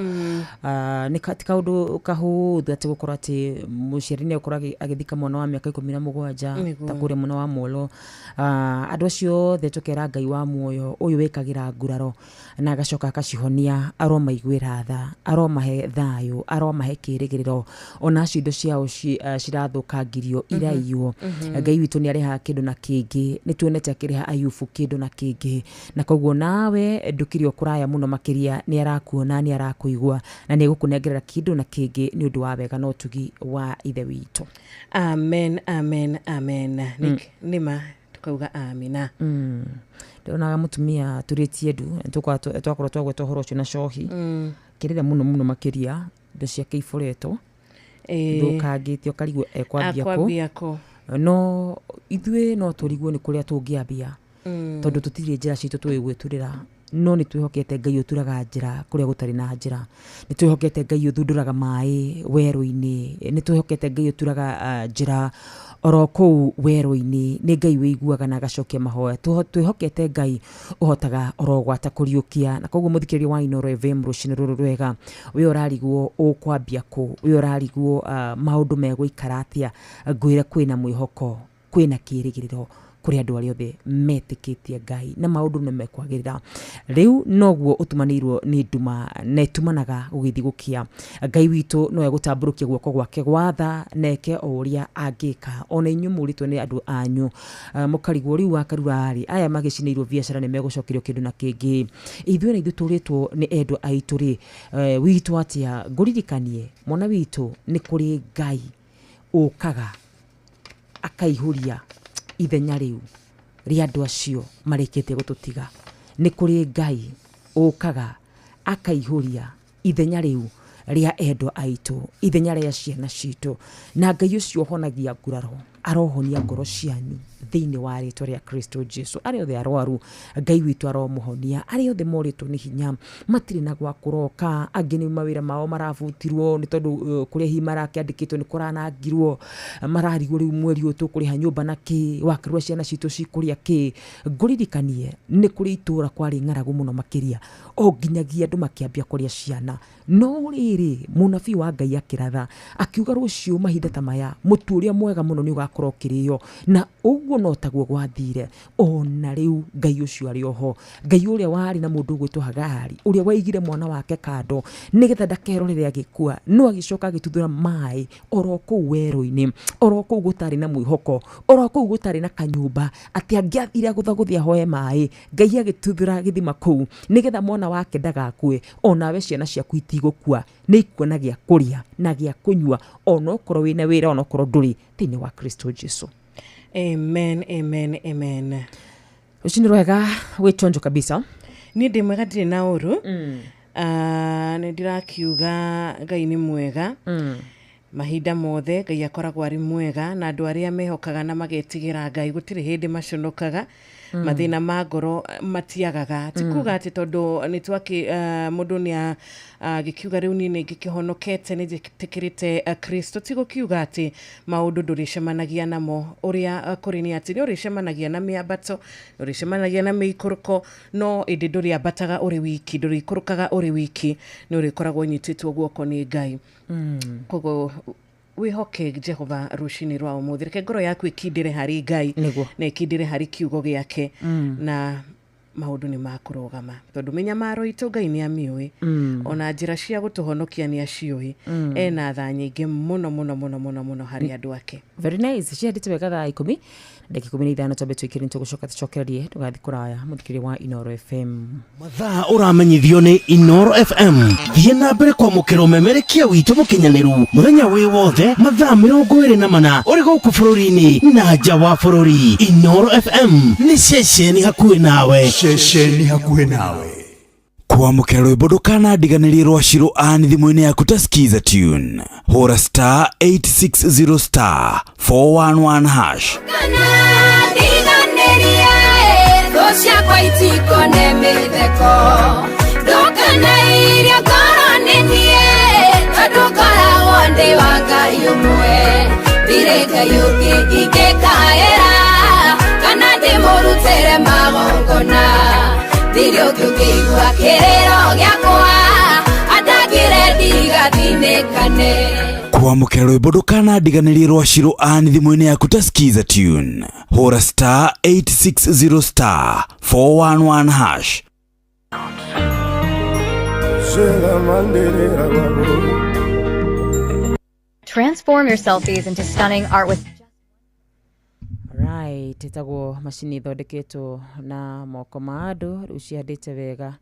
[SPEAKER 18] Nĩ ti kaũndũ kahũthũ atĩ gũkorwo atĩ mũciari nĩ egũkorwo agĩthika mwana wa mĩaka 17 ta kũrĩa mwena wa Molo. Andũ acio othe tũkera Ngai wa muoyo ũyũ wĩkagĩra nguraro na agacoka akacihonia, Aromaiguĩra tha, aromahe thayũ, aromahe kĩrĩgĩrĩro, ona acio indo ciao cirathũkangirio, iraiywo. Ngai witũ nĩ arehaga kĩndũ na kĩngĩ, nĩ tuonete akĩreha Ayubu kĩndũ na kĩngĩ, na koguo nawe ndũkĩrĩ o kũraya mũno makĩria, nĩ arakuona, nĩ arakũigua, na nĩ egũkũnengerera kĩndũ na kĩngĩ nĩ ũndũ wa wega na ũtugi wa Ithe witũ.
[SPEAKER 13] Amen, amen, amen. Nĩma tukauga amina.
[SPEAKER 18] Ndĩronaga mũtumia aturĩtie ndu, twakorwo twagweta ũhoro ũcio na cohi, kĩrĩra mũno mũno makĩria, indo ciake iboretwo, thũkangĩtio, akarigwo ekwambia kũ.
[SPEAKER 13] Akwambia kũ.
[SPEAKER 18] No ithuĩ no tũrigwo nĩ kũrĩa tũngĩambia, tondũ tũtirĩ njĩra citũ tũĩ gwĩturĩra, no nĩ twĩhokete Ngai ũturaga njĩra kũrĩa gũtarĩ na njĩra, nĩ twĩhokete Ngai ũthundũraga maĩ werũ-inĩ, nĩ twĩhokete Ngai ũturaga njĩra oro kũu werũ-inĩ, nĩ Ngai wĩiguaga na agacokia mahoya. Twĩhokete Ngai ũhotaga oro gwata kũriũkia. Na koguo mũthikĩrĩria wa Inooro FM rũcinĩ rũrũ rwega, we ũrarigwo ũkwambia kũ, we ũrarigwo maũndũ megũikara atĩa, ngwĩre kwĩna mwĩhoko, kwĩna kĩrĩgĩrĩro kũrĩ andũ arĩa othe metĩkĩtie Ngai, na maũndũ nĩ mekwagĩrĩra. Rĩu noguo ũtumanĩirwo nĩ nduma, na ĩtumanaga gũgĩthiĩ gũkĩa. Ngai witũ no egũtambũrũkia guoko gwake gwa tha na eke o ũrĩa angĩka. Ona inyuĩ mũrĩtwo nĩ andũ anyu, mũkarigwo rĩu wakarura rĩ, aya magĩcinĩirwo biacara nĩ megũcokerio kĩndũ na kĩngĩ. Ithuĩ na ithuĩ tũrĩtwo nĩ endwa aitũ rĩ, witũ atĩa? Ngũririkanie mwana witũ, nĩ kũrĩ Ngai ũkaga akaihũria ithenya rĩu rĩa andũ acio marĩkĩtie gũtũtiga. Nĩ kũrĩ Ngai ũkaga akaihũria ithenya rĩu rĩa endwa aitũ, ithenya rĩa ciana citũ, na Ngai ũcio ũhonagia nguraro arohonia ngoro cianyu thĩinĩ wa rĩtwa rĩa Kristo Jesu. Arĩa othe arwaru, Ngai witũ aromũhonia. Arĩa othe morĩtwo nĩ hinya, matirĩ na gwa kũroka, angĩ nĩ mawĩra mao marabutirwo nĩ tondũ kũrĩa hihi marakĩandĩkĩtwo nĩ kũranangirwo, mararigwo rĩu mweri ũyũ tũkũrĩha nyũmba na kĩ, wakarua ciana citũ cikũrĩa kĩ. Ngũririkanie nĩ kũrĩ itũra kwarĩ ng'aragu mũno makĩria, o nginyagia andũ makĩambia kũrĩa ciana. No rĩrĩ, mũnabii wa Ngai akĩratha akiuga rũciũ mahinda ta maya mũtu ũrĩa mwega mũno nĩ ũgakorwo ũkĩrĩo, na ũguo no taguo gwathire. Ona rĩu Ngai ũcio arĩ oho, Ngai ũrĩa warĩ na mũndũ ũgwĩtwo Hagari, ũrĩa waigire mwana wake kando nĩgetha ndakerorere agĩkua, no agĩcoka agĩtuthũra maĩ oro kũu werũ-inĩ, oro kũu gũtarĩ na mwĩhoko, oro kũu gũtarĩ na kanyũmba, atĩ angĩathire gũthagũthia ahoe maĩ, Ngai agĩtuthũra gĩthima kũu nĩgetha mwana wake ndagakue. Onawe ciana ciaku itigũkua, nĩ ikuona gĩa kũrĩa na gĩa kũnyua, onokorwo wĩna wĩra, onokorwo ndũrĩ, thĩinĩ wa Kristo Jesu.
[SPEAKER 13] Amen, amen, amen.
[SPEAKER 18] Rũcinĩ rwega, wĩ chonjo kabisa.
[SPEAKER 13] Niĩ ndĩ mwega, ndirĩ na ũru. Nĩ ndĩrakiuga Ngai nĩ mwega. Mahinda mothe Ngai akoragwo arĩ mwega, na andũ arĩa mehokaga na magetigĩra Ngai gũtirĩ hĩndĩ maconokaga. Mathĩna ma ngoro matiagaga. Ti kuga atĩ tondũ nĩ twakĩ, mũndũ nĩ agĩkiuga rĩu niĩ nĩ ngĩkĩhonokete, nĩ njĩtĩkĩrĩte Kristo, ti gũkiuga atĩ maũndũ ndũrĩcemanagia namo. Ũrĩa kũrĩ nĩ atĩ nĩ ũrĩcemanagia na mĩambato, nĩ ũrĩcemanagia na mĩikũrũko, no ĩndĩ ndũrĩambataga ũrĩ wiki, ndũrĩikũrũkaga ũrĩ wiki, nĩ ũrĩkoragwo ũnyitĩtwo guoko nĩ Ngai. Koguo wĩhoke Jehova rũcinĩ rwa ũmũthĩ, reke ngoro yaku ĩkindĩre harĩ Ngai na ĩkindĩre harĩ kiugo gĩake, na maũndũ nĩ makũrũgama, tondũ mĩnyamaro itũ Ngai nĩ amĩũĩ, ona njĩra cia gũtũhonokia nĩ aciũĩ. Ena tha nyingĩ mũno mũno mũno mũno mũno harĩ andũ ake.
[SPEAKER 18] Very nice. Ciandĩte wega thaa 10:15, twambe twĩkĩre, nĩtũgũcoka tũcokererie, ndũgathiĩ kũraya mũthikĩrĩria wa Inooro FM.
[SPEAKER 7] Mathaa ũramenyithio nĩ Inooro FM. Thiĩ na mbere kwamũkĩra ũmemerekia witũ mũkinyanĩru mũthenya wĩ wothe mathaa 24 ũrĩ gũkũ bũrũri-inĩ na nja wa bũrũri. Inooro FM nĩ ceceni hakuhĩ nawe.
[SPEAKER 3] Ceceni hakuhĩ nawe.
[SPEAKER 8] Kwamũkĩra rwĩmbo ndũkanandiganĩrie rwa Shiro Ann thimũ-inĩ yaku ta Skiza Tune. Hũra star 860 star 411 hash.
[SPEAKER 12] Ndiganĩrie thũ ciakwa itikone mĩtheko, ndũkanairie ngoro nĩ niĩ, tondũ ngoragwo ndĩ wa Ngai ũmwe, ndirĩ Ngai ũngĩ ingĩkaĩra kana ndĩmũrutĩre magongona, ndirĩ ũngĩ ũngĩigua kĩrĩro gĩakwa atangĩre ndigathinĩkane.
[SPEAKER 8] Kwamũkĩra rwĩmbo ndũkanandiganĩrie rwa Shiro Ann thimũ-inĩ yaku ta Skiza Tune. Hũra star 860 star 411 hash.
[SPEAKER 15] Transform your selfies into stunning art with
[SPEAKER 18] Right, ĩtagwo macini ithondeketwo na moko ma andũ rĩu cihandĩte wega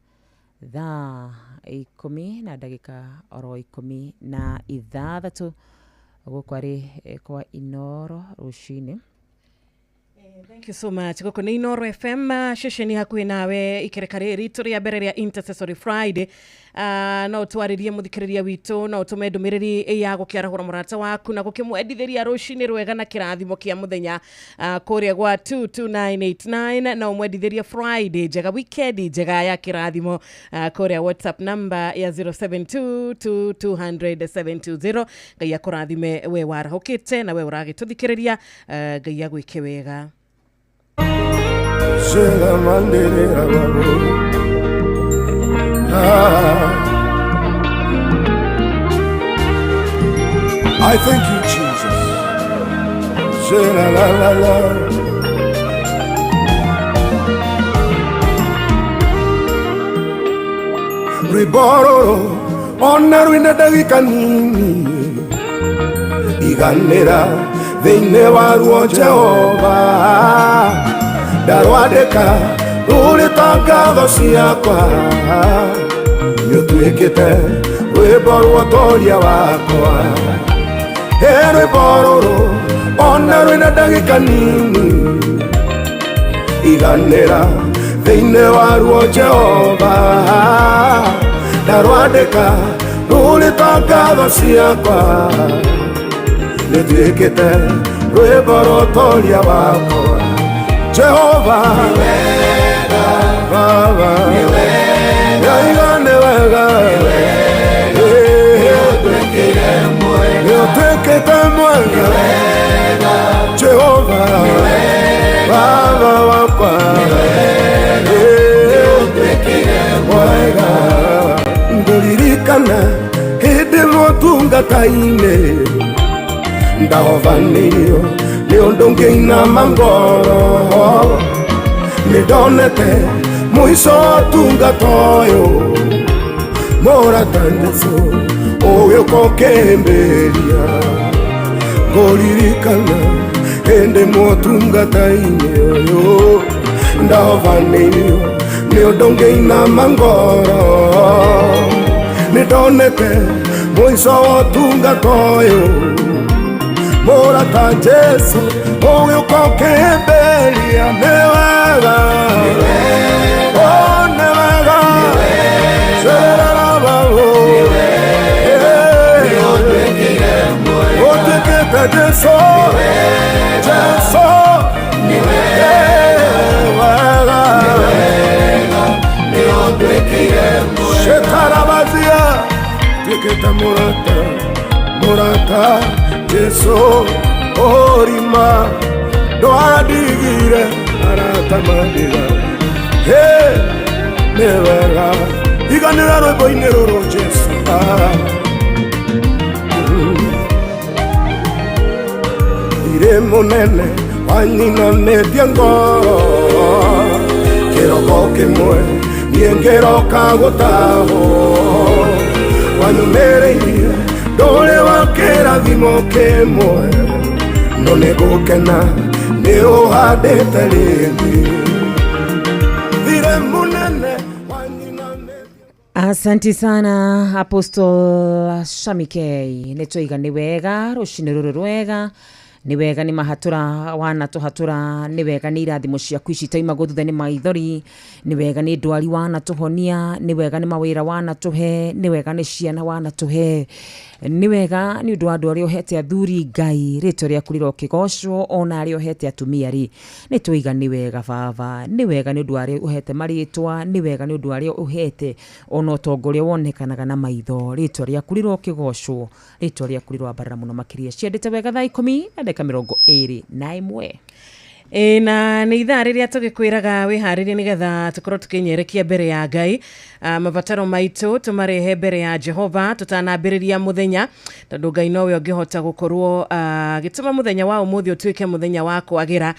[SPEAKER 18] thaa 10 na ndagĩka oro 16 gũkũ arĩ kwa Inoro rũcinĩ.
[SPEAKER 13] Thank you so much. Gũkũ nĩ Inoro FM, ceceni hakuhĩ nawe ikereka rĩrĩ ritũ rĩa mbere rĩa Intercessory Friday. No twarĩrie mũthikĩrĩria witũ, no ũtũme ndũmĩrĩri ya gũkĩarahũra mũrata waku na gũkĩmwendithĩria rũcinĩ rwega na kĩrathimo kĩa mũthenya kũrĩa gwa 22989, na ũmwendithĩrie Friday njega, weekend njega ya kĩrathimo kũrĩa WhatsApp number ya 0722200720. Ngai akũrathime we warahũkĩte na we ũragĩtũthikĩrĩria, Ngai agwĩke wega.
[SPEAKER 5] I thank you, Jesus. La la la la. Ribororo ona rwina ndagĩka nini iganĩra thĩinĩ wa ruo Jehova ndarwandĩka rũrĩ ta ngatho ciakwa nĩũtuĩkĩte rwĩmbo rwa ũtoria wakwa. He rwĩmbo rũrũ ona rwĩna ndagĩka nini iganĩra thĩinĩ wa ruo Jehova ndarwandĩka rũrĩ ta ngatho ciakwa nĩũtuĩkĩte rwĩmbo rwa ũtoria wakwa. Jehova Baba nĩ wega nĩũtuĩkĩte mwega Jehova Baba wakwa mwega. Ngũririkana hĩndĩ ĩmwe ũtungata-inĩ ndahovanĩirio nĩ ũndũ ngĩinama ngoro nĩndonete mũico wa ũtungata ũyũ mũrata Jesũ ũgĩũka ũkĩhĩmbĩria. Ngũririkana hĩndĩ ĩmwe ũtungata-inĩ ũyũ ndahovanĩirio nĩ ũndũ ngĩinama ngoro nĩndonete mũico wa ũtungata ũyũ mũrata Jesũ ũgĩũka ũkĩhĩmbĩria. Nĩ wega, oh nĩ wega, ũtuĩkĩte Jesũ, Jesũ nĩ wega, shetarabazia tuĩkĩte mũrata, mũrata Jesũ ũrima ndwandigire arata mandiga. He nĩ wega iganĩra rwĩmbo-inĩ rũrũ Jesũ. Irĩ mũnene wanyinamĩtie ngoro kĩroko kĩmwe niĩ ngĩroka gũtahwo wanyumĩrĩirie ndũrĩ wa kĩrathimo kĩmwe no nĩngũkena nĩ ũhandĩte rĩngĩ. Thirĩ mũnene.
[SPEAKER 18] Asante sana Apostle Shamikei, nĩ twaiga nĩ wega rũcinĩ rũrũ rwega, nĩ wega nĩ mahatũra wanatũhatũra, nĩ wega nĩ irathimo ciaku ici itauma gũthutha nĩ maithori, nĩ wega nĩ ndwari wanatũhonia, nĩ wega nĩ mawĩra wanatũhe, nĩ wega nĩ ciana wanatũhe, nĩ wega nĩ ũndũ wa andũ arĩa ũhete athuri Ngai rĩtwa rĩaku rĩrokĩgocwo, ona arĩa ũhete atumia rĩ nĩ twaiga nĩ wega baba, nĩ wega nĩ ũndũ wa arĩa ũhete marĩtwa, nĩ wega nĩ ũndũ wa arĩa ũhete ona ũtonga ũrĩa wonekanaga na maitho, rĩtwa rĩaku rĩrokĩgocwo, rĩtwa rĩaku rĩroambarara mũno makĩria. Ciendete wega thaa 10 na ndagĩka 21.
[SPEAKER 13] Ĩ na nĩ ithaa rĩrĩa tũgĩkwĩraga wĩharĩrie nĩgetha tũkorwo tũkĩnyerekia mbere ya Ngai, mabataro maitũ tũmarehe mbere ya Jehova tũtanambĩrĩria mũthenya, tondũ Ngai nowe ũngĩhota gũkorwo agĩtũma mũthenya wa ũmũthĩ ũtuĩke mũthenya wa kwagĩra.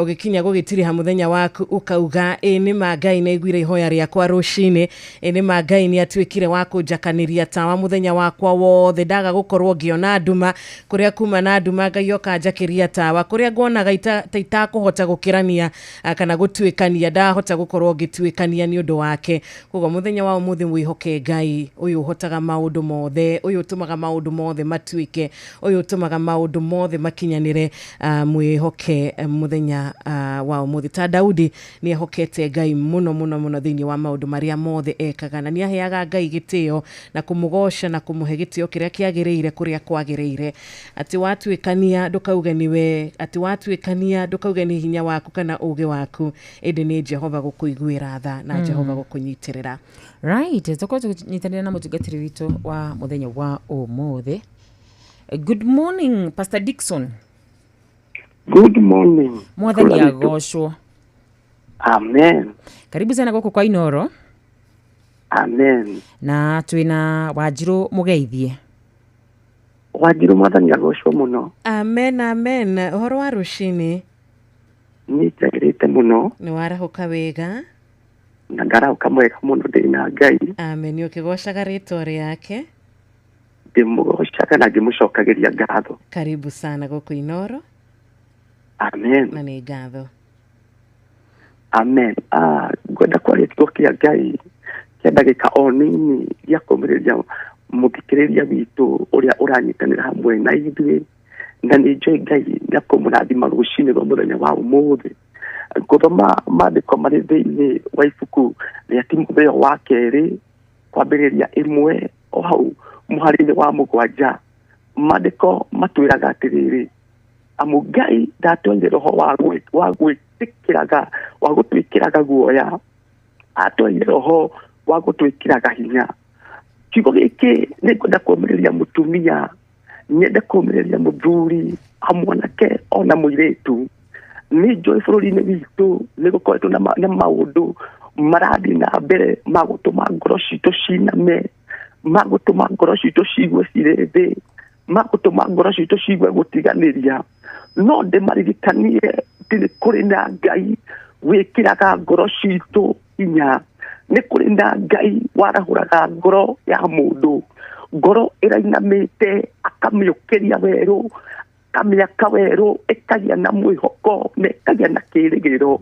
[SPEAKER 13] Ũgĩkinya gũgĩtiriha mũthenya waku ũkauga, ĩ nĩma Ngai nĩ aiguire ihoya rĩakwa rũcinĩ, ĩ nĩma Ngai nĩ atuĩkire wa kũnjakanĩria tawa mũthenya wakwa wothe, ndaga gũkorwo ngĩona nduma, kũrĩa kuma na nduma Ngai oka njakĩria tawa, kũrĩa nguonaga ta itakũhota gũkĩrania kana gũtuĩkania, ndahota gũkorwo ngĩtuĩkania nĩ ũndũ wake. Koguo mũthenya wa ũmũthĩ mwĩhoke Ngai ũyũ ũhotaga maũndũ mothe, ũyũ ũtũmaga maũndũ mothe matuĩke, ũyũ ũtũmaga maũndũ mothe makinyanĩre. Mwĩhoke mũthenya wa ũmũthĩ. Ta Daudi nĩ ehokete Ngai mũno mũno mũno thĩinĩ wa maũndũ marĩa mothe ekaga, na nĩ aheaga Ngai gĩtĩo na kũmũgoca na kũmũhe gĩtĩo kĩrĩa kĩagĩrĩire kũrĩa kwagĩrĩire. Atĩ watuĩkania ndũkauge nĩwe, atĩ watuĩkania ndũkauge nĩ hinya waku kana ũũgĩ waku, ĩndĩ nĩ Jehova gũkũiguĩra tha na Jehova gũkũnyitĩrĩra.
[SPEAKER 18] Right, tũkorwo tũkĩnyitanĩra na mũtungatĩri witũ wa mũthenya wa ũmũthĩ. Good morning, Pastor Dickson.
[SPEAKER 14] Good morning.
[SPEAKER 18] Mwathani agocwo.
[SPEAKER 14] Amen.
[SPEAKER 18] Karibu sana gũkũ kwa Inoro.
[SPEAKER 14] Amen.
[SPEAKER 18] Na twĩna Wanjirũ mũgeithie.
[SPEAKER 14] Wanjirũ, mwathani agocwo mũno.
[SPEAKER 13] Amen, amen. Ũhoro wa rũcinĩ?
[SPEAKER 14] Nĩ njagĩrĩte mũno.
[SPEAKER 13] Nĩ warahũka wega?
[SPEAKER 14] Na ndarahũka mwega mũno ndĩ na Ngai.
[SPEAKER 13] Amen. Ũkĩgocaga rĩtwa rĩake?
[SPEAKER 14] Ndĩmũgocaga na ngĩmũcokagĩria ngatho.
[SPEAKER 13] Karibu sana gũkũ Inoro.
[SPEAKER 14] Amen.
[SPEAKER 13] Na nĩ ngatho.
[SPEAKER 14] Amen. Ngwenda kwaria kiugo kĩa Ngai kĩa ndagĩka o nini gĩa kũmĩrĩria mũthikĩrĩria witũ ũrĩa ũranyitanĩra hamwe na ithuĩ, na nĩ njũĩ Ngai nĩ akũmũrathima rũcinĩ rwa mũthenya wa ũmũthĩ. Ngũthoma maandĩko marĩ thĩinĩ wa ibuku rĩa Timotheo wa kerĩ kwambĩrĩria 1 o hau mũhari-inĩ wa 7. Maandĩko matwĩraga atĩrĩrĩ, amu Ngai ndatwaire roho wa gwĩtĩkĩraga, wa gũtwĩkĩraga guoya, atwaire roho wa gũtwĩkĩraga hinya. Kiugo gĩkĩ nĩ ngwenda kũũmĩrĩria mũtumia, nyende kũũmĩrĩria mũthuri, mwanake ona mũirĩtu. Nĩ njũĩ bũrũri-inĩ witũ nĩ gũkoretwo na maũndũ marathiĩ na mbere ma gũtũma ngoro citũ ciname, ma gũtũma ngoro citũ ciigue cirĩ thĩ, ma gũtũma ngoro citũ ciigue gũtiganĩria. No ndĩmaririkanie atĩ nĩ kũrĩ na Ngai wĩkĩraga ngoro citũ hinya, nĩ kũrĩ na Ngai warahũraga ngoro ya mũndũ, ngoro ĩrainamĩte akamĩũkĩria werũ, akamĩaka werũ, ĩkagĩa na mwĩhoko na ĩkagĩa na kĩĩrĩgĩrĩro.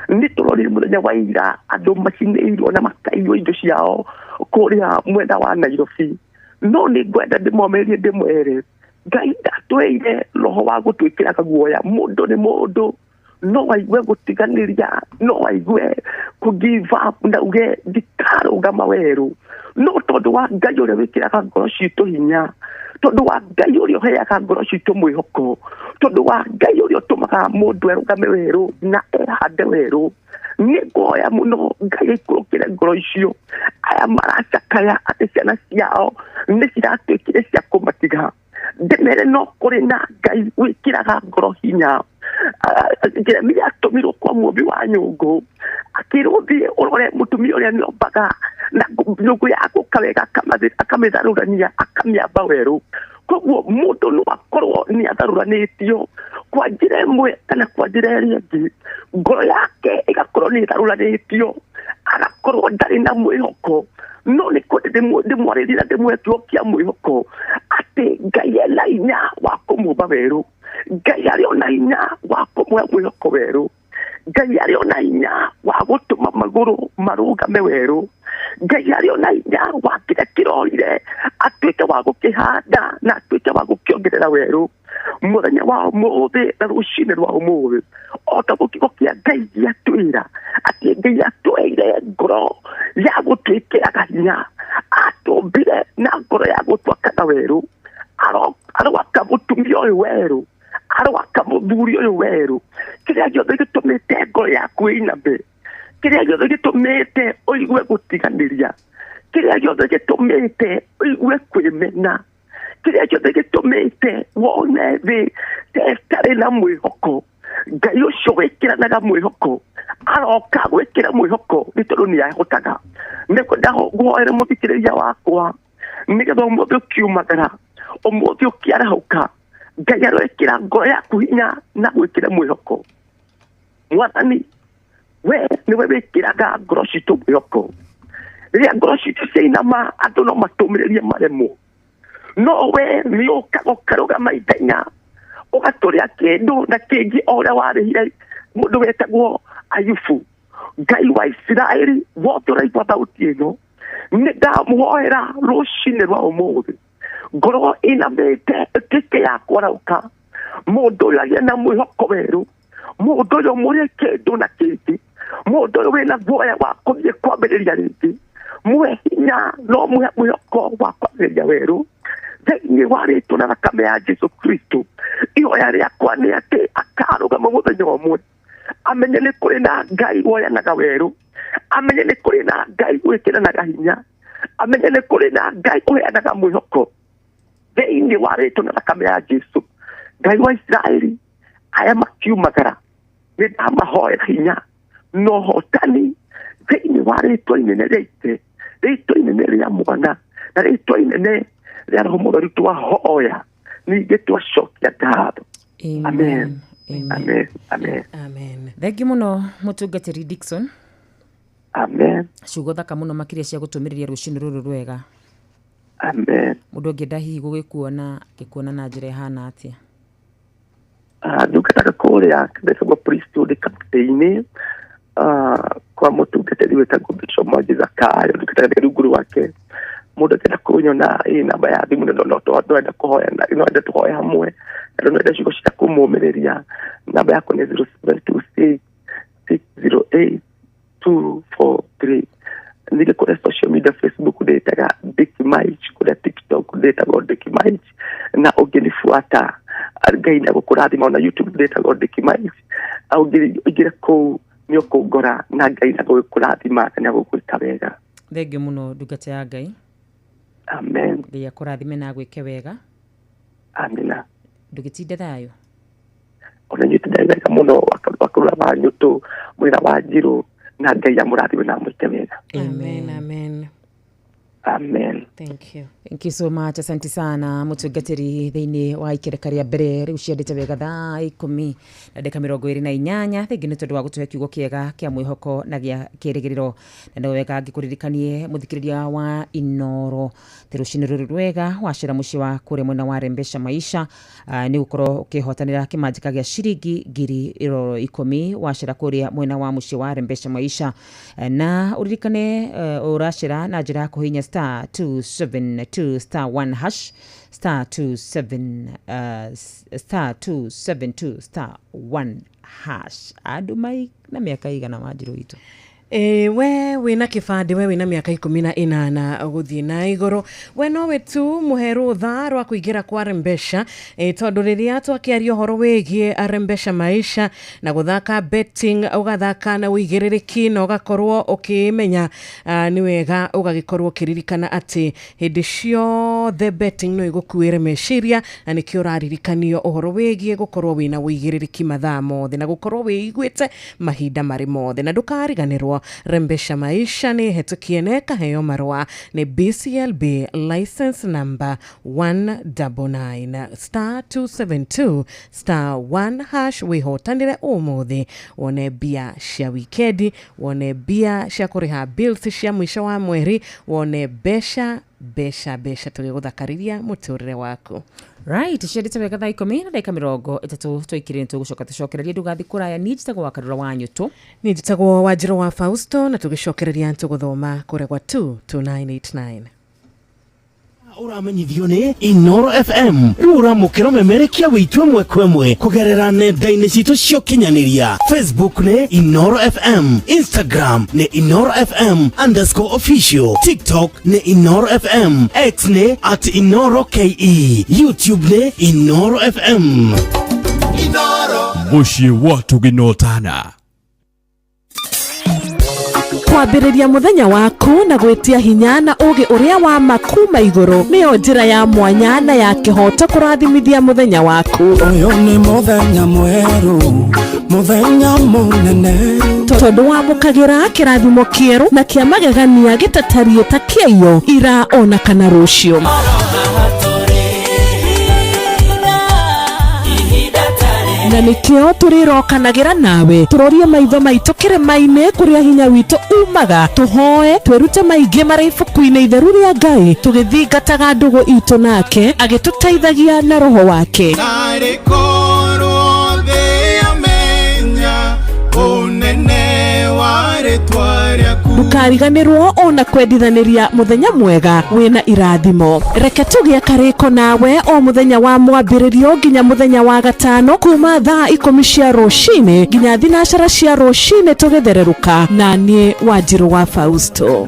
[SPEAKER 14] Nĩ tũrorire mũthenya wa ira andũ macinĩirwo na makaiywo indo ciao kũrĩa mwena wa Nairobi. No nĩ ngwenda ndĩmomĩrĩrie ndĩmwere, Ngai ndatwĩire roho wa gũtwĩkĩraga guoya. Mũndũ nĩ mũndũ, no aigue gũtiganĩria, no aigue kũ give up na uge ndikarũgama werũ. No tondũ wa Ngai ũrĩa wĩkĩraga ngoro citũ hinya, tondũ wa Ngai ũrĩa ũheaga ngoro citũ mwĩhoko, tondũ wa Ngai ũrĩa ũtũmaga mũndũ erũgame werũ na ehande werũ, nĩ ngũhoya mũno Ngai aikũrũkĩre ngoro icio. Aya maracakaya atĩ ciana ciao nĩ ciratuĩkire cia kũmatiga, ndĩmere no kũrĩ na Ngai wĩkĩraga ngoro hinya. Jeremia atũmirwo kwa mũmbi wa nyũngũ, akĩrwo thiĩ ũrore mũtumia ũrĩa nĩombaga na nyũngũ ya gũka wega, akamĩtharũrania, akamĩamba werũ. Koguo mũndũ no akorwo nĩ atharũranĩtio kwa njĩra ĩmwe kana kwa njĩra ĩrĩa ĩngĩ, ngoro yake ĩgakorwo nĩ ĩtharũranĩtio, agakorwo ndarĩ na mwĩhoko. No nĩ kwenda ndĩmwarĩrie na ndĩmũhe kiugo kĩa mwĩhoko atĩ Ngai ena hinya wa kũmũmba werũ, Ngai arĩ ona hinya wa kũmũhe mwĩhoko werũ, Ngai arĩ ona hinya wa gũtũma magũrũ marũgame werũ, Ngai arĩ ona hinya wa kĩrĩa kĩrorire atuĩke wa gũkĩhanda na atuĩke wa gũkĩongerera werũ. Mũthenya wa ũmũthĩ na rũcinĩ rwa ũmũthĩ, o ta kiugo kĩa Ngai gĩatwĩra atĩ Ngai atweire ngoro ya gũtwĩkĩraga hinya, atũmbire na ngoro ya gũtwakaga werũ, aroaka mũtumia ũyũ werũ, aroaka mũthuri ũyũ werũ. Kĩrĩa gĩothe gĩtũmĩte ngoro yaku ĩiname, kĩrĩa gĩothe gĩtũmĩte ũigue gũtiganĩria, kĩrĩa gĩothe gĩtũmĩte ũigue kwĩmena, kĩrĩa gĩothe gĩtũmĩte wone thĩ ta ĩtarĩ na mwĩhoko, Ngai ũcio wĩkĩranaga mwĩhoko aroka gwĩkĩra mwĩhoko nĩ tondũ nĩ ahotaga. Nĩkwenda ngũhoere mũthikĩrĩria wakwa nĩgetha ũmũthĩ ũkiumagara, ũmũthĩ ũkĩarahũka, Ngai aroĩkĩra ngoro yaku hinya na gwĩkĩra mwĩhoko. Mwathani, we nĩwe wĩkĩraga ngoro citũ mwĩhoko. Rĩrĩa ngoro citũ ciainama, andũ no matũmĩrĩrie maremwo, no we nĩ ũkaga ũkarũgama ithenya ũgatũrĩa kĩndũ na kĩngĩ o ũrĩa warĩhire mũndũ wetagwo Ayubu. Ngai wa Isiraeli wothe ũraigua thauti ĩno, nĩ ndamũhoera rũcinĩ rwa ũmũthĩ, ngoro ĩnamĩte ĩtuĩke ya kwarauka, mũndũ ũyũ agĩe na mwĩhoko werũ, mũndũ ũyũ mũrĩe kĩndũ na kĩngĩ, mũndũ ũyũ wĩna guoya wa kũthiĩ kwambĩrĩria rĩngĩ, muhe hinya no muhe mwĩhoko wa kwambĩrĩria werũ thĩinĩ wa rĩtwa na thakame ya Jesu Kristo. Ihoya rĩakwa nĩ atĩ akarũgama mũthenya ũmwe, amenye nĩ kũrĩ na Ngai woyanaga werũ, amenye nĩ kũrĩ na Ngai wĩkĩranaga hinya, amenye nĩ kũrĩ na Ngai ũheanaga mwĩhoko thĩinĩ wa rĩtwa na thakame ya Jesu. Ngai wa Isiraeli, aya makiumagara nĩ ndamahoera hinya na ũhotani thĩinĩ wa rĩtwa inene rĩa Ithe, rĩtwa inene rĩa Mwana na rĩtwa inene rĩa Roho Mũtheru twahoya, ningĩ twacokia ngatho. Amen. Amen. Amen.
[SPEAKER 13] Amen.
[SPEAKER 18] Thengiũ mũno mũtungatĩri Dickson.
[SPEAKER 14] Amen.
[SPEAKER 18] Ciugo thaka mũno makĩria cia gũtũmĩrĩria rũcinĩ rũrũ rwega.
[SPEAKER 14] Amen.
[SPEAKER 18] Mũndũ angĩenda hihi gũgĩkuona, angĩkuona na njĩra ĩhana atĩa?
[SPEAKER 14] Ndungataga kũrĩa betagwo Priesthood Kaptĩ-inĩ, kwa mũtungatĩri wĩtagwo Bishop Mwangi Zakayo, ndungataga ndĩ rungu rwake. Mũndũ angĩenda kũnyona, ĩ namba ya thimũ, no no no enda kũhoya, no ende tũhoe hamwe, na no ende ciugo cia kũmũmĩrĩria, namba yakwa nĩ 0726 608 243. Ningĩ kũrĩa social media, Facebook ndĩtaga Dick Mike, kũrĩa TikTok ndĩtagwo Dick Mike, na ũngĩnibuata Ngai nĩ agũkũrathima. Ona YouTube ndĩtagwo Dick Mike, ũngĩingĩra kũu nĩ ũkũngora, na Ngai nĩ agũkũrathima na nĩ agũgwĩka wega.
[SPEAKER 18] Thengiũ mũno ndungata ya Ngai.
[SPEAKER 14] Amen.
[SPEAKER 18] Ngai akũrathime na agwĩke wega.
[SPEAKER 14] Amina.
[SPEAKER 18] Ndũgĩtinde thayũ.
[SPEAKER 14] Ona inyuĩ tindai wega mũno, wakarura wa nyũtũ mwĩra wa njirũ, na Ngai amũrathime na amwĩke wega.
[SPEAKER 13] Amen. Amen.
[SPEAKER 14] Amen.
[SPEAKER 13] Thank you.
[SPEAKER 18] Thank you so much. Asante sana mũtungatĩri thĩinĩ wa ikereka rĩa mbere rĩu ciendete wega thaa 18:28. Thengiũ nĩ tondũ wa gũtũhe kiugo kĩega kĩa mwĩhoko na gĩa kĩrĩgĩrĩro, na no wega ngĩkũririkanie mũthikĩrĩria wa Inoro atĩ rũcinĩ rũrũ rwega wacera mũciĩ wa kũrĩa mwena wa Rembesha Maisha, nĩ gũkorwo ũkĩhotanĩra kĩmanjĩka gĩa ciringi 10,000 wacera kũrĩa mwena wa mũciĩ wa Rembesha Maisha, na ũririkane ũracera na njĩra ya kũhihinya star 272 star 1 hash, star 27 star 272 star 1 hash. Andũ mai na mĩaka igana Wanjirũ witũ?
[SPEAKER 13] Ĩ, we wĩna kĩbandĩ, we wĩna mĩaka 18 gũthiĩ na igũrũ, we nowe tu mũhe rũtha rwa kũingĩra kwa Rembesha, tondũ rĩrĩa twakĩaria ũhoro wĩgiĩ Rembesha Maisha na gũthaka betting, ũgathaka na ũigĩrĩrĩki na ũgakorwo ũkĩmenya, nĩ wega ũgagĩkorwo ũkĩririkana atĩ hĩndĩ ciothe betting no ĩgũkuĩre meciria, na nĩkĩo ũraririkanio ũhoro wĩgiĩ gũkorwo wĩna ũigĩrĩrĩki mathaa mothe na gũkorwo wĩiguĩte mahinda marĩ mothe. Na ndũkariganĩrwo Rembesha Maisha nĩ hetũkie na ĩkaheo marũa nĩ BCLB license number 199. Star 272 star 1 hash, wĩhotanĩre ũmũthĩ, wone mbia cia wikendi, wone mbia cia kũrĩha bills cia mũico wa mweri, wone mbeca mbeca mbeca tũgĩgũthakarĩria mũtũrĩre waku.
[SPEAKER 18] Right, ciendete wega thaa 10:30 twaikĩrĩ, nĩ tũgũcoka tũcokererie, ndũgathiĩ kũraya. Niĩ njĩtagwo wa Karura wa Nyũtũ.
[SPEAKER 13] Niĩ njĩtagwo Wanjĩrũ wa Fausto, na tũgĩcokereria tũgũthoma kũrĩa gwa 22989.
[SPEAKER 7] Ũramenyithio nĩ Inoro FM rĩu ũramũkĩra ũmemerekia witũ ĩmwe kwa ĩmwe kũgerera nenda-inĩ citũ cia ũkinyanĩria. Facebook nĩ Inoro FM, Instagram nĩ Inoro FM underscore official, TikTok nĩ Inoro FM, X nĩ at Inoro KE, YouTube nĩ Inoro FM.
[SPEAKER 3] Mũciĩ wa Tũgĩnotana.
[SPEAKER 10] Kwambĩrĩria mũthenya waku na gwĩtia hinya na ũũgĩ ũrĩa wa ma kuma igũrũ nĩyo njĩra ya mwanya na ya kĩhooto kũrathimithia mũthenya waku.
[SPEAKER 2] Ũyũ nĩ mũthenya mwerũ, mũthenya mũnene.
[SPEAKER 10] Tondũ wamũkagĩra kĩrathimo kĩerũ na kĩa magegania gĩtatariĩ ta kĩaiyo ira ona kana rũciũ. Na nĩkĩo tũrĩrokanagĩra nawe tũrorie maitho maitũ kĩrĩma-inĩ kũrĩa hinya witũ umaga, tũhoe twĩrute maingĩ marĩ ibuku-inĩ itheru rĩa Ngai, tũgĩthingataga ndũgũ itũ nake agĩtũteithagia na roho wake.
[SPEAKER 16] Narĩ korwo thĩ yamenya ũnene wa rĩtwa rĩaku.
[SPEAKER 10] Ndũkariganĩrwo ona kwendithanĩria mũthenya mwega wĩna irathimo. Reke tũgĩe karĩko nawe o mũthenya wa mwambĩrĩrio nginya mũthenya wa gatano kuma thaa 10 cia rũcinĩ nginya 9 cia rũcinĩ tũgĩthererũka na niĩ Wanjirũ wa Fausto.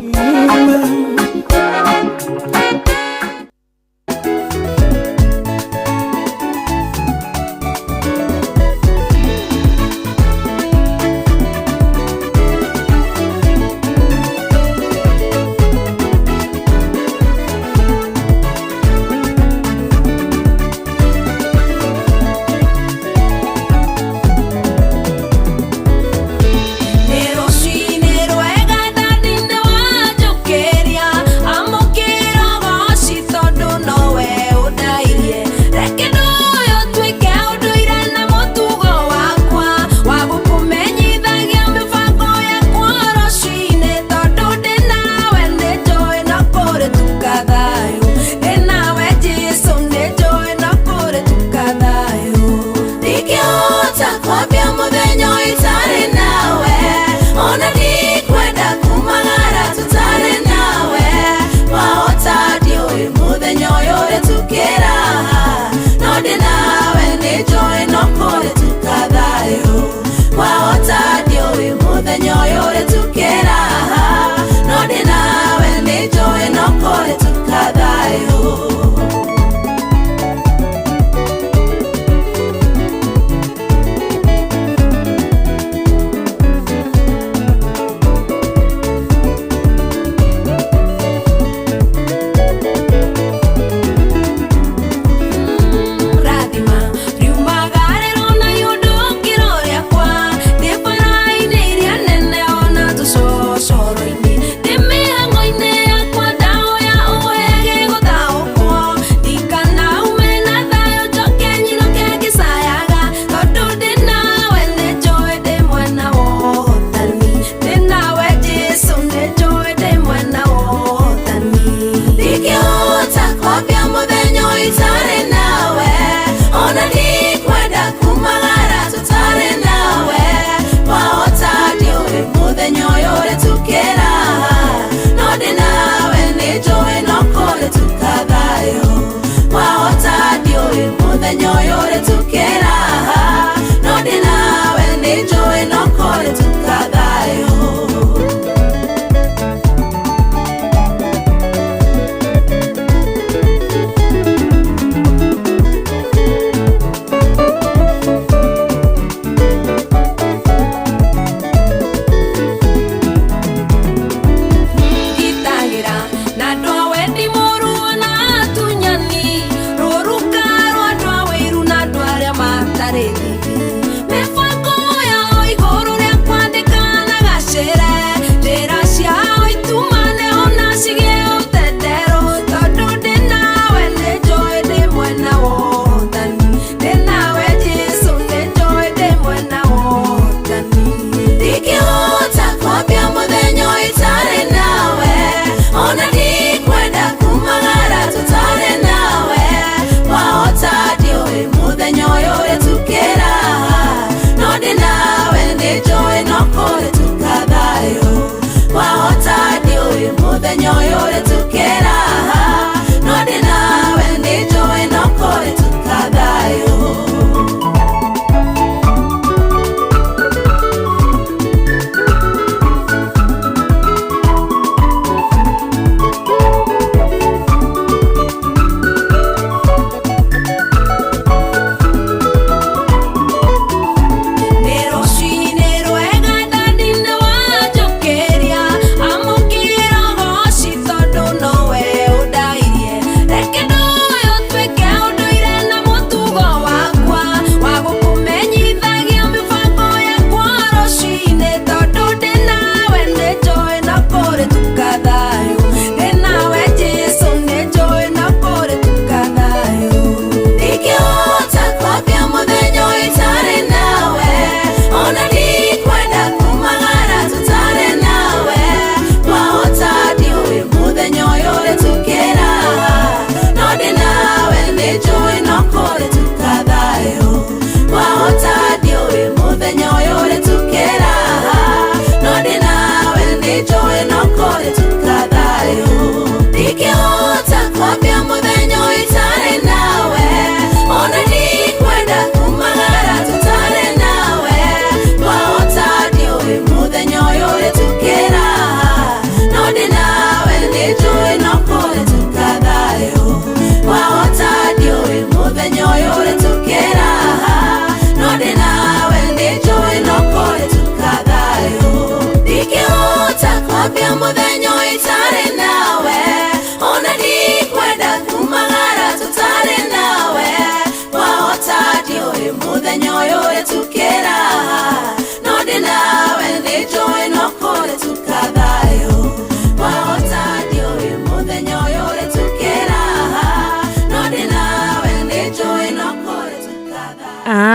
[SPEAKER 12] Nero shine ruega danina wa jokeria.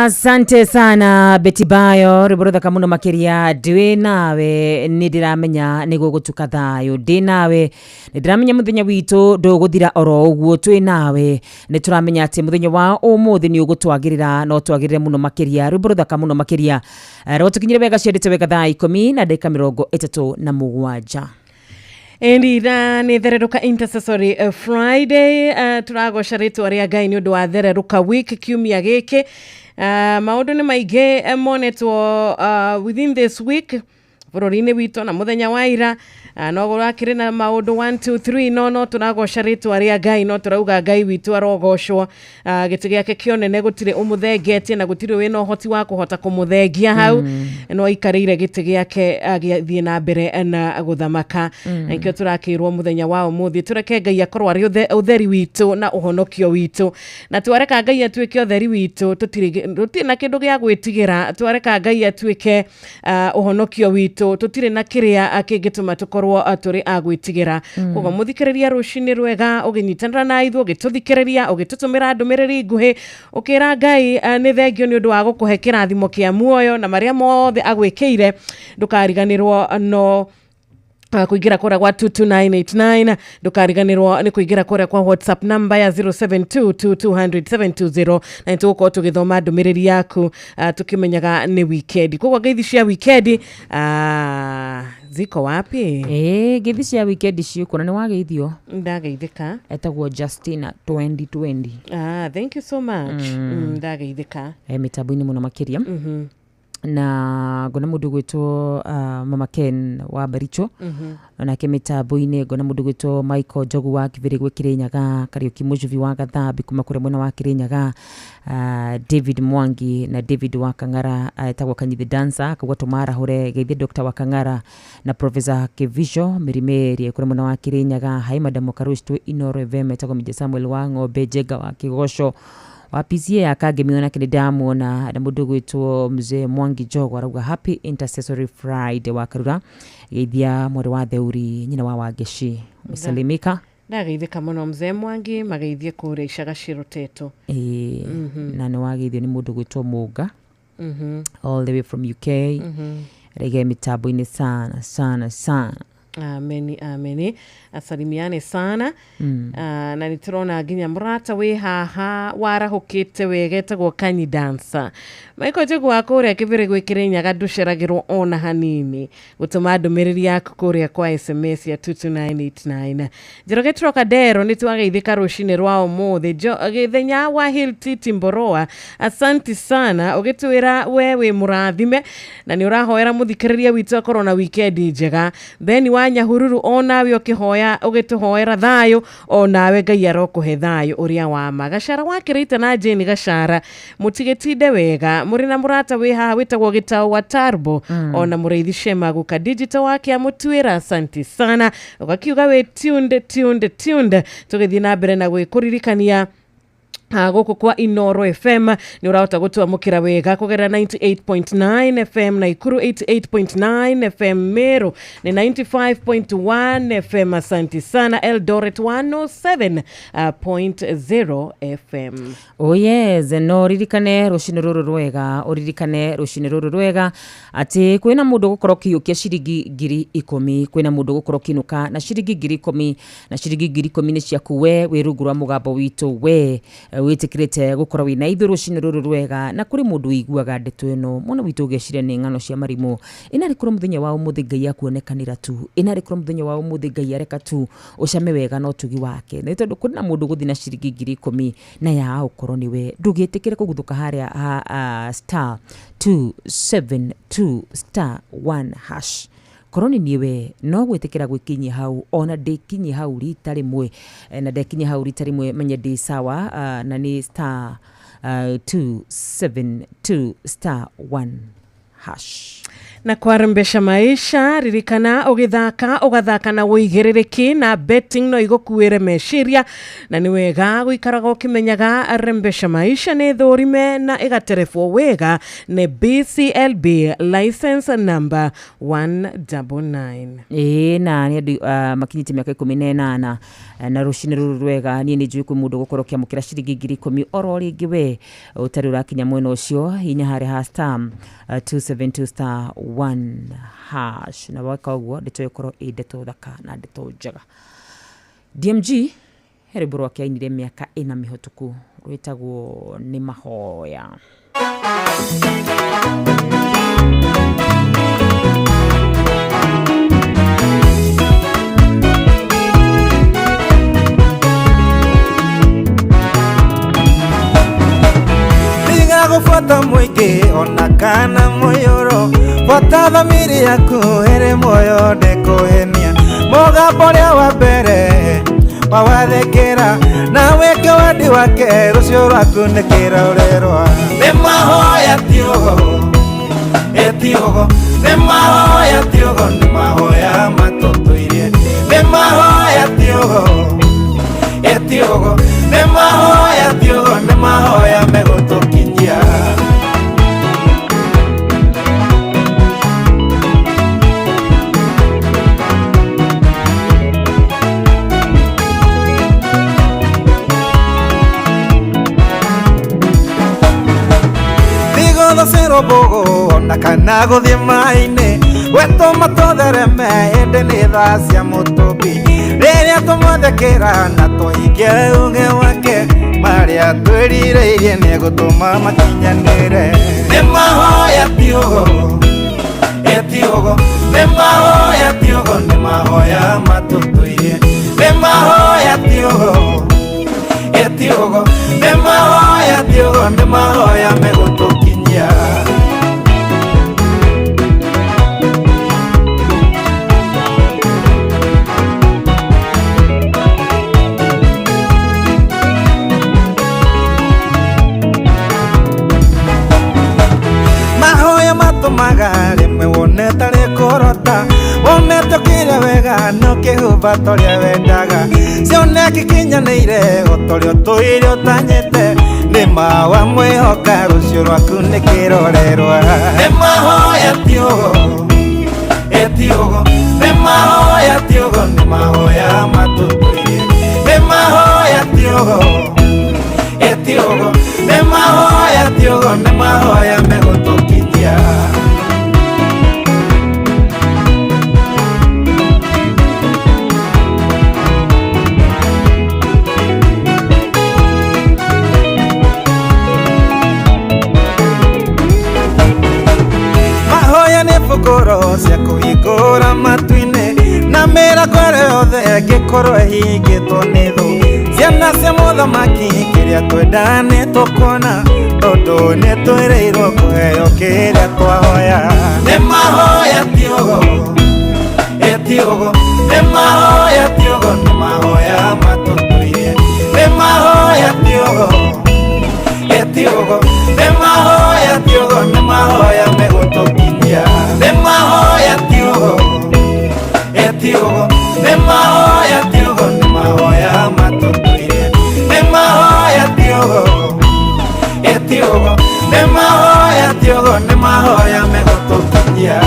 [SPEAKER 18] Asante sana Betty Bayo, rwĩmbo rũthaka mũno makĩria. Ndĩ nawe nĩ ndĩramenya nĩ gũgũtuka thayũ, ndĩ nawe nĩ ndĩramenya mũthenya witũ ndũgũthira oro ũguo, twĩ nawe nĩ tũramenya atĩ mũthenya wa ũmũthĩ nĩ ũgũtwagĩrĩra no twagĩrĩre mũno makĩria. Rwĩmbo rũthaka mũno makĩria. Rwatũkinyire wega ciendete wega thaa 10 na ndagĩka 37.
[SPEAKER 13] Ĩni na nĩ Thererũka Intercessory Friday. Tũragoca rĩtwa rĩa Ngai nĩ ũndũ wa Thererũka week kiumia gĩkĩ. Maũndũ nĩ maingĩ monetwo within this week bũrũri-inĩ witũ na mũthenya wa ira, no gũrakĩrĩ na maũndũ 1 2 3, no tũragoca rĩtwa rĩa Ngai, no tũrauga Ngai witũ arogocwo. Gĩtĩ gĩake kĩonene gũtirĩ ũmũthengetie na gũtirĩ wĩna ũhoti wa kũhota kũmũthengia hau. No aikarĩire gĩtĩ gĩake agĩthiĩ na mbere na gũthamaka. Na nĩkĩo tũrakĩrwo mũthenya wa ũmũthĩ tũreke Ngai akorwo arĩ ũtheri witũ na ũhonokio witũ, na twareka Ngai atuĩke ũtheri witũ tũtirĩ na kĩndũ gĩa gwĩtigĩra. Twareka Ngai atuĩke ũhonokio witũ, tũtirĩ na kĩrĩa kĩngĩtũma tũkorwo tũrĩ a gwĩtigĩra. Koguo mũthikĩrĩria, rũcinĩ rwega, ũgĩnyitanĩra na ithuĩ, ũgĩtũthikĩrĩria, ũgĩtũtũmĩra ndũmĩrĩri nguhĩ, ũkĩra Ngai nĩ thengio nĩ ũndũ wa gũkũhe kĩrathimo kĩa muoyo na marĩa mothe agwĩkĩire. Ndũkariganĩrwo no kũingĩra kũrĩa gwa 22989, ndũkariganĩrwo nĩ kũingĩra kũrĩa kwa WhatsApp namba ya 0722200720, na nĩtũgũkorwo tũgĩthoma ndũmĩrĩri yaku. Tũkĩmenyaga nĩ wikendi, koguo ngeithi cia wikendi ziko wapi?
[SPEAKER 18] Ĩĩ, ngeithi cia wikendi ciĩkuo na nĩ wageithio.
[SPEAKER 13] Ndageithĩka.
[SPEAKER 18] Etagwo Justina 2020.
[SPEAKER 13] Ah, thank you so much. Ndageithĩka.
[SPEAKER 18] Mĩtambo-inĩ mũno makĩria. Na ngona mũndũ gwĩtwo Mama Ken wa Baricho, onake mĩtambo-inĩ. Ngona mũndũ gwĩtwo Michael Njogu wa Kibĩrĩ gwĩ Kĩrĩnyaga, Kariũki Mũjubi wa Gathambi kuma kũrĩa mwena wa Kĩrĩnyaga, David Mwangi na David wa Kang'ara, etagwo Kanyithi Dancer, akauga tũmarahũre, geithie Dr. wa Kang'ara na Professor Kivisho Mĩrimĩrie kũrĩa mwena wa Kĩrĩnyaga. Hai Madam Karush twĩ Inoro FM, etagwo Mija Samuel wa Ng'ombe Njenga wa Kĩgoco wa PCA ya Kangemi, onake nĩ ndamuona. Na mũndũ gwĩtwo Mzee Mwangi Jogo arauga happy Intercessory Friday wa Karura, geithia mwarĩ wa Theuri, nyina wa Wangeci, umesalimika.
[SPEAKER 13] Ndageithĩka mũno mzee Mwangi, mageithie kũrĩa Icaga Ciroteto.
[SPEAKER 18] Ĩĩ, na nĩ wageithio nĩ mũndũ gwĩtwo Mũnga all the way from UK. Rege mitambo-inĩ sana sana sana.
[SPEAKER 13] Ameni, ameni, asalimiane sana. Na nĩ tũrona nginya mũrata wĩ haha warahũkĩte wega etagwo Kanyi Dancer Michael Njogu wa kũrĩa Kĩbĩrĩ gwĩ Kĩrĩnyaga, ndũceragĩrwo ona hanini gũtũma ndũmĩrĩri yaku kũrĩa kwa SMS ya 22989. Njoroge Trocadero, nĩ twageithĩka rũcinĩ rwa ũmũthĩ. Gĩthenya wa Hill Titi Mboroa, asanti sana ũgĩtwĩra we wĩ mũrathime na nĩ ũrahoera mũthikĩrĩria witũ akorwo na wikendi njega. Beni wa Nyahururu, onawe ũkĩhoya, ũgĩtũhoera thayũ, onawe Ngai arokũhe thayũ ũrĩa wama. Gacara wa Kĩrĩita na Jane Gacara, mũtigĩtinde wega, mũrĩ na mũrata wĩ haha wĩtagwo Gĩtaũ wa Tarbo. Ona mũrĩithi Shema Guka Digital wake amũtuĩra asanti sana, ũgakiuga wĩ tuned, tuned, tuned. Tũgĩthiĩ na mbere na gwĩkũririkania gũkũ kwa Inoro FM nĩ ũrahota gũtwamũkĩra wega kũgerera 98.9 FM Naikuru, 88.9 FM Meru, nĩ 95.1 FM, asanti sana, Eldoret 107.0 FM.
[SPEAKER 18] Oh yes, no ririkane rũcinĩ rũrũ rwega, ũririkane rũcinĩ rũrũ rwega atĩ kwĩna mũndũ ũgũkorwo ũkĩiyũkia ciringi 10,000, kwĩna mũndũ ũgũkorwo ũkĩinũka na ciringi 10,000, na ciringi 10,000 nĩ ciaku we wĩ rungu rwa mũgambo witũ, we wĩtĩkĩrĩte gũkorwo wĩna ithuĩ rũcinĩ rũrũ rwega. Na kũrĩ mũndũ ũiguaga ndeto ĩno mwana witũ ũgeciria nĩ ng'ano cia marimũ, ĩnarĩ korwo mũthenya wa ũmũthĩ Ngai akuonekanĩra tu, ĩnarĩ korwo mũthenya wa ũmũthĩ Ngai areka tu ũcame wega na ũtugi wake, nĩ tondũ kũrĩ na mũndũ ũgũthiĩ na ciringi 10,000 na ya ũkorwo nĩwe. Ndũgĩtĩkĩre kũguthũka harĩa star 272 star 1 hash. Korwo nĩ niĩ we no gwĩtĩkĩra gwĩkinyia hau, ona ndĩkinyie hau rita rĩmwe, na ndekinyia hau rita rĩmwe menye ndĩ sawa. Na nĩ star 272 star 1 hash.
[SPEAKER 13] Na kwarembesha maisha ririkana ũgĩthaka ũgathaka na ũigĩrĩrĩki na betting no igũkuĩre meciria na nĩ wega gũikaraga ũkĩmenyaga rembesha maisha nĩ thũrime na ĩgaterebwo wega nĩ BCLB license number 199.
[SPEAKER 18] Ĩĩ na nĩ andũ makinyĩtie mĩaka 18 na rũcinĩ rũrũ rwega niĩ nĩ njũĩ kwĩ mũndũ ũgũkorwo ũkĩamũkĩra ciringi 10,000 oro rĩngĩ we ũtarĩ ũrakinya mwena ũcio hinya harĩa ha star 272 star 1 hash na weka ũguo ndeto ĩkorwo ĩ ndeto thaka na ndeto njega. DMG he rwĩmbo rwake ainire mĩaka 4 mĩhĩtũku rwĩtagwo nĩ mahoya.
[SPEAKER 17] Gufata mwingi ona kana muyoro bata thamiri yaku ĩrĩ muoyo ndĩkũhenia mũgambo ũrĩa wa mbere wawathĩkĩra na wĩke wendi wake rũciũ rwaku nĩ kĩrorerwa.
[SPEAKER 4] Nĩ mahoya ti ũgo ĩ ti ũgo nĩ mahoya ti ũgo nĩ mahoya matũtũirie nĩ mahoya ti ũgo ĩ ti ũgo nĩ mahoya ti ũgo nĩ mahoya megũtũkinyia.
[SPEAKER 17] Bogo ona kana gũthiĩ maĩ-inĩ wetũma tũthereme ĩndĩ nĩ thaa cia mũtũmbi rĩrĩa tũmwathĩkĩra na tũhingie uge wake marĩa twĩrirĩirie nĩegũtũma makinyanĩre.
[SPEAKER 4] Nĩ mahoya ti ũgo ĩ ti ũgo nĩ mahoya ti ũgo nĩ mahoya matũtũirie nĩ mahoya ti ũgo ĩ ti ũgo nĩ mahoya ti ũgo nĩ mahoya megũtũkinyia.
[SPEAKER 17] Mahoya matũmaga rĩmwe wone tarĩ kũrota wonete ũkĩrĩa wega na ũkĩhumba ta ũrĩa wendaga cioneki kinyanĩire o ta ũrĩa ũtũire ũtanyĩte nĩ ma wa mwĩhoka rũciũ rwaku nĩ kĩrorerwa.
[SPEAKER 4] Nĩ mahoya ti ũgo ĩ ti ũgo nĩ mahoya ti ũgo nĩ mahoya matũtũirie nĩ mahoya ti ũgo ĩ ti ũgo nĩ mahoya ti ũgo nĩ mahoya megũtũkinyia.
[SPEAKER 17] Mahoya nĩ bũkũro cia kũhingũra matu-inĩ na mĩrango ĩrĩa yothe ĩngĩkorwo ĩhingĩtwo nĩ thũ ciana cia mũthamaki kĩrĩa twenda nĩ tũkuona tondũ nĩ twĩrĩirwo kũheo kĩrĩa twahoya.
[SPEAKER 4] Nĩ mahoya ti ũgo ĩ ti ũgo nĩ mahoya ti ũgo nĩ mahoya matũtũirie nĩ mahoya ti ũgo ĩ ti ũgo nĩ mahoya ti ũgo nĩ mahoya megũtũkinyia nĩ mahoya ti ũgo ĩ ti ũgo nĩ mahoya ti ũgo nĩ mahoya matũtũirie nĩ mahoya ti ũgo ĩ ti ũgo nĩ mahoya ti ũgo nĩ mahoya megũtũkinyia.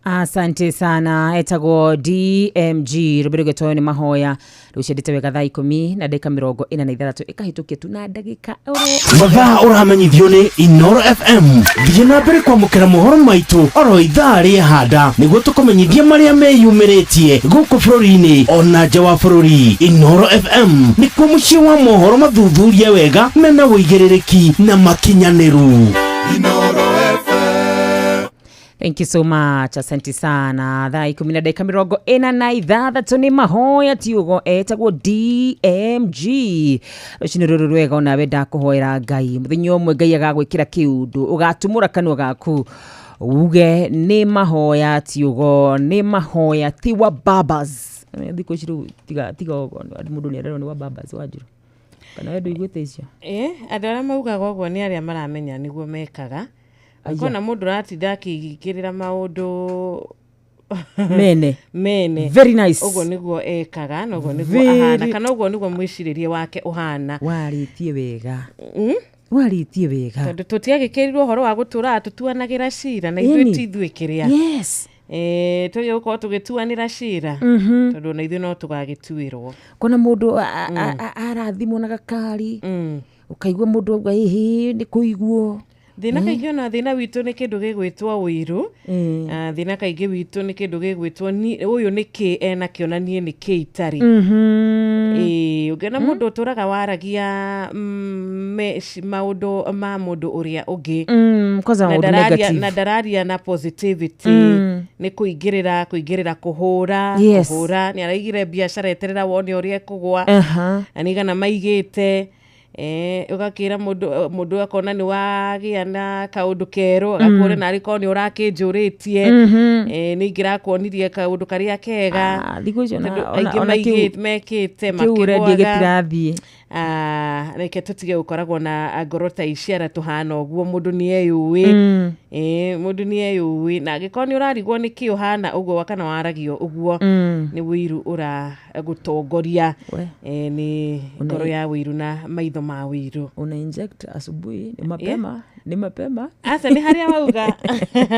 [SPEAKER 18] Asante sana etagwo DMG rwĩmbo rũgĩtwo nĩ mahoya rũciendete wega thaa 10:46 ĩkahĩtũkia tu na ndagĩka oro
[SPEAKER 7] Mathaa ũramenyithio nĩ Inoro FM. Thiĩ na mbere kwamũkĩra mohoro maitũ oro ithaa rĩa handa nĩguo tũkũmenyithie marĩa meyumĩrĩtie gũkũ bũrũri-inĩ ona nja wa bũrũri. Inoro FM nĩkuo mũciĩ wa mohoro mathuthurie wega mena ũigĩrĩrĩki na makinyanĩru.
[SPEAKER 18] Thank you so much. Asante sana. Thaa 10:46 nĩ mahoya ti ũgo etagwo DMG. Rũcinĩ rũrũ rwega onawe ndakũhoera Ngai. Mũthenya ũmwe Ngai agagwĩkĩra kĩũndũ ũgatumũra kanua gaku Uge nĩ mahoya tiugo nĩ mahoya ti wa babas. Thikũ ici rĩu tiga tiga ũguo mũndũ nĩ arerwo nĩ wa babas Wanjiru. Kana we ndũiguĩte icio?
[SPEAKER 13] Andũ arĩa maugaga ũguo nĩ arĩa maramenya nĩguo mekaga.
[SPEAKER 18] Aya.
[SPEAKER 13] Kona mũndũ ũratinda akĩingĩrĩra maũndũ
[SPEAKER 18] Mene.
[SPEAKER 13] Mene.
[SPEAKER 18] Very nice.
[SPEAKER 13] Ũguo nĩguo ekaga na ũguo nĩguo ahana kana ũguo nĩguo mwĩcirĩrie wake ũhana.
[SPEAKER 18] Warĩtie wega. Warĩtie wega.
[SPEAKER 13] Tondũ tũtiagĩkĩrirwo ũhoro wa gũtũraga tũtuanagĩra cira na ithuĩ
[SPEAKER 18] Ĩni.
[SPEAKER 13] ti ithuĩ kĩrĩa.
[SPEAKER 18] Yes.
[SPEAKER 13] Tũgĩ gũkorwo tũgĩtuanĩra cira tondũ ona ithuĩ no tũgagĩtuĩrwo.
[SPEAKER 18] Kona mũndũ arathimwo na gakari ũkaigua mũndũ auga ĩhĩ nĩ kũiguo.
[SPEAKER 13] Thĩna kaingĩ ona thĩna witũ nĩ kĩndũ gĩgwĩtwo ũiru. Thĩna kaingĩ witũ nĩ kĩndũ gĩgwĩtwo ũyũ nĩ kĩ enakĩo na niĩ nĩ kĩ itarĩ. Ũngĩona mũndũ ũtũraga waragia maũndũ ma mũndũ ũrĩa ũngĩ
[SPEAKER 18] Kwanza
[SPEAKER 13] na
[SPEAKER 18] maũndũ negative.
[SPEAKER 13] na ndararia na positivity nĩ kũingĩrĩra kũhũra kũhũra nĩ araigire biacara eterera wone ũrĩa ĩkũgwa na nĩ igana maigĩte. Ũgakĩra mũndũ akona nĩ wagĩa na kaũndũ kerũ agakũria narĩ korwo nĩ ũrakĩnjũrĩtie nĩ ingĩrakuonirie kaũndũ karĩa kega.
[SPEAKER 18] Thikũ icio
[SPEAKER 13] Tondũ aingĩ
[SPEAKER 18] ona
[SPEAKER 13] mekĩte
[SPEAKER 18] kĩu ũrendia
[SPEAKER 13] makĩgwaga.
[SPEAKER 18] gĩtirathiĩ.
[SPEAKER 13] Reke tũtige gũkoragwo na ngoro ta ici arĩa tũhana ũguo mũndũ nĩ eyũĩ. Mũndũ nĩ eyũĩ na angĩkorwo nĩ ũrarigwo nĩ kĩ ũhana ũguo kana waragio ũguo nĩ ũiru ũragũtongoria. Nĩ ngoro ya ũiru na maitho ma ũiru.
[SPEAKER 18] Una inject asubuhi ni mapema ni mapema.
[SPEAKER 13] Aca nĩ harĩa wauga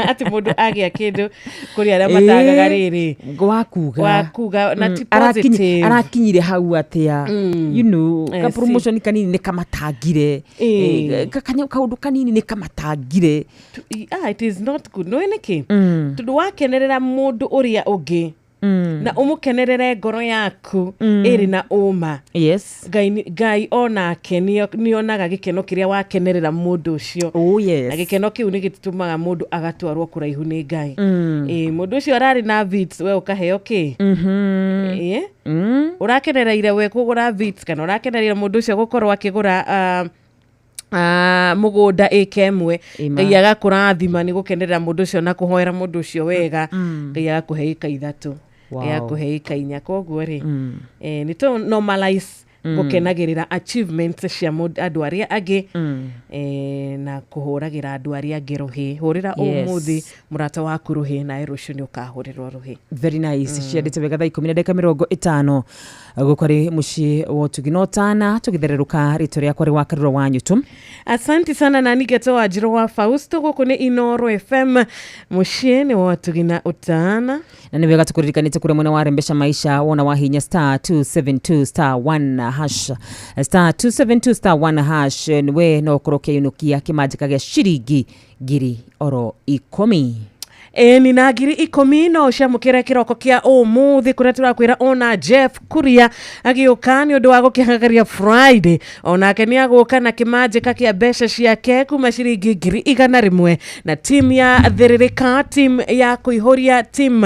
[SPEAKER 13] atĩ mũndũ agĩa kĩndũ kũrĩ arĩa matagaga rĩrĩ
[SPEAKER 18] wakuga
[SPEAKER 13] wakuga na ti positive.
[SPEAKER 18] Arakinyire hau atĩa you know ka promotion kanini nĩ kamatangire. Kaũndũ kanini nĩ kamatangire.
[SPEAKER 13] It is not good. No nĩkĩ tondũ wakenerera mũndũ ũrĩa ũngĩ na ũmũkenerere ngoro yaku ĩrĩ na ũma.
[SPEAKER 18] Yes.
[SPEAKER 13] Ngai onake nĩonaga gĩkeno kĩrĩa wakenerera mũndũ ũcio.
[SPEAKER 18] Oh, yes.
[SPEAKER 13] Na gĩkeno kĩu nĩ gĩtũmaga mũndũ agatwarwo kũraihu nĩ Ngai. Mũndũ ũcio ararĩ na Vitz we ũkaheo kĩ? Ũrakenereire we kũgũra Vitz kana ũrakenereire mũndũ ũcio gũkorwo akĩgũra mũgũnda ĩka ĩmwe. Ngai agakũrathima nĩ gũkenerera mũndũ ũcio na kũhoera mũndũ ũcio wega. Ngai agakũhe ĩka ithatũ. Ngai agakũhe ĩka inya. Koguo rĩ nĩ tũ normalize gũkenagĩrĩra achievements cia andũ arĩa angĩ na kũhũragĩra andũ arĩa angĩ rũhĩ. Hũrĩra ũmũthĩ mũrata waku rũhĩ nawe rũciũ nĩ ũkahũrĩrwo rũhĩ.
[SPEAKER 18] Very nice. Ciandĩte wega thaa 10:50 gũkũ arĩ mũciĩ wa ũtugi na ũtana tũgĩthererũka rĩtwa rĩakwa rĩ wa Karura wa Nyutu.
[SPEAKER 13] Asante sana na nigeto wa Njirũ wa Fausto gũkũ nĩ Inoro FM mũciĩ nĩ wa ũtugi na ũtana.
[SPEAKER 18] Na nĩ wega tũkũririkanĩte kũrĩa mwena wa Rembesha Maisha wona wahinya star 272 star 1 hash star 272 star 1 hash we no ũkorwo ũkĩinũkia kĩmanjĩka gĩa ciringi 10,000.
[SPEAKER 13] Ni na 10,000 no ũcamũkĩre kĩroko kĩa ũmũthĩ kũrĩa tũrakwĩra ona Jeff Kuria agĩũka nĩ ũndũ wa gũkĩhagaria Friday onake nĩ agũka na kĩmanjĩka kĩa mbeca ciake kuma ciringi 100,000 na team ya Thĩrĩrĩka team ya kũihũria team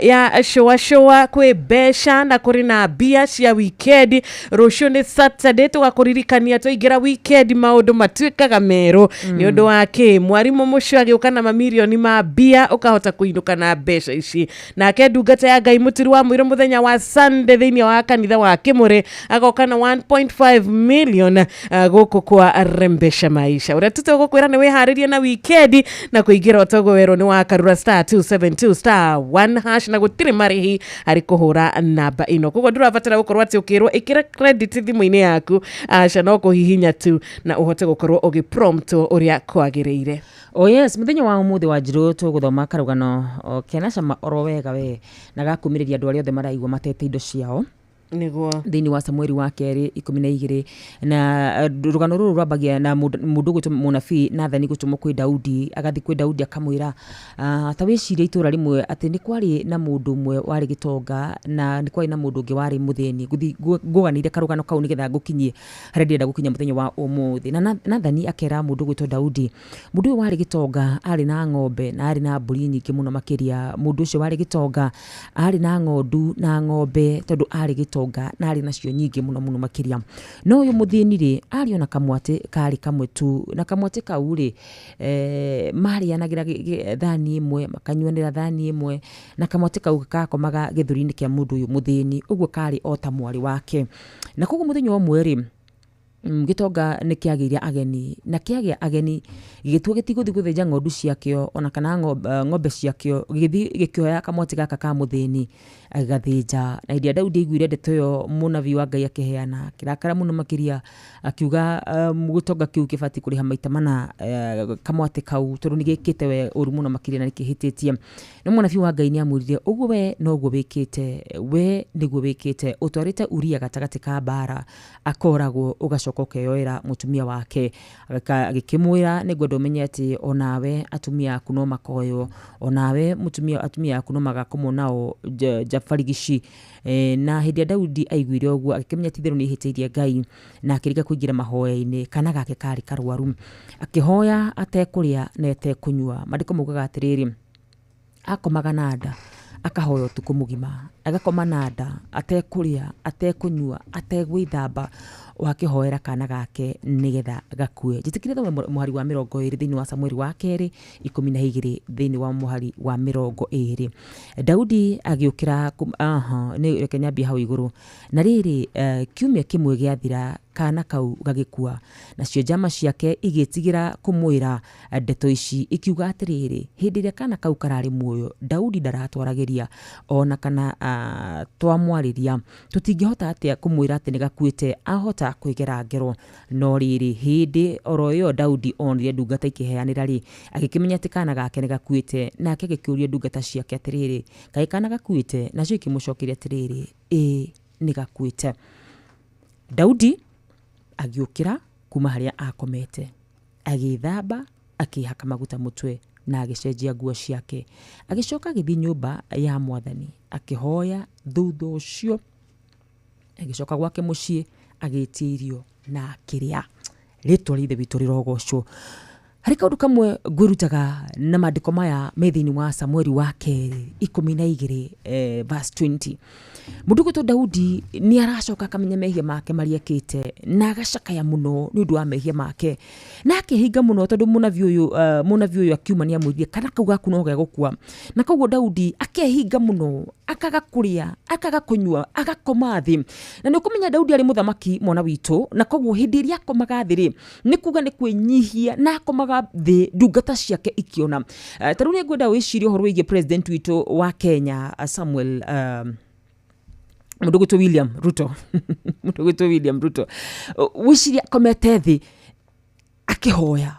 [SPEAKER 13] ya shoa shoa kwĩ mbeca na kũrĩ na mbia cia weekend. Rũciũ nĩ Saturday tũgakũririkania twaingĩra weekend maũndũ matuĩkaga merũ nĩ ũndũ wa kĩ mwarimũ mũcio agĩũka na mamirioni ma mbia ũkahota kũinũka na mbeca ici. Nake ndungata ya Ngai Mũturi wa Mũirũ mũthenya wa Sunday thĩinĩ wa kanitha wa Kĩmũrĩ agoka na 1.5 million gũkũ kwa Rembesha Maisha. Ũrĩa tũtũgũkwĩra nĩ wĩharĩrie na weekend na kũingĩra ũtogo werũ nĩ wa Karura star 272 star 1 hash na gũtirĩ marĩhi harĩ kũhũra namba ĩno. Koguo ndũrabatara gũkorwo atĩ ũkĩrwo ĩkĩra credit thimũ-inĩ yaku aca no kũhihinya tu na ũhote gũkorwo ũgĩ prompt ũrĩa kwagĩrĩire.
[SPEAKER 18] Oh yes, mũthenya wa ũmũthĩ wa Njirũ tũgũthoma karũgano kena cama oro wega we na gakumĩrĩria andũ arĩa othe maraigua matete indo ciao
[SPEAKER 13] nĩguo
[SPEAKER 18] thĩinĩ wa Samueli wa kerĩ 12 na rũgano rũrũ rwambagia na mũndũ ũgwĩtwo mũnabii Nathani gũtũmwo kwĩ Daudi agathiĩ kwĩ Daudi akamwĩra ta wĩcirie itũra rĩmwe atĩ nĩ kwarĩ na mũndũ ũmwe warĩ gĩtonga na nĩ kwarĩ na mũndũ ũngĩ warĩ mũthĩni. Ngũganĩire karũgano kau nĩgetha ngũkinyie harĩa ndĩrenda gũkinya mũthenya wa ũmũthĩ. Na Nathani akera mũndũ ũgwĩtwo Daudi mũndũ ũyũ warĩ gĩtonga arĩ na ng'ombe na arĩ na mbũri nyingĩ mũno makĩria. Mũndũ ũcio warĩ gĩtonga arĩ na ng'ondu na ng'ombe tondũ arĩ gĩtonga gĩtonga na arĩ nacio nyingĩ mũno mũno makĩria. No ũyũ mũthĩni rĩ, arĩ ona kamwatĩ karĩ kamwe tu, na kamwatĩ kau rĩ, marĩanagĩra thani ĩmwe, makanyuanĩra thani ĩmwe, na kamwatĩ kau gakomaga gĩthũri-inĩ kĩa mũndũ ũyũ mũthĩni, ũguo karĩ o ta mwarĩ wake. Na koguo mũthenya ũmwe rĩ, gĩtonga nĩ kĩagĩire ageni, na kĩagĩa ageni gĩgĩtua gĩtigũthiĩ gũthĩnja ng'ondu ciakĩo ona kana ng'ombe ciakĩo, gĩgĩthiĩ gĩkĩoya kamwatĩ gaka ka mũthĩni agĩgathĩnja. Na hĩndĩ ĩrĩa Daudi aiguire ndeto ĩyo mũnabii wa Ngai akĩheana, akĩrakara mũno makĩria, akiuga gĩtonga kĩu kĩbatiĩ kũrĩha maita mana kamwatĩ kau, tondũ nĩ gĩkĩte we ũru mũno makĩria na nĩkĩhĩtĩtie. No mũnabii wa Ngai nĩ amwĩrire, ũguo we noguo wĩkĩte, we nĩguo wĩkĩte, ũtwarĩte Uria gatagatĩ ka mbara akoragwo, ũgacoka ũkeyoera mũtumia wake. Agĩkĩmwĩra, nĩngwenda ũmenye atĩ onawe atumia aku no makoywo, onawe atumia aku no magakomwo nao nja barigici. Na hĩndĩ ĩrĩa Daudi aiguire ũguo agĩkĩmenya ti itherũ nĩ ahĩtĩirie Ngai, na akĩriga kũingĩra mahoya-inĩ, kana gake karĩ karwaru. Akĩhoya atekũrĩa na etekũnyua. Maandĩko maugaga atĩrĩrĩ, akomaga na nda akahoya ũtukũ mũgima, agakoma na nda atekũrĩa, atekũnyua, ategwĩthamba, akĩhoera kana gake nĩgetha gakue. Njĩtĩkĩrie thome mũhari wa 20 thĩinĩ wa Samueli wa kerĩ 12 thĩinĩ wa mũhari wa 20. Daudi agĩũkĩra nĩ reke nyambie hau igũrũ. Na rĩrĩ, kiumia kĩmwe gĩathira, kana kau gagĩkua, nacio njama ciake igĩtigĩra kũmwĩra ndeto ici, ikiuga atĩrĩrĩ, hĩndĩ ĩrĩa kana kau kararĩ muoyo, Daudi ndaratwaragĩria ona kana twamwarĩria, tũtingĩhota atĩa kũmwĩra atĩ nĩ gakuĩte, ahota kwĩgera ngero. No rĩrĩ, hĩndĩ oro ĩyo Daudi onire ndungata ikĩheanĩra rĩ, agĩkĩmenya atĩ kana gake nĩ gakuĩte, nake agĩkĩũria ndungata ciake atĩrĩrĩ, kaĩ kana gakuĩte? Nacio ikĩmũcokeria atĩrĩrĩ, ĩĩ nĩ gakuĩte. Daudi agĩũkĩra kuma harĩa akomete, agĩthamba, akĩhaka maguta mũtwe na agĩcenjia nguo ciake. Agĩcoka agĩthiĩ nyũmba ya mwathani akĩhoya. Thutha ũcio agĩcoka gwake mũciĩ, agĩtia irio na akĩrĩa. Rĩtwa rĩa Ithe witũ rĩrogocwo. Harĩ kaũndũ kamwe ngwĩrutaga na maandĩko maya me thĩinĩ wa Samueli wa kerĩ 12 verse 20. Mũndũ ũgwĩtwo Daudi nĩ aracoka akamenya mehia make marĩa ekĩte, na agacakaya mũno nĩ ũndũ wa mehia make, na akĩhinga mũno tondũ mũnabii ũyũ akiuma nĩ amwĩrire kana kau gaku no gegũkua. Na koguo Daudi akehinga mũno, akaga kũrĩa, akaga kũnyua, agakoma thĩ. Na nĩ ũkũmenya Daudi arĩ mũthamaki mwana witũ, na koguo hĩndĩ ĩrĩa akomaga thĩ rĩ, nĩ kuga nĩ kwĩnyihia, na akomaga thĩ ndungata ciake ikiona. Ta rĩu nĩ ngwenda wĩcirie ũhoro wĩgiĩ president witũ wa Kenya, Samuel mũndũ ũgwĩtwo William Ruto. Mũndũ ũgwĩtwo William Ruto wĩcirie akomete thĩ akĩhoya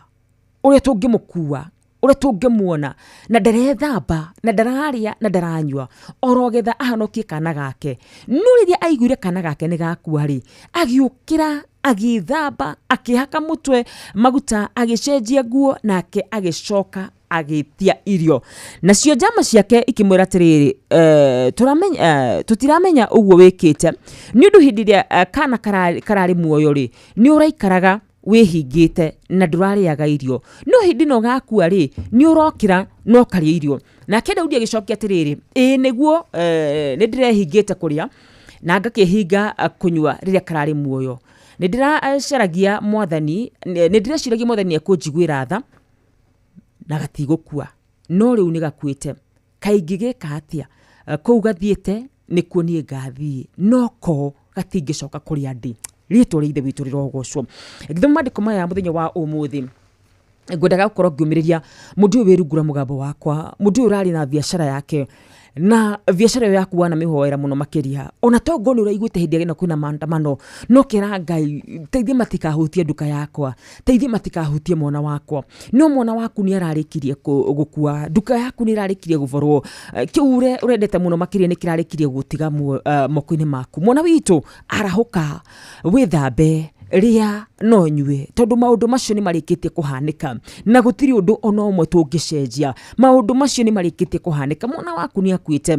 [SPEAKER 18] ũrĩa tũngĩmũkua, ũrĩa tũngĩmuona, na ndarethamba, na ndararĩa, na ndaranyua, oro getha ahonokie kana gake. No rĩrĩa aiguire kana gake nĩ gakua rĩ, agĩũkĩra, agĩthamba, akĩhaka mũtwe maguta, agĩcenjia nguo, nake agĩcoka agĩtia irio. Nacio njama ciake ikĩmwĩra atĩrĩrĩ, tũtiramenya ũguo wĩkĩte, nĩ ũndũ hĩndĩ ĩrĩa kana kararĩ muoyo rĩ, nĩ ũraikaraga wĩhingĩte na ndũrarĩaga irio, no hĩndĩ ĩno gakua rĩ, nĩ ũrokĩra na ũkarĩa irio. Nake Daudi agĩcokia atĩrĩrĩ, ĩĩ nĩguo, nĩ ndĩrehingĩte kũrĩa na ngakĩhinga kũnyua rĩrĩa kararĩ muoyo. Nĩ ndĩracaragia mwathani, nĩ ndĩreciragia mwathani ekũnjiguĩra tha na gatigũkua, no rĩu nĩ gakuĩte. Kaingĩ gĩka atĩa? Kũu gathiĩte nĩkuo niĩ ngathiĩ, no ko gatingĩcoka kũrĩa ndĩ. Rĩtwa rĩa Ithe witũ rĩrogocwo. Ngĩthoma maandĩko maya mũthenya wa ũmũthĩ, ngwendaga gũkorwo ngĩũmĩrĩria mũndũ ũyũ wĩ rungu rwa mũgambo wakwa, mũndũ ũyũ ũrarĩ na biacara yake, na biacara ĩyo yaku wanamĩhoera mũno makĩria, ona tongo nĩ ũraiguĩte hĩndĩ ĩno kwĩna maandamano, no kera Ngai, teithia matikahutie nduka yakwa, teithia matikahutie mwana wakwa. No mwana waku nĩ ararĩkirie gũkua, nduka yaku nĩ ĩrarĩkirie gũborwo, kĩu ũrendete mũno makĩria nĩ kĩrarĩkirie gũtiga moko-inĩ maku. Mwana witũ, arahũka, wĩthambe, Rĩa no nyue, tondũ maũndũ macio nĩ marĩkĩtie kũhanĩka na gũtirĩ ũndũ ona ũmwe tũngĩcenjia. Maũndũ macio nĩ marĩkĩtie kũhanĩka, mwana waku nĩ akuĩte,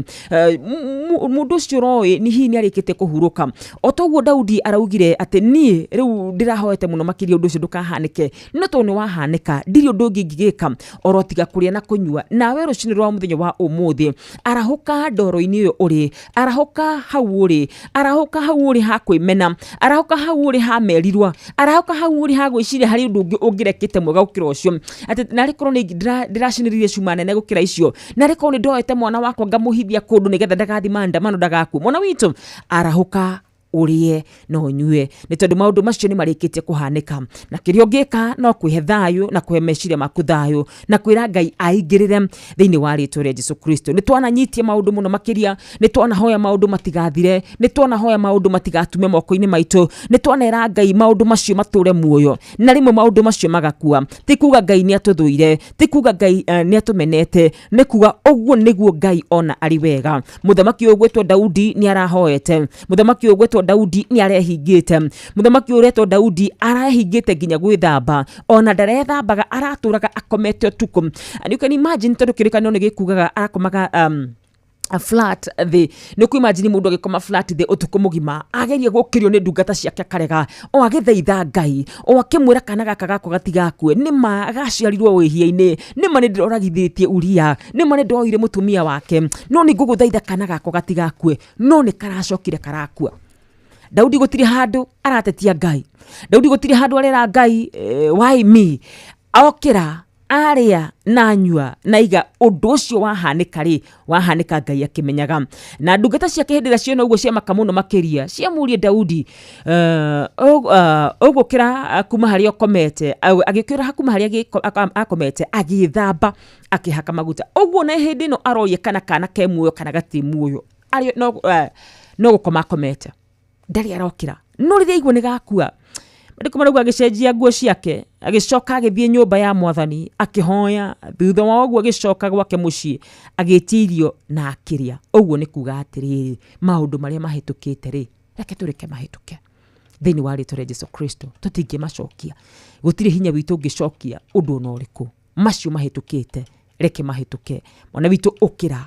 [SPEAKER 18] mũndũ ũcio ũroĩ nĩ hihi nĩ arĩkĩtie kũhurũka. O toguo Daudi araugire atĩ niĩ rĩu ndĩrahoete mũno makĩria ũndũ ũcio ndũkahanĩke, no tondũ nĩ wahanĩka ndirĩ ũndũ ũngĩ ingĩgĩka oro tiga kũrĩa na kũnyua. Nawe rũcinĩ rwa mũthenya wa ũmũthĩ, arahũka ndoro-inĩ ĩyo ũrĩ, arahũka hau ũrĩ, arahũka hau ũrĩ ha kwĩmena, arahũka hau ũrĩ ha merirwa, arahũka hau ũrĩ ha gwĩciria harĩ ũndũ ũngĩ ũngĩrekĩte mwega gũkĩra ũcio, atĩ narĩ korwo nĩ ndĩracinĩrĩire cuma nene gũkĩra icio, narĩ korwo nĩ ndoete mwana wakwa ngamũhithia kũndũ nĩgetha ndagathiĩ maandamano ndagakue. Mwana witũ, arahũka ũrĩe na ũnyue, nĩ tondũ maũndũ macio nĩ marĩkĩtie kũhanĩka, na kĩrĩa ũngĩka no kwĩhe thayũ na kũhe meciria maku thayũ na kwĩra Ngai aingĩrĩre thĩinĩ wa rĩtwa rĩa Jesu Kristo. Nĩ twananyitia maũndũ mũno makĩria, nĩ twanahoya maũndũ matigathire, nĩ twanahoya maũndũ matigatume moko-inĩ maitũ, nĩ twanera Ngai maũndũ macio matũre muoyo, na rĩmwe maũndũ macio magakua. Ti kuga Ngai nĩ atũthũire, ti kuga Ngai nĩ atũmenete, nĩ kuga ũguo nĩguo Ngai ona arĩ wega. Mũthamaki ũyũ ũgwĩtwo Daudi nĩ arahoete, mũthamaki ũyũ ũgwĩtwo Daudi nĩ arehingĩte, mũthamaki ũyũ ũretwo Daudi arehingĩte nginya gwĩthamba, ona ndarethambaga, aratũraga akomete ũtukũ. And you can imagine, tondũ kĩrĩkanĩro nĩ gĩkugaga arakomaga flat thĩ. Nĩ kũ imagine mũndũ agĩkoma flat thĩ ũtukũ mũgima, ageria gũkĩrio nĩ ndungata ciake akarega, o agĩthaitha Ngai, o akĩmwĩra kana gaka gakwa gatigakue, nĩ ma gaciarirwo wĩhia-inĩ, nĩ ma nĩ ndĩroragithĩtie Uria, nĩ ma nĩ ndoire mũtumia wake, no nĩ ngũgũthaitha kana gakwa gatigakue, no nĩ karacokire karakua. Daudi gũtirĩ handũ aratetia Ngai, Daudi gũtirĩ handũ arera Ngai why me. Okĩra arĩa na anyua na iga ũndũ ũcio wahanĩka rĩ, wahanĩka Ngai akĩmenyaga. Na ndungata ciake hĩndĩ ĩrĩa ciona ũguo ciamaka mũno makĩria, ciamũrie Daudi, ũgũkĩra kuma harĩa ũkomete, agĩũkĩra kuma harĩa akomete, agĩthamba akĩhaka maguta. Ũguo na hĩndĩ ĩno aroria kana kana ke muoyo kana gatirĩ muoyo, arĩ no gũkoma akomete, ndarĩ arokĩra, no rĩrĩa aigua nĩ gakua, Maandĩko marauga agĩcenjia nguo ciake, agĩcoka agĩthiĩ nyũmba ya mwathani akĩhoya. Thutha wa ũguo agĩcoka gwake mũciĩ agĩtia irio na akĩrĩa. Ũguo nĩ kuga atĩrĩrĩ, maũndũ marĩa mahĩtũkĩte rĩ, reke tũreke mahĩtũke thĩinĩ wa rĩtwa rĩa Jesu Kristo. Tũtingĩmacokia, gũtirĩ hinya witũ ũngĩcokia ũndũ ona ũrĩkũ. Macio mahĩtũkĩte reke mahĩtũke. Mwana witũ, ũkĩra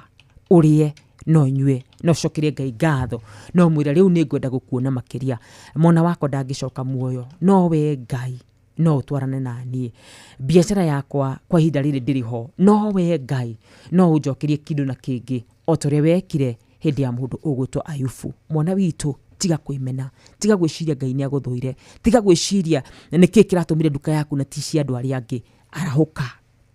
[SPEAKER 18] ũrĩe no nyue, no cokerie Ngai ngatho, no mwĩre rĩu nĩ ngwenda gũkuona makĩria. Mwana wakwa ndangĩcoka muoyo, no we Ngai no ũtwarane na niĩ. Biacara yakwa kwa ihinda rĩrĩ ndĩrĩ ho, no we Ngai no ũnjokerie kĩndũ na kĩngĩ o ta ũrĩa wekire hĩndĩ ya mũndũ ũgwĩtwo Ayubu. Mwana witũ, tiga kwĩmena, tiga gwĩciria Ngai nĩ agũthũire, tiga gwĩciria nĩkĩ kĩratũmire nduka yaku na ti cia andũ arĩa angĩ. Arahũka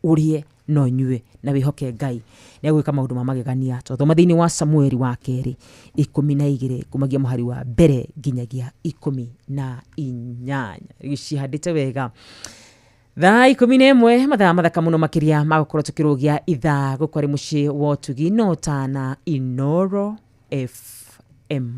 [SPEAKER 18] ũrĩe no nyue na wĩhoke Ngai nĩ agwĩka maũndũ ma magegania. Twathoma thĩinĩ wa Samueli wa kerĩ 12 kumagia mũhari wa mbere nginyagia 18. Cihandĩte wega. Thaa 11 mathaa mathaka mũno makĩria ma gũkorwo tũkĩrũgia ithaa gũkũ arĩ mũciĩ wa ũtugi no tana Inoro FM.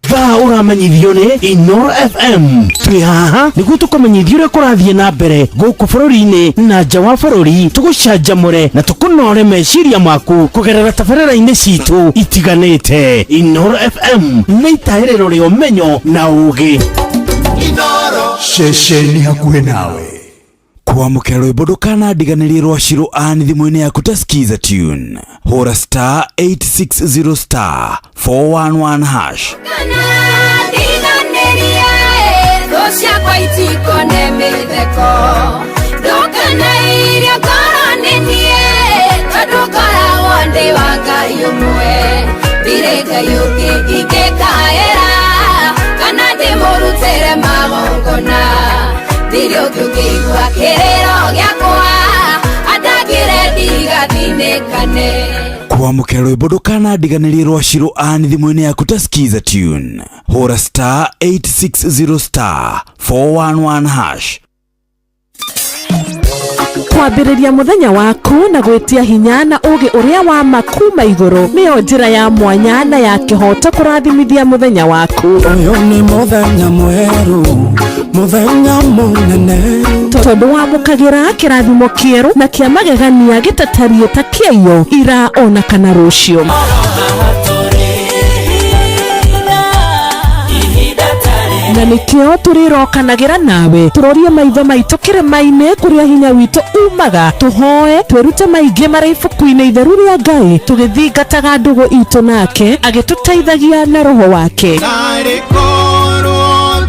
[SPEAKER 7] Thaa ũramenyithio nĩ Inoro FM. Twĩ haha nĩguo tũkũmenyithie ũrĩa kũrathiĩ na mbere gũkũ bũrũri-inĩ na nja wa bũrũri, tũgũcanjamũre na tũkũnore meciria maku kũgerera tabarĩra-inĩ citũ itiganĩte. Inoro FM nĩ itahĩrĩro rĩa ũmenyo na ũgĩ.
[SPEAKER 3] Ceceni hakuhĩ nawe.
[SPEAKER 8] Kwamũkĩra rwĩmbo ndũkanandiganĩrie rwa Shiro Ann thimũ-inĩ yaku ta Skiza Tune. Hũra star 860 star 411 hash.
[SPEAKER 12] Ndiganĩrie thũ ciakwa itikone mĩtheko, ndũkanairie ngoro nĩ niĩ, tondũ ngoragwo ndĩ wa Ngai ũmwe, ndirĩ Ngai ũngĩ ingĩkaĩra kana ndĩmũrutĩre magongona, ndirĩ ũngĩ ũngĩigua kĩrĩro gĩakwa andangĩre ndigathinĩkane.
[SPEAKER 8] Kwamũkĩra rwĩmbo ndũkanandiganĩrie rwa Shiro Ann thimũ-inĩ yaku ta Skiza Tune. Hũra star 860 star 411 hash.
[SPEAKER 10] Kwambĩrĩria mũthenya waku na gwĩtia hinya na ũũgĩ ũrĩa wa ma kuma igũrũ nĩyo njĩra ya mwanya na ya kĩhooto kũrathimithia mũthenya waku.
[SPEAKER 2] Ũyũ nĩ mũthenya mwerũ, mũthenya mũnene,
[SPEAKER 10] tondũ wamũkagĩra kĩrathimo kĩerũ na kĩa magegania gĩtatariĩ ta kĩaiyo ira ona kana rũciũ. Na Nĩkĩo tũrĩrokanagĩra nawe tũrorie maitho maitũ kĩrĩma-inĩ kũrĩa hinya witũ umaga, tũhoe twĩrute maingĩ marĩ ibuku-inĩ itheru rĩa Ngai, tũgĩthingataga ndũgũ itũ nake agĩtũteithagia na roho wake.
[SPEAKER 16] Narĩ korwo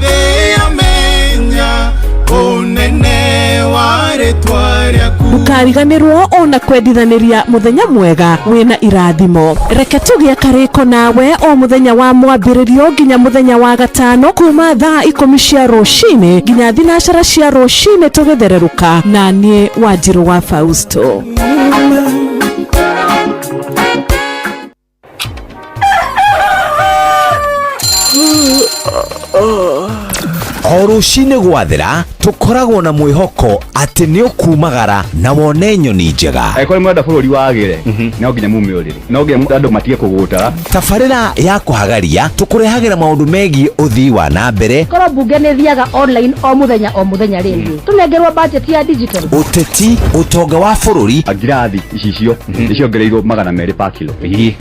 [SPEAKER 16] thĩ yamenya ũnene wa rĩtwa rĩaku.
[SPEAKER 10] Ndũkariganĩrwo ona kwendithanĩria mũthenya mwega wĩna irathimo. Reke tũgĩe karĩko nawe o mũthenya wa mwambĩrĩrio nginya mũthenya wa gatano kuma thaa 10 cia rũcinĩ nginya 9 cia rũcinĩ tũgĩthererũka, na niĩ Wanjirũ wa Fausto.
[SPEAKER 19] O rũcinĩ gwathera tũkoragwo na mwĩhoko atĩ nĩ ũkumagara na wone nyoni njega.
[SPEAKER 20] Angĩkorwo nĩ mũrenda bũrũri wagĩre, no nginya mume ũrĩrĩ, no nginya andũ matige kũgũtara.
[SPEAKER 19] Tabarĩra ya kũhagaria tũkũrehagĩra maũndũ megiĩ ũthii wa na mbere,
[SPEAKER 23] korwo mbunge nĩ thiaga online o mũthenya o mũthenya rĩ, tũnengerwo budget ya digital,
[SPEAKER 19] ũteti, ũtonga wa bũrũri.
[SPEAKER 20] Ngirathi icicio nĩciongereirwo 200 per kilo,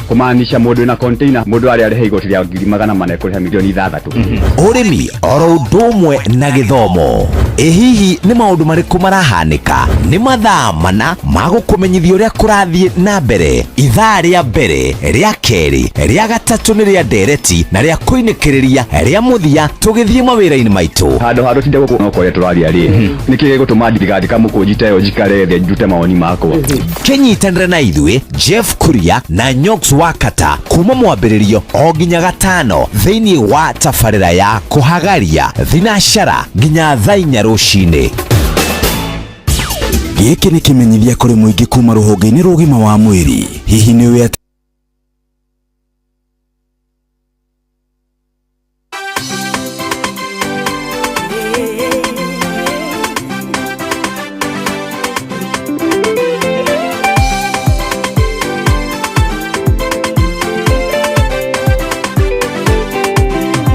[SPEAKER 20] kũmaanisha mũndũ wĩna container, mũndũ arĩa arĩha igoti rĩa 400,000 ekũrĩha 6 million.
[SPEAKER 19] Ũrĩmi oro ũndũ ũmwe na gĩthomo. Ĩ hihi nĩ maũndũ marĩkũ marahanĩka? Nĩ mathaa mana ma gũkũmenyithia ũrĩa kũrathiĩ na mbere. Ithaa rĩa mbere, rĩa kerĩ, rĩa gatatũ nĩ rĩa ndereti na rĩa kũinĩkĩrĩria rĩa mũthia tũgĩthiĩ mawĩra-inĩ maitũ.
[SPEAKER 20] Handũ ha tũtinde gũkũ no kwaria tũraria rĩ, nĩkĩ gĩgũtũma ndigandĩka mũkũnji ta ĩyo njikare thĩ ndute mawoni makwa?
[SPEAKER 19] Kĩnyitanĩre na ithuĩ Jeff Kuria na Nyox Wakata kuma mwambĩrĩrio o nginya gatano thĩinĩ wa tabarĩra ya kũhagaria 9 nginya thaa 4 rũcinĩ.
[SPEAKER 8] Gĩkĩ nĩ kĩmenyithia kũrĩ mũingĩ kuma rũhonge-inĩ rwa ũgima wa mwĩrĩ. Hihi nĩ ũĩ atĩ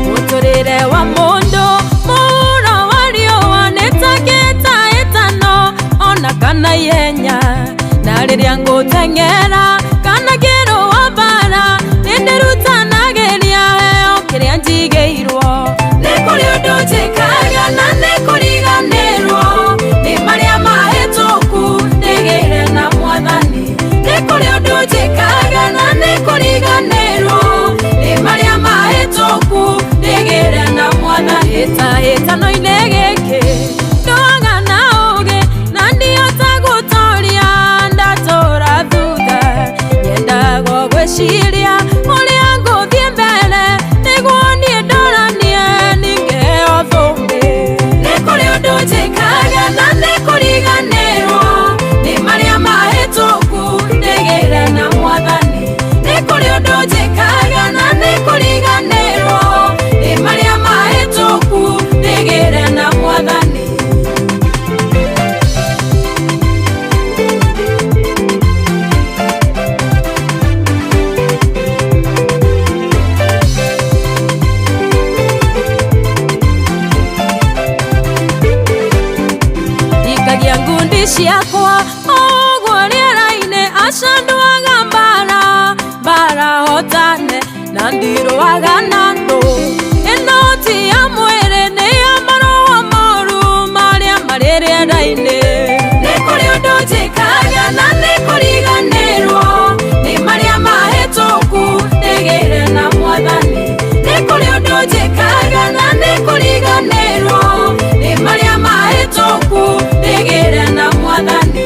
[SPEAKER 12] Mũtũrĩre wa mũndũ mũhuro wa riũa nĩ ta gĩta ĩtano ona kana ihenya, na rĩrĩa ngũteng'era kana ngĩrũa mbara nĩndĩrutanagĩria heo kĩrĩa njigĩirwo. Nĩ kũrĩ ũndũ njĩkaga na nĩ kũriganĩrwo nĩ marĩa mahĩtũku ndĩgĩre na Mwathani. Nĩ kũrĩ ũndũ njĩkaga na nĩ kũriganĩrwo nĩ marĩa mahĩtũku ndĩgĩre na Mwathani. Hĩtahĩtano-inĩ gĩkĩ ndũaga na ũũgĩ na ndihota gũtoria ndatũra thutha, nyendaga gwĩciria ũrĩa ngũthiĩ mbere nĩguo niĩ ndoranie ningĩheo thũmbĩ. Nĩ kũrĩ ũndũ njĩkaga na nĩ kũriganĩrwo nĩ marĩa mahĩtũku ndĩgĩre na Mwathani. Nĩ kũrĩ ũndũ njĩkaga na nĩ kũriganĩrwo nĩ marĩa mahĩtũku ndĩgĩre na Mwathani. Ikagia ngundi ciakwa ũguo rĩera-inĩ aca ndũaga mbara mbara hotane na ndirũaga na ndũ. Ĩno ti ya mwĩrĩ nĩ ya maroho moru marĩa marĩ rĩera-inĩ. Nĩ kũrĩ ũndũ njĩkaga na nĩ kũriganĩrwo nĩ marĩa mahĩtũku ndĩgĩre na Mwathani. Nĩ kũrĩ ũndũ njĩkaga na nĩ kũriganĩrwo nĩ marĩa mahĩtũku ndĩgĩre na Mwathani.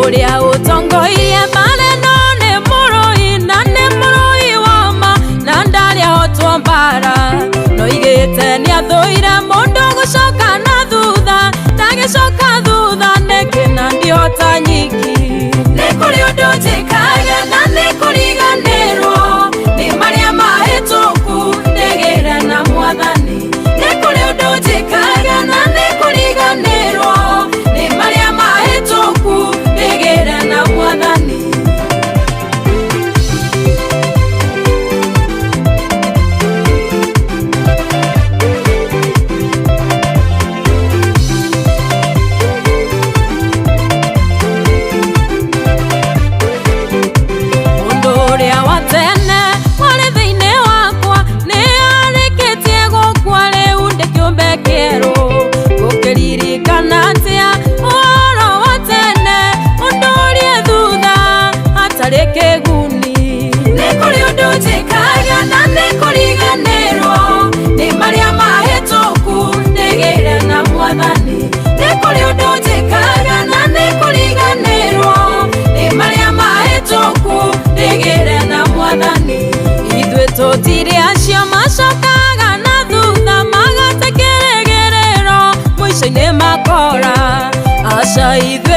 [SPEAKER 12] Ũrĩa ũtongoirie mbara ĩno nĩ mũrũi na nĩ mũrũi wa ma na ndarĩ ahotwo mbara, noigĩte nĩathũire mũndũ gũcoka na thutha, ndagĩcoka thutha nĩkĩ na ndihota nyiki. Nĩ kũrĩ ũndũ njĩkaga na nĩ kũriganĩrwo nĩ marĩa mahĩtũku ndĩgĩre na Mwathani. Nĩ kũrĩ ũndũ njĩkaga na nĩ kũriganĩrwo nĩ marĩa mahĩtũku ndĩgĩre na Mwathani. Mũndũ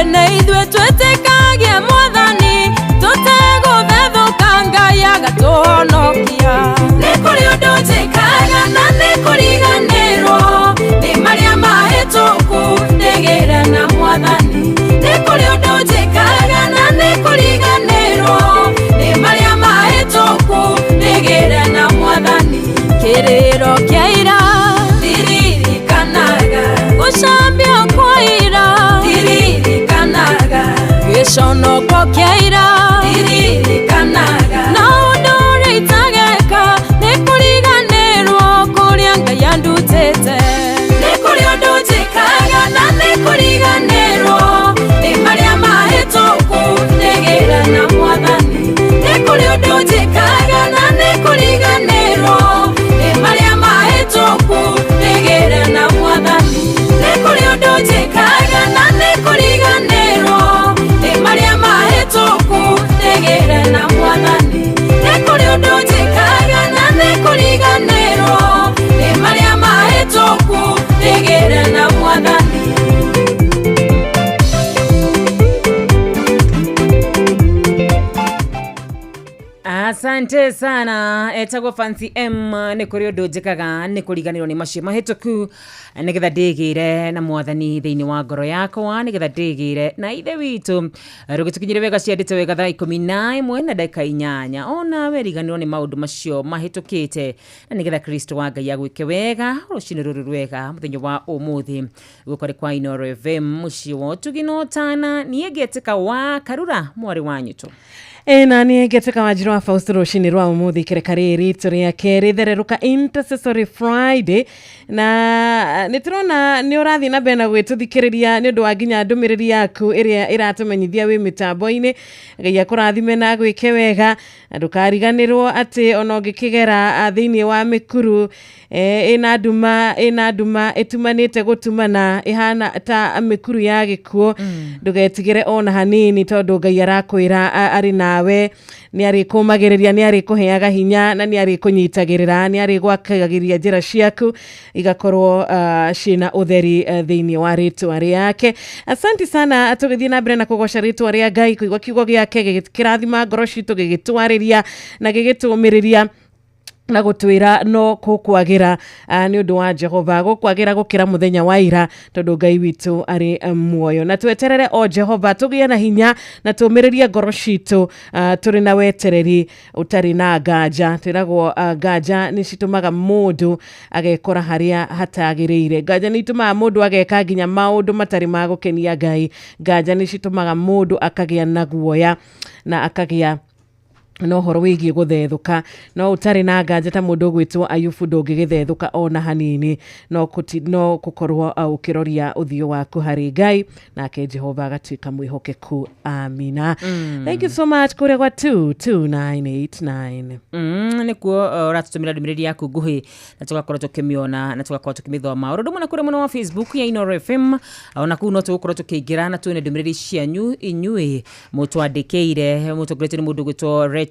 [SPEAKER 12] Ithuĩ nĩ ithuĩ twĩtĩkagia mwathani tũtegũthethũka Ngai agatũhonokia. Nĩ kũrĩ ũndũ njĩkaga na nĩ kũriganĩrwo nĩ marĩa mahĩtũku ndĩgĩre na mwathani. Nĩ kũrĩ ũndũ njĩkaga na nĩ kũriganĩrwo nĩ marĩa mahĩtũku ndĩgĩre na mwathani. Kĩrĩro kĩa ira ndiririkanaga, gũcambio kwa ira ndiririkanaga, gĩconoko kĩa ira ndiririkanaga, na ũndũ ũrĩa itageka nĩ kũriganĩrwo kũrĩa Ngai andutĩte. Nĩ kũrĩ ũndũ njĩkaga na nĩ kũriganĩrwo nĩ marĩa mahĩtũku ndĩgĩre na mwathani. Nĩ kũrĩ ũndũ njĩkaga na nĩ kũriganĩrwo nĩ marĩa mahĩtũku ndĩgĩre na mwathani. Nĩ kũrĩ ũndũ njĩkaga na nĩ kũriganĩrwo nĩ marĩa mahĩtũku ndĩgĩre na mwathani. Nĩ kũrĩ ũndũ njĩkaga na nĩ kũriganĩrwo nĩ marĩa mahĩtũku ndĩgĩre na mwathani.
[SPEAKER 18] Asante sana etagwo Fancy M. Nä kå rä å ndå njäkaga nä kå riganä rwo nä macio mahätåku nä getha ndä gä re na mwathani thä inä wa ngoro yakwa nä getha ndä gä re na ithe witå rå gä tå kinyä re wega ciandä te wega thaa 11 na ndagä 8 onawe riganä rwo nä maå ndå macio mahätå kä te na nä getha Kristo wa Ngai agwä ke wega rå cinä rå rå rwega må thenya wa å må thä gå kwarä kwa Inoro FM må ciä wa å tugi na å tana niä ngetä ka wa Karura mwarä wa nyitå.
[SPEAKER 13] Ena niä ngetuĩka Wanjirũ wa Fausto rũcinĩ rwa ũmũthĩ ikereka rĩrĩ ritũ rĩa kerĩ thererũka Intercessory Friday, na nĩ tũrona nĩ ũrathiĩ na mbere na gwĩtũthikĩrĩria nĩ ũndũ wa nginya ndũmĩrĩri yaku ĩrĩa ĩratũmenyithia wĩ mĩtambo-inĩ. Ngai akũrathime na agwĩke wega, na ndũkariganĩrwo atĩ ona ũngĩkĩgera thĩinĩ wa mĩkuru ĩna nduma ĩtumanĩte gũtumana ĩhana ta mĩkuru ya gĩkuũ, ndũgetigĩre ona hanini tondũ Ngai arakwĩra arĩ nawe, nĩ arĩkũmagĩrĩria, nĩ arĩkũheaga hinya na nĩ arĩkũnyitagĩrĩra, nĩ arĩgwakagĩria njĩra ciaku igakorwo ciĩna ũtheri thĩinĩ wa rĩtwa rĩake. Asante sana, tũgĩthiĩ na mbere na kũgoca rĩtwa rĩa Ngai, kũigua kiugo gĩake gĩkĩrathima ngoro citũ, gĩgĩtwarĩria na gĩgĩtũmĩrĩria na gũtwĩra no gũkwagĩra nĩ ũndũ wa Jehova, gũkwagĩra gũkĩra mũthenya wa ira tondũ Ngai witũ arĩ muoyo. Na tweterere o Jehova, tũgĩe na hinya na tũmĩrĩrie ngoro citũ tũrĩ na wetereri ũtarĩ na nganja. Twĩragwo nganja nĩ citũmaga mũndũ agekora harĩa hatagĩrĩire. Nganja nĩ itũmaga mũndũ ageka nginya maũndũ matarĩ ma gũkenia Ngai. Nganja nĩ citũmaga mũndũ akagĩa na guoya na akagĩa no horo wĩgiĩ gũthethũka. No ũtarĩ na nganja ta mũndũ ũgwĩtwo Ayubu ndũngĩgĩthethũka ona hanini, no gũkorwo ũkĩroria ũthiũ waku harĩ Ngai nake Jehova agatuĩka mwĩhokeku. Amina. Thank you so much kũrĩa gwa 22989.
[SPEAKER 18] Nä kuo ũratũtũmĩra ndũmĩrĩri yaku nguhĩ na tũgakorwo tũkĩmĩona na tũgakorwo tũkĩmĩthoma. Ũndũ ũmwe na kũrĩa mwena wa Facebook ya Inoro FM, ona kũu no tũgũkorwo tũkĩingĩra na tuone ndũmĩrĩri cianyu inyuĩ mũtwandĩkĩire. Mũtongoretio nĩ mũndũ ũgwĩtwo Rachel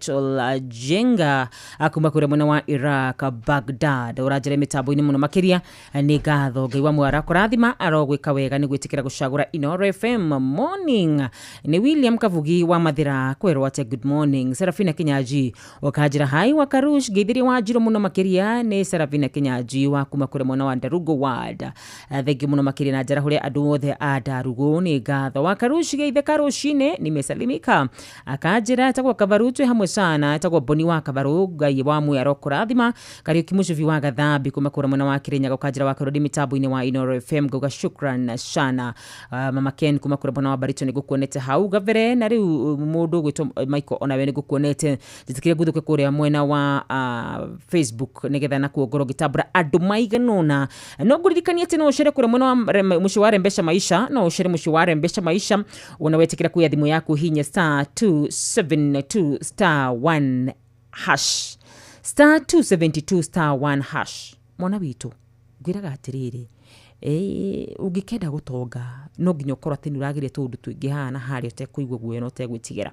[SPEAKER 18] Jenga kuma kũrĩa mwena wa Iraq, Baghdad. Ũranjĩra mĩtambo-inĩ mũno makĩria nĩ ngatho. Ngai wa mwara kũrathima arogwĩka wega nĩ gwĩtĩkĩra gũcagũra Inoro FM morning. Nĩ William Kavugi wa Mathira kwerwo atĩ good morning. Serafina Kinyaji ũkanjĩra hi wa Karush, ngeithirie Wanjirũ mũno makĩria. Nĩ Serafina Kinyaji wa kuma kũrĩa mwena wa Ndarugo ward. Thengiũ mũno makĩria na njara hũrĩa andũ othe a Ndarugo nĩ ngatho. Wa Karush geithe karucine nimesalimika. Akanjĩra etagwo Kabaru twĩ hamwe sana, etagwo Boni wa Kabaru, Ngai wa muoyo arokũrathima. Kariũki Mũcubi wa Gathambi kuma kũrĩa mwena wa Kĩrĩnyaga ũkanjĩra wa Karũri mĩtambo-inĩ wa Inoro FM ngauga shukran sana. Mama Ken kuma kũrĩa mwena wa Barito nĩ ngũkuonete hau gabere, na rĩu mũndũ ũgwĩtwo Michael onawe nĩ ngũkuonete. Njĩtĩkĩre nguthũke kũrĩa mwena wa Facebook nĩgetha nakuo ngorwo ngĩtambũra andũ maigana ũna. No ngũririkanie atĩ no ũcere kũrĩa mwena wa mũciĩ wa Rembesha Maisha, no ũcere mũciĩ wa Rembesha Maisha wona wetĩkĩra kuoya thimũ yaku hinya star 272 star 1 hash, star 272 star 1 hash. Mwana witũ ngwĩraga atĩrĩrĩ, Ũngĩkenda gũtonga no nginya ũkorwo atĩ nĩ ũrageria tũũndũ tũingĩ haha na harĩa ũtekũigua guoya na ũtegwĩtigĩra.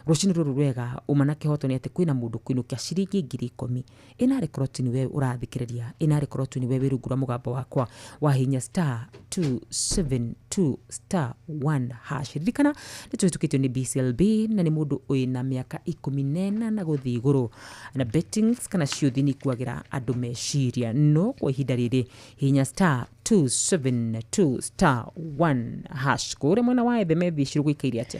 [SPEAKER 18] Rũcinĩ rũrũ rwega uma na kĩhoto nĩ atĩ kwĩna mũndũ kũinũkia ciringi 10,000. Ĩnarĩ korwo tu nĩwe ũrathikĩrĩria, ĩnarĩ korwo tu nĩwe wĩ rungu rwa mũgambo wakwa wa hinya star 272 star 1 hash. Ririkana nĩ tũhĩtũkĩtio nĩ BCLB na nĩ mũndũ wĩna mĩaka 18 gũthiĩ igũrũ, na bettings kana ciũthi nĩ ikuagĩra andũ meciria, no kwa ihinda rĩrĩ hinya star 272 star 1 hash. Kũrĩa mwena wa SMS cirũ gũikaire atĩa?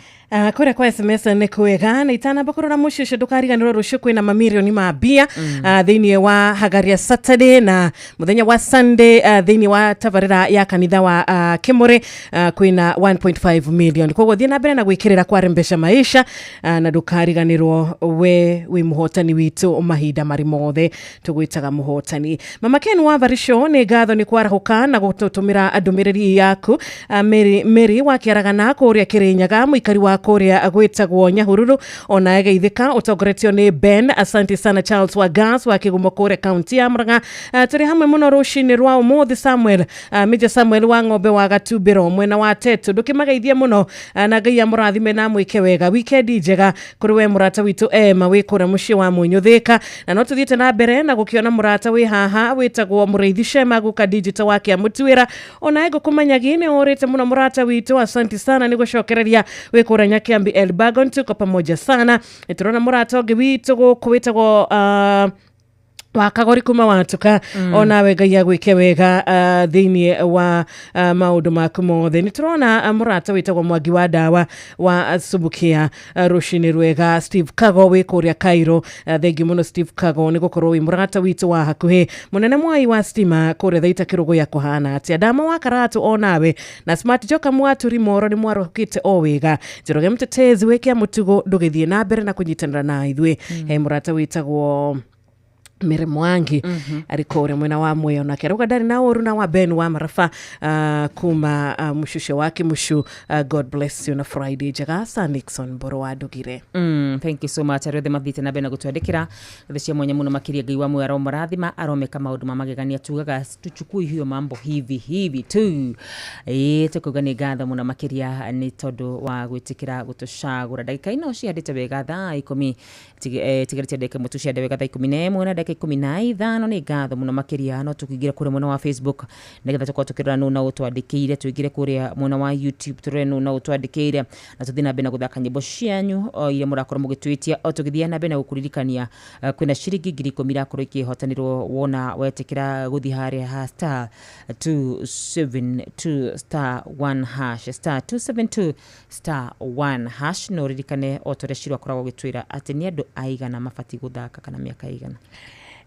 [SPEAKER 13] Kũrĩa kwa SMS nĩ kwega, na itanamba kũrora mũciĩ ũcio ndũkariganĩrwo rũciũ kwĩna mamirioni ma mbia thĩinĩ wa Hagaria Saturday na mũthenya wa Sunday, thĩinĩ wa tabarĩra ya kanitha wa Kĩmũrĩ, kwĩna 1.5 million. Koguo thiĩ na mbere na gwĩkĩrĩra kwa Mbeca Maisha, na ndũkariganĩrwo we wĩ mũhotani witũ mahinda marĩ mothe, tũgwĩtaga mũhotani. Mama Ken wa Varisho, nĩ ngatho nĩ kwarahũka na gũtũtũmĩra ndũmĩrĩri yaku. Mary, Mary wa Kĩaragana kũrĩa Kĩrĩnyaga, mũikari wa kũrĩa gwĩtagwo Nyahururu, ona geithĩka ũtongoretio nĩ Ben. Asante sana. Charles wa Gas wa Kĩgumo kũrĩa kaunti ya Murang'a, tũrĩ hamwe mũno rũcinĩ rwa ũmũthĩ. Samuel, Major Samuel wa ng'ombe wa Gatumbĩro mwena wa Tetu, ndũkĩmageithie mũno, na Ngai amũrathime na amwĩke wega. Weekend njega kũrĩ we mũrata witũ Emma wĩ kũrĩa mũciĩ wa Mũnyũthĩka. Na no tũthiĩte na mbere na gũkĩona mũrata wĩ haha wĩtagwo Mũrĩithi Shema guka digital wa Kĩamũtuĩra, onawe ngũkũmanyagi nĩ ũrĩte mũno mũrata witũ, asante sana nĩ gũcokereria wĩ kũrĩa Nyakiambi Elbagon, tuko pamoja sana. Nĩ tũrona mũrata ũngĩ witũ gũkũ wĩtagwo wa Kagori kuma watuka, onawe Ngai agwĩke wega thĩinĩ wa maũndũ maku mothe. Nĩ tũrona mũrata wĩtagwo Mwangi wa ndawa wa Subukia, rũcinĩ rwega. Steve Kago wĩ kũrĩa Cairo, thengi mũno Steve Kago nĩ gũkorwo wĩ mũrata witũ wa hakuhĩ. Mũnene Mwai wa stima kũrĩa Thaita Kĩrũgũya, kũhana atĩa? Ndama wa Karatu onawe na Smart Joka Mwaturi Moro nĩ mwarũkĩte o wega. Njoroge Mtetezi wĩ Kĩa Mũtugo, ndũgĩthiĩ na mbere na kũnyitanĩra na ithuĩ. He mũrata wĩtagwo Mary Mwangi arĩ kũrĩa mwena wa Mwea, onake arauga ndarĩ na ũru. Na wa Ben wa Maraba, kuma mũcuce wa Kĩmũcu, God bless you na Friday njega. Sir Nixon Mboro wa Ndugire.
[SPEAKER 18] Thank you so much arĩa othe mathiĩte na mbere na gũtwandĩkĩra thĩ cia mwanya mũno makĩria. Ngai wa muoyo aromũrathima, aromeka maũndũ ma magegania. Tugaga tuchukui hiyo mambo hivi hivi tu. Ĩĩ, tũkauga nĩ ngatho mũno makĩria nĩ tondũ wa gwĩtĩkĩra gũtũcagũra. Ndagĩka ino ciandĩte wega thaa 10 tigarĩtie ndagĩka 1 tu ciande wega thaa 11 na ndagĩka 15. Nĩ ngatho mũno makĩria. No tũkĩingĩra kũrĩa mwena wa Facebook nĩgetha tũkorwo tũkĩrora nũ na ũtwandĩkĩire, tũingĩre kũrĩa mwena wa YouTube tũrore nũ na ũtwandĩkĩire, na tũthiĩ na mbere na gũthaka nyĩmbo cianyu o iria mũrakorwo mũgĩtwĩtia, o tũgĩthiĩ na mbere na gũkũririkania kwĩna ciringi 10,000 irakorwo ikĩhotanĩrwo wona wetĩkĩra gũthiĩ harĩa ha star 272 star 1 hash, star 272 star 1 hash. No ririkane o ta ũrĩa Ciro akoragwo agĩtwĩra atĩ nĩ andũ aigana mabatiĩ gũthaka kana mĩaka igana.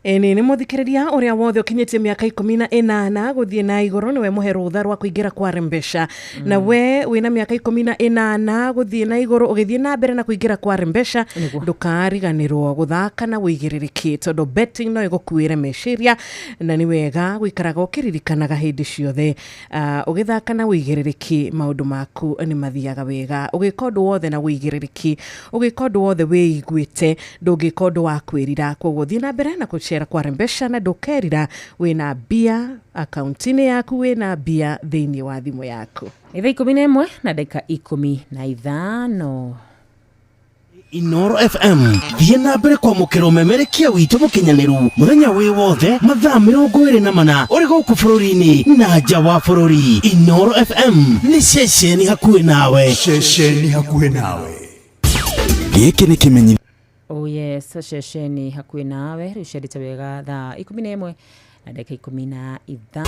[SPEAKER 13] Ĩni nĩ mũthikĩrĩria ũrĩa wothe ũkinyĩtie mĩaka 18 gũthiĩ na igũrũ nĩwe mũhe rũtha rwa kũingĩra kwa mbeca. Na we wĩna mĩaka 18 gũthiĩ na igũrũ, ũgĩthiĩ na mbere na kũingĩra kwa mbeca, ndũkariganĩrwo gũthaka na wĩigĩrĩrĩki, tondũ betting no ĩgũkuĩre meciria, na nĩ wega gũikaraga ũkĩririkanaga hĩndĩ ciothe, ũgĩthaka na wĩigĩrĩrĩki maũndũ maku nĩ mathiaga wega. Ũgĩka ũndũ wothe na wĩigĩrĩrĩki, ũgĩka ũndũ wothe wĩiguĩte, ndũngĩka ũndũ wa kwĩrira. Koguo thiĩ na mbere na gũcera kwa mbeca na ndũkerira wĩna mbia akaunti-inĩ yaku, wĩna mbia thĩinĩ wa thimũ yaku.
[SPEAKER 18] Nĩ thaa 11 na ndagĩka 15.
[SPEAKER 7] Inoro FM, thiĩ na mbere kwamũkĩra ũmemerekia witũ mũkinyanĩru mũthenya wĩ wothe mathaa 24, ũrĩ gũkũ bũrũri-inĩ na nja wa bũrũri. Inoro FM nĩ ceceni hakuhĩ nawe.
[SPEAKER 3] Ceceni hakuhĩ nawe.
[SPEAKER 8] Gĩkĩ nĩ kĩmenyi
[SPEAKER 18] Oh yes, ceceni hakuhĩ nawe. Rĩu ciandĩte wega thaa 11 na ndagĩka 16.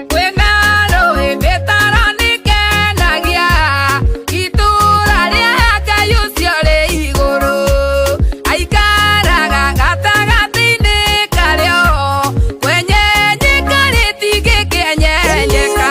[SPEAKER 1] Kwĩng'aro mĩtaro nĩkenagia itũũra rĩa Ngai ũcio rĩ igũrũ, aikaraga gatagatĩ-inĩ karĩo, kwenyenyeka rĩtingĩkĩenyenyeka.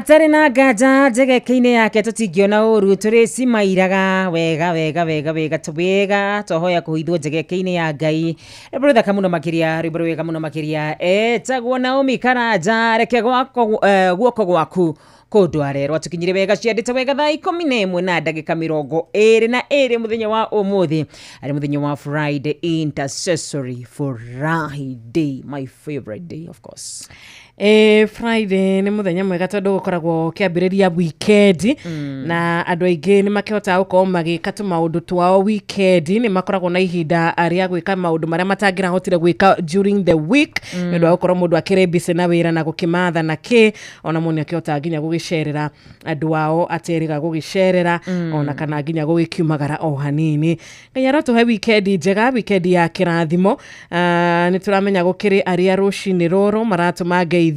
[SPEAKER 18] Hatarĩ na nganja njegeke-inĩ yake tũtingĩona ũru tũrĩ cimairaga wega wega wega wega wega twahoya kũhithwo njegeke-inĩ ya Ngai. Rwĩmbo rũthaka mũno makĩria, rwĩmbo rwega mũno makĩria, etagwo Naomi Karanja, reke gwako, guoko gwaku kũndware. Rwatũkinyire wega ciandĩte wega thaa 11 na ndagĩka 22 mũthenya wa ũmũthĩ, arĩ mũthenya wa Friday, intercessory Friday, my favorite day of course.
[SPEAKER 13] Friday nĩ mũthenya mwega tondũ gũkoragwo ũkĩambĩrĩria weekend, na andũ aingĩ nĩ makĩhotaga gũkorwo magĩka tũmaũndũ twao weekend. Nĩ makoragwo na ihinda rĩa gwĩka maũndũ marĩa matangĩrahotire gwĩka during the week, nĩ ũndũ wa gũkorwo mũndũ akĩrĩ busy na wĩra na gũkĩmatha na kĩ. Ona mũndũ nĩ akĩhotaga nginya gũgĩcerera andũ ao aterĩga gũgĩcerera, ona kana nginya gũgĩkiumagara o hanini. Ngai arotũhe weekend njega, weekend ya kĩrathimo. Nĩ tũramenya gũkĩrĩ arĩa rũcinĩ rũrũ maratũma ngeithi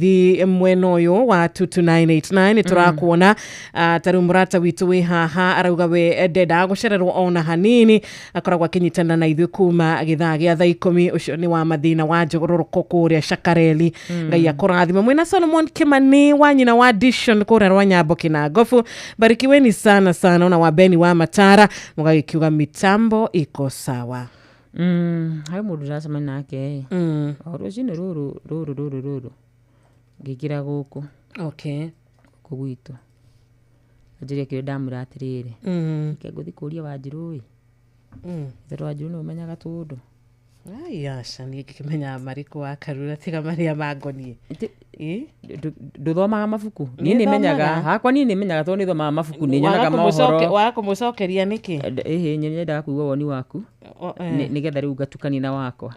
[SPEAKER 13] mwena ũyũ wa 22989. Nĩ tũrakuona, ta rĩu mũrata witũ wĩ haha arauga we ndendaga gũcererwo ona hanini, akoragwo akĩnyitana na ithuĩ kuma gĩthaa gĩa thaa 10. Ũcio nĩ wa mathĩna wa njũgũrũrũko kũrĩa Shakareli. Ngai akũrathima. Mwĩna Solomon Kimani wa nyina wa Dishon kũrĩa Rwanyambo Kinangobu, barikiweni sana sana. Ona wa Beni wa Matara mũgagĩkiuga mitambo iko sawa.
[SPEAKER 18] Harĩ mũndũ ndĩracemania nake o rũcinĩ rũrũ rũrũ rũrũ rũrũ ngĩkĩra gũkũ gũkũ gwitũ, anjĩria kĩrĩa ndamwĩra atĩrĩrĩ, reke ngũthiĩ kũria Wanjirũ ĩ, tondũ Wanjirũ nĩwe ũmenyaga tũũndũ.
[SPEAKER 13] Ai, aca, niĩ ngĩkĩmenyaga marĩkũ wa Karura tiga marĩa mangoniĩ?
[SPEAKER 18] Ndũthomaga mabuku? Niĩ nĩ menyaga.
[SPEAKER 13] Nĩthomaga.
[SPEAKER 18] Hakwa niĩ nĩ menyaga tondũ nĩ thomaga mabuku, nĩ nyonaga mohoro.
[SPEAKER 13] Waga kũmũcokeria nĩkĩ?
[SPEAKER 18] Ĩhĩ, nyendaga kũigua woni waku, nĩgetha rĩu ngatukania na wakwa.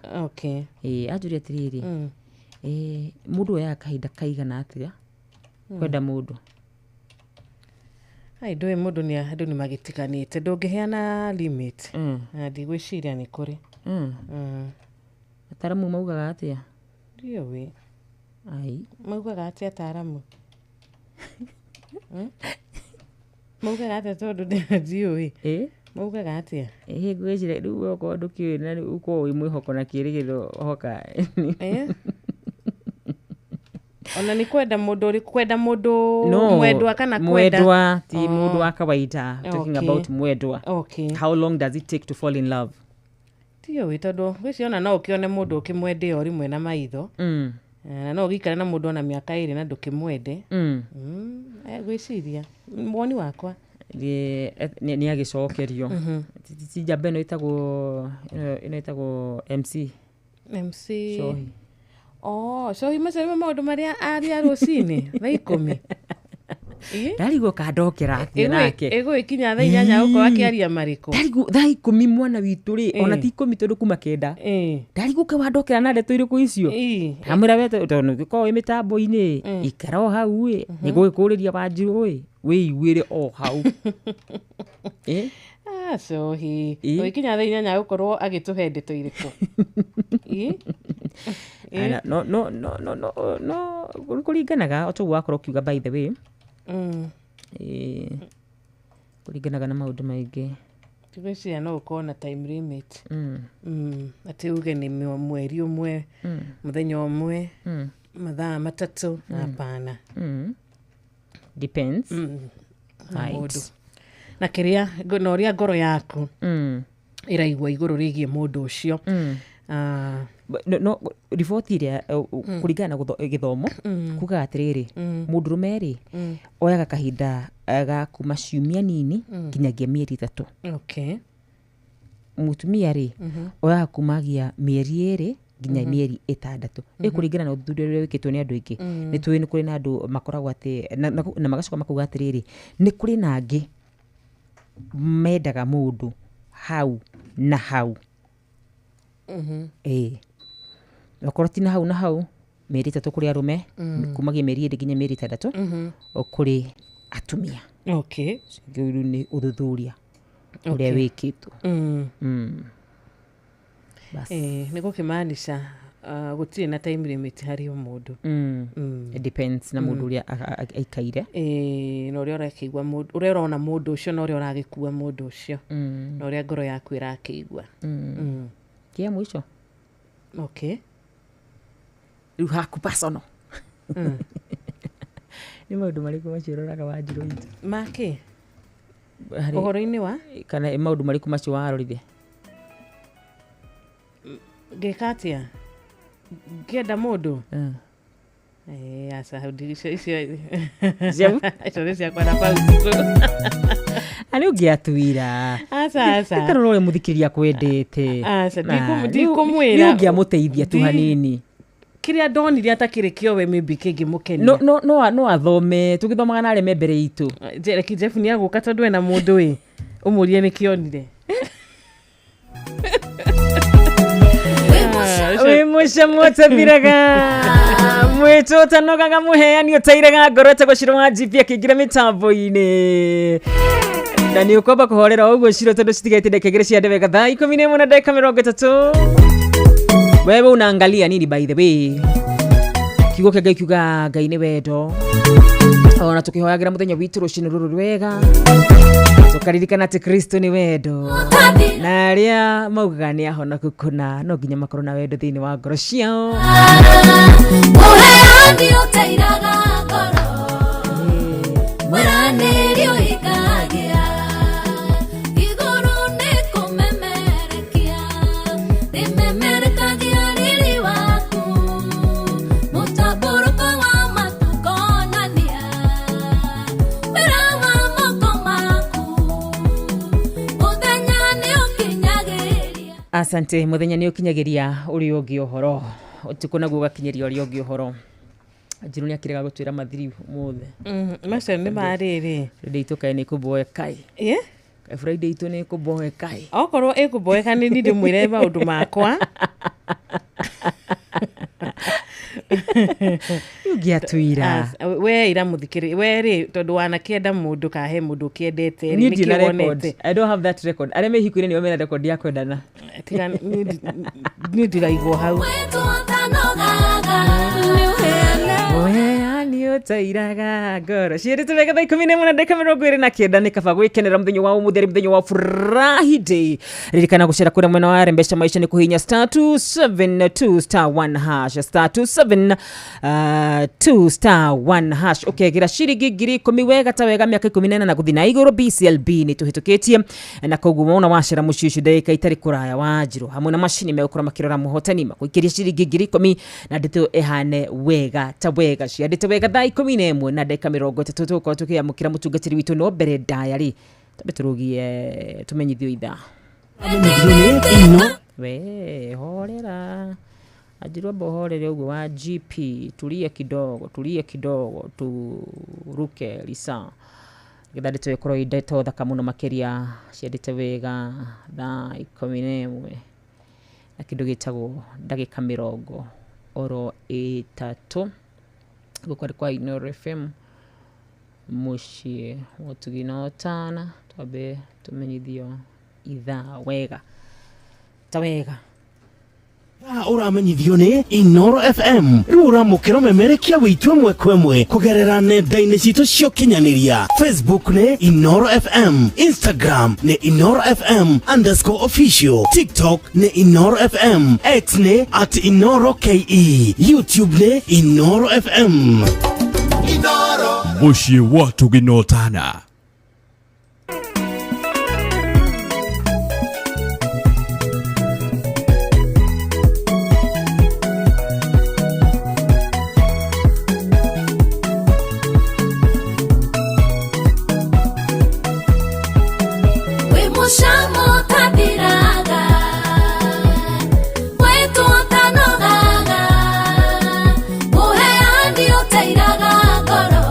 [SPEAKER 18] Ĩĩ, anjũria atĩrĩrĩ, mũndũ oyaga kahinda kaigana atĩa kwenda mũndũ?
[SPEAKER 13] Ai, ndũĩ mũndũ nĩ andũ nĩ magĩtiganĩte, ndũngĩheana limit. Na ndigwĩciria nĩ kũrĩ.
[SPEAKER 18] Ataramu maugaga atĩa?
[SPEAKER 13] Ndiũĩ.
[SPEAKER 18] Ai.
[SPEAKER 13] Maugaga atĩa ataramu? Maugaga atĩa tondũ ndiũĩ? Maugaga atĩa?
[SPEAKER 18] Ĩhĩ, ngwĩciria rĩu we okorwo ndũkĩũĩ na rĩu ũkorwo wĩ mwĩhoko na kĩĩrĩgĩrĩro hoka.
[SPEAKER 13] Ona nĩ kwenda mũndũ ũrĩkũ? Kwenda mũndũ
[SPEAKER 18] No,
[SPEAKER 13] mwendwa kana kwenda
[SPEAKER 18] mwendwa ti mũndũ wa kawaida. Talking about mwendwa. How long does it take to fall in love?
[SPEAKER 13] Ndiũĩ tondũ ngwĩciria ona no ũkĩone mũndũ ũkĩmwende o rĩmwe na maitho. Na no ũgĩikare na mũndũ ona mĩaka 2 na ndũkĩmwende. Ngwĩciria woni wakwa.
[SPEAKER 18] Nĩ agĩcokerio. Ti njamba ĩno ĩtagwo ĩno ĩtagwo MC.
[SPEAKER 13] MC.
[SPEAKER 18] Shohi.
[SPEAKER 13] Oh, Shohi, macio nĩmo maũndũ marĩa aria rũcinĩ thaa 10.
[SPEAKER 18] Ndarigwo kandokera atĩa nake.
[SPEAKER 13] Ĩgũgĩkinya thaa 8 gũkorwo akĩaria marĩkũ?
[SPEAKER 18] Ndarigwo thaa 10 mwana witũ rĩ, ona ti 10 tondũ kuma 9. Ndarigwo ke wandokera na ndeto irĩkũ icio. Ndamwĩra we tondũ ũngĩkorwo wĩ mĩtambo-inĩ, ikara o hau ĩ, nĩngũgĩkũrĩria Wanjirũ ĩ, wĩiguĩre o hau.
[SPEAKER 13] Ah, Shohi. Ũgĩkinya thaa 8 gũkorwo agĩtũhe ndeto irĩkũ?
[SPEAKER 18] Ana, no no no no no no kũringanaga o toguo wakorwo ũkiuga, by the way. Kũringanaga na maũndũ maingĩ.
[SPEAKER 13] Ngwĩciria no ũkorwo na time limit. Atĩ uge nĩ mweri ũmwe, mũthenya ũmwe, mathaa 3, hapana.
[SPEAKER 18] Depends.
[SPEAKER 13] Na mũndũ. Na kĩrĩa, na ũrĩa ngoro yaku ĩraigua igũrũ rĩgiĩ mũndũ ũcio.
[SPEAKER 18] No, no, riboti ĩrĩa kũringana na gĩthomo, kugaga atĩrĩrĩ, mũndũrũme rĩ, oyaga kahinda ga kuma ciumia nini nginyagia mĩeri 3. Mũtumia rĩ, oyaga kumagia mĩeri 2 nginya mĩeri 6. Ĩ kũringana na ũthuthuria ũrĩa wĩkĩtwo nĩ andũ aingĩ. Nĩ tũĩ nĩ kũrĩ na andũ makoragwo atĩ, na magacoka makauga atĩrĩrĩ, nĩ kũrĩ na angĩ mendaga mũndũ hau na hau. Okorwo ti na hau na hau, mĩeri 3 kũrĩ arũme, kumagia mĩeri 2 nginya mĩeri 6 kũrĩ atumia. Rĩu nĩ ũthuthuria ũrĩa wĩkĩtwo. Bas.
[SPEAKER 13] Nĩ gũkĩmaanisha, gũtirĩ na time limit harĩ o mũndũ.
[SPEAKER 18] It depends na mũndũ ũrĩa aikaire.
[SPEAKER 13] Na ũrĩa ũrakĩigua mũndũ, ũrĩa ũrona mũndũ ũcio na ũrĩa ũragĩkua mũndũ ũcio. Na ũrĩa ngoro yaku ĩrakĩigua.
[SPEAKER 18] Kĩa mũico? Rĩu haku personal. Nĩ maũndũ marĩkũ macio ũroraga Wanjirũ witũ?
[SPEAKER 13] Makĩ?
[SPEAKER 18] Harĩ-
[SPEAKER 13] Ũhoro-inĩ wa?
[SPEAKER 18] Kana maũndũ marĩkũ macio warorire?
[SPEAKER 13] Ngĩka atĩa? Ngĩenda mũndũ? Eh, aca hau icio icio icio nĩ ciakwa na Fausto.
[SPEAKER 18] Arĩ ũngĩatwĩra.
[SPEAKER 13] Aca, aca.
[SPEAKER 18] Tarora ũrĩa mũthikĩrĩria akwendete.
[SPEAKER 13] Aca,
[SPEAKER 18] Na,
[SPEAKER 13] ndikũmwĩra.
[SPEAKER 18] Nĩ ũngĩamũteithia tu hanini.
[SPEAKER 13] Kĩrĩa ndonire atakĩrĩ kĩowe maybe kĩngĩmũkenia.
[SPEAKER 18] No athome tũgĩthomaga na arĩa me mbere itũ.
[SPEAKER 13] Reke Jeff nĩ agũka tondũ ena mũndũ ĩ ũmũrie nĩ kĩonire.
[SPEAKER 18] Wĩ mũcamo ũtathiraga mwĩtũ ũtanogaga mũheani ũtairaga ngoro etagwo Shiro wa GP akĩingĩra mĩtambo-inĩ na nĩ ũkwamba kũhorera o ũguo Shiro tondũ citigaite ndagĩka igĩrĩ cia wega thaa 11 na ndagĩka 30. Wewe unaangalia nini by the way? Kiugo kĩa Ngai kiuga Ngai nĩ wendo, ona tũkĩhoyagĩra mũthenya witũ rũcinĩ rũrũ rwega tũkaririkana atĩ Kristo nĩ wendo, na arĩa maugaga nĩ ahonoku kũna no nginya makorwo na wendo thĩinĩ wa ngoro ciao.
[SPEAKER 12] Mũheani ũteiraga ngoro, mwĩranĩri ũhingagia, igũrũ nĩ kũmemerekia, rĩmemerekagia riri waku, mũtambũrũko wa matu ũkonania wĩra wa moko maku, mũthenya nĩ ũkinyagĩria.
[SPEAKER 18] Asante. Mũthenya nĩ ũkinyagĩria ũrĩa ũngĩ ũhoro, ũtukũ naguo ũgakinyĩria ũrĩa ũngĩ ũhoro. Njirũ nĩ akĩrega gũtwĩra mathiri ũmũthĩ.
[SPEAKER 13] Macio nĩ marĩrĩ.
[SPEAKER 18] Friday itũ kaĩ nĩ kũboeka ĩ.
[SPEAKER 13] Ĩ?
[SPEAKER 18] Kaĩ Friday itũ nĩ kũboeka ĩ.
[SPEAKER 13] Okorwo ĩkũboeka nĩ niĩ ndĩmwĩre maũndũ makwa.
[SPEAKER 18] Ũngĩatwĩra.
[SPEAKER 13] We ira mũthikĩrĩ we rĩ, tondũ wanakĩenda mũndũ kana he mũndũ ũkĩendete rĩ,
[SPEAKER 18] Niĩ
[SPEAKER 13] nĩkĩ
[SPEAKER 18] ndirĩ na record.
[SPEAKER 13] wonete?
[SPEAKER 18] I don't have that record. Arĩa me ihiko-inĩ nĩo mena record ya kwendana.
[SPEAKER 13] Tiga niĩ ndiraigwo hau.
[SPEAKER 18] Ũheani ũtairaga ngoro ciĩrĩte wega thaa 11 na ndagĩka 29. Nĩ kaba gwĩkenera mũthenya wa ũmũthĩ arĩ mũthenya wa Friday. Ririkana gũcera kũrĩa mwena wa Rembesha Maisha nĩ kũhihinya star 272 star 1 hash, star 272 star 1 hash, ũkegĩra ciringi 10,000 wega ta wega mĩaka 18 na gũthiĩ na igũrũ. BCLB nĩ tũhĩtũkĩtie na koguo wona wacera mũciĩ ũcio ndagĩka itarĩ kũraya Wanjirũ hamwe na macini megũkorwo makĩrora mũhotani makũikĩria ciringi 10,000 na ndeto ĩhane wega ta wega ciandĩte wega thaa 11 na ndagĩka 30. Tũgũkorwo tũkĩamũkĩra mũtungatĩri witũ, no mbere ndaya rĩ twambe tũrũgie tũmenyithio ithaa. We horera Anjirũ, amba ũhorere ũguo wa GP, tulie kidogo, tulie kidogo, turuke risa nĩgetha ndeto ĩkorwo ĩ ndeto thaka mũno makĩria ciandĩte wega thaa 11 na kĩndũ gĩtagwo ndagĩka 30. Gũkũ arĩ kwa Inooro FM mũciĩ wa ũtugi na ũtana. Twambe tũmenyithio ithaa wega ta wega.
[SPEAKER 7] Thaa ũramenyithio nĩ Inoro FM. Rĩu ũramũkĩra ũmemerekia witũ ĩmwe kwa ĩmwe kũgerera nenda-inĩ citũ cia ũkinyanĩria. Facebook nĩ Inoro FM, Instagram nĩ Inoro FM underscore official, TikTok nĩ Inoro FM, X nĩ at Inoro KE, YouTube nĩ Inoro FM.
[SPEAKER 3] Mũciĩ wa ũtugi na ũtana.
[SPEAKER 12] Wĩ mũcamo ũtathiraga, mwĩtũ ũtanogaga, mũheani ũteiraga ngoro,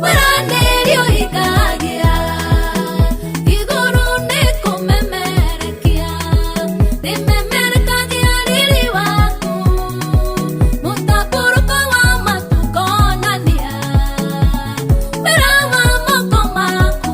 [SPEAKER 12] mwĩranĩri ũhingagia, igũrũ nĩ kũmemerekia, rĩmemerekagia riri waku, mũtambũrũko wa matu ũkonania wĩra wa moko maku.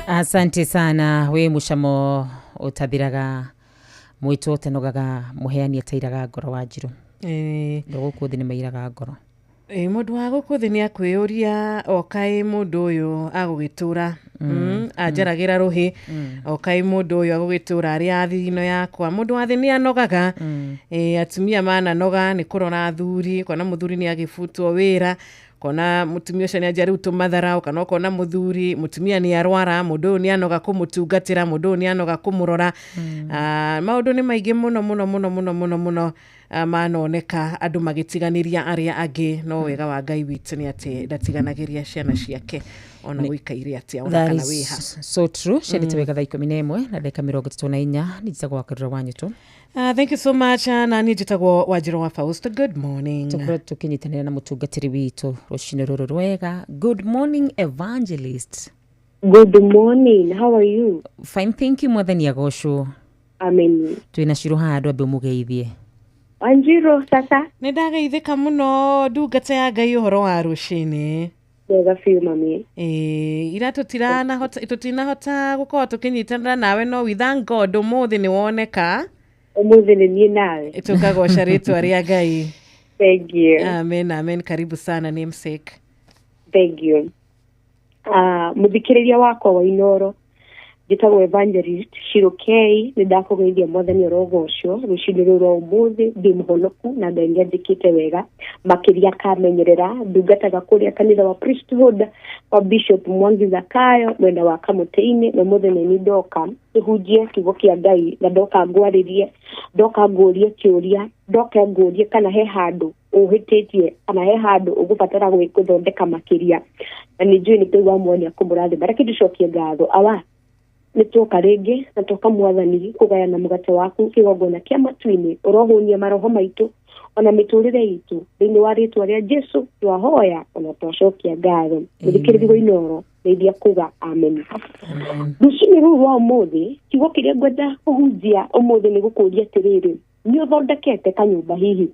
[SPEAKER 18] Asante sana we mucamo utathiraga mwito utenogaga muheani atairaga ngoro wa Njiru. Andũ gũkũ thĩ nĩ mairaga ngoro.
[SPEAKER 13] Mũndũ wa gũkũ thĩ nĩ akwĩyũria okaĩ mũndũ ũyũ agũgĩtũra anjaragĩra rũhĩ okaĩ mũndũ ũyũ agũgĩtũra arĩ athigino yakwa. Mũndũ wa thĩ nĩ anogaga. Atumia mananoga nĩ kũrora athuri, kona mũthuri nĩ agĩbutwo wĩra, kona mutumia ũcio nĩ anjia rĩu tũmatharau, kana ũkona mũthuri mũtumia nĩ arwara, mũndũ ũyũ nĩ anoga kũmũtungatĩra, mũndũ ũyũ nĩ anoga kũmũrora. Maũndũ nĩ maingĩ mũno mũno mũno mũno mũno mũno manoneka andũ magĩtiganĩria arĩa angĩ, no wega wa Ngai witũ nĩ atĩ ndatiganagĩria ciana ciake ona gũikaire atĩa ona kana wĩha.
[SPEAKER 18] So true. Ciendete wega thaa 11 na ndagĩka 34. Njĩtagwo Wakarura wa Nyũtũ.
[SPEAKER 13] Thank you so much. Na niĩ njĩtagwo Wanjirũ wa Fausto. Good morning.
[SPEAKER 18] Tũkorwo tũkĩnyitanĩra na mũtungatĩri witũ rũcinĩ rũrũ rwega. Good morning, Evangelist.
[SPEAKER 6] Good morning. How are you?
[SPEAKER 18] Fine, thank you. Mwathani agocwo.
[SPEAKER 6] Amen.
[SPEAKER 18] Twĩna Shiro haha andũ ambe ũmũgeithie.
[SPEAKER 6] Wanjirũ sasa.
[SPEAKER 13] Nĩ ndageithĩka mũno ndungata ya Ngai ũhoro wa rũcinĩ.
[SPEAKER 6] Wega biũ mami.
[SPEAKER 13] Ira tũtinahota gũkorwo tũkĩnyitanĩra nawe, no we thank God ũmũthĩ nĩ woneka.
[SPEAKER 6] Ũmũthĩ nĩ niĩ nawe.
[SPEAKER 13] Tũkagoca rĩtwa rĩa Ngai.
[SPEAKER 6] Thank you.
[SPEAKER 13] Amen, amen. Karibu sana namesake.
[SPEAKER 6] Thank you. Mũthikĩrĩria wakwa wa Inoro, njĩtagwo Evangelist Shiro K. Nĩ ndakũgeithia mwathani orogocwo rũcinĩ rũrũ rwa ũmũthĩ. Ndĩ mũhonoku na Ngai nĩanjĩkĩte wega makĩria akamenyerera. Ndungataga kũrĩa kanitha wa Priesthood wa Bishop Mwangi Zakayo mwena wa Kamũtĩ-inĩ, na ũmũthĩ nĩ niĩ ndoka tũhunjie kiugo kĩa Ngai, na ndoka ngwarĩrie, ndoka ngũrie kĩũria, ndoka ngũrie kana he handũ ũhĩtĩtie, kana he handũ ũgũbatara gũthondeka makĩria, na nĩ njũĩ nĩ kũigua mwathani akũmũrathima. Reke tũcokie ngatho. Awa, nĩ twoka rĩngĩ na twoka mwathani kũgayana mũgate waku kĩgongona kĩa matu-inĩ, ũrohũnia maroho maitũ ona mĩtũrĩre itũ thĩinĩ wa rĩtwa rĩa Jesu twahoya ona twacokia ngatho. Mũthikĩrĩri wa Inoro ndeithia kuga amen. Rũcinĩ rũrũ rwa ũmũthĩ, kiugo kĩrĩa ngwenda kũhunjia ũmũthĩ nĩ gũkũria atĩrĩrĩ, nĩ ũthondekete kanyũmba hihi?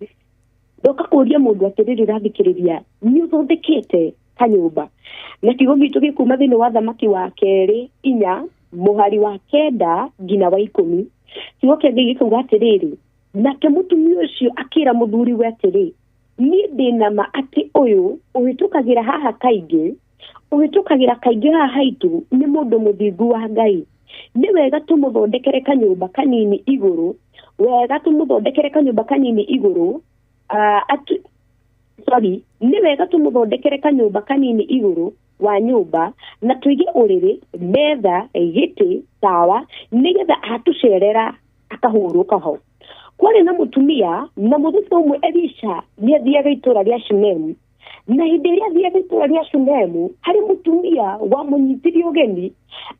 [SPEAKER 6] Ndoka kũria mũndũ atĩrĩrĩ ũrathikĩrĩria, nĩ ũthondekete kanyũmba? Na kiugo gitũ gĩkuma thĩinĩ wa Thamaki wa kerĩ 4 mũhari wa 9 nginya wa 10. Kiugo kĩa Ngai gĩkauga atĩrĩrĩ, nake mũtumia ũcio akĩra mũthuri we atĩrĩ, niĩ ndĩ na ma atĩ ũyũ ũhĩtũkagĩra haha kaingĩ, ũhĩtũkagĩra kaingĩ haha haitũ nĩ mũndũ mũthingu wa Ngai. Nĩ wega tũmũthondekere kanyũmba kanini igũrũ, wega tũmũthondekere kanyũmba kanini igũrũ, sorry, nĩ wega tũmũthondekere kanyũmba kanini igũrũ wa nyũmba, na tũige ũrĩrĩ, metha, gĩtĩ, tawa, nĩgetha atũcerera akahurũka ho. Kwarĩ na mũtumia na mũthenya ũmwe Elisha nĩ athiaga itũũra rĩa Shunemu, na hĩndĩ ĩrĩa athiaga itũũra rĩa Shunemu harĩ mũtumia wamũnyitire ũgeni,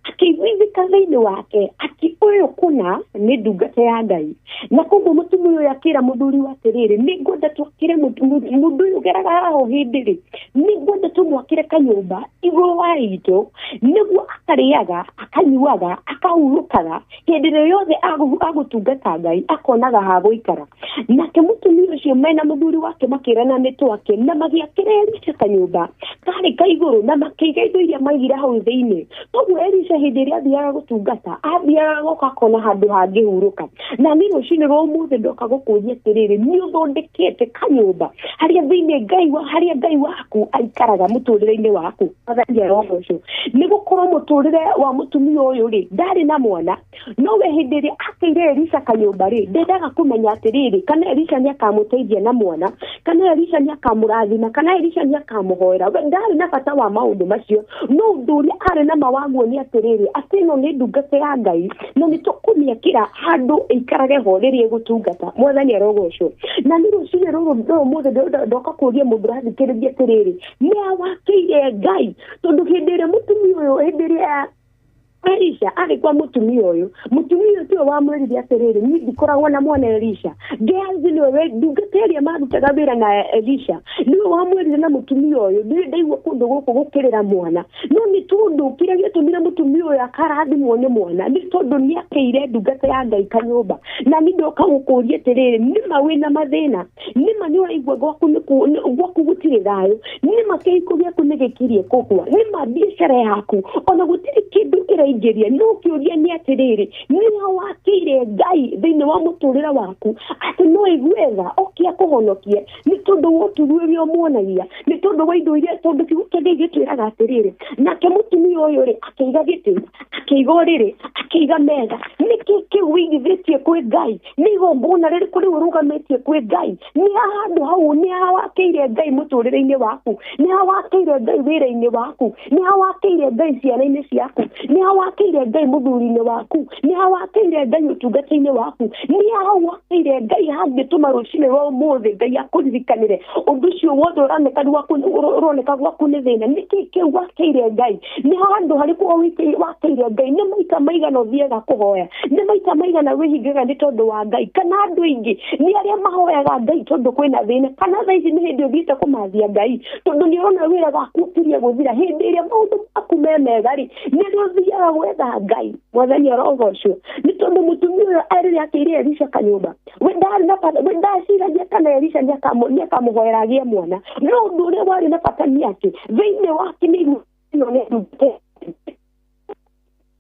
[SPEAKER 6] akĩiguithĩka thĩinĩ wake atĩ ũyũ kũna nĩ ndungata ya Ngai. Na koguo mũtumia ũyũ akĩra mũthuri we atĩrĩrĩ, nĩ ngwenda twakĩre mũndũ ũyũ ũgeraga haha o hĩndĩ rĩ, nĩ ngwenda tũmwakĩre kanyũmba igũrũ wa itũ, nĩguo akarĩaga, akanyuaga, akahurũkaga hĩndĩ ĩrĩa yothe agũtungata Ngai, akonaga ha gũikara. Nake mũtumia ũcio mena mũthuri wake makĩrana nĩ twake, na magĩakĩra Elisha kanyũmba karĩ ka igũrũ, na makĩiga indo iria maigire hau thĩinĩ. Koguo Elisha hĩndĩ ĩrĩa athiaga gũtungata, athiaga goka akona handũ hangĩhurũka. Na niĩ rũcinĩ rwa ũmũthĩ ndoka gũkũria atĩrĩrĩ, nĩ ũthondekete kanyũmba harĩa thĩinĩ Ngai wa harĩa Ngai waku aikaraga mũtũrĩre-inĩ waku? Mwathani arogocwo. Nĩ gũkorwo mũtũrĩre wa mũtumia ũyũ rĩ, ndarĩ na mwana, no we hĩndĩ ĩrĩa akĩire Elisha kanyũmba rĩ, ndendaga kũmenya atĩrĩrĩ, kana Elisha nĩ akamũteithia na mwana, kana Elisha nĩ akamũrathima, kana Elisha nĩ akamũhoera. We ndarĩ na bata wa maũndũ macio, no ũndũ ũrĩa arĩ na ma waguo nĩ atĩrĩrĩ, atĩ ĩno nĩ ndungata ya Ngai na nĩ tũkũmĩakĩra handũ ĩikarage ho rĩrĩa ĩgũtungata. Mwathani arogocwo. Na nĩ rũcinĩ rũrũ rwa ũmũthĩ ndoka kũria mũndũ ũrathikĩrĩria atĩrĩrĩ, nĩ awakĩire Ngai? Tondũ hĩndĩ ĩrĩa mũtumia ũyũ, hĩndĩ ĩrĩa Elisha arĩ kwa mũtumia ũyũ, mũtumia ũyũ tiwe wamwĩrire atĩrĩrĩ, niĩ ndikoragwo na mwana Elisha. Gehazi nĩwe ndungata ĩrĩa marutaga wĩra na Elisha, nĩwe wamwĩrire na mũtumia ũyũ, ndirĩ ndaigua kũndũ gũkũ gũkĩrĩra mwana. No nĩ tondũ kĩrĩa gĩatũmire mũtumia ũyũ akarathimwo nĩ mwana nĩ tondũ nĩakĩire ndungata ya Ngai kanyũmba. Na niĩ ndoka gũkũria atĩrĩrĩ, nĩma wĩna mathĩna, nĩma nĩ ũraigua gwaku gwaku gũtirĩ thayũ, nĩma kĩhiko gĩaku nĩ gĩkirie kũgwa, nĩma biacara yaku ona gũtirĩ kĩndũ ĩraingĩria. No kĩũria nĩ atĩrĩrĩ, nĩha wakĩire Ngai thĩinĩ wa mũtũrĩre waku atĩ no igue tha oke akũhonokie nĩ tondũ wa ũtugi ũrĩa ũmuonagia, nĩ tondũ wa indo iria, tondũ kiugo kĩa Ngai gĩtwĩraga atĩrĩrĩ, nake mũtumia ũyũ rĩ akĩiga gĩtĩ, akĩiga ũrĩrĩ, akĩiga metha. Nĩkĩ kĩu wĩigithĩtie kwĩ Ngai? Nĩ igongona rĩrĩkũ rĩu ũrũgamĩtie kwĩ Ngai? Nĩ ha handũ hau, nĩ ha wakĩire Ngai mũtũrĩre-inĩ waku? Nĩ ha wakĩire Ngai wĩra-inĩ waku? Nĩ ha wakĩire Ngai ciana-inĩ ciaku? Nĩ ha wakĩire Ngai mũthuri-inĩ waku? Nĩ ha wakĩire Ngai ũtungata-inĩ waku? Nĩ ha wakĩire Ngai hangĩtũma rũcinĩ rwa ũmũthĩ Ngai akũririkanĩre ũndũ ũcio wothe ũroneka gwaku nĩ thĩna? Nĩkĩ kĩu wakĩire Ngai? Nĩ handũ harĩkũ wakĩire Ngai? Nĩ maita maigana ũthiaga kũhoya? Nĩ maita maigana wĩhingaga nĩ tondũ wa Ngai? Kana andũ aingĩ nĩ arĩa mahoyaga Ngai tondũ kwĩna thĩna, kana thaa ici nĩ hĩndĩ ũthiĩte kũmathia Ngai tondũ nĩ ũrona wĩra waku ũkirie gũthira. Hĩndĩ ĩrĩa maũndũ maku me mega rĩ, nĩrĩo ũthiaga gwetha Ngai. Mwathani arogocwo nĩ tondũ mũtumia ũyũ rĩrĩa akĩire Elisha kanyũmba, we ndarĩ na bata, we ndaciragia kana Elisha nĩakamũhoera agĩe mwana. No ũndũ ũrĩa warĩ na bata nĩ atĩ thĩinĩ wake nĩ ĩno nĩ ndungata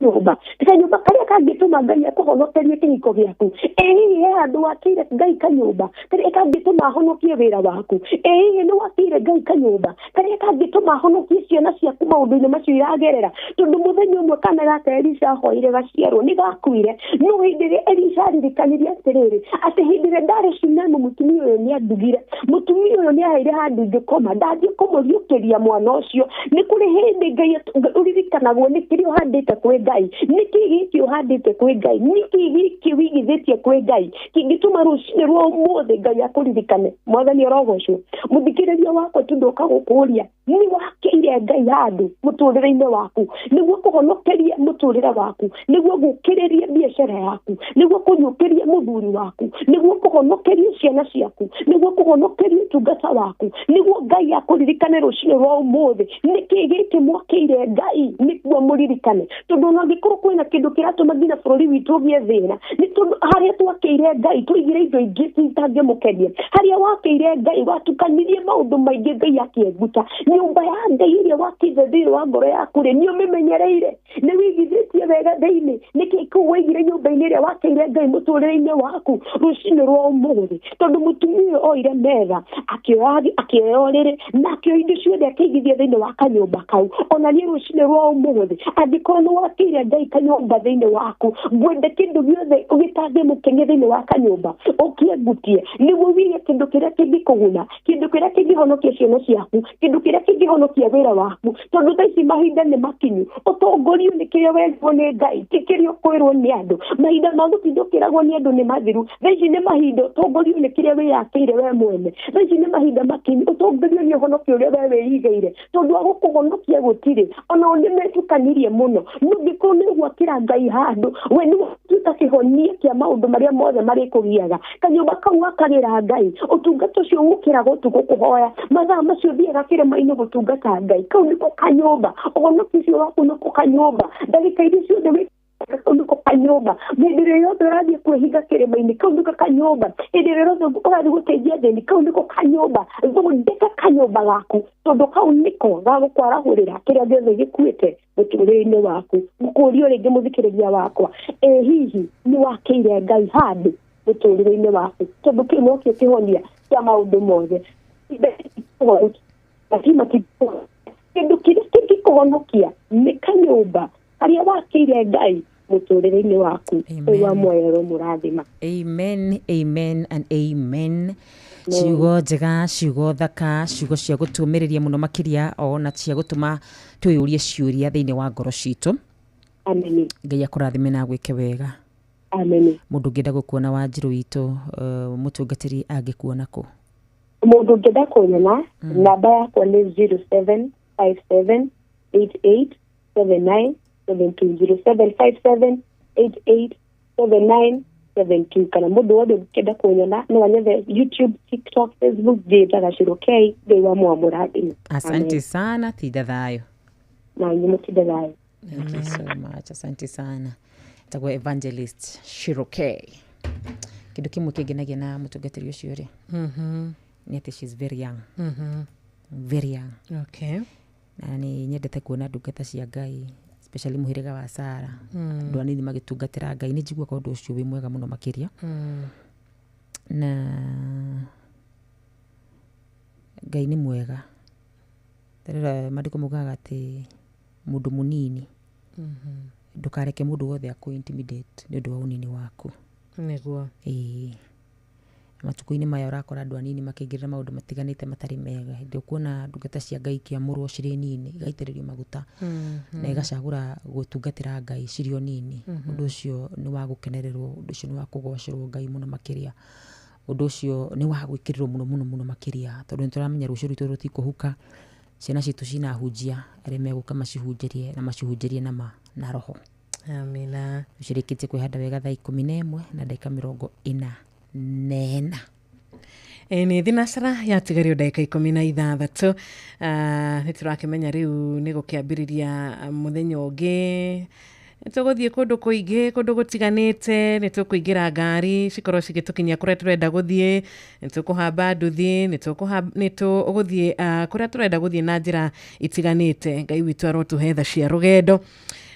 [SPEAKER 6] nyũmba, kanyũmba karĩa kangĩtũma Ngai akũhonokerie kĩhiko gĩaku. Ĩ hihi he handũ wakĩire Ngai kanyũmba karĩa kangĩtũma ahonokie wĩra waku? Ĩ hihi nĩ wakĩire Ngai kanyũmba karĩa kangĩtũma ahonokie ciana ciaku maũndũ-inĩ macio iragerera? Tondũ mũthenya ũmwe kana gaka Elisha ahoire gaciarwo nĩ gakuire. No hĩndĩ ĩrĩa Elisha aririkanirie atĩrĩrĩ, atĩ hĩndĩ ĩrĩa ndarĩ Shunemu mũtumia ũyũ nĩ andugire, mũtumia ũyũ nĩ aheire handũ ingĩkoma, ndathiĩ kũmũriũkĩria mwana ũcio. Nĩ kũrĩ hĩndĩ Ngai ũririkanagwo nĩ kĩrĩa ũhandĩte kwĩ Ngai. Nĩkĩ gĩkĩ ũhandĩte kwĩ Ngai? Nĩkĩ gĩkĩ wĩigithĩtie kwĩ Ngai kĩngĩtũma rũcinĩ rwa ũmũthĩ Ngai akũririkane? Mwathani arogocwo. Mũthikĩrĩria wakwa, tu ndoka gũkũria, nĩ wakĩire Ngai handũ mũtũrĩre-inĩ waku nĩguo kũhonokerie mũtũrĩre waku, nĩguo gũkĩrĩrie biacara yaku, nĩguo kũriũkĩrie mũthuri waku, nĩguo kũhonokerie ciana ciaku, nĩguo kũhonokerie ũtungata waku, nĩguo Ngai akũririkane rũcinĩ rwa ũmũthĩ. Nĩkĩ gĩkĩ mwakĩire Ngai nĩguo mũririkane? Tondũ ona angĩkorwo kwĩna kĩndũ kĩratũma nginya bũrũri witũ ũgĩe thĩna, nĩ tondũ harĩa twakĩire Ngai tũigire indo ingĩ itangĩmũkenia. Harĩa wakĩire Ngai watukanirie maũndũ maingĩ, Ngai akĩenguta. Nyũmba ya Ngai ĩrĩa wakĩte thĩinĩ wa ngoro yaku rĩ, nĩ ũmĩmenyereire, nĩ wĩigithĩtie wega thĩinĩ? Nĩkĩ kĩu waigire nyũmba-inĩ ĩrĩa wakĩire Ngai mũtũrĩre-inĩ waku rũcinĩ rwa ũmũthĩ? Tondũ mũtumia ũyũ oire metha, akĩoya ũrĩrĩ, na akĩoya indo ciothe akĩigithia thĩinĩ wa kanyũmba kau. Ona niĩ rũcinĩ rwa ũmũthĩ, angĩkorwo nĩ wakĩire Ngai kanyũmba thĩinĩ waku, ngwenda kĩndũ gĩothe gĩtangĩmũkenia thĩinĩ wa kanyũmba ũkĩengutie, nĩguo wĩige kĩndũ kĩrĩa kĩngĩkũguna, kĩndũ kĩrĩa kĩngĩhonokia ciana ciaku, kĩndũ kĩrĩa kĩngĩhonokia wĩra waku. Tondũ thaa ici mahinda nĩ makinyu, ũtongorio nĩ kĩrĩa werirwo nĩ Ngai, ti kĩrĩa ũkwĩrwo nĩ andũ. Mahinda ma gũtinda ũkĩragwo nĩ andũ nĩ mathiru. Thaa ici nĩ mahinda ũtongorio nĩ kĩrĩa wĩyakĩire we mwene. Thaa ici nĩ mahinda makinyu ũtongorio nĩ ũhonokio ũrĩa we wĩigĩire, tondũ wa gũkũhonokia gũtirĩ. Ona o nĩ metukanirie mũno. No angĩkorwo nĩ ũgwakĩra Ngai handũ, we nĩwe ũtuĩka kĩhonia kĩa maũndũ marĩa mothe marĩkũgiaga. Kanyũmba kau wakagĩra Ngai, ũtungata ũcio ũkĩraga ũtukũ kũhoya, mathaa macio ũthiaga kĩrĩma-inĩ gũtungata Ngai, kau nĩko kanyũmba. Ũhonokio ũcio waku nĩko kanyũmba. Ndagĩka iria ciothe wĩ kau nĩko kanyũmba. Hĩndĩ ĩrĩa yothe ũrathiĩ kwĩhinga kĩrĩma-inĩ, kau nĩko kanyũmba. Hĩndĩ ĩrĩa yothe ũrathiĩ gũteithia athĩni, kau nĩko kanyũmba. Thondeka kanyũmba gaku, tondũ kau nĩko gagũkwarahũrĩra kĩrĩa gĩothe gĩkuĩte mũtũrĩre-inĩ waku. Ngũkũria rĩngĩ mũthikĩrĩria wakwa, ĩ hihi nĩ wakĩire Ngai handũ mũtũrĩre-inĩ waku? Tondũ kĩu nokĩo kĩhonia kĩa maũndũ mothe. Kĩndũ kĩrĩa kĩngĩkũhonokia nĩ kanyũmba harĩa wakĩire Ngai mũtũrĩre-inĩ waku. Ũyũ wa muoyo mũrathima.
[SPEAKER 18] Amen, amen and amen. Ciugo njega, ciugo thaka, ciugo cia gũtũmĩrĩria mũno makĩria, ona cia gũtũma twĩyũrie ciũria thĩinĩ wa ngoro citũ.
[SPEAKER 6] Amen.
[SPEAKER 18] Ngai akũrathime na agwĩke wega.
[SPEAKER 6] Amen.
[SPEAKER 18] Mũndũ ũngĩenda gũkuona Wanjirũ witũ, mũtungatĩri angĩkuona kũ?
[SPEAKER 6] Mũndũ ũngĩenda kunyona, namba yakwa nĩ 0757 88 79 72 0757 88 79 72. Kana mũndũ wothe ũngĩenda kũnyona no anyethe YouTube, TikTok, Facebook, njĩtaga Shiro K. Ngai wa mwamũrathime.
[SPEAKER 18] Asante sana, tinda thayũ.
[SPEAKER 6] Na inyuĩ mũtinde thayũ.
[SPEAKER 18] Thank you so much. Asante sana. Tagwo Evangelist Shiro K. Kĩndũ kĩmwe kĩngenagia na mũtungatĩri ũcio rĩ, nĩ atĩ she's very young. Very young. Na nĩ nyendete kuona ndungata cia Ngai, especially mũhĩrĩga wa Sara, andũ anini magĩtungatĩra Ngai. Nĩ njiguaga ũndũ ũcio wĩ mwega mũno makĩria. Na Ngai nĩ mwega. Tarĩra maandĩko maugaga atĩ mũndũ mũnini, ndũkareke mũndũ wothe akũ intimidate nĩ ũndũ wa ũnini waku.
[SPEAKER 13] Nĩguo.
[SPEAKER 18] Ĩĩ. Matukũ-inĩ maya ũrakora andũ anini makĩingĩrĩra maũndũ matiganĩte matarĩ mega. Hĩndĩ ũkuona ndungata cia Ngai ikĩamũrwo cirĩ nini, igaitĩrĩrio maguta, na igacagũra gũtungatĩra Ngai cirĩ o nini. Ũndũ ũcio nĩ wa gũkenererwo, ũndũ ũcio nĩ wa kũgocerwo Ngai mũno makĩria. Ũndũ ũcio nĩ wa gwĩkĩrĩrwo mũno mũno mũno makĩria, tondũ nĩ tũramenya rũciũ rwitũ rũtikũhuka. Ciana citũ cina hunjia arĩa megũka macihunjĩrie na macihunjĩrie na ma na roho.
[SPEAKER 13] Amina.
[SPEAKER 18] Cirĩkĩtie kwĩhanda wega thaa 11 na ndagĩka 44.
[SPEAKER 13] Nĩ thinacara yatigario ndagĩka 16. Nĩ tũrakĩmenya rĩu nĩ gũkĩambĩrĩria mũthenya ũngĩ. Nĩ tũgũthiĩ kũndũ kũingĩ, kũndũ gũtiganĩte, nĩ tũkũingĩra ngari cikorwo cigĩtũkinyia kũrĩa tũrenda gũthiĩ, nĩ tũkũhamba nduthi, nĩ tũgũthiĩ kũrĩa tũrenda gũthiĩ na njĩra itiganĩte. Ngai witũ arotũhe tha cia rũgendo.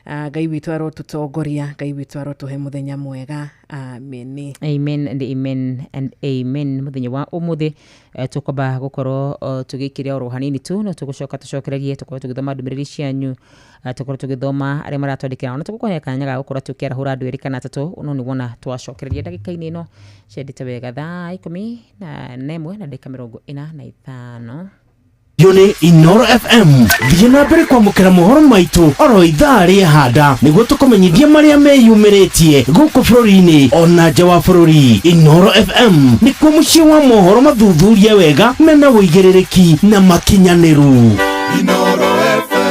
[SPEAKER 13] Ngai witũ arotũtongoria, Ngai witũ arotũhe mũthenya mwega. Amen.
[SPEAKER 18] Amen and amen and amen. Mũthenya wa ũmũthĩ tũkwamba gũkorwo tũgĩkĩria oro hanini tu, no tũgũcoka tũcokererie, tũkorwo tũgĩthoma ndũmĩrĩri cianyu, tũkorwo tũgĩthoma arĩa maratwandĩkĩra, ona tũgũkũhe kanya ga gũkorwo tũkĩarahũra andũ erĩ kana atatũ, no nĩ wona twacokereria ndagĩka-inĩ ĩno ciendete wega thaa 11 na ndagĩka 45.
[SPEAKER 7] Yo nĩ Inoro FM. Thiĩ na mbere kwamũkĩra mohoro maitũ oro ithaa rĩa handa nĩguo tũkũmenyithie marĩa meyumĩrĩtie gũkũ bũrũri-inĩ ona nja wa bũrũri. Inoro FM nĩkuo mũciĩ wa mohoro mathuthurie wega mena ũigĩrĩrĩki na makinyanĩru.
[SPEAKER 16] Inoro FM.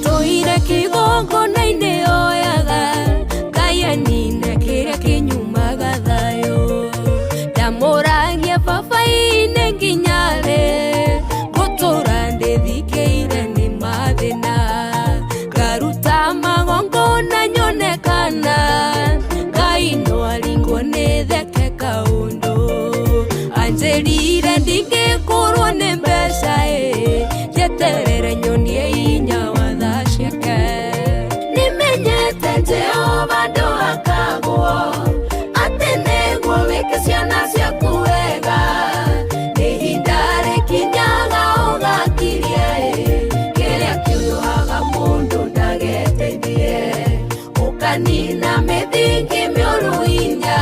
[SPEAKER 12] Toire kigongona-inĩ oyaga Ngai kĩrĩa kĩnyumaga thayũ. Ndamũragia baba-inĩ nginya rĩ, ngũtũra ndĩthikĩire nĩ mathĩna. Ngaruta magongona nyone kana Ngai no aringwo nĩ theke kaũndũ. Anjĩrire ndingĩkũrwo nĩ mbeca ĩ, njeterere nyonie inya wa tha ciake. Nĩmenyete Jehova ndũhakagwo, atĩ nĩguo wĩke ciana ciaku wega. Nĩ ihinda rĩkinyaga ũgakiria ĩ, kĩrĩa kĩũyũhaga mũndũ ndageteithie. Ũkanina mĩthingi mĩũru inya,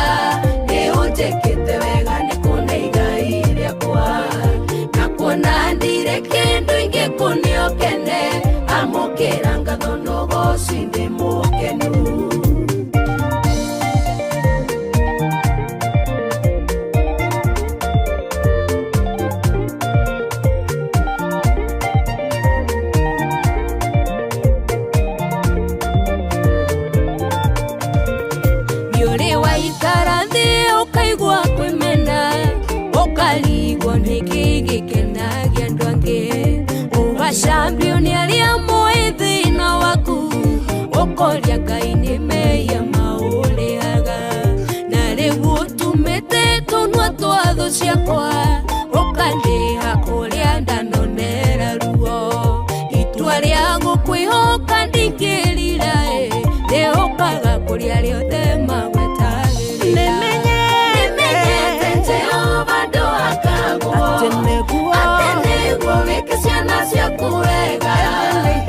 [SPEAKER 12] nĩũnjĩkĩte wega nĩ kuona igai rĩakwa. Na kuona ndirĩ kĩndũ ingĩkũnia ũkene, amũkĩra ngatho na ũgooci ndĩ mũkenu. Nĩũrĩ waikara thĩ ũkaigua kwĩmena, ũkarigwo nĩkĩ gĩkenagia andũ angĩ. Ũgacambio nĩ arĩa moĩ thĩna waku, ũkoria Ngai nĩ mehia maũrĩhaga. Na rĩu ũtumĩte tũnua twa thũ ciakwa, ũkandĩha kũrĩa ndanonera ruo. Itua rĩa gũkwĩhoka ndingĩrira ĩ, rĩũkaga kũrĩ arĩa othe magwetagĩrĩra. Nĩmenyete Jehova ndũhakagwo, atĩ nĩguo wĩke ciana ciaku wega.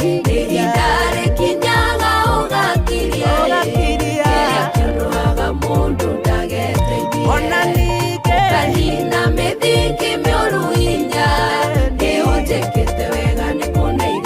[SPEAKER 12] Nĩ ihinda rĩkinyaga ũgakiria ĩ, kĩrĩa kĩũnũhaga mũndũ ndageteithie. Ũkanina mĩthingi mĩũru inya, nĩũnjĩkĩte wega nĩ kuona igai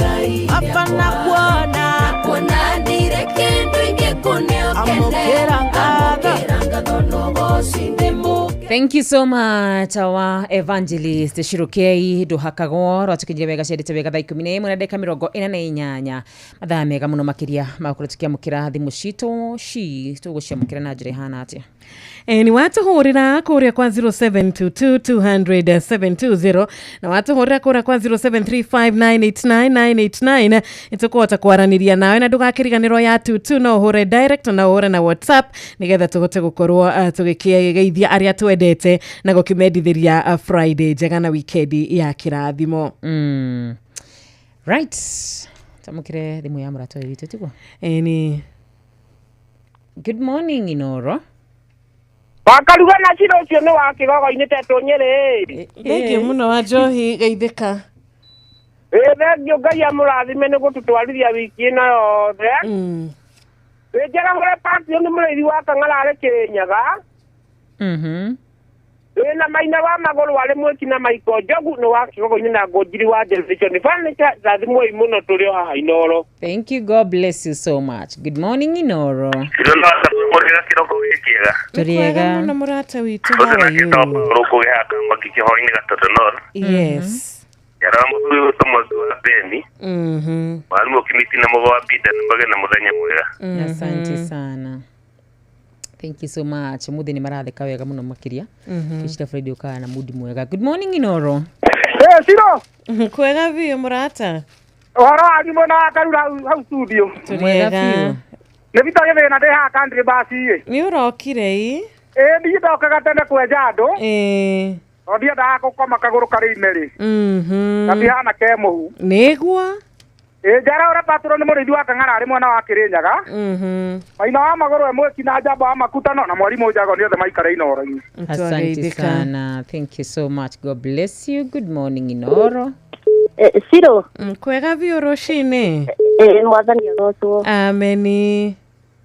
[SPEAKER 18] Thank you so much our evangelist Shirukei nduhakagwo rwatukinyire wega ciendete wega thaa 11 na ndagĩka 48 mathaa mega mũno makĩria magũkorwo tũkĩamũkĩra thimũ citũ ci tũgũciamũkĩra na njĩra ĩhana atĩa.
[SPEAKER 13] Ni watuhurira kuria kwa 0722 200 720 na watuhurira kuria kwa 0735989989 nitukuhota kwaraniria nawe na ndugakiriganirwo ya tutu no uhure direct na uhure na WhatsApp nigetha tuhote gukorwo tugikigeithia aria twendete na gukimendithiria Friday njega na wikendi ya kirathimo.
[SPEAKER 18] Right, tamukire thimu ya mũrata ũyũ witũ tiguo?
[SPEAKER 13] Ni.
[SPEAKER 18] Good morning, Inoro.
[SPEAKER 11] Wakaruga na cira ũcio nĩ wa kĩgogo-inĩ tetwo Nyĩrĩ.
[SPEAKER 13] Thengiũ mũno wa njohi geithĩka.
[SPEAKER 11] Ĩ thengiũ, Ngai amũrathime nĩ gũtũtwarithia wiki ĩno yothe. Ĩ njega hũre patio nĩ mũrĩithi wa Kang'ara arĩ Kĩrĩnyaga. Ĩ na Maina wa Magũrũ arĩ Mwĩki na Maiko Njogu nĩ wa kĩgogo-inĩ na Ngũnjiri wa Generation Furniture, rathimwei mũno tũrĩ o haha Inoro.
[SPEAKER 18] Thank you, God bless you so much. Good morning, Inoro.
[SPEAKER 21] Mũrĩga kĩroko gĩkĩega.
[SPEAKER 18] Tũrĩega.
[SPEAKER 13] Mũno mũrata witũ, how are you?
[SPEAKER 21] Rũkũ gĩhaka mwaki kĩhoi-inĩ Gatoto North. Yara mũthuri wĩtwo Mwangi wa Beni. Mwarimũ Kimiti na Mũgo wa Binda nĩ magĩe na mũthenya mwega.
[SPEAKER 18] Asante sana, thank you so much. Mũthĩ nĩ maratheka wega mũno makĩria. Twĩcira Friday ũkaga na mood mwega. Good morning, Inoro.
[SPEAKER 11] Ĩ Ciro.
[SPEAKER 13] Kwega biũ mũrata.
[SPEAKER 11] Ũhoro wanyu mwena wa Karura hau studio?
[SPEAKER 13] Tũrĩega.
[SPEAKER 11] Nĩ Vita gĩthĩna ndĩ haha country bus ĩ.
[SPEAKER 13] Nĩ ũrokire ĩ?
[SPEAKER 11] Ĩ niĩ ndokaga tene kwenja andũ.
[SPEAKER 13] Ĩ.
[SPEAKER 11] Tondũ ndiendaga gũkoma kagũrũ karĩ ime-rĩ. Gatihana ke mũhu.
[SPEAKER 13] Nĩguo.
[SPEAKER 11] Ĩ njara ũrĩa patũrwo nĩ mũrĩithi wa Kang'ara arĩ mwena wa Kĩrĩnyaga. Maina wa Magũrũ e Mwĩki na Njamba wa Makutano na mwarimũ Njago nĩ othe maikare Inoro-inĩ.
[SPEAKER 18] Asante sana, thank you so much, God bless you. Good morning, Inoro.
[SPEAKER 6] Ciro.
[SPEAKER 13] Kwega biũ rũcinĩ.
[SPEAKER 6] Ĩ mwathani agocwo.
[SPEAKER 13] Ameni.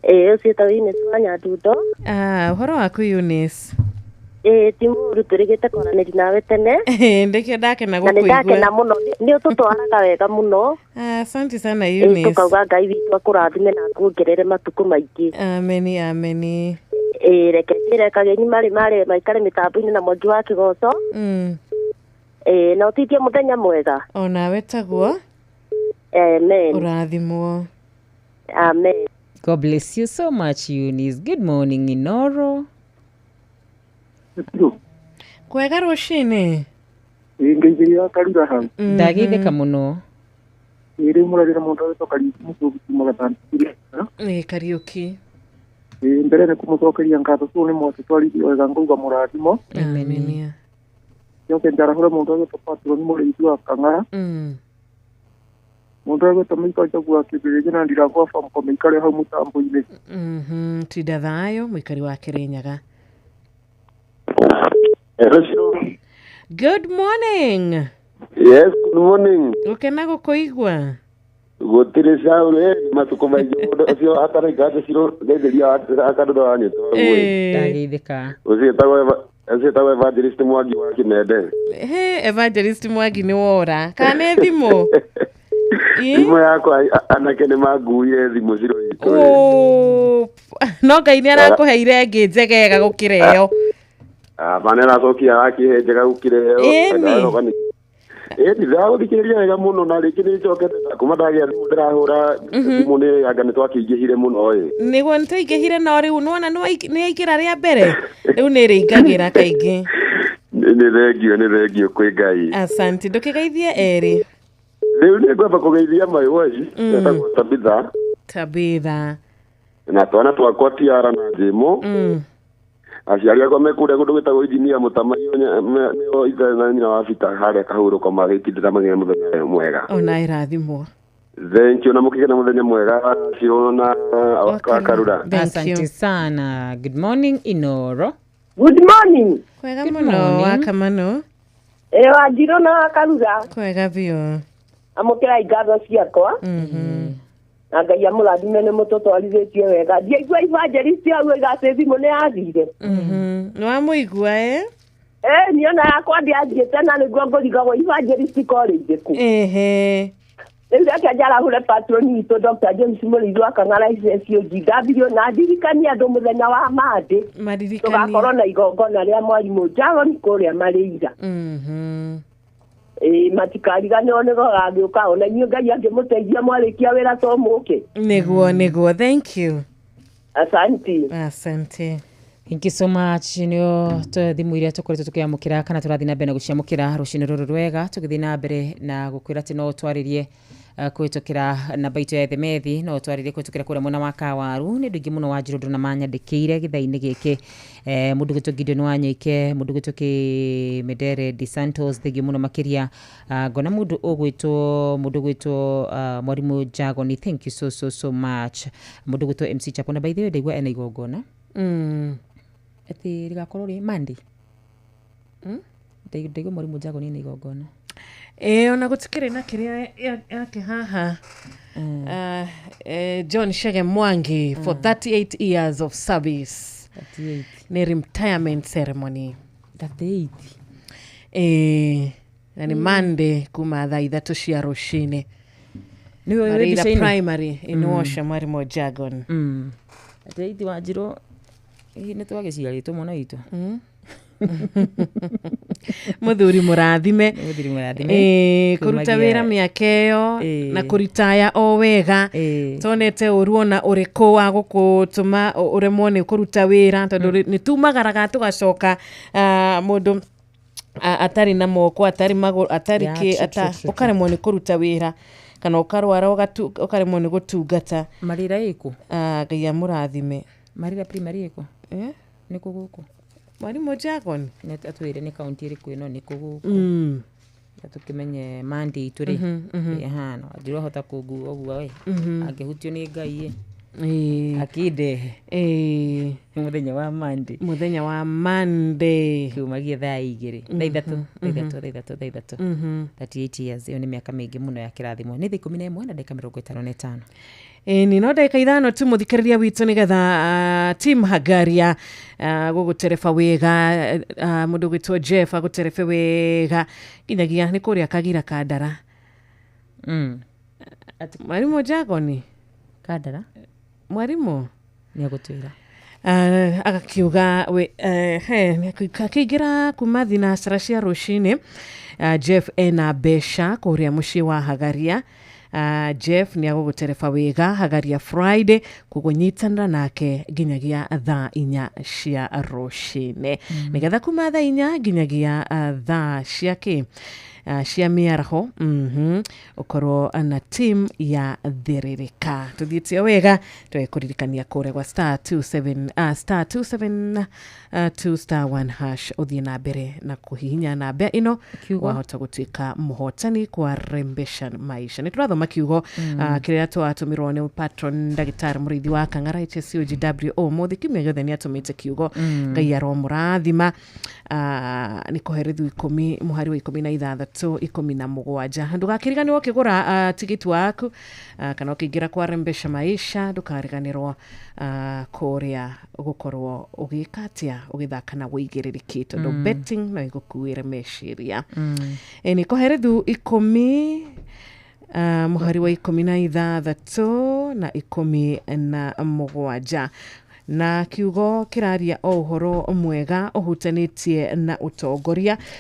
[SPEAKER 6] Ĩ ũcio ta Eunice wa Nyandundo.
[SPEAKER 13] Ah, ũhoro waku Eunice?
[SPEAKER 6] Ĩ ti mũru, tũrĩgĩte kwaranĩria nawe tene.
[SPEAKER 13] Ndĩkĩo ndakena
[SPEAKER 6] Na nĩ
[SPEAKER 13] gũkũigua.
[SPEAKER 6] ndakena mũno, nĩ ũtũtwaraga wega mũno.
[SPEAKER 13] Asante sana
[SPEAKER 6] Ĩ
[SPEAKER 13] Eunice.
[SPEAKER 6] tũkauga Ngai witũ akũrathime na akuongerere matukũ maingĩ.
[SPEAKER 13] Ameni, ameni.
[SPEAKER 6] Ĩ reke njĩre kagenyi marĩ marĩ maikare mĩtambo-inĩ na Mwangi wa Kĩgoco. Ĩ na ũtithie mũthenya mwega.
[SPEAKER 13] Onawe taguo.
[SPEAKER 6] Amen.
[SPEAKER 13] Ũrathimwo.
[SPEAKER 6] Amen.
[SPEAKER 18] God bless you so much, Eunice. Good morning, Inoro.
[SPEAKER 13] Kwega rũcinĩ.
[SPEAKER 22] Ngeithĩria Karura hau.
[SPEAKER 18] Ndageithĩka mũno.
[SPEAKER 22] Ĩ rĩu mũrarĩra mũndũ agĩtwo Kariũki Mũcũbi kuma Gatandũkire.
[SPEAKER 13] Ĩ Kariũki.
[SPEAKER 22] Ĩ mbere nĩ kũmũcokeria ngatho tũ nĩ mwatũtwarithia wega ngauga mũrathimo.
[SPEAKER 13] Amenia.
[SPEAKER 22] Njoke njarahũre mũndũ agĩtwo Patũrũ nĩ mũrĩithi wa Kang'ara. Mũndũ agĩtwo Maiko Njogu wa Kĩmbĩrĩnjĩ na Ndirango wa Famco maikare hau mũtambo-inĩ.
[SPEAKER 13] Tinda thayũ mũikari wa Kĩrĩnyaga.
[SPEAKER 24] Hello.
[SPEAKER 13] Good morning.
[SPEAKER 24] Yes, good morning.
[SPEAKER 13] Gũkena gũkũigua.
[SPEAKER 24] Gũtirĩ caũrũ ĩ matukũ maingĩ mũndũ ũcio ataraika ciro ngeithĩria akandũra wa nyĩtwa.
[SPEAKER 18] Ndageithĩka.
[SPEAKER 24] Ũcio ĩtagwo Evangelist Mwangi wa Kĩmende.
[SPEAKER 13] He Evangelist Mwangi nĩ wora kana nĩ thimũ?
[SPEAKER 24] Thimũ yakwa anake nĩ manguire thimũ ciro itũ.
[SPEAKER 13] Oh, no Ngai nĩ arakũheire ĩngĩ njegega gũkĩra ĩyo.
[SPEAKER 24] Aba nĩ aracokia arakĩhe njega gũkĩra ĩyo.
[SPEAKER 13] Ĩni.
[SPEAKER 24] Ĩni ndĩragũthikĩrĩria wega mũno na rĩngĩ nĩ njokete kuma ndagĩa thimũ ndĩrahũra thimũ nĩ anga nĩ twakĩingĩhire mũno ĩ.
[SPEAKER 13] Nĩguo nĩ twaingĩhire no rĩu nĩwona nĩ yaingĩra rĩa mbere rĩu nĩ ĩrĩingagĩra kaingĩ.
[SPEAKER 24] Nĩ thengio, nĩ thengio kwĩ Ngai.
[SPEAKER 13] Asante, ndũkĩgeithie erĩ.
[SPEAKER 24] Rĩu nĩ ngwamba kũgeithia my wife etagwo Tabitha.
[SPEAKER 13] Tabitha.
[SPEAKER 24] Na twana twakwa Tiara na Jimo. Aciari akwa me kũrĩa kũndũ gwĩtagwo Injinia Mũtamaiyũ nĩo ithe na nyina wa Bita harĩa Kahurũko magĩtindĩra magĩe mũthenya mwega.
[SPEAKER 13] Ona ĩrathimwo.
[SPEAKER 24] Thank you na mũkĩgĩe na mũthenya mwega Ciro na Wakarura.
[SPEAKER 18] Asante sana. Good morning, Inoro.
[SPEAKER 6] Good morning.
[SPEAKER 13] Kwega mũno Wakamano.
[SPEAKER 6] Ĩ Wanjirũ na Wakarura.
[SPEAKER 13] Kwega biũ.
[SPEAKER 6] Amũkĩrai ngatho ciakwa. Na Ngai amũrathime nĩ mũtũtwarithĩtie wega. Ndiaigua evangelist hau oiga atĩ thimũ nĩ yathire.
[SPEAKER 13] Nĩ wamũigua ĩ?
[SPEAKER 6] Ĩ niĩ ona yakwa ndĩathiĩte na nĩguo ngũrigagwo evangelist korĩire kũ.
[SPEAKER 13] Ehe.
[SPEAKER 5] Rĩu reke njarahũre patron witũ Dr. James Mũrĩithi wa Kang'ara SSOG ndambirio na ndirikanie andũ mũthenya wa Monday
[SPEAKER 13] Maririkanie.
[SPEAKER 5] tũgakorwo na igongona rĩa mwarimũ Jaron kũrĩa Marĩira. Ĩĩ, matikariganĩrwo nĩ gũgagĩũka ona inyuĩ Ngai angĩmũteithia mwarĩkia wĩra to mũke.
[SPEAKER 13] Nĩguo, nĩguo, thank you.
[SPEAKER 5] Asante.
[SPEAKER 13] Asante.
[SPEAKER 18] Thank you so much. Nĩo thimũ iria tũkoretwo tũkĩamũkĩra kana tũrathiĩ na mbere na gũciamũkĩra rũcinĩ rũrũ rwega, tũgĩthiĩ na mbere na gũkwĩra atĩ no ũtwarĩrie kũhĩtũkĩra namba itũ ya ethemethi, no ũtwarĩrie kũhĩtũkĩra kũrĩa mwena wa Kawaru. Nĩ andũ aingĩ mũno Wanjirũ ndona manyandĩkĩire gĩthaa-inĩ gĩkĩ, mũndũ gwĩtwo Gideon Wanyoike, mũndũ gwĩtwo Kĩmendere De Santos, thengiũ mũno makĩria. Ngona mũndũ ũgwĩtwo mwarimũ Jagoni, thank you so so so much. Mũndũ ũgwĩtwo MC Chapo, na by the way ndaigua ena igongona atĩ rĩgakorwo rĩ Monday. Ndaigua mwarimũ Jagoni ena igongona.
[SPEAKER 13] Ĩĩ, ona gũtikĩrĩ na kĩrĩa yake haha. John Shege Mwangi for 38 years of service.
[SPEAKER 18] 38.
[SPEAKER 13] Nĩ retirement ceremony.
[SPEAKER 18] 38.
[SPEAKER 13] Ĩĩ, na nĩ Monday kuma thaa 3 cia rũcinĩ.
[SPEAKER 18] Nĩwe wĩ
[SPEAKER 13] Marĩira
[SPEAKER 18] mbica-inĩ?
[SPEAKER 13] Primary in Washa, mwarimũ Jagon.
[SPEAKER 18] 38 Wanjirũ, hihi nĩ twagĩciarĩtwo mwana witũ?
[SPEAKER 13] Mũthuri mũrathime.
[SPEAKER 18] Nĩ mũthuri mũrathime.
[SPEAKER 13] Ĩĩ, kũruta
[SPEAKER 18] Kumagia-
[SPEAKER 13] wĩra mĩaka ĩyo na kũritaya o wega, tonete ũru ona ũrĩkũ wa gũkũtũma ũremwo nĩ kũruta wĩra, tondũ nĩ tumagaraga tũgacoka, mũndũ atarĩ na moko, atarĩ magũrũ, atarĩ
[SPEAKER 18] Yeah,
[SPEAKER 13] kĩ
[SPEAKER 18] true, true, true,
[SPEAKER 13] ũkaremwo nĩ kũruta wĩra kana ũkarwara, ũkaremwo nĩ gũtungata.
[SPEAKER 18] Marĩra ĩkũ?
[SPEAKER 13] Ngai amũrathime.
[SPEAKER 18] Marĩra Primary ĩkũ?
[SPEAKER 13] Eh?
[SPEAKER 18] Nĩ kũ gũkũ?
[SPEAKER 13] Mwarimũ Jagon.
[SPEAKER 18] Nĩ atwĩre nĩ kaunti ĩrĩkũ ĩno, nĩ kũ gũkũ? Na tũkĩmenye Monday itũ rĩ ĩhana. Wanjirũ ahota kũngua ũguo we angĩhutio nĩ Ngai ĩ akĩndehe mũthenya wa Monday.
[SPEAKER 13] Mũthenya wa Monday.
[SPEAKER 18] Kiumagia thaa 2, thaa 3, thaa 3, thaa 3, thaa 3. 38 years, ĩyo nĩ mĩaka mĩingĩ mũno ya kĩrathimo. Nĩ thaa 11 na ndagĩka 55.
[SPEAKER 13] Ĩni no ndagĩka 5 tu, mũthikĩrĩria witũ, nĩgetha team Hagaria gũgũtereba wega, mũndũ gwĩtwo Jeff agũterebe wega nginyagia nĩ kũrĩa Kagira Kandara. Mwarimũ Jagoni.
[SPEAKER 18] Kandara.
[SPEAKER 13] Mwarimũ
[SPEAKER 18] nĩ agũtwĩra.
[SPEAKER 13] Agakiuga he akĩingĩra kuma thinacara cia rũcinĩ. Jeff ena mbeca kũrĩa mũciĩ wa Hagaria. Jeff nĩ agũgũtereba wega Hagaria Friday, koguo nyitanĩra nake nginyagia thaa 4 cia rũcinĩ, nĩgetha kuma thaa 4 nginyagia thaa cia kĩ cia mĩaraho, ũkorwo na team ya Thĩrĩrĩka. Tũthiĩte o wega, tũgekũririkania kũrĩa gwa star 27 star 27 2 star 1 hash, ũthiĩ na mbere na kũhihinya namba ĩno.
[SPEAKER 18] Kiugo.
[SPEAKER 13] Wahota gũtuĩka mũhotani kwa Rembesha Maisha. Nĩ tũrathoma kiugo kĩrĩa twatũmĩrwo nĩ patron ndagĩtarĩ Mũrĩithi wa Kang'ara HSCOGW ũmũthĩ. Kiumia gĩothe nĩ atũmĩte kiugo. Ngai aromũrathima. Nĩ Koherethu 10 mũhari wa 16, 17. Ndũgakĩriganĩrwo ũkĩgũra tigiti waku kana ũkĩingĩra kwa Rembesha Maisha, ndũkariganĩrwo kũrĩa gũkorwo ũgĩka atĩa, ũgĩthaka na wĩigĩrĩrĩki, tondũ betting no ĩgũkuĩre meciria. Nĩ Koherethu 10 mũhari wa 16 na 17, na kiugo kĩraria o ũhoro mwega ũhutanĩtie na ũtongoria.